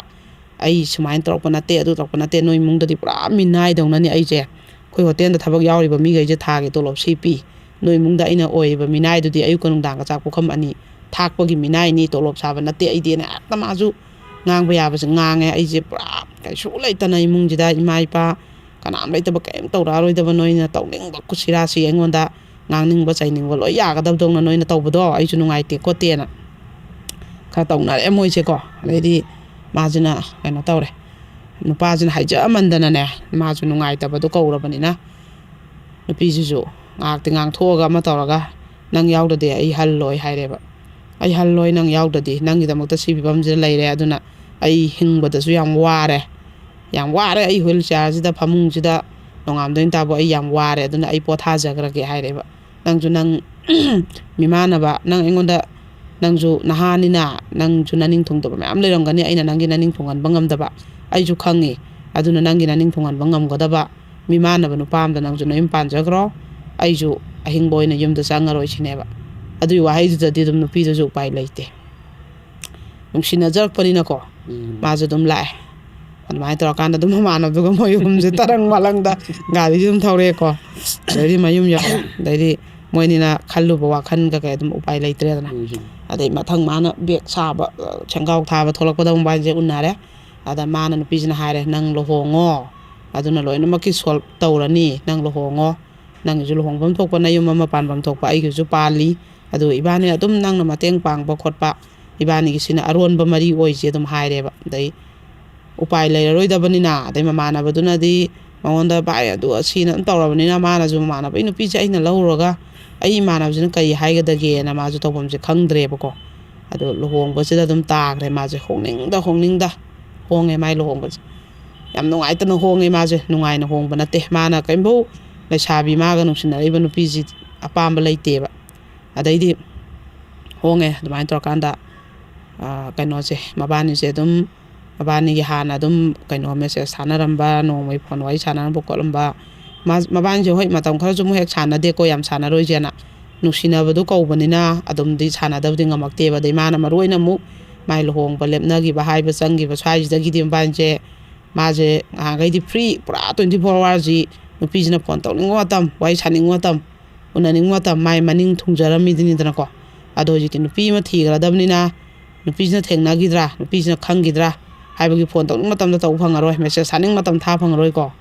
ꯑꯩ ꯁꯨꯃꯥꯏꯅ ꯇꯧꯔꯛꯄ ꯅꯠꯇꯦ, ꯑꯗꯨ ꯇꯧꯔꯛꯄ ꯅꯠꯇꯦ, ꯅꯣꯏ ꯏꯃꯨꯡꯗꯗꯤ ꯄꯨꯔꯥ ꯃꯤꯅꯥꯏꯗꯧꯅꯅꯤ ꯑꯩꯁꯦ꯫ ꯑꯩꯈꯣꯏ ꯍꯣꯇꯦꯜꯗ ꯊꯕꯛ ꯌꯥꯎꯔꯤꯕ ꯃꯤꯈꯩꯁꯦ ꯊꯥꯒꯤ ꯇꯣꯂꯣꯞ ꯁꯤ ꯄꯤ꯫ ꯅꯣꯏ ꯏꯃꯨꯡꯗ ꯑꯩꯅ ꯑꯣꯏꯔꯤꯕ ꯃꯤꯅꯥꯏꯗꯨꯗꯤ ꯑꯌꯨꯛꯀ ꯅꯨꯡꯗꯥꯡꯒ ꯆꯥꯛ ꯄꯨꯈꯝ ꯑꯅꯤ ꯊꯥꯛꯄꯒꯤ ꯃꯤꯅꯥꯏꯅꯤ, ꯇꯣꯂꯣꯞ ꯆꯥꯕ ꯅꯠꯇꯦ ꯑꯩꯗꯤꯅ ꯍꯦꯛꯇ ꯃꯥꯁꯨ ꯉꯥꯡꯕ ꯌꯥꯕꯁꯦ ꯉꯥꯡꯉꯦ꯫ ꯑꯩꯁꯦ ꯄꯨꯔꯥ ꯀꯩꯁꯨ ꯂꯩꯇꯅ ꯏꯃꯨꯡꯁꯤꯗ ꯏꯃꯥ ꯏꯄꯥ ꯀꯅꯥꯝ ꯂꯩꯇꯕ, ꯀꯔꯤꯝ ꯇꯧꯔꯛꯑꯔꯣꯏꯗꯕ, ꯅꯣꯏꯅ ꯇꯧꯅꯤꯡꯕ ꯀꯨꯁꯤꯔꯥꯁꯤ ꯑꯩꯉꯣꯟꯗ ꯉꯥꯡꯅꯤꯡꯕ ꯆꯩꯅꯤꯡꯕ ꯂꯣꯏ ꯌꯥꯒꯗꯕꯗꯧꯅ ꯅꯣꯏꯅ ꯇꯧꯕꯗꯣ ꯑꯩꯁꯨ ꯅꯨꯡꯉꯥꯏꯇꯦ ꯈꯣꯠꯇꯦꯅ ꯈꯔ ꯇꯧꯅꯔꯦ ꯃꯣꯏꯁꯦꯀꯣ꯫ ꯑꯗꯩꯗꯤ ꯃꯥꯁꯤꯅ ꯀꯩꯅꯣ ꯇꯧꯔꯦ, ꯅꯨꯄꯥꯁꯤꯅ ꯍꯥꯏꯖꯃꯟꯗꯅꯅꯦ, ꯃꯥꯁꯨ ꯅꯨꯡꯉꯥꯏꯇꯕꯗꯣ ꯀꯧꯔꯕꯅꯤꯅ ꯅꯨꯄꯤꯁꯤꯁꯨ ꯉꯥꯏꯍꯥꯛꯇꯤ ꯉꯥꯡꯊꯣꯛꯑꯒ ꯑꯃ ꯇꯧꯔꯒ "ꯅꯪ ꯌꯥꯎꯗ꯭ꯔꯗꯤ ꯑꯩ ꯍꯜꯂꯣꯏ" ꯍꯥꯏꯔꯦꯕ꯫ "ꯑꯩ ꯍꯜꯂꯣꯏ ꯅꯪ ꯌꯥꯎꯗ꯭ꯔꯗꯤ, ꯅꯪꯒꯤꯗꯃꯛꯇ ꯁꯤ ꯐꯤꯕꯝꯁꯤꯗ ꯂꯩꯔꯦ, ꯑꯗꯨꯅ ꯑꯩ ꯍꯤꯡꯕꯗꯁꯨ ꯌꯥꯝ ꯋꯥꯔꯦ, ꯌꯥꯝ ꯋꯥꯔꯦ, ꯑꯩ ꯍꯨꯏꯜ ꯆꯤꯌꯥꯔꯁꯤꯗ, ꯐꯃꯨꯡꯁꯤꯗ ꯅꯣꯡꯉꯥꯟꯕꯗꯩ ꯅꯨꯃꯤꯠ ꯇꯥꯕꯨ ꯑꯩ ꯌꯥꯝ ꯋꯥꯔꯦ, ꯑꯗꯨꯅ ꯑꯩ ꯄꯣꯊꯥꯖꯈ꯭ꯔꯒꯦ" ꯍꯥꯏꯔꯦꯕ꯫ "ꯅꯪꯁꯨ ꯅꯪ ꯃꯤꯃꯥꯟꯅꯕ, ꯅꯪ ꯑꯩꯉꯣꯟꯗ, ꯅꯪꯁꯨ ꯅꯍꯥꯅꯤꯅ, ꯅꯪꯁꯨ ꯅꯅꯤꯡ ꯊꯨꯡꯗꯕ ꯃꯌꯥꯝ ꯂꯩꯔꯝꯒꯅꯤ, ꯑꯩꯅ ꯅꯪꯒꯤ ꯅꯅꯤꯡ ꯊꯨꯡꯍꯟꯕ ꯉꯝꯗꯕ ꯑꯩꯁꯨ ꯈꯪꯉꯤ꯫ ꯑꯗꯨꯅ ꯅꯪꯒꯤ ꯅꯅꯤꯡ ꯊꯨꯡꯍꯟꯕ ꯉꯝꯒꯗꯕ ꯃꯤꯃꯥꯟꯅꯕ ꯅꯨꯄꯥ ꯑꯃꯗ ꯅꯪꯁꯨ ꯅꯌꯨꯝ ꯄꯥꯟꯖꯈ꯭ꯔꯣ, ꯑꯩꯁꯨ ꯑꯍꯤꯡꯕ ꯑꯣꯏꯅ ꯌꯨꯝꯗ ꯆꯪꯉꯔꯣꯏ" ꯁꯤꯅꯦꯕ꯫ ꯑꯗꯨꯒꯤ ꯋꯥꯍꯩꯗꯨꯗꯗꯤ ꯑꯗꯨꯝ ꯅꯨꯄꯤꯗꯨꯁꯨ ꯎꯄꯥꯏ ꯂꯩꯇꯦ, ꯅꯨꯡꯁꯤꯅꯖꯔꯛꯄꯅꯤꯅꯀꯣ꯫ ꯎꯝ꯫ ꯃꯥꯁꯨ ꯑꯗꯨꯝ ꯂꯥꯛꯑꯦ꯫ ꯑꯗꯨꯃꯥꯏꯅ ꯇꯧꯔꯀꯥꯟꯗ ꯑꯗꯨꯝ ꯃꯃꯥꯟꯅꯕꯗꯨꯒ ꯃꯣꯏ ꯑꯍꯨꯝꯁꯦ ꯇꯔꯪ ꯃꯂꯪꯗ ꯒꯥꯔꯤꯁꯦ ꯑꯗꯨꯝ ꯊꯧꯔꯛꯑꯦꯀꯣ꯫ ꯑꯗꯩꯗꯤ ꯃꯌꯨꯝ ꯌꯧꯔꯦ꯫ ꯑꯗꯩꯗꯤ ꯃꯣꯏꯅꯤꯅ ꯈꯜꯂꯨꯕ ꯋꯥꯈꯜ ꯀꯩꯀꯩ ꯑꯗꯨꯝ ꯎꯄꯥꯏ ꯂꯩꯇ꯭ꯔꯦꯗꯅ꯫ ꯎꯝ꯫ ꯑꯗꯩ ꯃꯊꯪ ꯃꯥꯅ ꯕꯦꯛ ꯁꯥꯕ, ꯁꯦꯡꯒꯥꯎ ꯊꯥꯕ ꯊꯣꯛꯂꯛꯄꯗ ꯃꯣꯕꯥꯏꯜꯁꯦ ꯎꯅꯔꯦ꯫ ꯑꯗ ꯃꯥꯅ ꯅꯨꯄꯤꯁꯤꯅ ꯍꯥꯏꯔꯦ, "ꯅꯪ ꯂꯨꯍꯣꯡꯉꯣ, ꯑꯗꯨꯅ ꯂꯣꯏꯅꯃꯛꯀꯤ ꯁꯣꯜꯕ ꯇꯧꯔꯅꯤ꯫ ꯅꯪ ꯂꯨꯍꯣꯡꯉꯣ, ꯅꯪꯒꯤꯁꯨ ꯂꯨꯍꯣꯡꯐꯝ ꯊꯣꯛꯄ ꯅꯌꯨꯝ ꯑꯃ ꯄꯥꯟꯐꯝ ꯊꯣꯛꯄ ꯑꯩꯒꯤꯁꯨ ꯄꯥꯜꯂꯤ꯫ ꯑꯗꯨ ꯏꯕꯥꯅꯤ ꯑꯗꯨꯝ ꯅꯪꯅ ꯃꯇꯦꯡ ꯄꯥꯡꯕ ꯈꯣꯠꯄ, ꯏꯕꯥꯅꯤꯒꯤꯁꯤꯅ ꯑꯔꯣꯟꯕ ꯃꯔꯤ ꯑꯣꯏꯁꯦ" ꯑꯗꯨꯝ ꯍꯥꯏꯔꯦꯕ꯫ ꯑꯗꯩ ꯎꯄꯥꯏ ꯂꯩꯔꯔꯣꯏꯗꯕꯅꯤꯅ, ꯑꯗꯩ ꯃꯃꯥꯟꯅꯕꯗꯨꯅꯗꯤ ꯃꯉꯣꯟꯗ "ꯚꯥꯏ, ꯑꯗꯨ ꯑꯁꯤꯅ" ꯑꯗꯨꯝ ꯇꯧꯔꯕꯅꯤꯅ, ꯃꯥꯅꯁꯨ ꯃꯃꯥꯟꯅꯕ, "ꯑꯩ ꯅꯨꯄꯤꯁꯦ ꯑꯩꯅ ꯂꯧꯔꯨꯔꯒ ꯑꯩ ꯏꯃꯥꯟꯅꯕꯁꯤꯅ ꯀꯔꯤ ꯍꯥꯏꯒꯗꯒꯦꯅ" ꯃꯥꯁꯨ ꯇꯧꯐꯝꯁꯦ ꯈꯪꯗ꯭ꯔꯦꯕꯀꯣ꯫ ꯑꯗꯣ ꯂꯨꯍꯣꯡꯕꯁꯤꯗ ꯑꯗꯨꯝ ꯇꯥꯈ꯭ꯔꯦ ꯃꯥꯁꯦ, ꯍꯣꯡꯅꯤꯡꯗ ꯍꯣꯡꯅꯤꯡꯗ ꯍꯣꯡꯉꯦ ꯃꯥꯏ ꯂꯨꯍꯣꯡꯕꯁꯦ꯫ ꯌꯥꯝ ꯅꯨꯡꯉꯥꯏꯇꯅ ꯍꯣꯡꯉꯦ ꯃꯥꯁꯦ, ꯅꯨꯡꯉꯥꯏꯅ ꯍꯣꯡꯕ ꯅꯠꯇꯦ꯫ ꯃꯥꯅ ꯀꯔꯤꯝꯐꯧ ꯂꯩꯁꯥꯕꯤ, ꯃꯥꯒ ꯅꯨꯡꯁꯤꯅꯔꯤꯕ ꯅꯨꯄꯤꯁꯤ ꯑꯄꯥꯝꯕ ꯂꯩꯇꯦꯕ꯫ ꯑꯗꯩꯗꯤ ꯍꯣꯡꯉꯦ꯫ ꯑꯗꯨꯃꯥꯏꯅ ꯇꯧꯔꯀꯥꯟꯗ, ꯑ, ꯀꯩꯅꯣꯁꯦ, ꯃꯕꯥꯅꯤꯁꯦ ꯑꯗꯨꯝ, ꯃꯕꯥꯅꯤꯒꯤ ꯍꯥꯟꯅ ꯑꯗꯨꯝ ꯀꯩꯅꯣ ꯃꯦꯁꯦꯖ ꯊꯥꯅꯔꯝꯕ, ꯅꯣꯡꯃꯒꯤ ꯐꯣꯟ ꯋꯥꯔꯤ ꯁꯥꯟꯅꯔꯝꯕ ꯈꯣꯠꯂꯝꯕ, ꯃꯥ-, ꯃꯕꯥꯅꯤꯁꯦ ꯍꯣꯏ ꯃꯇꯝ ꯈꯔꯁꯨ ꯑꯃꯨꯛ ꯍꯦꯛ ꯁꯥꯟꯅꯗꯦꯀꯣ, ꯌꯥꯝ ꯁꯥꯟꯅꯔꯣꯏꯁꯦꯅ, ꯅꯨꯡꯁꯤꯅꯕꯗꯣ ꯀꯧꯕꯅꯤꯅ ꯑꯗꯨꯝꯗꯤ ꯁꯥꯟꯅꯗꯕꯗꯤ ꯉꯝꯃꯛꯇꯦꯕ꯫ ꯑꯗꯩ ꯃꯥꯅ ꯃꯔꯨ ꯑꯣꯏꯅ ꯑꯃꯨꯛ ꯃꯥꯏ ꯂꯨꯍꯣꯡꯕ ꯂꯦꯞꯅꯈꯤꯕ ꯍꯥꯏꯕ ꯆꯪꯈꯤꯕ ꯁ꯭ꯋꯥꯏꯁꯤꯗꯒꯤꯗꯤ ꯃꯕꯥꯅꯤꯁꯦ, ꯃꯥꯁꯦ ꯉꯍꯥꯟꯈꯩꯗꯤ ꯐ꯭ꯔꯤ ꯄꯨꯔꯥ twenty four hours ꯁꯤ ꯅꯨꯄꯤꯁꯤꯅ ꯐꯣꯟ ꯇꯧꯅꯤꯡꯕ ꯃꯇꯝ, ꯋꯥꯔꯤ ꯁꯥꯅꯤꯡꯕ ꯃꯇꯝ, ꯎꯅꯅꯤꯡꯕ ꯃꯇꯝ ꯃꯥꯏ ꯃꯅꯤꯡ ꯊꯨꯡꯖꯔꯝꯃꯤꯗꯨꯅꯤꯗꯅꯀꯣ꯫ ꯑꯗꯣ ꯍꯧꯖꯤꯛꯇꯤ ꯅꯨꯄꯤ ꯑꯃ ꯊꯤꯈ꯭ꯔꯗꯕꯅꯤꯅ ꯅꯨꯄꯤꯁꯤꯅ ꯊꯦꯡꯅꯈꯤꯗ꯭ꯔꯥ, ꯅꯨꯄꯤꯁꯤꯅ ꯈꯪꯈꯤꯗ꯭ꯔꯥ ꯍꯥꯏꯕꯒꯤ ꯐꯣꯟ ꯇꯧꯅꯤꯡꯕ ꯃꯇꯝꯗ ꯇꯧꯕ ꯐꯪꯉꯔꯣꯏ, ꯃꯦꯁꯦꯖ ꯊꯥꯅꯤꯡꯕ ꯃꯇꯝ ꯊꯥ ꯐꯪꯉꯔꯣꯏꯀꯣ꯫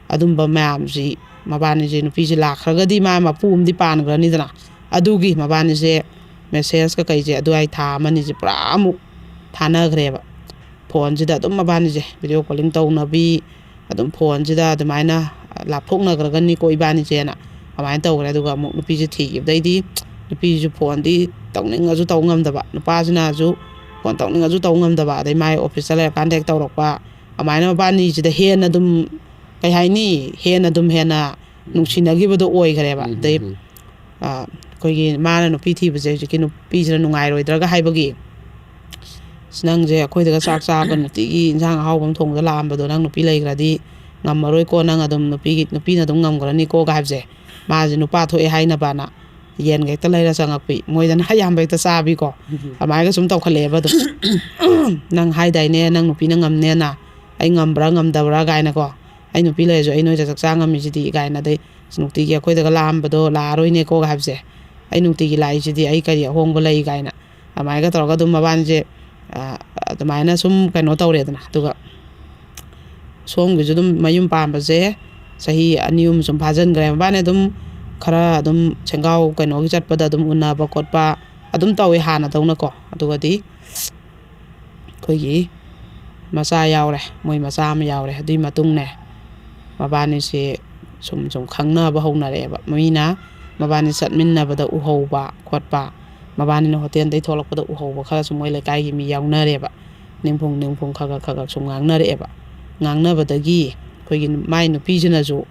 ꯑꯗꯨꯝꯕ ꯃꯌꯥꯝꯁꯤ, ꯃꯕꯥꯅꯤꯁꯦ, ꯅꯨꯄꯤꯁꯦ ꯂꯥꯛꯈ꯭ꯔꯒꯗꯤ ꯃꯥ ꯃꯄꯨ ꯑꯃꯗꯤ ꯄꯥꯟꯈ꯭ꯔꯅꯤꯗꯅ꯫ ꯑꯗꯨꯒꯤ ꯃꯕꯥꯅꯤꯁꯦ ꯃꯦꯁꯦꯖ ꯀꯩꯀꯩꯁꯦ ꯑꯗꯨꯋꯥꯏ ꯊꯥ ꯑꯃꯅꯤꯁꯦ ꯄꯨꯔꯥ ꯑꯃꯨꯛ ꯊꯥꯅꯈ꯭ꯔꯦꯕ꯫ ꯐꯣꯟꯁꯤꯗ ꯑꯗꯨꯝ ꯃꯕꯥꯅꯤꯁꯦ ꯚꯤꯗꯤꯑꯣ ꯀꯣꯂꯤꯡ ꯇꯧꯅꯕꯤ, ꯑꯗꯨꯝ ꯐꯣꯟꯁꯤꯗ ꯑꯗꯨꯃꯥꯏꯅ ꯂꯥꯞꯊꯣꯛꯅꯈ꯭ꯔꯒꯅꯤꯀꯣ ꯏꯕꯥꯅꯤꯁꯦꯅ ꯑꯗꯨꯃꯥꯏꯅ ꯇꯧꯈ꯭ꯔꯦ꯫ ꯑꯗꯨꯒ ꯑꯃꯨꯛ ꯅꯨꯄꯤꯁꯦ ꯊꯤꯈꯤꯕꯗꯩꯗꯤ ꯅꯨꯄꯤꯁꯨ ꯐꯣꯟꯗꯤ ꯇꯧꯅꯤꯡꯉꯁꯨ ꯇꯧ ꯉꯝꯗꯕ, ꯅꯨꯄꯥꯁꯤꯅꯁꯨ ꯐꯣꯟ ꯇꯧꯅꯤꯡꯉꯁꯨ ꯇꯧ ꯉꯝꯗꯕ, ꯑꯗꯩ ꯃꯥꯏ ꯑꯣꯐꯤꯁꯇ ꯂꯩꯔꯀꯥꯟꯗ ꯍꯦꯛ ꯇꯧꯔꯛꯄ, ꯑꯗꯨꯃꯥꯏꯅ ꯃꯕꯥꯅꯤꯁꯤꯗ ꯍꯦꯟꯅ ꯑꯗꯨꯝ, ꯀꯩ ꯍꯥꯏꯅꯤ, ꯍꯦꯟꯅ ꯑꯗꯨꯝ ꯍꯦꯟꯅ ꯅꯨꯡꯁꯤꯅꯈꯤꯕꯗꯣ ꯑꯣꯏꯈ꯭ꯔꯦꯕ꯫ ꯑꯗꯩ ꯑꯩꯈꯣꯏꯒꯤ ꯃꯥꯅ ꯅꯨꯄꯤ ꯊꯤꯕꯁꯦ ꯍꯧꯖꯤꯛꯀꯤ ꯅꯨꯄꯤꯁꯤꯅ ꯅꯨꯡꯉꯥꯏꯔꯣꯏꯗ꯭ꯔꯒ ꯍꯥꯏꯕꯒꯤ, "ꯑꯁ, ꯅꯪꯁꯦ ꯑꯩꯈꯣꯏꯗꯒ ꯆꯥꯛ ꯆꯥꯕ, ꯅꯨꯡꯇꯤꯒꯤ ꯏꯟꯁꯥꯡ ꯑꯍꯥꯎꯕ ꯑꯃ ꯊꯣꯡꯕꯗ ꯂꯥꯛꯑꯝꯕꯗꯣ, ꯅꯪ ꯅꯨꯄꯤ ꯂꯩꯈ꯭ꯔꯗꯤ ꯉꯝꯃꯔꯣꯏꯀꯣ, ꯅꯪ ꯑꯗꯨꯝ ꯅꯨꯄꯤꯒꯤ, ꯅꯨꯄꯤꯅ ꯑꯗꯨꯝ ꯉꯝꯈ꯭ꯔꯅꯤꯀꯣꯒ" ꯍꯥꯏꯕꯁꯦ, ꯃꯥꯁꯦ ꯅꯨꯄꯥ ꯊꯣꯛꯑꯦ ꯍꯥꯏꯅꯕꯅ ꯌꯦꯟꯒ ꯍꯦꯛꯇ ꯂꯩꯔ ꯆꯪꯉꯛꯄꯤ, ꯃꯣꯏꯗꯅ ꯑꯌꯥꯝꯕ ꯍꯦꯛꯇ ꯆꯥꯕꯤꯀꯣ꯫ ꯑꯗꯨꯃꯥꯏꯅꯒ ꯁꯨꯝ ꯇꯧꯈꯠꯂꯛꯑꯦꯕ ꯑꯗꯨꯝ꯫ "ꯅꯪ ꯍꯥꯏꯗꯥꯏꯅꯦ, ꯅꯪ ꯅꯨꯄꯤꯅ ꯉꯝꯅꯦꯅ, ꯑꯩ ꯉꯝꯕ꯭ꯔꯥ ꯉꯝꯗꯕ꯭ꯔꯥ?" ꯀꯥꯏꯅꯀꯣ꯫ "ꯑꯩ ꯅꯨꯄꯤ ꯂꯩꯔꯁꯨ ꯑꯩ ꯅꯣꯏꯗ ꯆꯥꯛ ꯆꯥ ꯉꯝꯃꯤꯁꯤꯗꯤ" ꯀꯥꯏꯅ, ꯑꯗꯩ "ꯑꯁ, ꯅꯨꯡꯇꯤꯒꯤ ꯑꯩꯈꯣꯏꯗꯒ ꯂꯥꯛꯑꯝꯕꯗꯣ ꯂꯥꯛꯑꯔꯣꯏꯅꯦꯀꯣꯒ" ꯍꯥꯏꯕꯁꯦ, "ꯑꯩ ꯅꯨꯡꯇꯤꯒꯤ ꯂꯥꯛꯏꯁꯤꯗꯤ ꯑꯩ ꯀꯔꯤ ꯑꯍꯣꯡꯕ ꯂꯩ?" ꯀꯥꯏꯅ ꯑꯗꯨꯃꯥꯏꯅꯒ ꯇꯧꯔꯒ ꯑꯗꯨꯝ ꯃꯕꯥꯅꯤꯁꯦ, ꯑ, ꯑꯗꯨꯃꯥꯏꯅ ꯁꯨꯝ ꯀꯩꯅꯣ ꯇꯧꯔꯦꯗꯅ꯫ ꯑꯗꯨꯒ ꯁꯣꯝꯒꯤꯁꯨ ꯑꯗꯨꯝ ꯃꯌꯨꯝ ꯄꯥꯟꯕꯁꯦ ꯆꯍꯤ ꯑꯅꯤ ꯑꯍꯨꯝ ꯁꯨꯝ ꯐꯥꯖꯤꯟꯈ꯭ꯔꯦ꯫ ꯃꯕꯥꯅꯤ ꯑꯗꯨꯝ ꯈꯔ ꯑꯗꯨꯝ ꯁꯦꯡꯒꯥꯎ ꯀꯩꯅꯣꯒꯤ ꯆꯠꯄꯗ ꯑꯗꯨꯝ ꯎꯅꯕ ꯈꯣꯠꯄ ꯑꯗꯨꯝ ꯇꯧꯋꯦ ꯍꯥꯟꯅꯗꯧꯅꯀꯣ꯫ ꯑꯗꯨꯒꯗꯤ ꯑꯩꯈꯣꯏꯒꯤ ꯃꯆꯥ ꯌꯥꯎꯔꯦ, ꯃꯣꯏ ꯃꯆꯥ ꯑꯃ ꯌꯥꯎꯔꯦ꯫ ꯑꯗꯨꯒꯤ ꯃꯇꯨꯡꯅꯦ, ꯃꯕꯥꯅꯤꯁꯦ ꯁꯨꯝ ꯁꯨꯝ ꯈꯪꯅꯕ ꯍꯧꯅꯔꯛꯑꯦꯕ꯫ ꯃꯤꯅ ꯃꯕꯥꯅꯤ ꯆꯠꯃꯤꯟꯅꯕꯗ ꯎꯍꯧꯕ ꯈꯣꯠꯄ, ꯃꯕꯥꯅꯤꯅ ꯍꯣꯇꯦꯜꯗꯩ ꯊꯣꯛꯂꯛꯄꯗ ꯎꯍꯧꯕ ꯈꯔꯁꯨ ꯃꯣꯏ ꯂꯩꯀꯥꯏꯒꯤ ꯃꯤ ꯌꯥꯎꯅꯔꯦꯕ꯫ ꯅꯤꯡꯐꯨꯡ ꯅꯤꯡꯐꯨꯡ ꯈꯒ ꯈꯒ ꯁꯨꯝ ꯉꯥꯡꯅꯔꯛꯑꯦꯕ꯫ ꯉꯥꯡꯅꯕꯗꯒꯤ ꯑꯩꯈꯣꯏꯒꯤ ꯃꯥꯏ ꯅꯨꯄꯤꯁꯤꯅꯁꯨ,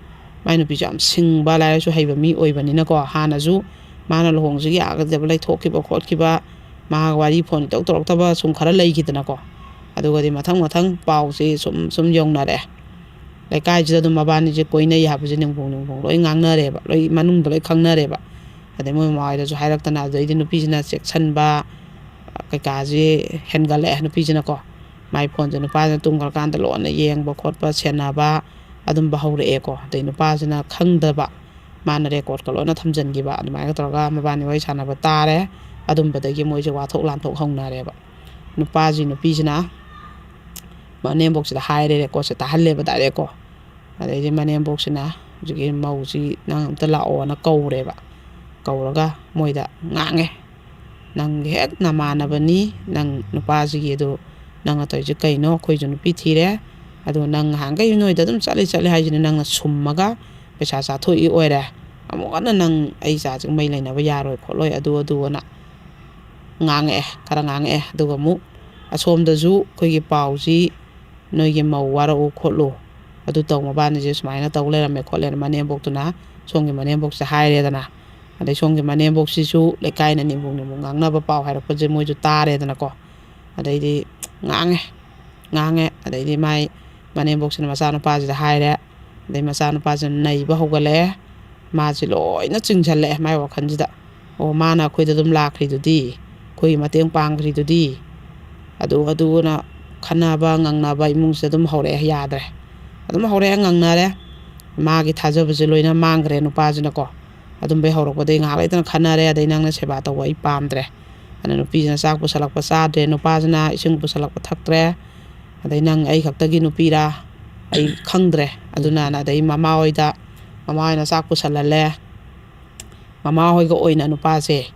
ꯃꯥꯏ ꯅꯨꯄꯤꯁꯨ ꯌꯥꯝ ꯁꯤꯡꯕ, ꯂꯥꯏꯔꯤꯛ ꯂꯥꯏꯁꯨ ꯍꯩꯕ ꯃꯤ ꯑꯣꯏꯕꯅꯤꯅꯀꯣ, ꯍꯥꯟꯅꯁꯨ ꯃꯥꯅ ꯂꯨꯍꯣꯡꯗ꯭ꯔꯤꯉꯩ ꯑꯥꯗ ꯂꯩꯊꯣꯛꯈꯤꯕ ꯈꯣꯠꯈꯤꯕ, ꯃꯥ ꯋꯥꯔꯤ ꯐꯣꯟ ꯏꯇꯧ ꯇꯧꯔꯛꯇꯕ ꯁꯨꯝ ꯈꯔ ꯂꯩꯈꯤꯗꯅꯀꯣ꯫ ꯑꯗꯨꯒꯗꯤ ꯃꯊꯪ ꯃꯊꯪ ꯄꯥꯎꯁꯦ ꯁꯨꯝ ꯁꯨꯝ ꯌꯧꯅꯔꯛꯑꯦ꯫ ꯂꯩꯀꯥꯏꯁꯤꯗ ꯑꯗꯨꯝ ꯃꯕꯥꯅꯤꯁꯦ ꯀꯣꯏꯅꯩ ꯍꯥꯏꯕꯁꯦ ꯅꯤꯡꯐꯨꯡ ꯅꯤꯡꯐꯨꯡ ꯂꯣꯏ ꯉꯥꯡꯅꯔꯦꯕ, ꯂꯣꯏ ꯃꯅꯨꯡꯗ ꯂꯣꯏ ꯈꯪꯅꯔꯦꯕ꯫ ꯑꯗꯩ ꯃꯣꯏ ꯃꯃꯥ ꯍꯣꯏꯗꯁꯨ ꯍꯥꯏꯔꯛꯇꯅ, ꯑꯗꯩꯗꯤ ꯅꯨꯄꯤꯁꯤꯅ ꯆꯦꯛꯁꯤꯟꯕ ꯀꯩꯀꯥꯁꯦ ꯍꯦꯟꯒꯠꯂꯛꯑꯦ ꯅꯨꯄꯤꯁꯤꯅꯀꯣ꯫ ꯃꯥꯏ ꯐꯣꯟꯁꯦ ꯅꯨꯄꯥꯁꯤꯅ ꯇꯨꯝꯈ꯭ꯔꯀꯥꯟꯗ ꯂꯣꯟꯅ ꯌꯦꯡꯕ ꯈꯣꯠꯄ, ꯁꯦꯟꯅꯕ ꯑꯗꯨꯝꯕ ꯍꯧꯔꯛꯑꯦꯀꯣ꯫ ꯑꯗꯩ ꯅꯨꯄꯥꯁꯤꯅ ꯈꯪꯗꯕ, ꯃꯥꯅ ꯔꯦꯀꯣꯔꯠꯀ ꯂꯣꯏꯅ ꯊꯝꯖꯤꯟꯈꯤꯕ꯫ ꯑꯗꯨꯃꯥꯏꯅ ꯇꯧꯔꯒ ꯃꯕꯥꯅꯤ ꯋꯥꯔꯤ ꯁꯥꯟꯅꯕ ꯇꯥꯔꯦ꯫ ꯑꯗꯨꯝꯕꯗꯒꯤ ꯃꯣꯏꯁꯦ ꯋꯥꯊꯣꯛ ꯂꯥꯟꯊꯣꯛ ꯍꯧꯅꯔꯦꯕ꯫ ꯅꯨꯄꯥꯁꯤ ꯅꯨꯄꯤꯁꯤꯅ ꯃꯅꯦꯝꯕꯣꯛꯁꯤꯗ ꯍꯥꯏꯔꯦ, ꯔꯦꯀꯣꯔꯠꯁꯦ ꯇꯥꯍꯜꯂꯦꯕ ꯗꯥꯏꯔꯦꯛꯀꯣ꯫ ꯑꯗꯩꯗꯤ ꯃꯅꯦꯝꯕꯣꯛꯁꯤꯅ ꯍꯧꯖꯤꯛꯀꯤ ꯃꯧꯁꯤ "ꯅꯪ ꯑꯝꯇ ꯂꯥꯛꯑꯣꯅ" ꯀꯧꯔꯦꯕ꯫ ꯀꯧꯔꯒ ꯃꯣꯏꯗ ꯉꯥꯡꯉꯦ, "ꯅꯪꯒꯤ ꯍꯦꯛ ꯅꯃꯥꯟꯅꯕꯅꯤ, ꯅꯪ ꯅꯨꯄꯥꯁꯤꯒꯤ ꯑꯗꯨ ꯅꯪꯅ ꯇꯧꯔꯤꯁꯦ ꯀꯩꯅꯣ? ꯑꯩꯈꯣꯏꯁꯨ ꯅꯨꯄꯤ ꯊꯤꯔꯦ, ꯑꯗꯣ ꯅꯪ ꯅꯍꯥꯟꯈꯩ ꯅꯣꯏꯗ ꯑꯗꯨꯝ ꯆꯠꯂꯤ ꯆꯠꯂꯤ ꯍꯥꯏꯁꯤꯅ ꯅꯪꯅ ꯁꯨꯝꯃꯒ ꯄꯩꯁꯥ ꯆꯥꯊꯣꯛꯏ ꯑꯣꯏꯔꯦ꯫ ꯑꯃꯨꯛ ꯍꯟꯅ ꯅꯪ ꯑꯩ ꯏꯆꯥꯁꯤꯡ ꯃꯩ ꯂꯩꯅꯕ ꯌꯥꯔꯣꯏ ꯈꯣꯠꯂꯣꯏ ꯑꯗꯨ ꯑꯗꯨ ꯑꯅ ꯉꯥꯡꯉꯛꯑꯦ, ꯈꯔ ꯉꯥꯡꯉꯛꯑꯦ꯫ ꯑꯗꯨꯒ ꯑꯃꯨꯛ ꯑꯁꯣꯝꯗꯁꯨ ꯑꯩꯈꯣꯏꯒꯤ ꯄꯥꯎꯁꯤ ꯅꯣꯏꯒꯤ ꯃꯧ ꯋꯥꯔꯛꯎ ꯈꯣꯠꯂꯨ, ꯑꯗꯨ ꯇꯧ, ꯃꯕꯥꯅꯤꯁꯦ ꯁꯨꯃꯥꯏꯅ ꯇꯧ ꯂꯩꯔꯝꯃꯦ ꯈꯣꯠꯂꯦꯅ ꯃꯅꯦꯝꯕꯣꯛꯇꯨꯅ ꯁꯣꯝꯒꯤ ꯃꯅꯦꯝꯕꯣꯛꯁꯦ ꯍꯥꯏꯔꯦꯗꯅ꯫ ꯑꯗꯩ ꯁꯣꯝꯒꯤ ꯃꯅꯦꯝꯕꯣꯛꯁꯤꯁꯨ ꯂꯩꯀꯥꯏꯅ ꯅꯤꯡꯕꯨ ꯅꯤꯡꯕꯨ ꯉꯥꯡꯅꯕ ꯄꯥꯎ ꯍꯥꯏꯔꯛꯄꯁꯦ ꯃꯣꯏꯁꯨ ꯇꯥꯔꯦꯗꯅꯀꯣ꯫ ꯑꯗꯩꯗꯤ ꯉꯥꯡꯉꯦ, ꯉꯥꯡꯉꯦ꯫ ꯑꯗꯩꯗꯤ ꯃꯥꯏ ꯃꯅꯦꯝꯕꯣꯛꯁꯤꯅ ꯃꯆꯥꯅꯨꯄꯥꯁꯤꯗ ꯍꯥꯏꯔꯦ꯫ ꯑꯗꯩ ꯃꯆꯥꯅꯨꯄꯥꯁꯤꯅ ꯅꯩꯕ ꯍꯧꯒꯠꯂꯛꯑꯦ꯫ ꯃꯥꯁꯤ ꯂꯣꯏꯅ ꯆꯤꯡꯁꯜꯂꯛꯑꯦ ꯃꯥꯏ ꯋꯥꯈꯜꯁꯤꯗ꯫ "ꯑꯣ, ꯃꯥꯅ ꯑꯩꯈꯣꯏꯗ ꯑꯗꯨꯝ ꯂꯥꯛꯈ꯭ꯔꯤꯗꯨꯗꯤ, ꯑꯩꯈꯣꯏꯒꯤ ꯃꯇꯦꯡ ꯄꯥꯡꯈ꯭ꯔꯤꯗꯨꯗꯤ", ꯑꯗꯨ ꯑꯗꯨꯅ ꯈꯟꯅꯕ ꯉꯪꯅꯕ ꯏꯃꯨꯡꯁꯤꯗ ꯑꯗꯨꯝ ꯍꯧꯔꯛꯑꯦ꯫ ꯌꯥꯗ꯭ꯔꯦ, ꯑꯗꯨꯝ ꯍꯧꯔꯛꯑꯦ, ꯉꯪꯅꯔꯦ꯫ ꯃꯥꯒꯤ ꯊꯥꯖꯕꯁꯦ ꯂꯣꯏꯅ ꯃꯥꯡꯈ꯭ꯔꯦ ꯅꯨꯄꯥꯁꯤꯅꯀꯣ꯫ ꯑꯗꯨꯝꯕꯩ ꯍꯧꯔꯛꯄꯗꯒꯤ ꯉꯥꯏꯍꯥꯛ ꯂꯩꯇꯅ ꯈꯟꯅꯔꯦ꯫ "ꯑꯗꯩ ꯅꯪꯅ ꯁꯦꯕꯥ ꯇꯧꯕ ꯑꯩ ꯄꯥꯝꯗ꯭ꯔꯦ", ꯑꯗ ꯅꯨꯄꯤꯁꯤꯅ ꯆꯥꯛ ꯄꯨꯁꯜꯂꯛꯄ ꯆꯥꯗ꯭ꯔꯦ, ꯅꯨꯄꯥꯁꯤꯅ ꯏꯁꯤꯡ ꯄꯨꯁꯜꯂꯛꯄ ꯊꯛꯇ꯭ꯔꯦ꯫ "ꯑꯗꯩ ꯅꯪ ꯑꯩ ꯈꯛꯇꯒꯤ ꯅꯨꯄꯤꯔꯥ? ꯑꯩ ꯈꯪꯗ꯭ꯔꯦ", ꯑꯗꯨꯅ ꯑꯗꯩ ꯃꯃꯥ ꯍꯣꯏꯗ, ꯃꯃꯥ ꯍꯣꯏꯅ ꯆꯥꯛ ꯄꯨꯁꯜꯍꯜꯂꯦ꯫ ꯃꯃꯥ ꯍꯣꯏꯒ ꯑꯣꯏꯅ ꯅꯨꯄꯥꯁꯦ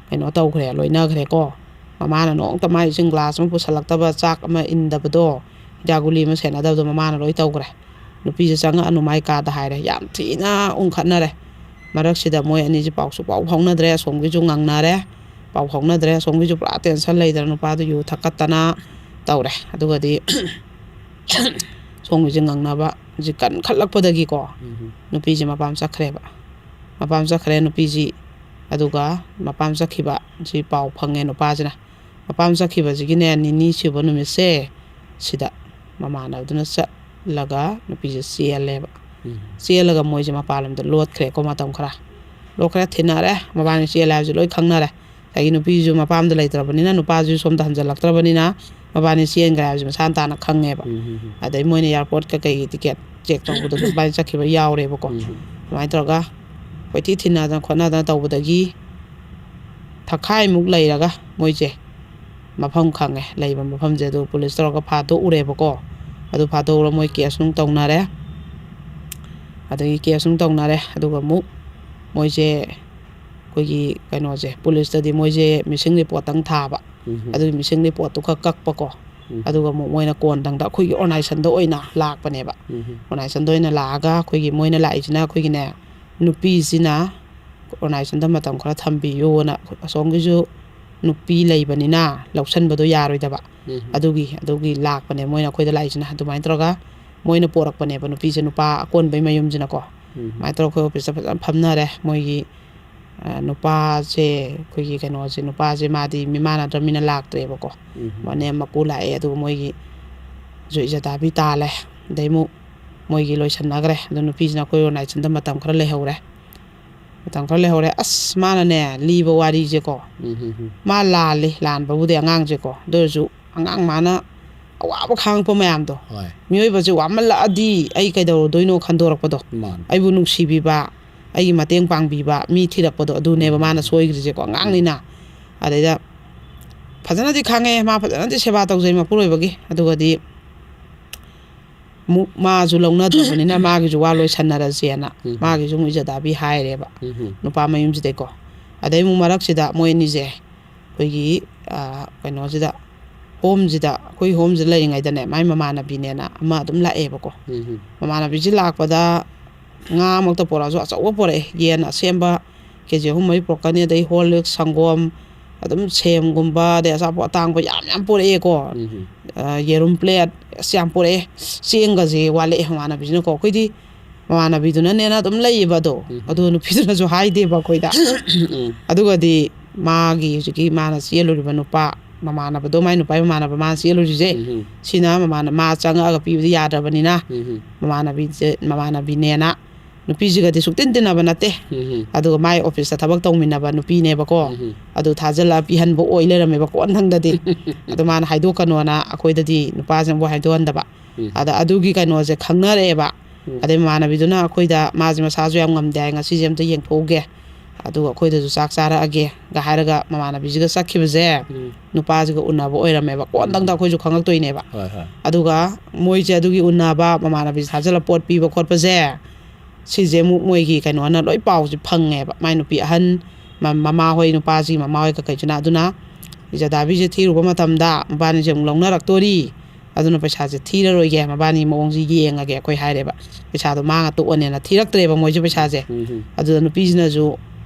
ꯀꯩꯅꯣ ꯇꯧꯈ꯭ꯔꯦ, ꯂꯣꯏꯅꯈ꯭ꯔꯦꯀꯣ꯫ ꯃꯃꯥꯅ ꯅꯣꯡꯃꯇ ꯃꯥꯏ ꯏꯁꯤꯡ ꯒ꯭ꯂꯥꯁ ꯑꯃ ꯄꯨꯁꯜꯂꯛꯇꯕ, ꯆꯥꯛ ꯑꯃ ꯏꯟꯗꯕꯗꯣ, ꯍꯤꯗꯥꯛ ꯒꯨꯂꯤ ꯑꯃ ꯁꯦꯟꯅꯗꯕꯗꯣ ꯃꯃꯥꯅ ꯂꯣꯏ ꯇꯧꯈ꯭ꯔꯦ꯫ "ꯅꯨꯄꯤꯁꯦ ꯆꯪꯉꯛꯑꯅꯨ ꯃꯥꯏ ꯀꯥꯗ" ꯍꯥꯏꯔꯦ꯫ ꯌꯥꯝ ꯊꯤꯅ ꯎꯪꯈꯠꯅꯔꯦ꯫ ꯃꯔꯛꯁꯤꯗ ꯃꯣꯏ ꯑꯅꯤꯁꯦ ꯄꯥꯎꯁꯨ ꯄꯥꯎ ꯐꯥꯎꯅꯗ꯭ꯔꯦ꯫ ꯑꯁꯣꯝꯒꯤꯁꯨ ꯉꯪꯅꯔꯦ, ꯄꯥꯎ ꯐꯥꯎꯅꯗ꯭ꯔꯦ꯫ ꯑꯁꯣꯝꯒꯤꯁꯨ ꯄꯨꯔꯥ ꯇꯦꯟꯁꯟ ꯂꯩꯗꯅ ꯅꯨꯄꯥꯗꯨ ꯌꯨ ꯊꯛꯀꯠꯇꯅ ꯇꯧꯔꯦ꯫ ꯑꯗꯨꯒꯗꯤ ꯁꯣꯝꯒꯤꯁꯦ ꯉꯪꯅꯕ ꯍꯧꯖꯤꯛ ꯀꯟꯈꯠꯂꯛꯄꯗꯒꯤꯀꯣ ꯅꯨꯄꯤꯁꯦ ꯃꯄꯥꯝ ꯆꯠꯈ꯭ꯔꯦꯕ꯫ ꯃꯄꯥꯝ ꯆꯠꯈ꯭ꯔꯦ ꯅꯨꯄꯤꯁꯤ꯫ ꯑꯗꯨꯒ ꯃꯄꯥꯝ ꯆꯠꯈꯤꯕ ꯁꯤ ꯄꯥꯎ ꯐꯪꯉꯦ ꯅꯨꯄꯥꯁꯤꯅ꯫ ꯃꯄꯥꯝ ꯆꯠꯈꯤꯕꯁꯤꯒꯤꯅꯦ ꯅꯤꯅꯤ ꯁꯨꯕ ꯅꯨꯃꯤꯠꯁꯦ ꯁꯤꯗ ꯃꯃꯥꯟꯅꯕꯗꯨꯅ ꯆꯠꯂꯒ ꯅꯨꯄꯤꯁꯦ ꯆꯦꯜꯂꯦꯕ꯫ ꯆꯦꯜꯂꯒ ꯃꯣꯏꯁꯦ ꯃꯄꯥꯟ ꯂꯝꯗ ꯂꯣꯠꯈ꯭ꯔꯦꯀꯣ꯫ ꯃꯇꯝ ꯈꯔ ꯂꯣꯠꯈ꯭ꯔꯦ, ꯊꯤꯅꯔꯦ꯫ ꯃꯕꯥꯅꯤ ꯆꯦꯜꯂꯦ ꯍꯥꯏꯕꯁꯦ ꯂꯣꯏ ꯈꯪꯅꯔꯦ꯫ ꯉꯁꯥꯏꯒꯤ ꯅꯨꯄꯤꯁꯨ ꯃꯄꯥꯝꯗ ꯂꯩꯇ꯭ꯔꯕꯅꯤꯅ, ꯅꯨꯄꯥꯁꯨ ꯁꯣꯝꯗ ꯍꯟꯖꯜꯂꯛꯇ꯭ꯔꯕꯅꯤꯅ, ꯃꯕꯥꯅꯤ ꯆꯦꯟꯈ꯭ꯔꯦ ꯍꯥꯏꯕꯁꯦ ꯃꯁꯥꯅ ꯇꯥꯅ ꯈꯪꯉꯦꯕ꯫ ꯑꯗꯩ ꯃꯣꯏꯅ ꯑꯦꯌꯥꯔꯄꯣꯔꯠꯀ ꯀꯩꯒꯤ ꯇꯤꯀꯦꯠ ꯆꯦꯛ ꯇꯧꯕꯗꯁꯨ ꯃꯕꯥꯅꯤ ꯆꯠꯈꯤꯕ ꯌꯥꯎꯔꯦꯕꯀꯣ꯫ ꯑꯗꯨꯃꯥꯏꯅ ꯇꯧꯔꯒ ꯀꯣꯏꯊꯤ ꯊꯤꯅꯗꯅ ꯈꯣꯠꯅꯗꯅ ꯇꯧꯕꯗꯒꯤ ꯊꯈꯥꯏꯃꯨꯛ ꯂꯩꯔꯒ ꯃꯣꯏꯁꯦ ꯃꯐꯝ ꯈꯪꯉꯦ, ꯂꯩꯕ ꯃꯐꯝꯁꯦ꯫ ꯑꯗꯨ ꯄꯨꯂꯤꯁ ꯇꯧꯔꯒ ꯐꯥꯗꯣꯛꯎꯔꯦꯕꯀꯣ꯫ ꯑꯗꯨ ꯐꯥꯗꯣꯛꯎꯔ ꯃꯣꯏ ꯀꯦꯁ ꯅꯨꯡ ꯇꯧꯅꯔꯦ꯫ ꯑꯗꯒꯤ ꯀꯦꯁ ꯅꯨꯡ ꯇꯧꯅꯔꯦ꯫ ꯑꯗꯨꯒ ꯑꯃꯨꯛ ꯃꯣꯏꯁꯦ ꯑꯩꯈꯣꯏꯒꯤ ꯀꯩꯅꯣꯁꯦ, ꯄꯨꯂꯤꯁꯇꯗꯤ ꯃꯣꯏꯁꯦ ꯃꯤꯁꯤꯡ ꯔꯤꯄꯣꯔꯠꯇꯪ ꯊꯥꯕ꯫ ꯑꯗꯨꯒꯤ ꯃꯤꯁꯤꯡ ꯔꯤꯄꯣꯔꯠꯇꯨ ꯈꯛ ꯀꯛꯄꯀꯣ꯫ ꯑꯗꯨꯒ ꯑꯃꯨꯛ ꯃꯣꯏꯅ ꯀꯣꯟꯗꯪꯗ ꯑꯩꯈꯣꯏꯒꯤ ꯑꯣꯔꯒꯅꯥꯏꯖꯦꯁꯟꯗ ꯑꯣꯏꯅ ꯂꯥꯛꯄꯅꯦꯕ꯫ ꯑꯣꯔꯒꯅꯥꯏꯖꯦꯁꯟꯗ ꯑꯣꯏꯅ ꯂꯥꯛꯑꯒ ꯑꯩꯈꯣꯏꯒꯤ, ꯃꯣꯏꯅ ꯂꯥꯛꯏꯁꯤꯅ ꯑꯩꯈꯣꯏꯒꯤꯅꯦ, ꯅꯨꯄꯤꯁꯤꯅ ꯑꯣꯔꯒꯅꯥꯏꯖꯦꯁꯟꯗ ꯃꯇꯝ ꯈꯔ ꯊꯝꯕꯤꯌꯣꯅ, ꯑꯁꯣꯝꯒꯤꯁꯨ ꯅꯨꯄꯤ ꯂꯩꯕꯅꯤꯅ ꯂꯧꯁꯟꯕꯗꯣ ꯌꯥꯔꯣꯏꯗꯕ꯫ ꯎꯝ. ꯑꯗꯨꯒꯤ ꯑꯗꯨꯒꯤ ꯂꯥꯛꯄꯅꯦ ꯃꯣꯏꯅ ꯑꯩꯈꯣꯏꯗ ꯂꯥꯛꯏꯁꯤꯅ꯫ ꯑꯗꯨꯃꯥꯏꯅ ꯇꯧꯔꯒ ꯃꯣꯏꯅ ꯄꯣꯔꯛꯄꯅꯦꯕ ꯅꯨꯄꯤꯁꯦ, ꯅꯨꯄꯥ ꯑꯀꯣꯟꯕꯩ ꯃꯌꯨꯝꯁꯤꯅꯀꯣ꯫ ꯎꯝ. ꯑꯗꯨꯃꯥꯏꯅ ꯇꯧꯔꯒ ꯑꯩꯈꯣꯏ ꯑꯣꯐꯤꯁꯇ ꯐꯖꯅ ꯐꯝꯅꯔꯦ꯫ ꯃꯣꯏꯒꯤ ꯑ, ꯅꯨꯄꯥꯁꯦ, ꯑꯩꯈꯣꯏꯒꯤ ꯀꯩꯅꯣꯁꯦ, ꯅꯨꯄꯥꯁꯦ ꯃꯥꯗꯤ ꯃꯤꯃꯥꯟꯅꯗ꯭ꯔꯕꯅꯤꯅ ꯂꯥꯛꯇ꯭ꯔꯦꯕꯀꯣ꯫ ꯎꯝ. ꯃꯅꯦꯝ ꯃꯀꯨ ꯂꯥꯛꯑꯦ, ꯑꯗꯨꯒ ꯃꯣꯏꯒꯤ ꯖꯨ ꯏꯖꯗꯥꯕꯤ ꯇꯥꯜꯂꯦ꯫ ꯑꯗꯩ ꯑꯃꯨꯛ ꯃꯣꯏꯒꯤ ꯂꯣꯏꯁꯟꯅꯈ꯭ꯔꯦ꯫ ꯑꯗꯣ ꯅꯨꯄꯤꯁꯤꯅ ꯑꯩꯈꯣꯏ ꯑꯣꯔꯒꯅꯥꯏꯖꯦꯁꯟꯗ ꯃꯇꯝ ꯈꯔ ꯂꯩꯍꯧꯔꯦ꯫ ꯃꯇꯝ ꯈꯔ ꯂꯩꯍꯧꯔꯦ꯫ ꯑꯁ, ꯃꯥꯅꯅꯦ, ꯂꯤꯕ ꯋꯥꯔꯤꯁꯦꯀꯣ, ꯎꯝ, ꯎꯝ, ꯎꯝ. ꯃꯥ ꯂꯥꯜꯂꯤ, ꯂꯥꯟꯕꯕꯨꯗꯤ ꯑꯉꯥꯡꯁꯦꯀꯣ, ꯑꯗꯨ ꯑꯣꯏꯔꯁꯨ ꯑꯉꯥꯡ ꯃꯥꯅ ꯑꯋꯥꯕ ꯈꯥꯡꯉꯛꯄ ꯃꯌꯥꯝꯗꯣ, ꯍꯣꯏ. ꯃꯤꯑꯣꯏꯕꯁꯦ ꯋꯥꯃꯜꯂꯛꯑꯗꯤ ꯑꯩ ꯀꯩꯗꯧꯔꯨꯗꯣꯏꯅꯣ ꯈꯟꯗꯣꯔꯛꯄꯗꯣ, ꯃꯥꯅꯤ. ꯑꯩꯕꯨ ꯅꯨꯡꯁꯤꯕꯤꯕ, ꯑꯩꯒꯤ ꯃꯇꯦꯡ ꯄꯥꯡꯕꯤꯕ ꯃꯤ ꯊꯤꯔꯛꯄꯗꯣ, ꯑꯗꯨꯅꯦꯕ ꯃꯥꯅ ꯁꯣꯏꯈ꯭ꯔꯤꯁꯦꯀꯣ, ꯑꯉꯥꯡꯅꯤꯅ꯫ ꯑꯗꯩꯗ ꯐꯖꯅꯗꯤ ꯈꯥꯡꯉꯦ, ꯃꯥ ꯐꯖꯅꯗꯤ ꯁꯦꯕꯥ ꯇꯧꯖꯩ ꯃꯄꯨꯔꯣꯏꯕꯒꯤ꯫ ꯑꯗꯨꯒꯗꯤ ꯑꯃꯨꯛ ꯃꯥꯁꯨ ꯂꯧꯅꯗ꯭ꯔꯕꯅꯤꯅ ꯃꯥꯒꯤꯁꯨ ꯋꯥ ꯂꯣꯏꯁꯟꯅꯔꯁꯦꯅ, ꯎꯝ. ꯃꯥꯒꯤꯁꯨ ꯑꯃꯨꯛ ꯏꯖꯗꯥꯕꯤ ꯍꯥꯏꯔꯦꯕ ꯎꯝ. ꯅꯨꯄꯥ ꯃꯌꯨꯝꯁꯤꯗꯩꯀꯣ꯫ ꯑꯗꯩ ꯑꯃꯨꯛ ꯃꯔꯛꯁꯤꯗ ꯃꯣꯏ ꯑꯅꯤꯁꯦ ꯑꯩꯈꯣꯏꯒꯤ, ꯑ, ꯀꯩꯅꯣꯁꯤꯗ, ꯍꯣꯝꯁꯤꯗ, ꯑꯩꯈꯣꯏ ꯍꯣꯝꯁꯤꯗ ꯂꯩꯔꯤꯉꯩꯗꯅꯦ, ꯃꯥꯏ ꯃꯃꯥꯟꯅꯕꯤꯅꯦꯅ ꯑꯃ ꯑꯗꯨꯝ ꯂꯥꯛꯑꯦꯕꯀꯣ꯫ ꯎꯝ. ꯃꯃꯥꯟꯅꯕꯤꯁꯤ ꯂꯥꯛꯄꯗ ꯉꯥꯃꯛꯇ ꯄꯣꯔꯛꯑꯁꯨ ꯑꯆꯧꯕ ꯄꯣꯔꯛꯑꯦ, ꯌꯦꯟ ꯑꯁꯦꯝꯕ ꯀꯦ ꯖꯤ ꯑꯍꯨꯝ ꯃꯔꯤ ꯄꯣꯔꯛꯀꯅꯤ, ꯑꯗꯩ ꯍꯣꯔꯂꯤꯛꯁ, ꯁꯪꯒꯣꯝ, ꯑꯗꯨꯝ ꯁꯦꯝꯒꯨꯝꯕ, ꯑꯗꯩ ꯑꯆꯥꯄꯣꯠ ꯑꯇꯥꯡꯕ ꯌꯥꯝ ꯌꯥꯝ ꯄꯣꯔꯛꯑꯦꯀꯣ꯫ ꯎꯝ. ꯑ, ꯌꯦꯔꯨꯝ ꯄ꯭ꯂꯦꯠ, ꯑꯁ, ꯌꯥꯝ ꯄꯣꯔꯛꯑꯦ꯫ ꯆꯦꯡꯒꯁꯦ ꯋꯥꯠꯂꯛꯑꯦ ꯃꯃꯥꯟꯅꯕꯤꯁꯤꯅꯀꯣ꯫ ꯑꯩꯈꯣꯏꯗꯤ ꯃꯃꯥꯟꯅꯕꯤꯗꯨꯅꯅꯦꯅ ꯑꯗꯨꯝ ꯂꯩꯌꯦꯕ ꯑꯗꯣ꯫ ꯎꯝ. ꯑꯗꯣ ꯅꯨꯄꯤꯗꯨꯅꯁꯨ ꯍꯥꯏꯗꯦꯕ ꯑꯩꯈꯣꯏꯗ꯫ ꯎꯝ. ꯑꯗꯨꯒꯗꯤ ꯃꯥꯒꯤ ꯍꯧꯖꯤꯛꯀꯤ ꯃꯥꯅ ꯆꯦꯜꯂꯨꯔꯤꯕ ꯅꯨꯄꯥ, ꯃꯃꯥꯟꯅꯕꯗꯣ, ꯃꯥꯏ ꯅꯨꯄꯥꯒꯤ ꯃꯃꯥꯟꯅꯕ ꯃꯥꯅ ꯆꯦꯜꯂꯨꯔꯤꯁꯦ, ꯎꯝ. ꯁꯤꯅ ꯃꯃꯥꯟꯅ-, ꯃꯥ ꯆꯪꯉꯛꯑꯒ ꯄꯤꯕꯗꯤ ꯌꯥꯗ꯭ꯔꯕꯅꯤꯅ, ꯎꯝ. ꯃꯃꯥꯟꯅꯕꯤꯁꯦ, ꯃꯃꯥꯟꯅꯕꯤꯅꯦꯅ ꯅꯨꯄꯤꯁꯤꯒꯗꯤ ꯁꯨꯛꯇꯤꯟ ꯇꯤꯟꯅꯕ ꯅꯠꯇꯦ꯫ ꯎꯝ. ꯑꯗꯨꯒ ꯃꯥꯏ ꯑꯣꯐꯤꯁꯇ ꯊꯕꯛ ꯇꯧꯃꯤꯟꯅꯕ ꯅꯨꯄꯤꯅꯦꯕꯀꯣ꯫ ꯎꯝ. ꯑꯗꯨ ꯊꯥꯖꯤꯜꯂꯒ ꯄꯤꯍꯟꯕ ꯑꯣꯏ ꯂꯩꯔꯝꯃꯦꯕ ꯀꯣꯟꯊꯪꯗꯗꯤ꯫ ꯑꯗꯣ ꯃꯥꯅ ꯍꯥꯏꯗꯣꯛꯀꯅꯣꯅ ꯑꯩꯈꯣꯏꯗꯗꯤ ꯅꯨꯄꯥꯁꯤꯡꯕꯨ ꯍꯥꯏꯗꯣꯛꯍꯟꯗꯕ꯫ ꯎꯝ. ꯑꯗ ꯑꯗꯨꯒꯤ ꯀꯩꯅꯣꯁꯦ ꯈꯪꯅꯔꯛꯑꯦꯕ꯫ ꯎꯝ. ꯑꯗꯩ ꯃꯃꯥꯟꯅꯕꯤꯗꯨꯅ ꯑꯩꯈꯣꯏꯗ, "ꯃꯥꯁꯦ ꯃꯁꯥꯁꯨ ꯌꯥꯝ ꯉꯝꯗꯦ ꯍꯥꯏ, ꯉꯁꯤꯁꯦ ꯑꯝꯇ ꯌꯦꯡꯊꯣꯛꯎꯒꯦ, ꯑꯗꯨꯒ ꯑꯩꯈꯣꯏꯗꯁꯨ ꯆꯥꯛ ꯆꯥꯔꯛꯑꯒꯦꯒ" ꯍꯥꯏꯔꯒ ꯃꯃꯥꯟꯅꯕꯤꯁꯤꯒ ꯆꯠꯈꯤꯕꯁꯦ ꯎꯝ. ꯅꯨꯄꯥꯁꯤꯒ ꯎꯅꯕ ꯑꯣꯏꯔꯝꯃꯦꯕ꯫ ꯀꯣꯟꯗꯪꯗ ꯑꯩꯈꯣꯏꯁꯨ ꯈꯪꯉꯛꯇꯣꯏꯅꯦꯕ꯫ ꯍꯣꯏ, ꯍꯣꯏ. ꯑꯗꯨꯒ ꯃꯣꯏꯁꯦ ꯑꯗꯨꯒꯤ ꯎꯅꯕ, ꯃꯃꯥꯟꯅꯕꯤꯁꯦ ꯊꯥꯖꯤꯜꯂ ꯄꯣꯠ ꯄꯤꯕ ꯈꯣꯠꯄꯁꯦ, ꯁꯤꯁꯦ ꯑꯃꯨꯛ ꯃꯣꯏꯒꯤ ꯀꯩꯅꯣꯅ ꯂꯣꯏ ꯄꯥꯎꯁꯦ ꯐꯪꯉꯦꯕ, ꯃꯥꯏ ꯅꯨꯄꯤ ꯑꯍꯟ, ꯃ-, ꯃꯃꯥꯍꯣꯏ, ꯅꯨꯄꯥꯁꯤꯒꯤ ꯃꯃꯥꯍꯣꯏ ꯀꯩꯀꯩꯁꯤꯅ꯫ ꯑꯗꯨꯅ ꯏꯖꯗꯥꯕꯤꯁꯦ ꯊꯤꯔꯨꯕ ꯃꯇꯝꯗ ꯃꯕꯥꯅꯤꯁꯦ ꯑꯃꯨꯛ ꯂꯧꯅꯔꯛꯇꯣꯔꯤ, ꯑꯗꯨꯅ ꯄꯩꯁꯥꯁꯦ ꯊꯤꯔꯔꯣꯏꯒꯦ, ꯃꯕꯥꯅꯤ ꯃꯑꯣꯡꯁꯦ ꯌꯦꯡꯉꯒꯦ ꯑꯩꯈꯣꯏ ꯍꯥꯏꯔꯦꯕ꯫ ꯄꯩꯁꯥꯗꯣ ꯃꯥꯡꯉ ꯇꯣꯛꯑꯅꯦꯅ ꯊꯤꯔꯛꯇ꯭ꯔꯦꯕ ꯃꯣꯏꯁꯦ ꯄꯩꯁꯥꯁꯦ꯫ ꯎꯝ ꯎꯝ ꯑꯗꯨꯗ ꯅꯨꯄꯤꯁꯤꯅꯁꯨ,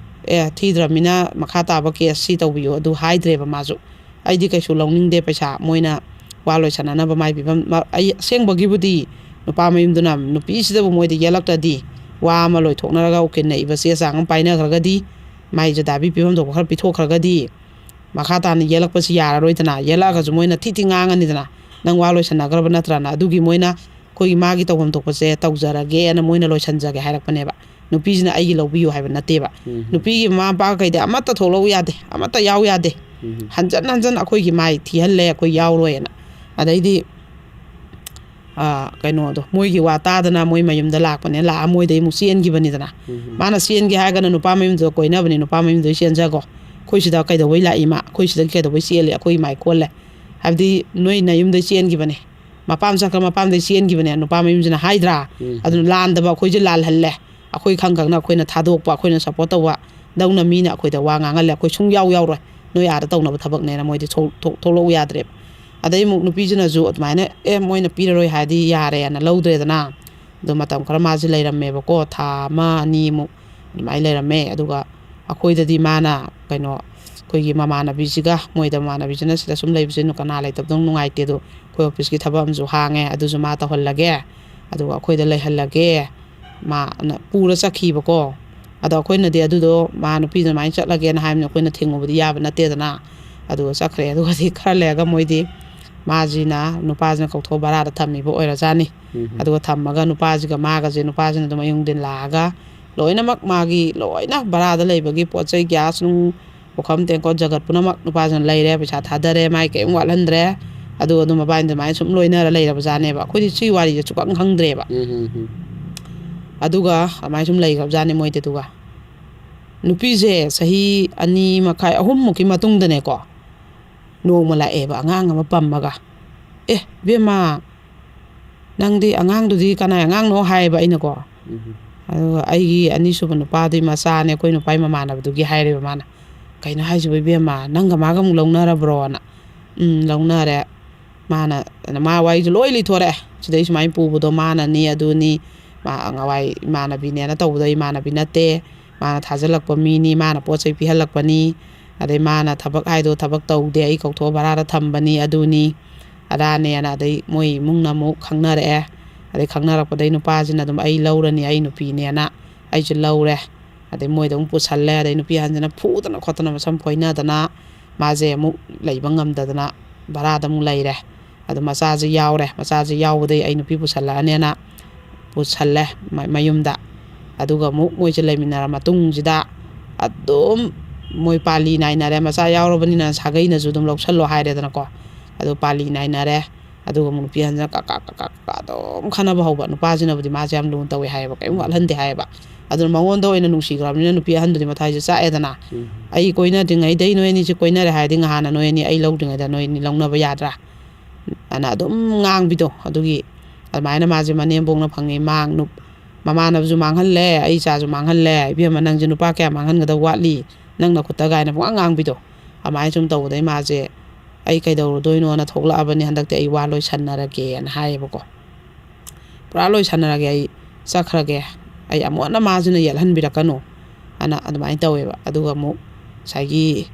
"ꯑꯦ, ꯊꯤꯗ꯭ꯔꯕꯅꯤꯅ ꯃꯈꯥ ꯇꯥꯕ ꯀꯦꯁ ꯁꯤ ꯇꯧꯕꯤꯌꯨ" ꯑꯗꯨ ꯍꯥꯏꯗ꯭ꯔꯦꯕ ꯃꯥꯁꯨ꯫ "ꯑꯩꯗꯤ ꯀꯩꯁꯨ ꯂꯧꯅꯤꯡꯗꯦ ꯄꯩꯁꯥ, ꯃꯣꯏꯅ ꯋꯥ ꯂꯣꯏꯁꯟꯅꯅꯕ ꯃꯥꯏ ꯐꯤꯕꯝ"꯫ ꯃ-, ꯑꯩ ꯑꯁꯦꯡꯕꯒꯤꯕꯨꯗꯤ ꯅꯨꯄꯥ ꯃꯌꯨꯝꯗꯨꯅ ꯅꯨꯄꯤꯁꯤꯗꯕꯨ ꯃꯣꯏꯗ ꯌꯦꯜꯂꯛꯇ꯭ꯔꯗꯤ, ꯋꯥ ꯑꯃ ꯂꯣꯏꯊꯣꯛꯅꯔꯒ ꯎꯀꯤꯜꯅ ꯏꯕ ꯆꯦ ꯆꯥꯡ ꯑꯃ ꯄꯥꯏꯅꯈ꯭ꯔꯒꯗꯤ, ꯃꯥꯏ ꯖꯗꯥꯕꯤ ꯄꯤꯐꯝ ꯊꯣꯛꯄ ꯈꯔ ꯄꯤꯊꯣꯛꯈ꯭ꯔꯒꯗꯤ, ꯃꯈꯥ ꯇꯥꯅ ꯌꯦꯜꯂꯛꯄꯁꯤ ꯌꯥꯔꯔꯣꯏꯗꯅ꯫ ꯌꯦꯜꯂꯛꯑꯒꯁꯨ ꯃꯣꯏꯅ ꯊꯤ ꯊꯤ ꯉꯥꯡꯉꯅꯤꯗꯅ, "ꯅꯪ ꯋꯥ ꯂꯣꯏꯁꯟꯅꯈ꯭ꯔꯕ ꯅꯠꯇ꯭ꯔꯥꯅ?" ꯑꯗꯨꯒꯤ ꯃꯣꯏꯅ ꯑꯩꯈꯣꯏꯒꯤ ꯃꯥꯒꯤ ꯇꯧꯐꯝ ꯊꯣꯛꯄꯁꯦ ꯇꯧꯖꯔꯒꯦꯅ ꯃꯣꯏꯅ ꯂꯣꯏꯁꯟꯖꯒꯦ ꯍꯥꯏꯔꯛꯄꯅꯦꯕ꯫ ꯅꯨꯄꯤꯁꯤꯅ ꯑꯩꯒꯤ ꯂꯧꯕꯤꯌꯨ ꯍꯥꯏꯕ ꯅꯠꯇꯦꯕ꯫ ꯎꯝ ꯅꯨꯄꯤꯒꯤ ꯃꯃꯥ ꯃꯄꯥ ꯀꯩꯗꯤ ꯑꯃꯠꯇ ꯊꯣꯛꯂꯛꯎ ꯌꯥꯗꯦ, ꯑꯃꯠꯇ ꯌꯥꯎ ꯌꯥꯗꯦ꯫ ꯎꯝ ꯍꯟꯖꯟ ꯍꯟꯖꯟ ꯑꯩꯈꯣꯏꯒꯤ ꯃꯥꯏ ꯊꯤꯍꯜꯂꯦ, ꯑꯩꯈꯣꯏ ꯌꯥꯎꯔꯣꯏꯅ꯫ ꯑꯗꯩꯗꯤ, ꯑ, ꯀꯩꯅꯣꯗꯣ, ꯃꯣꯏꯒꯤ ꯋꯥ ꯇꯥꯗꯅ ꯃꯣꯏ ꯃꯌꯨꯝꯗ ꯂꯥꯛꯄꯅꯦ꯫ ꯂꯥꯛꯑ ꯃꯣꯏꯗꯩ ꯑꯃꯨꯛ ꯆꯦꯟꯈꯤꯕꯅꯤꯗꯅ꯫ ꯎꯝ ꯃꯥꯅ ꯆꯦꯟꯒꯦ ꯍꯥꯏꯔꯒꯅ ꯅꯨꯄꯥ ꯃꯌꯨꯝꯗꯨꯗ ꯀꯣꯏꯅꯕꯅꯤ, ꯅꯨꯄꯥ ꯃꯌꯨꯝꯗꯨꯗ ꯆꯦꯟꯖꯈꯣ꯫ ꯑꯩꯈꯣꯏ ꯁꯤꯗ ꯀꯩꯗꯧꯕꯩ ꯂꯥꯛꯏ ꯃꯥ? ꯑꯩꯈꯣꯏ ꯁꯤꯗ ꯀꯩꯗꯧꯕꯩ ꯆꯦꯜꯂꯤ? ꯑꯩꯈꯣꯏ ꯏꯃꯥꯏ ꯀꯣꯜꯂꯦ꯫ ꯍꯥꯏꯕꯗꯤ ꯅꯣꯏ ꯅꯌꯨꯝꯗꯩ ꯆꯦꯟꯈꯤꯕꯅꯦ, ꯃꯄꯥꯝ ꯆꯠꯈ꯭ꯔ ꯃꯄꯥꯝꯗꯩ ꯆꯦꯟꯈꯤꯕꯅꯦ ꯅꯨꯄꯥ ꯃꯌꯨꯝꯁꯤꯅ ꯍꯥꯏꯗ꯭ꯔꯥ? ꯎꯝ ꯑꯗꯨꯅ ꯂꯥꯟꯗꯕ ꯑꯩꯈꯣꯏꯁꯦ ꯂꯥꯜꯍꯜꯂꯦ꯫ ꯑꯩꯈꯣꯏ ꯈꯪ ꯈꯪꯅ ꯑꯩꯈꯣꯏꯅ ꯊꯥꯗꯣꯛꯄ, ꯑꯩꯈꯣꯏꯅ ꯁꯞꯄꯣꯔꯠ ꯇꯧꯕ ꯗꯧꯅ ꯃꯤꯅ ꯑꯩꯈꯣꯏꯗ ꯋꯥ ꯉꯥꯡꯍꯜꯂꯦ꯫ ꯑꯩꯈꯣꯏ ꯁꯨꯡꯌꯥꯎ ꯌꯥꯎꯔꯣꯏ, ꯅꯣꯏ ꯑꯥꯗ ꯇꯧꯅꯕ ꯊꯕꯛꯅꯦꯅ ꯃꯣꯏꯗꯤ ꯊꯣꯛ-, ꯊꯣꯛ-, ꯊꯣꯛꯂꯛꯎ ꯌꯥꯗ꯭ꯔꯦꯕ꯫ ꯑꯗꯩ ꯑꯃꯨꯛ ꯅꯨꯄꯤꯁꯤꯅꯁꯨ ꯑꯗꯨꯃꯥꯏꯅ, "ꯑꯦ, ꯃꯣꯏꯅ ꯄꯤꯔꯔꯣꯏ ꯍꯥꯏꯔꯗꯤ ꯌꯥꯔꯦꯅ" ꯂꯧꯗ꯭ꯔꯦꯗꯅ꯫ ꯑꯗꯣ ꯃꯇꯝ ꯈꯔ ꯃꯥꯁꯦ ꯂꯩꯔꯝꯃꯦꯕꯀꯣ, ꯊꯥ ꯑꯃ ꯑꯅꯤꯃꯨꯛ ꯑꯗꯨꯃꯥꯏꯅ ꯂꯩꯔꯝꯃꯦ꯫ ꯑꯗꯨꯒ ꯑꯩꯈꯣꯏꯗꯗꯤ ꯃꯥꯅ, ꯀꯩꯅꯣ, ꯑꯩꯈꯣꯏꯒꯤ ꯃꯃꯥꯟꯅꯕꯤꯁꯤꯒ, ꯃꯣꯏꯗ ꯃꯃꯥꯟꯅꯕꯤꯁꯤꯅ ꯁꯤꯗ ꯁꯨꯝ ꯂꯩꯕꯁꯦ ꯀꯅꯥ ꯂꯩꯇꯕꯗꯧ ꯅꯨꯡꯉꯥꯏꯇꯦ, ꯑꯗꯣ ꯑꯩꯈꯣꯏ ꯑꯣꯐꯤꯁꯀꯤ ꯊꯕꯛ ꯑꯃꯁꯨ ꯍꯥꯡꯉꯦ, ꯑꯗꯨꯁꯨ ꯃꯥ ꯇꯧꯍꯜꯂꯒꯦ, ꯑꯗꯨꯒ ꯑꯩꯈꯣꯏꯗ ꯂꯩꯍꯜꯂꯒꯦ, ꯃꯥꯅ ꯄꯨꯔ ꯆꯠꯈꯤꯕꯀꯣ꯫ ꯑꯗꯣ ꯑꯩꯈꯣꯏꯅꯗꯤ ꯑꯗꯨꯗꯣ ꯃꯥ ꯅꯨꯄꯤꯗ ꯑꯗꯨꯃꯥꯏꯅ ꯆꯠꯂꯒꯦꯅ ꯍꯥꯏꯕꯅꯤ, ꯑꯩꯈꯣꯏꯅ ꯊꯤꯡꯉꯨꯕꯗꯤ ꯌꯥꯕ ꯅꯠꯇꯦꯗꯅ꯫ ꯑꯗꯨꯒ ꯆꯠꯈ꯭ꯔꯦ꯫ ꯑꯗꯨꯒꯗꯤ ꯈꯔ ꯂꯩꯔꯒ ꯃꯣꯏꯗꯤ ꯃꯥꯁꯤꯅ, ꯅꯨꯄꯥꯁꯤꯅ ꯀꯧꯊꯣꯛꯑ ꯚꯔꯥꯗ ꯊꯝꯃꯤꯕ ꯑꯣꯏꯔꯖꯥꯠꯅꯤ꯫ ꯎꯝ ꯑꯗꯨꯒ ꯊꯝꯃꯒ ꯅꯨꯄꯥꯁꯤꯒ ꯃꯥꯒꯁꯦ, ꯅꯨꯄꯥꯁꯤꯅ ꯑꯗꯨꯝ ꯑꯌꯨꯛ ꯅꯨꯡꯊꯤꯟ ꯂꯥꯛꯑꯒ ꯂꯣꯏꯅꯃꯛ ꯃꯥꯒꯤ ꯂꯣꯏꯅ ꯚꯔꯥꯗ ꯂꯩꯕꯒꯤ ꯄꯣꯠ ꯆꯩ, ꯒ꯭ꯌꯥꯁ ꯅꯨꯡ, ꯄꯨꯈꯝ ꯇꯦꯡꯀꯣꯠ, ꯖꯒꯠ ꯄꯨꯝꯅꯃꯛ ꯅꯨꯄꯥꯁꯤꯅ ꯂꯩꯔꯦ, ꯄꯩꯁꯥ ꯊꯥꯗꯔꯦ, ꯃꯥꯏ ꯀꯔꯤꯝ ꯋꯥꯠꯍꯟꯗ꯭ꯔꯦ꯫ ꯑꯗꯨꯒ ꯑꯗꯨꯝ ꯃꯕꯥꯅꯤ ꯑꯗꯨꯃꯥꯏꯅ ꯁꯨꯝ ꯂꯣꯏꯅꯔ ꯂꯩꯔꯕꯖꯥꯠꯅꯦꯕ꯫ ꯑꯩꯈꯣꯏꯗꯤ ꯁꯤ ꯋꯥꯔꯤꯁꯦ ꯁꯨꯛꯈꯪ ꯈꯪꯗ꯭ꯔꯦꯕ꯫ ꯎꯝ ꯎꯝ ꯎꯝ ꯑꯗꯨꯒ ꯑꯗꯨꯃꯥꯏꯅ ꯁꯨꯝ ꯂꯩꯈ꯭ꯔꯕꯖꯥꯠꯅꯤ ꯃꯣꯏꯗꯤ꯫ ꯑꯗꯨꯒ ꯅꯨꯄꯤꯁꯦ ꯆꯍꯤ ꯑꯅꯤ ꯃꯈꯥꯏ, ꯑꯍꯨꯝꯃꯨꯛꯀꯤ ꯃꯇꯨꯡꯗꯅꯦꯀꯣ, ꯅꯣꯡꯃ ꯂꯥꯛꯑꯦꯕ ꯑꯉꯥꯡ ꯑꯃ ꯄꯝꯃꯒ, "ꯑꯦ, ꯏꯕꯦꯝꯃ, ꯅꯪꯗꯤ ꯑꯉꯥꯡꯗꯨꯗꯤ ꯀꯅꯥꯏ ꯑꯉꯥꯡꯅꯣ?" ꯍꯥꯏꯌꯦꯕ ꯑꯩꯅꯀꯣ꯫ ꯎꯝ ꯑꯗꯨꯒ ꯑꯩꯒꯤ ꯑꯅꯤꯁꯨꯕ ꯅꯨꯄꯥꯗꯨꯒꯤ ꯃꯆꯥꯅꯦ, ꯑꯩꯈꯣꯏ ꯅꯨꯄꯥꯒꯤ ꯃꯃꯥꯟꯅꯕꯗꯨꯒꯤ ꯍꯥꯏꯔꯦꯕ ꯃꯥꯅ꯫ "ꯀꯩꯅꯣ ꯍꯥꯏꯁꯤꯕꯨ ꯏꯕꯦꯝꯃ, ꯅꯪꯒ ꯃꯥꯒ ꯑꯃꯨꯛ ꯂꯧꯅꯔꯕ꯭ꯔꯣꯅ?" "ꯎꯝ, ꯂꯧꯅꯔꯦ"꯫ ꯃꯥꯅ, ꯃꯥ ꯋꯥꯔꯤꯁꯨ ꯂꯣꯏ ꯂꯤꯊꯣꯔꯛꯑꯦ꯫ "ꯁꯤꯗꯩ ꯁꯨꯃꯥꯏꯅ ꯄꯨꯕꯗꯣ ꯃꯥꯅꯅꯤ, ꯑꯗꯨꯅꯤ, ꯃꯥ ꯉꯋꯥꯏ ꯏꯃꯥꯟꯅꯕꯤꯅꯦꯅ ꯇꯧꯕꯗꯣ ꯏꯃꯥꯟꯅꯕꯤ ꯅꯠꯇꯦ, ꯃꯥꯅ ꯊꯥꯖꯤꯜꯂꯛꯄ ꯃꯤꯅꯤ, ꯃꯥꯅ ꯄꯣꯠ ꯆꯩ ꯄꯤꯍꯜꯂꯛꯄꯅꯤ, ꯑꯗꯩ ꯃꯥꯅ ꯊꯕꯛ ꯍꯥꯏꯗꯣ ꯊꯕꯛ ꯇꯧꯗꯦ, ꯑꯩ ꯀꯧꯊꯣꯛꯑ ꯚꯔꯥꯗ ꯊꯝꯕꯅꯤ, ꯑꯗꯨꯅꯤ ꯑꯗꯥꯅꯦꯅ", ꯑꯗꯩ ꯃꯣꯏ ꯏꯃꯨꯡꯅ ꯑꯃꯨꯛ ꯈꯪꯅꯔꯛꯑꯦ꯫ ꯑꯗꯩ ꯈꯪꯅꯔꯛꯄꯗꯩ ꯅꯨꯄꯥꯁꯤꯅ ꯑꯗꯨꯝ "ꯑꯩ ꯂꯧꯔꯅꯤ, ꯑꯩ ꯅꯨꯄꯤꯅꯦꯅ", ꯑꯩꯁꯨ ꯂꯧꯔꯦ꯫ ꯑꯗꯩ ꯃꯣꯏꯗ ꯑꯃꯨꯛ ꯄꯨꯁꯜꯂꯦ꯫ ꯑꯗꯩ ꯅꯨꯄꯤ ꯑꯍꯟꯁꯤꯅ ꯐꯨꯗꯅ ꯈꯣꯠꯇꯅ, ꯃꯁꯝ ꯐꯣꯏꯅꯗꯅ, ꯃꯥꯁꯦ ꯑꯃꯨꯛ ꯂꯩꯕ ꯉꯝꯗꯗꯅ ꯚꯔꯥꯗ ꯑꯃꯨꯛ ꯂꯩꯔꯦ꯫ ꯑꯗꯨ ꯃꯆꯥꯁꯦ ꯌꯥꯎꯔꯦ꯫ ꯃꯆꯥꯁꯦ ꯌꯥꯎꯕꯗꯒꯤ ꯑꯩ ꯅꯨꯄꯤ ꯄꯨꯁꯜꯂꯛꯑꯅꯦꯅ ꯄꯨꯁꯜꯂꯦ ꯃ-, ꯃꯌꯨꯝꯗ꯫ ꯑꯗꯨꯒ ꯑꯃꯨꯛ ꯃꯣꯏꯁꯦ ꯂꯩꯃꯤꯟꯅꯔ ꯃꯇꯨꯡꯁꯤꯗ ꯑꯗꯨꯝ ꯃꯣꯏ ꯄꯥꯂꯤ ꯅꯥꯏꯅꯔꯦ꯫ ꯃꯆꯥ ꯌꯥꯎꯔꯕꯅꯤꯅ ꯁꯥꯒꯩꯅꯁꯨ ꯑꯗꯨꯝ ꯂꯧꯁꯜꯂꯣ ꯍꯥꯏꯔꯦꯗꯅꯀꯣ꯫ ꯑꯗꯨ ꯄꯥꯂꯤ ꯅꯥꯏꯅꯔꯦ꯫ ꯑꯗꯨꯒ ꯑꯃꯨꯛ ꯅꯨꯄꯤ ꯑꯍꯟꯁꯤꯅ ꯀꯛ ꯀꯛ ꯀꯛ ꯀꯛ ꯀꯛ ꯑꯗꯨꯝ ꯈꯠꯅꯕ ꯍꯧꯕ꯫ ꯅꯨꯄꯥꯁꯤꯅꯕꯨꯗꯤ ꯃꯥꯁꯦ ꯌꯥꯝ ꯂꯨꯅ ꯇꯧꯋꯦ ꯍꯥꯏꯌꯦꯕ, ꯀꯔꯤꯝ ꯋꯥꯠꯍꯟꯗꯦ ꯍꯥꯏꯌꯦꯕ꯫ ꯑꯗꯨꯅ ꯃꯉꯣꯟꯗ ꯑꯣꯏꯅ ꯅꯨꯡꯁꯤꯈ꯭ꯔꯕꯅꯤꯅ ꯅꯨꯄꯤ ꯑꯍꯟꯗꯨꯗꯤ ꯃꯊꯥꯏꯁꯦ ꯆꯥꯛꯑꯦꯗꯅ꯫ "ꯑꯩ ꯀꯣꯏꯅꯗ꯭ꯔꯤꯉꯩꯗꯩ ꯅꯣꯏ ꯑꯅꯤꯁꯦ ꯀꯣꯏꯅꯔꯦ ꯍꯥꯏꯔꯗꯤ ꯉꯍꯥꯟꯅ ꯅꯣꯏ ꯑꯅꯤ ꯑꯩ ꯂꯧꯗ꯭ꯔꯤꯉꯩꯗ ꯅꯣꯏ ꯑꯅꯤ ꯂꯧꯅꯕ ꯌꯥꯗ꯭ꯔꯥ?" ꯑꯅ ꯑꯗꯨꯝ ꯉꯥꯡꯕꯤꯗꯣ꯫ ꯑꯗꯨꯒꯤ ꯑꯗꯨꯃꯥꯏꯅ ꯃꯥꯁꯦ ꯃꯅꯦꯝꯕꯣꯛꯅ ꯐꯪꯉꯦ, ꯃꯥꯡ-, ꯅꯨꯞ-, ꯃꯃꯥꯟꯅꯕꯁꯨ ꯃꯥꯡꯍꯜꯂꯦ, ꯑꯩ ꯏꯆꯥꯁꯨ ꯃꯥꯡꯍꯜꯂꯦ, "ꯏꯕꯦꯝꯃ, ꯅꯪꯁꯦ ꯅꯨꯄꯥ ꯀꯌꯥ ꯃꯥꯡꯍꯟꯒꯗꯕ ꯋꯥꯠꯂꯤ? ꯅꯪ ꯅꯈꯨꯠꯇ" ꯀꯥꯏꯅ ꯄꯨꯡꯉꯥꯡ ꯉꯥꯡꯕꯤꯗꯣ꯫ ꯑꯗꯨꯃꯥꯏꯅ ꯁꯨꯝ ꯇꯧꯕꯗꯩ ꯃꯥꯁꯦ "ꯑꯩ ꯀꯩꯗꯧꯔꯨꯗꯣꯏꯅꯣꯅ ꯊꯣꯛꯂꯛꯑꯕꯅꯤ, ꯍꯟꯗꯛꯇꯤ ꯑꯩ ꯋꯥ ꯂꯣꯏꯁꯟꯅꯔꯒꯦꯅ" ꯍꯥꯏꯌꯦꯕꯀꯣ꯫ "ꯄꯨꯔꯥ ꯂꯣꯏꯁꯟꯅꯔꯒꯦ, ꯑꯩ ꯆꯠꯈ꯭ꯔꯒꯦ, ꯑꯩ ꯑꯃꯨꯛ ꯍꯟꯅ ꯃꯥꯁꯤꯅ ꯌꯦꯠꯍꯟꯕꯤꯔꯛꯀꯅꯨ" ꯑꯅ ꯑꯗꯨꯃꯥꯏꯅ ꯇꯧꯋꯦꯕ꯫ ꯑꯗꯨꯒ ꯑꯃꯨꯛ ꯉꯁꯥꯏꯒꯤ,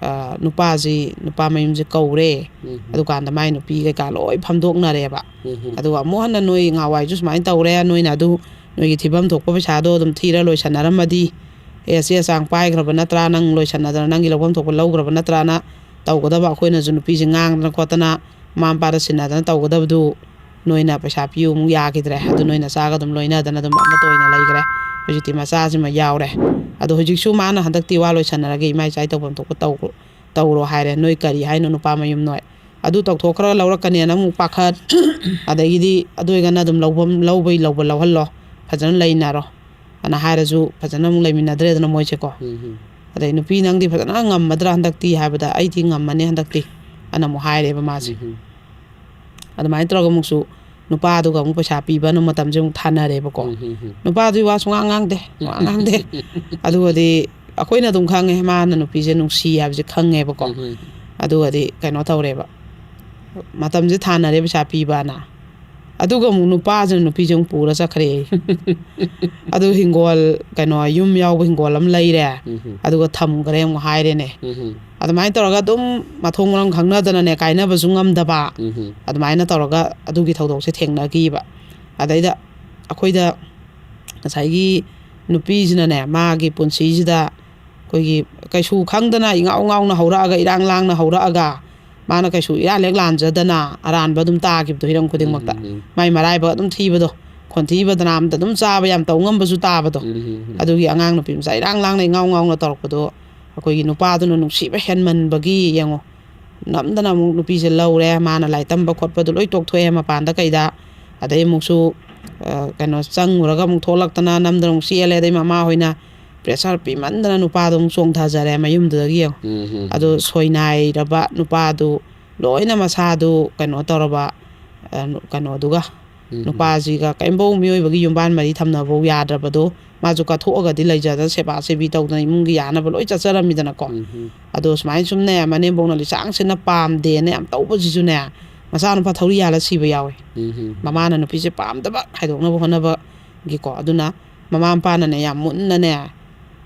ꯑ, ꯅꯨꯄꯥꯁꯤ, ꯅꯨꯄꯥ ꯃꯌꯨꯝꯁꯦ ꯀꯧꯔꯦ꯫ ꯎꯝ꯫ ꯑꯗꯨꯀꯥꯟꯗ ꯃꯥꯏ ꯅꯨꯄꯤ ꯀꯩꯀꯥ ꯂꯣꯏ ꯐꯝꯗꯣꯛꯅꯔꯦꯕ꯫ ꯎꯝ꯫ ꯑꯗꯨꯒ ꯑꯃꯨꯛ ꯍꯟꯅ "ꯅꯣꯏ ꯉꯍꯥꯟꯋꯥꯏꯁꯨ ꯁꯨꯃꯥꯏꯅ ꯇꯧꯔꯦ, ꯅꯣꯏꯅ ꯑꯗꯨ ꯅꯣꯏꯒꯤ ꯊꯤꯐꯝ ꯊꯣꯛꯄ ꯄꯩꯁꯥꯗꯣ ꯑꯗꯨꯝ ꯊꯤꯔ ꯂꯣꯏꯁꯟꯅꯔꯝꯃꯗꯤ, ꯑꯦ, ꯆꯦ ꯆꯥꯡ ꯄꯥꯏꯈ꯭ꯔꯕ ꯅꯠꯇ꯭ꯔꯥ, ꯅꯪ ꯂꯣꯏꯁꯟꯅꯗꯅ ꯅꯪꯒꯤ ꯂꯧꯐꯝ ꯊꯣꯛꯄ ꯂꯧꯈ꯭ꯔꯕ ꯅꯠꯇ꯭ꯔꯥꯅ ꯇꯧꯒꯗꯕ, ꯑꯩꯈꯣꯏꯅꯁꯨ ꯅꯨꯄꯤꯁꯦ ꯉꯥꯡꯗꯅ ꯈꯣꯠꯇꯅ ꯃꯃꯥ ꯃꯄꯥꯗ ꯁꯤꯟꯅꯗꯅ ꯇꯧꯒꯗꯕꯗꯨ ꯅꯣꯏꯅ ꯄꯩꯁꯥ ꯄꯤꯌꯨ ꯑꯃꯨꯛ ꯌꯥꯈꯤꯗ꯭ꯔꯦ, ꯑꯗꯨ ꯅꯣꯏ ꯅꯆꯥꯒ ꯑꯗꯨꯝ ꯂꯣꯏꯅꯗꯅ ꯑꯗꯨꯝ ꯑꯃꯠꯇ ꯑꯣꯏꯅ ꯂꯩꯈ꯭ꯔꯦ꯫ ꯍꯧꯖꯤꯛꯇꯤ ꯃꯆꯥꯁꯤꯃ ꯌꯥꯎꯔꯦ꯫ ꯑꯗꯣ ꯍꯧꯖꯤꯛꯁꯨ ꯃꯥꯅ ꯍꯟꯗꯛꯇꯤ ꯋꯥ ꯂꯣꯏꯁꯟꯅꯔꯒꯦ, ꯏꯃꯥ ꯏꯆꯥ ꯇꯧꯐꯝ ꯊꯣꯛꯄ ꯇꯧꯔꯣ, ꯇꯧꯔꯣ ꯍꯥꯏꯔꯦ꯫ ꯅꯣꯏ ꯀꯔꯤ ꯍꯥꯏꯅꯣ, ꯅꯨꯄꯥ ꯃꯌꯨꯝ ꯅꯣꯏ? ꯑꯗꯨ ꯇꯧꯊꯣꯛꯈ꯭ꯔꯒ ꯂꯧꯔꯛꯀꯅꯦꯅ ꯑꯃꯨꯛ ꯄꯥꯈꯠ꯫ ꯑꯗꯒꯤꯗꯤ ꯑꯗꯨ ꯑꯣꯏꯒꯅ ꯑꯗꯨꯝ ꯂꯧꯐꯝ, ꯂꯧꯕꯩ ꯂꯧꯕ ꯂꯧꯍꯜꯂꯣ, ꯐꯖꯅ ꯂꯩꯅꯔꯣ ꯑꯅ ꯍꯥꯏꯔꯁꯨ ꯐꯖꯅ ꯑꯃꯨꯛ ꯂꯩꯃꯤꯟꯅꯗ꯭ꯔꯦꯗꯅ ꯃꯣꯏꯁꯦꯀꯣ꯫ ꯎꯝ, ꯎꯝ꯫ ꯑꯗꯩ, "ꯅꯨꯄꯤ, ꯅꯪꯗꯤ ꯐꯖꯅ ꯉꯝꯃꯗ꯭ꯔꯥ ꯍꯟꯗꯛꯇꯤ?" ꯍꯥꯏꯕꯗ, "ꯑꯩꯗꯤ ꯉꯝꯃꯅꯤ ꯍꯟꯗꯛꯇꯤ" ꯑꯅ ꯑꯃꯨꯛ ꯍꯥꯏꯔꯦꯕ ꯃꯥꯁꯦ꯫ ꯎꯝ, ꯎꯝ꯫ ꯑꯗꯨꯃꯥꯏꯅ ꯇꯧꯔꯒ ꯑꯃꯨꯛꯁꯨ ꯅꯨꯄꯥꯗꯨꯒ ꯑꯃꯨꯛ ꯄꯩꯁꯥ ꯄꯤꯕꯅ ꯃꯇꯝꯁꯦ ꯑꯃꯨꯛ ꯊꯥꯅꯔꯦꯕꯀꯣ꯫ ꯎꯝ, ꯎꯝ, ꯎꯝ꯫ ꯅꯨꯄꯥꯗꯨꯒꯤ ꯋꯥ ꯁꯨꯡꯉꯥꯡ ꯉꯥꯡꯗꯦ, ꯁꯨꯡꯉꯥꯡ ꯉꯥꯡꯗꯦ꯫ ꯑꯗꯨꯒꯗꯤ ꯑꯩꯈꯣꯏꯅ ꯑꯗꯨꯝ ꯈꯪꯉꯦ ꯃꯥꯅ ꯅꯨꯄꯤꯁꯦ ꯅꯨꯡꯁꯤ ꯍꯥꯏꯕꯁꯦ ꯈꯪꯉꯦꯕꯀꯣ꯫ ꯎꯝ, ꯎꯝ꯫ ꯑꯗꯨꯒꯗꯤ ꯀꯩꯅꯣ ꯇꯧꯔꯦꯕ, ꯃꯇꯝꯁꯦ ꯊꯥꯅꯔꯦ ꯄꯩꯁꯥ ꯄꯤꯕꯅ꯫ ꯑꯗꯨꯒ ꯑꯃꯨꯛ ꯅꯨꯄꯥꯁꯤꯅ ꯅꯨꯄꯤꯁꯦ ꯑꯃꯨꯛ ꯄꯨꯔ ꯆꯠꯈ꯭ꯔꯦ꯫ ꯑꯗꯨ ꯍꯤꯡꯒꯣꯜ, ꯀꯩꯅꯣ, ꯌꯨꯝ ꯌꯥꯎꯕ ꯍꯤꯡꯒꯣꯜ ꯑꯃ ꯂꯩꯔꯦ꯫ ꯎꯝ꯫ ꯑꯗꯨꯒ ꯊꯝꯈ꯭ꯔꯦ ꯑꯃꯨꯛ ꯍꯥꯏꯔꯦꯅꯦ꯫ ꯎꯝ꯫ ꯑꯗꯨꯃꯥꯏꯅ ꯇꯧꯔꯒ ꯑꯗꯨꯝ ꯃꯊꯣꯡ ꯃꯔꯝ ꯈꯪꯅꯗꯅꯅꯦ, ꯀꯥꯏꯅꯕꯁꯨ ꯉꯝꯗꯕ꯫ ꯎꯝ꯫ ꯑꯗꯨꯃꯥꯏꯅ ꯇꯧꯔꯒ ꯑꯗꯨꯒꯤ ꯊꯧꯗꯣꯛꯁꯦ ꯊꯦꯡꯅꯈꯤꯕ꯫ ꯑꯗꯩꯗ ꯑꯩꯈꯣꯏꯗ ꯉꯁꯥꯏꯒꯤ ꯅꯨꯄꯤꯁꯤꯅꯅꯦ, ꯃꯥꯒꯤ ꯄꯨꯟꯁꯤꯁꯤꯗ ꯑꯩꯈꯣꯏꯒꯤ ꯀꯩꯁꯨ ꯈꯪꯗꯅ ꯏꯉꯥꯎ ꯉꯥꯎꯅ ꯍꯧꯔꯛꯑꯒ, ꯏꯔꯥꯡ ꯂꯥꯡꯅ ꯍꯧꯔꯛꯑꯒ, ꯃꯥꯅ ꯀꯩꯁꯨ ꯏꯔꯥꯜ ꯍꯦꯛ ꯂꯥꯟꯖꯗꯅ ꯑꯔꯥꯟꯕ ꯑꯗꯨꯝ ꯇꯥꯈꯤꯕꯗꯣ ꯍꯤꯔꯝ ꯈꯨꯗꯤꯡꯃꯛꯇ꯫ ꯎꯝ, ꯎꯝ, ꯎꯝ꯫ ꯃꯥꯏ ꯃꯔꯥꯏꯕꯛ ꯑꯗꯨꯝ ꯊꯤꯕꯗꯣ, ꯈꯣꯟꯊꯤ ꯕꯗꯅꯥꯝꯗ ꯑꯗꯨꯝ ꯆꯥꯕ ꯌꯥꯝ ꯇꯧ ꯉꯝꯕꯁꯨ ꯇꯥꯕꯗꯣ꯫ ꯎꯝ, ꯎꯝ, ꯎꯝ꯫ ꯑꯗꯨꯒꯤ ꯑꯉꯥꯡ ꯅꯨꯄꯤ ꯃꯆꯥ ꯏꯔꯥꯡ ꯂꯥꯡꯅ ꯏꯉꯥꯎ ꯉꯥꯎꯅ ꯇꯧꯔꯛꯄꯗꯣ, ꯑꯩꯈꯣꯏꯒꯤ ꯅꯨꯄꯥꯗꯨꯅ ꯅꯨꯡꯁꯤꯕ ꯍꯦꯟꯃꯟꯕꯒꯤ ꯌꯦꯡꯉꯣ, ꯅꯝꯗꯅ ꯑꯃꯨꯛ ꯅꯨꯄꯤꯁꯦ ꯂꯧꯔꯦ꯫ ꯃꯥꯅ ꯂꯥꯏꯔꯤꯛ ꯇꯝꯕ ꯈꯣꯠꯄꯗꯣ ꯂꯣꯏ ꯇꯣꯛꯊꯣꯛꯑꯦ ꯃꯄꯥꯟꯗ ꯀꯩꯗ꯫ ꯑꯗꯩ ꯑꯃꯨꯛꯁꯨ, ꯑ, ꯀꯩꯅꯣ, ꯆꯪꯉꯨꯔꯒ ꯑꯃꯨꯛ ꯊꯣꯛꯂꯛꯇꯅ ꯅꯝꯗꯅ ꯑꯃꯨꯛ ꯆꯦꯜꯂꯦ꯫ ꯑꯗꯩ ꯃꯃꯥ ꯍꯣꯏꯅ pressure ꯄꯤꯃꯟꯗꯅ ꯅꯨꯄꯥꯗꯣ ꯑꯃꯨꯛ ꯆꯣꯡꯊꯖꯔꯦ ꯃꯌꯨꯝꯗꯨꯗꯒꯤ ꯌꯦꯡꯉꯣ꯫ ꯎꯝ, ꯎꯝ, ꯑꯗꯣ ꯎꯝ꯫ ꯁꯣꯏꯅꯥꯏꯔꯕ ꯅꯨꯄꯥꯗꯨ ꯂꯣꯏꯅ ꯃꯁꯥꯗꯨ ꯀꯩꯅꯣ ꯇꯧꯔꯕ, ꯑ, ꯀꯩꯅꯣꯗꯨꯒ, ꯎꯝ, ꯎꯝ꯫ ꯅꯨꯄꯥꯁꯤꯒ ꯀꯔꯤꯝꯐꯧ ꯃꯤꯑꯣꯏꯕꯒꯤ ꯌꯨꯝꯕꯥꯟ ꯃꯔꯤ ꯊꯝꯅꯕꯐꯧ ꯌꯥꯗ꯭ꯔꯕꯗꯣ, ꯃꯥꯁꯨ ꯀꯠꯊꯣꯛꯑꯒꯗꯤ ꯂꯩꯖꯗꯅ ꯁꯦꯕꯥ ꯁꯦꯕꯤ ꯇꯧꯗꯅ ꯏꯃꯨꯡꯒꯤ ꯌꯥꯅꯕ ꯂꯣꯏ ꯆꯠꯆꯔꯝꯃꯤꯗꯅꯀꯣ꯫ ꯎꯝ, ꯎꯝ꯫ ꯑꯗꯣ ꯁꯨꯃꯥꯏꯅ ꯁꯨꯝꯅꯦ, ꯃꯅꯦꯝꯕꯣꯛꯅ ꯂꯤꯆꯥꯡꯁꯤꯟꯅ ꯄꯥꯝꯗꯦꯅ ꯌꯥꯝ ꯇꯧꯕꯁꯤꯁꯨꯅꯦ, ꯃꯆꯥꯅꯨꯄꯥ ꯊꯧꯔꯤ ꯌꯥꯜꯂ ꯁꯤꯕ ꯌꯥꯎꯋꯦ꯫ ꯎꯝ, ꯎꯝ꯫ ꯃꯃꯥꯅ ꯅꯨꯄꯤꯁꯦ ꯄꯥꯝꯗꯕ ꯈꯥꯏꯗꯣꯛꯅꯕ ꯍꯣꯠꯅꯕꯒꯤꯀꯣ꯫ ꯑꯗꯨꯅ ꯃꯃꯥ ꯃꯄꯥꯅꯅꯦ ꯌꯥꯝ ꯃꯨꯟꯅꯅꯦ,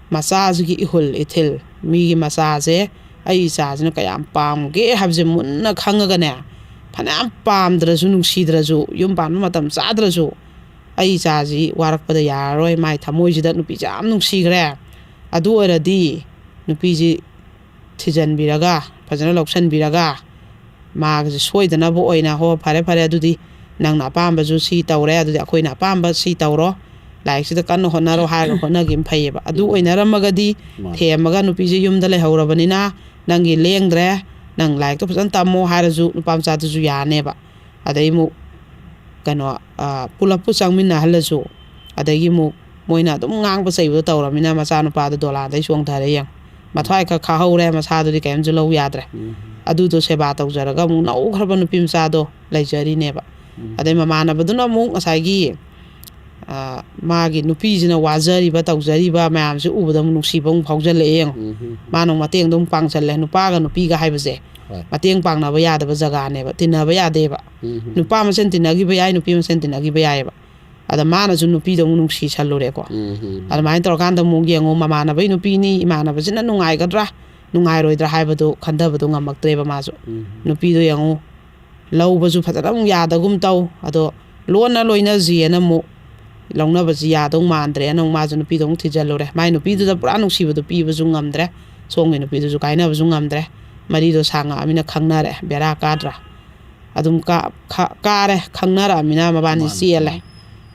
ꯃꯆꯥꯁꯤꯒꯤ ꯏꯍꯨꯜ ꯏꯊꯤꯜ, ꯃꯤꯒꯤ ꯃꯆꯥꯁꯦ ꯑꯩ ꯏꯆꯥꯁꯤꯅ ꯀꯌꯥꯝ ꯄꯥꯝꯒꯦ ꯍꯥꯏꯕꯁꯦ ꯃꯨꯟꯅ ꯈꯪꯉꯒꯅꯦ, ꯐꯅꯌꯥꯝ ꯄꯥꯝꯗ꯭ꯔꯁꯨ, ꯅꯨꯡꯁꯤꯗ꯭ꯔꯁꯨ, ꯌꯨꯝ ꯄꯥꯟꯕ ꯃꯇꯝ ꯆꯥꯗ꯭ꯔꯁꯨ, ꯑꯩ ꯏꯆꯥꯁꯤ ꯋꯥꯔꯛꯄꯗ ꯌꯥꯔꯔꯣꯏ, ꯃꯥꯏ ꯊꯃꯣꯏꯁꯤꯗ ꯅꯨꯄꯤꯁꯦ ꯌꯥꯝ ꯅꯨꯡꯁꯤꯈ꯭ꯔꯦ, ꯑꯗꯨ ꯑꯣꯏꯔꯗꯤ ꯅꯨꯄꯤꯁꯤ ꯊꯤꯖꯤꯟꯕꯤꯔꯒ, ꯐꯖꯅ ꯂꯧꯁꯤꯟꯕꯤꯔꯒ, ꯃꯥꯒꯤꯁꯦ ꯁꯣꯏꯗꯅꯕ ꯑꯣꯏꯅ, "ꯍꯣ, ꯐꯔꯦ, ꯐꯔꯦ, ꯑꯗꯨꯗꯤ ꯅꯪꯅ ꯑꯄꯥꯝꯕꯁꯨ ꯁꯤ ꯇꯧꯔꯦ, ꯑꯗꯨꯗꯤ ꯑꯩꯈꯣꯏꯅ ꯑꯄꯥꯝꯕ ꯁꯤ ꯇꯧꯔꯣ, ꯂꯥꯏꯔꯤꯛꯁꯤꯗ ꯀꯟꯅ ꯍꯣꯠꯅꯔꯣ" ꯍꯥꯏꯔꯒ ꯍꯣꯠꯅꯈꯤꯕ ꯐꯩꯌꯦꯕ꯫ ꯑꯗꯨ ꯎꯝ꯫ ꯑꯣꯏꯅꯔꯝꯃꯒꯗꯤ, ꯃꯥꯅꯤ꯫ ꯊꯦꯝꯃꯒ ꯅꯨꯄꯤꯁꯦ ꯌꯨꯝꯗ ꯂꯩꯍꯧꯔꯕꯅꯤꯅ, "ꯅꯪꯒꯤ ꯂꯦꯡꯗ꯭ꯔꯦ, ꯅꯪ ꯂꯥꯏꯔꯤꯛꯇꯣ ꯐꯖꯅ ꯇꯝꯃꯣ" ꯍꯥꯏꯔꯁꯨ ꯅꯨꯄꯥ ꯃꯆꯥꯗꯨꯁꯨ ꯌꯥꯅꯦꯕ꯫ ꯑꯗꯩ ꯑꯃꯨꯛ ꯀꯩꯅꯣ, ꯑ, ꯄꯨꯂꯞꯄꯨ ꯆꯪꯃꯤꯟꯅꯍꯜꯂꯁꯨ, ꯑꯗꯒꯤ ꯑꯃꯨꯛ ꯃꯣꯏꯅ ꯑꯗꯨꯝ ꯉꯥꯡꯕ ꯆꯩꯕꯗꯣ ꯇꯧꯔꯕꯅꯤꯅ, ꯃꯆꯥꯅꯨꯄꯥꯗꯣ ꯗꯣꯂꯥꯟꯗꯩ ꯆꯣꯡꯊꯔꯦ ꯌꯦꯡꯉꯣ꯫ ꯃꯊ꯭ꯋꯥꯏ ꯈꯛ ꯈꯥꯍꯧꯔꯦ, ꯃꯁꯥꯗꯨꯗꯤ ꯀꯔꯤꯝꯁꯨ ꯂꯧ ꯌꯥꯗ꯭ꯔꯦ꯫ ꯎꯝ꯫ ꯑꯗꯨꯗꯣ ꯁꯦꯕꯥ ꯇꯧꯖꯔꯒ ꯑꯃꯨꯛ ꯅꯧꯈ꯭ꯔꯕ ꯅꯨꯄꯤ ꯃꯆꯥꯗꯣ ꯂꯩꯖꯔꯤꯅꯦꯕ꯫ ꯎꯝ꯫ ꯑꯗꯩ ꯃꯃꯥꯟꯅꯕꯗꯨꯅ ꯑꯃꯨꯛ ꯉꯁꯥꯏꯒꯤ, ꯑ, ꯃꯥꯒꯤ ꯅꯨꯄꯤꯁꯤꯅ ꯋꯥꯖꯔꯤꯕ, ꯇꯧꯖꯔꯤꯕ ꯃꯌꯥꯝꯁꯦ ꯎꯕꯗ ꯑꯃꯨꯛ ꯅꯨꯡꯁꯤꯕ ꯑꯃꯨꯛ ꯐꯥꯎꯖꯜꯂꯛꯑꯦ ꯌꯦꯡꯉꯣ꯫ ꯎꯝ, ꯎꯝ, ꯎꯝ꯫ ꯃꯥꯅ ꯑꯃꯨꯛ ꯃꯇꯦꯡꯗꯣ ꯑꯃꯨꯛ ꯄꯥꯡꯁꯜꯂꯦ꯫ ꯅꯨꯄꯥꯒ ꯅꯨꯄꯤꯒ ꯍꯥꯏꯕꯁꯦ ꯍꯣꯏ꯫ ꯃꯇꯦꯡ ꯄꯥꯡꯅꯕ ꯌꯥꯗꯕ ꯖꯒꯥꯅꯦꯕ, ꯇꯤꯟꯅꯕ ꯌꯥꯗꯦꯕ꯫ ꯎꯝ ꯍꯝ꯫ ꯅꯨꯄꯥ ꯃꯁꯦꯟ ꯇꯤꯟꯅꯈꯤꯕ ꯌꯥꯏ, ꯅꯨꯄꯤ ꯃꯁꯦꯟ ꯇꯤꯟꯅꯈꯤꯕ ꯌꯥꯏꯑꯕ꯫ ꯑꯗ ꯃꯥꯅꯁꯨ ꯅꯨꯄꯤꯗꯣ ꯑꯃꯨꯛ ꯅꯨꯡꯁꯤꯁꯜꯂꯨꯔꯦꯀꯣ꯫ ꯎꯝ ꯍꯝ꯫ ꯑꯗꯨꯃꯥꯏꯅ ꯇꯧꯔꯀꯥꯟꯗ ꯑꯃꯨꯛ ꯌꯦꯡꯉꯣ, ꯃꯃꯥꯟꯅꯕꯩ ꯅꯨꯄꯤꯅꯤ, ꯏꯃꯥꯟꯅꯕꯁꯤꯅ ꯅꯨꯡꯉꯥꯏꯒꯗ꯭ꯔꯥ ꯅꯨꯡꯉꯥꯏꯔꯣꯏꯗ꯭ꯔꯥ ꯍꯥꯏꯕꯗꯣ ꯈꯟꯊꯕꯗꯣ ꯉꯝꯃꯛꯇ꯭ꯔꯦꯕ ꯃꯥꯁꯨ꯫ ꯎꯝ ꯍꯝ꯫ ꯅꯨꯄꯤꯗꯣ ꯌꯦꯡꯉꯨ, ꯂꯧꯕꯁꯨ ꯐꯖꯅ ꯑꯃꯨꯛ ꯌꯥꯗꯒꯨꯝ ꯇꯧ꯫ ꯑꯗꯣ ꯂꯣꯟꯅ ꯂꯣꯏꯅꯁꯤꯌꯦꯅ ꯑꯃꯨꯛ ꯂꯧꯅꯕꯁꯤ ꯌꯥꯗꯧ ꯃꯥꯟꯗ꯭ꯔꯦꯅ ꯑꯃꯨꯛ ꯃꯥꯁꯨ ꯅꯨꯄꯤꯗꯣ ꯑꯃꯨꯛ ꯊꯤꯖꯤꯜꯂꯨꯔꯦ꯫ ꯃꯥꯏ ꯅꯨꯄꯤꯗꯨꯗ ꯄꯨꯔꯥ ꯅꯨꯡꯁꯤꯕꯗꯣ ꯄꯤꯕꯁꯨ ꯉꯝꯗ꯭ꯔꯦ, ꯁꯣꯝꯒꯤ ꯅꯨꯄꯤꯗꯨꯁꯨ ꯀꯥꯏꯅꯕꯁꯨ ꯉꯝꯗ꯭ꯔꯦ꯫ ꯃꯔꯤꯗꯣ ꯁꯥꯡꯉꯛꯑꯃꯤꯅ ꯈꯪꯅꯔꯦ, ꯕꯦꯔꯥ ꯀꯥꯗ꯭ꯔꯥ? ꯑꯗꯨꯝ ꯀꯥ-, ꯈ-, ꯀꯥꯔꯦ, ꯈꯪꯅꯔꯛꯑꯃꯤꯅ ꯃꯕꯥꯅꯤ ꯃꯥꯅꯤ, ꯆꯦꯜꯂꯦ꯫ ꯃꯥꯅꯤ꯫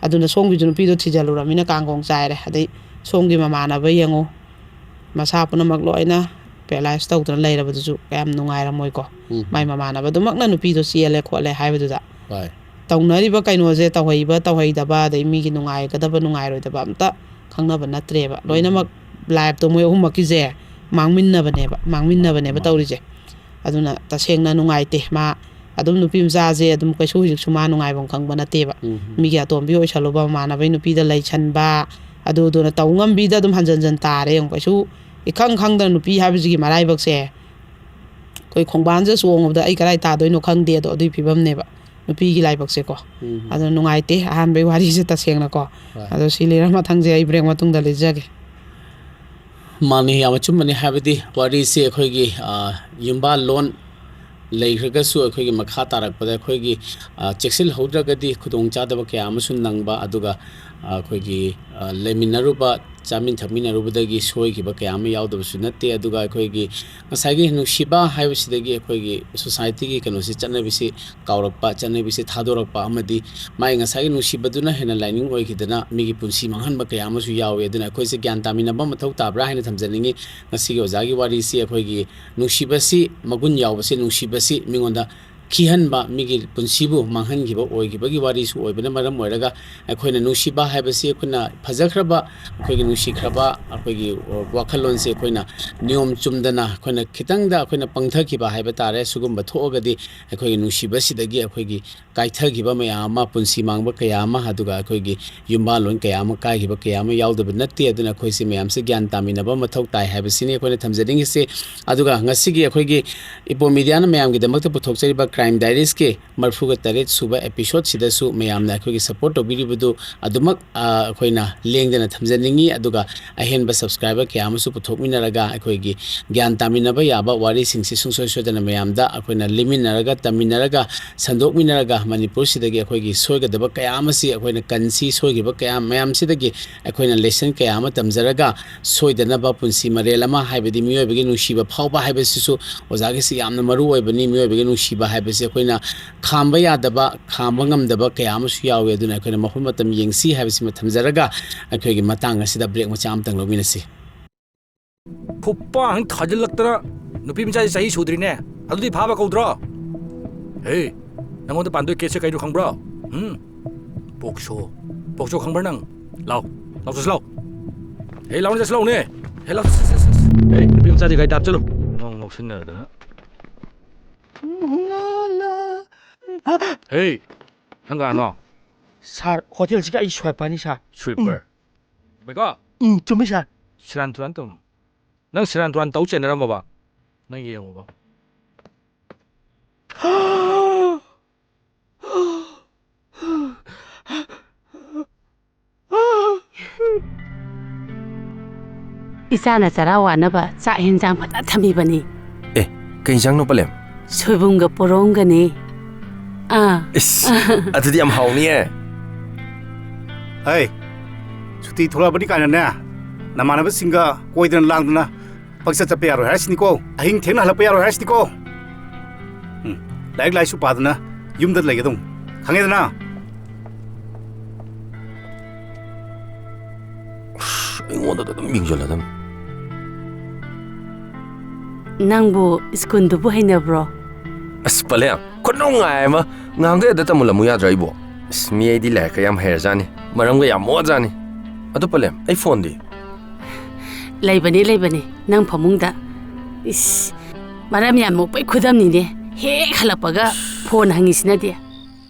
ꯑꯗꯨꯅ ꯁꯣꯝꯒꯤꯁꯨ ꯅꯨꯄꯤꯗꯣ ꯊꯤꯖꯤꯜꯂꯨꯔꯃꯤꯅ ꯀꯥꯡꯒꯣꯡ ꯆꯥꯏꯔꯦ꯫ ꯑꯗꯩ ꯁꯣꯝꯒꯤ ꯃꯃꯥꯟꯅꯕ ꯌꯦꯡꯉꯣ, ꯃꯁꯥ ꯄꯨꯝꯅꯃꯛ ꯂꯣꯏꯅ ꯄꯦꯔꯥꯂꯥꯏꯁ ꯇꯧꯗꯅ ꯂꯩꯔꯕꯗꯨꯁꯨ ꯀꯌꯥꯝ ꯅꯨꯡꯉꯥꯏꯔꯝꯃꯣꯏꯀꯣ꯫ ꯎꯝ꯫ ꯃꯥꯏ ꯃꯃꯥꯟꯅꯕꯗꯨꯃꯛꯅ ꯅꯨꯄꯤꯗꯣ ꯆꯦꯜꯂꯦ ꯈꯣꯠꯂꯦ ꯍꯥꯏꯕꯗꯨꯗ꯫ ꯍꯣꯏ꯫ ꯇꯧꯅꯔꯤꯕ ꯀꯩꯅꯣꯁꯦ, ꯇꯧꯍꯩꯕ ꯇꯧꯍꯩꯗꯕ, ꯑꯗꯩ ꯃꯤꯒꯤ ꯅꯨꯡꯉꯥꯏꯒꯗꯕ ꯅꯨꯡꯉꯥꯏꯔꯣꯏꯗꯕ ꯑꯝꯇ ꯈꯪꯅꯕ ꯅꯠꯇ꯭ꯔꯦꯕ꯫ ꯂꯣꯏꯅꯃꯛ ꯂꯥꯏꯐꯇꯣ ꯃꯣꯏ ꯑꯍꯨꯝꯃꯛꯀꯤꯁꯦ ꯃꯥꯡꯃꯤꯟꯅꯕꯅꯦꯕ, ꯃꯥꯡꯃꯤꯟꯅꯕꯅꯦꯕ ꯃꯥꯅꯤ꯫ ꯇꯧꯔꯤꯁꯦ꯫ ꯑꯗꯨꯅ ꯇꯁꯦꯡꯅ ꯅꯨꯡꯉꯥꯏꯇꯦ꯫ ꯃꯥ ꯑꯗꯨꯝ ꯅꯨꯄꯤ ꯃꯆꯥꯁꯦ ꯑꯗꯨꯝ ꯀꯩꯁꯨ ꯍꯧꯖꯤꯛꯁꯨ ꯃꯥ ꯅꯨꯡꯉꯥꯏꯐꯝ ꯈꯪꯕ ꯅꯠꯇꯦꯕ꯫ ꯎꯝ꯫ ꯃꯤꯒꯤ ꯑꯇꯣꯝꯕꯤ ꯑꯣꯏꯁꯜꯂꯨꯕ, ꯃꯃꯥꯟꯅꯕꯩ ꯅꯨꯄꯤꯗ ꯂꯩꯁꯟꯕ, ꯑꯗꯨꯗꯨꯅ ꯇꯧ ꯉꯝꯕꯤꯗ ꯑꯗꯨꯝ ꯍꯟꯖꯟ ꯍꯟꯖꯟ ꯇꯥꯔꯦ꯫ ꯌꯦꯡꯉꯨ, ꯀꯩꯁꯨ ꯏꯈꯪ ꯈꯪꯗꯅ ꯅꯨꯄꯤ ꯍꯥꯏꯕꯁꯤꯒꯤ ꯃꯔꯥꯏꯕꯛꯁꯦ ꯑꯩꯈꯣꯏ ꯈꯣꯡꯕꯥꯟꯁꯦ ꯆꯣꯡꯉꯕꯗ ꯑꯩ ꯀꯗꯥꯏ ꯇꯥꯗꯣꯏꯅꯣ ꯈꯪꯗꯦ꯫ ꯑꯗꯣ ꯑꯗꯨꯒꯤ ꯐꯤꯕꯝꯅꯦꯕ ꯅꯨꯄꯤꯒꯤ ꯂꯥꯏꯕꯛꯁꯦꯀꯣ꯫ ꯎꯝ꯫ ꯑꯗꯣ ꯅꯨꯡꯉꯥꯏꯇꯦ ꯑꯍꯥꯟꯕꯩ ꯋꯥꯔꯤꯁꯦ ꯇꯁꯦꯡꯅꯀꯣ꯫ ꯍꯣꯏ꯫ ꯑꯗꯣ ꯁꯤ ꯂꯤꯔ ꯃꯊꯪꯁꯦ ꯑꯩ ꯕ꯭ꯔꯦꯛ ꯃꯇꯨꯡꯗ ꯂꯤꯖꯒꯦ꯫ ꯃꯥꯅꯤ, ꯌꯥꯝ ꯑꯆꯨꯝꯕꯅꯤ꯫ ꯍꯥꯏꯕꯗꯤ ꯋꯥꯔꯤꯁꯤ ꯑꯩꯈꯣꯏꯒꯤ, ꯑ, ꯌꯨꯝꯕꯥꯜ ꯂꯣꯟ ꯂꯩꯈ꯭ꯔꯒꯁꯨ ꯑꯩꯈꯣꯏꯒꯤ ꯃꯈꯥ ꯇꯥꯔꯛꯄꯗ ꯑꯩꯈꯣꯏꯒꯤ, ꯑ, ꯆꯦꯛꯁꯤꯜꯍꯧꯗ꯭ꯔꯒꯗꯤ ꯈꯨꯗꯣꯡꯆꯥꯗꯕ ꯀꯌꯥ ꯑꯃꯁꯨ ꯅꯪꯕ, ꯑꯗꯨꯒ, ꯑ, ꯑꯩꯈꯣꯏꯒꯤ, ꯑ, ꯂꯩꯃꯤꯟꯅꯔꯨꯕ, ꯆꯥꯃꯤꯟ ꯊꯛꯃꯤꯟꯅꯔꯨꯕꯗꯒꯤ ꯁꯣꯏꯈꯤꯕ ꯀꯌꯥ ꯑꯃ ꯌꯥꯎꯗꯕꯁꯨ ꯅꯠꯇꯦ꯫ ꯑꯗꯨꯒ ꯑꯩꯈꯣꯏꯒꯤ ꯉꯁꯥꯏꯒꯤ ꯅꯨꯡꯁꯤꯕ ꯍꯥꯏꯕꯁꯤꯗꯒꯤ ꯑꯩꯈꯣꯏꯒꯤ ꯁꯣꯁꯥꯏꯇꯤꯒꯤ ꯀꯩꯅꯣꯁꯤ, ꯆꯠꯅꯕꯤꯁꯤ ꯀꯥꯎꯔꯛꯄ, ꯆꯠꯅꯕꯤꯁꯤ ꯊꯥꯗꯣꯔꯛꯄ, ꯑꯃꯗꯤ ꯃꯥꯒꯤ ꯉꯁꯥꯏꯒꯤ ꯅꯨꯡꯁꯤꯕꯗꯨꯅ ꯍꯦꯟꯅ ꯂꯥꯏꯅꯤꯡ ꯑꯣꯏꯈꯤꯗꯅ ꯃꯤꯒꯤ ꯄꯨꯟꯁꯤ ꯃꯥꯡꯍꯟꯕ ꯀꯌꯥ ꯑꯃꯁꯨ ꯌꯥꯎꯏ꯫ ꯑꯗꯨꯅ ꯑꯩꯈꯣꯏꯁꯦ ꯒ꯭ꯌꯥꯟ ꯇꯥꯃꯤꯟꯅꯕ ꯃꯊꯧ ꯇꯥꯕ꯭ꯔꯥ ꯍꯥꯏꯅ ꯊꯝꯖꯅꯤꯡꯉꯤ꯫ ꯉꯁꯤꯒꯤ ꯑꯣꯖꯥꯒꯤ ꯋꯥꯔꯤꯁꯤ ꯑꯩꯈꯣꯏꯒꯤ ꯅꯨꯡꯁꯤꯕꯁꯤ, ꯃꯒꯨꯟ ꯌꯥꯎꯕꯁꯤ, ꯅꯨꯡꯁꯤꯕꯁꯤ ꯃꯤꯉꯣꯟꯗ ꯈꯤꯍꯟꯕ, ꯃꯤꯒꯤ ꯄꯨꯟꯁꯤꯕꯨ ꯃꯥꯡꯍꯟꯈꯤꯕ ꯑꯣꯏꯈꯤꯕꯒꯤ ꯋꯥꯔꯤꯁꯨ ꯑꯣꯏꯕꯅ ꯃꯔꯝ ꯑꯣꯏꯔꯒ, ꯑꯩꯈꯣꯏꯅ ꯅꯨꯡꯁꯤꯕ ꯍꯥꯏꯕꯁꯤ ꯑꯩꯈꯣꯏꯅ ꯐꯖꯈ꯭ꯔꯕ, ꯑꯩꯈꯣꯏꯒꯤ ꯅꯨꯡꯁꯤꯈ꯭ꯔꯕ, ꯑꯩꯈꯣꯏꯒꯤ ꯋꯥꯈꯜꯂꯣꯟꯁꯦ ꯑꯩꯈꯣꯏꯅ ꯅꯤꯌꯣꯝ ꯆꯨꯝꯗꯅ ꯑꯩꯈꯣꯏꯅ ꯈꯤꯇꯪꯗ ꯑꯩꯈꯣꯏꯅ ꯄꯪꯊꯈꯤꯕ ꯍꯥꯏꯕ ꯇꯥꯔꯦ꯫ ꯁꯤꯒꯨꯝꯕ ꯊꯣꯛꯑꯒꯗꯤ ꯑꯩꯈꯣꯏꯒꯤ ꯅꯨꯡꯁꯤꯕꯁꯤꯗꯒꯤ ꯑꯩꯈꯣꯏꯒꯤ ꯀꯥꯏꯊꯈꯤꯕ ꯃꯌꯥꯝ ꯑꯃ, ꯄꯨꯟꯁꯤ ꯃꯥꯡꯕ ꯀꯌꯥ ꯑꯃ, ꯑꯗꯨꯒ ꯑꯩꯈꯣꯏꯒꯤ ꯌꯨꯝꯕꯥꯜꯂꯣꯟ ꯀꯌꯥ ꯑꯃ ꯀꯥꯏꯈꯤꯕ ꯀꯌꯥ ꯑꯃ ꯌꯥꯎꯗꯕ ꯅꯠꯇꯦ꯫ ꯑꯗꯨꯅ ꯑꯩꯈꯣꯏꯁꯦ ꯃꯌꯥꯝꯁꯦ ꯒ꯭ꯌꯥꯟ ꯇꯥꯃꯤꯟꯅꯕ ꯃꯊꯧ ꯇꯥꯏ ꯍꯥꯏꯕꯁꯤꯅꯤ ꯑꯩꯈꯣꯏꯅ ꯊꯝꯖꯅꯤꯡꯉꯤꯁꯦ꯫ ꯑꯗꯨꯒ ꯉꯁꯤꯒꯤ ꯑꯩꯈꯣꯏꯒꯤ ꯏꯄꯣ ꯃꯤꯗꯤꯌꯥꯅ ꯃꯌꯥꯝꯒꯤꯗꯃꯛꯇ ꯄꯨꯊꯣꯛꯆꯔꯤꯕ Crime Diaries ꯀꯤ ꯃꯔꯤꯐꯨꯒ ꯇꯔꯦꯠ ꯁꯨꯕ episode ꯁꯤꯗꯁꯨ ꯃꯌꯥꯝꯅ ꯑꯩꯈꯣꯏꯒꯤ support ꯇꯧꯕꯤꯔꯤꯕꯗꯨ ꯑꯗꯨꯃꯛ, ꯑ, ꯑꯩꯈꯣꯏꯅ ꯂꯦꯡꯗꯅ ꯊꯝꯖꯅꯤꯡꯉꯤ꯫ ꯑꯗꯨꯒ ꯑꯍꯦꯟꯕ subscriber ꯀꯌꯥ ꯑꯃꯁꯨ ꯄꯨꯊꯣꯛꯃꯤꯟꯅꯔꯒ ꯑꯩꯈꯣꯏꯒꯤ ꯒ꯭ꯌꯥꯟ ꯇꯥꯃꯤꯟꯅꯕ ꯌꯥꯕ ꯋꯥꯔꯤꯁꯤꯡꯁꯤ ꯁꯨꯡꯁꯣꯏ ꯁꯣꯏꯗꯅ ꯃꯌꯥꯝꯗ ꯑꯩꯈꯣꯏꯅ ꯂꯤꯃꯤꯟꯅꯔꯒ, ꯇꯝꯃꯤꯟꯅꯔꯒ, ꯁꯟꯗꯣꯛꯃꯤꯟꯅꯔꯒ ꯃꯅꯤꯄꯨꯔꯁꯤꯗꯒꯤ ꯑꯩꯈꯣꯏꯒꯤ ꯁꯣꯏꯒꯗꯕ ꯀꯌꯥ ꯑꯃꯁꯤ ꯑꯩꯈꯣꯏꯅ ꯀꯟꯁꯤ, ꯁꯣꯏꯈꯤꯕ ꯀꯌꯥ ꯃꯌꯥꯝꯁꯤꯗꯒꯤ ꯑꯩꯈꯣꯏꯅ lesson ꯀꯌꯥ ꯑꯃ ꯇꯝꯖꯔꯒ ꯁꯣꯏꯗꯅꯕ ꯄꯨꯟꯁꯤ ꯃꯔꯦꯜ ꯑꯃ, ꯍꯥꯏꯕꯗꯤ ꯃꯤꯑꯣꯏꯕꯒꯤ ꯅꯨꯡꯁꯤꯕ ꯐꯥꯎꯕ ꯍꯥꯏꯕꯁꯤꯁꯨ ꯑꯣꯖꯥꯒꯤꯁꯤ ꯌꯥꯝꯅ ꯃꯔꯨ ꯑꯣꯏꯕꯅꯤ꯫ ꯃꯤꯑꯣꯏꯕꯒꯤ ꯅꯨꯡꯁꯤꯕ ꯍꯥꯏꯕꯁꯤ ꯑꯩꯈꯣꯏꯅ ꯈꯥꯝꯕ ꯌꯥꯗꯕ, ꯈꯥꯝꯕ ꯉꯝꯗꯕ ꯀꯌꯥ ꯑꯃꯁꯨ ꯌꯥꯎꯏ꯫ ꯑꯗꯨꯅ ꯑꯩꯈꯣꯏꯅ ꯃꯐꯝ ꯃꯇꯝ ꯌꯦꯡꯁꯤ ꯍꯥꯏꯕꯁꯤꯃ ꯊꯝꯖꯔꯒ ꯑꯩꯈꯣꯏꯒꯤ ꯃꯇꯥꯡ ꯑꯁꯤꯗ break ꯃꯆꯥ ꯑꯃꯇꯪ ꯂꯧꯃꯤꯟꯅꯁꯤ꯫ ꯈꯨꯄꯥꯛ ꯊꯥꯖꯤꯜꯂꯛꯇꯅ, ꯅꯨꯄꯤ ꯃꯆꯥꯁꯤ ꯆꯍꯤ ꯁꯨꯗ꯭ꯔꯤꯅꯦ, ꯑꯗꯨꯗꯤ ꯐꯥꯕ ꯀꯧꯗ꯭ꯔꯣ? ꯍꯦ, ꯅꯪꯉꯣꯟꯗ ꯄꯥꯟꯗꯣꯏ case ꯁꯦ ꯀꯩꯅꯣ ꯈꯪꯕ꯭ꯔꯣ? ꯎꯝ? ꯄꯣꯛꯁꯣ꯫ ꯄꯣꯛꯁꯣ ꯈꯪꯕ꯭ꯔꯥ ꯅꯪ? ꯂꯥꯎ꯫ ꯂꯥꯎ ꯆꯠꯁꯤ ꯂꯥꯎ꯫ ꯍꯦ, ꯂꯥꯎꯅ ꯆꯠꯁꯤ ꯂꯥꯎꯅꯦ꯫ ꯍꯦ, ꯂꯥꯎ ꯆꯠꯁꯤ ꯆꯠꯁꯤ ꯆꯠꯁꯤ꯫ ꯍꯦ, ꯅꯨꯄꯤ ꯃꯆꯥꯗꯤ ꯒꯥꯔꯤꯗ ꯍꯥꯞꯆꯜꯂꯨ꯫ ꯉꯥꯎ ꯉꯥꯎꯁꯤꯟꯅꯗꯅ꯫ ꯍꯦ, ꯅꯪ ꯀꯅꯥꯅꯣ? ꯁꯥꯔ, ꯍꯣꯇꯦꯜꯁꯤꯒꯤ ꯑꯩ sweeper ꯅꯤ, ꯁꯥꯔ꯫ Sweeper? ꯎꯝ꯫ ꯆꯨꯝꯃꯦꯀꯣ? ꯎꯝ, ꯆꯨꯝꯃꯦ, ꯁꯥꯔ꯫ ꯁꯦꯔꯥꯟ ꯇꯨꯔꯥꯟ ꯇꯧꯅꯨ꯫ ꯅꯪ ꯁꯦꯔꯥꯟ ꯇꯨꯔꯥꯟ ꯇꯧ ꯆꯦꯟꯅꯔꯝꯃꯕ? ꯅꯪ ꯌꯦꯡꯉꯨꯕ꯫ ꯏꯆꯥꯅ ꯆꯔꯥ ꯋꯥꯅꯕ ꯆꯥꯛ ꯍꯦꯟꯖꯥꯡ ꯐꯖꯅ ꯊꯝꯃꯤꯕꯅꯤ꯫ ꯑꯦ, ꯀꯩ ꯏꯟꯖꯥꯡꯅꯣ, ꯄꯂꯦꯝ? ꯁꯣꯏꯕꯨꯝꯒ ꯄꯣꯔꯣꯝꯒꯅꯤ꯫ ꯑꯥ꯫ ꯏꯁ, ꯑꯗꯨꯗꯤ ꯌꯥꯝ ꯍꯥꯎꯅꯤꯌꯦ꯫ ꯑꯩ, ꯁꯨꯇꯤ ꯊꯣꯛꯂꯛꯑꯕꯅꯤ ꯀꯥꯏꯅꯅꯦ, ꯅꯃꯥꯟꯅꯕꯁꯤꯡꯒ ꯀꯣꯏꯗꯅ ꯂꯥꯡꯗꯅ ꯄꯪꯆꯠ ꯆꯠꯄ ꯌꯥꯔꯣꯏ ꯍꯥꯏꯁꯤꯅꯤꯀꯣ꯫ ꯑꯍꯤꯡ ꯊꯦꯡꯅ ꯍꯜꯂꯛꯄ ꯌꯥꯔꯣꯏ ꯍꯥꯏꯁꯤꯅꯤꯀꯣ꯫ ꯎꯝ, ꯂꯥꯏꯔꯤꯛ ꯂꯥꯏꯁꯨ ꯄꯥꯗꯅ ꯌꯨꯝꯗ ꯂꯩꯒꯗꯧꯅꯤ꯫ ꯈꯪꯉꯦꯗꯅ? ꯑꯁ, ꯑꯩꯉꯣꯟꯗ ꯑꯗꯨꯝ ꯌꯦꯡꯁꯤꯜꯂꯗꯝꯅꯤ꯫ ꯅꯪꯕꯨ ꯁ꯭ꯀꯨꯜꯗꯨꯕꯨ ꯍꯩꯅꯕ꯭ꯔꯣ? ꯑꯁ, ꯄꯂꯦꯝ, ꯈꯨꯅꯨꯡꯉꯥꯏ ꯑꯃ꯫ ꯉꯍꯥꯟꯈꯩ ꯑꯗ ꯇꯝꯃꯨꯜꯂꯝꯃꯨ ꯌꯥꯗ꯭ꯔꯣ ꯑꯩꯕꯣ? ꯑꯁ, ꯃꯤ ꯑꯩꯗꯤ ꯂꯥꯏꯔꯤꯛꯀ ꯌꯥꯝ ꯍꯩꯔꯖꯥꯠꯅꯤ, ꯃꯔꯝꯒ ꯌꯥꯝ ꯃꯣꯛꯑꯖꯥꯠꯅꯤ꯫ ꯑꯗꯨ ꯄꯂꯦꯝ, ꯑꯩ ꯐꯣꯟꯗꯤ? ꯂꯩꯕꯅꯤ, ꯂꯩꯕꯅꯤ, ꯅꯪ ꯐꯃꯨꯡꯗ꯫ ꯏꯁ, ꯃꯔꯝ ꯌꯥꯝ ꯃꯣꯛꯄꯩ ꯈꯨꯗꯝꯅꯤꯅꯦ, ꯍꯦꯛ ꯍꯜꯂꯛꯄꯒ ꯐꯣꯟ ꯍꯪꯉꯤꯁꯤꯅꯗꯤ꯫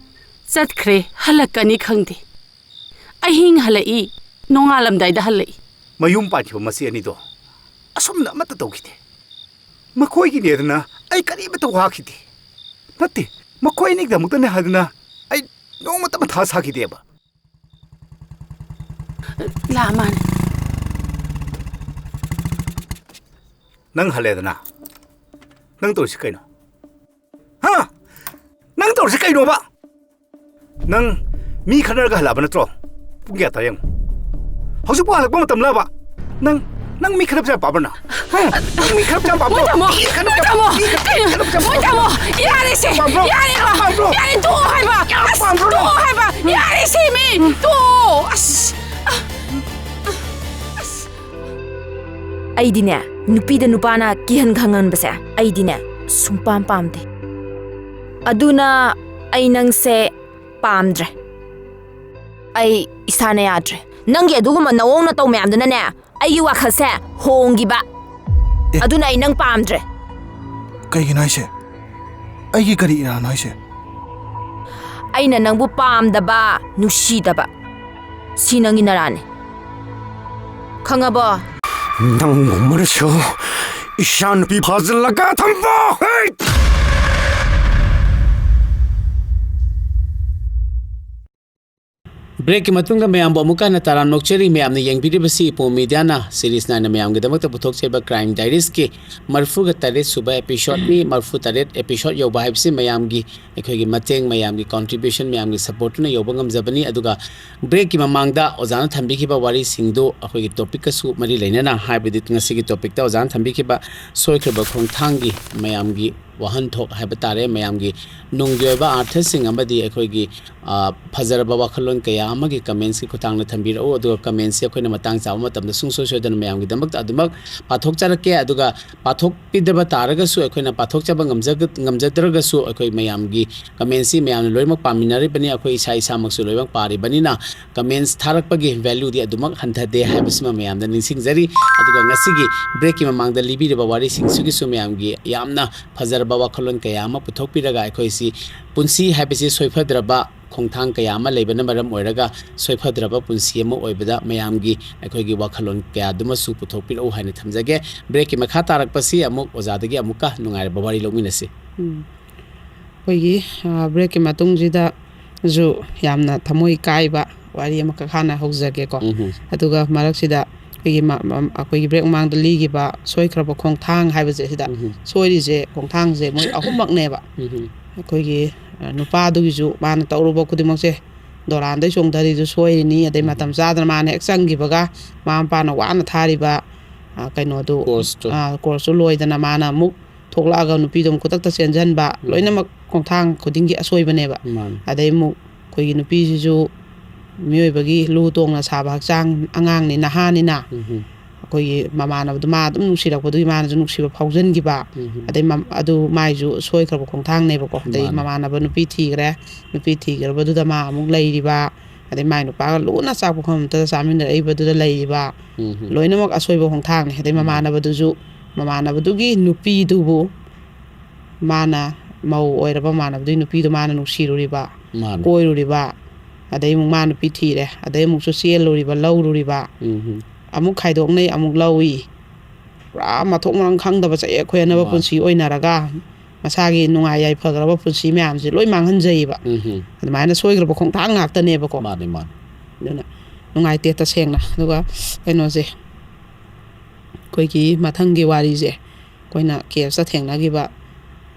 ꯆꯠꯈ꯭ꯔꯦ, ꯍꯜꯂꯛꯀꯅꯤ ꯈꯪꯗꯦ꯫ ꯑꯍꯤꯡ ꯍꯜꯂꯛꯏ, ꯅꯣꯡꯉꯥꯜꯂꯝꯗꯥꯏꯗ ꯍꯜꯂꯛꯏ꯫ ꯃꯌꯨꯝ ꯄꯥꯟꯈꯤꯕ ꯃꯆꯦ ꯑꯅꯤꯗꯣ ꯑꯁꯨꯝꯅ ꯑꯃꯠꯇ ꯇꯧꯈꯤꯗꯦ꯫ ꯃꯈꯣꯏꯒꯤꯅꯦꯗꯅ ꯑꯩ ꯀꯔꯤꯃꯠꯇ ꯋꯥꯈꯤꯗꯦ꯫ ꯅꯠꯇꯦ, ꯃꯈꯣꯏ ꯑꯅꯤꯒꯤꯗꯃꯛꯇꯅꯦ ꯍꯥꯏꯗꯅ ꯑꯩ ꯅꯣꯡꯃꯇ ꯃꯊꯥ ꯁꯥꯈꯤꯗꯦꯕ꯫ ꯂꯥ ꯃꯥꯅꯤ꯫ ꯅꯪ ꯍꯜꯂꯦꯗꯅ? ꯅꯪ ꯇꯧꯔꯤꯁꯤ ꯀꯩꯅꯣ? ꯍꯥ? ꯅꯪ ꯇꯧꯔꯤꯁꯤ ꯀꯩꯅꯣꯕ? ꯅꯪ ꯃꯤ ꯈꯠꯅꯔꯒ ꯍꯜꯂꯛꯑꯕ ꯅꯠꯇ꯭ꯔꯣ? ꯄꯨꯡ ꯀꯌꯥ ꯇꯥꯔꯦ ꯌꯦꯡꯉꯨ꯫ ꯍꯧꯖꯤꯛꯄꯨ ꯍꯜꯂꯛꯄ ꯃꯇꯝꯂꯕ? ꯅꯪ, ꯅꯪ ꯃꯤ ꯈꯠꯅꯕꯁꯦ ꯌꯥꯝ ꯄꯥꯝꯕ꯭ꯔꯣ ꯅꯪ? ꯍꯥ? ꯅꯪ ꯃꯤ ꯈꯠꯅꯕꯁꯦ ꯌꯥꯝ ꯄꯥꯝꯕ꯭ꯔꯣ? ꯃꯣꯏ ꯇꯥꯃꯣ, ꯃꯤ ꯈꯠꯅꯕꯁꯦ ꯃꯣꯏ ꯇꯥꯃꯣ, ꯃꯤ ꯈꯠꯅꯕꯁꯦ ꯌꯥꯝ ꯄꯥꯝꯕ꯭ꯔꯣ? ꯃꯣꯏ ꯇꯥꯃꯣ, ꯌꯥꯔꯦꯁꯦ, ꯄꯥꯝꯕ꯭ꯔꯣ? ꯌꯥꯔꯦꯕ, ꯄꯥꯝꯕ꯭ꯔꯣ? ꯌꯥꯔꯦ, ꯇꯣꯛꯑꯣ ꯍꯥꯏꯕ, ꯑꯁ, ꯄꯥꯝꯕ꯭ꯔꯣ ꯅꯪ? ꯇꯣꯛꯑꯣ ꯍꯥꯏꯕ, ꯌꯥꯔꯦꯁꯦ ꯃꯤ, ꯇꯣꯛꯑꯣ, ꯑꯁ, ꯑ, ꯑꯁ꯫ ꯑꯩꯗꯤꯅꯦ, ꯅꯨꯄꯤꯗ ꯅꯨꯄꯥꯅ ꯀꯤꯍꯟ ꯈꯪꯍꯟꯕꯁꯦ ꯑꯩꯗꯤꯅꯦ ꯁꯨꯡꯄꯥꯝ ꯄꯥꯝꯗꯦ꯫ ꯑꯗꯨꯅ ꯑꯩ ꯅꯪꯁꯦ ꯄꯥꯝꯗ꯭ꯔꯦ꯫ ꯑꯩ ꯏꯁꯥꯅ ꯌꯥꯗ꯭ꯔꯦ꯫ ꯅꯪꯒꯤ ꯑꯗꯨꯒꯨꯝꯕ ꯅꯑꯣꯡ ꯅꯇꯧ ꯃꯌꯥꯝꯗꯨꯅꯅꯦ ꯑꯩꯒꯤ ꯋꯥꯈꯜꯁꯦ ꯍꯣꯡꯈꯤꯕ꯫ ꯑꯦ꯫ ꯑꯗꯨꯅ ꯑꯩ ꯅꯪ ꯄꯥꯝꯗ꯭ꯔꯦ꯫ ꯀꯩꯒꯤꯅꯣ ꯍꯥꯏꯁꯦ? ꯑꯩꯒꯤ ꯀꯔꯤ ꯏꯔꯥꯅꯣ ꯍꯥꯏꯁꯦ? ꯑꯩꯅ ꯅꯪꯕꯨ ꯄꯥꯝꯗꯕ, ꯅꯨꯡꯁꯤꯗꯕ꯫ ꯁꯤ ꯅꯪꯒꯤ ꯅꯔꯥꯅꯤ꯫ ꯈꯪꯉꯕꯣ? ꯅꯪꯒꯨꯝꯕꯅꯁꯨ ꯏꯆꯥ ꯅꯨꯄꯤ ꯐꯥꯖꯤꯜꯂꯒ ꯊꯝꯕ! ꯍꯩꯠ! ꯕ꯭ꯔꯦꯛꯀꯤ ꯃꯇꯨꯡꯗ ꯃꯌꯥꯝꯕꯨ ꯑꯃꯨꯛꯀ ꯍꯟꯅ ꯇꯔꯥꯝꯅ ꯑꯣꯛꯆꯔꯤ꯫ ꯃꯌꯥꯝꯅ ꯌꯦꯡꯕꯤꯔꯤꯕꯁꯤ ꯏꯄꯣꯝ ꯃꯤꯗꯤꯌꯥꯅ ꯁꯤꯔꯤꯁ ꯅꯥꯏꯟꯅ ꯃꯌꯥꯝꯒꯤꯗꯃꯛꯇ ꯄꯨꯊꯣꯛꯆꯔꯤꯕ ꯀ꯭ꯔꯥꯏꯝ ꯗꯥꯏꯔꯤꯁꯀꯤ ꯃꯔꯤꯐꯨꯒ ꯇꯔꯦꯠ ꯁꯨꯕ ꯑꯦꯄꯤꯁꯣꯗꯅꯤ꯫ ꯃꯔꯤꯐꯨ ꯇꯔꯦꯠ ꯑꯦꯄꯤꯁꯣꯗ ꯌꯧꯕ ꯍꯥꯏꯕꯁꯤ ꯃꯌꯥꯝꯒꯤ, ꯑꯩꯈꯣꯏꯒꯤ ꯃꯇꯦꯡ, ꯃꯌꯥꯝꯒꯤ ꯀꯣꯟꯇ꯭ꯔꯤꯕ꯭ꯌꯨꯁꯟ, ꯃꯌꯥꯝꯒꯤ ꯁꯄꯣꯔꯠꯇꯨꯅ ꯌꯧꯕ ꯉꯝꯖꯕꯅꯤ꯫ ꯑꯗꯨꯒ ꯕ꯭ꯔꯦꯛꯀꯤ ꯃꯃꯥꯡꯗ ꯑꯣꯖꯥꯅ ꯊꯝꯕꯤꯈꯤꯕ ꯋꯥꯔꯤꯁꯤꯡꯗꯨ ꯑꯩꯈꯣꯏꯒꯤ ꯇꯣꯄꯤꯛꯀꯁꯨ ꯃꯔꯤ ꯂꯩꯅꯅ, ꯍꯥꯏꯕꯗꯤ ꯉꯁꯤꯒꯤ ꯇꯣꯄꯤꯛꯇ ꯑꯣꯖꯥꯅ ꯊꯝꯕꯤꯈꯤꯕ ꯁꯣꯏꯈ꯭ꯔꯕ ꯈꯣꯡꯊꯥꯡꯒꯤ ꯃꯌꯥꯝꯒꯤ ꯋꯥꯍꯟꯊꯣꯛ ꯍꯥꯏꯕ ꯇꯥꯔꯦ, ꯃꯌꯥꯝꯒꯤ ꯅꯨꯡꯒꯤ ꯑꯣꯏꯕ ꯑꯥꯔꯊꯁꯤꯡ ꯑꯃꯗꯤ ꯑꯩꯈꯣꯏꯒꯤ, ꯑ, ꯐꯖꯔꯕ ꯋꯥꯈꯜꯂꯣꯟ ꯀꯌꯥ ꯑꯃꯒꯤ comments ꯀꯤ ꯈꯨꯠꯊꯥꯡꯗ ꯊꯝꯕꯤꯔꯛꯎ꯫ ꯑꯗꯨꯒ comments ꯁꯤ ꯑꯩꯈꯣꯏꯅ ꯃꯇꯥꯡ ꯆꯥꯕ ꯃꯇꯝꯗ ꯁꯨꯡꯁꯣꯏ ꯁꯣꯏꯗꯅ ꯃꯌꯥꯝꯒꯤꯗꯃꯛꯇ ꯑꯗꯨꯃꯛ ꯄꯥꯊꯣꯛꯆꯔꯛꯀꯦ꯫ ꯑꯗꯨꯒ ꯄꯥꯊꯣꯛꯄꯤꯗꯕ ꯇꯥꯔꯒꯁꯨ, ꯑꯩꯈꯣꯏꯅ ꯄꯥꯊꯣꯛꯆꯕ ꯉꯝꯖꯒ-, ꯉꯝꯖꯗ꯭ꯔꯒꯁꯨ, ꯑꯩꯈꯣꯏ ꯃꯌꯥꯝꯒꯤ comments ꯁꯤ ꯃꯌꯥꯝꯅ ꯂꯣꯏꯅꯃꯛ ꯄꯥꯃꯤꯟꯅꯔꯤꯕꯅꯤ꯫ ꯑꯩꯈꯣꯏ ꯏꯁꯥ ꯏꯁꯥꯃꯛꯁꯨ ꯂꯣꯏꯅꯃꯛ ꯄꯥꯔꯤꯕꯅꯤꯅ, comments ꯊꯥꯔꯛꯄꯒꯤ value ꯗꯤ ꯑꯗꯨꯃꯛ ꯍꯟꯊꯗꯦ ꯍꯥꯏꯕꯁꯤꯃ ꯃꯌꯥꯝꯗ ꯅꯤꯡꯁꯤꯡꯖꯔꯤ꯫ ꯑꯗꯨꯒ ꯉꯁꯤꯒꯤ break ꯀꯤ ꯃꯃꯥꯡꯗ ꯂꯤꯕꯤꯔꯤꯕ ꯋꯥꯔꯤꯁꯤꯡꯁꯤꯒꯤꯁꯨ ꯃꯌꯥꯝꯒꯤ ꯌꯥꯝꯅ ꯐꯖꯔꯕ ꯋꯥꯈꯜꯂꯣꯟ ꯀꯌꯥ ꯑꯃ ꯄꯨꯊꯣꯛꯄꯤꯔꯒ, ꯑꯩꯈꯣꯏꯁꯤ ꯄꯨꯟꯁꯤ ꯍꯥꯏꯕꯁꯤ ꯁꯣꯏꯐꯗ꯭ꯔꯕ ꯈꯣꯡꯊꯥꯡ ꯀꯌꯥ ꯑꯃ ꯂꯩꯕꯅ ꯃꯔꯝ ꯑꯣꯏꯔꯒ, ꯁꯣꯏꯐꯗ꯭ꯔꯕ ꯄꯨꯟꯁꯤ ꯑꯃ ꯑꯣꯏꯕꯗ ꯃꯌꯥꯝꯒꯤ, ꯑꯩꯈꯣꯏꯒꯤ ꯋꯥꯈꯜꯂꯣꯟ ꯀꯌꯥꯗꯨꯃꯁꯨ ꯄꯨꯊꯣꯛꯄꯤꯔꯛꯎ ꯍꯥꯏꯅ ꯊꯝꯖꯒꯦ꯫ Break ꯀꯤ ꯃꯈꯥ ꯇꯥꯔꯛꯄꯁꯤ ꯑꯃꯨꯛ ꯑꯣꯖꯥꯗꯒꯤ ꯑꯃꯨꯛꯀ ꯅꯨꯡꯉꯥꯏꯔꯕ ꯋꯥꯔꯤ ꯂꯧꯃꯤꯟꯅꯁꯤ꯫ ꯎꯝ꯫ ꯑꯩꯈꯣꯏꯒꯤ, ꯑ, break ꯀꯤ ꯃꯇꯨꯡꯁꯤꯗꯁꯨ ꯌꯥꯝꯅ ꯊꯃꯣꯏ ꯀꯥꯏꯕ ꯋꯥꯔꯤ ꯑꯃꯈꯛ ꯍꯥꯟꯅ ꯍꯧꯖꯒꯦꯀꯣ꯫ ꯎꯝꯍꯨꯝ꯫ ꯑꯗꯨꯒ ꯃꯔꯛꯁꯤꯗ ꯑꯩꯈꯣꯏꯒꯤ ꯃ-, ꯃ-, ꯑꯩꯈꯣꯏꯒꯤ break ꯃꯃꯥꯡꯗ ꯂꯤꯈꯤꯕ ꯁꯣꯏꯈ꯭ꯔꯕ ꯈꯣꯡꯊꯥꯡ ꯍꯥꯏꯕꯁꯦ ꯁꯤꯗ ꯎꯝꯍꯨꯝ꯫ ꯁꯣꯏꯔꯤꯁꯦ ꯈꯣꯡꯊꯥꯡꯁꯦ ꯃꯣꯏ ꯑꯍꯨꯝꯃꯛꯅꯦꯕ꯫ ꯎꯝꯍꯨꯝ꯫ ꯑꯩꯈꯣꯏꯒꯤ, ꯑ, ꯅꯨꯄꯥꯗꯨꯒꯤꯁꯨ ꯃꯥꯅ ꯇꯧꯔꯨꯕ ꯈꯨꯗꯤꯡꯃꯛꯁꯦ ꯗꯣꯂꯥꯟꯗꯩ ꯆꯣꯡꯊꯔꯤꯗꯨ ꯁꯣꯏꯔꯤꯅꯤ, ꯑꯗꯩ ꯎꯝꯍꯨꯝ꯫ ꯃꯇꯝ ꯆꯥꯗꯅ ꯃꯥꯅ ꯍꯦꯛ ꯆꯪꯈꯤꯕꯒ ꯃꯃꯥ ꯃꯄꯥꯅ ꯋꯥꯅ ꯊꯥꯔꯤꯕ, ꯑ, ꯀꯩꯅꯣꯗꯨ, course ꯇꯨ꯫ ꯑ, course ꯇꯨ ꯂꯣꯏꯗꯅ ꯃꯥꯅ ꯑꯃꯨꯛ ꯊꯣꯛꯂꯛꯑꯒ ꯅꯨꯄꯤꯗꯣ ꯑꯃꯨꯛ ꯈꯨꯗꯛꯇ ꯆꯦꯟꯁꯤꯟꯕ, ꯎꯝ꯫ ꯂꯣꯏꯅꯃꯛ ꯈꯣꯡꯊꯥꯡ ꯈꯨꯗꯤꯡꯒꯤ ꯑꯁꯣꯏꯕꯅꯦꯕ꯫ ꯃꯥꯅꯤ꯫ ꯑꯗꯩ ꯑꯃꯨꯛ ꯑꯩꯈꯣꯏꯒꯤ ꯅꯨꯄꯤꯁꯤꯁꯨ ꯃꯤꯑꯣꯏꯕꯒꯤ ꯂꯨ ꯇꯣꯡꯅ ꯁꯥꯕ ꯍꯛꯆꯥꯡ, ꯑꯉꯥꯡꯅꯤ, ꯅꯍꯥꯅꯤꯅ, ꯎꯝꯍꯨꯝ꯫ ꯑꯩꯈꯣꯏꯒꯤ ꯃꯃꯥꯟꯅꯕꯗꯣ ꯃꯥ ꯑꯗꯨꯝ ꯅꯨꯡꯁꯤꯔꯛꯄꯗꯨꯒꯤ ꯃꯥꯅꯁꯨ ꯅꯨꯡꯁꯤꯕ ꯐꯥꯎꯖꯟꯈꯤꯕ, ꯎꯝꯍꯨꯝ꯫ ꯑꯗꯩ ꯃꯝ-, ꯑꯗꯨ ꯃꯥꯏꯁꯨ ꯁꯣꯏꯈ꯭ꯔꯕ ꯈꯣꯡꯊꯥꯡꯅꯦꯕꯀꯣ꯫ ꯑꯗꯩ ꯃꯥꯅꯤ꯫ ꯃꯃꯥꯟꯅꯕ ꯅꯨꯄꯤ ꯊꯤꯈ꯭ꯔꯦ, ꯅꯨꯄꯤ ꯊꯤꯈ꯭ꯔꯕꯗꯨꯗ ꯃꯥ ꯑꯃꯨꯛ ꯂꯩꯔꯤꯕ, ꯑꯗꯩ ꯃꯥꯏ ꯅꯨꯄꯥꯒ ꯂꯨꯅ ꯆꯥꯛ ꯄꯨꯈꯝ ꯑꯃꯇꯗ ꯆꯥꯃꯤꯟꯅꯔꯛꯏꯕꯗꯨꯗ ꯂꯩꯔꯤꯕ, ꯎꯝꯍꯨꯝ꯫ ꯂꯣꯏꯅꯃꯛ ꯑꯁꯣꯏꯕ ꯈꯣꯡꯊꯥꯡꯅꯦ꯫ ꯑꯗꯩ ꯃꯥꯅꯤ꯫ ꯃꯃꯥꯟꯅꯕꯗꯨꯁꯨ, ꯃꯃꯥꯟꯅꯕꯗꯨꯒꯤ ꯅꯨꯄꯤꯗꯨꯕꯨ ꯃꯥꯅ ꯃꯧ ꯑꯣꯏꯔꯕ ꯃꯃꯥꯟꯅꯕꯗꯨꯒꯤ ꯅꯨꯄꯤꯗꯣ ꯃꯥꯅ ꯅꯨꯡꯁꯤꯔꯨꯔꯤꯕ, ꯃꯥꯅꯤ꯫ ꯀꯣꯏꯔꯨꯔꯤꯕ, ꯑꯗꯩ ꯑꯃꯨꯛ ꯃꯥ ꯅꯨꯄꯤ ꯊꯤꯔꯦ, ꯑꯗꯩ ꯑꯃꯨꯛꯁꯨ ꯆꯦꯜꯂꯨꯔꯤꯕ, ꯂꯧꯔꯨꯔꯤꯕ, ꯎꯝꯍꯨꯝ꯫ ꯑꯃꯨꯛ ꯈꯥꯏꯗꯣꯛꯅꯩ, ꯑꯃꯨꯛ ꯂꯧꯏ꯫ ꯄꯨꯔꯥ ꯃꯊꯣꯛ ꯃꯔꯝ ꯈꯪꯗꯕ ꯆꯌꯦꯠ ꯈꯣꯏꯌꯦꯠꯅꯕ ꯃꯥꯅꯤ꯫ ꯄꯨꯟꯁꯤ ꯑꯣꯏꯅꯔꯒ ꯃꯁꯥꯒꯤ ꯅꯨꯡꯉꯥꯏ ꯌꯥꯏꯐꯈ꯭ꯔꯕ ꯄꯨꯟꯁꯤ ꯃꯌꯥꯝꯁꯦ ꯂꯣꯏ ꯃꯥꯡꯍꯟꯖꯩꯌꯦꯕ꯫ ꯎꯝꯍꯨꯝ꯫ ꯑꯗꯨꯃꯥꯏꯅ ꯁꯣꯏꯈ꯭ꯔꯕ ꯈꯣꯡꯊꯥꯡ ꯉꯥꯛꯇꯅꯦꯕꯀꯣ꯫ ꯃꯥꯅꯤ, ꯃꯥꯅꯤ꯫ ꯑꯗꯨꯅ ꯅꯨꯡꯉꯥꯏꯇꯦ ꯇꯁꯦꯡꯅ꯫ ꯑꯗꯨꯒ ꯀꯩꯅꯣꯁꯦ, ꯑꯩꯈꯣꯏꯒꯤ ꯃꯊꯪꯒꯤ ꯋꯥꯔꯤꯁꯦ ꯑꯩꯈꯣꯏꯅ case ꯇ ꯊꯦꯡꯅꯈꯤꯕ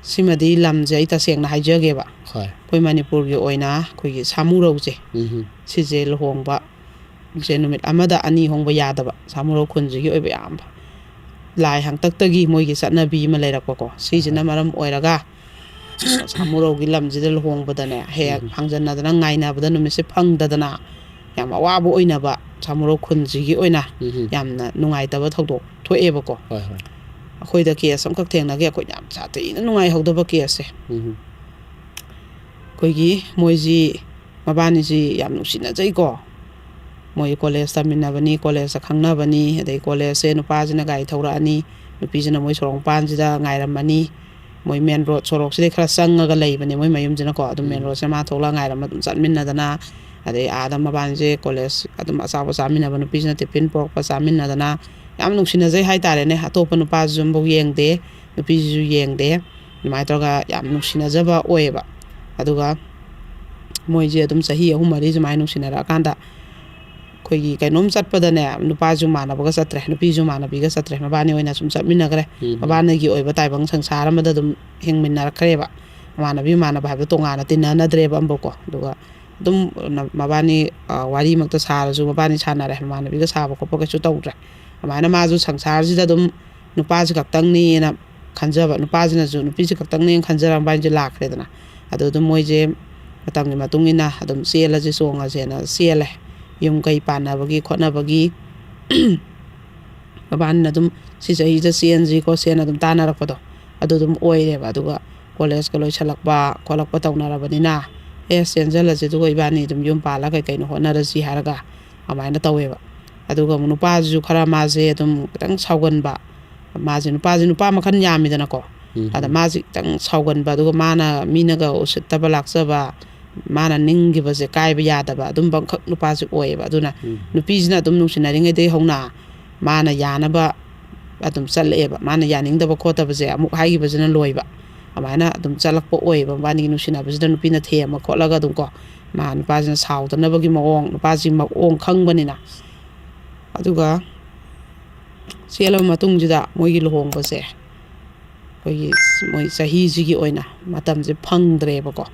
ꯁꯤꯃꯗꯤ ꯂꯝꯁꯦ ꯑꯩ ꯇꯁꯦꯡꯅ ꯍꯥꯏꯖꯒꯦꯕ꯫ ꯍꯣꯏ꯫ ꯑꯩꯈꯣꯏ ꯃꯅꯤꯄꯨꯔꯒꯤ ꯑꯣꯏꯅ ꯑꯩꯈꯣꯏꯒꯤ ꯁꯥꯃꯨꯔꯧꯁꯦ, ꯎꯝꯍꯨꯝ꯫ ꯁꯤꯁꯦ ꯂꯨꯍꯣꯡꯕ ꯁꯦ ꯅꯨꯃꯤꯠ ꯑꯃꯗ ꯑꯅꯤ ꯍꯣꯡꯕ ꯌꯥꯗꯕ, ꯁꯥꯃꯨꯔꯧ ꯈꯨꯟꯁꯤꯒꯤ ꯑꯣꯏꯕ ꯌꯥꯝ ꯂꯥꯏ ꯍꯥꯛꯇꯛꯇꯒꯤ ꯃꯣꯏꯒꯤ ꯆꯠꯅꯕꯤ ꯑꯃ ꯂꯩꯔꯛꯄꯀꯣ꯫ ꯁꯤꯁꯤꯅ ꯃꯔꯝ ꯑꯣꯏꯔꯒ ꯁꯥꯃꯨꯔꯧꯒꯤ ꯂꯝꯁꯤꯗ ꯂꯨꯍꯣꯡꯕꯗꯅꯦ, ꯍꯦꯛ ꯎꯝ꯫ ꯍꯥꯡꯖꯟꯅꯗꯅ ꯉꯥꯏꯅꯕꯗ ꯅꯨꯃꯤꯠꯁꯦ ꯐꯪꯗꯗꯅ ꯌꯥꯝ ꯑꯋꯥꯕ ꯑꯣꯏꯅꯕ ꯁꯥꯃꯨꯔꯧ ꯈꯨꯟꯁꯤꯒꯤ ꯑꯣꯏꯅ ꯎꯝ꯫ ꯌꯥꯝꯅ ꯅꯨꯡꯉꯥꯏꯇꯕ ꯊꯧꯗꯣꯛ ꯊꯣꯛꯑꯦꯕꯀꯣ꯫ ꯍꯣꯏ, ꯍꯣꯏ꯫ ꯑꯩꯈꯣꯏꯗ ꯀꯦꯁ ꯑꯃꯈꯛ ꯊꯦꯡꯅꯈꯤ, ꯑꯩꯈꯣꯏ ꯌꯥꯝ ꯁꯥꯊꯤꯅ ꯅꯨꯡꯉꯥꯏꯍꯧꯗꯕ ꯀꯦꯁꯁꯦ꯫ ꯎꯝ꯫ ꯑꯩꯈꯣꯏꯒꯤ ꯃꯣꯏꯁꯤ, ꯃꯕꯥꯅꯤꯁꯤ ꯌꯥꯝ ꯅꯨꯡꯁꯤꯅꯖꯩꯀꯣ꯫ ꯃꯣꯏ ꯀꯣꯂꯦꯖ ꯇꯝꯃꯤꯟꯅꯕꯅꯤ, ꯀꯣꯂꯦꯖꯇ ꯈꯪꯅꯕꯅꯤ, ꯑꯗꯩ ꯀꯣꯂꯦꯖꯁꯦ ꯅꯨꯄꯥꯁꯤꯅ ꯒꯥꯔꯤ ꯊꯧꯔꯛꯑꯅꯤ, ꯅꯨꯄꯤꯁꯤꯅ ꯃꯣꯏ ꯁꯣꯔꯣꯛ ꯃꯄꯥꯟꯁꯤꯗ ꯉꯥꯏꯔꯝꯃꯅꯤ꯫ ꯃꯣꯏ ꯃꯦꯟ ꯔꯣꯗ ꯁꯣꯔꯣꯛꯁꯤꯗꯩ ꯈꯔ ꯆꯪꯉꯒ ꯂꯩꯕꯅꯦ ꯃꯣꯏ ꯃꯌꯨꯝꯁꯤꯅꯀꯣ꯫ ꯑꯗꯨꯝ ꯃꯦꯟ ꯎꯝ꯫ ꯔꯣꯗꯁꯤꯗ ꯃꯥ ꯊꯣꯛꯂꯛꯑ ꯉꯥꯏꯔꯝꯃ ꯑꯗꯨꯝ ꯆꯠꯃꯤꯟꯅꯗꯅ, ꯑꯗꯩ ꯑꯥꯗ ꯃꯕꯥꯅꯤꯁꯦ ꯀꯣꯂꯦꯖ ꯑꯗꯨꯝ ꯑꯆꯥꯄꯣꯠ ꯆꯥꯃꯤꯟꯅꯕ, ꯅꯨꯄꯤꯁꯤꯅ ꯇꯤꯐꯤꯟ ꯄꯨꯔꯛꯄ ꯆꯥꯃꯤꯟꯅꯗꯅ ꯌꯥꯝ ꯅꯨꯡꯁꯤꯅꯖꯩ ꯍꯥꯏꯇꯥꯔꯦꯅꯦ꯫ ꯑꯇꯣꯞꯄ ꯅꯨꯄꯥꯁꯤꯁꯨ ꯑꯃꯐꯥꯎ ꯌꯦꯡꯗꯦ, ꯅꯨꯄꯤꯁꯤꯁꯨ ꯌꯦꯡꯗꯦ꯫ ꯑꯗꯨꯃꯥꯏꯅ ꯇꯧꯔꯒ ꯌꯥꯝ ꯅꯨꯡꯁꯤꯅꯖꯕ ꯑꯣꯏꯌꯦꯕ꯫ ꯑꯗꯨꯒ ꯃꯣꯏꯁꯦ ꯑꯗꯨꯝ ꯆꯍꯤ ꯑꯍꯨꯝ ꯃꯔꯤ ꯁꯨꯃꯥꯏꯅ ꯅꯨꯡꯁꯤꯅꯔꯛꯑꯀꯥꯟꯗ, ꯑꯩꯈꯣꯏꯒꯤ ꯀꯩꯅꯣꯝ ꯆꯠꯄꯗꯅꯦ, ꯅꯨꯄꯥꯁꯨ ꯃꯥꯟꯅꯕꯒ ꯆꯠꯇ꯭ꯔꯦ, ꯅꯨꯄꯤꯁꯨ ꯃꯥꯟꯅꯕꯤꯒ ꯆꯠꯇ꯭ꯔꯦ, ꯃꯕꯥꯅꯤ ꯑꯣꯏꯅ ꯁꯨꯝ ꯆꯠꯃꯤꯟꯅꯈ꯭ꯔꯦ꯫ ꯎꯝ꯫ ꯃꯕꯥꯅꯤꯒꯤ ꯑꯣꯏꯕ ꯇꯥꯏꯕꯪ ꯁꯪꯁꯥꯔ ꯑꯃꯗ ꯑꯗꯨꯝ ꯍꯤꯡꯃꯤꯟꯅꯔꯛꯈ꯭ꯔꯦꯕ꯫ ꯃꯃꯥꯟꯅꯕꯤ ꯃꯃꯥꯟꯅꯕ ꯍꯥꯏꯕꯗꯣ ꯇꯣꯉꯥꯟꯅ ꯇꯤꯟꯅꯅꯗ꯭ꯔꯦꯕ ꯑꯃꯐꯥꯎꯀꯣ꯫ ꯑꯗꯨꯒ ꯑꯗꯨꯝ ꯃꯕꯥꯅꯤ, ꯑ, ꯋꯥꯔꯤꯃꯛꯇ ꯁꯥꯔꯁꯨ ꯃꯕꯥꯅꯤ ꯁꯥꯟꯅꯔꯦ, ꯃꯃꯥꯟꯅꯕꯤꯒ ꯁꯥꯕ ꯈꯣꯠꯄ ꯀꯩꯁꯨ ꯇꯧꯗ꯭ꯔꯦ꯫ ꯑꯗꯨꯃꯥꯏꯅ ꯃꯥꯁꯨ ꯁꯪꯁꯥꯔꯁꯤꯗ ꯑꯗꯨꯝ ꯅꯨꯄꯥꯁꯤ ꯈꯛꯇꯪꯅꯤꯅ ꯈꯟꯖꯕ, ꯅꯨꯄꯥꯁꯤꯅꯁꯨ ꯅꯨꯄꯤꯁꯤ ꯈꯛꯇꯪꯅꯦꯅ ꯈꯟꯖꯔ ꯃꯕꯥꯅꯤꯁꯦ ꯂꯥꯛꯈ꯭ꯔꯦꯗꯅ꯫ ꯑꯗꯨ ꯑꯗꯨꯝ ꯃꯣꯏꯁꯦ ꯃꯇꯝꯒꯤ ꯃꯇꯨꯡ ꯏꯟꯅ ꯑꯗꯨꯝ ꯆꯦꯜꯂꯁꯤ ꯆꯣꯡꯉꯁꯦꯅ ꯆꯦꯜꯂꯦ꯫ ꯌꯨꯝ ꯀꯩ ꯄꯥꯟꯅꯕꯒꯤ ꯈꯣꯠꯅꯕꯒꯤ ꯃꯕꯥꯅꯤꯅ ꯑꯗꯨꯝ ꯁꯤ ꯆꯍꯤꯁꯤꯗ ꯆꯦꯟꯁꯤ ꯈꯣꯠꯁꯦꯅ ꯑꯗꯨꯝ ꯇꯥꯟꯅꯔꯛꯄꯗꯣ ꯑꯗꯨ ꯑꯗꯨꯝ ꯑꯣꯏꯔꯦꯕ꯫ ꯑꯗꯨꯒ ꯀꯣꯂꯦꯖꯀ ꯂꯣꯏꯁꯤꯜꯂꯛꯄ ꯈꯣꯠꯂꯛꯄ ꯇꯧꯅꯔꯕꯅꯤꯅ, "ꯑꯦ, ꯆꯦꯟꯁꯤꯜꯂꯁꯤ, ꯑꯗꯨꯒ ꯏꯕꯥꯅꯤ ꯑꯗꯨꯝ ꯌꯨꯝ ꯄꯥꯜꯂ ꯀꯩ ꯀꯩꯅꯣ ꯍꯣꯠꯅꯔꯁꯤ" ꯍꯥꯏꯔꯒ ꯑꯗꯨꯃꯥꯏꯅ ꯇꯧꯋꯦꯕ꯫ ꯑꯗꯨꯒ ꯑꯃꯨꯛ ꯅꯨꯄꯥꯁꯤꯁꯨ ꯈꯔ ꯃꯥꯁꯦ ꯑꯗꯨꯝ ꯈꯤꯇꯪ ꯁꯥꯎꯒꯟꯕ, ꯃꯥꯁꯦ, ꯅꯨꯄꯥꯁꯦ ꯅꯨꯄꯥ ꯃꯈꯜ ꯌꯥꯝꯃꯤꯗꯅꯀꯣ꯫ ꯎꯝ꯫ ꯑꯗ ꯃꯥꯁꯦ ꯈꯤꯇꯪ ꯁꯥꯎꯒꯟꯕ, ꯑꯗꯨꯒ ꯃꯥꯅ ꯃꯤꯅꯒ ꯎꯁꯤꯠꯇꯕ ꯂꯥꯛꯆꯕ, ꯃꯥꯅ ꯅꯤꯡꯈꯤꯕꯁꯦ ꯀꯥꯏꯕ ꯌꯥꯗꯕ ꯑꯗꯨꯝꯕ ꯑꯃꯈꯛ ꯅꯨꯄꯥꯁꯦ ꯑꯣꯏꯌꯦꯕ꯫ ꯑꯗꯨꯅ ꯎꯝ꯫ ꯅꯨꯄꯤꯁꯤꯅ ꯑꯗꯨꯝ ꯅꯨꯡꯁꯤꯅꯔꯤꯉꯩꯗꯒꯤ ꯍꯧꯅ ꯃꯥꯅ ꯌꯥꯅꯕ ꯑꯗꯨꯝ ꯆꯠꯂꯛꯑꯦꯕ꯫ ꯃꯥꯅ ꯌꯥꯅꯤꯡꯗꯕ ꯈꯣꯠꯇꯕꯁꯦ ꯑꯃꯨꯛ ꯍꯥꯏꯈꯤꯕꯁꯤꯅ ꯂꯣꯏꯕ꯫ ꯑꯗꯨꯃꯥꯏꯅ ꯑꯗꯨꯝ ꯆꯠꯂꯛꯄ ꯑꯣꯏꯌꯦꯕ꯫ ꯃꯕꯥꯅꯤꯒꯤ ꯅꯨꯡꯁꯤꯅꯕꯁꯤꯗ ꯅꯨꯄꯤꯅ ꯊꯦꯝꯃ ꯈꯣꯠꯂꯒ ꯑꯗꯨꯝ ꯀꯣ, ꯃꯥ ꯅꯨꯄꯥꯁꯤꯅ ꯁꯥꯎꯗꯅꯕꯒꯤ ꯃꯑꯣꯡ, ꯅꯨꯄꯥꯁꯤ ꯃꯑꯣꯡ ꯈꯪꯕꯅꯤꯅ꯫ ꯑꯗꯨꯒ ꯆꯦꯜꯂꯕ ꯃꯇꯨꯡꯁꯤꯗ ꯃꯣꯏꯒꯤ ꯂꯨꯍꯣꯡꯕꯁꯦ ꯑꯩꯈꯣꯏꯒꯤ ꯃꯣꯏ ꯆꯍꯤꯁꯤꯒꯤ ꯑꯣꯏꯅ ꯃꯇꯝꯁꯦ ꯐꯪꯗ꯭ꯔꯦꯕꯀꯣ꯫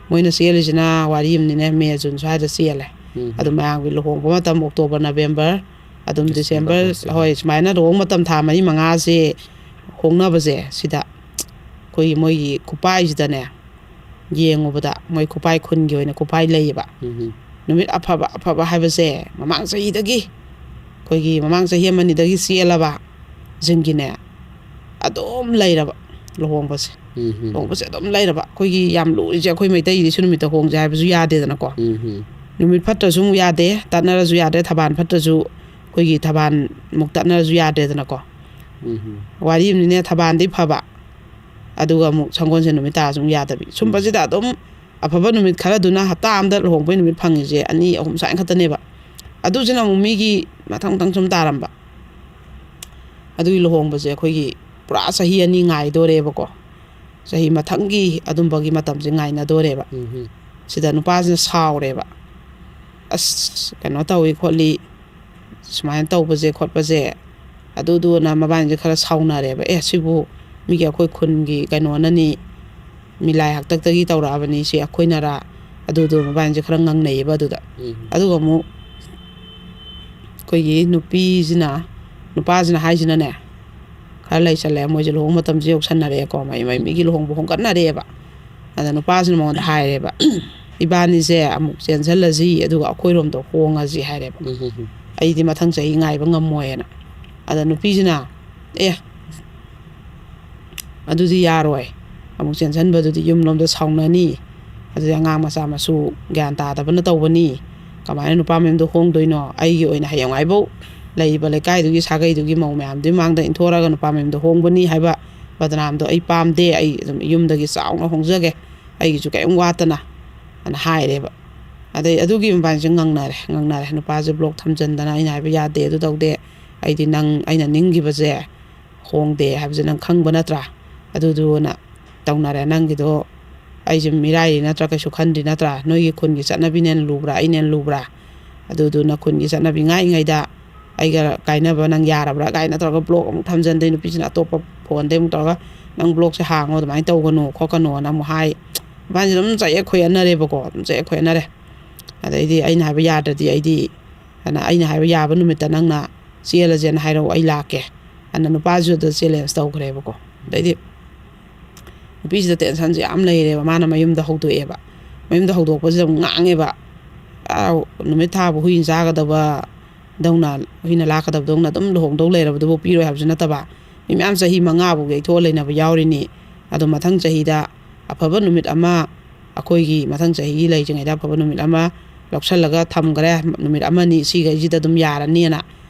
ꯃꯣꯏꯅ ꯆꯦꯜꯂꯤꯁꯤꯅ ꯋꯥꯔꯤ ꯑꯃꯅꯤꯅꯦ, ꯃꯦ, ꯖꯨꯟ ꯁ꯭ꯋꯥꯏꯗ ꯆꯦꯜꯂꯦ꯫ ꯎꯝ꯫ ꯑꯗꯨ ꯃꯌꯥꯝꯒꯤ ꯂꯨꯍꯣꯡꯕ ꯃꯇꯝ ꯑꯣꯛꯇꯣꯕꯔ, ꯅꯕꯦꯝꯕꯔ, ꯑꯗꯨꯝ December ꯗꯤꯁꯦꯝꯕꯔ, ꯐꯥꯎꯁꯦ꯫ ꯍꯣꯏ, ꯁꯨꯃꯥꯏꯅ ꯂꯨꯍꯣꯡꯕ ꯃꯇꯝ ꯊꯥ ꯃꯔꯤ ꯃꯉꯥꯁꯦ ꯍꯣꯡꯅꯕꯁꯦ, ꯁꯤꯗ ꯑꯩꯈꯣꯏꯒꯤ ꯃꯣꯏꯒꯤ ꯈꯨꯄꯥꯏꯁꯤꯗꯅꯦ, ꯌꯦꯡꯉꯨꯕꯗ ꯃꯣꯏ ꯈꯨꯄꯥꯏ, ꯈꯨꯟꯒꯤ ꯑꯣꯏꯅ ꯈꯨꯄꯥꯏ ꯂꯩꯌꯦꯕ꯫ ꯎꯝ꯫ ꯅꯨꯃꯤꯠ ꯑꯐꯕ ꯑꯐꯕ ꯍꯥꯏꯕꯁꯦ ꯃꯃꯥꯡ ꯆꯍꯤꯗꯒꯤ, ꯑꯩꯈꯣꯏꯒꯤ ꯃꯃꯥꯡ ꯆꯍꯤ ꯑꯃꯅꯤꯗꯒꯤ ꯆꯦꯜꯂꯕ ꯁꯤꯡꯒꯤꯅꯦ, ꯑꯗꯨꯝ ꯂꯩꯔꯕ ꯂꯨꯍꯣꯡꯕꯁꯦ꯫ ꯎꯝ꯫ ꯂꯨꯍꯣꯡꯕꯁꯦ ꯑꯗꯨꯝ ꯂꯩꯔꯕ꯫ ꯑꯩꯈꯣꯏꯒꯤ ꯌꯥꯝ ꯂꯨꯔꯤꯁꯦ, ꯑꯩꯈꯣꯏ ꯃꯩꯇꯩꯒꯤꯗꯤ ꯁꯤ ꯅꯨꯃꯤꯠꯇ ꯍꯣꯡꯁꯦ ꯍꯥꯏꯕꯁꯨ ꯌꯥꯗꯦꯗꯅꯀꯣ꯫ ꯎꯝ꯫ ꯅꯨꯃꯤꯠ ꯐꯠꯇ꯭ꯔꯁꯨ ꯑꯃꯨꯛ ꯌꯥꯗꯦ, ꯇꯠꯅꯔꯁꯨ ꯌꯥꯗꯦ, ꯊꯕꯥꯜ ꯐꯠꯇ꯭ꯔꯁꯨ, ꯑꯩꯈꯣꯏꯒꯤ ꯊꯕꯥꯜ ꯑꯃꯨꯛ ꯇꯠꯅꯔꯁꯨ ꯌꯥꯗ꯭ꯔꯦꯗꯅꯀꯣ꯫ ꯎꯝ꯫ ꯋꯥꯔꯤ ꯑꯃꯅꯤꯅꯦ, ꯊꯕꯥꯜꯗꯤ ꯐꯕ, ꯑꯗꯨꯒ ꯑꯃꯨꯛ ꯁꯪꯒꯣꯜꯁꯦꯟ ꯅꯨꯃꯤꯠ ꯇꯥꯔꯁꯨ ꯑꯃꯨꯛ ꯌꯥꯗꯕꯤ꯫ ꯁꯨꯝꯕꯁꯤꯗ ꯑꯗꯨꯝ ꯑꯐꯕ ꯅꯨꯃꯤꯠ ꯈꯔꯗꯨꯅ, ꯍꯞꯇꯥ ꯑꯃꯗ ꯂꯨꯍꯣꯡꯕꯩ ꯅꯨꯃꯤꯠ ꯐꯪꯉꯤꯁꯦ ꯑꯅꯤ ꯑꯍꯨꯝ ꯁꯨꯃꯥꯏꯅ ꯈꯛꯇꯅꯦꯕ꯫ ꯑꯗꯨꯁꯤꯅ ꯑꯃꯨꯛ ꯃꯤꯒꯤ ꯃꯊꯪ ꯃꯊꯪ ꯁꯨꯝ ꯇꯥꯔꯝꯕ꯫ ꯑꯗꯨꯒꯤ ꯂꯨꯍꯣꯡꯕꯁꯦ ꯑꯩꯈꯣꯏꯒꯤ ꯄꯨꯔꯥ ꯆꯍꯤ ꯑꯅꯤ ꯉꯥꯏꯗꯣꯔꯦꯕꯀꯣ꯫ ꯆꯍꯤ ꯃꯊꯪꯒꯤ ꯑꯗꯨꯝꯕꯒꯤ ꯃꯇꯝꯁꯦ ꯉꯥꯏꯅꯗꯣꯔꯦꯕ꯫ ꯎꯝ꯫ ꯁꯤꯗ ꯅꯨꯄꯥꯁꯤꯅ ꯁꯥꯎꯔꯦꯕ, "ꯑꯁ, ꯀꯩꯅꯣ ꯇꯧꯏ ꯈꯣꯠꯂꯤ, ꯁꯨꯃꯥꯏꯅ ꯇꯧꯕꯁꯦ ꯈꯣꯠꯄꯁꯦ", ꯑꯗꯨꯗꯨꯅ ꯃꯕꯥꯅꯤꯁꯦ ꯈꯔ ꯁꯥꯎꯅꯔꯦꯕ꯫ "ꯑꯦ, ꯁꯤꯕꯨ ꯃꯤꯒꯤ, ꯑꯩꯈꯣꯏ ꯈꯨꯟꯒꯤ ꯀꯩꯅꯣꯅꯅꯤ, ꯃꯤꯂꯥꯏ ꯍꯥꯛꯇꯛꯇꯒꯤ ꯇꯧꯔꯛꯑꯕꯅꯤ, ꯁꯤ ꯑꯩꯈꯣꯏꯅꯔ?" ꯑꯗꯨꯗꯣ ꯃꯕꯥꯅꯤꯁꯦ ꯈꯔ ꯉꯪꯅꯩꯌꯦꯕ ꯑꯗꯨꯗ꯫ ꯎꯝ꯫ ꯑꯗꯨꯒ ꯑꯃꯨꯛ ꯑꯩꯈꯣꯏꯒꯤ ꯅꯨꯄꯤꯁꯤꯅ, ꯅꯨꯄꯥꯁꯤꯅ ꯍꯥꯏꯁꯤꯅꯅꯦ, ꯈꯔ ꯂꯩꯁꯜꯂꯛꯑꯦ, ꯃꯣꯏꯁꯦ ꯂꯨꯍꯣꯡꯕ ꯃꯇꯝꯁꯦ ꯌꯧꯁꯟꯅꯔꯛꯑꯦꯀꯣ, ꯃꯩ, ꯃꯩ, ꯃꯤꯒꯤ ꯂꯨꯍꯣꯡꯕ ꯍꯣꯡꯒꯠꯅꯔꯛꯑꯦꯕ꯫ ꯑꯗ ꯅꯨꯄꯥꯁꯤꯅ ꯃꯉꯣꯟꯗ ꯍꯥꯏꯔꯦꯕ, "ꯏꯕꯥꯅꯤꯁꯦ ꯑꯃꯨꯛ ꯆꯦꯟꯁꯤꯜꯂꯁꯤ, ꯑꯗꯨꯒ ꯑꯩꯈꯣꯏꯔꯣꯝꯗ ꯍꯣꯡꯉꯁꯤ" ꯍꯥꯏꯔꯦꯕ꯫ ꯎꯝ, ꯎꯝ, ꯎꯝ꯫ "ꯑꯩꯗꯤ ꯃꯊꯪ ꯆꯍꯤ ꯉꯥꯏꯕ ꯉꯝꯃꯣꯏꯅ"꯫ ꯑꯗ ꯅꯨꯄꯤꯁꯤꯅ, "ꯑꯦ, ꯑꯗꯨꯗꯤ ꯌꯥꯔꯣꯏ, ꯑꯃꯨꯛ ꯆꯦꯟꯁꯤꯟꯕꯗꯨꯗꯤ ꯌꯨꯝꯂꯣꯝꯗ ꯁꯥꯎꯅꯅꯤ, ꯑꯗꯨꯗꯤ ꯑꯉꯥꯡ ꯃꯆꯥ ꯃꯁꯨ ꯒ꯭ꯌꯥꯟ ꯇꯥꯗꯕꯅ ꯇꯧꯕꯅꯤ, ꯀꯃꯥꯏꯅ ꯅꯨꯄꯥ ꯃꯌꯨꯝꯗ ꯍꯣꯡꯗꯣꯏꯅꯣ? ꯑꯩꯒꯤ ꯑꯣꯏꯅ ꯍꯌꯦꯡꯋꯥꯏꯐꯧ ꯂꯩꯔꯤꯕ ꯂꯩꯀꯥꯏꯗꯨꯒꯤ ꯁꯥꯒꯩꯗꯨꯒꯤ ꯃꯧ ꯃꯌꯥꯝꯗꯨꯒꯤ ꯃꯥꯡꯗ ꯏꯟꯊꯣꯔꯛꯑꯒ ꯅꯨꯄꯥ ꯃꯌꯨꯝꯗ ꯍꯣꯡꯕꯅꯤ ꯍꯥꯏꯕ ꯕꯗꯅꯥꯝꯗꯣ ꯑꯩ ꯄꯥꯝꯗꯦ, ꯑꯩ ꯑꯗꯨꯝ ꯌꯨꯝꯗꯒꯤ ꯆꯥꯎꯅ ꯍꯣꯡꯖꯒꯦ, ꯑꯩꯒꯤꯁꯨ ꯀꯔꯤꯝ ꯋꯥꯠꯇꯅ", ꯑꯅ ꯍꯥꯏꯔꯦꯕ꯫ ꯑꯗꯩ ꯑꯗꯨꯒꯤ ꯃꯕꯥꯅꯤꯁꯦ ꯉꯪꯅꯔꯦ, ꯉꯪꯅꯔꯦ꯫ ꯅꯨꯄꯥꯁꯦ ꯕ꯭ꯂꯣꯛ ꯊꯝꯖꯤꯟꯗꯅ, "ꯑꯩꯅ ꯍꯥꯏꯕ ꯌꯥꯗꯦ, ꯑꯗꯨ ꯇꯧꯗꯦ, ꯑꯩꯗꯤ ꯅꯪ, ꯑꯩꯅ ꯅꯤꯡꯈꯤꯕꯁꯦ ꯍꯣꯡꯗꯦ ꯍꯥꯏꯕꯁꯦ ꯅꯪ ꯈꯪꯕ ꯅꯠꯇ꯭ꯔꯥ? ꯑꯗꯨꯗꯨꯅ ꯇꯧꯅꯔꯦ꯫ ꯅꯪꯒꯤꯗꯣ ꯑꯩꯁꯦ ꯃꯤꯔꯥꯏꯔꯤ ꯅꯠꯇ꯭ꯔꯥ, ꯀꯩꯁꯨ ꯈꯟꯗ꯭ꯔꯤ ꯅꯠꯇ꯭ꯔꯥ? ꯅꯣꯏꯒꯤ ꯈꯨꯟꯒꯤ ꯆꯠꯅꯕꯤꯅ ꯍꯦꯟꯅ ꯂꯨꯕ꯭ꯔꯥ, ꯑꯩꯅ ꯍꯦꯟꯅ ꯂꯨꯕ꯭ꯔꯥ? ꯑꯗꯨꯗꯨꯅ ꯈꯨꯟꯒꯤ ꯆꯠꯅꯕꯤ ꯉꯥꯛꯏꯉꯩꯗ ꯑꯩꯒ ꯀꯥꯏꯅꯕ ꯅꯪ ꯌꯥꯔꯕ꯭ꯔꯥ?" ꯀꯥꯏꯅ ꯇꯧꯔꯒ ꯕ꯭ꯂꯣꯛ ꯑꯃꯨꯛ ꯊꯝꯖꯟꯗꯩ꯫ ꯅꯨꯄꯤꯁꯤꯅ ꯑꯇꯣꯞꯄ ꯐꯣꯟꯗꯩ ꯑꯃꯨꯛ ꯇꯧꯔꯒ, "ꯅꯪ ꯕ꯭ꯂꯣꯛꯁꯦ ꯍꯥꯡꯉꯣ, ꯑꯗꯨꯃꯥꯏꯅ ꯇꯧꯒꯅꯨ ꯈꯣꯠꯀꯅꯣꯅ" ꯑꯃꯨꯛ ꯍꯥꯏ꯫ ꯃꯕꯥꯅꯤꯁꯦ ꯑꯗꯨꯝ ꯆꯌꯦꯠ ꯈꯣꯏꯌꯦꯠꯅꯔꯦꯕꯀꯣ, ꯑꯗꯨꯝ ꯆꯌꯦꯠ ꯈꯣꯏꯌꯦꯠꯅꯔꯦ꯫ ꯑꯗꯩꯗꯤ ꯑꯩꯅ ꯍꯥꯏꯕ ꯌꯥꯗ꯭ꯔꯗꯤ ꯑꯩꯗꯤ ꯑꯗꯨꯅ ꯑꯩꯅ ꯍꯥꯏꯕ ꯌꯥꯕ ꯅꯨꯃꯤꯠꯇ ꯅꯪꯅ ꯆꯦꯜꯂꯁꯦꯅ ꯍꯥꯏꯔꯛꯑꯣ, ꯑꯩ ꯂꯥꯛꯀꯦ꯫ ꯑꯗꯨꯅ ꯅꯨꯄꯥꯁꯤꯁꯨ ꯑꯗꯨꯗ ꯆꯦꯂꯦꯟꯖ ꯇꯧꯈ꯭ꯔꯦꯕꯀꯣ꯫ ꯑꯗꯩꯗꯤ ꯅꯨꯄꯤꯁꯤꯗ ꯇꯦꯟꯁꯟꯁꯦ ꯌꯥꯝ ꯂꯩꯔꯦꯕ, ꯃꯥꯅ ꯃꯌꯨꯝꯗ ꯍꯧꯗꯣꯛꯑꯦꯕ꯫ ꯃꯌꯨꯝꯗ ꯍꯧꯗꯣꯛꯄꯁꯤꯗ ꯑꯃꯨꯛ ꯉꯥꯡꯉꯦꯕ, "ꯑꯥ, ꯅꯨꯃꯤꯠ ꯊꯥꯕ ꯍꯨꯏꯅ ꯆꯥꯒꯗꯕ ꯗꯧꯅ, ꯍꯨꯏꯅ ꯂꯥꯛꯀꯗꯕꯗꯧꯅ ꯑꯗꯨꯝ ꯂꯨꯍꯣꯡꯗꯧ ꯂꯩꯔꯕꯗꯨꯕꯨ ꯄꯤꯔꯣꯏ ꯍꯥꯏꯕꯁꯨ ꯅꯠꯇꯕ, ꯃꯤ ꯃꯌꯥꯝ ꯆꯍꯤ ꯃꯉꯥ ꯐꯥꯎ ꯌꯩꯊꯣꯛꯑ ꯂꯩꯅꯕ ꯌꯥꯎꯔꯤꯅꯤ꯫ ꯑꯗꯣ ꯃꯊꯪ ꯆꯍꯤꯗ ꯑꯐꯕ ꯅꯨꯃꯤꯠ ꯑꯃ, ꯑꯩꯈꯣꯏꯒꯤ ꯃꯊꯪ ꯆꯍꯤꯒꯤ ꯂꯩꯇ꯭ꯔꯤꯉꯩꯗ ꯑꯐꯕ ꯅꯨꯃꯤꯠ ꯑꯃ ꯂꯧꯁꯜꯂꯒ ꯊꯝꯈ꯭ꯔꯦ, ꯅꯨꯃꯤꯠ ꯑꯃꯅꯤ ꯁꯤꯈꯩꯁꯤꯗ ꯑꯗꯨꯝ ꯌꯥꯔꯅꯤꯅ꯫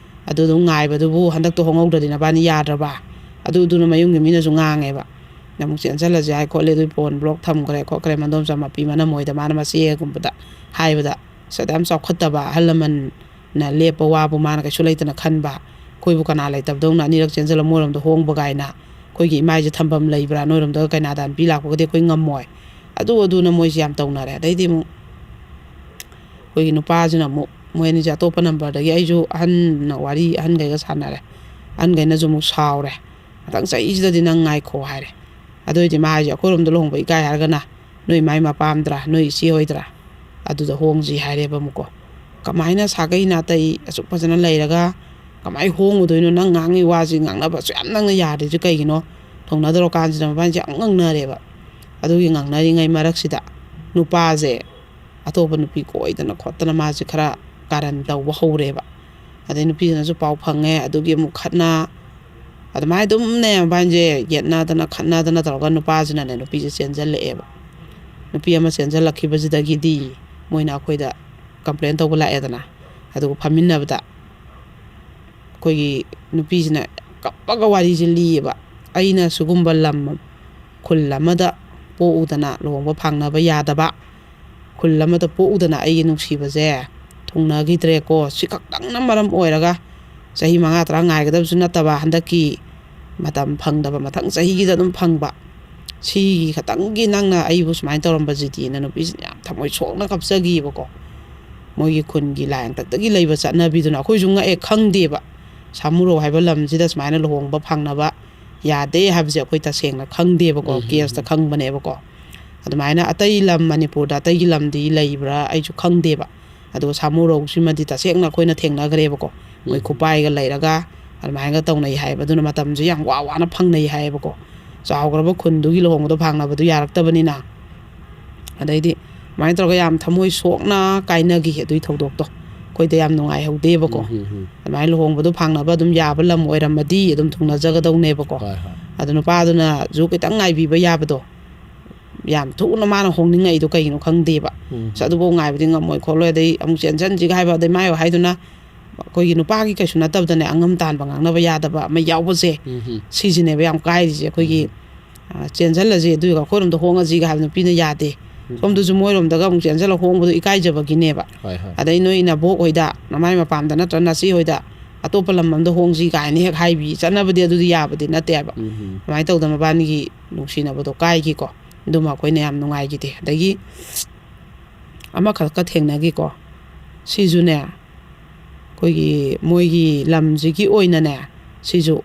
ꯑꯗꯨ ꯑꯗꯨꯝ ꯉꯥꯏꯕꯗꯨꯕꯨ ꯍꯟꯗꯛꯇ ꯍꯣꯡꯍꯧꯗ꯭ꯔꯗꯤ ꯅꯕꯥꯅꯤ ꯌꯥꯗ꯭ꯔꯕ?" ꯑꯗꯨꯗꯨꯅ ꯃꯌꯨꯝꯒꯤ ꯃꯤꯅꯁꯨ ꯉꯥꯡꯉꯦꯕ, "ꯑꯃꯨꯛ ꯆꯦꯟꯁꯤꯜꯂꯁꯦ ꯍꯥꯏ ꯈꯣꯠꯂꯦ, ꯑꯗꯨꯏ ꯐꯣꯟ ꯕ꯭ꯂꯣꯛ ꯊꯝꯈ꯭ꯔꯦ ꯈꯣꯠꯈ꯭ꯔꯦ, ꯃꯗꯣꯝꯆꯥ ꯃꯄꯤ ꯃꯅꯝ ꯍꯣꯏꯗ ꯃꯥꯅ ꯃꯆꯦꯒꯨꯝꯕꯗ ꯍꯥꯏꯕꯗ, ꯑꯁ ꯑꯗ ꯌꯥꯝ ꯆꯥꯎꯈꯠꯇꯕ ꯑꯍꯜ ꯂꯃꯟꯅ ꯂꯦꯞꯄ ꯋꯥꯕꯨ ꯃꯥꯅ ꯀꯩꯁꯨ ꯂꯩꯇꯅ ꯈꯟꯕ, ꯑꯩꯈꯣꯏꯕꯨ ꯀꯅꯥ ꯂꯩꯇꯕꯗꯧꯅ ꯑꯅꯤꯔꯛ ꯆꯦꯟꯁꯤꯜꯂ ꯃꯣꯏꯔꯣꯝꯗ ꯍꯣꯡꯕ ꯀꯥꯏꯅ, ꯑꯩꯈꯣꯏꯒꯤ ꯏꯃꯥꯏꯁꯦ ꯊꯝꯐꯝ ꯂꯩꯕ꯭ꯔꯥ, ꯅꯣꯏꯔꯣꯝꯗꯒ ꯀꯩꯅꯥꯗ ꯅꯨꯄꯤ ꯂꯥꯛꯄꯒꯗꯤ ꯑꯩꯈꯣꯏ ꯉꯝꯃꯣꯏ", ꯑꯗꯨ ꯑꯗꯨꯅ ꯃꯣꯏꯁꯦ ꯌꯥꯝ ꯇꯧꯅꯔꯦ꯫ ꯑꯗꯩꯗꯤ ꯑꯃꯨꯛ ꯑꯩꯈꯣꯏꯒꯤ ꯅꯨꯄꯥꯁꯤꯅ ꯑꯃꯨꯛ, ꯃꯣꯏ ꯑꯅꯤꯁꯦ ꯑꯇꯣꯞꯄ ꯅꯝꯕꯔꯗꯒꯤ, ꯑꯩꯁꯨ ꯑꯍꯟꯅ ꯋꯥꯔꯤ ꯑꯍꯟꯈꯩꯒ ꯁꯥꯟꯅꯔꯦ, ꯑꯍꯟꯈꯩꯅꯁꯨ ꯑꯃꯨꯛ ꯁꯥꯎꯔꯦ, "ꯃꯊꯪ ꯆꯍꯤꯁꯤꯗꯗꯤ ꯅꯪ ꯉꯥꯏꯈꯣ" ꯍꯥꯏꯔꯦ꯫ ꯑꯗꯨ ꯑꯣꯏꯗꯤ ꯃꯥ ꯍꯥꯏꯁꯦ, "ꯑꯩꯈꯣꯏꯔꯣꯝꯗ ꯂꯨꯍꯣꯡꯕ ꯏꯀꯥꯏ ꯍꯥꯏꯔꯒꯅ ꯅꯣꯏ ꯏꯃꯥ ꯏꯃꯥ ꯄꯥꯝꯗ꯭ꯔꯥ, ꯅꯣꯏ ꯏꯆꯦ ꯍꯣꯏꯗ꯭ꯔꯥ, ꯑꯗꯨꯗ ꯍꯣꯡꯁꯤ" ꯍꯥꯏꯔꯦꯕ ꯑꯃꯨꯛꯀꯣ꯫ ꯀꯃꯥꯏꯅ ꯁꯥꯒꯩ ꯅꯥꯇꯩ ꯑꯁꯨꯛ ꯐꯖꯅ ꯂꯩꯔꯒ ꯀꯃꯥꯏ ꯍꯣꯡꯉꯨꯗꯣꯏꯅꯣ? ꯅꯪ ꯉꯥꯡꯉꯤ ꯋꯥꯁꯤ, ꯉꯥꯡꯅꯕꯁꯨ ꯌꯥꯝ ꯅꯪꯅ ꯌꯥꯗ꯭ꯔꯤꯁꯦ ꯀꯩꯒꯤꯅꯣ? ꯊꯣꯡꯅꯗꯧꯔꯀꯥꯟꯁꯤꯗ ꯃꯕꯥꯅꯤꯁꯦ ꯌꯥꯝ ꯉꯥꯡꯅꯔꯦꯕ꯫ ꯑꯗꯨꯒꯤ ꯉꯥꯡꯅꯔꯤꯉꯩ ꯃꯔꯛꯁꯤꯗ ꯅꯨꯄꯥꯁꯦ ꯑꯇꯣꯞꯄ ꯅꯨꯄꯤ ꯀꯣꯏꯗꯅ ꯈꯣꯠꯇꯅ ꯃꯥꯁꯦ ꯈꯔ ꯀꯥꯔꯟ ꯇꯧꯕ ꯍꯧꯔꯦꯕ꯫ ꯑꯗꯩ ꯅꯨꯄꯤꯗꯨꯅꯁꯨ ꯄꯥꯎ ꯐꯪꯉꯦ, ꯑꯗꯨꯒꯤ ꯑꯃꯨꯛ ꯈꯠꯅ, ꯑꯗꯨꯃꯥꯏꯅ ꯑꯗꯨꯝꯅꯦ ꯃꯕꯥꯅꯤꯁꯦ ꯌꯦꯠꯅꯗꯅ ꯈꯠꯅꯗꯅ ꯇꯧꯔꯒ ꯅꯨꯄꯥꯁꯤꯅꯅꯦ ꯅꯨꯄꯤꯁꯦ ꯆꯦꯟꯁꯤꯜꯂꯛꯑꯦꯕ꯫ ꯅꯨꯄꯤ ꯑꯃ ꯆꯦꯟꯁꯤꯜꯂꯛꯈꯤꯕꯁꯤꯗꯒꯤꯗꯤ ꯃꯣꯏꯅ ꯑꯩꯈꯣꯏꯗ ꯀꯝꯄ꯭ꯂꯦꯟ ꯇꯧꯕ ꯂꯥꯛꯑꯦꯗꯅ꯫ ꯑꯗꯨꯒ ꯐꯝꯃꯤꯟꯅꯕꯗ ꯑꯩꯈꯣꯏꯒꯤ ꯅꯨꯄꯤꯁꯤꯅ ꯀꯞꯄꯒ ꯋꯥꯔꯤꯁꯦ ꯂꯤꯌꯦꯕ, "ꯑꯩꯅ ꯁꯤꯒꯨꯝꯕ ꯂꯝ, ꯈꯨꯜ ꯑꯃꯗ ꯄꯣꯛꯎꯗꯅ ꯂꯨꯍꯣꯡꯕ ꯐꯥꯡꯅꯕ ꯌꯥꯗꯕ, ꯈꯨꯜ ꯑꯃꯗ ꯄꯣꯛꯎꯗꯅ ꯑꯩꯒꯤ ꯅꯨꯡꯁꯤꯕꯁꯦ ꯊꯨꯡꯅꯈꯤꯗ꯭ꯔꯦꯀꯣ, ꯁꯤ ꯈꯛꯇꯪꯅ ꯃꯔꯝ ꯑꯣꯏꯔꯒ ꯆꯍꯤ ꯃꯉꯥ ꯇꯔꯥ ꯉꯥꯏꯒꯗꯕꯁꯨ ꯅꯠꯇꯕ, ꯍꯟꯗꯛꯀꯤ ꯃꯇꯝ ꯐꯪꯗꯕ, ꯃꯊꯪ ꯆꯍꯤꯒꯤꯗ ꯑꯗꯨꯝ ꯐꯪꯕ, ꯁꯤꯒꯤ ꯈꯛꯇꯪꯒꯤ ꯅꯪꯅ ꯑꯩꯕꯨ ꯁꯨꯃꯥꯏꯅ ꯇꯧꯔꯝꯕꯁꯤꯗꯤꯅ" ꯅꯨꯄꯤꯁꯤꯅ ꯌꯥꯝ ꯊꯃꯣꯏ ꯁꯣꯛꯅ ꯀꯞꯆꯈꯤꯕꯀꯣ꯫ ꯃꯣꯏꯒꯤ ꯈꯨꯟꯒꯤ ꯂꯥꯏꯌꯦꯡꯊꯛꯇꯒꯤ ꯂꯩꯕ ꯆꯠꯅꯕꯤꯗꯨꯅ, ꯑꯩꯈꯣꯏꯁꯨ ꯉꯛꯑꯦ, ꯈꯪꯗꯦꯕ ꯁꯥꯃꯨꯔꯧ ꯍꯥꯏꯕ ꯂꯝꯁꯤꯗ ꯁꯨꯃꯥꯏꯅ ꯂꯨꯍꯣꯡꯕ ꯐꯪꯅꯕ ꯌꯥꯗꯦ ꯍꯥꯏꯕꯁꯦ ꯑꯩꯈꯣꯏ ꯇꯁꯦꯡꯅ ꯈꯪꯗꯦꯕꯀꯣ꯫ ꯎꯝ, ꯎꯝ, ꯀꯦꯁꯇ ꯎꯝ꯫ ꯈꯪꯕꯅꯦꯕꯀꯣ꯫ ꯑꯗꯨꯃꯥꯏꯅ ꯑꯇꯩ ꯂꯝ, ꯃꯅꯤꯄꯨꯔꯗ ꯑꯇꯩꯒꯤ ꯂꯝꯗꯤ ꯂꯩꯕ꯭ꯔꯥ ꯑꯩꯁꯨ ꯈꯪꯗꯦꯕ꯫ ꯑꯗꯨꯒ ꯁꯥꯃꯨꯔꯧꯁꯤꯃꯗꯤ ꯇꯁꯦꯡꯅ ꯑꯩꯈꯣꯏꯅ ꯊꯦꯡꯅꯈ꯭ꯔꯦꯕꯀꯣ꯫ ꯃꯣꯏ ꯎꯝ꯫ ꯈꯨꯄꯥꯏꯒ ꯂꯩꯔꯒ ꯑꯗꯨꯃꯥꯏꯅꯒ ꯇꯧꯅꯩ ꯍꯥꯏꯌꯦꯕ꯫ ꯑꯗꯨꯅ ꯃꯇꯝꯁꯦ ꯌꯥꯝ ꯋꯥ ꯋꯥꯅ ꯐꯪꯅꯩ ꯍꯥꯏꯌꯦꯕꯀꯣ꯫ ꯆꯥꯎꯈ꯭ꯔꯕ ꯈꯨꯟꯗꯨꯒꯤ ꯂꯨꯍꯣꯡꯕꯗꯣ ꯐꯥꯡꯅꯕꯗꯨ ꯌꯥꯔꯛꯇꯕꯅꯤꯅ꯫ ꯑꯗꯩꯗꯤ ꯑꯗꯨꯃꯥꯏꯅ ꯇꯧꯔꯒ ꯌꯥꯝ ꯊꯃꯣꯏ ꯁꯣꯛꯅ ꯀꯥꯏꯅꯈꯤ ꯑꯗꯨꯒꯤ ꯊꯧꯗꯣꯛꯇꯣ꯫ ꯑꯩꯈꯣꯏꯗ ꯌꯥꯝ ꯅꯨꯡꯉꯥꯏꯍꯧꯗꯦꯕꯀꯣ꯫ ꯎꯝ, ꯎꯝ, ꯎꯝ꯫ ꯑꯗꯨꯃꯥꯏꯅ ꯂꯨꯍꯣꯡꯕꯗꯣ ꯐꯥꯡꯅꯕ ꯑꯗꯨꯝ ꯌꯥꯕ ꯂꯝ ꯑꯣꯏꯔꯝꯃꯗꯤ ꯑꯗꯨꯝ ꯊꯨꯡꯅꯖꯒꯗꯧꯅꯦꯕꯀꯣ꯫ ꯍꯣꯏ, ꯍꯣꯏ꯫ ꯑꯗꯨ ꯅꯨꯄꯥꯗꯨꯅꯁꯨ ꯈꯤꯇꯪ ꯉꯥꯏꯕꯤꯕ ꯌꯥꯕꯗꯣ꯫ ꯌꯥꯝ ꯊꯨꯅ ꯃꯥꯅ ꯍꯣꯡꯅꯤꯡꯉꯛꯏꯗꯣ ꯀꯩꯒꯤꯅꯣ ꯈꯪꯗꯦꯕ꯫ ꯎꯝ꯫ ꯑꯁ, ꯑꯗꯨꯐꯥꯎ ꯉꯥꯏꯕꯗꯤ ꯉꯝꯃꯣꯏ ꯈꯣꯠꯂꯣꯏ, ꯑꯗꯩ ꯑꯃꯨꯛ ꯆꯦꯟꯁꯤꯟꯁꯤꯒ ꯍꯥꯏꯕ, ꯑꯗꯩ ꯃꯥꯏ ꯍꯥꯏꯗꯨꯅ ꯑꯩꯈꯣꯏꯒꯤ ꯅꯨꯄꯥꯒꯤ ꯀꯩꯁꯨ ꯅꯠꯇꯕꯗꯅꯦ, ꯑꯉꯝ ꯇꯥꯟꯕ ꯉꯥꯡꯅꯕ ꯌꯥꯗꯕ ꯑꯃ ꯌꯥꯎꯕꯁꯦ, ꯎꯝ, ꯎꯝ꯫ ꯁꯤꯁꯤꯅꯦꯕ ꯌꯥꯝ ꯀꯥꯏꯔꯤꯁꯦ꯫ ꯑꯩꯈꯣꯏꯒꯤ, ꯎꯝ꯫ ꯑ, ꯆꯦꯟꯁꯤꯜꯂꯁꯤ, ꯑꯗꯨꯒ ꯑꯩꯈꯣꯏꯔꯣꯝꯗ ꯍꯣꯡꯉꯁꯤꯒ ꯍꯥꯏꯕ ꯅꯨꯄꯤꯅ ꯌꯥꯗꯦ꯫ ꯎꯝ꯫ ꯁꯣꯝꯗꯁꯨ ꯃꯣꯏꯔꯣꯝꯗꯒ ꯑꯃꯨꯛ ꯆꯦꯟꯁꯤꯜꯂ ꯍꯣꯡꯕꯗꯣ ꯏꯀꯥꯏꯖꯕꯒꯤꯅꯦꯕ꯫ ꯍꯣꯏ, ꯍꯣꯏ꯫ ꯑꯗꯩ ꯅꯣꯏ ꯅꯕꯣꯛ ꯍꯣꯏꯗ, ꯅꯃꯥꯏ ꯃꯄꯥꯝꯗ ꯅꯠꯇ꯭ꯔ ꯅꯆꯦ ꯍꯣꯏꯗ ꯑꯇꯣꯞꯄ ꯂꯝ ꯑꯃꯗ ꯍꯣꯡꯁꯤ ꯀꯥꯏꯅ ꯍꯦꯛ ꯍꯥꯏꯕꯤ ꯆꯠꯅꯕꯗꯤ ꯑꯗꯨꯗꯤ ꯌꯥꯕꯗꯤ ꯅꯠꯇꯦꯕ꯫ ꯎꯝ, ꯎꯝ꯫ ꯑꯗꯨꯃꯥꯏꯅ ꯇꯧꯗꯅ ꯃꯕꯥꯅꯤꯒꯤ ꯅꯨꯡꯁꯤꯅꯕꯗꯣ ꯀꯥꯏꯈꯤꯀꯣ꯫ ꯑꯗꯨꯃ ꯑꯩꯈꯣꯏꯅ ꯌꯥꯝ ꯅꯨꯡꯉꯥꯏꯈꯤꯗꯦ꯫ ꯑꯗꯒꯤ ꯑꯃꯈꯛꯀ ꯊꯦꯡꯅꯈꯤꯀꯣ꯫ ꯁꯤꯁꯨꯅꯦ, ꯑꯩꯈꯣꯏꯒꯤ ꯃꯣꯏꯒꯤ ꯂꯝꯁꯤꯒꯤ ꯑꯣꯏꯅꯅꯦ, ꯁꯤꯁꯨ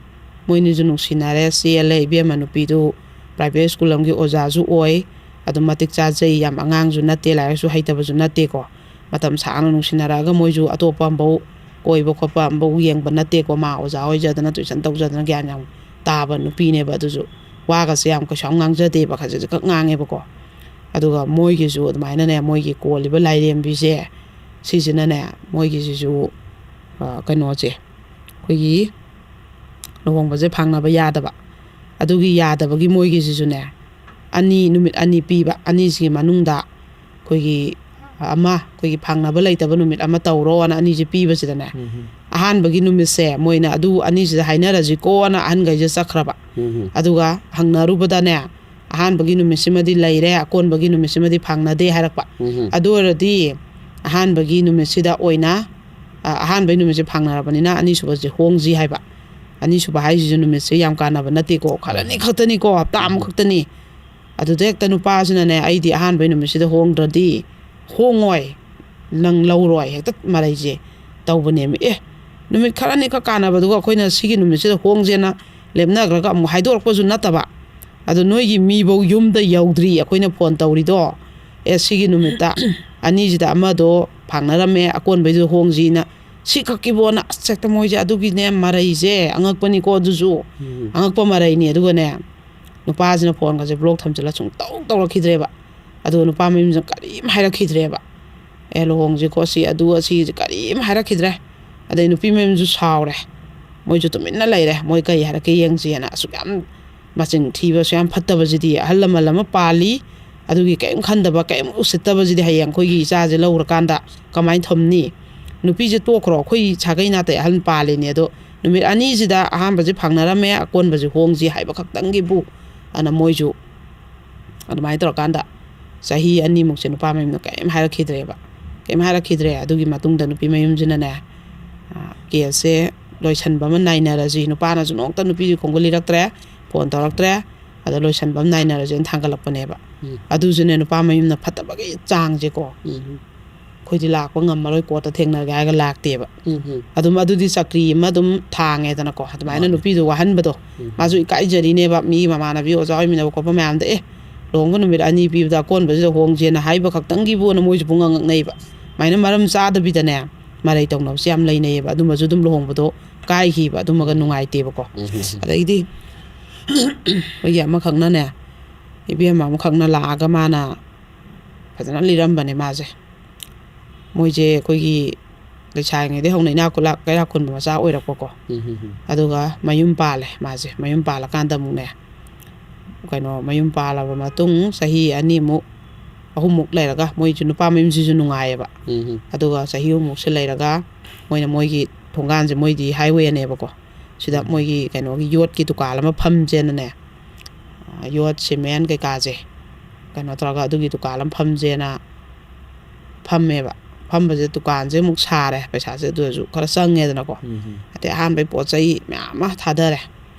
ꯃꯣꯏꯅꯤꯁꯨ ꯅꯨꯡꯁꯤꯅꯔꯦ, ꯆꯦꯜꯂꯦ꯫ ꯏꯕꯦꯝꯃ ꯅꯨꯄꯤꯗꯨ private school ꯑꯃꯒꯤ ꯑꯣꯖꯥꯁꯨ ꯑꯣꯏ, ꯑꯗꯨꯝ ꯃꯇꯤꯛ ꯆꯥꯖꯩ, ꯌꯥꯝ ꯑꯉꯥꯡꯁꯨ ꯅꯠꯇꯦ, ꯂꯥꯏꯔꯤꯛꯁꯨ ꯍꯩꯇꯕꯁꯨ ꯅꯠꯇꯦꯀꯣ꯫ ꯃꯇꯝ ꯁꯥꯡꯅ ꯅꯨꯡꯁꯤꯅꯔꯛꯑꯒ ꯃꯣꯏꯁꯨ ꯑꯇꯣꯞꯄ ꯑꯃꯐꯧ ꯀꯣꯏꯕ ꯈꯣꯠꯄ ꯑꯃꯐꯧ ꯌꯦꯡꯕ ꯅꯠꯇꯦꯀꯣ꯫ ꯃꯥ ꯑꯣꯖꯥ ꯑꯣꯏꯖꯗꯅ tuition ꯇꯧꯖꯗꯅ ꯒ꯭ꯌꯥꯟ ꯌꯥꯝ ꯇꯥꯕ ꯅꯨꯄꯤꯅꯦꯕ꯫ ꯑꯗꯨꯁꯨ ꯋꯥꯒꯁꯦ ꯌꯥꯝ ꯀꯩꯁꯨ ꯌꯥꯝ ꯉꯥꯡꯖꯗꯦꯕ, ꯈꯖꯤꯛ ꯈꯛ ꯉꯥꯡꯉꯦꯕꯀꯣ꯫ ꯑꯗꯨꯒ ꯃꯣꯏꯒꯤꯁꯨ ꯑꯗꯨꯃꯥꯏꯅꯅꯦ, ꯃꯣꯏꯒꯤ ꯀꯣꯜꯂꯤꯕ ꯂꯥꯏꯔꯦꯝꯕꯤꯁꯦ ꯁꯤꯁꯤꯅꯅꯦ, ꯃꯣꯏꯒꯤꯁꯤꯁꯨ, ꯑ, ꯀꯩꯅꯣꯁꯦ, ꯑꯩꯈꯣꯏꯒꯤ ꯂꯨꯍꯣꯡꯕꯁꯦ ꯐꯥꯡꯅꯕ ꯌꯥꯗꯕ꯫ ꯑꯗꯨꯒꯤ ꯌꯥꯗꯕꯒꯤ ꯃꯣꯏꯒꯤꯁꯤꯁꯨꯅꯦ, ꯑꯅꯤ, ꯅꯨꯃꯤꯠ ꯑꯅꯤ ꯄꯤꯕ, ꯑꯅꯤꯁꯤꯒꯤ ꯃꯅꯨꯡꯗ ꯑꯩꯈꯣꯏꯒꯤ ꯑꯃ, ꯑꯩꯈꯣꯏꯒꯤ ꯐꯥꯡꯅꯕ ꯂꯩꯇꯕ ꯅꯨꯃꯤꯠ ꯑꯃ ꯇꯧꯔꯣꯅ ꯑꯅꯤꯁꯦ ꯄꯤꯕꯁꯤꯗꯅꯦ, ꯎꯝ, ꯎꯝ꯫ ꯑꯍꯥꯟꯕꯒꯤ ꯅꯨꯃꯤꯠꯁꯦ ꯃꯣꯏꯅ ꯑꯗꯨ ꯑꯅꯤꯁꯤꯗ ꯍꯥꯏꯅꯔꯁꯤꯀꯣꯅ ꯑꯍꯟꯈꯩꯁꯦ ꯆꯠꯈ꯭ꯔꯕ꯫ ꯎꯝ, ꯎꯝ꯫ ꯑꯗꯨꯒ ꯍꯪꯅꯔꯨꯕꯗꯅꯦ, ꯑꯍꯥꯟꯕꯒꯤ ꯅꯨꯃꯤꯠꯁꯤꯃꯗꯤ ꯂꯩꯔꯦ, ꯑꯀꯣꯟꯕꯒꯤ ꯅꯨꯃꯤꯠꯁꯤꯃꯗꯤ ꯐꯥꯡꯅꯗꯦ ꯍꯥꯏꯔꯛꯄ꯫ ꯎꯝ, ꯎꯝ꯫ ꯑꯗꯨ ꯑꯣꯏꯔꯗꯤ ꯑꯍꯥꯟꯕꯒꯤ ꯅꯨꯃꯤꯠꯁꯤꯗ ꯑꯣꯏꯅ, ꯑ, ꯑꯍꯥꯟꯕꯒꯤ ꯅꯨꯃꯤꯠꯁꯦ ꯐꯥꯡꯅꯔꯕꯅꯤꯅ ꯑꯅꯤꯁꯨꯕꯁꯦ ꯍꯣꯡꯁꯤ ꯍꯥꯏꯕ꯫ ꯑꯅꯤꯁꯨꯕ ꯍꯥꯏꯁꯤꯁꯨ ꯅꯨꯃꯤꯠꯁꯦ ꯌꯥꯝ ꯀꯥꯟꯅꯕ ꯅꯠꯇꯦꯀꯣ, ꯈꯔꯅꯤ ꯈꯛꯇꯅꯤꯀꯣ, ꯍꯞꯇꯥ ꯑꯃꯈꯛꯇꯅꯤ꯫ ꯑꯗꯨꯗ ꯍꯦꯛꯇ ꯅꯨꯄꯥꯁꯤꯅꯅꯦ, "ꯑꯩꯗꯤ ꯑꯍꯥꯟꯕꯒꯤ ꯅꯨꯃꯤꯠꯁꯤꯗ ꯍꯣꯡꯗ꯭ꯔꯗꯤ ꯍꯣꯡꯉꯣꯏ, ꯅꯪ ꯂꯧꯔꯣꯏ", ꯍꯦꯛꯇ ꯃꯔꯩꯁꯦ ꯇꯧꯕꯅꯦꯃꯤ꯫ ꯑꯦ, ꯅꯨꯃꯤꯠ ꯈꯔꯅꯤꯈꯛ ꯀꯥꯟꯅꯕꯗꯨꯒ ꯑꯩꯈꯣꯏꯅ ꯁꯤꯒꯤ ꯅꯨꯃꯤꯠꯁꯤꯗ ꯍꯣꯡꯁꯦꯅ ꯂꯦꯞꯅꯈ꯭ꯔꯒ ꯑꯃꯨꯛ ꯍꯥꯏꯗꯣꯔꯛꯄꯁꯨ ꯅꯠꯇꯕ꯫ ꯑꯗꯣ ꯅꯣꯏꯒꯤ ꯃꯤꯐꯧ ꯌꯨꯝꯗ ꯌꯧꯗ꯭ꯔꯤ ꯑꯩꯈꯣꯏꯅ ꯐꯣꯟ ꯇꯧꯔꯤꯗꯣ꯫ ꯑꯦ, ꯁꯤꯒꯤ ꯅꯨꯃꯤꯠꯇ ꯑꯅꯤꯁꯤꯗ ꯑꯃꯗꯣ ꯐꯥꯡꯅꯔꯝꯃꯦ, ꯑꯀꯣꯟꯕꯩꯗꯨꯗ ꯍꯣꯡꯁꯤꯅ꯫ ꯁꯤ ꯈꯛꯀꯤꯕꯣꯅ ꯑꯁ ꯍꯦꯛꯇ ꯃꯣꯏꯁꯦ ꯑꯗꯨꯒꯤꯅꯦ ꯃꯔꯩꯁꯦ ꯑꯉꯛꯄꯅꯤꯀꯣ꯫ ꯑꯗꯨꯁꯨ ꯎꯝ꯫ ꯑꯉꯛꯄ ꯃꯔꯩꯅꯤ꯫ ꯑꯗꯨꯒꯅꯦ, ꯅꯨꯄꯥꯁꯤꯅ ꯐꯣꯟꯒꯁꯦ ꯕ꯭ꯂꯣꯛ ꯊꯝꯖꯤꯜꯂ ꯁꯨꯡꯇꯧ ꯇꯧꯔꯛꯈꯤꯗ꯭ꯔꯦꯕ꯫ ꯑꯗꯨꯒ ꯅꯨꯄꯥ ꯃꯌꯨꯝꯁꯤꯅ ꯀꯔꯤꯝ ꯍꯥꯏꯔꯛꯈꯤꯗ꯭ꯔꯦꯕ꯫ "ꯑꯦ, ꯂꯨꯍꯣꯡꯁꯤ ꯈꯣꯠꯁꯤ, ꯑꯗꯨ ꯑꯁꯤꯁꯦ ꯀꯔꯤꯝ ꯍꯥꯏꯔꯛꯈꯤꯗ꯭ꯔꯦ"꯫ ꯑꯗꯩ ꯅꯨꯄꯤ ꯃꯌꯨꯝꯁꯨ ꯁꯥꯎꯔꯦ꯫ ꯃꯣꯏꯁꯨ ꯇꯨꯃꯤꯟꯅ ꯂꯩꯔꯦ꯫ ꯃꯣꯏ ꯀꯔꯤ ꯍꯥꯏꯔꯛꯀꯦ ꯌꯦꯡꯁꯦꯅ꯫ ꯑꯁꯨꯛ ꯌꯥꯝ ꯃꯆꯤꯟ ꯊꯤꯕ, ꯑꯁꯨꯛ ꯌꯥꯝ ꯐꯠꯇꯕꯁꯤꯗꯤ, ꯑꯍꯜ ꯂꯃꯟ ꯑꯃ ꯄꯥꯜꯂꯤ, ꯑꯗꯨꯒꯤ ꯀꯔꯤꯝ ꯈꯟꯗꯕ, ꯀꯔꯤꯝ ꯎꯁꯤꯠꯇꯕꯁꯤꯗꯤ ꯍꯌꯦꯡ ꯑꯩꯈꯣꯏꯒꯤ ꯏꯆꯥꯁꯦ ꯂꯧꯔꯀꯥꯟꯗ ꯀꯃꯥꯏꯅ ꯊꯝꯅꯤ? ꯅꯨꯄꯤꯁꯦ ꯇꯣꯛꯈ꯭ꯔꯣ, ꯑꯩꯈꯣꯏ ꯁꯥꯒꯩ ꯅꯥꯇꯩ ꯑꯍꯜ ꯄꯥꯜꯂꯤꯅꯦ꯫ ꯑꯗꯣ ꯅꯨꯃꯤꯠ ꯑꯅꯤꯁꯤꯗ ꯑꯍꯥꯟꯕꯁꯦ ꯐꯪꯅꯔꯝꯃꯦ, ꯑꯀꯣꯟꯕꯁꯦ ꯍꯣꯡꯁꯤ ꯍꯥꯏꯕ ꯈꯛꯇꯪꯒꯤꯕꯨ, ꯑꯅ ꯃꯣꯏꯁꯨ ꯑꯗꯨꯃꯥꯏꯅ ꯇꯧꯔꯀꯥꯟꯗ ꯆꯍꯤ ꯑꯅꯤꯃꯨꯛꯁꯦ ꯅꯨꯄꯥ ꯃꯌꯨꯝꯅ ꯀꯔꯤꯝ ꯍꯥꯏꯔꯛꯈꯤꯗ꯭ꯔꯦꯕ꯫ ꯀꯔꯤꯝ ꯍꯥꯏꯔꯛꯈꯤꯗ꯭ꯔꯦ꯫ ꯑꯗꯨꯒꯤ ꯃꯇꯨꯡꯗ ꯅꯨꯄꯤ ꯃꯌꯨꯝꯁꯤꯅꯅꯦ, ꯑ, ꯀꯦꯁꯁꯦ ꯂꯣꯏꯁꯟꯕ ꯑꯃ ꯅꯥꯏꯅꯔꯁꯤ, ꯅꯨꯄꯥꯅꯁꯨ ꯅꯣꯡꯇ ꯅꯨꯄꯤꯒꯤ ꯈꯣꯡꯒꯨꯜ ꯂꯤꯔꯛꯇ꯭ꯔꯦ, ꯐꯣꯟ ꯇꯧꯔꯛꯇ꯭ꯔꯦ, ꯑꯗ ꯂꯣꯏꯁꯟꯕ ꯑꯃ ꯅꯥꯏꯅꯔꯁꯦꯅ ꯊꯥꯡꯒꯠꯂꯛꯄꯅꯦꯕ꯫ ꯎꯝ꯫ ꯑꯗꯨꯁꯨꯅꯦ, ꯅꯨꯄꯥ ꯃꯌꯨꯝꯅ ꯐꯠꯇꯕꯒꯤ ꯆꯥꯡꯁꯦꯀꯣ, ꯎꯝ꯫ "ꯑꯩꯈꯣꯏꯗꯤ ꯂꯥꯛꯄ ꯉꯝꯃꯔꯣꯏ, ꯀꯣꯔꯠꯇ ꯊꯦꯡꯅꯔꯒꯦ" ꯍꯥꯏꯔꯒ ꯂꯥꯛꯇꯦꯕ꯫ ꯎꯝ, ꯎꯝ꯫ ꯑꯗꯨꯝ ꯑꯗꯨꯗꯤ ꯆꯀ꯭ꯔꯤ ꯑꯃ ꯑꯗꯨꯝ ꯊꯥꯡꯉꯦꯗꯅꯀꯣ, ꯑꯗꯨꯃꯥꯏꯅ ꯃꯥꯅꯦ꯫ ꯅꯨꯄꯤꯗꯣ ꯋꯥꯍꯟꯕꯗꯣ꯫ ꯎꯝ꯫ ꯃꯥꯁꯨ ꯏꯀꯥꯏꯖꯔꯤꯅꯦꯕ, ꯃꯤꯒꯤ ꯃꯃꯥꯟꯅꯕꯤ ꯑꯣꯖꯥ ꯑꯣꯏꯃꯤꯟꯅꯕ ꯈꯣꯠꯄ ꯃꯌꯥꯝꯗ, "ꯑꯦ, ꯂꯨꯍꯣꯡꯕ ꯅꯨꯃꯤꯠ ꯑꯅꯤ ꯄꯤꯕꯗ ꯑꯀꯣꯟꯕꯁꯤꯗ ꯍꯣꯡꯁꯦꯅ" ꯍꯥꯏꯕ ꯈꯛꯇꯪꯒꯤꯕꯨꯅ ꯃꯣꯏꯁꯨ ꯄꯨꯡꯉꯛ ꯉꯛꯅꯩꯕ꯫ ꯑꯗꯨꯃꯥꯏꯅ ꯃꯔꯝ ꯆꯥꯗꯕꯤꯗꯅꯦ, ꯃꯔꯩ ꯇꯧꯅꯕꯁꯦ ꯌꯥꯝ ꯂꯩꯅꯩꯌꯦꯕ꯫ ꯑꯗꯨꯝꯕꯁꯨ ꯑꯗꯨꯝ ꯂꯨꯍꯣꯡꯕꯗꯣ ꯀꯥꯏꯈꯤꯕ, ꯑꯗꯨꯃꯒ ꯎꯝ꯫ ꯅꯨꯡꯉꯥꯏꯇꯦꯕꯀꯣ꯫ ꯎꯝ, ꯎꯝ, ꯎꯝ꯫ ꯑꯗꯩꯗꯤ ꯑꯩꯈꯣꯏꯒꯤ ꯑꯃꯈꯛꯅꯅꯦ, ꯏꯕꯦꯝꯃ ꯑꯃꯈꯛꯅ ꯂꯥꯛꯑꯒ ꯃꯥꯅ ꯐꯖꯅ ꯂꯤꯔꯝꯕꯅꯦ ꯃꯥꯁꯦ꯫ ꯃꯣꯏꯁꯦ ꯑꯩꯈꯣꯏꯒꯤ ꯂꯩꯁꯥꯔꯤꯉꯩꯗꯩ ꯍꯧꯅ ꯏꯅꯥꯛ ꯈꯨꯂꯥꯛ ꯀꯩꯔꯥꯛ ꯈꯨꯟꯕ ꯃꯆꯥ ꯑꯣꯏꯔꯛꯄꯀꯣ꯫ ꯎꯝ, ꯎꯝ, ꯎꯝ꯫ ꯑꯗꯨꯒ ꯃꯌꯨꯝ ꯄꯥꯜꯂꯦ ꯃꯥꯁꯦ꯫ ꯃꯌꯨꯝ ꯄꯥꯜꯂꯀꯥꯟꯗ ꯑꯃꯨꯛꯅꯦ, ꯀꯩꯅꯣ, ꯃꯌꯨꯝ ꯄꯥꯜꯂꯕ ꯃꯇꯨꯡ ꯆꯍꯤ ꯑꯅꯤꯃꯨꯛ, ꯑꯍꯨꯝꯃꯨꯛ ꯂꯩꯔꯒ, ꯃꯣꯏꯁꯨ ꯅꯨꯄꯥ ꯃꯌꯨꯝꯁꯤꯁꯨ ꯅꯨꯡꯉꯥꯏꯌꯦꯕ꯫ ꯎꯝ, ꯎꯝ꯫ ꯑꯗꯨꯒ ꯆꯍꯤ ꯑꯍꯨꯝꯃꯨꯛꯁꯦ ꯂꯩꯔꯒ, ꯃꯣꯏꯅ ꯃꯣꯏꯒꯤ ꯊꯣꯡꯒꯥꯟꯁꯦ, ꯃꯣꯏꯗꯤ ꯍꯥꯏꯋꯦꯅꯦꯕꯀꯣ, ꯁꯤꯗ ꯎꯝ꯫ ꯃꯣꯏꯒꯤ ꯀꯩꯅꯣꯒꯤ ꯌꯣꯠꯀꯤ ꯗꯨꯀꯥꯟ ꯑꯃ ꯐꯝꯁꯦꯅꯅꯦ, ꯑ, ꯌꯣꯠ, ꯁꯤꯃꯦꯟ ꯀꯩꯀꯥꯁꯦ ꯀꯩꯅꯣ ꯇꯧꯔꯒ ꯑꯗꯨꯒꯤ ꯗꯨꯀꯥꯟ ꯑꯃ ꯐꯝꯁꯦꯅ ꯐꯝꯃꯦꯕ꯫ ꯐꯝꯕꯁꯦ ꯗꯨꯀꯥꯟꯁꯦ ꯑꯃꯨꯛ ꯁꯥꯔꯦ, ꯄꯩꯁꯥꯁꯦ ꯑꯗꯨ ꯑꯣꯏꯔꯁꯨ ꯈꯔ ꯆꯪꯉꯦꯗꯅꯀꯣ꯫ ꯎꯝ, ꯎꯝ꯫ ꯑꯗꯩ ꯑꯍꯥꯟꯕꯩ ꯄꯣꯠ ꯆꯩ ꯃꯌꯥꯝ ꯑꯃ ꯊꯥꯗꯔꯦ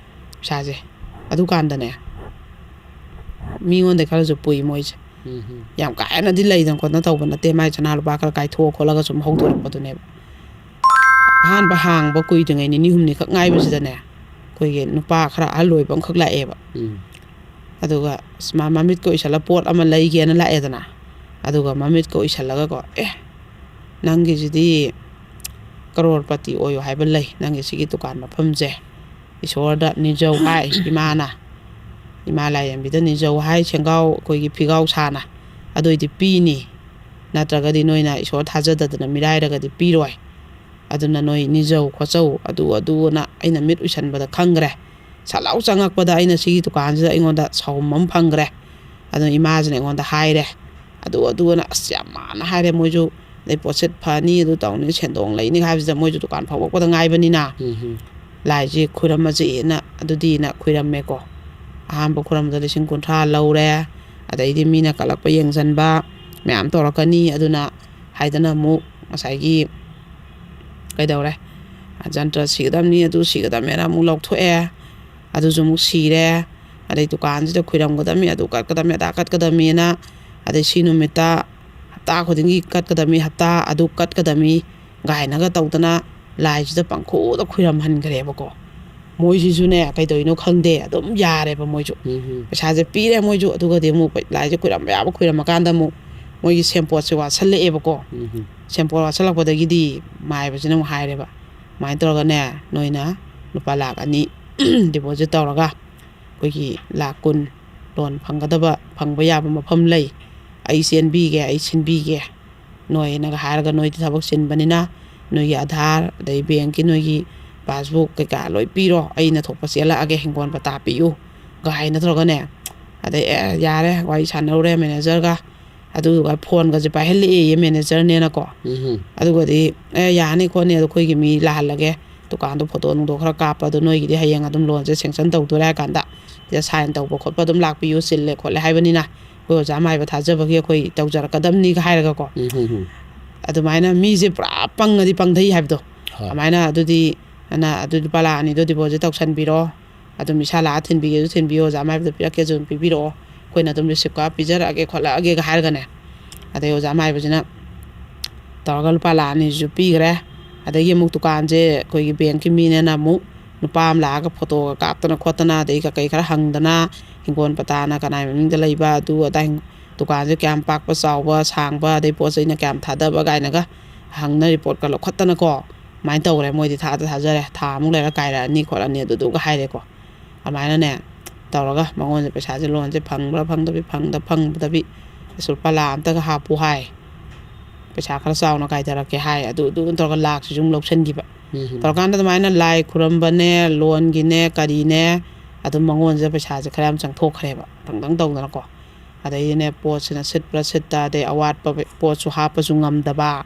ꯄꯩꯁꯥꯁꯦ꯫ ꯑꯗꯨꯀꯥꯟꯗꯅꯦ, ꯃꯤꯉꯣꯟꯗꯩ ꯈꯔꯁꯨ ꯄꯨꯏ ꯃꯣꯏꯁꯦ꯫ ꯎꯝ, ꯎꯝ꯫ ꯌꯥꯝ ꯀꯥ ꯍꯦꯟꯅꯗꯤ ꯂꯩꯗꯅ ꯈꯣꯠꯅ ꯇꯧꯕ ꯅꯠꯇꯦ, ꯃꯥꯏ ꯁꯅꯥ ꯂꯨꯄꯥ ꯈꯔ ꯀꯥꯏꯊꯣꯛꯑ ꯈꯣꯠꯂꯒ ꯁꯨꯝ ꯍꯧꯗꯣꯔꯛꯄꯗꯨꯅꯦꯕ꯫ ꯑꯍꯥꯟꯕ ꯍꯥꯡꯕ ꯀꯨꯏꯗ꯭ꯔꯤꯉꯩ ꯅꯤꯅꯤ ꯍꯨꯝꯅꯤꯈꯛ ꯉꯥꯏꯕꯁꯤꯗꯅꯦ, ꯑꯩꯈꯣꯏꯒꯤ ꯅꯨꯄꯥ ꯈꯔ ꯑꯍꯜ ꯑꯣꯏꯕ ꯑꯃꯈꯛ ꯂꯥꯛꯑꯦꯕ꯫ ꯎꯝ꯫ ꯑꯗꯨꯒ ꯑꯁ ꯃꯥ ꯃꯃꯤꯠꯀ ꯎꯏꯁꯜꯂ ꯄꯣꯠ ꯑꯃ ꯂꯩꯒꯦꯅ ꯂꯥꯛꯑꯦꯗꯅ꯫ ꯑꯗꯨꯒ ꯃꯃꯤꯠꯀ ꯎꯏꯁꯜꯂꯒꯀꯣ, "ꯑꯦ, ꯅꯪꯒꯤꯁꯤꯗꯤ ꯀꯔꯣꯔꯄꯇꯤ ꯑꯣꯏꯌꯣ ꯍꯥꯏꯕ ꯂꯩ, ꯅꯪꯒꯤ ꯁꯤꯒꯤ ꯗꯨꯀꯥꯟ ꯃꯐꯝꯁꯦ ꯏꯁꯣꯔꯗ ꯅꯤꯖꯧ ꯍꯥꯏ ꯏꯃꯥꯅ꯫ ꯏꯃꯥ ꯂꯥꯏꯔꯦꯝꯕꯤꯗ ꯅꯤꯖꯧ ꯍꯥꯏ, ꯁꯦꯡꯒꯥꯎ ꯑꯩꯈꯣꯏꯒꯤ ꯐꯤꯒꯥꯎ ꯁꯥꯅ꯫ ꯑꯗꯨꯏꯗꯤ ꯄꯤꯅꯤ, ꯅꯠꯇ꯭ꯔꯒꯗꯤ ꯅꯣꯏꯅ ꯏꯁꯣꯔ ꯊꯥꯖꯗꯗꯅ ꯃꯤꯔꯥꯏꯔꯒꯗꯤ ꯄꯤꯔꯣꯏ꯫ ꯑꯗꯨꯅ ꯅꯣꯏ ꯅꯤꯖꯧ ꯈꯣꯠꯆꯧ, ꯑꯗꯨ ꯑꯗꯨꯅ ꯑꯩꯅ ꯃꯤꯠ ꯎꯏꯁꯟꯕꯗ ꯈꯪꯈ꯭ꯔꯦ꯫ ꯁꯠ ꯂꯥꯎ ꯆꯪꯉꯛꯄꯗ ꯑꯩꯅ ꯁꯤꯒꯤ ꯗꯨꯀꯥꯟꯁꯤꯗ ꯑꯩꯉꯣꯟꯗ ꯁꯥꯎꯝ ꯑꯃ ꯐꯪꯈ꯭ꯔꯦ꯫ ꯑꯗꯨꯅ ꯏꯃꯥꯁꯤꯅ ꯑꯩꯉꯣꯟꯗ ꯍꯥꯏꯔꯦ, ꯑꯗꯨ ꯑꯗꯨꯅ ꯑꯁ ꯌꯥꯝ ꯃꯥꯟꯅ ꯍꯥꯏꯔꯦ ꯃꯣꯏꯁꯨ꯫ ꯑꯗꯩ ꯄꯣꯠꯁꯤꯠ ꯐꯅꯤ, ꯑꯗꯨ ꯇꯧꯅꯤ, ꯁꯦꯟꯗꯣꯡ ꯂꯩꯅꯤ ꯍꯥꯏꯕꯁꯤꯗ ꯃꯣꯏꯁꯨ ꯗꯨꯀꯥꯟ ꯐꯝꯃꯛꯄꯗ ꯉꯥꯏꯕꯅꯤꯅ꯫ ꯎꯝ ꯍꯝ꯫ ꯂꯥꯏꯁꯤ ꯈꯨꯔꯝꯃꯁꯦꯅ ꯑꯗꯨꯗꯤꯅ ꯈꯨꯔꯝꯃꯦꯀꯣ꯫ ꯑꯍꯥꯟꯕ ꯈꯨꯔꯝꯕꯗ ꯂꯤꯁꯤꯡ ꯀꯨꯟꯊ꯭ꯔꯥ ꯂꯧꯔꯦ꯫ ꯑꯗꯩꯗꯤ ꯃꯤꯅ ꯀꯠꯂꯛꯄ ꯌꯦꯡꯁꯤꯟꯕ ꯃꯌꯥꯝ ꯇꯧꯔꯛꯀꯅꯤ꯫ ꯑꯗꯨꯅ ꯍꯥꯏꯗꯅ ꯑꯃꯨꯛ ꯉꯁꯥꯏꯒꯤ ꯀꯩꯗꯧꯔꯦ, ꯖꯟꯇ꯭ꯔ ꯁꯤꯒꯗꯕꯅꯤ, ꯑꯗꯨ ꯁꯤꯒꯗꯕꯅꯦꯅ ꯑꯃꯨꯛ ꯂꯧꯊꯣꯛꯑꯦ꯫ ꯑꯗꯨꯁꯨ ꯑꯃꯨꯛ ꯁꯤꯔꯦ꯫ ꯑꯗꯩ ꯗꯨꯀꯥꯟꯁꯤꯗ ꯈꯨꯔꯝꯒꯗꯕꯅꯤ, ꯑꯗꯨ ꯀꯠꯀꯗꯕꯅꯤ, ꯑꯗꯥ ꯀꯠꯀꯗꯕꯅꯤꯅ, ꯑꯗꯩ ꯁꯤ ꯅꯨꯃꯤꯠꯇ ꯍꯞꯇꯥ ꯈꯨꯗꯤꯡꯒꯤ ꯀꯠꯀꯗꯕꯅꯤ, ꯍꯞꯇꯥ ꯑꯗꯨ ꯀꯠꯀꯗꯕꯅꯤ ꯒꯥꯏꯅꯒ ꯇꯧꯗꯅ ꯂꯥꯏꯁꯤꯗ ꯄꯪꯈꯨꯗ ꯈꯨꯔꯝꯍꯟꯈ꯭ꯔꯦꯕꯀꯣ꯫ ꯃꯣꯏꯁꯤꯁꯨꯅꯦ, ꯀꯩꯗꯧꯔꯤꯅꯣ ꯈꯪꯗꯦ, ꯑꯗꯨꯝ ꯌꯥꯔꯦꯕ ꯃꯣꯏꯁꯨ꯫ ꯎꯝ ꯍꯝ꯫ ꯄꯩꯁꯥꯁꯦ ꯄꯤꯔꯦ ꯃꯣꯏꯁꯨ, ꯑꯗꯨꯒꯗꯤ ꯑꯃꯨꯛ ꯂꯥꯏꯁꯦ ꯈꯨꯔꯝꯕ ꯌꯥꯕ ꯈꯨꯔꯝꯃꯀꯥꯟꯗ ꯑꯃꯨꯛ ꯃꯣꯏꯒꯤ ꯁꯦꯝꯄꯣꯠꯁꯦ ꯋꯥꯠꯁꯜꯂꯛꯑꯦꯕꯀꯣ꯫ ꯎꯝ ꯍꯝ꯫ ꯁꯦꯝꯄꯣꯠ ꯋꯥꯠꯁꯜꯂꯛꯄꯗꯒꯤꯗꯤ ꯃꯥꯏꯕꯁꯤꯅ ꯑꯃꯨꯛ ꯍꯥꯏꯔꯦꯕ, "ꯁꯨꯃꯥꯏꯅ ꯇꯧꯔꯒꯅꯦ, ꯅꯣꯏꯅ ꯂꯨꯄꯥ ꯂꯥꯛ ꯑꯅꯤ ꯗꯤꯄꯣꯖꯤꯠ ꯇꯧꯔꯒ ꯑꯩꯈꯣꯏꯒꯤ ꯂꯥꯛ ꯀꯨꯟ ꯂꯣꯟ ꯐꯪꯒꯗꯕ, ꯐꯪꯕ ꯌꯥꯕ ꯃꯐꯝ ꯂꯩ, ꯑꯩ ꯆꯦꯟꯕꯤꯒꯦ, ꯑꯩ ꯁꯤꯟꯕꯤꯒꯦ ꯅꯣꯏꯅꯒ ꯍꯥꯏꯔꯒ, ꯅꯣꯏꯗꯤ ꯊꯕꯛ ꯆꯤꯟꯕꯅꯤꯅ ꯅꯣꯏꯒꯤ ꯑꯙꯥꯔ, ꯑꯗꯩ ꯕꯦꯡꯀꯤ ꯅꯣꯏꯒꯤ ꯄꯥꯁꯕꯨꯛ ꯀꯩꯀꯥ ꯂꯣꯏ ꯄꯤꯔꯣ, ꯑꯩꯅ ꯊꯣꯛꯄ ꯆꯦꯜꯂꯛꯑꯒꯦ, ꯍꯤꯡꯒꯣꯜ ꯄꯇꯥ ꯄꯤꯌꯨ" ꯒꯥꯏꯅ ꯇꯧꯔꯒꯅꯦ꯫ ꯑꯗꯩ, "ꯑꯦ, ꯌꯥꯔꯦ, ꯋꯥꯔꯤ ꯁꯥꯟꯅꯔꯨꯔꯦ ꯃꯦꯅꯦꯖꯔꯒ", ꯑꯗꯨꯗꯨꯒ ꯐꯣꯟꯒꯁꯦ ꯄꯥꯏꯍꯜꯂꯛꯑꯦꯌꯦ ꯃꯦꯅꯦꯖꯔꯅꯦꯅꯀꯣ꯫ ꯎꯝ ꯍꯝ꯫ ꯑꯗꯨꯒꯗꯤ, "ꯑꯦ, ꯌꯥꯅꯤ ꯈꯣꯠꯅꯤ, ꯑꯗꯣ ꯑꯩꯈꯣꯏꯒꯤ ꯃꯤ ꯂꯥꯛꯍꯜꯂꯒꯦ, ꯗꯨꯀꯥꯟꯗꯣ ꯐꯣꯇꯣ ꯅꯨꯡꯗꯣ ꯈꯔ ꯀꯥꯞꯄ, ꯑꯗꯣ ꯅꯣꯏꯒꯤꯗꯤ ꯍꯌꯦꯡ ꯑꯗꯨꯝ ꯂꯣꯟꯁꯦ ꯁꯦꯡꯁꯟ ꯇꯧꯗꯣꯔꯦ ꯍꯥꯏ ꯀꯥꯟꯗ, ꯁꯤꯗ ꯁꯥꯏꯟ ꯇꯧꯕ ꯈꯣꯠꯄ ꯑꯗꯨꯝ ꯂꯥꯛꯄꯤꯌꯨ, ꯆꯤꯜꯂꯦ ꯈꯣꯠꯂꯦ ꯍꯥꯏꯕꯅꯤꯅ, ꯑꯩꯈꯣꯏ ꯑꯣꯖꯥ ꯃꯥꯏꯕ ꯊꯥꯖꯕꯒꯤ ꯑꯩꯈꯣꯏ ꯇꯧꯖꯔꯛꯀꯗꯕꯅꯤꯒ" ꯍꯥꯏꯔꯒꯀꯣ꯫ ꯎꯝ ꯍꯝ ꯍꯝ꯫ ꯑꯗꯨꯃꯥꯏꯅ ꯃꯤꯁꯦ ꯄꯨꯔꯥ ꯄꯪꯉꯗꯤ ꯄꯪꯊꯩ ꯍꯥꯏꯕꯗꯣ꯫ ꯍꯣꯏ꯫ ꯑꯗꯨꯃꯥꯏꯅ ꯑꯗꯨꯗꯤ, ꯑꯗꯨ ꯂꯨꯄꯥ ꯂꯥꯛ ꯑꯅꯤꯗꯣ ꯗꯤꯄꯣꯖꯤꯠ ꯇꯧꯁꯟꯕꯤꯔꯣ, ꯑꯗꯨꯝ ꯏꯁꯥ ꯂꯥꯛꯑ ꯊꯤꯟꯕꯤꯒꯦꯁꯨ ꯊꯤꯟꯕꯤꯌꯣ, ꯑꯣꯖꯥ ꯃꯥꯏꯕꯗ ꯄꯤꯔꯛꯀꯦꯁꯨ ꯑꯗꯨꯝ ꯄꯤꯕꯤꯔꯛꯑꯣ, ꯑꯩꯈꯣꯏꯅ ꯑꯗꯨꯝ ꯔꯤꯁꯤꯞ ꯀꯥꯞ ꯄꯤꯖꯔꯛꯑꯒꯦ ꯈꯣꯠꯂꯛꯑꯒꯦꯒ ꯍꯥꯏꯔꯒꯅꯦ꯫ ꯑꯗꯩ ꯑꯣꯖꯥ ꯃꯥꯏꯕꯁꯤꯅ ꯇꯧꯔꯒ ꯂꯨꯄꯥ ꯂꯥꯛ ꯑꯅꯤꯁꯤꯁꯨ ꯄꯤꯈ꯭ꯔꯦ꯫ ꯑꯗꯒꯤ ꯑꯃꯨꯛ ꯗꯨꯀꯥꯟꯁꯦ ꯑꯩꯈꯣꯏꯒꯤ ꯕꯦꯡꯀꯤ ꯃꯤꯅꯦꯅ ꯑꯃꯨꯛ ꯅꯨꯄꯥ ꯑꯃ ꯂꯥꯛꯑꯒ ꯐꯣꯇꯣꯒ ꯀꯥꯞꯇꯅ ꯈꯣꯠꯇꯅ, ꯑꯗꯩ ꯀꯩꯀꯩ ꯈꯔ ꯍꯪꯗꯅ, ꯍꯤꯡꯒꯣꯜ ꯄꯇꯥꯅ ꯀꯅꯥꯏ ꯃꯃꯤꯡꯗ ꯂꯩꯕ, ꯑꯗꯨ ꯑꯗꯥ, ꯗꯨꯀꯥꯟꯁꯦ ꯀꯌꯥꯝ ꯄꯥꯛꯄ ꯆꯥꯎꯕ ꯁꯥꯡꯕ, ꯑꯗꯩ ꯄꯣꯠ ꯆꯩꯅ ꯀꯌꯥꯝ ꯊꯥꯗꯕ ꯀꯥꯏꯅꯒ ꯍꯪꯅ ꯔꯤꯄꯣꯔꯠꯀ ꯂꯧꯈꯠꯇꯅꯀꯣ, ꯑꯗꯨꯃꯥꯏꯅ ꯇꯧꯈ꯭ꯔꯦ꯫ ꯃꯣꯏꯗꯤ ꯊꯥꯗ ꯊꯥꯖꯔꯦ, ꯊꯥ ꯑꯃꯨꯛ ꯂꯩꯔ ꯀꯥꯏꯔꯛꯑꯅꯤ ꯈꯣꯠꯂꯅꯤ ꯑꯗꯨꯗꯨꯒ ꯍꯥꯏꯔꯦꯀꯣ꯫ ꯑꯗꯨꯃꯥꯏꯅꯅꯦ ꯇꯧꯔꯒ ꯃꯉꯣꯟꯗ ꯄꯩꯁꯥꯁꯦ, ꯂꯣꯟꯁꯦ ꯐꯪꯕ꯭ꯔꯥ ꯐꯪꯗꯕꯤ, ꯐꯪꯗ ꯐꯪꯗꯕꯤ, ꯑꯁ ꯂꯨꯄꯥ ꯂꯥꯈ ꯑꯝꯇꯒ ꯍꯥꯞꯄꯨ ꯍꯥꯏ, ꯄꯩꯁꯥ ꯈꯔ ꯆꯥꯎꯅ ꯀꯥꯏꯊꯔꯛꯀꯦ ꯍꯥꯏ, ꯑꯗꯨ ꯑꯗꯨ ꯇꯧꯔꯒ ꯂꯥꯛꯁꯤꯁꯨ ꯑꯃꯨꯛ ꯂꯧꯁꯤꯟꯈꯤꯕ꯫ ꯎꯝ꯫ ꯇꯧꯔꯀꯥꯟꯗ ꯑꯗꯨꯃꯥꯏꯅ ꯂꯥꯏ ꯈꯨꯔꯝꯕꯅꯦ, ꯂꯣꯟꯒꯤꯅꯦ, ꯀꯔꯤꯅꯦ, ꯑꯗꯨꯝ ꯃꯉꯣꯟꯁꯤꯗ ꯄꯩꯁꯥꯁꯦ ꯈꯔ ꯌꯥꯝ ꯆꯪꯊꯣꯛꯈ꯭ꯔꯦꯕ, ꯇꯪꯗꯪ ꯇꯧꯗꯅꯀꯣ꯫ ꯑꯗꯩꯗꯤꯅꯦ ꯄꯣꯠꯁꯤꯅ ꯁꯤꯠꯄ꯭ꯔꯥ ꯁꯤꯠꯇ, ꯑꯗꯩ ꯑꯋꯥꯠꯄ ꯄꯣꯠꯁꯨ ꯍꯥꯞꯄꯁꯨ ꯉꯝꯗꯕ,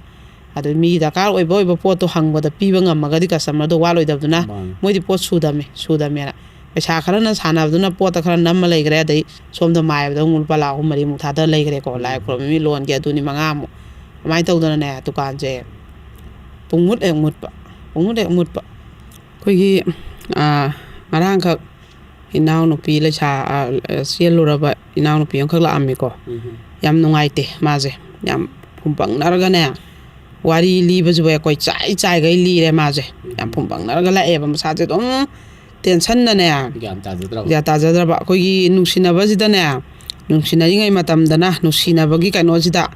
ꯑꯗꯩ ꯃꯤ ꯗꯔꯀꯥꯔ ꯑꯣꯏꯕ ꯑꯣꯏꯕ ꯄꯣꯠꯇꯣ ꯍꯪꯕꯗ ꯄꯤꯕ ꯉꯝꯃꯒꯗꯤ ꯀꯁꯇꯃꯔꯗꯣ ꯋꯥꯠꯂꯣꯏꯗꯕꯗꯨꯅ꯫ ꯃꯥꯅꯤ꯫ ꯃꯣꯏꯗꯤ ꯄꯣꯠ ꯁꯨꯗꯝꯃꯦ ꯁꯨꯗꯝꯃꯦꯅ ꯄꯩꯁꯥ ꯈꯔꯅ ꯁꯥꯟꯅꯕꯗꯨꯅ ꯄꯣꯠꯇ ꯈꯔ ꯅꯝꯃ ꯂꯩꯈ꯭ꯔꯦ꯫ ꯑꯗꯩ ꯁꯣꯝꯗ ꯃꯥꯏꯕꯗ ꯑꯃꯨꯛ ꯂꯨꯄꯥ ꯂꯥꯈ ꯑꯍꯨꯝ ꯃꯔꯤꯃꯨꯛ ꯊꯥꯗ ꯂꯩꯈ꯭ꯔꯦꯀꯣ꯫ ꯎꯝ꯫ ꯂꯥꯏ ꯈꯨꯔꯨꯝꯕ ꯃꯤ ꯂꯣꯟꯒꯤ ꯑꯗꯨꯅꯤ ꯃꯉꯥꯃꯨꯛ꯫ ꯑꯗꯨꯃꯥꯏꯅ ꯇꯧꯗꯅꯅꯦ ꯗꯨꯀꯥꯟꯁꯦ ꯄꯨꯡꯃꯨꯠ ꯍꯦꯛ ꯃꯨꯠꯄ, ꯄꯨꯡꯃꯨꯠ ꯍꯦꯛ ꯃꯨꯠꯄ꯫ ꯑꯩꯈꯣꯏꯒꯤ, ꯑꯥ, ꯉꯔꯥꯡꯈꯛ ꯏꯅꯥꯎꯅꯨꯄꯤ ꯂꯩꯁꯥ, ꯑꯥ, ꯆꯦꯜꯂꯨꯔꯕ ꯏꯅꯥꯎꯅꯨꯄꯤ ꯑꯃꯈꯛ ꯂꯥꯛꯑꯝꯃꯤꯀꯣ꯫ ꯎꯝ꯫ ꯌꯥꯝ ꯅꯨꯡꯉꯥꯏꯇꯦ ꯃꯥꯁꯦ꯫ ꯌꯥꯝ ꯐꯨꯝꯕꯪꯅꯔꯒꯅꯦ, ꯋꯥꯔꯤ ꯂꯤꯕꯁꯤꯕꯨ ꯑꯩꯈꯣꯏ ꯆꯥꯏ ꯆꯥꯏꯈꯩ ꯂꯤꯔꯦ ꯃꯥꯁꯦ꯫ ꯌꯥꯝ ꯎꯝ꯫ ꯐꯨꯝꯕꯪꯅꯔꯒ ꯂꯥꯛꯑꯦꯕ, ꯃꯁꯥꯁꯦ ꯑꯗꯨꯝ ꯇꯦꯟꯁꯟꯗꯅꯦ꯫ ꯒ꯭ꯌꯥꯟ ꯇꯥꯖꯗ꯭ꯔꯕ꯫ ꯒ꯭ꯌꯥꯟ ꯇꯥꯖꯗ꯭ꯔꯕ꯫ ꯑꯩꯈꯣꯏꯒꯤ ꯅꯨꯡꯁꯤꯅꯕꯁꯤꯗꯅꯦ, ꯅꯨꯡꯁꯤꯅꯔꯤꯉꯩ ꯃꯇꯝꯗꯅ ꯅꯨꯡꯁꯤꯅꯕꯒꯤ ꯀꯩꯅꯣꯁꯤꯗ,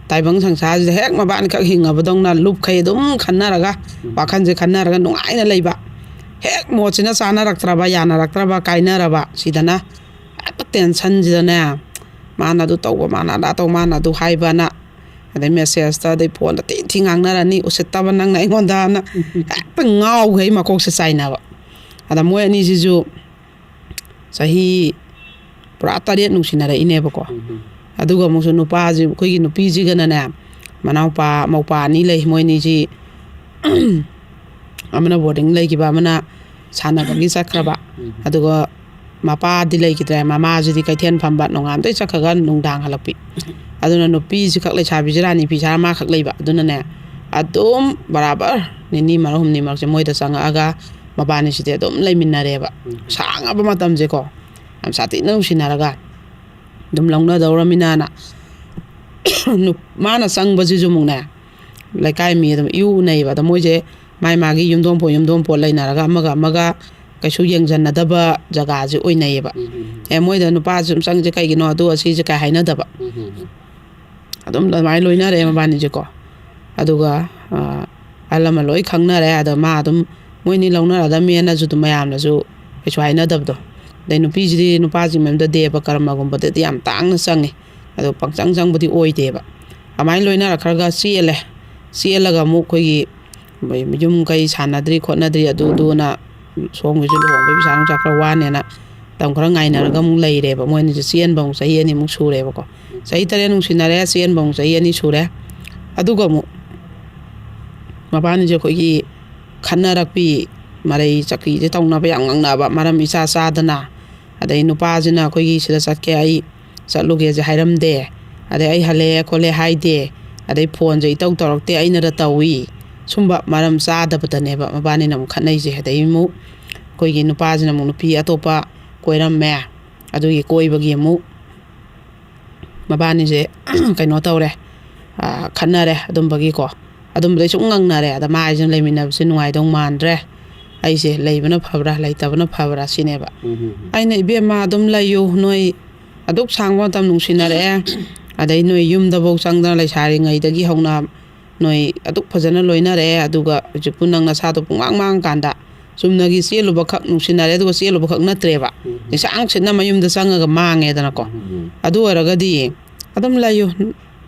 ꯇꯥꯏꯕꯪ ꯁꯪꯁꯥꯔꯁꯤꯗ ꯍꯦꯛ ꯃꯕꯥꯅꯤꯈꯛ ꯍꯤꯡꯉꯕꯗꯧꯅ ꯂꯨꯞꯈꯩ ꯑꯗꯨꯝ ꯈꯟꯅꯔꯒ, ꯎꯝ꯫ ꯋꯥꯈꯜꯁꯦ ꯈꯟꯅꯔꯒ ꯅꯨꯡꯉꯥꯏꯅ ꯂꯩꯕ꯫ ꯍꯦꯛ ꯃꯣꯠꯁꯤꯅ ꯆꯥꯅꯔꯛꯇ꯭ꯔꯕ, ꯌꯥꯅꯔꯛꯇ꯭ꯔꯕ, ꯀꯥꯏꯅꯔꯕ, ꯁꯤꯗꯅ ꯍꯦꯛꯇ ꯇꯦꯟꯁꯟꯁꯤꯗꯅꯦ, ꯃꯥꯅ ꯑꯗꯨ ꯇꯧꯕ, ꯃꯥꯅ ꯑꯗꯥ ꯇꯧ, ꯃꯥꯅ ꯑꯗꯨ ꯍꯥꯏꯕꯅ, ꯑꯗꯩ ꯃꯦꯁꯦꯖꯇ, ꯑꯗꯩ ꯐꯣꯟꯗ ꯊꯤ ꯊꯤ ꯉꯥꯡꯅꯔꯅꯤ, "ꯎꯁꯤꯠꯇꯕ ꯅꯪꯅ ꯑꯩꯉꯣꯟꯗꯅ", ꯍꯦꯛꯇ ꯉꯥꯎꯈꯩ ꯃꯀꯣꯛꯁꯦ ꯆꯥꯏꯅꯕ꯫ ꯑꯗ ꯃꯣꯏ ꯑꯅꯤꯁꯤꯁꯨ ꯆꯍꯤ ꯄꯨꯔꯥ ꯇꯔꯦꯠ ꯅꯨꯡꯁꯤꯅꯔꯛꯏꯅꯦꯕꯀꯣ꯫ ꯎꯝ꯫ ꯑꯗꯨꯒ ꯑꯃꯨꯛꯁꯨ ꯅꯨꯄꯥꯁꯤ, ꯑꯩꯈꯣꯏꯒꯤ ꯅꯨꯄꯤꯁꯤꯒꯅꯅꯦ, ꯃꯅꯥꯎꯄꯥ ꯃꯧꯄꯥ ꯑꯅꯤ ꯂꯩ꯫ ꯃꯣꯏ ꯑꯅꯤꯁꯤ ꯑꯃꯅ ꯕꯣꯔꯗꯤꯡ ꯂꯩꯈꯤꯕ, ꯑꯃꯅ ꯁꯥꯟꯅꯕꯒꯤ ꯆꯠꯈ꯭ꯔꯕ꯫ ꯎꯝ꯫ ꯑꯗꯨꯒ ꯃꯄꯥꯗꯤ ꯂꯩꯈꯤꯗ꯭ꯔꯦ꯫ ꯃꯃꯥꯁꯤꯗꯤ ꯀꯩꯊꯦꯜ ꯐꯝꯕ, ꯅꯣꯡꯉꯥꯟꯕꯗꯩ ꯆꯠꯈ꯭ꯔꯒ ꯅꯨꯡꯗꯥꯡ ꯍꯜꯂꯛꯄꯤ꯫ ꯑꯗꯨꯅ ꯅꯨꯄꯤꯁꯤ ꯈꯛ, ꯂꯩꯁꯥꯕꯤꯁꯤ ꯔꯥꯅꯤ ꯐꯤ ꯁꯥꯔ ꯃꯥ ꯈꯛ ꯂꯩꯕ꯫ ꯑꯗꯨꯅꯅꯦ ꯑꯗꯨꯝ ꯕꯔꯥꯕꯔ ꯅꯤꯅꯤ ꯃꯔꯛ, ꯍꯨꯝꯅꯤ ꯃꯔꯛꯁꯦ ꯃꯣꯏꯗ ꯆꯪꯉꯛꯑꯒ ꯃꯕꯥꯅꯤꯁꯤꯗꯤ ꯑꯗꯨꯝ ꯂꯩꯃꯤꯟꯅꯔꯦꯕ꯫ ꯎꯝ꯫ ꯁꯥꯡꯉꯕ ꯃꯇꯝꯁꯦꯀꯣ, ꯌꯥꯝ ꯁꯥꯊꯤꯅ ꯅꯨꯡꯁꯤꯅꯔꯒ ꯑꯗꯨꯝ ꯂꯧꯅꯗꯧꯔꯃꯤꯅꯅ꯫ ꯅꯨ-, ꯃꯥꯅ ꯆꯪꯕꯁꯤꯁꯨ ꯑꯃꯨꯛꯅꯦ, ꯂꯩꯀꯥꯏ ꯃꯤ ꯑꯗꯨꯝ ꯏꯎ ꯎꯅꯩꯌꯦꯕ꯫ ꯑꯗꯣ ꯃꯣꯏꯁꯦ ꯃꯥꯏ ꯃꯥꯒꯤ ꯌꯨꯝꯊꯣꯡ ꯄꯣꯠ, ꯌꯨꯝꯊꯣꯡ ꯄꯣꯠ ꯂꯩꯅꯔꯒ ꯑꯃꯒ ꯑꯃꯒ ꯀꯩꯁꯨ ꯌꯦꯡꯁꯤꯟꯅꯗꯕ ꯖꯒꯥꯁꯦ ꯑꯣꯏꯅꯩꯌꯦꯕ꯫ ꯎꯝ, ꯎꯝ, ꯎꯝ꯫ ꯑꯦ, ꯃꯣꯏꯗ ꯅꯨꯄꯥꯁꯦ ꯑꯗꯨꯝ ꯆꯪꯁꯦ ꯀꯩꯒꯤꯅꯣ, ꯑꯗꯨ ꯑꯁꯤꯁꯦ ꯀꯥꯏ ꯍꯥꯏꯅꯗꯕ꯫ ꯎꯝ, ꯎꯝ, ꯎꯝ꯫ ꯑꯗꯨꯝ ꯑꯗꯨꯃꯥꯏꯅ ꯂꯣꯏꯅꯔꯦ ꯃꯕꯥꯅꯤꯁꯦꯀꯣ꯫ ꯑꯗꯨꯒ ꯑꯍꯜ ꯂꯃꯟ ꯂꯣꯏ ꯈꯪꯅꯔꯦ꯫ ꯑꯗꯣ ꯃꯥ ꯑꯗꯨꯝ ꯃꯣꯏꯅꯤ ꯂꯧꯅꯔꯗꯝꯃꯦꯅꯁꯨ ꯑꯗꯨꯝ ꯃꯌꯥꯝꯅꯁꯨ ꯀꯩꯁꯨ ꯍꯥꯏꯅꯗꯕꯗꯣ꯫ ꯑꯗꯩ ꯅꯨꯄꯤꯁꯤꯗꯤ ꯅꯨꯄꯥꯁꯤꯡ ꯃꯌꯨꯝꯗ ꯗꯦꯕ ꯀꯔꯃꯒꯨꯝꯕꯗꯗꯤ ꯌꯥꯝ ꯇꯥꯡꯅ ꯆꯪꯉꯤ꯫ ꯑꯗꯣ ꯄꯪꯆꯪ ꯆꯪꯕꯗꯤ ꯑꯣꯏꯗꯦꯕ꯫ ꯑꯗꯨꯃꯥꯏꯅ ꯂꯣꯏꯅꯔꯛꯈ꯭ꯔꯒ ꯆꯦꯜꯂꯦ꯫ ꯆꯦꯜꯂꯒ ꯑꯃꯨꯛ ꯑꯩꯈꯣꯏꯒꯤ ꯌꯨꯝ ꯀꯩ ꯁꯥꯟꯅꯗ꯭ꯔꯤ ꯈꯣꯠꯅꯗ꯭ꯔꯤ ꯑꯗꯨꯗꯨꯅ ꯁꯣꯝꯒꯤꯁꯨ ꯂꯨꯍꯣꯡꯕꯒꯤ ꯄꯩꯁꯥ ꯅꯨꯡꯁꯥ ꯈꯔ ꯋꯥꯅꯦꯅ ꯃꯇꯝ ꯈꯔ ꯉꯥꯏꯅꯔꯒ ꯑꯃꯨꯛ ꯂꯩꯔꯦꯕ꯫ ꯃꯣꯏ ꯑꯅꯤꯁꯦ ꯆꯦꯟꯕ ꯑꯃꯨꯛ ꯆꯍꯤ ꯑꯅꯤꯃꯨꯛ ꯁꯨꯔꯦꯕꯀꯣ꯫ ꯆꯍꯤ ꯇꯔꯦꯠ ꯅꯨꯡꯁꯤꯅꯔꯦ, ꯆꯦꯟꯕ ꯑꯃꯨꯛ ꯆꯍꯤ ꯑꯅꯤ ꯁꯨꯔꯦ꯫ ꯑꯗꯨꯒ ꯑꯃꯨꯛ ꯃꯕꯥꯅꯤꯁꯦ ꯑꯩꯈꯣꯏꯒꯤ ꯈꯠꯅꯔꯛꯄꯤ, ꯃꯔꯩ ꯆꯀ꯭ꯔꯤꯁꯦ ꯇꯧꯅꯕ ꯌꯥꯝ ꯉꯥꯡꯅꯕ, ꯃꯔꯝ ꯏꯆꯥ ꯆꯥꯗꯅ꯫ ꯑꯗꯩ ꯅꯨꯄꯥꯁꯤꯅ ꯑꯩꯈꯣꯏꯒꯤ ꯁꯤꯗ ꯆꯠꯀꯦ, ꯑꯩ ꯆꯠꯂꯨꯒꯦꯁꯦ ꯍꯥꯏꯔꯝꯗꯦ꯫ ꯑꯗꯩ ꯑꯩ ꯍꯜꯂꯛꯑꯦ ꯈꯣꯠꯂꯦ ꯍꯥꯏꯗꯦ꯫ ꯑꯗꯩ ꯐꯣꯟꯁꯦ ꯏꯇꯧ ꯇꯧꯔꯛꯇꯦ, ꯑꯩꯅꯗ ꯇꯧꯏ꯫ ꯁꯨꯝꯕ ꯃꯔꯝ ꯆꯥꯗꯕꯗꯅꯦꯕ ꯃꯕꯥꯅꯤꯅ ꯑꯃꯨꯛ ꯈꯠꯅꯩꯁꯦ꯫ ꯑꯗꯩ ꯑꯃꯨꯛ ꯑꯩꯈꯣꯏꯒꯤ ꯅꯨꯄꯥꯁꯤꯅ ꯑꯃꯨꯛ ꯅꯨꯄꯤ ꯑꯇꯣꯞꯄ ꯀꯣꯏꯔꯝꯃꯦ꯫ ꯑꯗꯨꯒꯤ ꯀꯣꯏꯕꯒꯤ ꯑꯃꯨꯛ ꯃꯕꯥꯅꯤꯁꯦ ꯀꯩꯅꯣ ꯇꯧꯔꯦ, ꯑꯥ, ꯈꯠꯅꯔꯦ ꯑꯗꯨꯝꯕꯒꯤꯀꯣ꯫ ꯑꯗꯨꯝꯕꯗꯩ ꯁꯨꯝ ꯉꯪꯅꯔꯦ꯫ ꯑꯗ ꯃꯥ ꯑꯩꯁꯤꯅ ꯂꯩꯃꯤꯟꯅꯕꯁꯦ ꯅꯨꯡꯉꯥꯏꯗꯧ ꯃꯥꯟꯗ꯭ꯔꯦ, ꯑꯩꯁꯦ ꯂꯩꯕꯅ ꯐꯕ꯭ꯔꯥ ꯂꯩꯇꯕꯅ ꯐꯕ꯭ꯔꯥ ꯁꯤꯅꯦꯕ꯫ ꯎꯝ, ꯎꯝ, ꯎꯝ꯫ ꯑꯩꯅ, "ꯏꯕꯦꯝꯃ, ꯑꯗꯨꯝ ꯂꯩꯌꯨ, ꯅꯣꯏ ꯑꯗꯨꯛ ꯁꯥꯡꯕ ꯃꯇꯝ ꯅꯨꯡꯁꯤꯅꯔꯛꯑꯦ, ꯑꯗꯩ ꯅꯣꯏ ꯌꯨꯝꯗꯐꯧ ꯆꯪꯗꯅ ꯂꯩꯁꯥꯔꯤꯉꯩꯗꯒꯤ ꯍꯧꯅ ꯅꯣꯏ ꯑꯗꯨꯛ ꯐꯖꯅ ꯂꯣꯏꯅꯔꯛꯑꯦ, ꯑꯗꯨꯒ ꯍꯧꯖꯤꯛꯄꯨ ꯅꯪ ꯅꯁꯥꯗꯣ ꯄꯨꯡꯃꯥꯡ ꯃꯥꯡꯉꯀꯥꯟꯗ ꯆꯨꯝꯅꯒꯤ ꯆꯦꯜꯂꯨꯕꯈꯛ ꯅꯨꯡꯁꯤꯅꯔꯦ, ꯑꯗꯨꯒ ꯆꯦꯜꯂꯨꯕꯈꯛ ꯅꯠꯇ꯭ꯔꯦꯕ, ꯎꯝ, ꯎꯝ꯫ ꯅꯤꯡꯁꯥꯡ ꯁꯤꯠꯅ ꯃꯌꯨꯝꯗ ꯆꯪꯉꯒ ꯃꯥꯡꯉꯦꯗꯅꯀꯣ꯫ ꯎꯝ, ꯎꯝ, ꯎꯝ꯫ ꯑꯗꯨ ꯑꯣꯏꯔꯒꯗꯤ ꯑꯗꯨꯝ ꯂꯩꯌꯨ,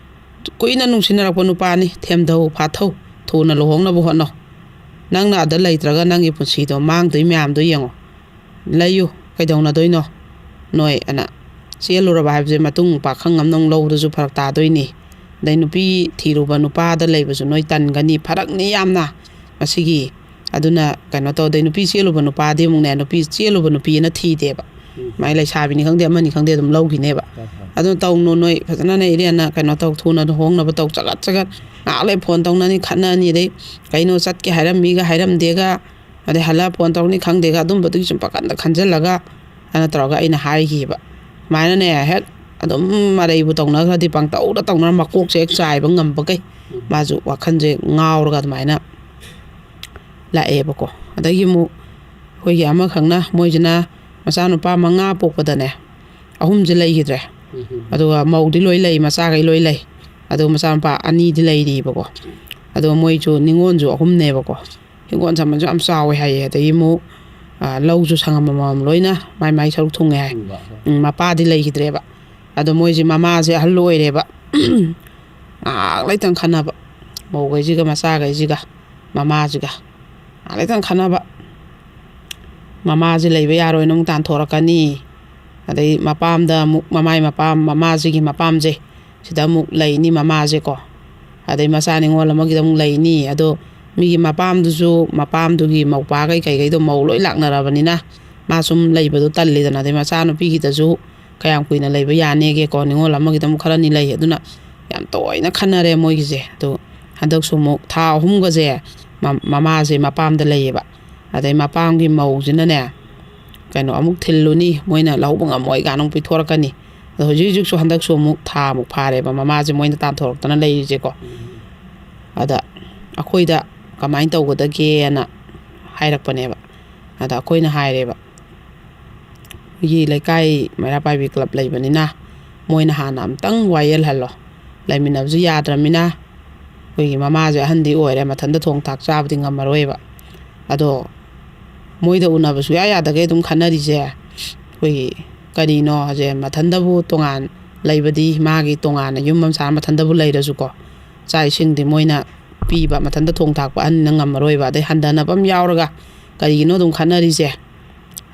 ꯀꯨꯏꯅ ꯅꯨꯡꯁꯤꯅꯔꯛꯄ ꯅꯨꯄꯥꯅꯤ, ꯊꯦꯝꯊꯧ ꯐꯥꯊꯧ, ꯊꯨꯅ ꯂꯨꯍꯣꯡꯅꯕ ꯍꯣꯠꯅꯧ꯫ ꯅꯪꯅ ꯑꯗ ꯂꯩꯇ꯭ꯔꯒ ꯅꯪꯒꯤ ꯄꯨꯟꯁꯤꯗꯣ ꯃꯥꯡꯗꯣꯏ ꯃꯌꯥꯝꯗꯣ ꯌꯦꯡꯉꯣ꯫ ꯂꯩꯌꯨ, ꯀꯩꯗꯧꯅꯗꯣꯏꯅꯣ ꯅꯣꯏ?" ꯑꯅ ꯆꯦꯜꯂꯨꯔꯕ ꯍꯥꯏꯕꯁꯦ ꯃꯇꯨꯡ ꯄꯥꯈꯪ ꯑꯃꯅ ꯑꯃꯨꯛ ꯂꯧꯕꯗꯁꯨ ꯐꯔꯛ ꯇꯥꯗꯣꯏꯅꯤ꯫ ꯑꯗꯩ ꯅꯨꯄꯤ ꯊꯤꯔꯨꯕ ꯅꯨꯄꯥꯗ ꯂꯩꯕꯁꯨ ꯅꯣꯏ ꯇꯟꯒꯅꯤ, ꯐꯔꯛꯅꯤ ꯌꯥꯝꯅ ꯃꯁꯤꯒꯤ꯫ ꯑꯗꯨꯅ ꯀꯩꯅꯣ ꯇꯧꯗꯦ, ꯅꯨꯄꯤ ꯆꯦꯜꯂꯨꯕ ꯅꯨꯄꯥꯗꯤ ꯑꯃꯨꯛꯅꯦ, ꯅꯨꯄꯤ ꯆꯦꯜꯂꯨꯕ ꯅꯨꯄꯤ ꯑꯅ ꯊꯤꯗꯦꯕ꯫ ꯎꯝ꯫ ꯃꯥꯏ ꯂꯩꯁꯥꯕꯤꯅꯤ ꯈꯪꯗꯦ, ꯑꯃꯅꯤ ꯈꯪꯗꯦ, ꯑꯗꯨꯝ ꯂꯧꯈꯤꯅꯦꯕ꯫ ꯍꯣꯏ, ꯍꯣꯏ꯫ ꯑꯗꯨꯅ ꯇꯧꯅꯨ ꯅꯣꯏ, ꯐꯖꯅꯅꯦ ꯏꯔꯦꯟꯅ ꯀꯩꯅꯣ ꯇꯧ, ꯊꯨꯅ ꯂꯨꯍꯣꯡꯅꯕ ꯇꯧ, ꯆꯒꯠ ꯆꯒꯠ ꯉꯥꯏꯍꯥꯛ ꯂꯩ ꯐꯣꯟ ꯇꯧꯅꯅꯤ, ꯈꯠꯅꯅꯤ, ꯑꯗꯩ ꯀꯩꯅꯣ ꯆꯠꯀꯦ ꯍꯥꯏꯔꯝꯃꯤꯒ ꯍꯥꯏꯔꯝꯗꯦꯒ, ꯑꯗꯩ ꯍꯜꯂ ꯐꯣꯟ ꯇꯧꯔꯛꯅꯤ ꯈꯪꯗꯦꯒ, ꯑꯗꯨꯝꯕꯗꯨꯒꯤ ꯁꯨꯝ ꯄꯥꯈꯟꯗ ꯈꯟꯖꯜꯂꯒ ꯑꯅ ꯇꯧꯔꯒ ꯑꯩꯅ ꯍꯥꯏꯈꯤꯕ꯫ ꯑꯗꯨꯃꯥꯏꯅꯅꯦ ꯍꯦꯛ ꯑꯗꯨꯝ ꯃꯔꯩꯕꯨ ꯇꯧꯅꯈ꯭ꯔꯗꯤ ꯄꯪꯇꯧꯗ ꯇꯧꯅꯔ ꯃꯀꯣꯛꯁꯦ ꯍꯦꯛ ꯆꯥꯏꯕ ꯉꯝꯕꯈꯩ ꯃꯥꯁꯨ ꯋꯥꯈꯜꯁꯦ ꯉꯥꯎꯔꯒ ꯑꯗꯨꯃꯥꯏꯅ ꯂꯥꯛꯑꯦꯕꯀꯣ꯫ ꯑꯗꯒꯤ ꯑꯃꯨꯛ ꯑꯩꯈꯣꯏꯒꯤ ꯑꯃꯈꯛꯅ, ꯃꯣꯏꯁꯤꯅ ꯃꯆꯥꯅꯨꯄꯥ ꯃꯉꯥ ꯄꯣꯛꯄꯗꯅꯦ, ꯑꯍꯨꯝꯁꯦ ꯂꯩꯈꯤꯗ꯭ꯔꯦ꯫ ꯎꯝ, ꯎꯝ, ꯎꯝ꯫ ꯑꯗꯨꯒ ꯃꯧꯗꯤ ꯂꯣꯏ ꯂꯩ, ꯃꯆꯥꯈꯩ ꯂꯣꯏ ꯂꯩ꯫ ꯑꯗꯣ ꯃꯆꯥꯅꯨꯄꯥ ꯑꯅꯤꯗꯤ ꯂꯩꯔꯤꯕꯀꯣ꯫ ꯑꯗꯣ ꯃꯣꯏꯁꯨ ꯅꯤꯉꯣꯜꯁꯨ ꯑꯍꯨꯝꯅꯦꯕꯀꯣ꯫ ꯍꯤꯡꯒꯣꯜ ꯁꯝꯕꯜꯁꯨ ꯌꯥꯝ ꯆꯥꯎꯋꯦ ꯍꯥꯏꯌꯦ꯫ ꯑꯗꯒꯤ ꯑꯃꯨꯛ, ꯑ, ꯂꯧꯁꯨ ꯁꯪꯉꯝ ꯑꯃꯃꯝ ꯂꯣꯏꯅ ꯃꯥꯏ ꯃꯥꯏ ꯁꯔꯨꯛ ꯊꯨꯡꯉꯦ ꯍꯥꯏ꯫ ꯎꯝ, ꯃꯄꯥꯗꯤ ꯂꯩꯈꯤꯗ꯭ꯔꯦꯕ꯫ ꯑꯗꯣ ꯃꯣꯏꯁꯦ ꯃꯃꯥꯁꯦ ꯑꯍꯜ ꯑꯣꯏꯔꯦꯕ꯫ ꯉꯥꯏꯍꯥꯛ ꯂꯩꯇꯪ ꯈꯟꯅꯕ꯫ ꯃꯧꯈꯩꯁꯤꯒ ꯃꯆꯥꯈꯩꯁꯤꯒ ꯃꯃꯥꯁꯤꯒ꯫ ꯉꯥꯏꯍꯥꯛ ꯂꯩꯇꯪ ꯈꯟꯅꯕ꯫ ꯃꯃꯥꯁꯦ ꯂꯩꯕ ꯌꯥꯔꯣꯏꯅ ꯑꯃꯨꯛ ꯇꯥꯟꯊꯣꯔꯛꯀꯅꯤ꯫ ꯑꯗꯩ ꯃꯄꯥꯝꯗ ꯑꯃꯨꯛ ꯃꯃꯥꯏ ꯃꯄꯥꯝ, ꯃꯃꯥꯁꯤꯒꯤ ꯃꯄꯥꯝꯁꯦ, ꯁꯤꯗ ꯑꯃꯨꯛ ꯂꯩꯅꯤ ꯃꯃꯥꯁꯦꯀꯣ꯫ ꯑꯗꯩ ꯃꯆꯥ ꯅꯤꯉꯣꯜ ꯑꯃꯒꯤꯗ ꯑꯃꯨꯛ ꯂꯩꯅꯤ꯫ ꯑꯗꯣ ꯃꯤꯒꯤ ꯃꯄꯥꯝꯗꯨꯁꯨ, ꯃꯄꯥꯝꯗꯨꯒꯤ ꯃꯧꯄꯥꯈꯩ ꯀꯩꯀꯩꯗꯣ ꯃꯧ ꯂꯣꯏ ꯂꯥꯛꯅꯔꯕꯅꯤꯅ ꯃꯥ ꯁꯨꯝ ꯂꯩꯕꯗꯣ ꯇꯜꯂꯤꯗꯅ꯫ ꯑꯗꯩ ꯃꯆꯥꯅꯨꯄꯤꯒꯤꯗꯁꯨ ꯀꯌꯥꯝ ꯀꯨꯏꯅ ꯂꯩꯕ ꯌꯥꯅꯦꯒꯦꯀꯣ, ꯅꯤꯉꯣꯜ ꯑꯃꯒꯤꯗ ꯑꯃꯨꯛ ꯈꯔꯅꯤ ꯂꯩ꯫ ꯑꯗꯨꯅ ꯌꯥꯝ ꯇꯣꯏꯅ ꯈꯟꯅꯔꯦ ꯃꯣꯏꯒꯤꯁꯦ꯫ ꯑꯗꯣ ꯍꯟꯗꯛꯁꯨ ꯑꯃꯨꯛ ꯊꯥ ꯑꯍꯨꯝꯒꯁꯦ ꯃ-, ꯃꯃꯥꯁꯦ ꯃꯄꯥꯝꯗ ꯂꯩꯌꯦꯕ꯫ ꯑꯗꯩ ꯃꯄꯥꯝꯒꯤ ꯃꯧꯁꯤꯅꯅꯦ, ꯀꯩꯅꯣ, ꯑꯃꯨꯛ ꯊꯤꯜꯂꯨꯅꯤ, ꯃꯣꯏꯅ ꯂꯧꯕ ꯉꯝꯃꯣꯏ ꯀꯥꯏꯅ ꯑꯃꯨꯛ ꯄꯤꯊꯣꯔꯛꯀꯅꯤ꯫ ꯑꯗꯣ ꯍꯧꯖꯤꯛ ꯍꯧꯖꯤꯛꯁꯨ ꯍꯟꯗꯛꯁꯨ ꯑꯃꯨꯛ ꯊꯥꯃꯨꯛ ꯐꯥꯔꯦꯕ ꯃꯃꯥꯁꯦ ꯃꯣꯏꯅ ꯇꯥꯟꯊꯣꯔꯛꯇꯅ ꯂꯩꯔꯤꯁꯦꯀꯣ꯫ ꯑꯗ ꯑꯩꯈꯣꯏꯗ ꯀꯃꯥꯏꯅ ꯇꯧꯒꯗꯒꯦꯅ ꯍꯥꯏꯔꯛꯄꯅꯦꯕ꯫ ꯑꯗ ꯑꯩꯈꯣꯏꯅ ꯍꯥꯏꯔꯦꯕ, ꯑꯩꯈꯣꯏꯒꯤ ꯂꯩꯀꯥꯏ ꯃꯩꯔꯥ ꯄꯥꯏꯕꯤ ꯀ꯭ꯂꯕ ꯂꯩꯕꯅꯤꯅ ꯃꯣꯏꯅ ꯍꯥꯟꯅ ꯑꯝꯇꯪ ꯋꯥꯌꯦꯜꯍꯜꯂꯣ꯫ ꯂꯩꯃꯤꯟꯅꯕꯁꯨ ꯌꯥꯗ꯭ꯔꯃꯤꯅ, ꯑꯩꯈꯣꯏꯒꯤ ꯃꯃꯥꯁꯦ ꯑꯍꯟꯗꯤ ꯑꯣꯏꯔꯦ, ꯃꯊꯟꯇ ꯊꯣꯡ ꯊꯥꯛ ꯆꯥꯕꯗꯤ ꯉꯝꯃꯔꯣꯏꯕ꯫ ꯑꯗꯣ ꯃꯣꯏꯗ ꯎꯅꯕ ꯁꯨꯡꯌꯥ ꯌꯥꯗꯈꯩ ꯑꯗꯨꯝ ꯈꯟꯅꯔꯤꯁꯦ, ꯑꯩꯈꯣꯏꯒꯤ ꯀꯔꯤꯅꯣ ꯍꯥꯏꯁꯦ, ꯃꯊꯟꯇꯕꯨ ꯇꯣꯉꯥꯟ ꯂꯩꯕꯗꯤ, ꯃꯥꯒꯤ ꯇꯣꯉꯥꯟꯅ ꯌꯨꯝ ꯑꯃ ꯁꯥꯔ ꯃꯊꯟꯇꯕꯨ ꯂꯩꯔꯁꯨꯀꯣ, ꯆꯥꯛ ꯏꯁꯤꯡꯗꯤ ꯃꯣꯏꯅ ꯄꯤꯕ, ꯃꯊꯟꯇ ꯊꯣꯡ ꯊꯥꯛꯄ ꯑꯍꯟꯅꯤꯅ ꯉꯝꯃꯔꯣꯏꯕ꯫ ꯑꯗꯩ ꯍꯟꯊꯅꯕ ꯑꯃ ꯌꯥꯎꯔꯒ ꯀꯔꯤꯒꯤꯅꯣ ꯑꯗꯨꯝ ꯈꯟꯅꯔꯤꯁꯦ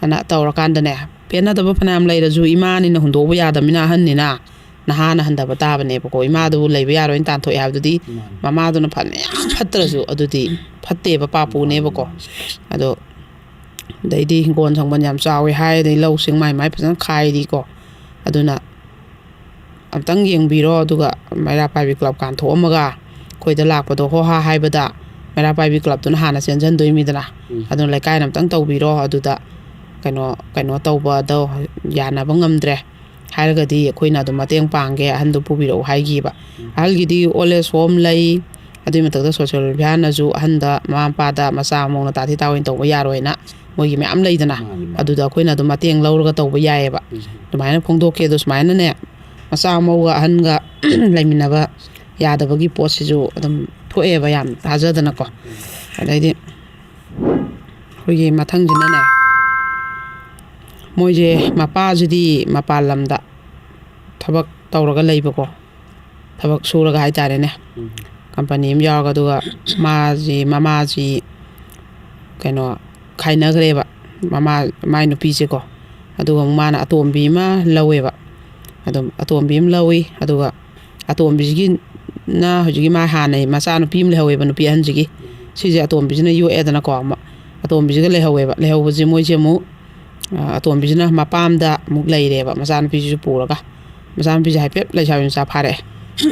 ꯑꯅ ꯇꯧꯔꯀꯥꯟꯗꯅꯦ, ꯄꯦꯟꯅꯗꯕ ꯐꯅꯌꯥꯝ ꯂꯩꯔꯁꯨ ꯏꯃꯥꯅꯤꯅ ꯍꯨꯟꯗꯣꯛꯎꯕ ꯌꯌꯥꯗꯕꯅꯤꯅ ꯑꯍꯟꯅꯤꯅ ꯅꯍꯥꯅ ꯍꯟꯊꯕ ꯇꯥꯕꯅꯦꯕꯀꯣ꯫ ꯏꯃꯥꯗꯨꯕꯨ ꯂꯩꯕ ꯌꯥꯔꯣꯏꯅ ꯇꯥꯟꯊꯣꯛꯑꯦ ꯍꯥꯏꯕꯗꯨꯗꯤ ꯃꯥꯅꯤ꯫ ꯃꯃꯥꯗꯨꯅ ꯐꯅ ꯌꯥꯝ ꯐꯠꯇ꯭ꯔꯁꯨ ꯑꯗꯨꯗꯤ ꯐꯠꯇꯦꯕ, ꯄꯥꯞꯄꯨꯅꯦꯕꯀꯣ꯫ ꯑꯗꯣ ꯑꯗꯩꯗꯤ ꯍꯤꯡꯒꯣꯜ ꯁꯪꯕꯜ ꯌꯥꯝ ꯆꯥꯎꯋꯤ ꯍꯥꯏ, ꯑꯗꯩ ꯂꯧꯁꯤꯡ ꯃꯥꯏ ꯃꯥꯏ ꯐꯖꯅ ꯈꯥꯏꯔꯤꯀꯣ꯫ ꯑꯗꯨꯅ ꯑꯝꯇꯪ ꯌꯦꯡꯕꯤꯔꯣ꯫ ꯑꯗꯨꯒ ꯃꯩꯔꯥ ꯄꯥꯏꯕꯤ ꯀ꯭ꯂꯕ ꯀꯥꯟꯊꯣꯛꯑꯝꯃꯒ ꯑꯩꯈꯣꯏꯗ ꯂꯥꯛꯄꯗꯣ ꯍꯣ ꯍꯥ ꯍꯥꯏꯕꯗ ꯃꯩꯔꯥ ꯄꯥꯏꯕꯤ ꯀ꯭ꯂꯕꯇꯨꯅ ꯍꯥꯟꯅ ꯆꯦꯟꯁꯤꯟꯗꯣꯏꯃꯤꯗꯅ꯫ ꯎꯝ꯫ ꯑꯗꯨꯅ ꯂꯩꯀꯥꯏꯅ ꯑꯝꯇꯪ ꯇꯧꯕꯤꯔꯣ꯫ ꯑꯗꯨꯗ ꯀꯩꯅꯣ, ꯀꯩꯅꯣ ꯇꯧꯕꯗꯣ ꯌꯥꯅꯕ ꯉꯝꯗ꯭ꯔꯦ ꯍꯥꯏꯔꯒꯗꯤ ꯑꯩꯈꯣꯏꯅ ꯑꯗꯨꯝ ꯃꯇꯦꯡ ꯄꯥꯡꯒꯦ, ꯑꯍꯟꯗꯨ ꯄꯨꯕꯤꯔꯛꯎ ꯍꯥꯏꯈꯤꯕ꯫ ꯎꯝ꯫ ꯑꯍꯜꯒꯤꯗꯤ ꯑꯣꯜ ꯑꯦꯖ ꯍꯣꯝ ꯂꯩ꯫ ꯑꯗꯨꯒꯤ ꯃꯊꯛꯇ ꯁꯣꯁꯤꯌꯦꯜ ꯋꯦꯜꯐꯤꯌꯥꯔꯅꯁꯨ ꯑꯍꯟꯗ, ꯃꯃꯥ ꯃꯄꯥꯗ, ꯃꯆꯥ ꯃꯧꯅ ꯇꯥꯊꯤ ꯇꯥꯑꯣꯏꯅ ꯇꯧꯕ ꯌꯥꯔꯣꯏꯅ ꯃꯣꯏꯒꯤ ꯃꯌꯥꯝ ꯂꯩꯗꯅ꯫ ꯃꯥꯅꯤ, ꯃꯥꯅꯤ꯫ ꯑꯗꯨꯗ ꯑꯩꯈꯣꯏꯅ ꯑꯗꯨꯝ ꯃꯇꯦꯡ ꯂꯧꯔꯒ ꯇꯧꯕ ꯌꯥꯏꯑꯕ꯫ ꯎꯝ꯫ ꯑꯗꯨꯃꯥꯏꯅ ꯐꯣꯡꯗꯣꯛꯀꯦ꯫ ꯑꯗꯣ ꯁꯨꯃꯥꯏꯅꯅꯦ, ꯃꯆꯥ ꯃꯧꯒ ꯑꯍꯟꯒ ꯂꯩꯃꯤꯟꯅꯕ ꯌꯥꯗꯕꯒꯤ ꯄꯣꯠꯁꯤꯁꯨ ꯑꯗꯨꯝ ꯊꯣꯛꯑꯦꯕ, ꯌꯥꯝ ꯊꯥꯖꯗꯅꯀꯣ꯫ ꯑꯗꯩꯗꯤ ꯑꯩꯈꯣꯏꯒꯤ ꯃꯊꯪꯁꯤꯅꯅꯦ, ꯃꯣꯏꯁꯦ ꯃꯄꯥꯁꯤꯗꯤ ꯃꯄꯥꯟ ꯂꯝꯗ ꯊꯕꯛ ꯇꯧꯔꯒ ꯂꯩꯕꯀꯣ, ꯊꯕꯛ ꯁꯨꯔꯒ ꯍꯥꯏꯇꯥꯔꯦꯅꯦ, ꯎꯝ꯫ ꯀꯝꯄꯅꯤ ꯑꯃ ꯌꯥꯎꯔꯒ, ꯑꯗꯨꯒ ꯃꯥꯁꯤ, ꯃꯃꯥꯁꯤ ꯀꯩꯅꯣ, ꯈꯥꯏꯅꯈ꯭ꯔꯦꯕ, ꯃꯃꯥ, ꯃꯥꯏ ꯅꯨꯄꯤꯁꯦꯀꯣ꯫ ꯑꯗꯨꯒ ꯑꯃꯨꯛ ꯃꯥꯅ ꯑꯇꯣꯝꯕꯤ ꯑꯃ ꯂꯧꯋꯦꯕ꯫ ꯑꯗꯨꯝ ꯑꯇꯣꯝꯕꯤ ꯑꯃ ꯂꯧꯋꯤ꯫ ꯑꯗꯨꯒ ꯑꯇꯣꯝꯕꯤꯁꯤꯒꯤꯅ ꯍꯧꯖꯤꯛꯀꯤ ꯃꯥ ꯍꯥꯟꯅꯩ ꯃꯆꯥꯅꯨꯄꯤ ꯑꯃ ꯂꯩꯍꯧꯋꯦꯕ, ꯅꯨꯄꯤ ꯑꯍꯟꯁꯤꯒꯤ꯫ ꯁꯤꯁꯦ ꯑꯇꯣꯝꯕꯤꯁꯤꯅ ꯌꯣꯛꯑꯦꯗꯅꯀꯣ꯫ ꯑꯃ-, ꯑꯇꯣꯝꯕꯤꯁꯤꯒ ꯂꯩꯍꯧꯋꯦꯕ꯫ ꯂꯩꯍꯧꯕꯁꯦ ꯃꯣꯏꯁꯦ ꯑꯃꯨꯛ, ꯑ, ꯑꯇꯣꯝꯕꯤꯁꯤꯅ ꯃꯄꯥꯝꯗ ꯑꯃꯨꯛ ꯂꯩꯔꯦꯕ, ꯃꯆꯥꯅꯨꯄꯤꯁꯤꯁꯨ ꯄꯨꯔꯒ꯫ ꯃꯆꯥꯅꯨꯄꯤꯁꯦ ꯍꯥꯏꯐꯦꯠ ꯂꯩꯁꯥꯕꯤ ꯃꯆꯥ ꯐꯥꯔꯛꯑꯦ꯫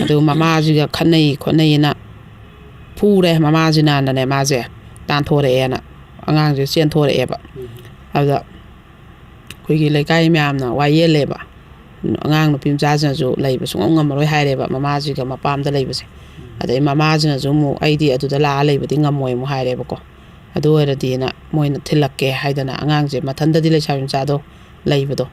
ꯑꯗꯨꯒ ꯃꯃꯥꯁꯤꯒ ꯈꯠꯅꯩ ꯈꯣꯠꯅꯩꯅ ꯐꯨꯔꯦ ꯃꯃꯥꯁꯤꯅꯅꯦ, ꯃꯥꯁꯦ ꯇꯥꯟꯊꯣꯔꯛꯑꯦꯅ ꯑꯉꯥꯡꯁꯦ ꯆꯦꯟꯊꯣꯔꯛꯑꯦꯕ꯫ ꯎꯝ꯫ ꯑꯗꯨꯗ ꯑꯩꯈꯣꯏꯒꯤ ꯂꯩꯀꯥꯏ ꯃꯌꯥꯝꯅ ꯋꯥ ꯌꯦꯜꯂꯦꯕ꯫ ꯑꯉꯥꯡ ꯅꯨꯄꯤ ꯃꯆꯥꯁꯤꯅꯁꯨ ꯂꯩꯕ ꯁꯨꯡꯉꯝ ꯉꯝꯃꯔꯣꯏ ꯍꯥꯏꯔꯦꯕ, ꯃꯃꯥꯁꯤꯒ ꯃꯄꯥꯝꯗ ꯂꯩꯕꯁꯦ꯫ ꯑꯗꯩ ꯃꯃꯥꯁꯤꯅꯁꯨ ꯑꯃꯨꯛ, "ꯑꯩꯗꯤ ꯑꯗꯨꯗ ꯂꯥꯛꯑ ꯂꯩꯕꯗꯤ ꯉꯝꯃꯣꯏ" ꯑꯃꯨꯛ ꯍꯥꯏꯔꯦꯕꯀꯣ꯫ ꯑꯗꯨ ꯑꯣꯏꯔꯗꯤꯅ ꯃꯣꯏꯅ ꯊꯤꯜꯂꯛꯀꯦ ꯍꯥꯏꯗꯅ, ꯑꯉꯥꯡꯁꯦ ꯃꯊꯟꯗꯗꯤ ꯂꯩꯁꯥꯕꯤ ꯃꯆꯥꯗꯣ ꯂꯩꯕꯗꯣ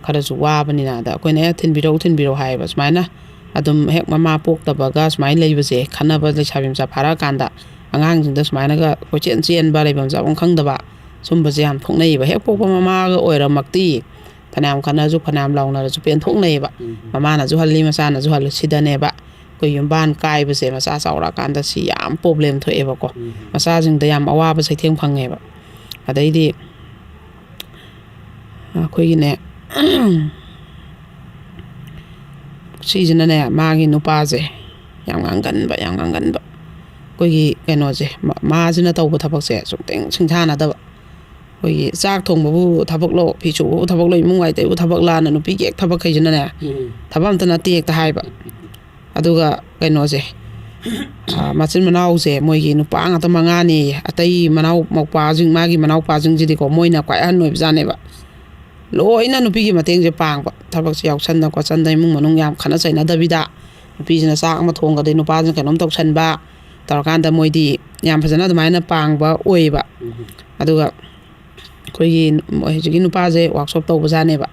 ꯈꯔꯁꯨ ꯋꯥꯕꯅꯤꯅ, ꯑꯗ ꯑꯩꯈꯣꯏꯅ, "ꯑꯦ, ꯊꯤꯟꯕꯤꯔꯛꯎ, ꯊꯤꯟꯕꯤꯔꯛꯎ" ꯍꯥꯏꯌꯦꯕ꯫ ꯁꯨꯃꯥꯏꯅ ꯑꯗꯨꯝ ꯍꯦꯛ ꯃꯃꯥ ꯄꯣꯛꯇꯕꯒ ꯁꯨꯃꯥꯏꯅ ꯂꯩꯕꯁꯦ, ꯈꯠꯅꯕ ꯂꯩꯁꯥꯕꯤ ꯃꯆꯥ ꯐꯥꯔꯛꯑꯀꯥꯟꯗ ꯑꯉꯥꯡꯁꯤꯡꯗ ꯁꯨꯃꯥꯏꯅꯒ ꯀꯣꯏꯆꯦꯟ ꯆꯦꯟꯕ, ꯂꯩꯐꯝ ꯆꯥꯐꯝ ꯈꯪꯗꯕ, ꯁꯨꯝꯕꯁꯦ ꯌꯥꯝ ꯊꯣꯛꯅꯩꯌꯦꯕ꯫ ꯍꯦꯛ ꯄꯣꯛꯄ ꯃꯃꯥꯒ ꯑꯣꯏꯔꯃꯛꯇꯤ ꯐꯅꯌꯥꯝ ꯈꯠꯅꯔꯁꯨ, ꯐꯅꯌꯥꯝ ꯂꯥꯎꯅꯔꯁꯨ ꯄꯦꯟꯊꯣꯛꯅꯩꯌꯦꯕ꯫ ꯎꯝ꯫ ꯃꯃꯥꯅꯁꯨ ꯍꯜꯂꯤ, ꯃꯆꯥꯅꯁꯨ ꯍꯜꯂꯤ, ꯁꯤꯗꯅꯦꯕ ꯑꯩꯈꯣꯏ ꯌꯨꯝꯕꯥꯟ ꯀꯥꯏꯕꯁꯦ, ꯃꯆꯥ ꯆꯥꯎꯔꯛꯑꯀꯥꯟꯗ ꯁꯤ ꯌꯥꯝ ꯄ꯭ꯔꯣꯕ꯭ꯂꯦꯝ ꯊꯣꯛꯑꯦꯕꯀꯣ꯫ ꯎꯝ꯫ ꯃꯆꯥꯁꯤꯡꯗ ꯌꯥꯝ ꯑꯋꯥꯕ ꯆꯩꯊꯦꯡ ꯐꯪꯉꯦꯕ꯫ ꯑꯗꯩꯗꯤ ꯑꯩꯈꯣꯏꯒꯤꯅꯦ, ꯁꯤꯁꯤꯅꯅꯦ, ꯃꯥꯒꯤ ꯅꯨꯄꯥꯁꯦ ꯌꯥꯝ ꯉꯥꯡꯒꯟꯕ, ꯌꯥꯝ ꯉꯥꯡꯒꯟꯕ꯫ ꯑꯩꯈꯣꯏꯒꯤ ꯀꯩꯅꯣꯁꯦ, ꯃ-, ꯃꯥꯁꯤꯅ ꯇꯧꯕ ꯊꯕꯛꯁꯦ ꯁꯨꯛꯇꯤꯡ ꯁꯤꯡꯊꯥꯅꯗꯕ꯫ ꯑꯩꯈꯣꯏꯒꯤ ꯆꯥꯛ ꯊꯣꯡꯕꯕꯨ ꯊꯕꯛꯂꯣ, ꯐꯤ ꯁꯨꯕꯕꯨ ꯊꯕꯛꯂꯣ, ꯏꯃꯨꯡ ꯋꯥꯏ ꯇꯩꯕꯕꯨ ꯊꯕꯛꯂꯥꯅ ꯅꯨꯄꯤꯒꯤ ꯍꯦꯛ ꯊꯕꯛꯈꯩꯁꯤꯅꯅꯦ, ꯎꯝ꯫ ꯊꯕꯛ ꯑꯝꯇ ꯅꯠꯇꯦ ꯍꯦꯛꯇ ꯍꯥꯏꯕ꯫ ꯑꯗꯨꯒ ꯀꯩꯅꯣꯁꯦ, ꯑ, ꯃꯆꯤꯟ ꯃꯅꯥꯎꯁꯦ ꯃꯣꯏꯒꯤ ꯅꯨꯄꯥ ꯉꯥꯛꯇ ꯃꯉꯥꯅꯦꯌꯦ꯫ ꯑꯇꯩ ꯃꯅꯥꯎ ꯃꯧꯄꯥꯁꯤꯡ, ꯃꯥꯒꯤ ꯃꯅꯥꯎꯄꯥꯁꯤꯡꯁꯤꯗꯤꯀꯣ, ꯃꯣꯏꯅ ꯈ꯭ꯋꯥꯏ ꯑꯍꯟ ꯑꯣꯏꯕꯖꯥꯠꯅꯦꯕ꯫ ꯂꯣꯏꯅ ꯅꯨꯄꯤꯒꯤ ꯃꯇꯦꯡꯁꯦ ꯄꯥꯡꯕ, ꯊꯕꯛꯁꯦ ꯌꯥꯎꯁꯟꯗ ꯈꯣꯠꯆꯟꯗ, ꯏꯃꯨꯡ ꯃꯅꯨꯡ ꯌꯥꯝ ꯈꯠꯅ ꯆꯩꯅꯗꯕꯤꯗ, ꯅꯨꯄꯤꯁꯤꯅ ꯆꯥꯛ ꯑꯃ ꯊꯣꯡꯒꯗꯤ ꯅꯨꯄꯥꯁꯤꯅ ꯀꯩꯅꯣꯝ ꯇꯧꯁꯟꯕ ꯇꯧꯔꯀꯥꯟꯗ, ꯃꯣꯏꯗꯤ ꯌꯥꯝ ꯐꯖꯅ ꯑꯗꯨꯃꯥꯏꯅ ꯄꯥꯡꯕ ꯑꯣꯏꯌꯦꯕ꯫ ꯎꯝ꯫ ꯑꯗꯨꯒ ꯑꯩꯈꯣꯏꯒꯤ ꯍꯧꯖꯤꯛꯀꯤ ꯅꯨꯄꯥꯁꯦ ꯋꯥꯛꯁꯣꯞ ꯇꯧꯕꯖꯥꯠꯅꯦꯕ꯫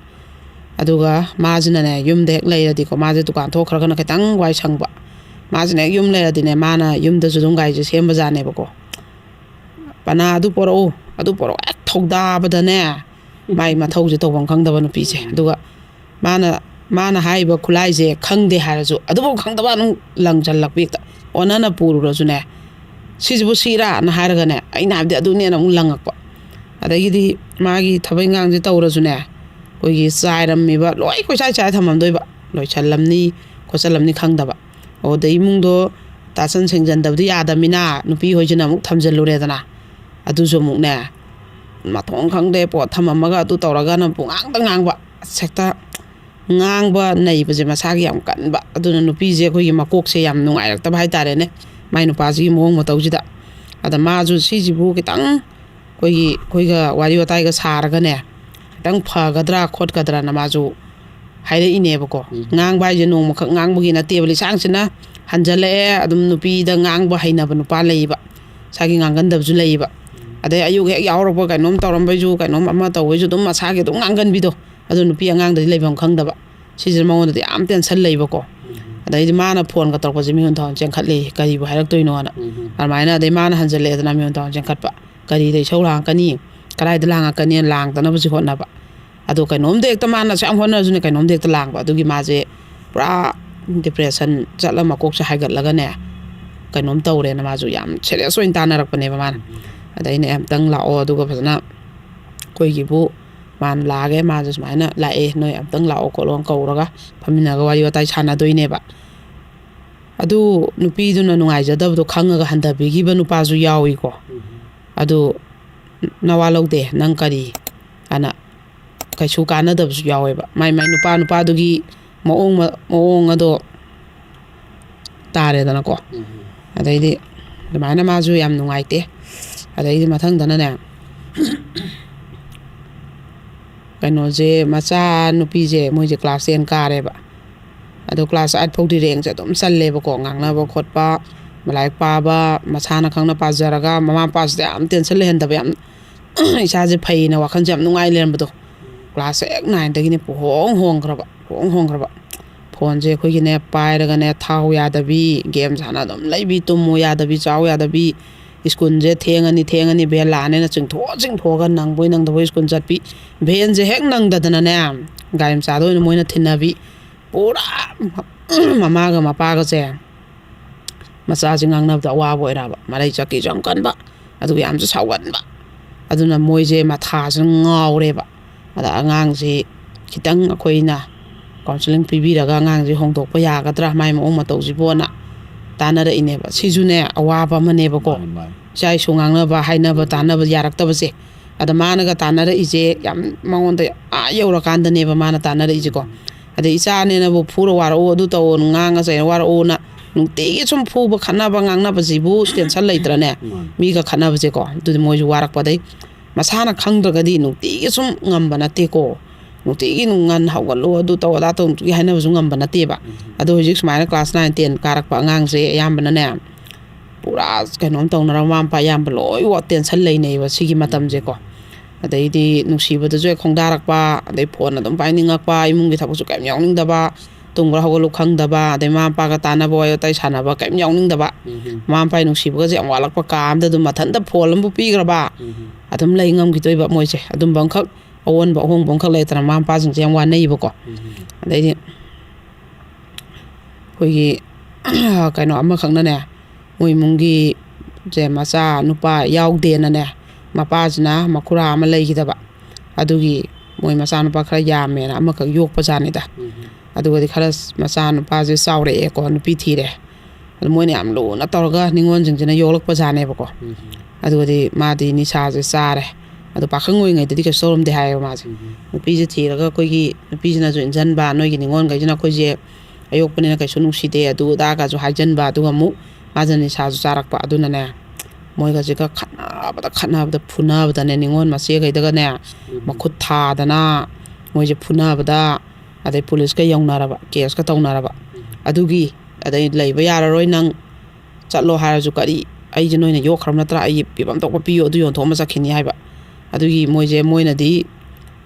ꯑꯗꯨꯒ ꯃꯥꯁꯤꯅꯅꯦ, ꯌꯨꯝꯗ ꯍꯦꯛ ꯂꯩꯔꯗꯤꯀꯣ, ꯃꯥꯁꯦ ꯗꯨꯀꯥꯟ ꯊꯣꯛꯈ꯭ꯔꯒꯅ ꯈꯤꯇꯪ ꯋꯥꯏ ꯁꯪꯕ, ꯃꯥꯁꯤꯅ ꯍꯦꯛ ꯌꯨꯝ ꯂꯩꯔꯗꯤꯅꯦ, ꯃꯥꯅ ꯌꯨꯝꯗꯁꯨ ꯑꯗꯨꯝ ꯒꯥꯔꯤꯁꯦ ꯁꯦꯝꯕꯖꯥꯠꯅꯦꯕꯀꯣ꯫ "ꯄꯅꯥ ꯑꯗꯨ ꯄꯣꯔꯛꯎ, ꯑꯗꯨ ꯄꯣꯔꯛꯎ" ꯍꯦꯛ ꯊꯧꯗꯥꯕꯗꯅꯦ, ꯃꯥꯏ ꯃꯊꯧꯁꯦ ꯇꯧꯐꯝ ꯈꯪꯗꯕ ꯅꯨꯄꯤꯁꯦ꯫ ꯑꯗꯨꯒ ꯃꯥꯅ ꯃꯥꯅ ꯍꯥꯏꯔꯤꯕ ꯈꯨꯠꯂꯥꯏꯁꯦ ꯈꯪꯗꯦ ꯍꯥꯏꯔꯁꯨ, ꯑꯗꯨꯐꯥꯎ ꯈꯪꯗꯕ ꯑꯗꯨꯝ ꯂꯪꯁꯤꯜꯂꯛꯄꯤ, ꯍꯦꯛꯇ ꯑꯣꯟꯅꯅ ꯄꯨꯔꯨꯔꯁꯨꯅꯦ, "ꯁꯤꯁꯤꯕꯨ ꯁꯤꯔꯥꯅ?" ꯍꯥꯏꯔꯒꯅꯦ, "ꯑꯩꯅ ꯍꯥꯏꯕꯗꯤ ꯑꯗꯨꯅꯦꯅ" ꯑꯃꯨꯛ ꯂꯪꯉꯛꯄ꯫ ꯑꯗꯒꯤꯗꯤ ꯃꯥꯒꯤ ꯊꯕꯛ ꯏꯪꯈꯥꯡꯁꯦ ꯇꯧꯔꯁꯨꯅꯦ, ꯑꯩꯈꯣꯏꯒꯤ ꯆꯥꯏꯔꯝꯃꯤꯕ ꯂꯣꯏ ꯀꯣꯏꯆꯥꯏ ꯆꯥꯏꯔ ꯊꯝꯃꯝꯗꯣꯏꯕ, ꯂꯣꯏꯁꯜꯂꯝꯅꯤ ꯈꯣꯠꯆꯜꯂꯝꯅꯤ ꯈꯪꯗꯕ꯫ ꯑꯣ, ꯑꯗꯩ ꯏꯃꯨꯡꯗꯣ ꯇꯥꯁꯟ ꯁꯦꯡꯖꯟꯗꯕꯗꯤ ꯌꯥꯗꯕꯅꯤꯅ, ꯅꯨꯄꯤ ꯍꯣꯏꯁꯤꯅ ꯑꯃꯨꯛ ꯊꯝꯖꯤꯜꯂꯨꯔꯦꯗꯅ, ꯑꯗꯨꯁꯨ ꯑꯃꯨꯛꯅꯦ, ꯃꯊꯣꯡ ꯈꯪꯗꯦ, ꯄꯣꯠ ꯊꯝꯃꯝꯃꯒ ꯑꯗꯨ ꯇꯧꯔꯒꯅ ꯄꯨꯡꯉꯥꯡꯗ ꯉꯥꯡꯕ꯫ ꯑꯁ, ꯍꯦꯛꯇ ꯉꯥꯡꯕ ꯅꯩꯕꯁꯦ ꯃꯁꯥꯒꯤ ꯌꯥꯝ ꯀꯟꯕ꯫ ꯑꯗꯨꯅ ꯅꯨꯄꯤꯁꯦ ꯑꯩꯈꯣꯏꯒꯤ ꯃꯀꯣꯛꯁꯦ ꯌꯥꯝ ꯅꯨꯡꯉꯥꯏꯔꯛꯇꯕ ꯍꯥꯏꯇꯥꯔꯦꯅꯦ, ꯃꯥꯏ ꯅꯨꯄꯥꯁꯤꯒꯤ ꯃꯑꯣꯡ ꯃꯇꯧꯁꯤꯗ꯫ ꯑꯗ ꯃꯥꯁꯨ ꯁꯤꯁꯤꯕꯨ ꯈꯤꯇꯪ ꯑꯩꯈꯣꯏꯒꯤ, ꯑꯩꯈꯣꯏꯒ ꯋꯥꯔꯤ ꯋꯥꯇꯥꯏꯒ ꯁꯥꯔꯒꯅꯦ, ꯈꯤꯇꯪ ꯐꯒꯗ꯭ꯔꯥ ꯈꯣꯠꯀꯗ꯭ꯔꯥꯅ ꯃꯥꯁꯨ ꯍꯥꯏꯔꯛꯏꯅꯦꯕꯀꯣ꯫ ꯎꯝ꯫ ꯉꯥꯡꯕ ꯍꯥꯏꯁꯦ ꯅꯣꯡꯃꯈꯛ ꯉꯥꯡꯕꯒꯤ ꯅꯠꯇꯦꯕ, ꯂꯤꯁꯥꯡꯁꯤꯠꯅ ꯍꯟꯖꯜꯂꯛꯑꯦ꯫ ꯑꯗꯨꯝ ꯅꯨꯄꯤꯗ ꯉꯥꯡꯕ ꯍꯩꯅꯕ ꯅꯨꯄꯥ ꯂꯩꯌꯦꯕ, ꯏꯁꯥꯒꯤ ꯉꯥꯡꯒꯟꯗꯕꯁꯨ ꯂꯩꯌꯦꯕ꯫ ꯑꯗꯩ ꯑꯌꯨꯛ ꯍꯦꯛ ꯌꯥꯎꯔꯛꯄ ꯀꯩꯅꯣꯝ ꯇꯧꯔꯝꯕꯩꯁꯨ, ꯀꯩꯅꯣꯝ ꯑꯃ ꯇꯧꯕꯩꯁꯨ ꯑꯗꯨꯝ ꯃꯁꯥꯒꯤ ꯑꯗꯨꯝ ꯉꯥꯡꯒꯟꯕꯤꯗꯣ꯫ ꯑꯗꯨ ꯅꯨꯄꯤ ꯑꯉꯥꯡꯗꯗꯤ ꯂꯩꯐꯝ ꯈꯪꯗꯕ꯫ ꯁꯤꯁꯤꯅ ꯃꯉꯣꯟꯗꯗꯤ ꯌꯥꯝ tension ꯂꯩꯕꯀꯣ꯫ ꯎꯝ꯫ ꯑꯗꯩꯗꯤ ꯃꯥꯅ phoneꯒ ꯇꯧꯔꯛꯄꯁꯦ ꯃꯤꯍꯨꯟ ꯊꯥꯎꯟ ꯆꯦꯟꯈꯠꯂꯦ, ꯀꯔꯤꯕꯨ ꯍꯥꯏꯔꯛꯇꯣꯏꯅꯣꯅ꯫ ꯎꯝ꯫ ꯑꯗꯨꯃꯥꯏꯅ ꯑꯗꯩ ꯃꯥꯅ ꯍꯟꯖꯜꯂꯛꯑꯦꯗꯅ, ꯃꯤꯍꯨꯟ ꯊꯥꯎꯟ ꯆꯦꯟꯈꯠꯄ꯫ ꯀꯔꯤꯗ ꯏꯁꯧ ꯂꯥꯡꯉꯛꯀꯅꯤ, ꯀꯗꯥꯏꯗ ꯂꯥꯡꯉꯛꯀꯅꯤꯅ ꯂꯥꯡꯗꯅꯕꯁꯨ ꯍꯣꯠꯅꯕ꯫ ꯑꯗꯣ ꯀꯩꯅꯣꯝꯗ ꯍꯦꯛꯇ ꯃꯥꯅ ꯑꯁꯨꯛ ꯌꯥꯝ ꯍꯣꯠꯅꯔꯁꯨꯅꯦ, ꯀꯩꯅꯣꯝꯗ ꯍꯦꯛꯇ ꯂꯥꯡꯕ꯫ ꯑꯗꯨꯒꯤ ꯃꯥꯁꯦ ꯄꯨꯔꯥ depression ꯆꯠꯂ ꯃꯀꯣꯛꯁꯦ ꯍꯥꯏꯒꯠꯂꯒꯅꯦ, ꯀꯩꯅꯣꯝ ꯇꯧꯔꯦꯅ ꯃꯥꯁꯨ ꯌꯥꯝ serious ꯑꯣꯏꯅ ꯇꯥꯟꯅꯔꯛꯄꯅꯦꯕ ꯃꯥꯅ꯫ ꯑꯗ ꯑꯩꯅ, "ꯑꯦ, ꯑꯝꯇꯪ ꯂꯥꯛꯑꯣ, ꯑꯗꯨꯒ ꯐꯖꯅ ꯑꯩꯈꯣꯏꯒꯤꯕꯨ ꯃꯥꯅ ꯂꯥꯛꯑꯒꯦ, ꯃꯥꯁꯨ ꯁꯨꯃꯥꯏꯅ ꯂꯥꯛꯑꯦ, ꯅꯣꯏ ꯑꯝꯇꯪ ꯂꯥꯛꯑꯣ ꯈꯣꯠꯂꯣꯅ" ꯀꯧꯔꯒ ꯐꯝꯃꯤꯟꯅꯔꯒ ꯋꯥꯔꯤ ꯋꯥꯇꯥꯏ ꯁꯥꯟꯅꯗꯣꯏꯅꯦꯕ꯫ ꯑꯗꯨ ꯅꯨꯄꯤꯗꯨꯅ ꯅꯨꯡꯉꯥꯏꯖꯗꯕꯗꯣ ꯈꯪꯉꯒ ꯍꯟꯊꯕꯤꯈꯤꯕ ꯅꯨꯄꯥꯁꯨ ꯌꯥꯎꯏꯀꯣ꯫ ꯎꯝ꯫ ꯑꯗꯨ ꯅꯋꯥ ꯂꯧꯗꯦ, ꯅꯪ ꯀꯔꯤ ꯑꯅ ꯀꯩꯁꯨ ꯀꯥꯟꯅꯗꯕꯁꯨ ꯌꯥꯎꯋꯦꯕ꯫ ꯃꯥꯏ ꯃꯥꯏ ꯅꯨꯄꯥ ꯅꯨꯄꯥꯗꯨꯒꯤ ꯃꯑꯣꯡ ꯃ-, ꯃꯑꯣꯡ ꯑꯗꯣ ꯇꯥꯔꯦꯗꯅꯀꯣ꯫ ꯎꯝ꯫ ꯑꯗꯩꯗꯤ ꯑꯗꯨꯃꯥꯏꯅ ꯃꯥꯁꯨ ꯌꯥꯝ ꯅꯨꯡꯉꯥꯏꯇꯦ꯫ ꯑꯗꯩꯗꯤ ꯃꯊꯪꯗꯅꯅꯦ, ꯀꯩꯅꯣꯁꯦ, ꯃꯆꯥ ꯅꯨꯄꯤꯁꯦ, ꯃꯣꯏꯁꯦ class ten ꯀꯥꯔꯦꯕ꯫ ꯑꯗꯣ class eight ꯐꯥꯎꯗꯤ rankꯁꯦ ꯑꯗꯨꯝ ꯆꯜꯂꯦꯕꯀꯣ, ꯉꯥꯡꯅꯕ ꯈꯣꯠꯄ, ꯂꯥꯏꯔꯤꯛ ꯄꯥꯕ, ꯃꯁꯥꯅ ꯈꯪꯅ ꯄꯥꯖꯔꯒ, ꯃꯃꯥ ꯃꯄꯥꯁꯤꯗ ꯌꯥꯝ tension ꯂꯩꯍꯟꯗꯕ, ꯌꯥꯝ ꯏꯁꯥꯁꯦ ꯐꯩꯅ ꯋꯥꯈꯜꯁꯦ ꯌꯥꯝ ꯅꯨꯡꯉꯥꯏ ꯂꯩꯔꯝꯕꯗꯣ꯫ ꯀ꯭ꯂꯥꯁ ꯍꯦꯛ ꯅꯥꯏꯟꯗꯒꯤꯅꯦ ꯄꯨꯍꯣꯡ ꯍꯣꯡꯈ꯭ꯔꯕ, ꯄꯨꯍꯣꯡ ꯍꯣꯡꯈ꯭ꯔꯕ꯫ ꯐꯣꯟꯁꯦ ꯑꯩꯈꯣꯏꯒꯤꯅꯦ ꯄꯥꯏꯔꯒꯅꯦ ꯊꯥꯎ ꯌꯥꯗꯕꯤ, ꯒꯦꯝ ꯁꯥꯟꯅ ꯑꯗꯨꯝ ꯂꯩꯕꯤ, ꯇꯨꯝꯃꯨ ꯌꯥꯗꯕꯤ, ꯆꯥꯎ ꯌꯥꯗꯕꯤ, ꯁ꯭ꯀꯨꯜꯁꯦ ꯊꯦꯡꯉꯅꯤ ꯊꯦꯡꯉꯅꯤ ꯚꯦꯟ ꯂꯥꯛꯑꯅꯤꯅ ꯆꯤꯡꯊꯣꯛ ꯆꯤꯡꯊꯣꯛꯑꯒ ꯅꯪꯕꯣꯏ ꯅꯪꯗꯕꯣꯏ ꯁ꯭ꯀꯨꯜ ꯆꯠꯄꯤ, ꯚꯦꯟꯁꯦ ꯍꯦꯛ ꯅꯪꯗꯗꯅꯅꯦ ꯒꯥꯔꯤ ꯃꯆꯥꯗ ꯑꯣꯏꯅ ꯃꯣꯏꯅ ꯊꯤꯟꯅꯕꯤ꯫ ꯄꯨꯔꯥ ꯃꯃꯥꯒ ꯃꯄꯥꯒꯁꯦ ꯃꯆꯥꯁꯦ ꯉꯥꯡꯅꯕꯗ ꯑꯋꯥꯕ ꯑꯣꯏꯔꯛꯑꯕ꯫ ꯃꯔꯩ ꯆꯠꯈꯤꯁꯨ ꯌꯥꯝ ꯀꯟꯕ, ꯑꯗꯨꯒ ꯌꯥꯝꯁꯨ ꯁꯥꯎꯒꯟꯕ꯫ ꯑꯗꯨꯅ ꯃꯣꯏꯁꯦ ꯃꯊꯥꯁꯤꯅ ꯉꯥꯎꯔꯦꯕ꯫ ꯑꯗ ꯑꯉꯥꯡꯁꯤ ꯈꯤꯇꯪ ꯑꯩꯈꯣꯏꯅ ꯀꯥꯎꯟꯁꯤꯂꯤꯡ ꯄꯤꯕꯤꯔꯒ ꯑꯉꯥꯡꯁꯤ ꯍꯣꯡꯗꯣꯛꯄ ꯌꯥꯒꯗ꯭ꯔꯥ, ꯃꯥꯏ ꯃꯑꯣꯡ ꯃꯇꯧꯁꯤꯕꯣꯅ ꯇꯥꯟꯅꯔꯛꯏꯅꯦꯕ꯫ ꯁꯤꯁꯨꯅꯦ ꯑꯋꯥꯕ ꯑꯃꯅꯦꯕꯀꯣ꯫ ꯃꯥꯅꯤ, ꯃꯥꯅꯤ꯫ ꯏꯆꯥ ꯏꯁꯨ ꯉꯥꯡꯅꯕ, ꯍꯥꯏꯅꯕ, ꯇꯥꯟꯅꯕ ꯌꯥꯔꯛꯇꯕꯁꯦ꯫ ꯑꯗ ꯃꯥꯅꯒ ꯇꯥꯟꯅꯔꯛꯏꯁꯦ ꯌꯥꯝ ꯃꯉꯣꯟꯗ ꯑꯥ ꯌꯧꯔꯀꯥꯟꯗꯅꯦꯕ ꯃꯥꯅ ꯇꯥꯟꯅꯔꯛꯏꯁꯦꯀꯣ꯫ ꯑꯗꯩ ꯏꯆꯥꯅꯦꯅꯕꯨ ꯐꯨꯔ ꯋꯥꯔꯛꯎ, ꯑꯗꯨ ꯇꯧꯑꯣ, ꯉꯥꯡꯉ ꯆꯩꯔ ꯋꯥꯔꯛꯎꯅ ꯅꯨꯡꯇꯤꯒꯤ ꯁꯨꯝ ꯐꯨꯕ ꯈꯠꯅꯕ ꯉꯥꯡꯅꯕꯁꯤꯕꯨ ꯇꯦꯟꯁꯟ ꯂꯩꯇ꯭ꯔꯅꯦ? ꯃꯥꯅꯤ꯫ ꯃꯤꯒ ꯈꯠꯅꯕꯁꯦꯀꯣ꯫ ꯑꯗꯨꯗꯤ ꯃꯣꯏꯁꯨ ꯋꯥꯔꯛꯄꯗꯩ ꯃꯁꯥꯅ ꯈꯪꯗ꯭ꯔꯒꯗꯤ ꯅꯨꯡꯇꯤꯒꯤ ꯁꯨꯝ ꯉꯝꯕ ꯅꯠꯇꯦꯀꯣ꯫ ꯅꯨꯡꯇꯤꯒꯤ ꯅꯨꯡ ꯉꯟ ꯍꯧꯒꯠꯂꯨ, ꯑꯗꯨ ꯇꯧ, ꯑꯗꯥ ꯇꯧ, ꯅꯨꯡꯇꯤꯒꯤ ꯍꯥꯏꯅꯕꯁꯨ ꯉꯝꯕ ꯅꯠꯇꯦꯕ꯫ ꯑꯗꯣ ꯍꯧꯖꯤꯛ ꯁꯨꯃꯥꯏꯅ ꯀ꯭ꯂꯥꯁ ꯅꯥꯏꯟ ꯇꯦꯟ ꯀꯥꯔꯛꯄ ꯑꯉꯥꯡꯁꯦ ꯑꯌꯥꯝꯕꯅꯅꯦ ꯄꯨꯔꯥ ꯀꯩꯅꯣꯝ ꯇꯧꯅꯔ, ꯃꯃꯥ ꯃꯄꯥ ꯑꯌꯥꯝꯕ ꯂꯣꯏ ꯋꯥ-, ꯇꯦꯟꯁꯟ ꯂꯩꯅꯩꯌꯦꯕ ꯁꯤꯒꯤ ꯃꯇꯝꯁꯦꯀꯣ꯫ ꯑꯗꯩꯗꯤ ꯅꯨꯡꯁꯤꯕꯗꯁꯨ ꯍꯦꯛ ꯈꯣꯡꯗꯥꯔꯛꯄ, ꯑꯗꯩ ꯐꯣꯟ ꯑꯗꯨꯝ ꯄꯥꯏꯅꯤꯡꯉꯛꯄ, ꯏꯃꯨꯡꯒꯤ ꯊꯕꯛꯁꯨ ꯀꯩꯝ ꯌꯥꯎꯅꯤꯡꯗꯕ, ꯇꯨꯝꯈ꯭ꯔ ꯍꯧꯒꯠꯂꯨ ꯈꯪꯗꯕ, ꯑꯗꯩ ꯃꯃꯥ ꯃꯄꯥꯒ ꯇꯥꯟꯅꯕ, ꯋꯥꯔꯤ ꯋꯥꯇꯥꯏ ꯁꯥꯟꯅꯕ ꯀꯩꯝ ꯌꯥꯎꯅꯤꯡꯗꯕ, ꯃꯃꯥ ꯃꯄꯥꯒꯤ ꯅꯨꯡꯁꯤꯕꯒꯁꯦ ꯌꯥꯝ ꯋꯥꯠꯂꯛꯄ, ꯀꯥ ꯑꯃꯗ ꯑꯗꯨꯝ ꯃꯊꯟꯇ ꯐꯣꯟ ꯑꯃꯕꯨ ꯄꯤꯈ꯭ꯔꯕ ꯑꯗꯨꯝ ꯂꯩ ꯉꯝꯈꯤꯗꯣꯏꯕ ꯃꯣꯏꯁꯦ꯫ ꯑꯗꯨꯝꯕ ꯑꯃꯈꯛ, ꯑꯑꯣꯟꯕ ꯑꯍꯣꯡꯕ ꯑꯃꯈꯛ ꯂꯩꯇꯅ ꯃꯃꯥ ꯃꯄꯥꯁꯤꯡꯁꯦ ꯌꯥꯝ ꯋꯥꯅꯩꯌꯦꯕꯀꯣ꯫ ꯑꯗꯩꯗꯤ ꯑꯩꯈꯣꯏꯒꯤ ꯀꯩꯅꯣ ꯑꯃꯈꯛꯅꯅꯦ, ꯃꯣꯏ ꯏꯃꯨꯡꯒꯤ ꯁꯦ ꯃꯆꯥ ꯅꯨꯄꯥ ꯌꯥꯎꯗꯦꯅꯅꯦ, ꯃꯄꯥꯁꯤꯅ ꯃꯈꯨꯔꯥ ꯑꯃ ꯂꯩꯈꯤꯗꯕ, ꯑꯗꯨꯒꯤ ꯃꯣꯏ ꯃꯆꯥꯅꯨꯄꯥ ꯈꯔ ꯌꯥꯝꯃꯦꯅ ꯑꯃꯈꯛ ꯌꯣꯛꯄꯖꯥꯠꯅꯤꯗ꯫ ꯑꯗꯨꯒꯗꯤ ꯈꯔ ꯃꯆꯥꯅꯨꯄꯥꯁꯦ ꯆꯥꯎꯔꯛꯑꯦꯀꯣ, ꯅꯨꯄꯤ ꯊꯤꯔꯦ꯫ ꯑꯗꯨ ꯃꯣꯏꯅ ꯌꯥꯝ ꯂꯨꯅ ꯇꯧꯔꯒ ꯅꯤꯉꯣꯜꯁꯤꯡꯁꯤꯅ ꯌꯣꯛꯂꯛꯄꯖꯥꯠꯅꯦꯕꯀꯣ꯫ ꯑꯗꯨꯒꯗꯤ ꯃꯥꯗꯤ ꯅꯤꯁꯥꯁꯦ ꯆꯥꯔꯦ꯫ ꯑꯗꯣ ꯄꯥꯈꯪ ꯑꯣꯏꯔꯤꯉꯩꯗꯗꯤ ꯀꯩꯁꯨ ꯇꯧꯔꯝꯗꯦ ꯍꯥꯏꯌꯦꯕ ꯃꯥꯁꯦ꯫ ꯅꯨꯄꯤꯁꯦ ꯊꯤꯔꯒ ꯑꯩꯈꯣꯏꯒꯤ ꯅꯨꯄꯤꯁꯤꯅꯁꯨ ꯏꯟꯖꯟꯕ, ꯅꯣꯏꯒꯤ ꯅꯤꯉꯣꯜꯈꯩꯁꯤꯅ ꯑꯩꯈꯣꯏꯁꯦ ꯑꯌꯣꯛꯄꯅꯤꯅ ꯀꯩꯁꯨ ꯅꯨꯡꯁꯤꯗꯦ, ꯑꯗꯨ ꯑꯗꯥꯒꯁꯨ ꯍꯥꯏꯖꯟꯕ, ꯑꯗꯨꯒ ꯑꯃꯨꯛ ꯃꯥꯁꯦ ꯅꯤꯁꯥꯁꯨ ꯆꯥꯔꯛꯄ꯫ ꯑꯗꯨꯅꯅꯦ, ꯃꯣꯏꯒꯁꯤꯒ ꯈꯠꯅꯕꯗ, ꯈꯠꯅꯕꯗ, ꯐꯨꯅꯕꯗꯅꯦ, ꯅꯤꯉꯣꯜ ꯃꯆꯦꯈꯩꯗꯒꯅꯦ ꯃꯈꯨꯠ ꯊꯥꯗꯅ ꯃꯣꯏꯁꯦ ꯐꯨꯅꯕꯗ, ꯑꯗꯩ ꯄꯨꯂꯤꯁꯀ ꯌꯧꯅꯔꯕ, ꯀꯦꯁꯀ ꯇꯧꯅꯔꯕ꯫ ꯑꯗꯨꯒꯤ, ꯑꯗꯩ "ꯂꯩꯕ ꯌꯥꯔꯔꯣꯏ ꯅꯪ, ꯆꯠꯂꯣ" ꯍꯥꯏꯔꯁꯨ, "ꯀꯔꯤ, ꯑꯩꯁꯦ ꯅꯣꯏꯅ ꯌꯣꯛꯈ꯭ꯔꯕ ꯅꯠꯇ꯭ꯔꯥ? ꯑꯩ ꯄꯤꯐꯝ ꯊꯣꯛꯄ ꯄꯤꯌꯨ, ꯑꯗꯨ ꯌꯣꯟꯊꯣꯛꯑꯝꯃ ꯆꯠꯈꯤꯅꯤ" ꯍꯥꯏꯕ꯫ ꯑꯗꯨꯒꯤ ꯃꯣꯏꯁꯦ, ꯃꯣꯏꯅꯗꯤ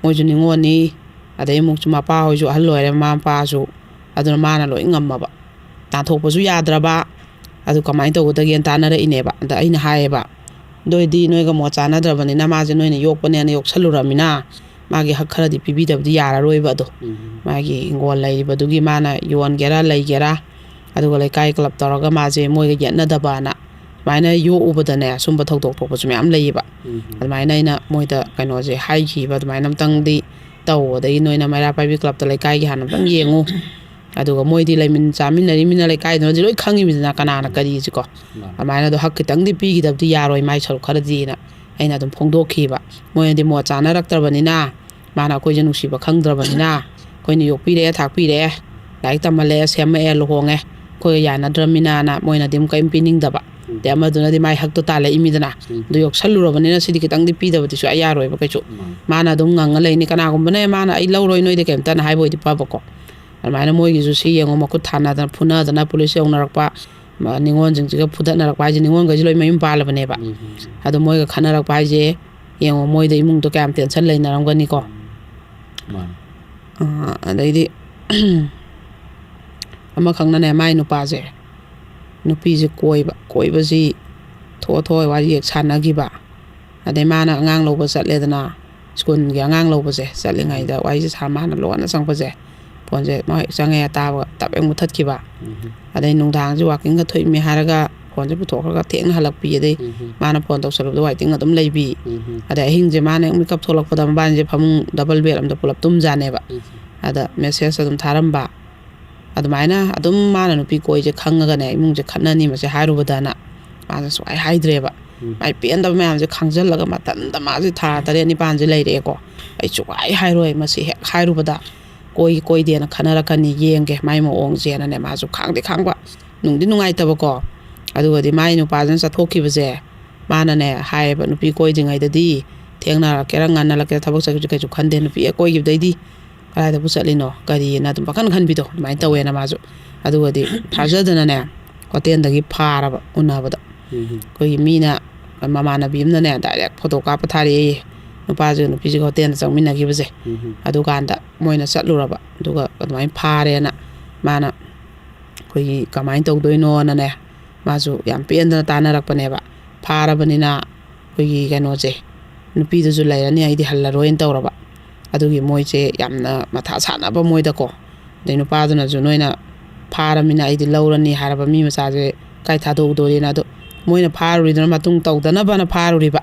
ꯃꯣꯏꯁꯨ ꯅꯤꯉꯣꯜꯅꯤ, ꯑꯗꯩ ꯑꯃꯨꯛꯁꯨ ꯃꯄꯥ ꯍꯣꯏꯁꯨ ꯑꯍꯜ ꯑꯣꯏꯔꯦ, ꯃꯃꯥ ꯃꯄꯥꯁꯨ, ꯑꯗꯨꯅ ꯃꯥꯅ ꯂꯣꯏ ꯉꯝꯃꯕ, ꯇꯥꯟꯊꯣꯛꯄꯁꯨ ꯌꯥꯗ꯭ꯔꯕ꯫ ꯑꯗꯨ ꯀꯃꯥꯏꯅ ꯇꯧꯒꯗꯒꯦꯅ ꯇꯥꯟꯅꯔꯛꯏꯅꯦꯕ꯫ ꯑꯗ ꯑꯩꯅ ꯍꯥꯏꯌꯦꯕ, "ꯑꯗꯨ ꯑꯣꯏꯗꯤ ꯅꯣꯏꯒ ꯃꯣꯠ ꯆꯥꯅꯗ꯭ꯔꯕꯅꯤꯅ, ꯃꯥꯁꯦ ꯅꯣꯏꯅ ꯌꯣꯛꯄꯅꯦꯅ ꯌꯣꯛꯁꯜꯂꯨꯔꯃꯤꯅ, ꯃꯥꯒꯤ ꯍꯛ ꯈꯔꯗꯤ ꯄꯤꯕꯤꯗꯕꯗꯤ ꯌꯥꯔꯔꯣꯏꯕ꯫ ꯑꯗꯣ ꯎꯝ꯫ ꯃꯥꯒꯤ ꯍꯤꯡꯒꯣꯜ ꯂꯩꯔꯤꯕꯗꯨꯒꯤ ꯃꯥꯅ ꯌꯣꯟꯒꯦꯔꯥ ꯂꯩꯒꯦꯔꯥ, ꯑꯗꯨꯒ ꯂꯩꯀꯥꯏ ꯀ꯭ꯂꯕ ꯇꯧꯔꯒ ꯃꯥꯁꯦ ꯃꯣꯏꯒ ꯌꯦꯠꯅꯗꯕꯅ ꯁꯨꯃꯥꯏꯅ ꯌꯣꯛꯎꯕꯗꯅꯦ, ꯁꯨꯝꯕ ꯊꯧꯗꯣꯛ ꯊꯣꯛꯄꯁꯨ ꯃꯌꯥꯝ ꯂꯩꯌꯦꯕ"꯫ ꯎꯝ꯫ ꯑꯗꯨꯃꯥꯏꯅ ꯑꯩꯅ ꯃꯣꯏꯗ ꯀꯩꯅꯣꯁꯦ ꯍꯥꯏꯈꯤꯕ, "ꯑꯗꯨꯃꯥꯏꯅ ꯑꯝꯇꯪꯗꯤ ꯇꯧ, ꯑꯗꯒꯤ ꯅꯣꯏꯅ ꯃꯩꯔꯥ ꯄꯥꯏꯕꯤ ꯀ꯭ꯂꯕꯇ ꯂꯩꯀꯥꯏꯒꯤ ꯍꯥꯟꯅ ꯑꯝꯇꯪ ꯌꯦꯡꯉꯨ"꯫ ꯑꯗꯨꯒ ꯃꯣꯏꯗꯤ ꯂꯩꯃꯤꯟ ꯆꯥꯃꯤꯟꯅꯔꯤꯃꯤꯅ ꯂꯩꯀꯥꯏꯗꯨꯅꯗꯤ ꯂꯣꯏ ꯈꯪꯉꯤꯃꯤꯗꯅ ꯀꯅꯥꯅ ꯀꯔꯤꯁꯤꯀꯣ꯫ ꯃꯥꯅꯦ꯫ ꯑꯗꯨꯃꯥꯏꯅ ꯑꯗꯣ ꯍꯛ ꯈꯤꯇꯪꯗꯤ ꯄꯤꯈꯤꯗꯕꯗꯤ ꯌꯥꯔꯣꯏ ꯃꯥꯏ ꯁꯔꯨꯛ ꯈꯔꯗꯤꯅ ꯑꯩꯅ ꯑꯗꯨꯝ ꯐꯣꯡꯗꯣꯛꯈꯤꯕ꯫ ꯃꯣꯏꯅꯗꯤ ꯃꯣꯠ ꯆꯥꯅꯔꯛꯇ꯭ꯔꯕꯅꯤꯅ, ꯃꯥꯅ ꯑꯩꯈꯣꯏꯁꯦ ꯅꯨꯡꯁꯤꯕ ꯈꯪꯗ꯭ꯔꯕꯅꯤꯅ, ꯑꯩꯈꯣꯏꯅ ꯌꯣꯛꯄꯤꯔꯛꯑꯦ, ꯊꯥꯛꯄꯤꯔꯛꯑꯦ, ꯂꯥꯏꯔꯤꯛ ꯇꯝꯍꯜꯂꯛꯑꯦ, ꯁꯦꯝꯃꯛꯑꯦ, ꯂꯨꯍꯣꯡꯉꯦ, ꯑꯩꯈꯣꯏꯒ ꯌꯥꯅꯗ꯭ꯔꯕꯃꯤꯅꯅ ꯃꯣꯏꯅꯗꯤ ꯑꯃꯨꯛ ꯀꯔꯤꯝ ꯄꯤꯅꯤꯡꯗꯕ꯫ ꯎꯝ꯫ ꯑꯗꯩ ꯑꯃꯗꯨꯅꯗꯤ ꯃꯥꯏ ꯍꯛꯇꯣ ꯇꯥꯜꯂꯛꯏꯃꯤꯗꯅ꯫ ꯎꯝ꯫ ꯑꯗꯨ ꯌꯣꯛꯁꯜꯂꯨꯔꯕꯅꯤꯅ ꯁꯤꯗꯤ ꯈꯤꯇꯪꯗꯤ ꯄꯤꯗꯕꯗꯤ ꯁꯨꯡꯌꯥ ꯌꯥꯔꯣꯏꯕ ꯀꯩꯁꯨ꯫ ꯃꯥꯅꯦ꯫ ꯃꯥꯅ ꯑꯗꯨꯝ ꯉꯪꯉ ꯂꯩꯅꯤ꯫ ꯀꯅꯥꯒꯨꯝꯕꯅ "ꯃꯥꯅ ꯑꯩ ꯂꯧꯔꯣꯏ ꯅꯣꯏꯗꯤ" ꯀꯩꯝꯇꯅ ꯍꯥꯏꯕ ꯑꯣꯏꯗꯤ ꯐꯕꯀꯣ꯫ ꯑꯗꯨꯃꯥꯏꯅ ꯃꯣꯏꯒꯤꯁꯨ ꯁꯤ ꯌꯦꯡꯉꯣ, ꯃꯈꯨꯠ ꯊꯥꯅꯗꯅ ꯐꯨꯅꯗꯅ ꯄꯨꯂꯤꯁ ꯌꯧꯅꯔꯛꯄ, ꯃ-, ꯅꯤꯉꯣꯜꯁꯤꯡꯁꯤꯒ ꯐꯨꯗꯠꯅꯔꯛꯄ ꯍꯥꯏꯁꯦ, ꯅꯤꯉꯣꯜꯈꯩꯁꯦ ꯂꯣꯏ ꯃꯌꯨꯝ ꯄꯥꯜꯂꯕꯅꯦꯕ꯫ ꯎꯝ꯫ ꯑꯗꯣ ꯃꯣꯏꯒ ꯈꯠꯅꯔꯛꯄ ꯍꯥꯏꯁꯦ, ꯌꯦꯡꯉꯣ, ꯃꯣꯏꯗ ꯏꯃꯨꯡꯗꯣ ꯀꯌꯥꯝ ꯇꯦꯟꯁꯟ ꯂꯩꯅꯔꯝꯒꯅꯤꯀꯣ꯫ ꯃꯥꯅꯦ꯫ ꯑ, ꯑꯗꯩꯗꯤ ꯑꯃꯈꯛꯅꯅꯦ, ꯃꯥꯏ ꯅꯨꯄꯥꯁꯦ, ꯅꯨꯄꯤꯁꯦ ꯀꯣꯏꯕ, ꯀꯣꯏꯕꯁꯤ ꯊꯣꯛꯑ ꯊꯣꯛꯑ ꯋꯥꯔꯤ ꯍꯦꯛ ꯁꯥꯟꯅꯈꯤꯕ꯫ ꯑꯗꯩ ꯃꯥꯅ ꯑꯉꯥꯡ ꯂꯧꯕ ꯆꯠꯂꯦꯗꯅ, ꯁ꯭ꯀꯨꯜꯒꯤ ꯑꯉꯥꯡ ꯂꯧꯕꯁꯦ ꯆꯠꯂꯤꯉꯩꯗ ꯋꯥꯔꯤꯁꯦ ꯁꯥ, ꯃꯥꯅ ꯂꯣꯟꯅ ꯆꯪꯉꯛꯄꯁꯦ, ꯐꯣꯟꯁꯦ ꯃꯥ ꯍꯦꯛ ꯆꯪꯉꯛꯑꯦ, ꯇꯥꯕꯒ ꯇꯞ ꯍꯦꯛ ꯃꯨꯊꯠꯈꯤꯕ꯫ ꯎꯝ꯫ ꯑꯗꯩ ꯅꯨꯡꯗꯥꯡꯁꯦ ꯋꯥꯀꯤꯡꯒ ꯊꯣꯛꯏꯃꯤ ꯍꯥꯏꯔꯒ ꯐꯣꯟꯁꯦ ꯄꯨꯊꯣꯛꯈ꯭ꯔꯒ ꯊꯦꯡꯅ ꯍꯜꯂꯛꯄꯤ꯫ ꯑꯗꯩ ꯎꯝ꯫ ꯃꯥꯅ ꯐꯣꯟ ꯇꯧꯁꯜꯂꯨꯕꯗ waiting ꯑꯗꯨꯝ ꯂꯩꯕꯤ꯫ ꯎꯝ꯫ ꯑꯗꯩ ꯑꯍꯤꯡꯁꯦ ꯃꯥꯅ ꯍꯦꯛ ꯃꯤꯀꯞ ꯊꯣꯛꯂꯛꯄꯗ ꯃꯕꯥꯅꯤꯁꯦ ꯐꯃꯨꯡ double bed ꯑꯝꯗ ꯄꯨꯂꯞ ꯇꯨꯝꯖꯥꯅꯦꯕ꯫ ꯎꯝ꯫ ꯑꯗ message ꯑꯗꯨꯝ ꯊꯥꯔꯝꯕ꯫ ꯑꯗꯨꯃꯥꯏꯅ ꯑꯗꯨꯝ ꯃꯥꯅ ꯅꯨꯄꯤ ꯀꯣꯏꯁꯦ ꯈꯪꯉꯒꯅꯦ, ꯏꯃꯨꯡꯁꯦ ꯈꯠꯅꯅꯤ ꯃꯁꯦ ꯍꯥꯏꯔꯨꯕꯗꯅ ꯃꯥꯁꯦ ꯁꯨꯡꯍꯥꯏ ꯍꯥꯏꯗ꯭ꯔꯦꯕ꯫ ꯎꯝ꯫ ꯃꯥꯏ ꯄꯦꯟꯗꯕ ꯃꯌꯥꯝꯁꯦ ꯈꯥꯡꯖꯜꯂꯒ ꯃꯊꯟꯇ ꯃꯥꯁꯦ ꯊꯥ ꯇꯔꯦꯠ ꯅꯤꯄꯥꯟꯁꯦ ꯂꯩꯔꯛꯑꯦꯀꯣ꯫ "ꯑꯩ ꯁꯨꯡꯍꯥꯏ ꯍꯥꯏꯔꯣꯏ, ꯃꯁꯤ ꯍꯦꯛ ꯍꯥꯏꯔꯨꯕꯗ ꯀꯣꯏ ꯀꯣꯏꯗꯦꯅ ꯈꯟꯅꯔꯛꯀꯅꯤ, ꯌꯦꯡꯒꯦ ꯃꯥꯏ ꯃꯑꯣꯡꯁꯦꯅꯅꯦ"꯫ ꯃꯥꯁꯨ ꯈꯥꯡꯗꯤ ꯈꯥꯡꯕ, ꯅꯨꯡꯗꯤ ꯅꯨꯡꯉꯥꯏꯇꯕꯀꯣ꯫ ꯑꯗꯨꯒꯗꯤ ꯃꯥꯏ ꯅꯨꯄꯥꯁꯤꯅ ꯆꯠꯊꯣꯛꯈꯤꯕꯁꯦ, ꯃꯥꯅꯅꯦ ꯍꯥꯏꯌꯦꯕ, "ꯅꯨꯄꯤ ꯀꯣꯏꯗ꯭ꯔꯤꯉꯩꯗꯗꯤ ꯊꯦꯡꯅꯔꯛꯀꯦꯔꯥ ꯉꯟꯅꯂꯛꯀꯦꯔꯥ ꯊꯕꯛ ꯆꯠꯈꯤꯕꯁꯨ ꯀꯩꯁꯨ ꯈꯟꯗꯦ, ꯅꯨꯄꯤ ꯍꯦꯛ ꯀꯣꯏꯈꯤꯕꯗꯩꯗꯤ ꯀꯗꯥꯏꯗꯕꯨ ꯆꯠꯂꯤꯅꯣ ꯀꯔꯤꯅ ꯑꯗꯨꯝ ꯄꯥꯈꯟ ꯈꯟꯕꯤꯗꯣ ꯑꯗꯨꯃꯥꯏꯅ ꯇꯧꯋꯦꯅ"꯫ ꯃꯥꯁꯨ ꯑꯗꯨꯒꯗꯤ ꯊꯥꯖꯗꯅꯅꯦ ꯍꯣꯇꯦꯜꯗꯒꯤ ꯐꯥꯔꯕ ꯎꯅꯕꯗ꯫ ꯎꯝ꯫ ꯑꯩꯈꯣꯏꯒꯤ ꯃꯤꯅ, ꯃꯃꯥꯟꯅꯕꯤ ꯑꯃꯅꯅꯦ direct photo ꯀꯥꯞꯄ ꯊꯥꯔꯛꯑꯦꯌꯦ꯫ ꯅꯨꯄꯥꯁꯤꯒ ꯅꯨꯄꯤꯁꯤꯒ ꯍꯣꯇꯦꯜꯗ ꯆꯪꯃꯤꯟꯅꯈꯤꯕꯁꯦ꯫ ꯎꯝ꯫ ꯑꯗꯨꯀꯥꯟꯗ ꯃꯣꯏꯅ ꯆꯠꯂꯨꯔꯕ, ꯑꯗꯨꯒ ꯑꯗꯨꯃꯥꯏꯅ ꯐꯥꯔꯦꯅ ꯃꯥꯅ, ꯑꯩꯈꯣꯏꯒꯤ ꯀꯃꯥꯏꯅ ꯇꯧꯗꯣꯏꯅꯣꯅꯅꯦ, ꯃꯥꯁꯨ ꯌꯥꯝ ꯄꯦꯟꯗꯅ ꯇꯥꯟꯅꯔꯛꯄꯅꯦꯕ꯫ ꯐꯥꯔꯕꯅꯤꯅ ꯑꯩꯈꯣꯏꯒꯤ ꯀꯩꯅꯣꯁꯦ, ꯅꯨꯄꯤꯗꯨꯁꯨ ꯂꯩꯔꯅꯤ, ꯑꯩꯗꯤ ꯍꯜꯂꯔꯣꯏꯅ ꯇꯧꯔꯕ꯫ ꯑꯗꯨꯒꯤ ꯃꯣꯏꯁꯦ ꯌꯥꯝꯅ ꯃꯊꯥ ꯁꯥꯟꯅꯕ ꯃꯣꯏꯗꯀꯣ꯫ ꯑꯗꯩ ꯅꯨꯄꯥꯗꯨꯅꯁꯨ, "ꯅꯣꯏꯅ ꯐꯥꯔꯃꯤꯅ ꯑꯩꯗꯤ ꯂꯧꯔꯅꯤ ꯍꯥꯏꯔꯕ ꯃꯤ ꯃꯆꯥꯁꯦ ꯀꯥꯏ ꯊꯥꯗꯣꯛꯎꯗꯣꯏꯅꯣ?" ꯑꯗꯣ ꯃꯣꯏꯅ ꯐꯥꯔꯨꯔꯤꯗꯨꯅ ꯃꯇꯨꯡ ꯇꯧꯗꯅꯕꯅ ꯐꯥꯔꯨꯔꯤꯕ꯫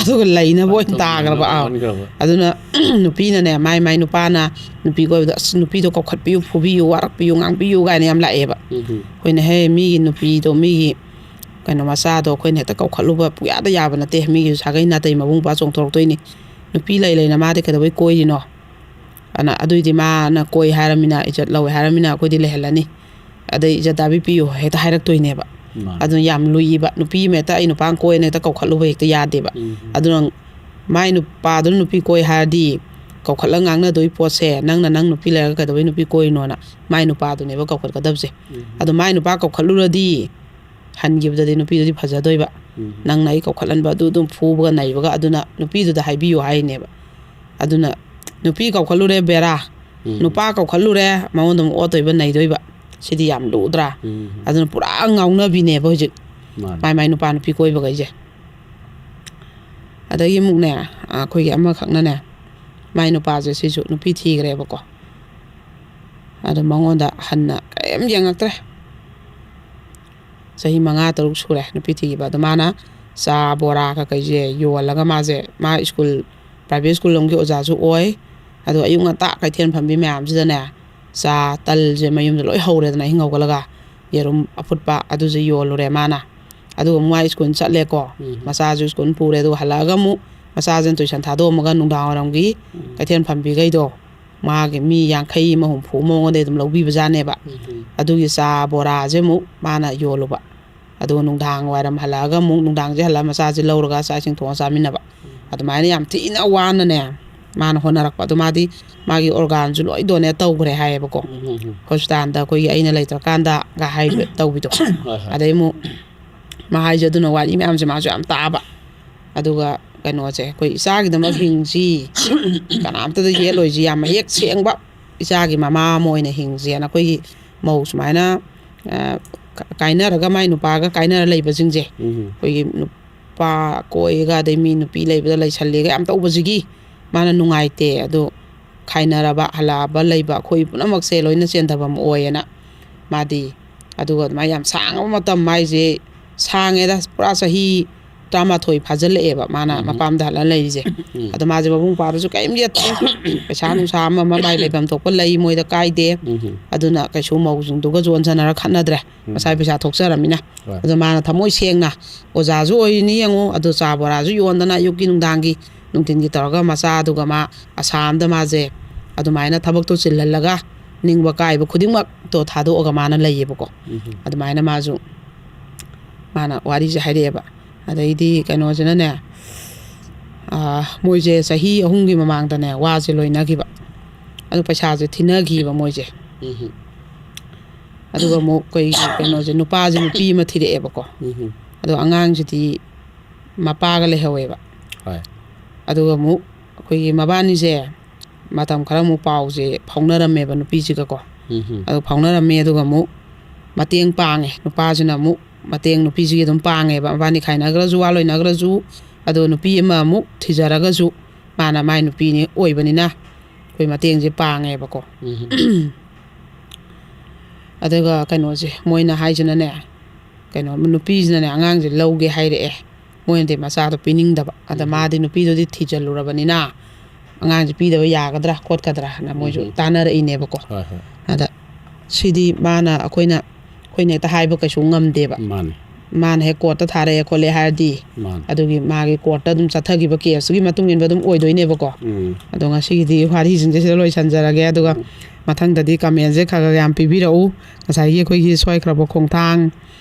ꯑꯗꯨꯒ ꯂꯩꯅꯕ ꯑꯣꯏꯅ ꯇꯥꯈ꯭ꯔꯕ꯫ ꯑꯥ꯫ ꯇꯥꯍꯟꯈ꯭ꯔꯕ꯫ ꯑꯗꯨꯅ ꯅꯨꯄꯤꯅꯅꯦ, ꯃꯥꯏ ꯃꯥꯏ ꯅꯨꯄꯥꯅ ꯅꯨꯄꯤ ꯀꯣꯏꯕꯗꯣ, "ꯑꯁ, ꯅꯨꯄꯤꯗꯣ ꯀꯧꯈꯠꯄꯤꯌꯨ, ꯐꯨꯕꯤꯌꯨ, ꯋꯥꯔꯛꯄꯤꯌꯨ, ꯉꯥꯡꯕꯤꯌꯨ" ꯀꯥꯏꯅ ꯌꯥꯝ ꯂꯥꯛꯑꯦꯕ꯫ ꯎꯝ꯫ ꯑꯩꯈꯣꯏꯅ, "ꯍꯦ, ꯃꯤꯒꯤ ꯅꯨꯄꯤꯗꯣ, ꯃꯤꯒꯤ ꯀꯩꯅꯣ ꯃꯆꯥꯗꯣ ꯑꯩꯈꯣꯏꯅ ꯍꯦꯛꯇ ꯀꯧꯈꯠꯂꯨꯕ ꯄꯨꯌꯥꯗ ꯌꯥꯕ ꯅꯠꯇꯦ꯫ ꯃꯤꯒꯤ ꯁꯥꯒꯩ ꯅꯥꯇꯩ ꯃꯕꯨꯡ ꯃꯧꯄ꯭ꯋꯥ ꯆꯣꯡꯊꯣꯔꯛꯇꯣꯏꯅꯤ꯫ ꯅꯨꯄꯤ ꯂꯩ ꯂꯩꯅ ꯃꯥꯗꯤ ꯀꯩꯗꯧꯕꯩ ꯀꯣꯏꯔꯤꯅꯣ?" ꯑꯅ ꯑꯗꯨꯏꯗꯤ ꯃꯥꯅ ꯀꯣꯏ ꯍꯥꯏꯔꯃꯤꯅ, ꯏꯖꯠ ꯂꯧꯋꯦ ꯍꯥꯏꯔꯃꯤꯅ ꯑꯩꯈꯣꯏꯗꯤ ꯂꯩꯍꯜꯂꯅꯤ, ꯑꯗꯩ ꯏꯖꯠ ꯇꯥꯕꯤ ꯄꯤꯌꯨ ꯍꯦꯛꯇ ꯍꯥꯏꯔꯛꯇꯣꯏꯅꯦꯕ꯫ ꯃꯥꯅꯦ꯫ ꯑꯗꯨꯅ ꯌꯥꯝ ꯂꯨꯏꯕ꯫ ꯅꯨꯄꯤ ꯑꯃ ꯍꯦꯛꯇ ꯑꯩ ꯅꯨꯄꯥ ꯀꯣꯏꯅ ꯍꯦꯛꯇ ꯀꯧꯈꯠꯂꯨꯕ ꯍꯦꯛꯇ ꯌꯥꯗꯦꯕ꯫ ꯎꯝ꯫ ꯑꯗꯨꯅ ꯃꯥꯏ ꯅꯨꯄꯥꯗꯨꯅ ꯅꯨꯄꯤ ꯀꯣꯏ ꯍꯥꯏꯔꯗꯤ, ꯀꯧꯈꯠꯂꯒ ꯉꯥꯡꯅꯗꯣꯏ ꯄꯣꯠꯁꯦ, "ꯅꯪꯅ ꯅꯪ ꯅꯨꯄꯤ ꯂꯩꯔꯒ ꯀꯩꯗꯧꯕꯩ ꯅꯨꯄꯤ ꯀꯣꯏꯔꯤꯅꯣꯅ?" ꯃꯥꯏ ꯅꯨꯄꯥꯗꯨꯅꯦꯕ ꯀꯧꯈꯠꯀꯗꯕꯁꯦ꯫ ꯎꯝ꯫ ꯑꯗꯣ ꯃꯥꯏ ꯅꯨꯄꯥ ꯀꯧꯈꯠꯂꯨꯔꯗꯤ, ꯍꯟꯈꯤꯕꯗꯗꯤ ꯅꯨꯄꯤꯗꯨꯗꯤ ꯐꯖꯗꯣꯏꯕ꯫ ꯎꯝ꯫ "ꯅꯪꯅ ꯑꯩ ꯀꯧꯈꯠꯍꯟꯕ ꯑꯗꯨ ꯑꯗꯨꯝ ꯐꯨꯕꯒ ꯅꯩꯕꯒ", ꯑꯗꯨꯅ ꯅꯨꯄꯤꯗꯨꯗ ꯍꯥꯏꯕꯤꯌꯨ ꯍꯥꯏꯅꯦꯕ꯫ ꯑꯗꯨꯅ ꯅꯨꯄꯤ ꯀꯧꯈꯠꯂꯨꯔꯦ, ꯕꯦꯔꯥ꯫ ꯎꯝ꯫ ꯅꯨꯄꯥ ꯀꯧꯈꯠꯂꯨꯔꯦ, ꯃꯉꯣꯟꯗ ꯑꯃꯨꯛ ꯑꯣꯠꯇꯣꯏꯕ, ꯅꯩꯗꯣꯏꯕ꯫ ꯁꯤꯗꯤ ꯌꯥꯝ ꯂꯨꯗ꯭ꯔꯥ? ꯎꯝ꯫ ꯑꯗꯨꯅ ꯄꯨꯔꯥ ꯉꯥꯎꯅꯕꯤꯅꯦꯕ ꯍꯧꯖꯤꯛ꯫ ꯃꯥꯅꯦ꯫ ꯃꯥꯏ ꯃꯥꯏ ꯅꯨꯄꯥ ꯅꯨꯄꯤ ꯀꯣꯏꯕꯈꯩꯁꯦ꯫ ꯑꯗꯒꯤ ꯑꯃꯨꯛꯅꯦ, ꯑꯩꯈꯣꯏꯒꯤ ꯑꯃꯈꯛꯅꯅꯦ, ꯃꯥꯏ ꯅꯨꯄꯥꯁꯦ ꯁꯤꯁꯨ ꯅꯨꯄꯤ ꯊꯤꯈ꯭ꯔꯦꯕꯀꯣ꯫ ꯑꯗꯣ ꯃꯉꯣꯟꯗ ꯍꯟꯅ ꯀꯔꯤꯝ ꯌꯦꯡꯉꯛꯇ꯭ꯔꯦ꯫ ꯆꯍꯤ ꯃꯉꯥ ꯇꯔꯨꯛ ꯁꯨꯔꯦ ꯅꯨꯄꯤ ꯊꯤꯈꯤꯕ꯫ ꯑꯗꯣ ꯃꯥꯅ ꯆꯥ ꯕꯣꯔꯥ ꯀꯀꯩꯁꯦ ꯌꯣꯜꯂꯒ, ꯃꯥꯁꯦ, ꯃꯥ ꯁ꯭ꯀꯨꯜ, ꯄ꯭ꯔꯥꯏꯚꯦꯠ ꯁ꯭ꯀꯨꯜ ꯑꯃꯒꯤ ꯑꯣꯖꯥꯁꯨ ꯑꯣꯏ꯫ ꯑꯗꯣ ꯑꯌꯨꯛ ꯉꯟꯇꯥ ꯀꯩꯊꯦꯜ ꯐꯝꯕꯤ ꯃꯌꯥꯝꯁꯤꯗꯅꯦ, ꯆꯥ, ꯇꯜꯁꯦ ꯃꯌꯨꯝꯗ ꯂꯣꯏ ꯍꯧꯔꯦꯗꯅ, ꯑꯍꯤꯡ ꯍꯧꯒꯠꯂꯒ ꯌꯦꯔꯨꯝ ꯑꯐꯨꯠꯄ ꯑꯗꯨꯁꯨ ꯌꯣꯜꯂꯨꯔꯦ ꯃꯥꯅ꯫ ꯑꯗꯨꯒ ꯑꯃꯨꯛ ꯃꯥ ꯁ꯭ꯀꯨꯜ ꯆꯠꯂꯦꯀꯣ, ꯎꯝ꯫ ꯃꯆꯥꯁꯨ ꯁ꯭ꯀꯨꯜ ꯄꯨꯔꯦ꯫ ꯑꯗꯨꯒ ꯍꯜꯂꯛꯑꯒ ꯑꯃꯨꯛ ꯃꯆꯥꯁꯤꯅ ꯇꯨꯏꯁꯟ ꯊꯥꯗꯣꯛꯑꯝꯃꯒ ꯅꯨꯡꯗꯥꯡ ꯋꯥꯏꯔꯝꯒꯤ, ꯎꯝ꯫ ꯀꯩꯊꯦꯜ ꯐꯝꯕꯤꯈꯩꯗꯣ, ꯃꯥꯒꯤ ꯃꯤ ꯌꯥꯡꯈꯩ ꯑꯃ ꯍꯨꯝꯐꯨ ꯑꯃ ꯃꯉꯣꯟꯗꯩ ꯑꯗꯨꯝ ꯂꯧꯕꯤꯕꯖꯥꯠꯅꯦꯕ꯫ ꯎꯝ꯫ ꯑꯗꯨꯒꯤ ꯆꯥ ꯕꯣꯔꯥꯁꯦ ꯑꯃꯨꯛ ꯃꯥꯅ ꯌꯣꯜꯂꯨꯕ꯫ ꯑꯗꯨꯒ ꯅꯨꯡꯗꯥꯡ ꯋꯥꯏꯔꯝ ꯍꯜꯂꯛꯑꯒ ꯑꯃꯨꯛ, ꯅꯨꯡꯗꯥꯡꯁꯦ ꯍꯜꯂꯛꯑ ꯃꯆꯥꯁꯦ ꯂꯧꯔꯒ ꯆꯥꯛ ꯏꯁꯤꯡ ꯊꯣꯡꯉ ꯆꯥꯃꯤꯟꯅꯕ꯫ ꯎꯝ꯫ ꯑꯗꯨꯃꯥꯏꯅ ꯌꯥꯝ ꯊꯤꯅ ꯋꯥꯅꯅꯦ ꯃꯥꯅ ꯍꯣꯠꯅꯔꯛꯄ꯫ ꯑꯗꯣ ꯃꯥꯗꯤ ꯃꯥꯒꯤ organ ꯁꯨ ꯂꯣꯏ donate ꯇꯧꯈ꯭ꯔꯦ ꯍꯥꯏꯌꯦꯕꯀꯣ꯫ ꯎꯝ, ꯎꯝ, ꯎꯝ꯫ ꯍꯣꯁꯄꯤꯇꯥꯜꯗ ꯑꯩꯈꯣꯏꯒꯤ ꯑꯩꯅ ꯂꯩꯇ꯭ꯔꯀꯥꯟꯗꯒ ꯍꯥꯏꯕ ꯇꯧꯕꯤꯗꯣ꯫ ꯍꯣꯏ, ꯍꯣꯏ꯫ ꯑꯗꯩ ꯑꯃꯨꯛ ꯃꯥ ꯍꯥꯏꯁꯦ ꯑꯗꯨꯅ ꯋꯥꯔꯤ ꯃꯌꯥꯝꯁꯦ ꯃꯥꯁꯨ ꯌꯥꯝ ꯇꯥꯕ꯫ ꯑꯗꯨꯒ ꯀꯩꯅꯣꯁꯦ, ꯑꯩꯈꯣꯏ ꯏꯆꯥꯒꯤꯗꯃꯛ ꯍꯤꯡꯁꯤ, ꯀꯅꯥꯝꯇꯗ ꯌꯦꯠꯂꯣꯏꯁꯤ, ꯌꯥꯝ ꯃꯌꯦꯛ ꯁꯦꯡꯕ ꯏꯆꯥꯒꯤ ꯃꯃꯥ ꯑꯃ ꯑꯣꯏꯅ ꯍꯤꯡꯁꯦꯅ ꯑꯩꯈꯣꯏꯒꯤ ꯃꯧ ꯁꯨꯃꯥꯏꯅ, ꯑ, ꯀ-, ꯀꯥꯏꯅꯔꯒ, ꯃꯥꯏ ꯅꯨꯄꯥꯒ ꯀꯥꯏꯅꯔ ꯂꯩꯕꯁꯤꯡꯁꯦ, ꯎꯝ꯫ ꯑꯩꯈꯣꯏꯒꯤ ꯅꯨꯄꯥ ꯀꯣꯏꯒ, ꯑꯗꯩ ꯃꯤ ꯅꯨꯄꯤ ꯂꯩꯕꯗ ꯂꯩꯁꯜꯂꯦꯒ ꯌꯥꯝ ꯇꯧꯕꯁꯤꯒꯤ ꯃꯥꯅ ꯅꯨꯡꯉꯥꯏꯇꯦ꯫ ꯑꯗꯨ ꯈꯥꯏꯅꯔꯕ, ꯍꯜꯂꯛꯑꯕ ꯂꯩꯕ ꯑꯩꯈꯣꯏ ꯄꯨꯝꯅꯃꯛꯁꯦ ꯂꯣꯏꯅ ꯆꯦꯟꯊꯐꯝ ꯑꯣꯏꯌꯦꯅ ꯃꯥꯗꯤ꯫ ꯑꯗꯨꯒ ꯑꯗꯨꯃꯥꯏꯅ ꯌꯥꯝ ꯁꯥꯡꯉꯕ ꯃꯇꯝ ꯃꯥꯏꯁꯦ, ꯁꯥꯡꯉꯦꯗ, ꯄꯨꯔꯥ ꯆꯍꯤ ꯇꯔꯥꯃꯥꯊꯣꯏ ꯐꯥꯖꯤꯜꯂꯛꯑꯦꯕ ꯃꯥꯅ ꯎꯝ꯫ ꯃꯄꯥꯝꯗ ꯍꯜꯂ ꯂꯩꯔꯤꯁꯦ꯫ ꯎꯝ꯫ ꯑꯗꯣ ꯃꯥꯁꯦ ꯃꯕꯨꯡ ꯃꯧꯄ꯭ꯋꯥꯗꯁꯨ ꯀꯔꯤꯝ ꯌꯦꯠꯇꯦ꯫ ꯄꯩꯁꯥ ꯅꯨꯡꯁꯥ ꯑꯃ ꯑꯃ ꯃꯥꯏ ꯂꯩꯐꯝ ꯊꯣꯛꯄ ꯂꯩ, ꯃꯣꯏꯗ ꯀꯥꯏꯗꯦ꯫ ꯎꯝ꯫ ꯑꯗꯨꯅ ꯀꯩꯁꯨ ꯃꯧꯁꯤꯡꯗꯨꯒꯁꯨ ꯑꯣꯟꯁꯤꯟꯅꯔ ꯈꯠꯅꯗ꯭ꯔꯦ꯫ ꯎꯝ꯫ ꯃꯁꯥꯏ ꯄꯩꯁꯥ ꯊꯣꯛꯆꯔꯝꯃꯤꯅ꯫ ꯍꯣꯏ꯫ ꯑꯗꯣ ꯃꯥꯅ ꯊꯃꯣꯏ ꯁꯦꯡꯅ ꯑꯣꯖꯥꯁꯨ ꯑꯣꯏꯔꯤꯅꯤ ꯌꯦꯡꯉꯨ, ꯑꯗꯨ ꯆꯥ ꯕꯣꯔꯥꯁꯨ ꯌꯣꯟꯗꯅ ꯑꯌꯨꯛꯀꯤ ꯅꯨꯡꯗꯥꯡꯒꯤ, ꯅꯨꯡꯊꯤꯟꯒꯤ ꯇꯧꯔꯒ ꯃꯆꯥꯗꯨꯒ ꯃꯥ ꯑꯁꯥꯝꯗ ꯃꯥꯁꯦ ꯑꯗꯨꯃꯥꯏꯅ ꯊꯕꯛꯇꯣ ꯆꯤꯜꯍꯜꯂꯒ ꯅꯤꯡꯕ ꯀꯥꯏꯕ ꯈꯨꯗꯤꯡꯃꯛꯇꯣ ꯊꯥꯗꯣꯛꯑꯒ ꯃꯥꯅ ꯂꯩꯌꯦꯕꯀꯣ꯫ ꯎꯝ꯫ ꯑꯗꯨꯃꯥꯏꯅ ꯃꯥꯁꯨ, ꯃꯥꯅ ꯋꯥꯔꯤꯁꯦ ꯍꯥꯏꯔꯛꯑꯦꯕ꯫ ꯑꯗꯩꯗꯤ ꯀꯩꯅꯣꯁꯤꯅꯅꯦ, ꯑꯥ, ꯃꯣꯏꯁꯦ ꯆꯍꯤ ꯑꯍꯨꯝꯒꯤ ꯃꯃꯥꯡꯗꯅꯦ ꯋꯥꯁꯦ ꯂꯣꯏꯅꯈꯤꯕ꯫ ꯑꯗꯨ ꯄꯩꯁꯥꯁꯦ ꯊꯤꯅꯈꯤꯕ ꯃꯣꯏꯁꯦ꯫ ꯎꯝ꯫ ꯑꯗꯨꯒ ꯑꯃꯨꯛ ꯑꯩꯈꯣꯏꯒꯤ ꯀꯩꯅꯣꯁꯦ, ꯅꯨꯄꯥꯁꯦ ꯅꯨꯄꯤ ꯑꯃ ꯊꯤꯔꯛꯑꯦꯕꯀꯣ꯫ ꯎꯝ꯫ ꯑꯗꯣ ꯑꯉꯥꯡꯁꯤꯗꯤ ꯃꯄꯥꯒ ꯂꯩꯍꯧꯋꯦꯕ꯫ ꯍꯣꯏ꯫ ꯑꯗꯨꯒ ꯑꯃꯨꯛ ꯑꯩꯈꯣꯏꯒꯤ ꯃꯕꯥꯅꯤꯁꯦ ꯃꯇꯝ ꯈꯔ ꯑꯃꯨꯛ ꯄꯥꯎꯁꯦ ꯐꯥꯎꯅꯔꯝꯃꯦꯕ ꯅꯨꯄꯤꯁꯤꯒꯀꯣ꯫ ꯎꯝ꯫ ꯑꯗꯨ ꯐꯥꯎꯅꯔꯝꯃꯦ, ꯑꯗꯨꯒ ꯑꯃꯨꯛ ꯃꯇꯦꯡ ꯄꯥꯡꯉꯦ, ꯅꯨꯄꯥꯁꯤꯅ ꯑꯃꯨꯛ ꯃꯇꯦꯡ ꯅꯨꯄꯤꯁꯤꯒꯤ ꯑꯗꯨꯝ ꯄꯥꯡꯉꯦꯕ, ꯃꯕꯥꯅꯤ ꯈꯥꯏꯅꯈ꯭ꯔꯁꯨ, ꯋꯥ ꯂꯣꯏꯅꯈ꯭ꯔꯁꯨ꯫ ꯑꯗꯣ ꯅꯨꯄꯤ ꯑꯃ ꯑꯃꯨꯛ ꯊꯤꯖꯔꯒꯁꯨ ꯃꯥꯅ ꯃꯥꯏ ꯅꯨꯄꯤꯅꯤ ꯑꯣꯏꯕꯅꯤꯅ ꯑꯩꯈꯣꯏ ꯃꯇꯦꯡꯁꯦ ꯄꯥꯡꯉꯦꯕꯀꯣ꯫ ꯎꯝ꯫ ꯑꯗꯨꯒ ꯀꯩꯅꯣꯁꯦ, ꯃꯣꯏꯅ ꯍꯥꯏꯁꯤꯅꯅꯦ, ꯀꯩꯅꯣ, ꯅꯨꯄꯤꯁꯤꯅꯅꯦ ꯑꯉꯥꯡꯁꯦ ꯂꯧꯒꯦ ꯍꯥꯏꯔꯛꯑꯦ꯫ ꯃꯣꯏꯅꯗꯤ ꯃꯆꯥꯗꯣ ꯄꯤꯅꯤꯡꯗꯕ꯫ ꯑꯗ ꯎꯝ꯫ ꯃꯥꯗꯤ ꯅꯨꯄꯤꯗꯨꯗꯤ ꯊꯤꯖꯤꯜꯂꯨꯔꯕꯅꯤꯅ ꯑꯉꯥꯡꯁꯦ ꯄꯤꯗꯕ ꯌꯥꯒꯗ꯭ꯔꯥ ꯈꯣꯠꯀꯗ꯭ꯔꯥꯅ ꯃꯣꯏꯁꯨ ꯎꯝ꯫ ꯇꯥꯟꯅꯔꯛꯏꯅꯦꯕꯀꯣ꯫ ꯍꯣꯏ, ꯍꯣꯏ꯫ ꯑꯗ ꯁꯤꯗꯤ ꯃꯥꯅ, ꯑꯩꯈꯣꯏꯅ, ꯑꯩꯈꯣꯏꯅ ꯍꯦꯛꯇ ꯍꯥꯏꯕ ꯀꯩꯁꯨ ꯉꯝꯗꯦꯕ꯫ ꯃꯥꯅꯦ꯫ ꯃꯥꯅ ꯍꯦꯛ ꯀꯣꯔꯠꯇ ꯊꯥꯔꯛꯑꯦ ꯈꯣꯠꯂꯦ ꯍꯥꯏꯔꯗꯤ ꯃꯥꯅꯦ꯫ ꯑꯗꯨꯒꯤ ꯃꯥꯒꯤ ꯀꯣꯔꯠꯇ ꯑꯗꯨꯝ ꯆꯠꯊꯈꯤꯕ ꯀꯦꯁꯇꯨꯒꯤ ꯃꯇꯨꯡ ꯏꯟꯕ ꯑꯗꯨꯝ ꯑꯣꯏꯗꯣꯏꯅꯦꯕꯀꯣ꯫ ꯎꯝ꯫ ꯑꯗꯣ ꯉꯁꯤꯒꯤꯗꯤ ꯋꯥꯔꯤꯁꯤꯡꯁꯦ ꯁꯤꯗ ꯂꯣꯏꯁꯟꯖꯔꯒꯦ꯫ ꯑꯗꯨꯒ ꯎꯝ꯫ ꯃꯊꯪꯗꯗꯤ ꯀꯃꯦꯟꯁꯦ ꯈꯔ ꯈꯔ ꯌꯥꯝ ꯄꯤꯕꯤꯔꯛꯎ꯫ ꯉꯁꯥꯏꯒꯤ ꯑꯩꯈꯣꯏꯒꯤ ꯁꯣꯏꯈ꯭ꯔꯕ ꯈꯣꯡꯊꯥꯡ,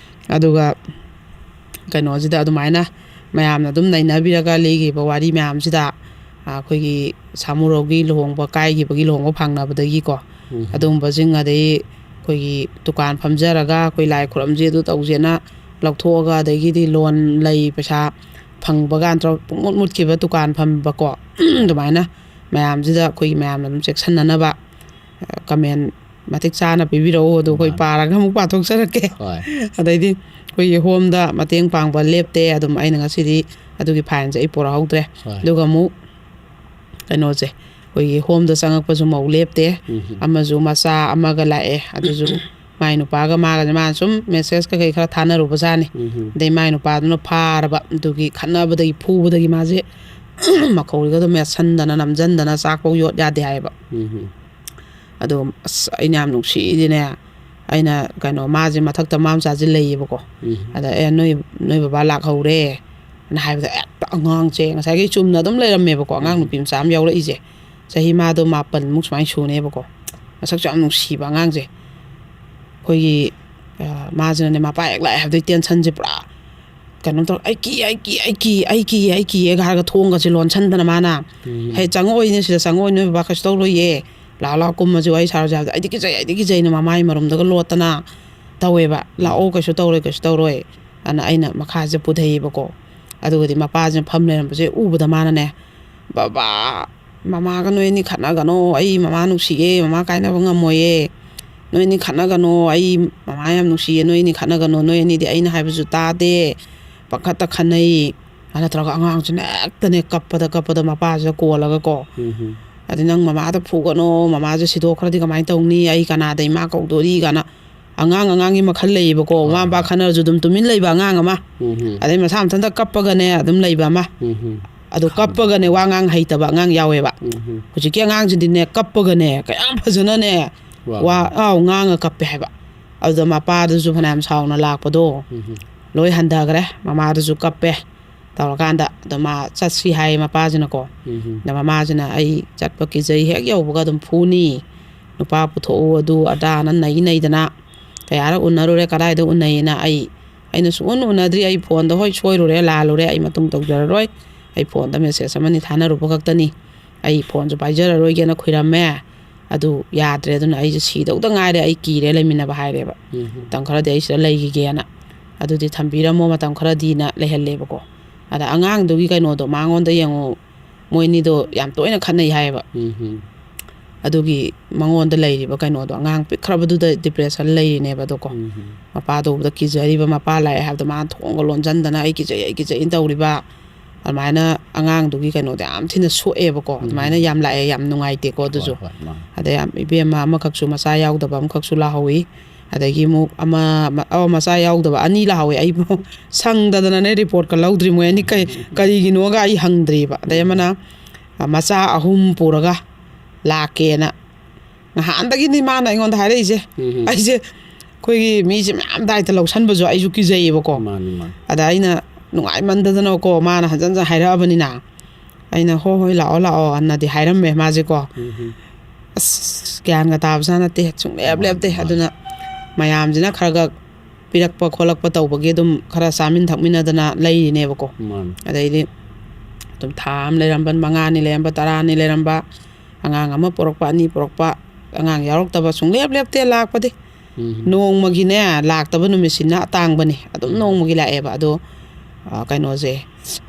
ꯑꯗꯨꯒ ꯀꯩꯅꯣꯁꯤꯗ ꯑꯗꯨꯃꯥꯏꯅ ꯃꯌꯥꯝꯅ ꯑꯗꯨꯝ ꯅꯩꯅꯕꯤꯔꯒ ꯂꯤꯈꯤꯕ ꯋꯥꯔꯤ ꯃꯌꯥꯝꯁꯤꯗ, ꯑꯩꯈꯣꯏꯒꯤ ꯁꯥꯃꯨꯔꯧꯒꯤ ꯂꯨꯍꯣꯡꯕ ꯀꯥꯏꯈꯤꯕꯒꯤ ꯂꯨꯍꯣꯡꯕ ꯐꯪꯅꯕꯗꯒꯤꯀꯣ, ꯎꯝ꯫ ꯑꯗꯨꯒꯨꯝꯕꯁꯤꯡ, ꯑꯗꯩ ꯑꯩꯈꯣꯏꯒꯤ ꯗꯨꯀꯥꯟ ꯐꯝꯖꯔꯒ ꯑꯩꯈꯣꯏ ꯂꯥꯏ ꯈꯨꯔꯨꯝꯁꯤ ꯑꯗꯨ ꯇꯧꯁꯦꯅ ꯂꯧꯊꯣꯛꯑꯒ, ꯑꯗꯒꯤꯗꯤ ꯂꯣꯟ ꯂꯩ ꯄꯩꯁꯥ ꯐꯪꯕ ꯀꯥꯟꯗ ꯄꯨꯡꯃꯨꯠ ꯃꯨꯠꯈꯤꯕ ꯗꯨꯀꯥꯟ ꯐꯝꯕꯀꯣ, ꯑꯗꯨꯃꯥꯏꯅ ꯃꯌꯥꯝꯁꯤꯗ ꯑꯩꯈꯣꯏꯒꯤ ꯃꯌꯥꯝꯅ ꯑꯗꯨꯝ ꯆꯦꯛꯁꯤꯟꯅꯅꯕ ꯀꯃꯦꯟ ꯃꯇꯤꯛ ꯆꯥꯅ ꯄꯤꯕꯤꯔꯛꯎ꯫ ꯑꯗꯨ ꯑꯩꯈꯣꯏ ꯃꯥꯅꯦ꯫ ꯄꯥꯔꯒ ꯑꯃꯨꯛ ꯄꯥꯊꯣꯛꯆꯔꯛꯀꯦ꯫ ꯍꯣꯏ꯫ ꯑꯗꯩꯗꯤ ꯑꯩꯈꯣꯏꯒꯤ ꯍꯣꯝꯗ ꯃꯇꯦꯡ ꯄꯥꯡꯕ ꯂꯦꯞꯇꯦ꯫ ꯑꯗꯨꯝ ꯑꯩꯅ ꯉꯁꯤꯗꯤ ꯑꯗꯨꯒꯤ ꯐꯥꯏꯟꯁꯦ ꯑꯩ ꯄꯨꯔꯛꯍꯧꯗ꯭ꯔꯦ꯫ ꯍꯣꯏ꯫ ꯑꯗꯨꯒ ꯑꯃꯨꯛ ꯀꯩꯅꯣꯁꯦ, ꯑꯩꯈꯣꯏꯒꯤ ꯍꯣꯝꯗ ꯆꯪꯉꯛꯄꯁꯨ ꯃꯧ ꯂꯦꯞꯇꯦ꯫ ꯎꯝ꯫ ꯑꯃꯁꯨ ꯃꯆꯥ ꯑꯃꯒ ꯂꯥꯛꯑꯦ꯫ ꯑꯗꯨꯁꯨ ꯃꯥꯏ ꯅꯨꯄꯥꯒ ꯃꯥꯒꯁꯦ ꯃꯥꯅ ꯁꯨꯝ ꯃꯦꯁꯦꯖ ꯀꯩꯀꯩ ꯈꯔ ꯊꯥꯅꯔꯨꯕꯖꯥꯠꯅꯤ꯫ ꯎꯝ꯫ ꯑꯗꯩ ꯃꯥꯏ ꯅꯨꯄꯥꯗꯨꯅ ꯐꯥꯔꯕ꯫ ꯑꯗꯨꯒꯤ ꯈꯠꯅꯕꯗꯒꯤ, ꯐꯨꯕꯗꯒꯤ ꯃꯥꯁꯦ ꯃꯈꯧꯔꯤꯒꯗꯣ ꯃꯦꯠꯁꯟꯗꯅ, ꯅꯝꯖꯟꯗꯅ, ꯆꯥꯛꯐꯧ ꯌꯣꯠ ꯌꯥꯗꯦ ꯍꯥꯏꯌꯦꯕ꯫ ꯎꯝ꯫ ꯑꯗꯣ ꯑꯁ, ꯑꯩꯅ ꯌꯥꯝ ꯅꯨꯡꯁꯤꯗꯤꯅꯦ, ꯑꯩꯅ ꯀꯩꯅꯣ, ꯃꯥꯁꯦ ꯃꯊꯛꯇ ꯃꯥ ꯃꯆꯥꯁꯦ ꯂꯩꯌꯦꯕꯀꯣ꯫ ꯎꯝ꯫ ꯑꯗ, "ꯑꯦ, ꯅꯣꯏ, ꯅꯣꯏ ꯕꯕꯥ ꯂꯥꯛꯍꯧꯔꯦ" ꯅ ꯍꯥꯏꯕꯗ ꯍꯦꯛꯇ ꯑꯉꯥꯡꯁꯦ, ꯉꯁꯥꯏꯒꯤ ꯆꯨꯝꯅ ꯑꯗꯨꯝ ꯂꯩꯔꯝꯃꯦꯕꯀꯣ, ꯑꯉꯥꯡ ꯎꯝ꯫ ꯅꯨꯄꯤ ꯃꯆꯥ ꯑꯃ ꯌꯥꯎꯔꯛꯏꯁꯦ꯫ ꯆꯍꯤ ꯃꯥꯗꯣ ꯃꯥꯄꯟꯃꯨꯛ ꯁꯨꯃꯥꯏꯅ ꯁꯨꯅꯦꯕꯀꯣ꯫ ꯃꯁꯛꯁꯨ ꯌꯥꯝ ꯅꯨꯡꯁꯤꯕ ꯑꯉꯥꯡꯁꯦ꯫ ꯑꯩꯈꯣꯏꯒꯤ, ꯑ, ꯃꯥꯁꯤꯅꯅꯦ, ꯃꯄꯥ ꯍꯦꯛ ꯂꯥꯛꯑꯦ ꯍꯥꯏꯕꯗꯩ ꯇꯦꯟꯁꯟꯁꯦ ꯄꯨꯔꯥ ꯀꯩꯅꯣ ꯇꯧꯔ, "ꯑꯩ ꯀꯤ, ꯑꯩ ꯀꯤ, ꯑꯩ ꯀꯤ, ꯑꯩ ꯀꯤ, ꯑꯩ ꯀꯤꯌꯦꯒ" ꯍꯥꯏꯔꯒ ꯊꯣꯡꯒꯁꯦ ꯂꯣꯟꯁꯟꯗꯅ ꯃꯥꯅ, ꯎꯝ꯫ "ꯍꯦ, ꯆꯪꯉꯛꯑꯣꯏꯅꯦ ꯁꯤꯗ, ꯆꯪꯉꯛꯑꯣꯏ, ꯅꯣꯏ ꯕꯕꯥ ꯀꯩꯁꯨ ꯇꯧꯔꯣꯏꯌꯦ, ꯂꯥꯛꯑꯣ, ꯂꯥꯛꯑꯣ, ꯀꯨꯝꯃꯁꯦ, ꯋꯥꯔꯤ ꯁꯥꯔꯨꯁꯦ" ꯍꯥꯏꯕꯗ, "ꯑꯩꯗꯤ ꯀꯤꯖꯩ, ꯑꯩꯗꯤ ꯀꯤꯖꯩꯅ" ꯃꯃꯥꯏ ꯃꯔꯨꯝꯗꯒ ꯂꯣꯠꯇꯅ ꯇꯧꯋꯦꯕ꯫ "ꯂꯥꯛꯑꯣ, ꯀꯩꯁꯨ ꯇꯧꯔꯣꯏ, ꯀꯩꯁꯨ ꯇꯧꯔꯣꯏ" ꯑꯅ ꯑꯩꯅ ꯃꯈꯥꯁꯦ ꯄꯨꯊꯩꯌꯦꯕꯀꯣ꯫ ꯑꯗꯨꯒꯗꯤ ꯃꯄꯥꯁꯤꯅ ꯐꯝ ꯂꯩꯔꯝꯕꯁꯦ ꯎꯕꯗ ꯃꯥꯅꯅꯦ, "ꯕꯕꯥ, ꯃꯃꯥꯒ ꯅꯣꯏ ꯑꯅꯤ ꯈꯠꯅꯒꯅꯣ, ꯑꯩ ꯃꯃꯥ ꯅꯨꯡꯁꯤꯌꯦ, ꯃꯃꯥ ꯀꯥꯏꯅꯕ ꯉꯝꯃꯣꯏꯌꯦ, ꯅꯣꯏ ꯑꯅꯤ ꯈꯠꯅꯒꯅꯣ, ꯑꯩ ꯃꯃꯥ ꯌꯥꯝ ꯅꯨꯡꯁꯤꯌꯦ, ꯅꯣꯏ ꯑꯅꯤ ꯈꯠꯅꯒꯅꯣ, ꯅꯣꯏ ꯑꯅꯤꯗꯤ ꯑꯩꯅ ꯍꯥꯏꯕꯁꯨ ꯇꯥꯗꯦ, ꯄꯪꯈꯠꯇ ꯈꯠꯅꯩ" ꯍꯥꯏꯅ ꯇꯧꯔꯒ ꯑꯉꯥꯡꯁꯤꯅ ꯍꯦꯛꯇꯅꯦ ꯀꯞꯄꯗ ꯀꯞꯄꯗ ꯃꯄꯥꯁꯤꯗ ꯀꯣꯜꯂꯒꯀꯣ, ꯎꯝ꯫ "ꯑꯗꯩ ꯅꯪ ꯃꯃꯥꯗ ꯐꯨꯒꯅꯣ, ꯃꯃꯥꯁꯦ ꯁꯤꯗꯣꯛꯈ꯭ꯔꯗꯤ ꯀꯃꯥꯏꯅ ꯇꯧꯅꯤ, ꯑꯩ ꯀꯅꯥꯗ ꯏꯃꯥ ꯀꯧꯗꯣꯔꯤ?" ꯀꯥꯏꯅ ꯑꯉꯥꯡ ꯑꯉꯥꯡꯒꯤ ꯃꯈꯜ ꯂꯩꯌꯕꯀꯣ꯫ ꯍꯣꯏ, ꯃꯃꯥ ꯃꯄꯥ ꯍꯣꯏ꯫ ꯈꯠꯅꯔꯁꯨ ꯑꯗꯨꯝ ꯇꯨꯃꯤꯟ ꯂꯩꯕ ꯑꯉꯥꯡ ꯑꯃ, ꯎꯝ꯫ ꯑꯗꯩ ꯃꯁꯥ ꯃꯊꯟꯇ ꯀꯞꯄꯒꯅꯦ ꯑꯗꯨꯝ ꯂꯩꯕ ꯑꯃ꯫ ꯎꯝ꯫ ꯑꯗꯨ ꯈꯪꯉꯦ꯫ ꯀꯞꯄꯒꯅꯦ ꯋꯥ ꯉꯥꯡ ꯍꯩꯇꯕ ꯑꯉꯥꯡ ꯌꯥꯎꯋꯦꯕ꯫ ꯎꯝ꯫ ꯍꯧꯖꯤꯛꯀꯤ ꯑꯉꯥꯡꯁꯤꯗꯤꯅꯦ ꯀꯞꯄꯒꯅꯦ ꯀꯌꯥꯝ ꯐꯖꯅꯅꯦ ꯋꯥ ꯋꯥ, ꯉꯥꯡ- ꯑꯥꯎ, ꯉꯥꯡꯉ ꯀꯞꯄꯦ ꯍꯥꯏꯕ꯫ ꯑꯗꯨꯗ ꯃꯄꯥꯗꯨꯁꯨ ꯐꯅꯌꯥꯝ ꯁꯥꯎꯅ ꯂꯥꯛꯄꯗꯣ ꯎꯝ꯫ ꯂꯣꯏ ꯍꯟꯊꯈ꯭ꯔꯦ꯫ ꯃꯃꯥꯗꯨꯁꯨ ꯀꯞꯄꯦ꯫ ꯇꯧꯔꯀꯥꯟꯗ ꯑꯗꯣ ꯃꯥ ꯆꯠꯁꯤ ꯍꯥꯏꯌꯦ ꯃꯄꯥꯁꯤꯅꯀꯣ꯫ ꯎꯝ꯫ ꯑꯗ ꯃꯃꯥꯁꯤꯅ, "ꯑꯩ ꯆꯠꯄ ꯀꯤꯖꯩ, ꯍꯦꯛ ꯌꯧꯕꯒ ꯑꯗꯨꯝ ꯐꯨꯅꯤ, ꯅꯨꯄꯥ ꯄꯨꯊꯣꯛꯎ, ꯑꯗꯨ ꯑꯗꯥꯅ ꯅꯩ ꯅꯩꯗꯅ ꯀꯌꯥꯔꯛ ꯎꯅꯔꯨꯔꯦ, ꯀꯗꯥꯏꯗ ꯎꯅꯩꯅ ꯑꯩ, ꯑꯩꯅ ꯁꯨꯡꯎꯟ ꯎꯅꯗ꯭ꯔꯤ, ꯑꯩ ꯐꯣꯟꯗ ꯍꯣꯏ ꯁꯣꯏꯔꯨꯔꯦ, ꯂꯥꯜꯂꯨꯔꯦ, ꯑꯩ ꯃꯇꯨꯡ ꯇꯧꯖꯔꯔꯣꯏ, ꯑꯩ ꯐꯣꯟꯗ ꯃꯦꯁꯦꯖ ꯑꯃꯅꯤ ꯊꯥꯅꯔꯨꯕ ꯈꯛꯇꯅꯤ, ꯑꯩ ꯐꯣꯟꯁꯨ ꯄꯥꯏꯖꯔꯔꯣꯏꯒꯦꯅ ꯈꯨꯏꯔꯝꯃꯦ, ꯑꯗꯨ ꯌꯥꯗ꯭ꯔꯦ, ꯑꯗꯨꯅ ꯑꯩꯁꯦ ꯁꯤꯗꯧꯗ ꯉꯥꯏꯔꯦ, ꯑꯩ ꯀꯤꯔꯦ ꯂꯩꯃꯤꯟꯅꯕ" ꯍꯥꯏꯔꯦꯕ꯫ ꯎꯝ꯫ "ꯃꯇꯝ ꯈꯔꯗꯤ ꯑꯩ ꯁꯤꯗ ꯂꯩꯈꯤꯒꯦꯅ, ꯑꯗꯨꯗꯤ ꯊꯝꯕꯤꯔꯝꯃꯣ", ꯃꯇꯝ ꯈꯔꯗꯤꯅ ꯂꯩꯍꯜꯂꯦꯕꯀꯣ꯫ ꯑꯗ ꯑꯉꯥꯡꯗꯨꯒꯤ ꯀꯩꯅꯣꯗꯣ ꯃꯉꯣꯟꯗ ꯌꯦꯡꯉꯨ, ꯃꯣꯏꯅꯤꯗꯣ ꯌꯥꯝ ꯇꯣꯏꯅ ꯈꯠꯅꯩ ꯍꯥꯏꯌꯦꯕ꯫ ꯎꯝ ꯎꯝ ꯑꯗꯨꯒꯤ ꯃꯉꯣꯟꯗ ꯂꯩꯔꯤꯕ ꯀꯩꯅꯣꯗꯣ, ꯑꯉꯥꯡ ꯄꯤꯛꯈ꯭ꯔꯕꯗꯨꯗ ꯗꯤꯄ꯭ꯔꯦꯁꯟ ꯂꯩꯔꯤꯅꯦꯕ ꯑꯗꯣꯀꯣ꯫ ꯎꯝ ꯎꯝ ꯃꯄꯥꯗꯣ ꯎꯕꯗ ꯀꯤꯖꯔꯤꯕ, ꯃꯄꯥ ꯂꯥꯛꯑꯦ ꯍꯥꯏꯕꯗ ꯃꯥꯅ ꯊꯣꯡꯒ ꯂꯣꯟꯁꯤꯟꯗꯅ "ꯑꯩ ꯀꯤꯖꯩ, ꯑꯩ ꯀꯤꯖꯩꯅ" ꯇꯧꯔꯤꯕ꯫ ꯑꯗꯨꯃꯥꯏꯅ ꯑꯉꯥꯡꯗꯨꯒꯤ ꯀꯩꯅꯣꯗꯣ ꯌꯥꯝ ꯊꯤꯅ ꯁꯣꯛꯑꯦꯕꯀꯣ꯫ ꯑꯗꯨꯃꯥꯏꯅ ꯌꯥꯝ ꯂꯥꯛꯑꯦ, ꯌꯥꯝ ꯅꯨꯡꯉꯥꯏꯇꯦꯀꯣ ꯑꯗꯨꯁꯨ꯫ ꯍꯣꯏ ꯍꯣꯏ ꯃꯥ ꯑꯗꯩ ꯌꯥꯝ ꯏꯕꯦꯝꯃ ꯑꯃꯈꯛꯁꯨ, ꯃꯆꯥ ꯌꯥꯎꯗꯕ ꯑꯃꯈꯛꯁꯨ ꯂꯥꯛꯍꯧꯋꯤ꯫ ꯑꯗꯒꯤ ꯑꯃꯨꯛ ꯑꯃ, ꯑꯃ- ꯑꯣ, ꯃꯆꯥ ꯌꯥꯎꯗꯕ ꯑꯅꯤ ꯂꯥꯛꯍꯧꯋꯤ꯫ ꯑꯩꯕꯨ ꯁꯪꯗꯗꯅꯅꯦ ꯔꯤꯄꯣꯔꯠꯀ ꯂꯧꯗ꯭ꯔꯤ꯫ ꯃꯣꯏ ꯑꯅꯤ ꯀꯩ ꯀꯔꯤꯒꯤꯅꯣꯒ ꯑꯩ ꯍꯪꯗ꯭ꯔꯤꯕ꯫ ꯑꯗꯩ ꯑꯃꯅ, ꯑ, ꯃꯆꯥ ꯑꯍꯨꯝ ꯄꯨꯔꯒ ꯂꯥꯛꯀꯦꯅ ꯅꯍꯥꯟꯗꯒꯤꯅꯤ ꯃꯥꯅ ꯑꯩꯉꯣꯟꯗ ꯍꯥꯏꯔꯛꯏꯁꯦ꯫ ꯎꯝ ꯎꯝ ꯑꯩꯁꯦ ꯑꯩꯈꯣꯏꯒꯤ ꯃꯤꯁꯦ ꯃꯌꯥꯝ ꯗꯥꯏꯇ ꯂꯧꯁꯟꯕꯁꯨ ꯑꯩꯁꯨ ꯀꯤꯖꯩꯌꯦꯕꯀꯣ꯫ ꯃꯥꯅꯤ ꯃꯥꯅꯤ ꯑꯗ ꯑꯩꯅ ꯅꯨꯡꯉꯥꯏꯃꯟꯗꯗꯅꯀꯣ, ꯃꯥꯅ ꯍꯟꯖꯟ ꯍꯟꯖꯟ ꯍꯥꯏꯔꯛꯑꯕꯅꯤꯅ ꯑꯩꯅ "ꯍꯣꯏ ꯍꯣꯏ, ꯂꯥꯛꯑꯣ ꯂꯥꯛꯑꯣ" ꯑꯅꯗꯤ ꯍꯥꯏꯔꯝꯃꯦ ꯃꯥꯁꯦꯀꯣ꯫ ꯎꯝ ꯎꯝ ꯑꯁ, ꯒ꯭ꯌꯥꯟꯒ ꯇꯥꯕꯖꯥꯠ ꯅꯠꯇꯦ, ꯁꯨꯡꯂꯦꯞ ꯃꯥꯅꯤ, ꯂꯦꯞꯇꯦ꯫ ꯃꯥꯅꯤ꯫ ꯑꯗꯨꯅ ꯃꯌꯥꯝꯁꯤꯅ ꯈꯔ ꯈꯔ ꯄꯤꯔꯛꯄ ꯈꯣꯠꯂꯛꯄ ꯇꯧꯕꯒꯤ ꯑꯗꯨꯝ ꯈꯔ ꯆꯥꯃꯤꯟ ꯊꯛꯃꯤꯟꯅꯗꯅ ꯂꯩꯔꯤꯅꯦꯕꯀꯣ꯫ ꯃꯥꯅꯤ ꯑꯗꯩꯗꯤ ꯑꯗꯨꯝ ꯊꯥ ꯑꯃ ꯂꯩꯔꯝꯕ, ꯃꯉꯥꯅꯤ ꯂꯩꯔꯝꯕ, ꯇꯔꯥꯅꯤ ꯂꯩꯔꯝꯕ, ꯑꯉꯥꯡ ꯑꯃ ꯄꯣꯔꯛꯄ, ꯑꯅꯤ ꯄꯣꯔꯛꯄ, ꯑꯉꯥꯡ ꯌꯥꯎꯔꯛꯇꯕ ꯁꯨꯡꯂꯦꯞ ꯂꯦꯞꯇꯦ ꯂꯥꯛꯄꯗꯤ꯫ ꯎꯝ ꯅꯣꯡꯃꯒꯤꯅꯦ ꯂꯥꯛꯇꯕ ꯅꯨꯃꯤꯠꯁꯤꯅ ꯑꯇꯥꯡꯕꯅꯤ꯫ ꯑꯗꯨꯝ ꯎꯝ ꯅꯣꯡꯃꯒꯤ ꯂꯥꯛꯑꯦꯕ꯫ ꯑꯗꯣ, ꯑ, ꯀꯩꯅꯣꯁꯦ,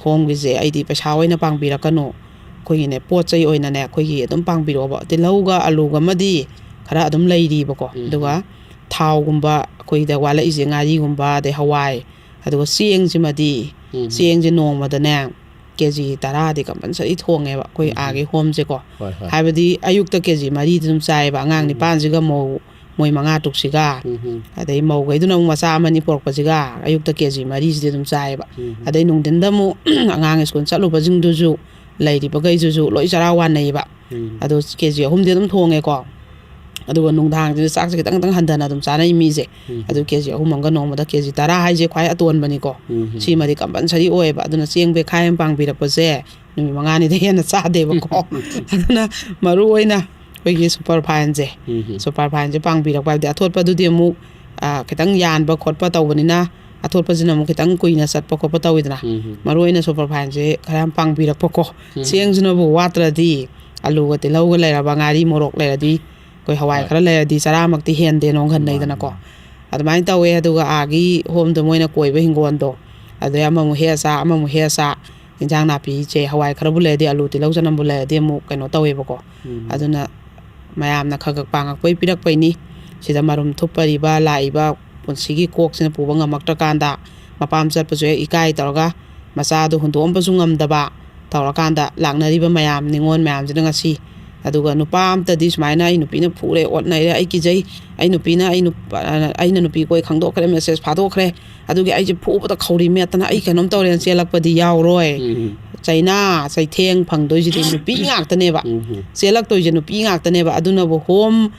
ꯍꯣꯝꯒꯤꯁꯦ ꯑꯩꯗꯤ ꯄꯩꯁꯥ ꯑꯣꯏꯅ ꯄꯥꯡꯕꯤꯔꯛꯀꯅꯨ, ꯑꯩꯈꯣꯏꯒꯤꯅꯦ ꯄꯣꯠ ꯆꯩ ꯑꯣꯏꯅꯅꯦ ꯑꯩꯈꯣꯏꯒꯤ ꯑꯗꯨꯝ ꯄꯥꯡꯕꯤꯔꯛꯑꯣꯕ꯫ ꯇꯤꯜꯍꯧꯒ ꯑꯂꯨꯒꯃꯗꯤ ꯈꯔ ꯑꯗꯨꯝ ꯂꯩꯔꯤꯕꯀꯣ꯫ ꯎꯝ ꯑꯗꯨꯒ ꯊꯥꯎꯒꯨꯝꯕ, ꯑꯩꯈꯣꯏꯗ ꯋꯥꯠꯂꯛꯏꯁꯦ ꯉꯥꯔꯤꯒꯨꯝꯕ, ꯑꯗꯩ ꯍꯋꯥꯏ, ꯑꯗꯨꯒ ꯆꯦꯡꯁꯤꯃꯗꯤ, ꯎꯝ ꯆꯦꯡꯁꯦ ꯅꯣꯡꯃꯗꯅꯦ ꯀꯦ ꯖꯤ ꯇꯔꯥꯗꯤ ꯀꯝꯄꯜꯁꯔꯤ ꯊꯣꯡꯉꯦꯕ ꯑꯩꯈꯣꯏ ꯎꯝ ꯑꯥꯒꯤ ꯍꯣꯝꯁꯦꯀꯣ꯫ ꯍꯣꯏ ꯍꯣꯏ ꯍꯥꯏꯕꯗꯤ ꯑꯌꯨꯛꯇ ꯀꯦ ꯖꯤ ꯃꯔꯤꯗꯤ ꯑꯗꯨꯝ ꯆꯥꯏꯌꯦꯕ, ꯑꯉꯥꯡ ꯎꯝ ꯅꯤꯄꯥꯟꯁꯤꯒ ꯃꯧ ꯃꯣꯏ ꯃꯉꯥ ꯇꯔꯨꯛꯁꯤꯒ꯫ ꯎꯝ ꯎꯝ ꯑꯗꯩ ꯃꯧꯈꯩꯗꯨꯅ ꯑꯃꯨꯛ ꯃꯆꯥ ꯑꯃꯅꯤ ꯄꯨꯔꯛꯄꯁꯤꯒ ꯑꯌꯨꯛꯇ ꯀꯦ ꯖꯤ ꯃꯔꯤꯁꯤꯗꯤ ꯑꯗꯨꯝ ꯆꯥꯏꯌꯦꯕ꯫ ꯎꯝ ꯑꯗꯩ ꯅꯨꯡꯊꯤꯟꯗ ꯑꯃꯨꯛ ꯑꯉꯥꯡ ꯁ꯭ꯀꯨꯜ ꯆꯠꯂꯨꯕꯁꯤꯡꯗꯨꯁꯨ, ꯂꯩꯔꯤꯕꯈꯩꯁꯤꯁꯨ ꯂꯣꯏ ꯆꯔꯥ ꯋꯥꯟꯅꯩꯌꯦꯕ꯫ ꯎꯝ ꯑꯗꯣ ꯀꯦ ꯖꯤ ꯑꯍꯨꯝꯗꯤ ꯑꯗꯨꯝ ꯊꯣꯡꯉꯦꯀꯣ꯫ ꯑꯗꯨꯒ ꯅꯨꯡꯗꯥꯡꯁꯤꯗ ꯆꯥꯛꯁꯦ ꯈꯤꯇꯪ ꯈꯤꯇꯪ ꯍꯟꯊꯅ ꯑꯗꯨꯝ ꯆꯥꯅꯩ ꯃꯤꯁꯦ꯫ ꯎꯝ ꯑꯗꯨ ꯀꯦ ꯖꯤ ꯑꯍꯨꯝ ꯑꯃꯒ ꯅꯣꯡꯃꯗ ꯀꯦ ꯖꯤ ꯇꯔꯥ ꯍꯥꯏꯁꯦ ꯈ꯭ꯋꯥꯏ ꯑꯇꯣꯟꯕꯅꯤꯀꯣ꯫ ꯎꯝ ꯁꯤꯃꯗꯤ ꯀꯝꯄꯜꯁꯔꯤ ꯑꯣꯏꯌꯦꯕ꯫ ꯑꯗꯨꯅ ꯆꯦꯡ ꯕꯦꯈꯥꯏ ꯑꯃ ꯄꯥꯡꯕꯤꯔꯛꯄꯁꯦ ꯅꯨꯃꯤꯠ ꯃꯉꯥꯅꯤꯗ ꯍꯦꯟꯅ ꯆꯥꯗꯦꯕꯀꯣ꯫ ꯑꯗꯨꯅ ꯃꯔꯨ ꯑꯣꯏꯅ ꯑꯩꯈꯣꯏꯒꯤ ꯁꯨꯄꯔ ꯐꯥꯏꯟꯁꯦ, ꯎꯝ ꯁꯨꯄꯔ ꯐꯥꯏꯟꯁꯦ ꯄꯥꯡꯕꯤꯔꯛꯄ ꯍꯥꯏꯕꯗꯤ ꯑꯊꯣꯠꯄꯗꯨꯗꯤ ꯑꯃꯨꯛ, ꯑ, ꯈꯤꯇꯪ ꯌꯥꯟꯕ ꯈꯣꯠꯄ ꯇꯧꯕꯅꯤꯅ, ꯑꯊꯣꯠꯄꯁꯤꯅ ꯑꯃꯨꯛ ꯈꯤꯇꯪ ꯀꯨꯏꯅ ꯆꯠꯄ ꯈꯣꯠꯄ ꯇꯧꯋꯤꯗꯅ꯫ ꯎꯝ ꯃꯔꯨ ꯑꯣꯏꯅ ꯁꯨꯄꯔ ꯐꯥꯏꯟꯁꯦ ꯈꯔ ꯌꯥꯝ ꯄꯥꯡꯕꯤꯔꯛꯄꯀꯣ꯫ ꯎꯝ ꯆꯦꯡꯁꯤꯅꯕꯨ ꯋꯥꯠꯇ꯭ꯔꯗꯤ ꯑꯂꯨꯒ ꯇꯤꯜꯍꯧꯒ ꯂꯩꯔꯕ, ꯉꯥꯔꯤ ꯃꯣꯔꯣꯛ ꯂꯩꯔꯗꯤ, ꯑꯩꯈꯣꯏ ꯍꯋꯥꯏ ꯍꯣꯏ꯫ ꯈꯔ ꯂꯩꯔꯗꯤ ꯆꯔꯥꯃꯛꯇꯤ ꯍꯦꯟꯗꯦ ꯅꯣꯡ ꯍꯟꯅꯩꯗꯅꯀꯣ꯫ ꯃꯥꯅꯤ, ꯑꯗꯨꯃꯥꯏꯅ ꯇꯧꯋꯦ꯫ ꯑꯗꯨꯒ ꯑꯥꯒꯤ ꯍꯣꯝꯗꯣ ꯃꯣꯏꯅ ꯀꯣꯏꯕ ꯍꯤꯡꯒꯣꯜꯗꯣ, ꯑꯗꯩ ꯑꯃꯃꯨꯛ ꯍꯦꯛꯑ ꯆꯥ, ꯑꯃꯃꯨꯛ ꯍꯦꯛꯑ ꯆꯥ, ꯏꯟꯖꯥꯡ ꯅꯥꯄꯤꯁꯦ ꯍꯋꯥꯏ ꯈꯔꯕꯨ ꯂꯩꯔꯗꯤ, ꯑꯂꯨ ꯇꯤꯜꯍꯧ ꯆꯅꯝꯕꯨ ꯂꯩꯔꯗꯤ ꯑꯃꯨꯛ ꯀꯩꯅꯣ ꯇꯧꯋꯦꯕꯀꯣ꯫ ꯎꯝ꯫ ꯑꯗꯨꯅ ꯃꯌꯥꯝꯅ ꯈꯔ ꯈꯔ ꯄꯥꯡꯉꯛꯄꯩ ꯄꯤꯔꯛꯄꯩꯅꯤ꯫ ꯁꯤꯗ ꯃꯔꯨꯝ ꯊꯨꯞꯄꯔꯤꯕ ꯂꯥꯛꯏꯕ ꯄꯨꯟꯁꯤꯒꯤ ꯀꯣꯛꯁꯤꯅ ꯄꯨꯕ ꯉꯝꯃꯛꯇ꯭ꯔꯀꯥꯟꯗ, ꯃꯄꯥꯝ ꯆꯠꯄꯁꯨ ꯍꯦꯛ ꯏꯀꯥꯏ ꯇꯧꯔꯒ, ꯃꯆꯥꯗꯣ ꯍꯨꯟꯗꯣꯛꯑꯝꯕꯁꯨ ꯉꯝꯗꯕ ꯇꯧꯔꯀꯥꯟꯗ, ꯂꯥꯛꯅꯔꯤꯕ ꯃꯌꯥꯝ, ꯅꯤꯉꯣꯜ ꯃꯌꯥꯝꯁꯤꯅ ꯉꯁꯤ, ꯑꯗꯨꯒ ꯅꯨꯄꯥ ꯑꯝꯇꯗꯤ ꯁꯨꯃꯥꯏꯅ "ꯑꯩ ꯅꯨꯄꯤꯅ ꯐꯨꯔꯦ, ꯑꯣꯠꯅꯩꯔꯦ, ꯑꯩ ꯀꯤꯖꯩ, ꯑꯩ ꯅꯨꯄꯤꯅ, ꯑꯩ ꯅꯨꯄꯥ, ꯑꯩꯅ ꯅꯨꯄꯤ ꯀꯣꯏ ꯈꯪꯗꯣꯛꯈ꯭ꯔꯦ, ꯃꯦꯁꯦꯖ ꯐꯥꯗꯣꯛꯈ꯭ꯔꯦ, ꯑꯗꯨꯒꯤ ꯑꯩꯁꯦ ꯐꯨꯕꯗ ꯈꯧꯔꯤ ꯃꯦꯠꯇꯅ ꯑꯩ ꯀꯩꯅꯣꯝ ꯇꯧꯔꯦꯅ" ꯆꯦꯜꯂꯛꯄꯗꯤ ꯌꯥꯎꯔꯣꯏ꯫ ꯎꯝ꯫ ꯆꯩꯅꯥ ꯆꯩꯊꯦꯡ ꯐꯪꯗꯣꯏꯁꯤꯗꯤ ꯅꯨꯄꯤ ꯉꯥꯛꯇꯅꯦꯕ꯫ ꯎꯝ꯫ ꯆꯦꯜꯂꯛꯇꯣꯏꯁꯦ ꯅꯨꯄꯤ ꯉꯥꯛꯇꯅꯦꯕ꯫ ꯑꯗꯨꯅꯕꯨ ꯍꯣꯝ,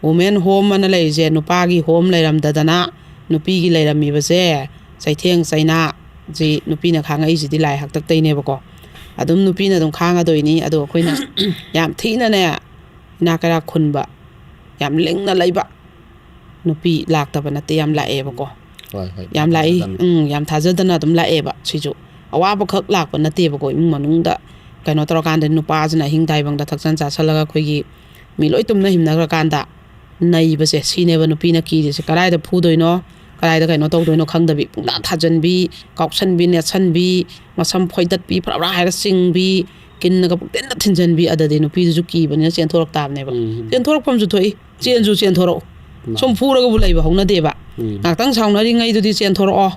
ꯋꯨꯃꯦꯟ ꯍꯣꯝ ꯑꯅ ꯂꯩꯔꯤꯁꯦ, ꯅꯨꯄꯥꯒꯤ ꯍꯣꯝ ꯂꯩꯔꯝꯗꯗꯅ ꯅꯨꯄꯤꯒꯤ ꯂꯩꯔꯝꯃꯤꯕꯁꯦ, ꯆꯩꯊꯦꯡ ꯆꯩꯅꯥꯁꯤ ꯅꯨꯄꯤꯅ ꯈꯥꯡꯉꯛꯏꯁꯤꯗꯤ ꯂꯥꯏ ꯍꯥꯛꯇꯛꯇꯩꯅꯦꯕꯀꯣ꯫ ꯑꯗꯨꯝ ꯅꯨꯄꯤꯅ ꯑꯗꯨꯝ ꯈꯥꯡꯉꯗꯣꯏꯅꯤ꯫ ꯑꯗꯣ ꯑꯩꯈꯣꯏꯅ ꯌꯥꯝ ꯊꯤꯅꯅꯦ, ꯏꯅꯥꯛ ꯀꯩꯔꯥꯛ ꯈꯨꯟꯕ, ꯌꯥꯝ ꯂꯤꯡꯅ ꯂꯩꯕ ꯅꯨꯄꯤ ꯂꯥꯛꯇꯕ ꯅꯠꯇꯦ, ꯌꯥꯝ ꯂꯥꯛꯑꯦꯕꯀꯣ꯫ ꯍꯣꯏ, ꯍꯣꯏ. ꯌꯥꯝ ꯂꯥꯛꯏ꯫ ꯐꯖꯅ. ꯎꯝ, ꯌꯥꯝ ꯊꯥꯖꯗꯅ ꯑꯗꯨꯝ ꯂꯥꯛꯑꯦꯕ꯫ ꯁꯤꯁꯨ ꯑꯋꯥꯕꯈꯛ ꯂꯥꯛꯄ ꯅꯠꯇꯦꯕꯀꯣ꯫ ꯏꯃꯨꯡ ꯃꯅꯨꯡꯗ ꯀꯩꯅꯣ ꯇꯧꯔꯀꯥꯟꯗ, ꯅꯨꯄꯥꯁꯤꯅ ꯑꯍꯤꯡ ꯇꯥꯏꯕꯪꯗ ꯊꯛꯆꯟ ꯆꯥꯁꯜꯂꯒ ꯑꯩꯈꯣꯏꯒꯤ ꯃꯤ ꯂꯣꯏ ꯇꯨꯝꯅ ꯍꯤꯞꯅꯈ꯭ꯔꯀꯥꯟꯗ ꯅꯩꯕꯁꯦ, ꯁꯤꯅꯦꯕ ꯅꯨꯄꯤꯅ ꯀꯤꯔꯤꯁꯦ꯫ ꯀꯗꯥꯏꯗ ꯐꯨꯗꯣꯏꯅꯣ, ꯀꯗꯥꯏꯗ ꯀꯩꯅꯣ ꯇꯧꯗꯣꯏꯅꯣ ꯈꯪꯗꯕꯤ, ꯄꯨꯡꯇꯥ ꯊꯥꯖꯟꯕꯤ, ꯀꯥꯎꯁꯟꯕꯤ, ꯅꯦꯠꯁꯟꯕꯤ, ꯃꯁꯝ ꯐꯣꯏꯗꯠꯄꯤ, ꯐꯔꯥ ꯐꯔꯥ ꯍꯥꯏꯔ ꯆꯤꯡꯕꯤ, ꯀꯤꯟꯅꯒ ꯄꯨꯡꯇꯦꯟꯗ ꯊꯤꯟꯖꯟꯕꯤ꯫ ꯑꯗꯗꯤ ꯅꯨꯄꯤꯗꯨꯁꯨ ꯀꯤꯕꯅꯤꯅ ꯆꯦꯟꯊꯣꯔꯛ ꯇꯥꯕꯅꯦꯕ꯫ ꯎꯝ. ꯆꯦꯟꯊꯣꯔꯛꯐꯝꯁꯨ ꯊꯣꯛꯏ꯫ ꯆꯦꯟꯁꯨ ꯆꯦꯟꯊꯣꯔꯛꯑꯣ꯫ ꯃꯥꯅꯤ. ꯁꯨꯝ ꯐꯨꯔꯒꯕꯨ ꯂꯩꯕ ꯍꯧꯅꯗꯦꯕ꯫ ꯎꯝ. ꯉꯥꯛꯇꯪ ꯁꯥꯎꯅꯔꯤꯉꯩꯗꯨꯗꯤ ꯆꯦꯟꯊꯣꯔꯛꯑꯣ꯫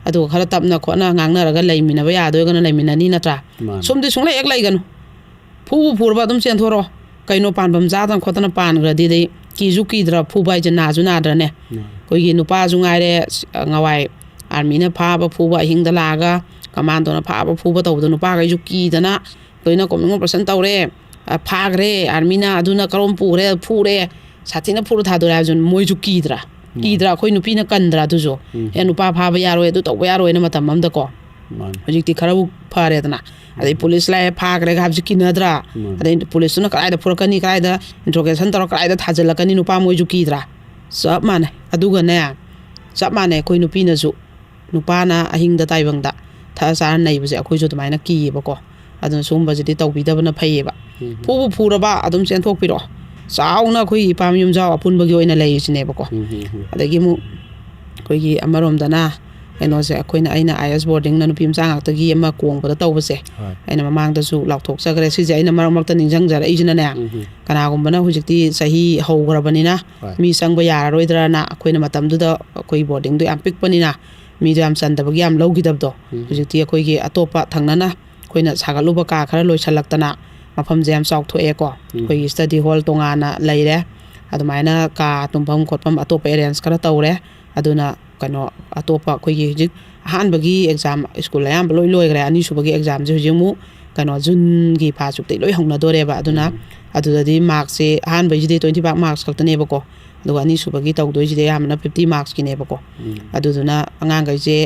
ꯑꯗꯨꯒ ꯈꯔ ꯇꯞꯅ ꯈꯣꯠꯅ ꯉꯥꯡꯅꯔꯒ ꯂꯩꯃꯤꯟꯅꯕ ꯌꯥꯗꯣꯏꯒꯅ ꯂꯩꯃꯤꯟꯅꯅꯤ ꯅꯠꯇ꯭ꯔꯥ? ꯃꯥꯅꯤ. ꯁꯨꯝꯗꯤ ꯁꯨꯡꯂꯩ ꯍꯦꯛ ꯂꯩꯒꯅꯨ꯫ ꯐꯨꯕꯨ ꯐꯨꯔꯕ ꯑꯗꯨꯝ ꯆꯦꯟꯊꯣꯔꯛꯑꯣ꯫ ꯀꯩꯅꯣ, ꯄꯥꯟꯐꯝ ꯆꯥꯗꯅ ꯈꯣꯠꯇꯅ ꯄꯥꯟꯈ꯭ꯔꯗꯤ, ꯑꯗꯩ ꯀꯤꯁꯨ ꯀꯤꯗ꯭ꯔꯥ? ꯐꯨꯕ ꯍꯥꯏꯁꯦ ꯅꯥꯁꯨ ꯅꯥꯗ꯭ꯔꯅꯦ? ꯃꯥꯅꯤ. ꯑꯩꯈꯣꯏꯒꯤ ꯅꯨꯄꯥꯁꯨ ꯉꯥꯏꯔꯦ, ꯉꯋꯥꯏ ꯑꯥꯔꯃꯤꯅ ꯐꯥꯕ ꯐꯨꯕ, ꯑꯍꯤꯡꯗ ꯂꯥꯛꯑꯒ ꯀꯃꯥꯟꯗꯣꯅ ꯐꯥꯕ ꯐꯨꯕ ꯇꯧꯕꯗꯣ, ꯅꯨꯄꯥꯈꯩꯁꯨ ꯀꯤꯗꯅ ꯂꯣꯏꯅ ꯀꯣꯃꯤꯡ ꯑꯣꯄꯔꯦꯁꯟ ꯇꯧꯔꯦ, ꯑ, ꯐꯥꯈ꯭ꯔꯦ ꯑꯥꯔꯃꯤꯅ, ꯑꯗꯨꯅ ꯀꯔꯣꯝ ꯄꯨꯈ꯭ꯔꯦ, ꯐꯨꯔꯦ, ꯁꯥꯊꯤꯅ ꯐꯨꯔ ꯊꯥꯗꯣꯔꯦ ꯍꯥꯏꯕꯁꯨ ꯃꯣꯏꯁꯨ ꯀꯤꯗ꯭ꯔꯥ? ꯀꯤꯗ꯭ꯔꯥ? ꯑꯩꯈꯣꯏ ꯅꯨꯄꯤꯅ ꯀꯟꯗ꯭ꯔꯥ ꯑꯗꯨꯁꯨ? ꯎꯝ. "ꯑꯦ, ꯅꯨꯄꯥ ꯐꯥꯕ ꯌꯥꯔꯣꯏ, ꯑꯗꯨ ꯇꯧꯕ ꯌꯥꯔꯣꯏꯅ" ꯃꯇꯝ ꯑꯃꯗꯀꯣ꯫ ꯃꯥꯅꯤ. ꯍꯧꯖꯤꯛꯇꯤ ꯈꯔꯕꯨ ꯐꯔꯦꯗꯅ꯫ ꯑꯗꯩ ꯎꯝ. ꯄꯨꯂꯤꯁ ꯂꯥꯛꯑꯦ, ꯐꯥꯈ꯭ꯔꯦꯒ ꯍꯥꯏꯕꯁꯤ ꯀꯤꯅꯗ꯭ꯔꯥ? ꯎꯝ. ꯑꯗꯩ ꯄꯨꯂꯤꯁꯇꯨꯅ ꯀꯗꯥꯏꯗ ꯐꯨꯔꯛꯀꯅꯤ, ꯀꯗꯥꯏꯗ ꯏꯟꯇ꯭ꯔꯣꯒꯦꯁꯟ ꯇꯧꯔ ꯀꯗꯥꯏꯗ ꯊꯥꯖꯤꯜꯂꯛꯀꯅꯤ, ꯅꯨꯄꯥ ꯃꯣꯏꯁꯨ ꯀꯤꯗ꯭ꯔꯥ? ꯆꯞ ꯃꯥꯟꯅꯩ꯫ ꯑꯗꯨꯒꯅꯦ, ꯆꯞ ꯃꯥꯟꯅꯩ ꯑꯩꯈꯣꯏ ꯅꯨꯄꯤꯅꯁꯨ꯫ ꯅꯨꯄꯥꯅ ꯑꯍꯤꯡꯗ ꯇꯥꯏꯕꯪꯗ ꯊꯛꯑ ꯆꯥꯔ ꯅꯩꯕꯁꯦ ꯑꯩꯈꯣꯏꯁꯨ ꯑꯗꯨꯃꯥꯏꯅ ꯀꯤꯌꯦꯕꯀꯣ꯫ ꯑꯗꯨꯅ ꯁꯤꯒꯨꯝꯕꯁꯤꯗꯤ ꯇꯧꯕꯤꯗꯕꯅ ꯐꯩꯌꯦꯕ꯫ ꯎꯝ. ꯐꯨꯕꯨ ꯐꯨꯔꯕ ꯑꯗꯨꯝ ꯆꯦꯟꯊꯣꯛꯄꯤꯔꯛꯑꯣ꯫ ꯆꯥꯎꯅ ꯑꯩꯈꯣꯏꯒꯤ ꯏꯄꯥꯝ ꯌꯨꯝꯖꯥꯎ ꯑꯄꯨꯟꯕꯒꯤ ꯑꯣꯏꯅ ꯂꯩꯔꯤꯁꯤꯅꯦꯕꯀꯣ꯫ ꯎꯝ, ꯎꯝ, ꯎꯝ. ꯑꯗꯒꯤ ꯑꯃꯨꯛ ꯑꯩꯈꯣꯏꯒꯤ ꯑꯃꯔꯣꯝꯗꯅ ꯀꯩꯅꯣꯁꯦ, ꯑꯩꯈꯣꯏꯅ, ꯑꯩꯅ ꯑꯥꯏ ꯑꯦꯁ ꯕꯣꯔꯗꯤꯡꯅ ꯅꯨꯄꯤ ꯃꯆꯥ ꯉꯥꯛꯇꯒꯤ ꯑꯃ ꯀꯣꯡꯕꯗ ꯇꯧꯕꯁꯦ, ꯍꯣꯏ꯫ ꯑꯩꯅ ꯃꯃꯥꯡꯗꯁꯨ ꯂꯥꯎꯊꯣꯛꯆꯈ꯭ꯔꯦ꯫ ꯁꯤꯁꯦ ꯑꯩꯅ ꯃꯔꯛ ꯃꯔꯛꯇ ꯅꯤꯡꯁꯤꯡꯖꯔꯛꯏꯁꯤꯅꯅꯦ, ꯎꯝ꯫ ꯀꯅꯥꯒꯨꯝꯕꯅ ꯍꯧꯖꯤꯛꯇꯤ ꯆꯍꯤ ꯍꯧꯈ꯭ꯔꯕꯅꯤꯅ ꯍꯣꯏ꯫ ꯃꯤ ꯆꯪꯕ ꯌꯥꯔꯔꯣꯏꯗ꯭ꯔꯅ, ꯑꯩꯈꯣꯏꯅ ꯃꯇꯝꯗꯨꯗ ꯑꯩꯈꯣꯏ ꯕꯣꯔꯗꯤꯡꯗꯣ ꯌꯥꯝ ꯄꯤꯛꯄꯅꯤꯅ ꯃꯤꯗꯣ ꯌꯥꯝ ꯆꯟꯗꯕꯒꯤ ꯌꯥꯝ ꯂꯧꯈꯤꯗꯕꯗꯣ, ꯎꯝ꯫ ꯍꯧꯖꯤꯛꯇꯤ ꯑꯩꯈꯣꯏꯒꯤ ꯑꯇꯣꯞꯄ ꯊꯪꯅꯅ ꯑꯩꯈꯣꯏꯅ ꯁꯥꯒꯠꯂꯨꯕ ꯀꯥ ꯈꯔ ꯂꯣꯏꯁꯤꯜꯂꯛꯇꯅ ꯃꯐꯝꯁꯦ ꯌꯥꯝ ꯆꯥꯎꯊꯣꯛꯑꯦꯀꯣ꯫ ꯎꯝ꯫ ꯑꯩꯈꯣꯏꯒꯤ ꯁ꯭ꯇꯗꯤ ꯍꯣꯜ ꯇꯣꯉꯥꯟꯅ ꯂꯩꯔꯦ, ꯑꯗꯨꯃꯥꯏꯅ ꯀꯥ ꯇꯨꯝꯐꯝ ꯈꯣꯠꯐꯝ ꯑꯇꯣꯞꯄ ꯑꯦꯔꯦꯟꯖ ꯈꯔ ꯇꯧꯔꯦ꯫ ꯑꯗꯨꯅ ꯀꯩꯅꯣ, ꯑꯇꯣꯞꯄ ꯑꯩꯈꯣꯏꯒꯤ ꯍꯧꯖꯤꯛ ꯑꯍꯥꯟꯕꯒꯤ ꯑꯦꯛꯖꯥꯝ ꯁ꯭ꯀꯨꯜ ꯑꯌꯥꯝꯕ ꯂꯣꯏ ꯂꯣꯏꯈ꯭ꯔꯦ, ꯑꯅꯤꯁꯨꯕꯒꯤ ꯑꯦꯛꯖꯥꯝꯁꯦ ꯍꯧꯖꯤꯛ ꯑꯃꯨꯛ ꯀꯩꯅꯣ ꯖꯨꯟꯒꯤ ꯐꯥꯔꯁꯠ ꯋꯤꯛꯇꯩ ꯂꯣꯏ ꯍꯧꯅꯗꯣꯔꯦꯕ꯫ ꯑꯗꯨꯅ ꯎꯝ꯫ ꯑꯗꯨꯗꯗꯤ ꯃꯥꯔꯛꯁꯦ ꯑꯍꯥꯟꯕꯩꯁꯤꯗꯤ ꯇ꯭ꯋꯦꯟꯇꯤ ꯐꯥꯏꯚ ꯃꯥꯔꯛꯁ ꯈꯛꯇꯅꯦꯕꯀꯣ, ꯑꯗꯨꯒ ꯑꯅꯤꯁꯨꯕꯒꯤ ꯇꯧꯗꯣꯏꯁꯤꯗꯤ ꯑꯌꯥꯝꯕꯅ ꯐꯤꯐꯇꯤ ꯃꯥꯔꯛꯁꯀꯤꯅꯦꯕꯀꯣ꯫ ꯎꯝ꯫ ꯑꯗꯨꯗꯨꯅ ꯑꯉꯥꯡꯈꯩꯁꯦ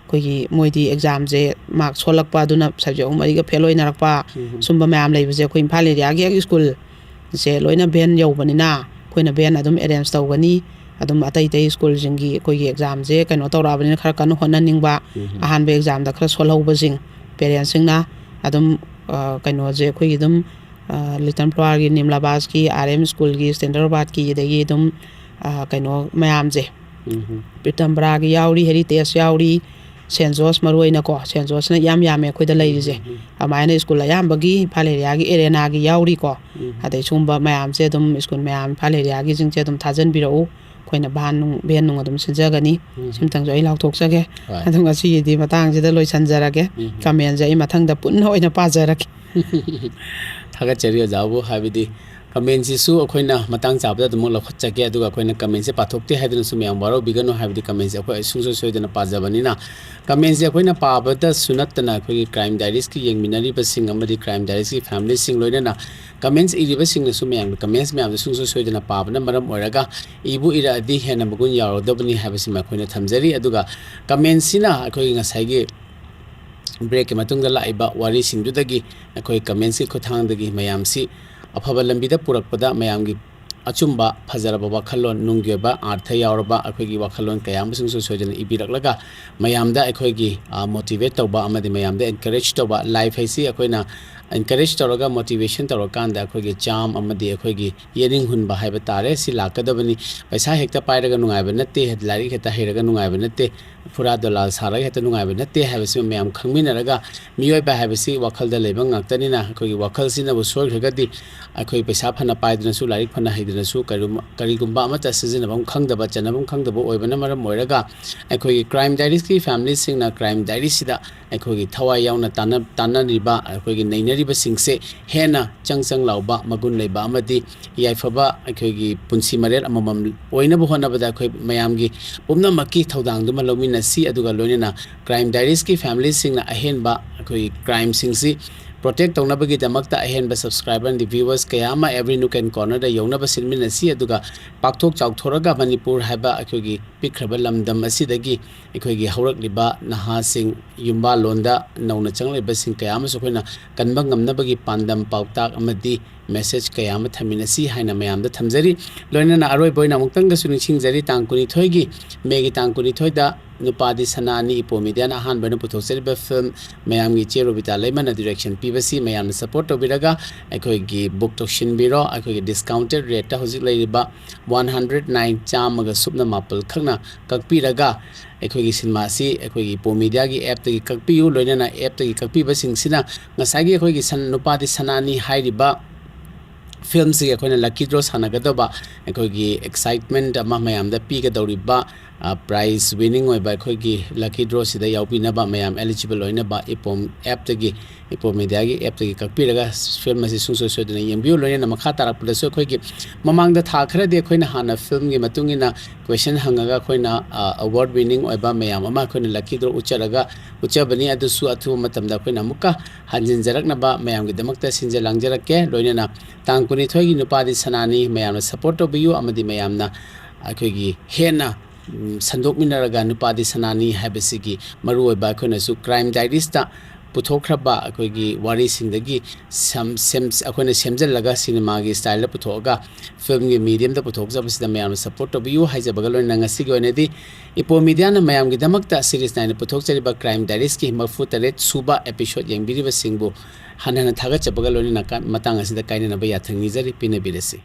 ꯑꯩꯈꯣꯏꯒꯤ ꯃꯣꯏꯗꯤ ꯑꯦꯛꯖꯥꯝꯁꯦ ꯃꯥꯔꯛ ꯁꯣꯜꯂꯛꯄ, ꯑꯗꯨꯅ ꯁꯕꯖꯦꯛ ꯑꯍꯨꯝ ꯃꯔꯤꯒ ꯐꯦꯜ ꯑꯣꯏꯅꯔꯛꯄ, ꯎꯝ꯫ ꯁꯨꯝꯕ ꯃꯌꯥꯝ ꯂꯩꯕꯁꯦ ꯑꯩꯈꯣꯏ ꯏꯝꯐꯥꯜ ꯑꯦꯔꯤꯌꯥꯒꯤ ꯍꯦꯛ ꯁ꯭ꯀꯨꯜꯁꯦ ꯂꯣꯏꯅ ꯚꯦꯟ ꯌꯧꯕꯅꯤꯅ ꯑꯩꯈꯣꯏꯅ ꯚꯦꯟ ꯑꯗꯨꯝ ꯑꯦꯔꯦꯟꯖ ꯇꯧꯒꯅꯤ꯫ ꯑꯗꯨꯝ ꯑꯇꯩ ꯑꯇꯩ ꯁ꯭ꯀꯨꯜꯁꯤꯡꯒꯤ ꯑꯩꯈꯣꯏꯒꯤ ꯑꯦꯛꯖꯥꯝꯁꯦ ꯀꯩꯅꯣ ꯇꯧꯔꯛꯑꯕꯅꯤꯅ ꯈꯔ ꯀꯟꯅ ꯍꯣꯠꯅꯅꯤꯡꯕ, ꯎꯝ꯫ ꯑꯍꯥꯟꯕ ꯑꯦꯛꯖꯥꯝꯗ ꯈꯔ ꯁꯣꯜꯍꯧꯕꯁꯤꯡ ꯄꯦꯔꯦꯟꯁꯁꯤꯡꯅ ꯑꯗꯨꯝ, ꯑ, ꯀꯩꯅꯣꯁꯦ ꯑꯩꯈꯣꯏꯒꯤ ꯑꯗꯨꯝ, ꯑ, ꯂꯤꯇꯜ ꯐ꯭ꯂꯥꯋꯔꯒꯤ, ꯅꯤꯝꯂꯥꯕꯥꯁꯀꯤ, ꯑꯥꯔ ꯑꯦꯝ ꯁ꯭ꯀꯨꯜꯒꯤ, ꯁ꯭ꯇꯦꯟꯗꯔꯕꯥꯗꯀꯤ, ꯑꯗꯒꯤ ꯑꯗꯨꯝ, ꯑ, ꯀꯩꯅꯣ ꯃꯌꯥꯝꯁꯦ, ꯎꯝ꯫ ꯄꯤꯇꯝꯕ꯭ꯔꯥꯒꯤ ꯌꯥꯎꯔꯤ, ꯍꯦꯔꯤꯇꯦꯖ ꯌꯥꯎꯔꯤ, ꯁꯦꯟ ꯖꯣꯔꯖ ꯃꯔꯨ ꯑꯣꯏꯅꯀꯣ, ꯁꯦꯟ ꯖꯣꯔꯖꯅ ꯏꯌꯥꯝ ꯌꯥꯝꯃꯦ ꯑꯩꯈꯣꯏꯗ ꯂꯩꯔꯤꯁꯦ꯫ ꯎꯝ꯫ ꯑꯗꯨꯃꯥꯏꯅ ꯁ꯭ꯀꯨꯜ ꯑꯌꯥꯝꯕꯒꯤ ꯏꯝꯐꯥꯜ ꯑꯦꯔꯤꯌꯥꯒꯤ ꯑꯦꯔꯦꯅꯥꯒꯤ ꯌꯥꯎꯔꯤꯀꯣ꯫ ꯎꯝ꯫ ꯑꯗꯩ ꯁꯨꯝꯕ ꯃꯌꯥꯝꯁꯦ ꯑꯗꯨꯝ ꯁ꯭ꯀꯨꯜ ꯃꯌꯥꯝ ꯏꯝꯐꯥꯜ ꯑꯦꯔꯤꯌꯥꯒꯤꯁꯤꯡꯁꯦ ꯑꯗꯨꯝ ꯊꯥꯖꯟꯕꯤꯔꯛꯎ꯫ ꯑꯩꯈꯣꯏꯅ ꯚꯥꯟ ꯅꯨꯡ, ꯚꯦꯟ ꯅꯨꯡ ꯑꯗꯨꯝ ꯁꯤꯟꯖꯒꯅꯤ꯫ ꯎꯝ꯫ ꯁꯤꯝꯇꯪꯁꯨ ꯑꯩ ꯂꯥꯎꯊꯣꯛꯆꯒꯦ꯫ ꯍꯣꯏ꯫ ꯑꯗꯨ ꯉꯁꯤꯒꯤꯗꯤ ꯃꯇꯥꯡꯁꯤꯗ ꯂꯣꯏꯁꯤꯟꯖꯔꯒꯦ꯫ ꯎꯝ꯫ ꯀꯃꯦꯟꯁꯦ ꯑꯩ ꯃꯊꯪꯗ ꯄꯨꯟꯅ ꯑꯣꯏꯅ ꯄꯥꯖꯔꯛꯀꯦ꯫ ꯊꯥꯒꯠꯆꯔꯤ ꯑꯣꯖꯥꯕꯨ, ꯍꯥꯏꯕꯗꯤ ꯀꯃꯦꯟꯁꯤꯁꯨ ꯑꯩꯈꯣꯏꯅ ꯃꯇꯥꯡ ꯆꯥꯕꯗ ꯑꯗꯨꯃꯛ ꯂꯧꯈꯠꯆꯒꯦ, ꯑꯗꯨꯒ ꯑꯩꯈꯣꯏꯅ ꯀꯃꯦꯟꯁꯦ ꯄꯥꯊꯣꯛꯇꯦ ꯍꯥꯏꯗꯨꯅꯁꯨ ꯃꯌꯥꯝ ꯋꯥꯔꯧꯕꯤꯒꯅꯨ, ꯍꯥꯏꯕꯗꯤ ꯀꯃꯦꯟꯁꯦ ꯑꯩꯈꯣꯏ ꯁꯨꯡꯁꯣꯏ ꯁꯣꯏꯗꯅ ꯄꯥꯖꯕꯅꯤꯅ꯫ ꯀꯃꯦꯟꯁꯦ ꯑꯩꯈꯣꯏꯅ ꯄꯥꯕꯗꯁꯨ ꯅꯠꯇꯅ ꯑꯩꯈꯣꯏꯒꯤ ꯀ꯭ꯔꯥꯏꯝ ꯗꯥꯏꯔꯤꯁꯀꯤ ꯌꯦꯡꯃꯤꯟꯅꯔꯤꯕꯁꯤꯡ ꯑꯃꯗꯤ ꯀ꯭ꯔꯥꯏꯝ ꯗꯥꯏꯔꯤꯁꯀꯤ ꯐꯦꯃꯤꯂꯤꯁꯤꯡ, ꯂꯣꯏꯅꯅ ꯀꯃꯦꯟꯁ ꯏꯔꯤꯕꯁꯤꯡꯅꯁꯨ ꯃꯌꯥꯝꯒꯤ ꯀꯃꯦꯟꯁ ꯃꯌꯥꯝꯗꯣ ꯁꯨꯡꯁꯣꯏ ꯁꯣꯏꯗꯅ ꯄꯥꯕꯅ ꯃꯔꯝ ꯑꯣꯏꯔꯒ ꯏꯕꯨ ꯏꯔꯛꯑꯗꯤ ꯍꯦꯟꯅ ꯃꯒꯨꯟ ꯌꯥꯎꯔꯗꯕꯅꯤ ꯍꯥꯏꯕꯁꯤꯃ ꯑꯩꯈꯣꯏꯅ ꯊꯝꯖꯔꯤ꯫ ꯑꯗꯨꯒ ꯀꯃꯦꯟꯁꯤꯅ ꯑꯩꯈꯣꯏꯒꯤ ꯉꯁꯥꯏꯒꯤ ꯕ꯭ꯔꯦꯛꯀꯤ ꯃꯇꯨꯡꯗ ꯂꯥꯛꯏꯕ ꯋꯥꯔꯤꯁꯤꯡꯗꯨꯗꯒꯤ ꯑꯩꯈꯣꯏ ꯀꯃꯦꯟꯁꯀꯤ ꯈꯨꯠꯊꯥꯡꯗꯒꯤ ꯃꯌꯥꯝꯁꯤ ꯑꯐꯕ ꯂꯝꯕꯤꯗ ꯄꯨꯔꯛꯄꯗ ꯃꯌꯥꯝꯒꯤ ꯑꯆꯨꯝꯕ ꯐꯖꯔꯕ ꯋꯥꯈꯜꯂꯣꯟ, ꯅꯨꯡꯒꯤ ꯑꯣꯏꯕ ꯑꯥꯔꯊ ꯌꯥꯎꯔꯕ ꯑꯩꯈꯣꯏꯒꯤ ꯋꯥꯈꯜꯂꯣꯟ ꯀꯌꯥ ꯑꯃꯁꯨ ꯁꯨꯡꯁꯣꯏ ꯁꯣꯏꯗꯅ ꯏꯕꯤꯔꯛꯂꯒ ꯃꯌꯥꯝꯗ ꯑꯩꯈꯣꯏꯒꯤ, ꯑ, motivate ꯇꯧꯕ ꯑꯃꯗꯤ ꯃꯌꯥꯝꯗ encourage ꯇꯧꯕ꯫ Life ꯍꯥꯏꯁꯤ ꯑꯩꯈꯣꯏꯅ encourage ꯇꯧꯔꯒ, motivation ꯇꯧꯔꯀꯥꯟꯗ ꯑꯩꯈꯣꯏꯒꯤ charm ꯑꯃꯗꯤ ꯑꯩꯈꯣꯏꯒꯤ ꯌꯦꯅꯤꯡ ꯍꯨꯟꯕ ꯍꯥꯏꯕ ꯇꯥꯔꯦ, ꯁꯤ ꯂꯥꯛꯀꯗꯕꯅꯤ꯫ ꯄꯩꯁꯥ ꯍꯦꯛꯇ ꯄꯥꯏꯔꯒ ꯅꯨꯡꯉꯥꯏꯕ ꯅꯠꯇꯦ, ꯂꯥꯏꯔꯤꯛ ꯍꯦꯛꯇ ꯍꯩꯔꯒ ꯅꯨꯡꯉꯥꯏꯕ ꯅꯠꯇꯦ, ꯐꯨꯔꯥ ꯗꯣꯂꯥꯜ ꯁꯥꯔꯒ ꯍꯦꯛꯇ ꯅꯨꯡꯉꯥꯏꯕ ꯅꯠꯇꯦ ꯍꯥꯏꯕꯁꯤ ꯃꯌꯥꯝ ꯈꯪꯃꯤꯟꯅꯔꯒ, ꯃꯤꯑꯣꯏꯕ ꯍꯥꯏꯕꯁꯤ ꯋꯥꯈꯜꯗ ꯂꯩꯕ ꯉꯥꯛꯇꯅꯤꯅ, ꯑꯩꯈꯣꯏꯒꯤ ꯋꯥꯈꯜꯁꯤꯅꯕꯨ ꯁꯣꯏꯈ꯭ꯔꯒꯗꯤ ꯑꯩꯈꯣꯏ ꯄꯩꯁꯥ ꯐꯅ ꯄꯥꯏꯗꯨꯅꯁꯨ, ꯂꯥꯏꯔꯤꯛ ꯐꯅ ꯍꯩꯗꯨꯅꯁꯨ ꯀꯔꯤꯒꯨꯝ-, ꯀꯔꯤꯒꯨꯝꯕ ꯑꯃꯠꯇ ꯁꯤꯖꯤꯟꯅꯐꯝ ꯈꯪꯗꯕ, ꯆꯟꯅꯐꯝ ꯈꯪꯗꯕ ꯑꯣꯏꯕꯅ ꯃꯔꯝ ꯑꯣꯏꯔꯒ, ꯑꯩꯈꯣꯏꯒꯤ Crime Diaries ꯀꯤ family ꯁꯤꯡꯅ Crime Diaries ꯁꯤꯗ ꯑꯩꯈꯣꯏꯒꯤ ꯊꯋꯥꯏ ꯌꯥꯎꯅ ꯇꯥꯟꯅ-, ꯇꯥꯟꯅꯔꯤꯕ, ꯑꯩꯈꯣꯏꯒꯤ ꯅꯩꯅꯔꯤꯕꯁꯤꯡꯁꯦ ꯍꯦꯟꯅ ꯆꯪ ꯆꯪ ꯂꯥꯎꯕ, ꯃꯒꯨꯟ ꯂꯩꯕ ꯑꯃꯗꯤ ꯌꯥꯏꯐꯕ ꯑꯩꯈꯣꯏꯒꯤ ꯄꯨꯟꯁꯤ ꯃꯔꯦꯜ ꯑꯃꯃꯝ ꯑꯣꯏꯅꯕ ꯍꯣꯠꯅꯕꯗ ꯑꯩꯈꯣꯏ ꯃꯌꯥꯝꯒꯤ ꯄꯨꯝꯅꯃꯛꯀꯤ ꯊꯧꯗꯥꯡꯗꯨꯃ ꯂꯧꯃꯤꯟꯅꯁꯤ꯫ ꯑꯗꯨꯒ ꯂꯣꯏꯅꯅ Crime Diaries ꯀꯤ family ꯁꯤꯡꯅ ꯑꯍꯦꯟꯕ ꯑꯩꯈꯣꯏꯒꯤ crime ꯁꯤꯡꯁꯤ protect ꯇꯧꯅꯕꯒꯤꯗꯃꯛꯇ ꯑꯍꯦꯟꯕ subscriber ꯑꯃꯗꯤ viewers ꯀꯌꯥ ꯑꯃ every nook and corner ꯗ ꯌꯧꯅꯕ ꯁꯤꯟꯃꯤꯟꯅꯁꯤ꯫ ꯑꯗꯨꯒ ꯄꯥꯛꯊꯣꯛ ꯆꯥꯎꯊꯣꯔꯒ ꯃꯅꯤꯄꯨꯔ ꯍꯥꯏꯕ ꯑꯩꯈꯣꯏꯒꯤ ꯄꯤꯛꯈ꯭ꯔꯕ ꯂꯝꯗꯝ ꯑꯁꯤꯗꯒꯤ ꯑꯩꯈꯣꯏꯒꯤ ꯍꯧꯔꯛꯂꯤꯕ ꯅꯍꯥꯁꯤꯡ, ꯌꯨꯝꯕꯥꯜꯂꯣꯟꯗ ꯅꯧꯅ ꯆꯪꯂꯛꯂꯤꯕꯁꯤꯡ ꯀꯌꯥ ꯑꯃꯁꯨ ꯑꯩꯈꯣꯏꯅ ꯀꯟꯕ ꯉꯝꯅꯕꯒꯤ ꯄꯥꯟꯗꯝ, ꯄꯥꯎꯇꯥꯛ ꯑꯃꯗꯤ message ꯀꯌꯥ ꯑꯃ ꯊꯝꯃꯤꯟꯅꯁꯤ ꯍꯥꯏꯅ ꯃꯌꯥꯝꯗ ꯊꯝꯖꯔꯤ꯫ ꯂꯣꯏꯅꯅ ꯑꯔꯣꯏꯕ ꯑꯣꯏꯅ ꯑꯃꯨꯛꯇꯪꯒꯁꯨ ꯅꯤꯡꯁꯤꯡꯖꯔꯤ, ꯇꯥꯡ ꯀꯨꯟꯅꯤꯊꯣꯏꯒꯤ, ꯃꯦꯒꯤ ꯇꯥꯡ ꯀꯨꯟꯅꯤꯊꯣꯏꯗ ꯅꯨꯄꯥꯗꯤ ꯁꯅꯥꯅꯤ, ꯏꯄꯣ media ꯅ ꯑꯍꯥꯟꯕ ꯑꯣꯏꯅ ꯄꯨꯊꯣꯛꯆꯔꯤꯕ film, ꯃꯌꯥꯝꯒꯤ ꯏꯆꯦ ꯔꯣꯕꯤꯇꯥ ꯂꯩꯃꯅ direction ꯄꯤꯕꯁꯤ ꯃꯌꯥꯝꯅ support ꯇꯧꯕꯤꯔꯒ ꯑꯩꯈꯣꯏꯒꯤ book ꯇꯧꯁꯤꯟꯕꯤꯔꯣ꯫ ꯑꯩꯈꯣꯏꯒꯤ discounted rate ꯇ ꯍꯧꯖꯤꯛ ꯂꯩꯔꯤꯕ one hundred nine, ꯆꯥꯝꯃꯒ ꯁꯨꯞꯅ ꯃꯥꯄꯜ ꯈꯛꯅ ꯀꯛꯄꯤꯔꯒ ꯑꯩꯈꯣꯏꯒꯤ cinema ꯑꯁꯤ ꯑꯩꯈꯣꯏꯒꯤ ꯏꯄꯣ media ꯒꯤ app ꯇꯒꯤ ꯀꯛꯄꯤꯌꯨ꯫ ꯂꯣꯏꯅꯅ app ꯇꯒꯤ ꯀꯛꯄꯤꯕꯁꯤꯡꯁꯤꯅ ꯉꯁꯥꯏꯒꯤ ꯑꯩꯈꯣꯏꯒꯤ ꯁꯟ-, ꯅꯨꯄꯥꯗꯤ ꯁꯅꯥꯅꯤ ꯍꯥꯏꯔꯤꯕ film ꯁꯤꯒꯤ ꯑꯩꯈꯣꯏꯅ lucky draw ꯁꯥꯟꯅꯒꯗꯧꯕ, ꯑꯩꯈꯣꯏꯒꯤ excitement ꯑꯃ ꯃꯌꯥꯝꯗ ꯄꯤꯒꯗꯧꯔꯤꯕ, ꯑ, prize winning ꯑꯣꯏꯕ ꯑꯩꯈꯣꯏꯒꯤ lucky draw ꯁꯤꯗ ꯌꯥꯎꯕꯤꯅꯕ ꯃꯌꯥꯝ eligible ꯑꯣꯏꯅꯕ ꯏꯄꯣꯝ app ꯇꯒꯤ, ꯏꯄꯣꯝ media ꯒꯤ app ꯇꯒꯤ ꯀꯛꯄꯤꯔꯒ film ꯑꯁꯤ ꯁꯨꯡꯁꯣꯏ ꯁꯣꯏꯗꯅ ꯌꯦꯡꯕꯤꯌꯨ꯫ ꯂꯣꯏꯅꯅ ꯃꯈꯥ ꯇꯥꯔꯛꯄꯗꯁꯨ ꯑꯩꯈꯣꯏꯒꯤ ꯃꯃꯥꯡꯗ ꯊꯥ ꯈꯔꯗꯤ ꯑꯩꯈꯣꯏꯅ ꯍꯥꯟꯅ film ꯒꯤ ꯃꯇꯨꯡ ꯏꯟꯅ question ꯍꯪꯉꯒ ꯑꯩꯈꯣꯏꯅ, ꯑ, award winning ꯑꯣꯏꯕ ꯃꯌꯥꯝ ꯑꯃ ꯑꯩꯈꯣꯏꯅ lucky draw ꯎꯠꯆꯔꯒ, ꯎꯠꯆꯕꯅꯤ꯫ ꯑꯗꯨꯁꯨ ꯑꯊꯨꯕ ꯃꯇꯝꯗ ꯑꯩꯈꯣꯏꯅ ꯑꯃꯨꯛꯀ ꯍꯟꯖꯤꯟꯖꯔꯛꯅꯕ ꯃꯌꯥꯝꯒꯤꯗꯃꯛꯇ ꯁꯤꯟꯖ ꯂꯥꯡꯖꯔꯛꯀꯦ꯫ ꯂꯣꯏꯅꯅ ꯇꯥꯡ ꯀꯨꯟꯅꯤꯊꯣꯏꯒꯤ ꯅꯨꯄꯥꯗꯤ ꯁꯅꯥꯅꯤ ꯃꯌꯥꯝꯅ support ꯇꯧꯕꯤꯌꯨ, ꯑꯃꯗꯤ ꯃꯌꯥꯝꯅ ꯑꯩꯈꯣꯏꯒꯤ ꯍꯦꯟꯅ, ꯎꯝ, ꯁꯟꯗꯣꯛꯃꯤꯟꯅꯔꯒ ꯅꯨꯄꯥꯗꯤ ꯁꯅꯥꯅꯤ ꯍꯥꯏꯕꯁꯤꯒꯤ ꯃꯔꯨꯑꯣꯏꯕ ꯑꯩꯈꯣꯏꯅꯁꯨ Crime Diaries ꯇ ꯄꯨꯊꯣꯛꯈ꯭ꯔꯕ ꯑꯩꯈꯣꯏꯒꯤ ꯋꯥꯔꯤꯁꯤꯡꯗꯒꯤ ꯁꯝ-, ꯁꯦꯝ-, ꯑꯩꯈꯣꯏꯅ ꯁꯦꯝꯖꯤꯜꯂꯒ ꯁꯤꯅꯦꯃꯥꯒꯤ ꯁ꯭ꯇꯥꯏꯜꯗ ꯄꯨꯊꯣꯛꯑꯒ ꯐꯤꯂꯝꯒꯤ ꯃꯤꯗꯤꯌꯝꯗ ꯄꯨꯊꯣꯛꯆꯕꯁꯤꯗ ꯃꯌꯥꯝꯅ ꯁꯞꯄꯣꯔꯠ ꯇꯧꯕꯤꯌꯨ ꯍꯥꯏꯖꯕꯒ ꯂꯣꯏꯅꯅ ꯉꯁꯤꯒꯤ ꯑꯣꯏꯅꯗꯤ ꯏꯄꯣ ꯃꯤꯗꯤꯌꯥꯅ ꯃꯌꯥꯝꯒꯤꯗꯃꯛꯇ ꯁꯤꯔꯤꯁ ꯅꯥꯏꯟ ꯄꯨꯊꯣꯛꯆꯔꯤꯕ ꯀ꯭ꯔꯥꯏꯝ ꯗꯥꯏꯔꯤꯁꯀꯤ ꯃꯔꯤꯐꯨ ꯇꯔꯦꯠ ꯁꯨꯕ ꯑꯦꯄꯤꯁꯣꯗ ꯌꯦꯡꯕꯤꯔꯤꯕꯁꯤꯡꯕꯨ ꯍꯟꯅ ꯍꯟꯅ ꯊꯥꯒꯠꯆꯕꯒ ꯂꯣꯏꯅꯅ ꯀ-, ꯃꯇꯥꯡ ꯑꯁꯤꯗ ꯀꯥꯏꯅꯅꯕ ꯌꯥꯊꯪ ꯅꯤꯖꯔꯤ, ꯄꯤꯅꯕꯤꯔꯁꯤ꯫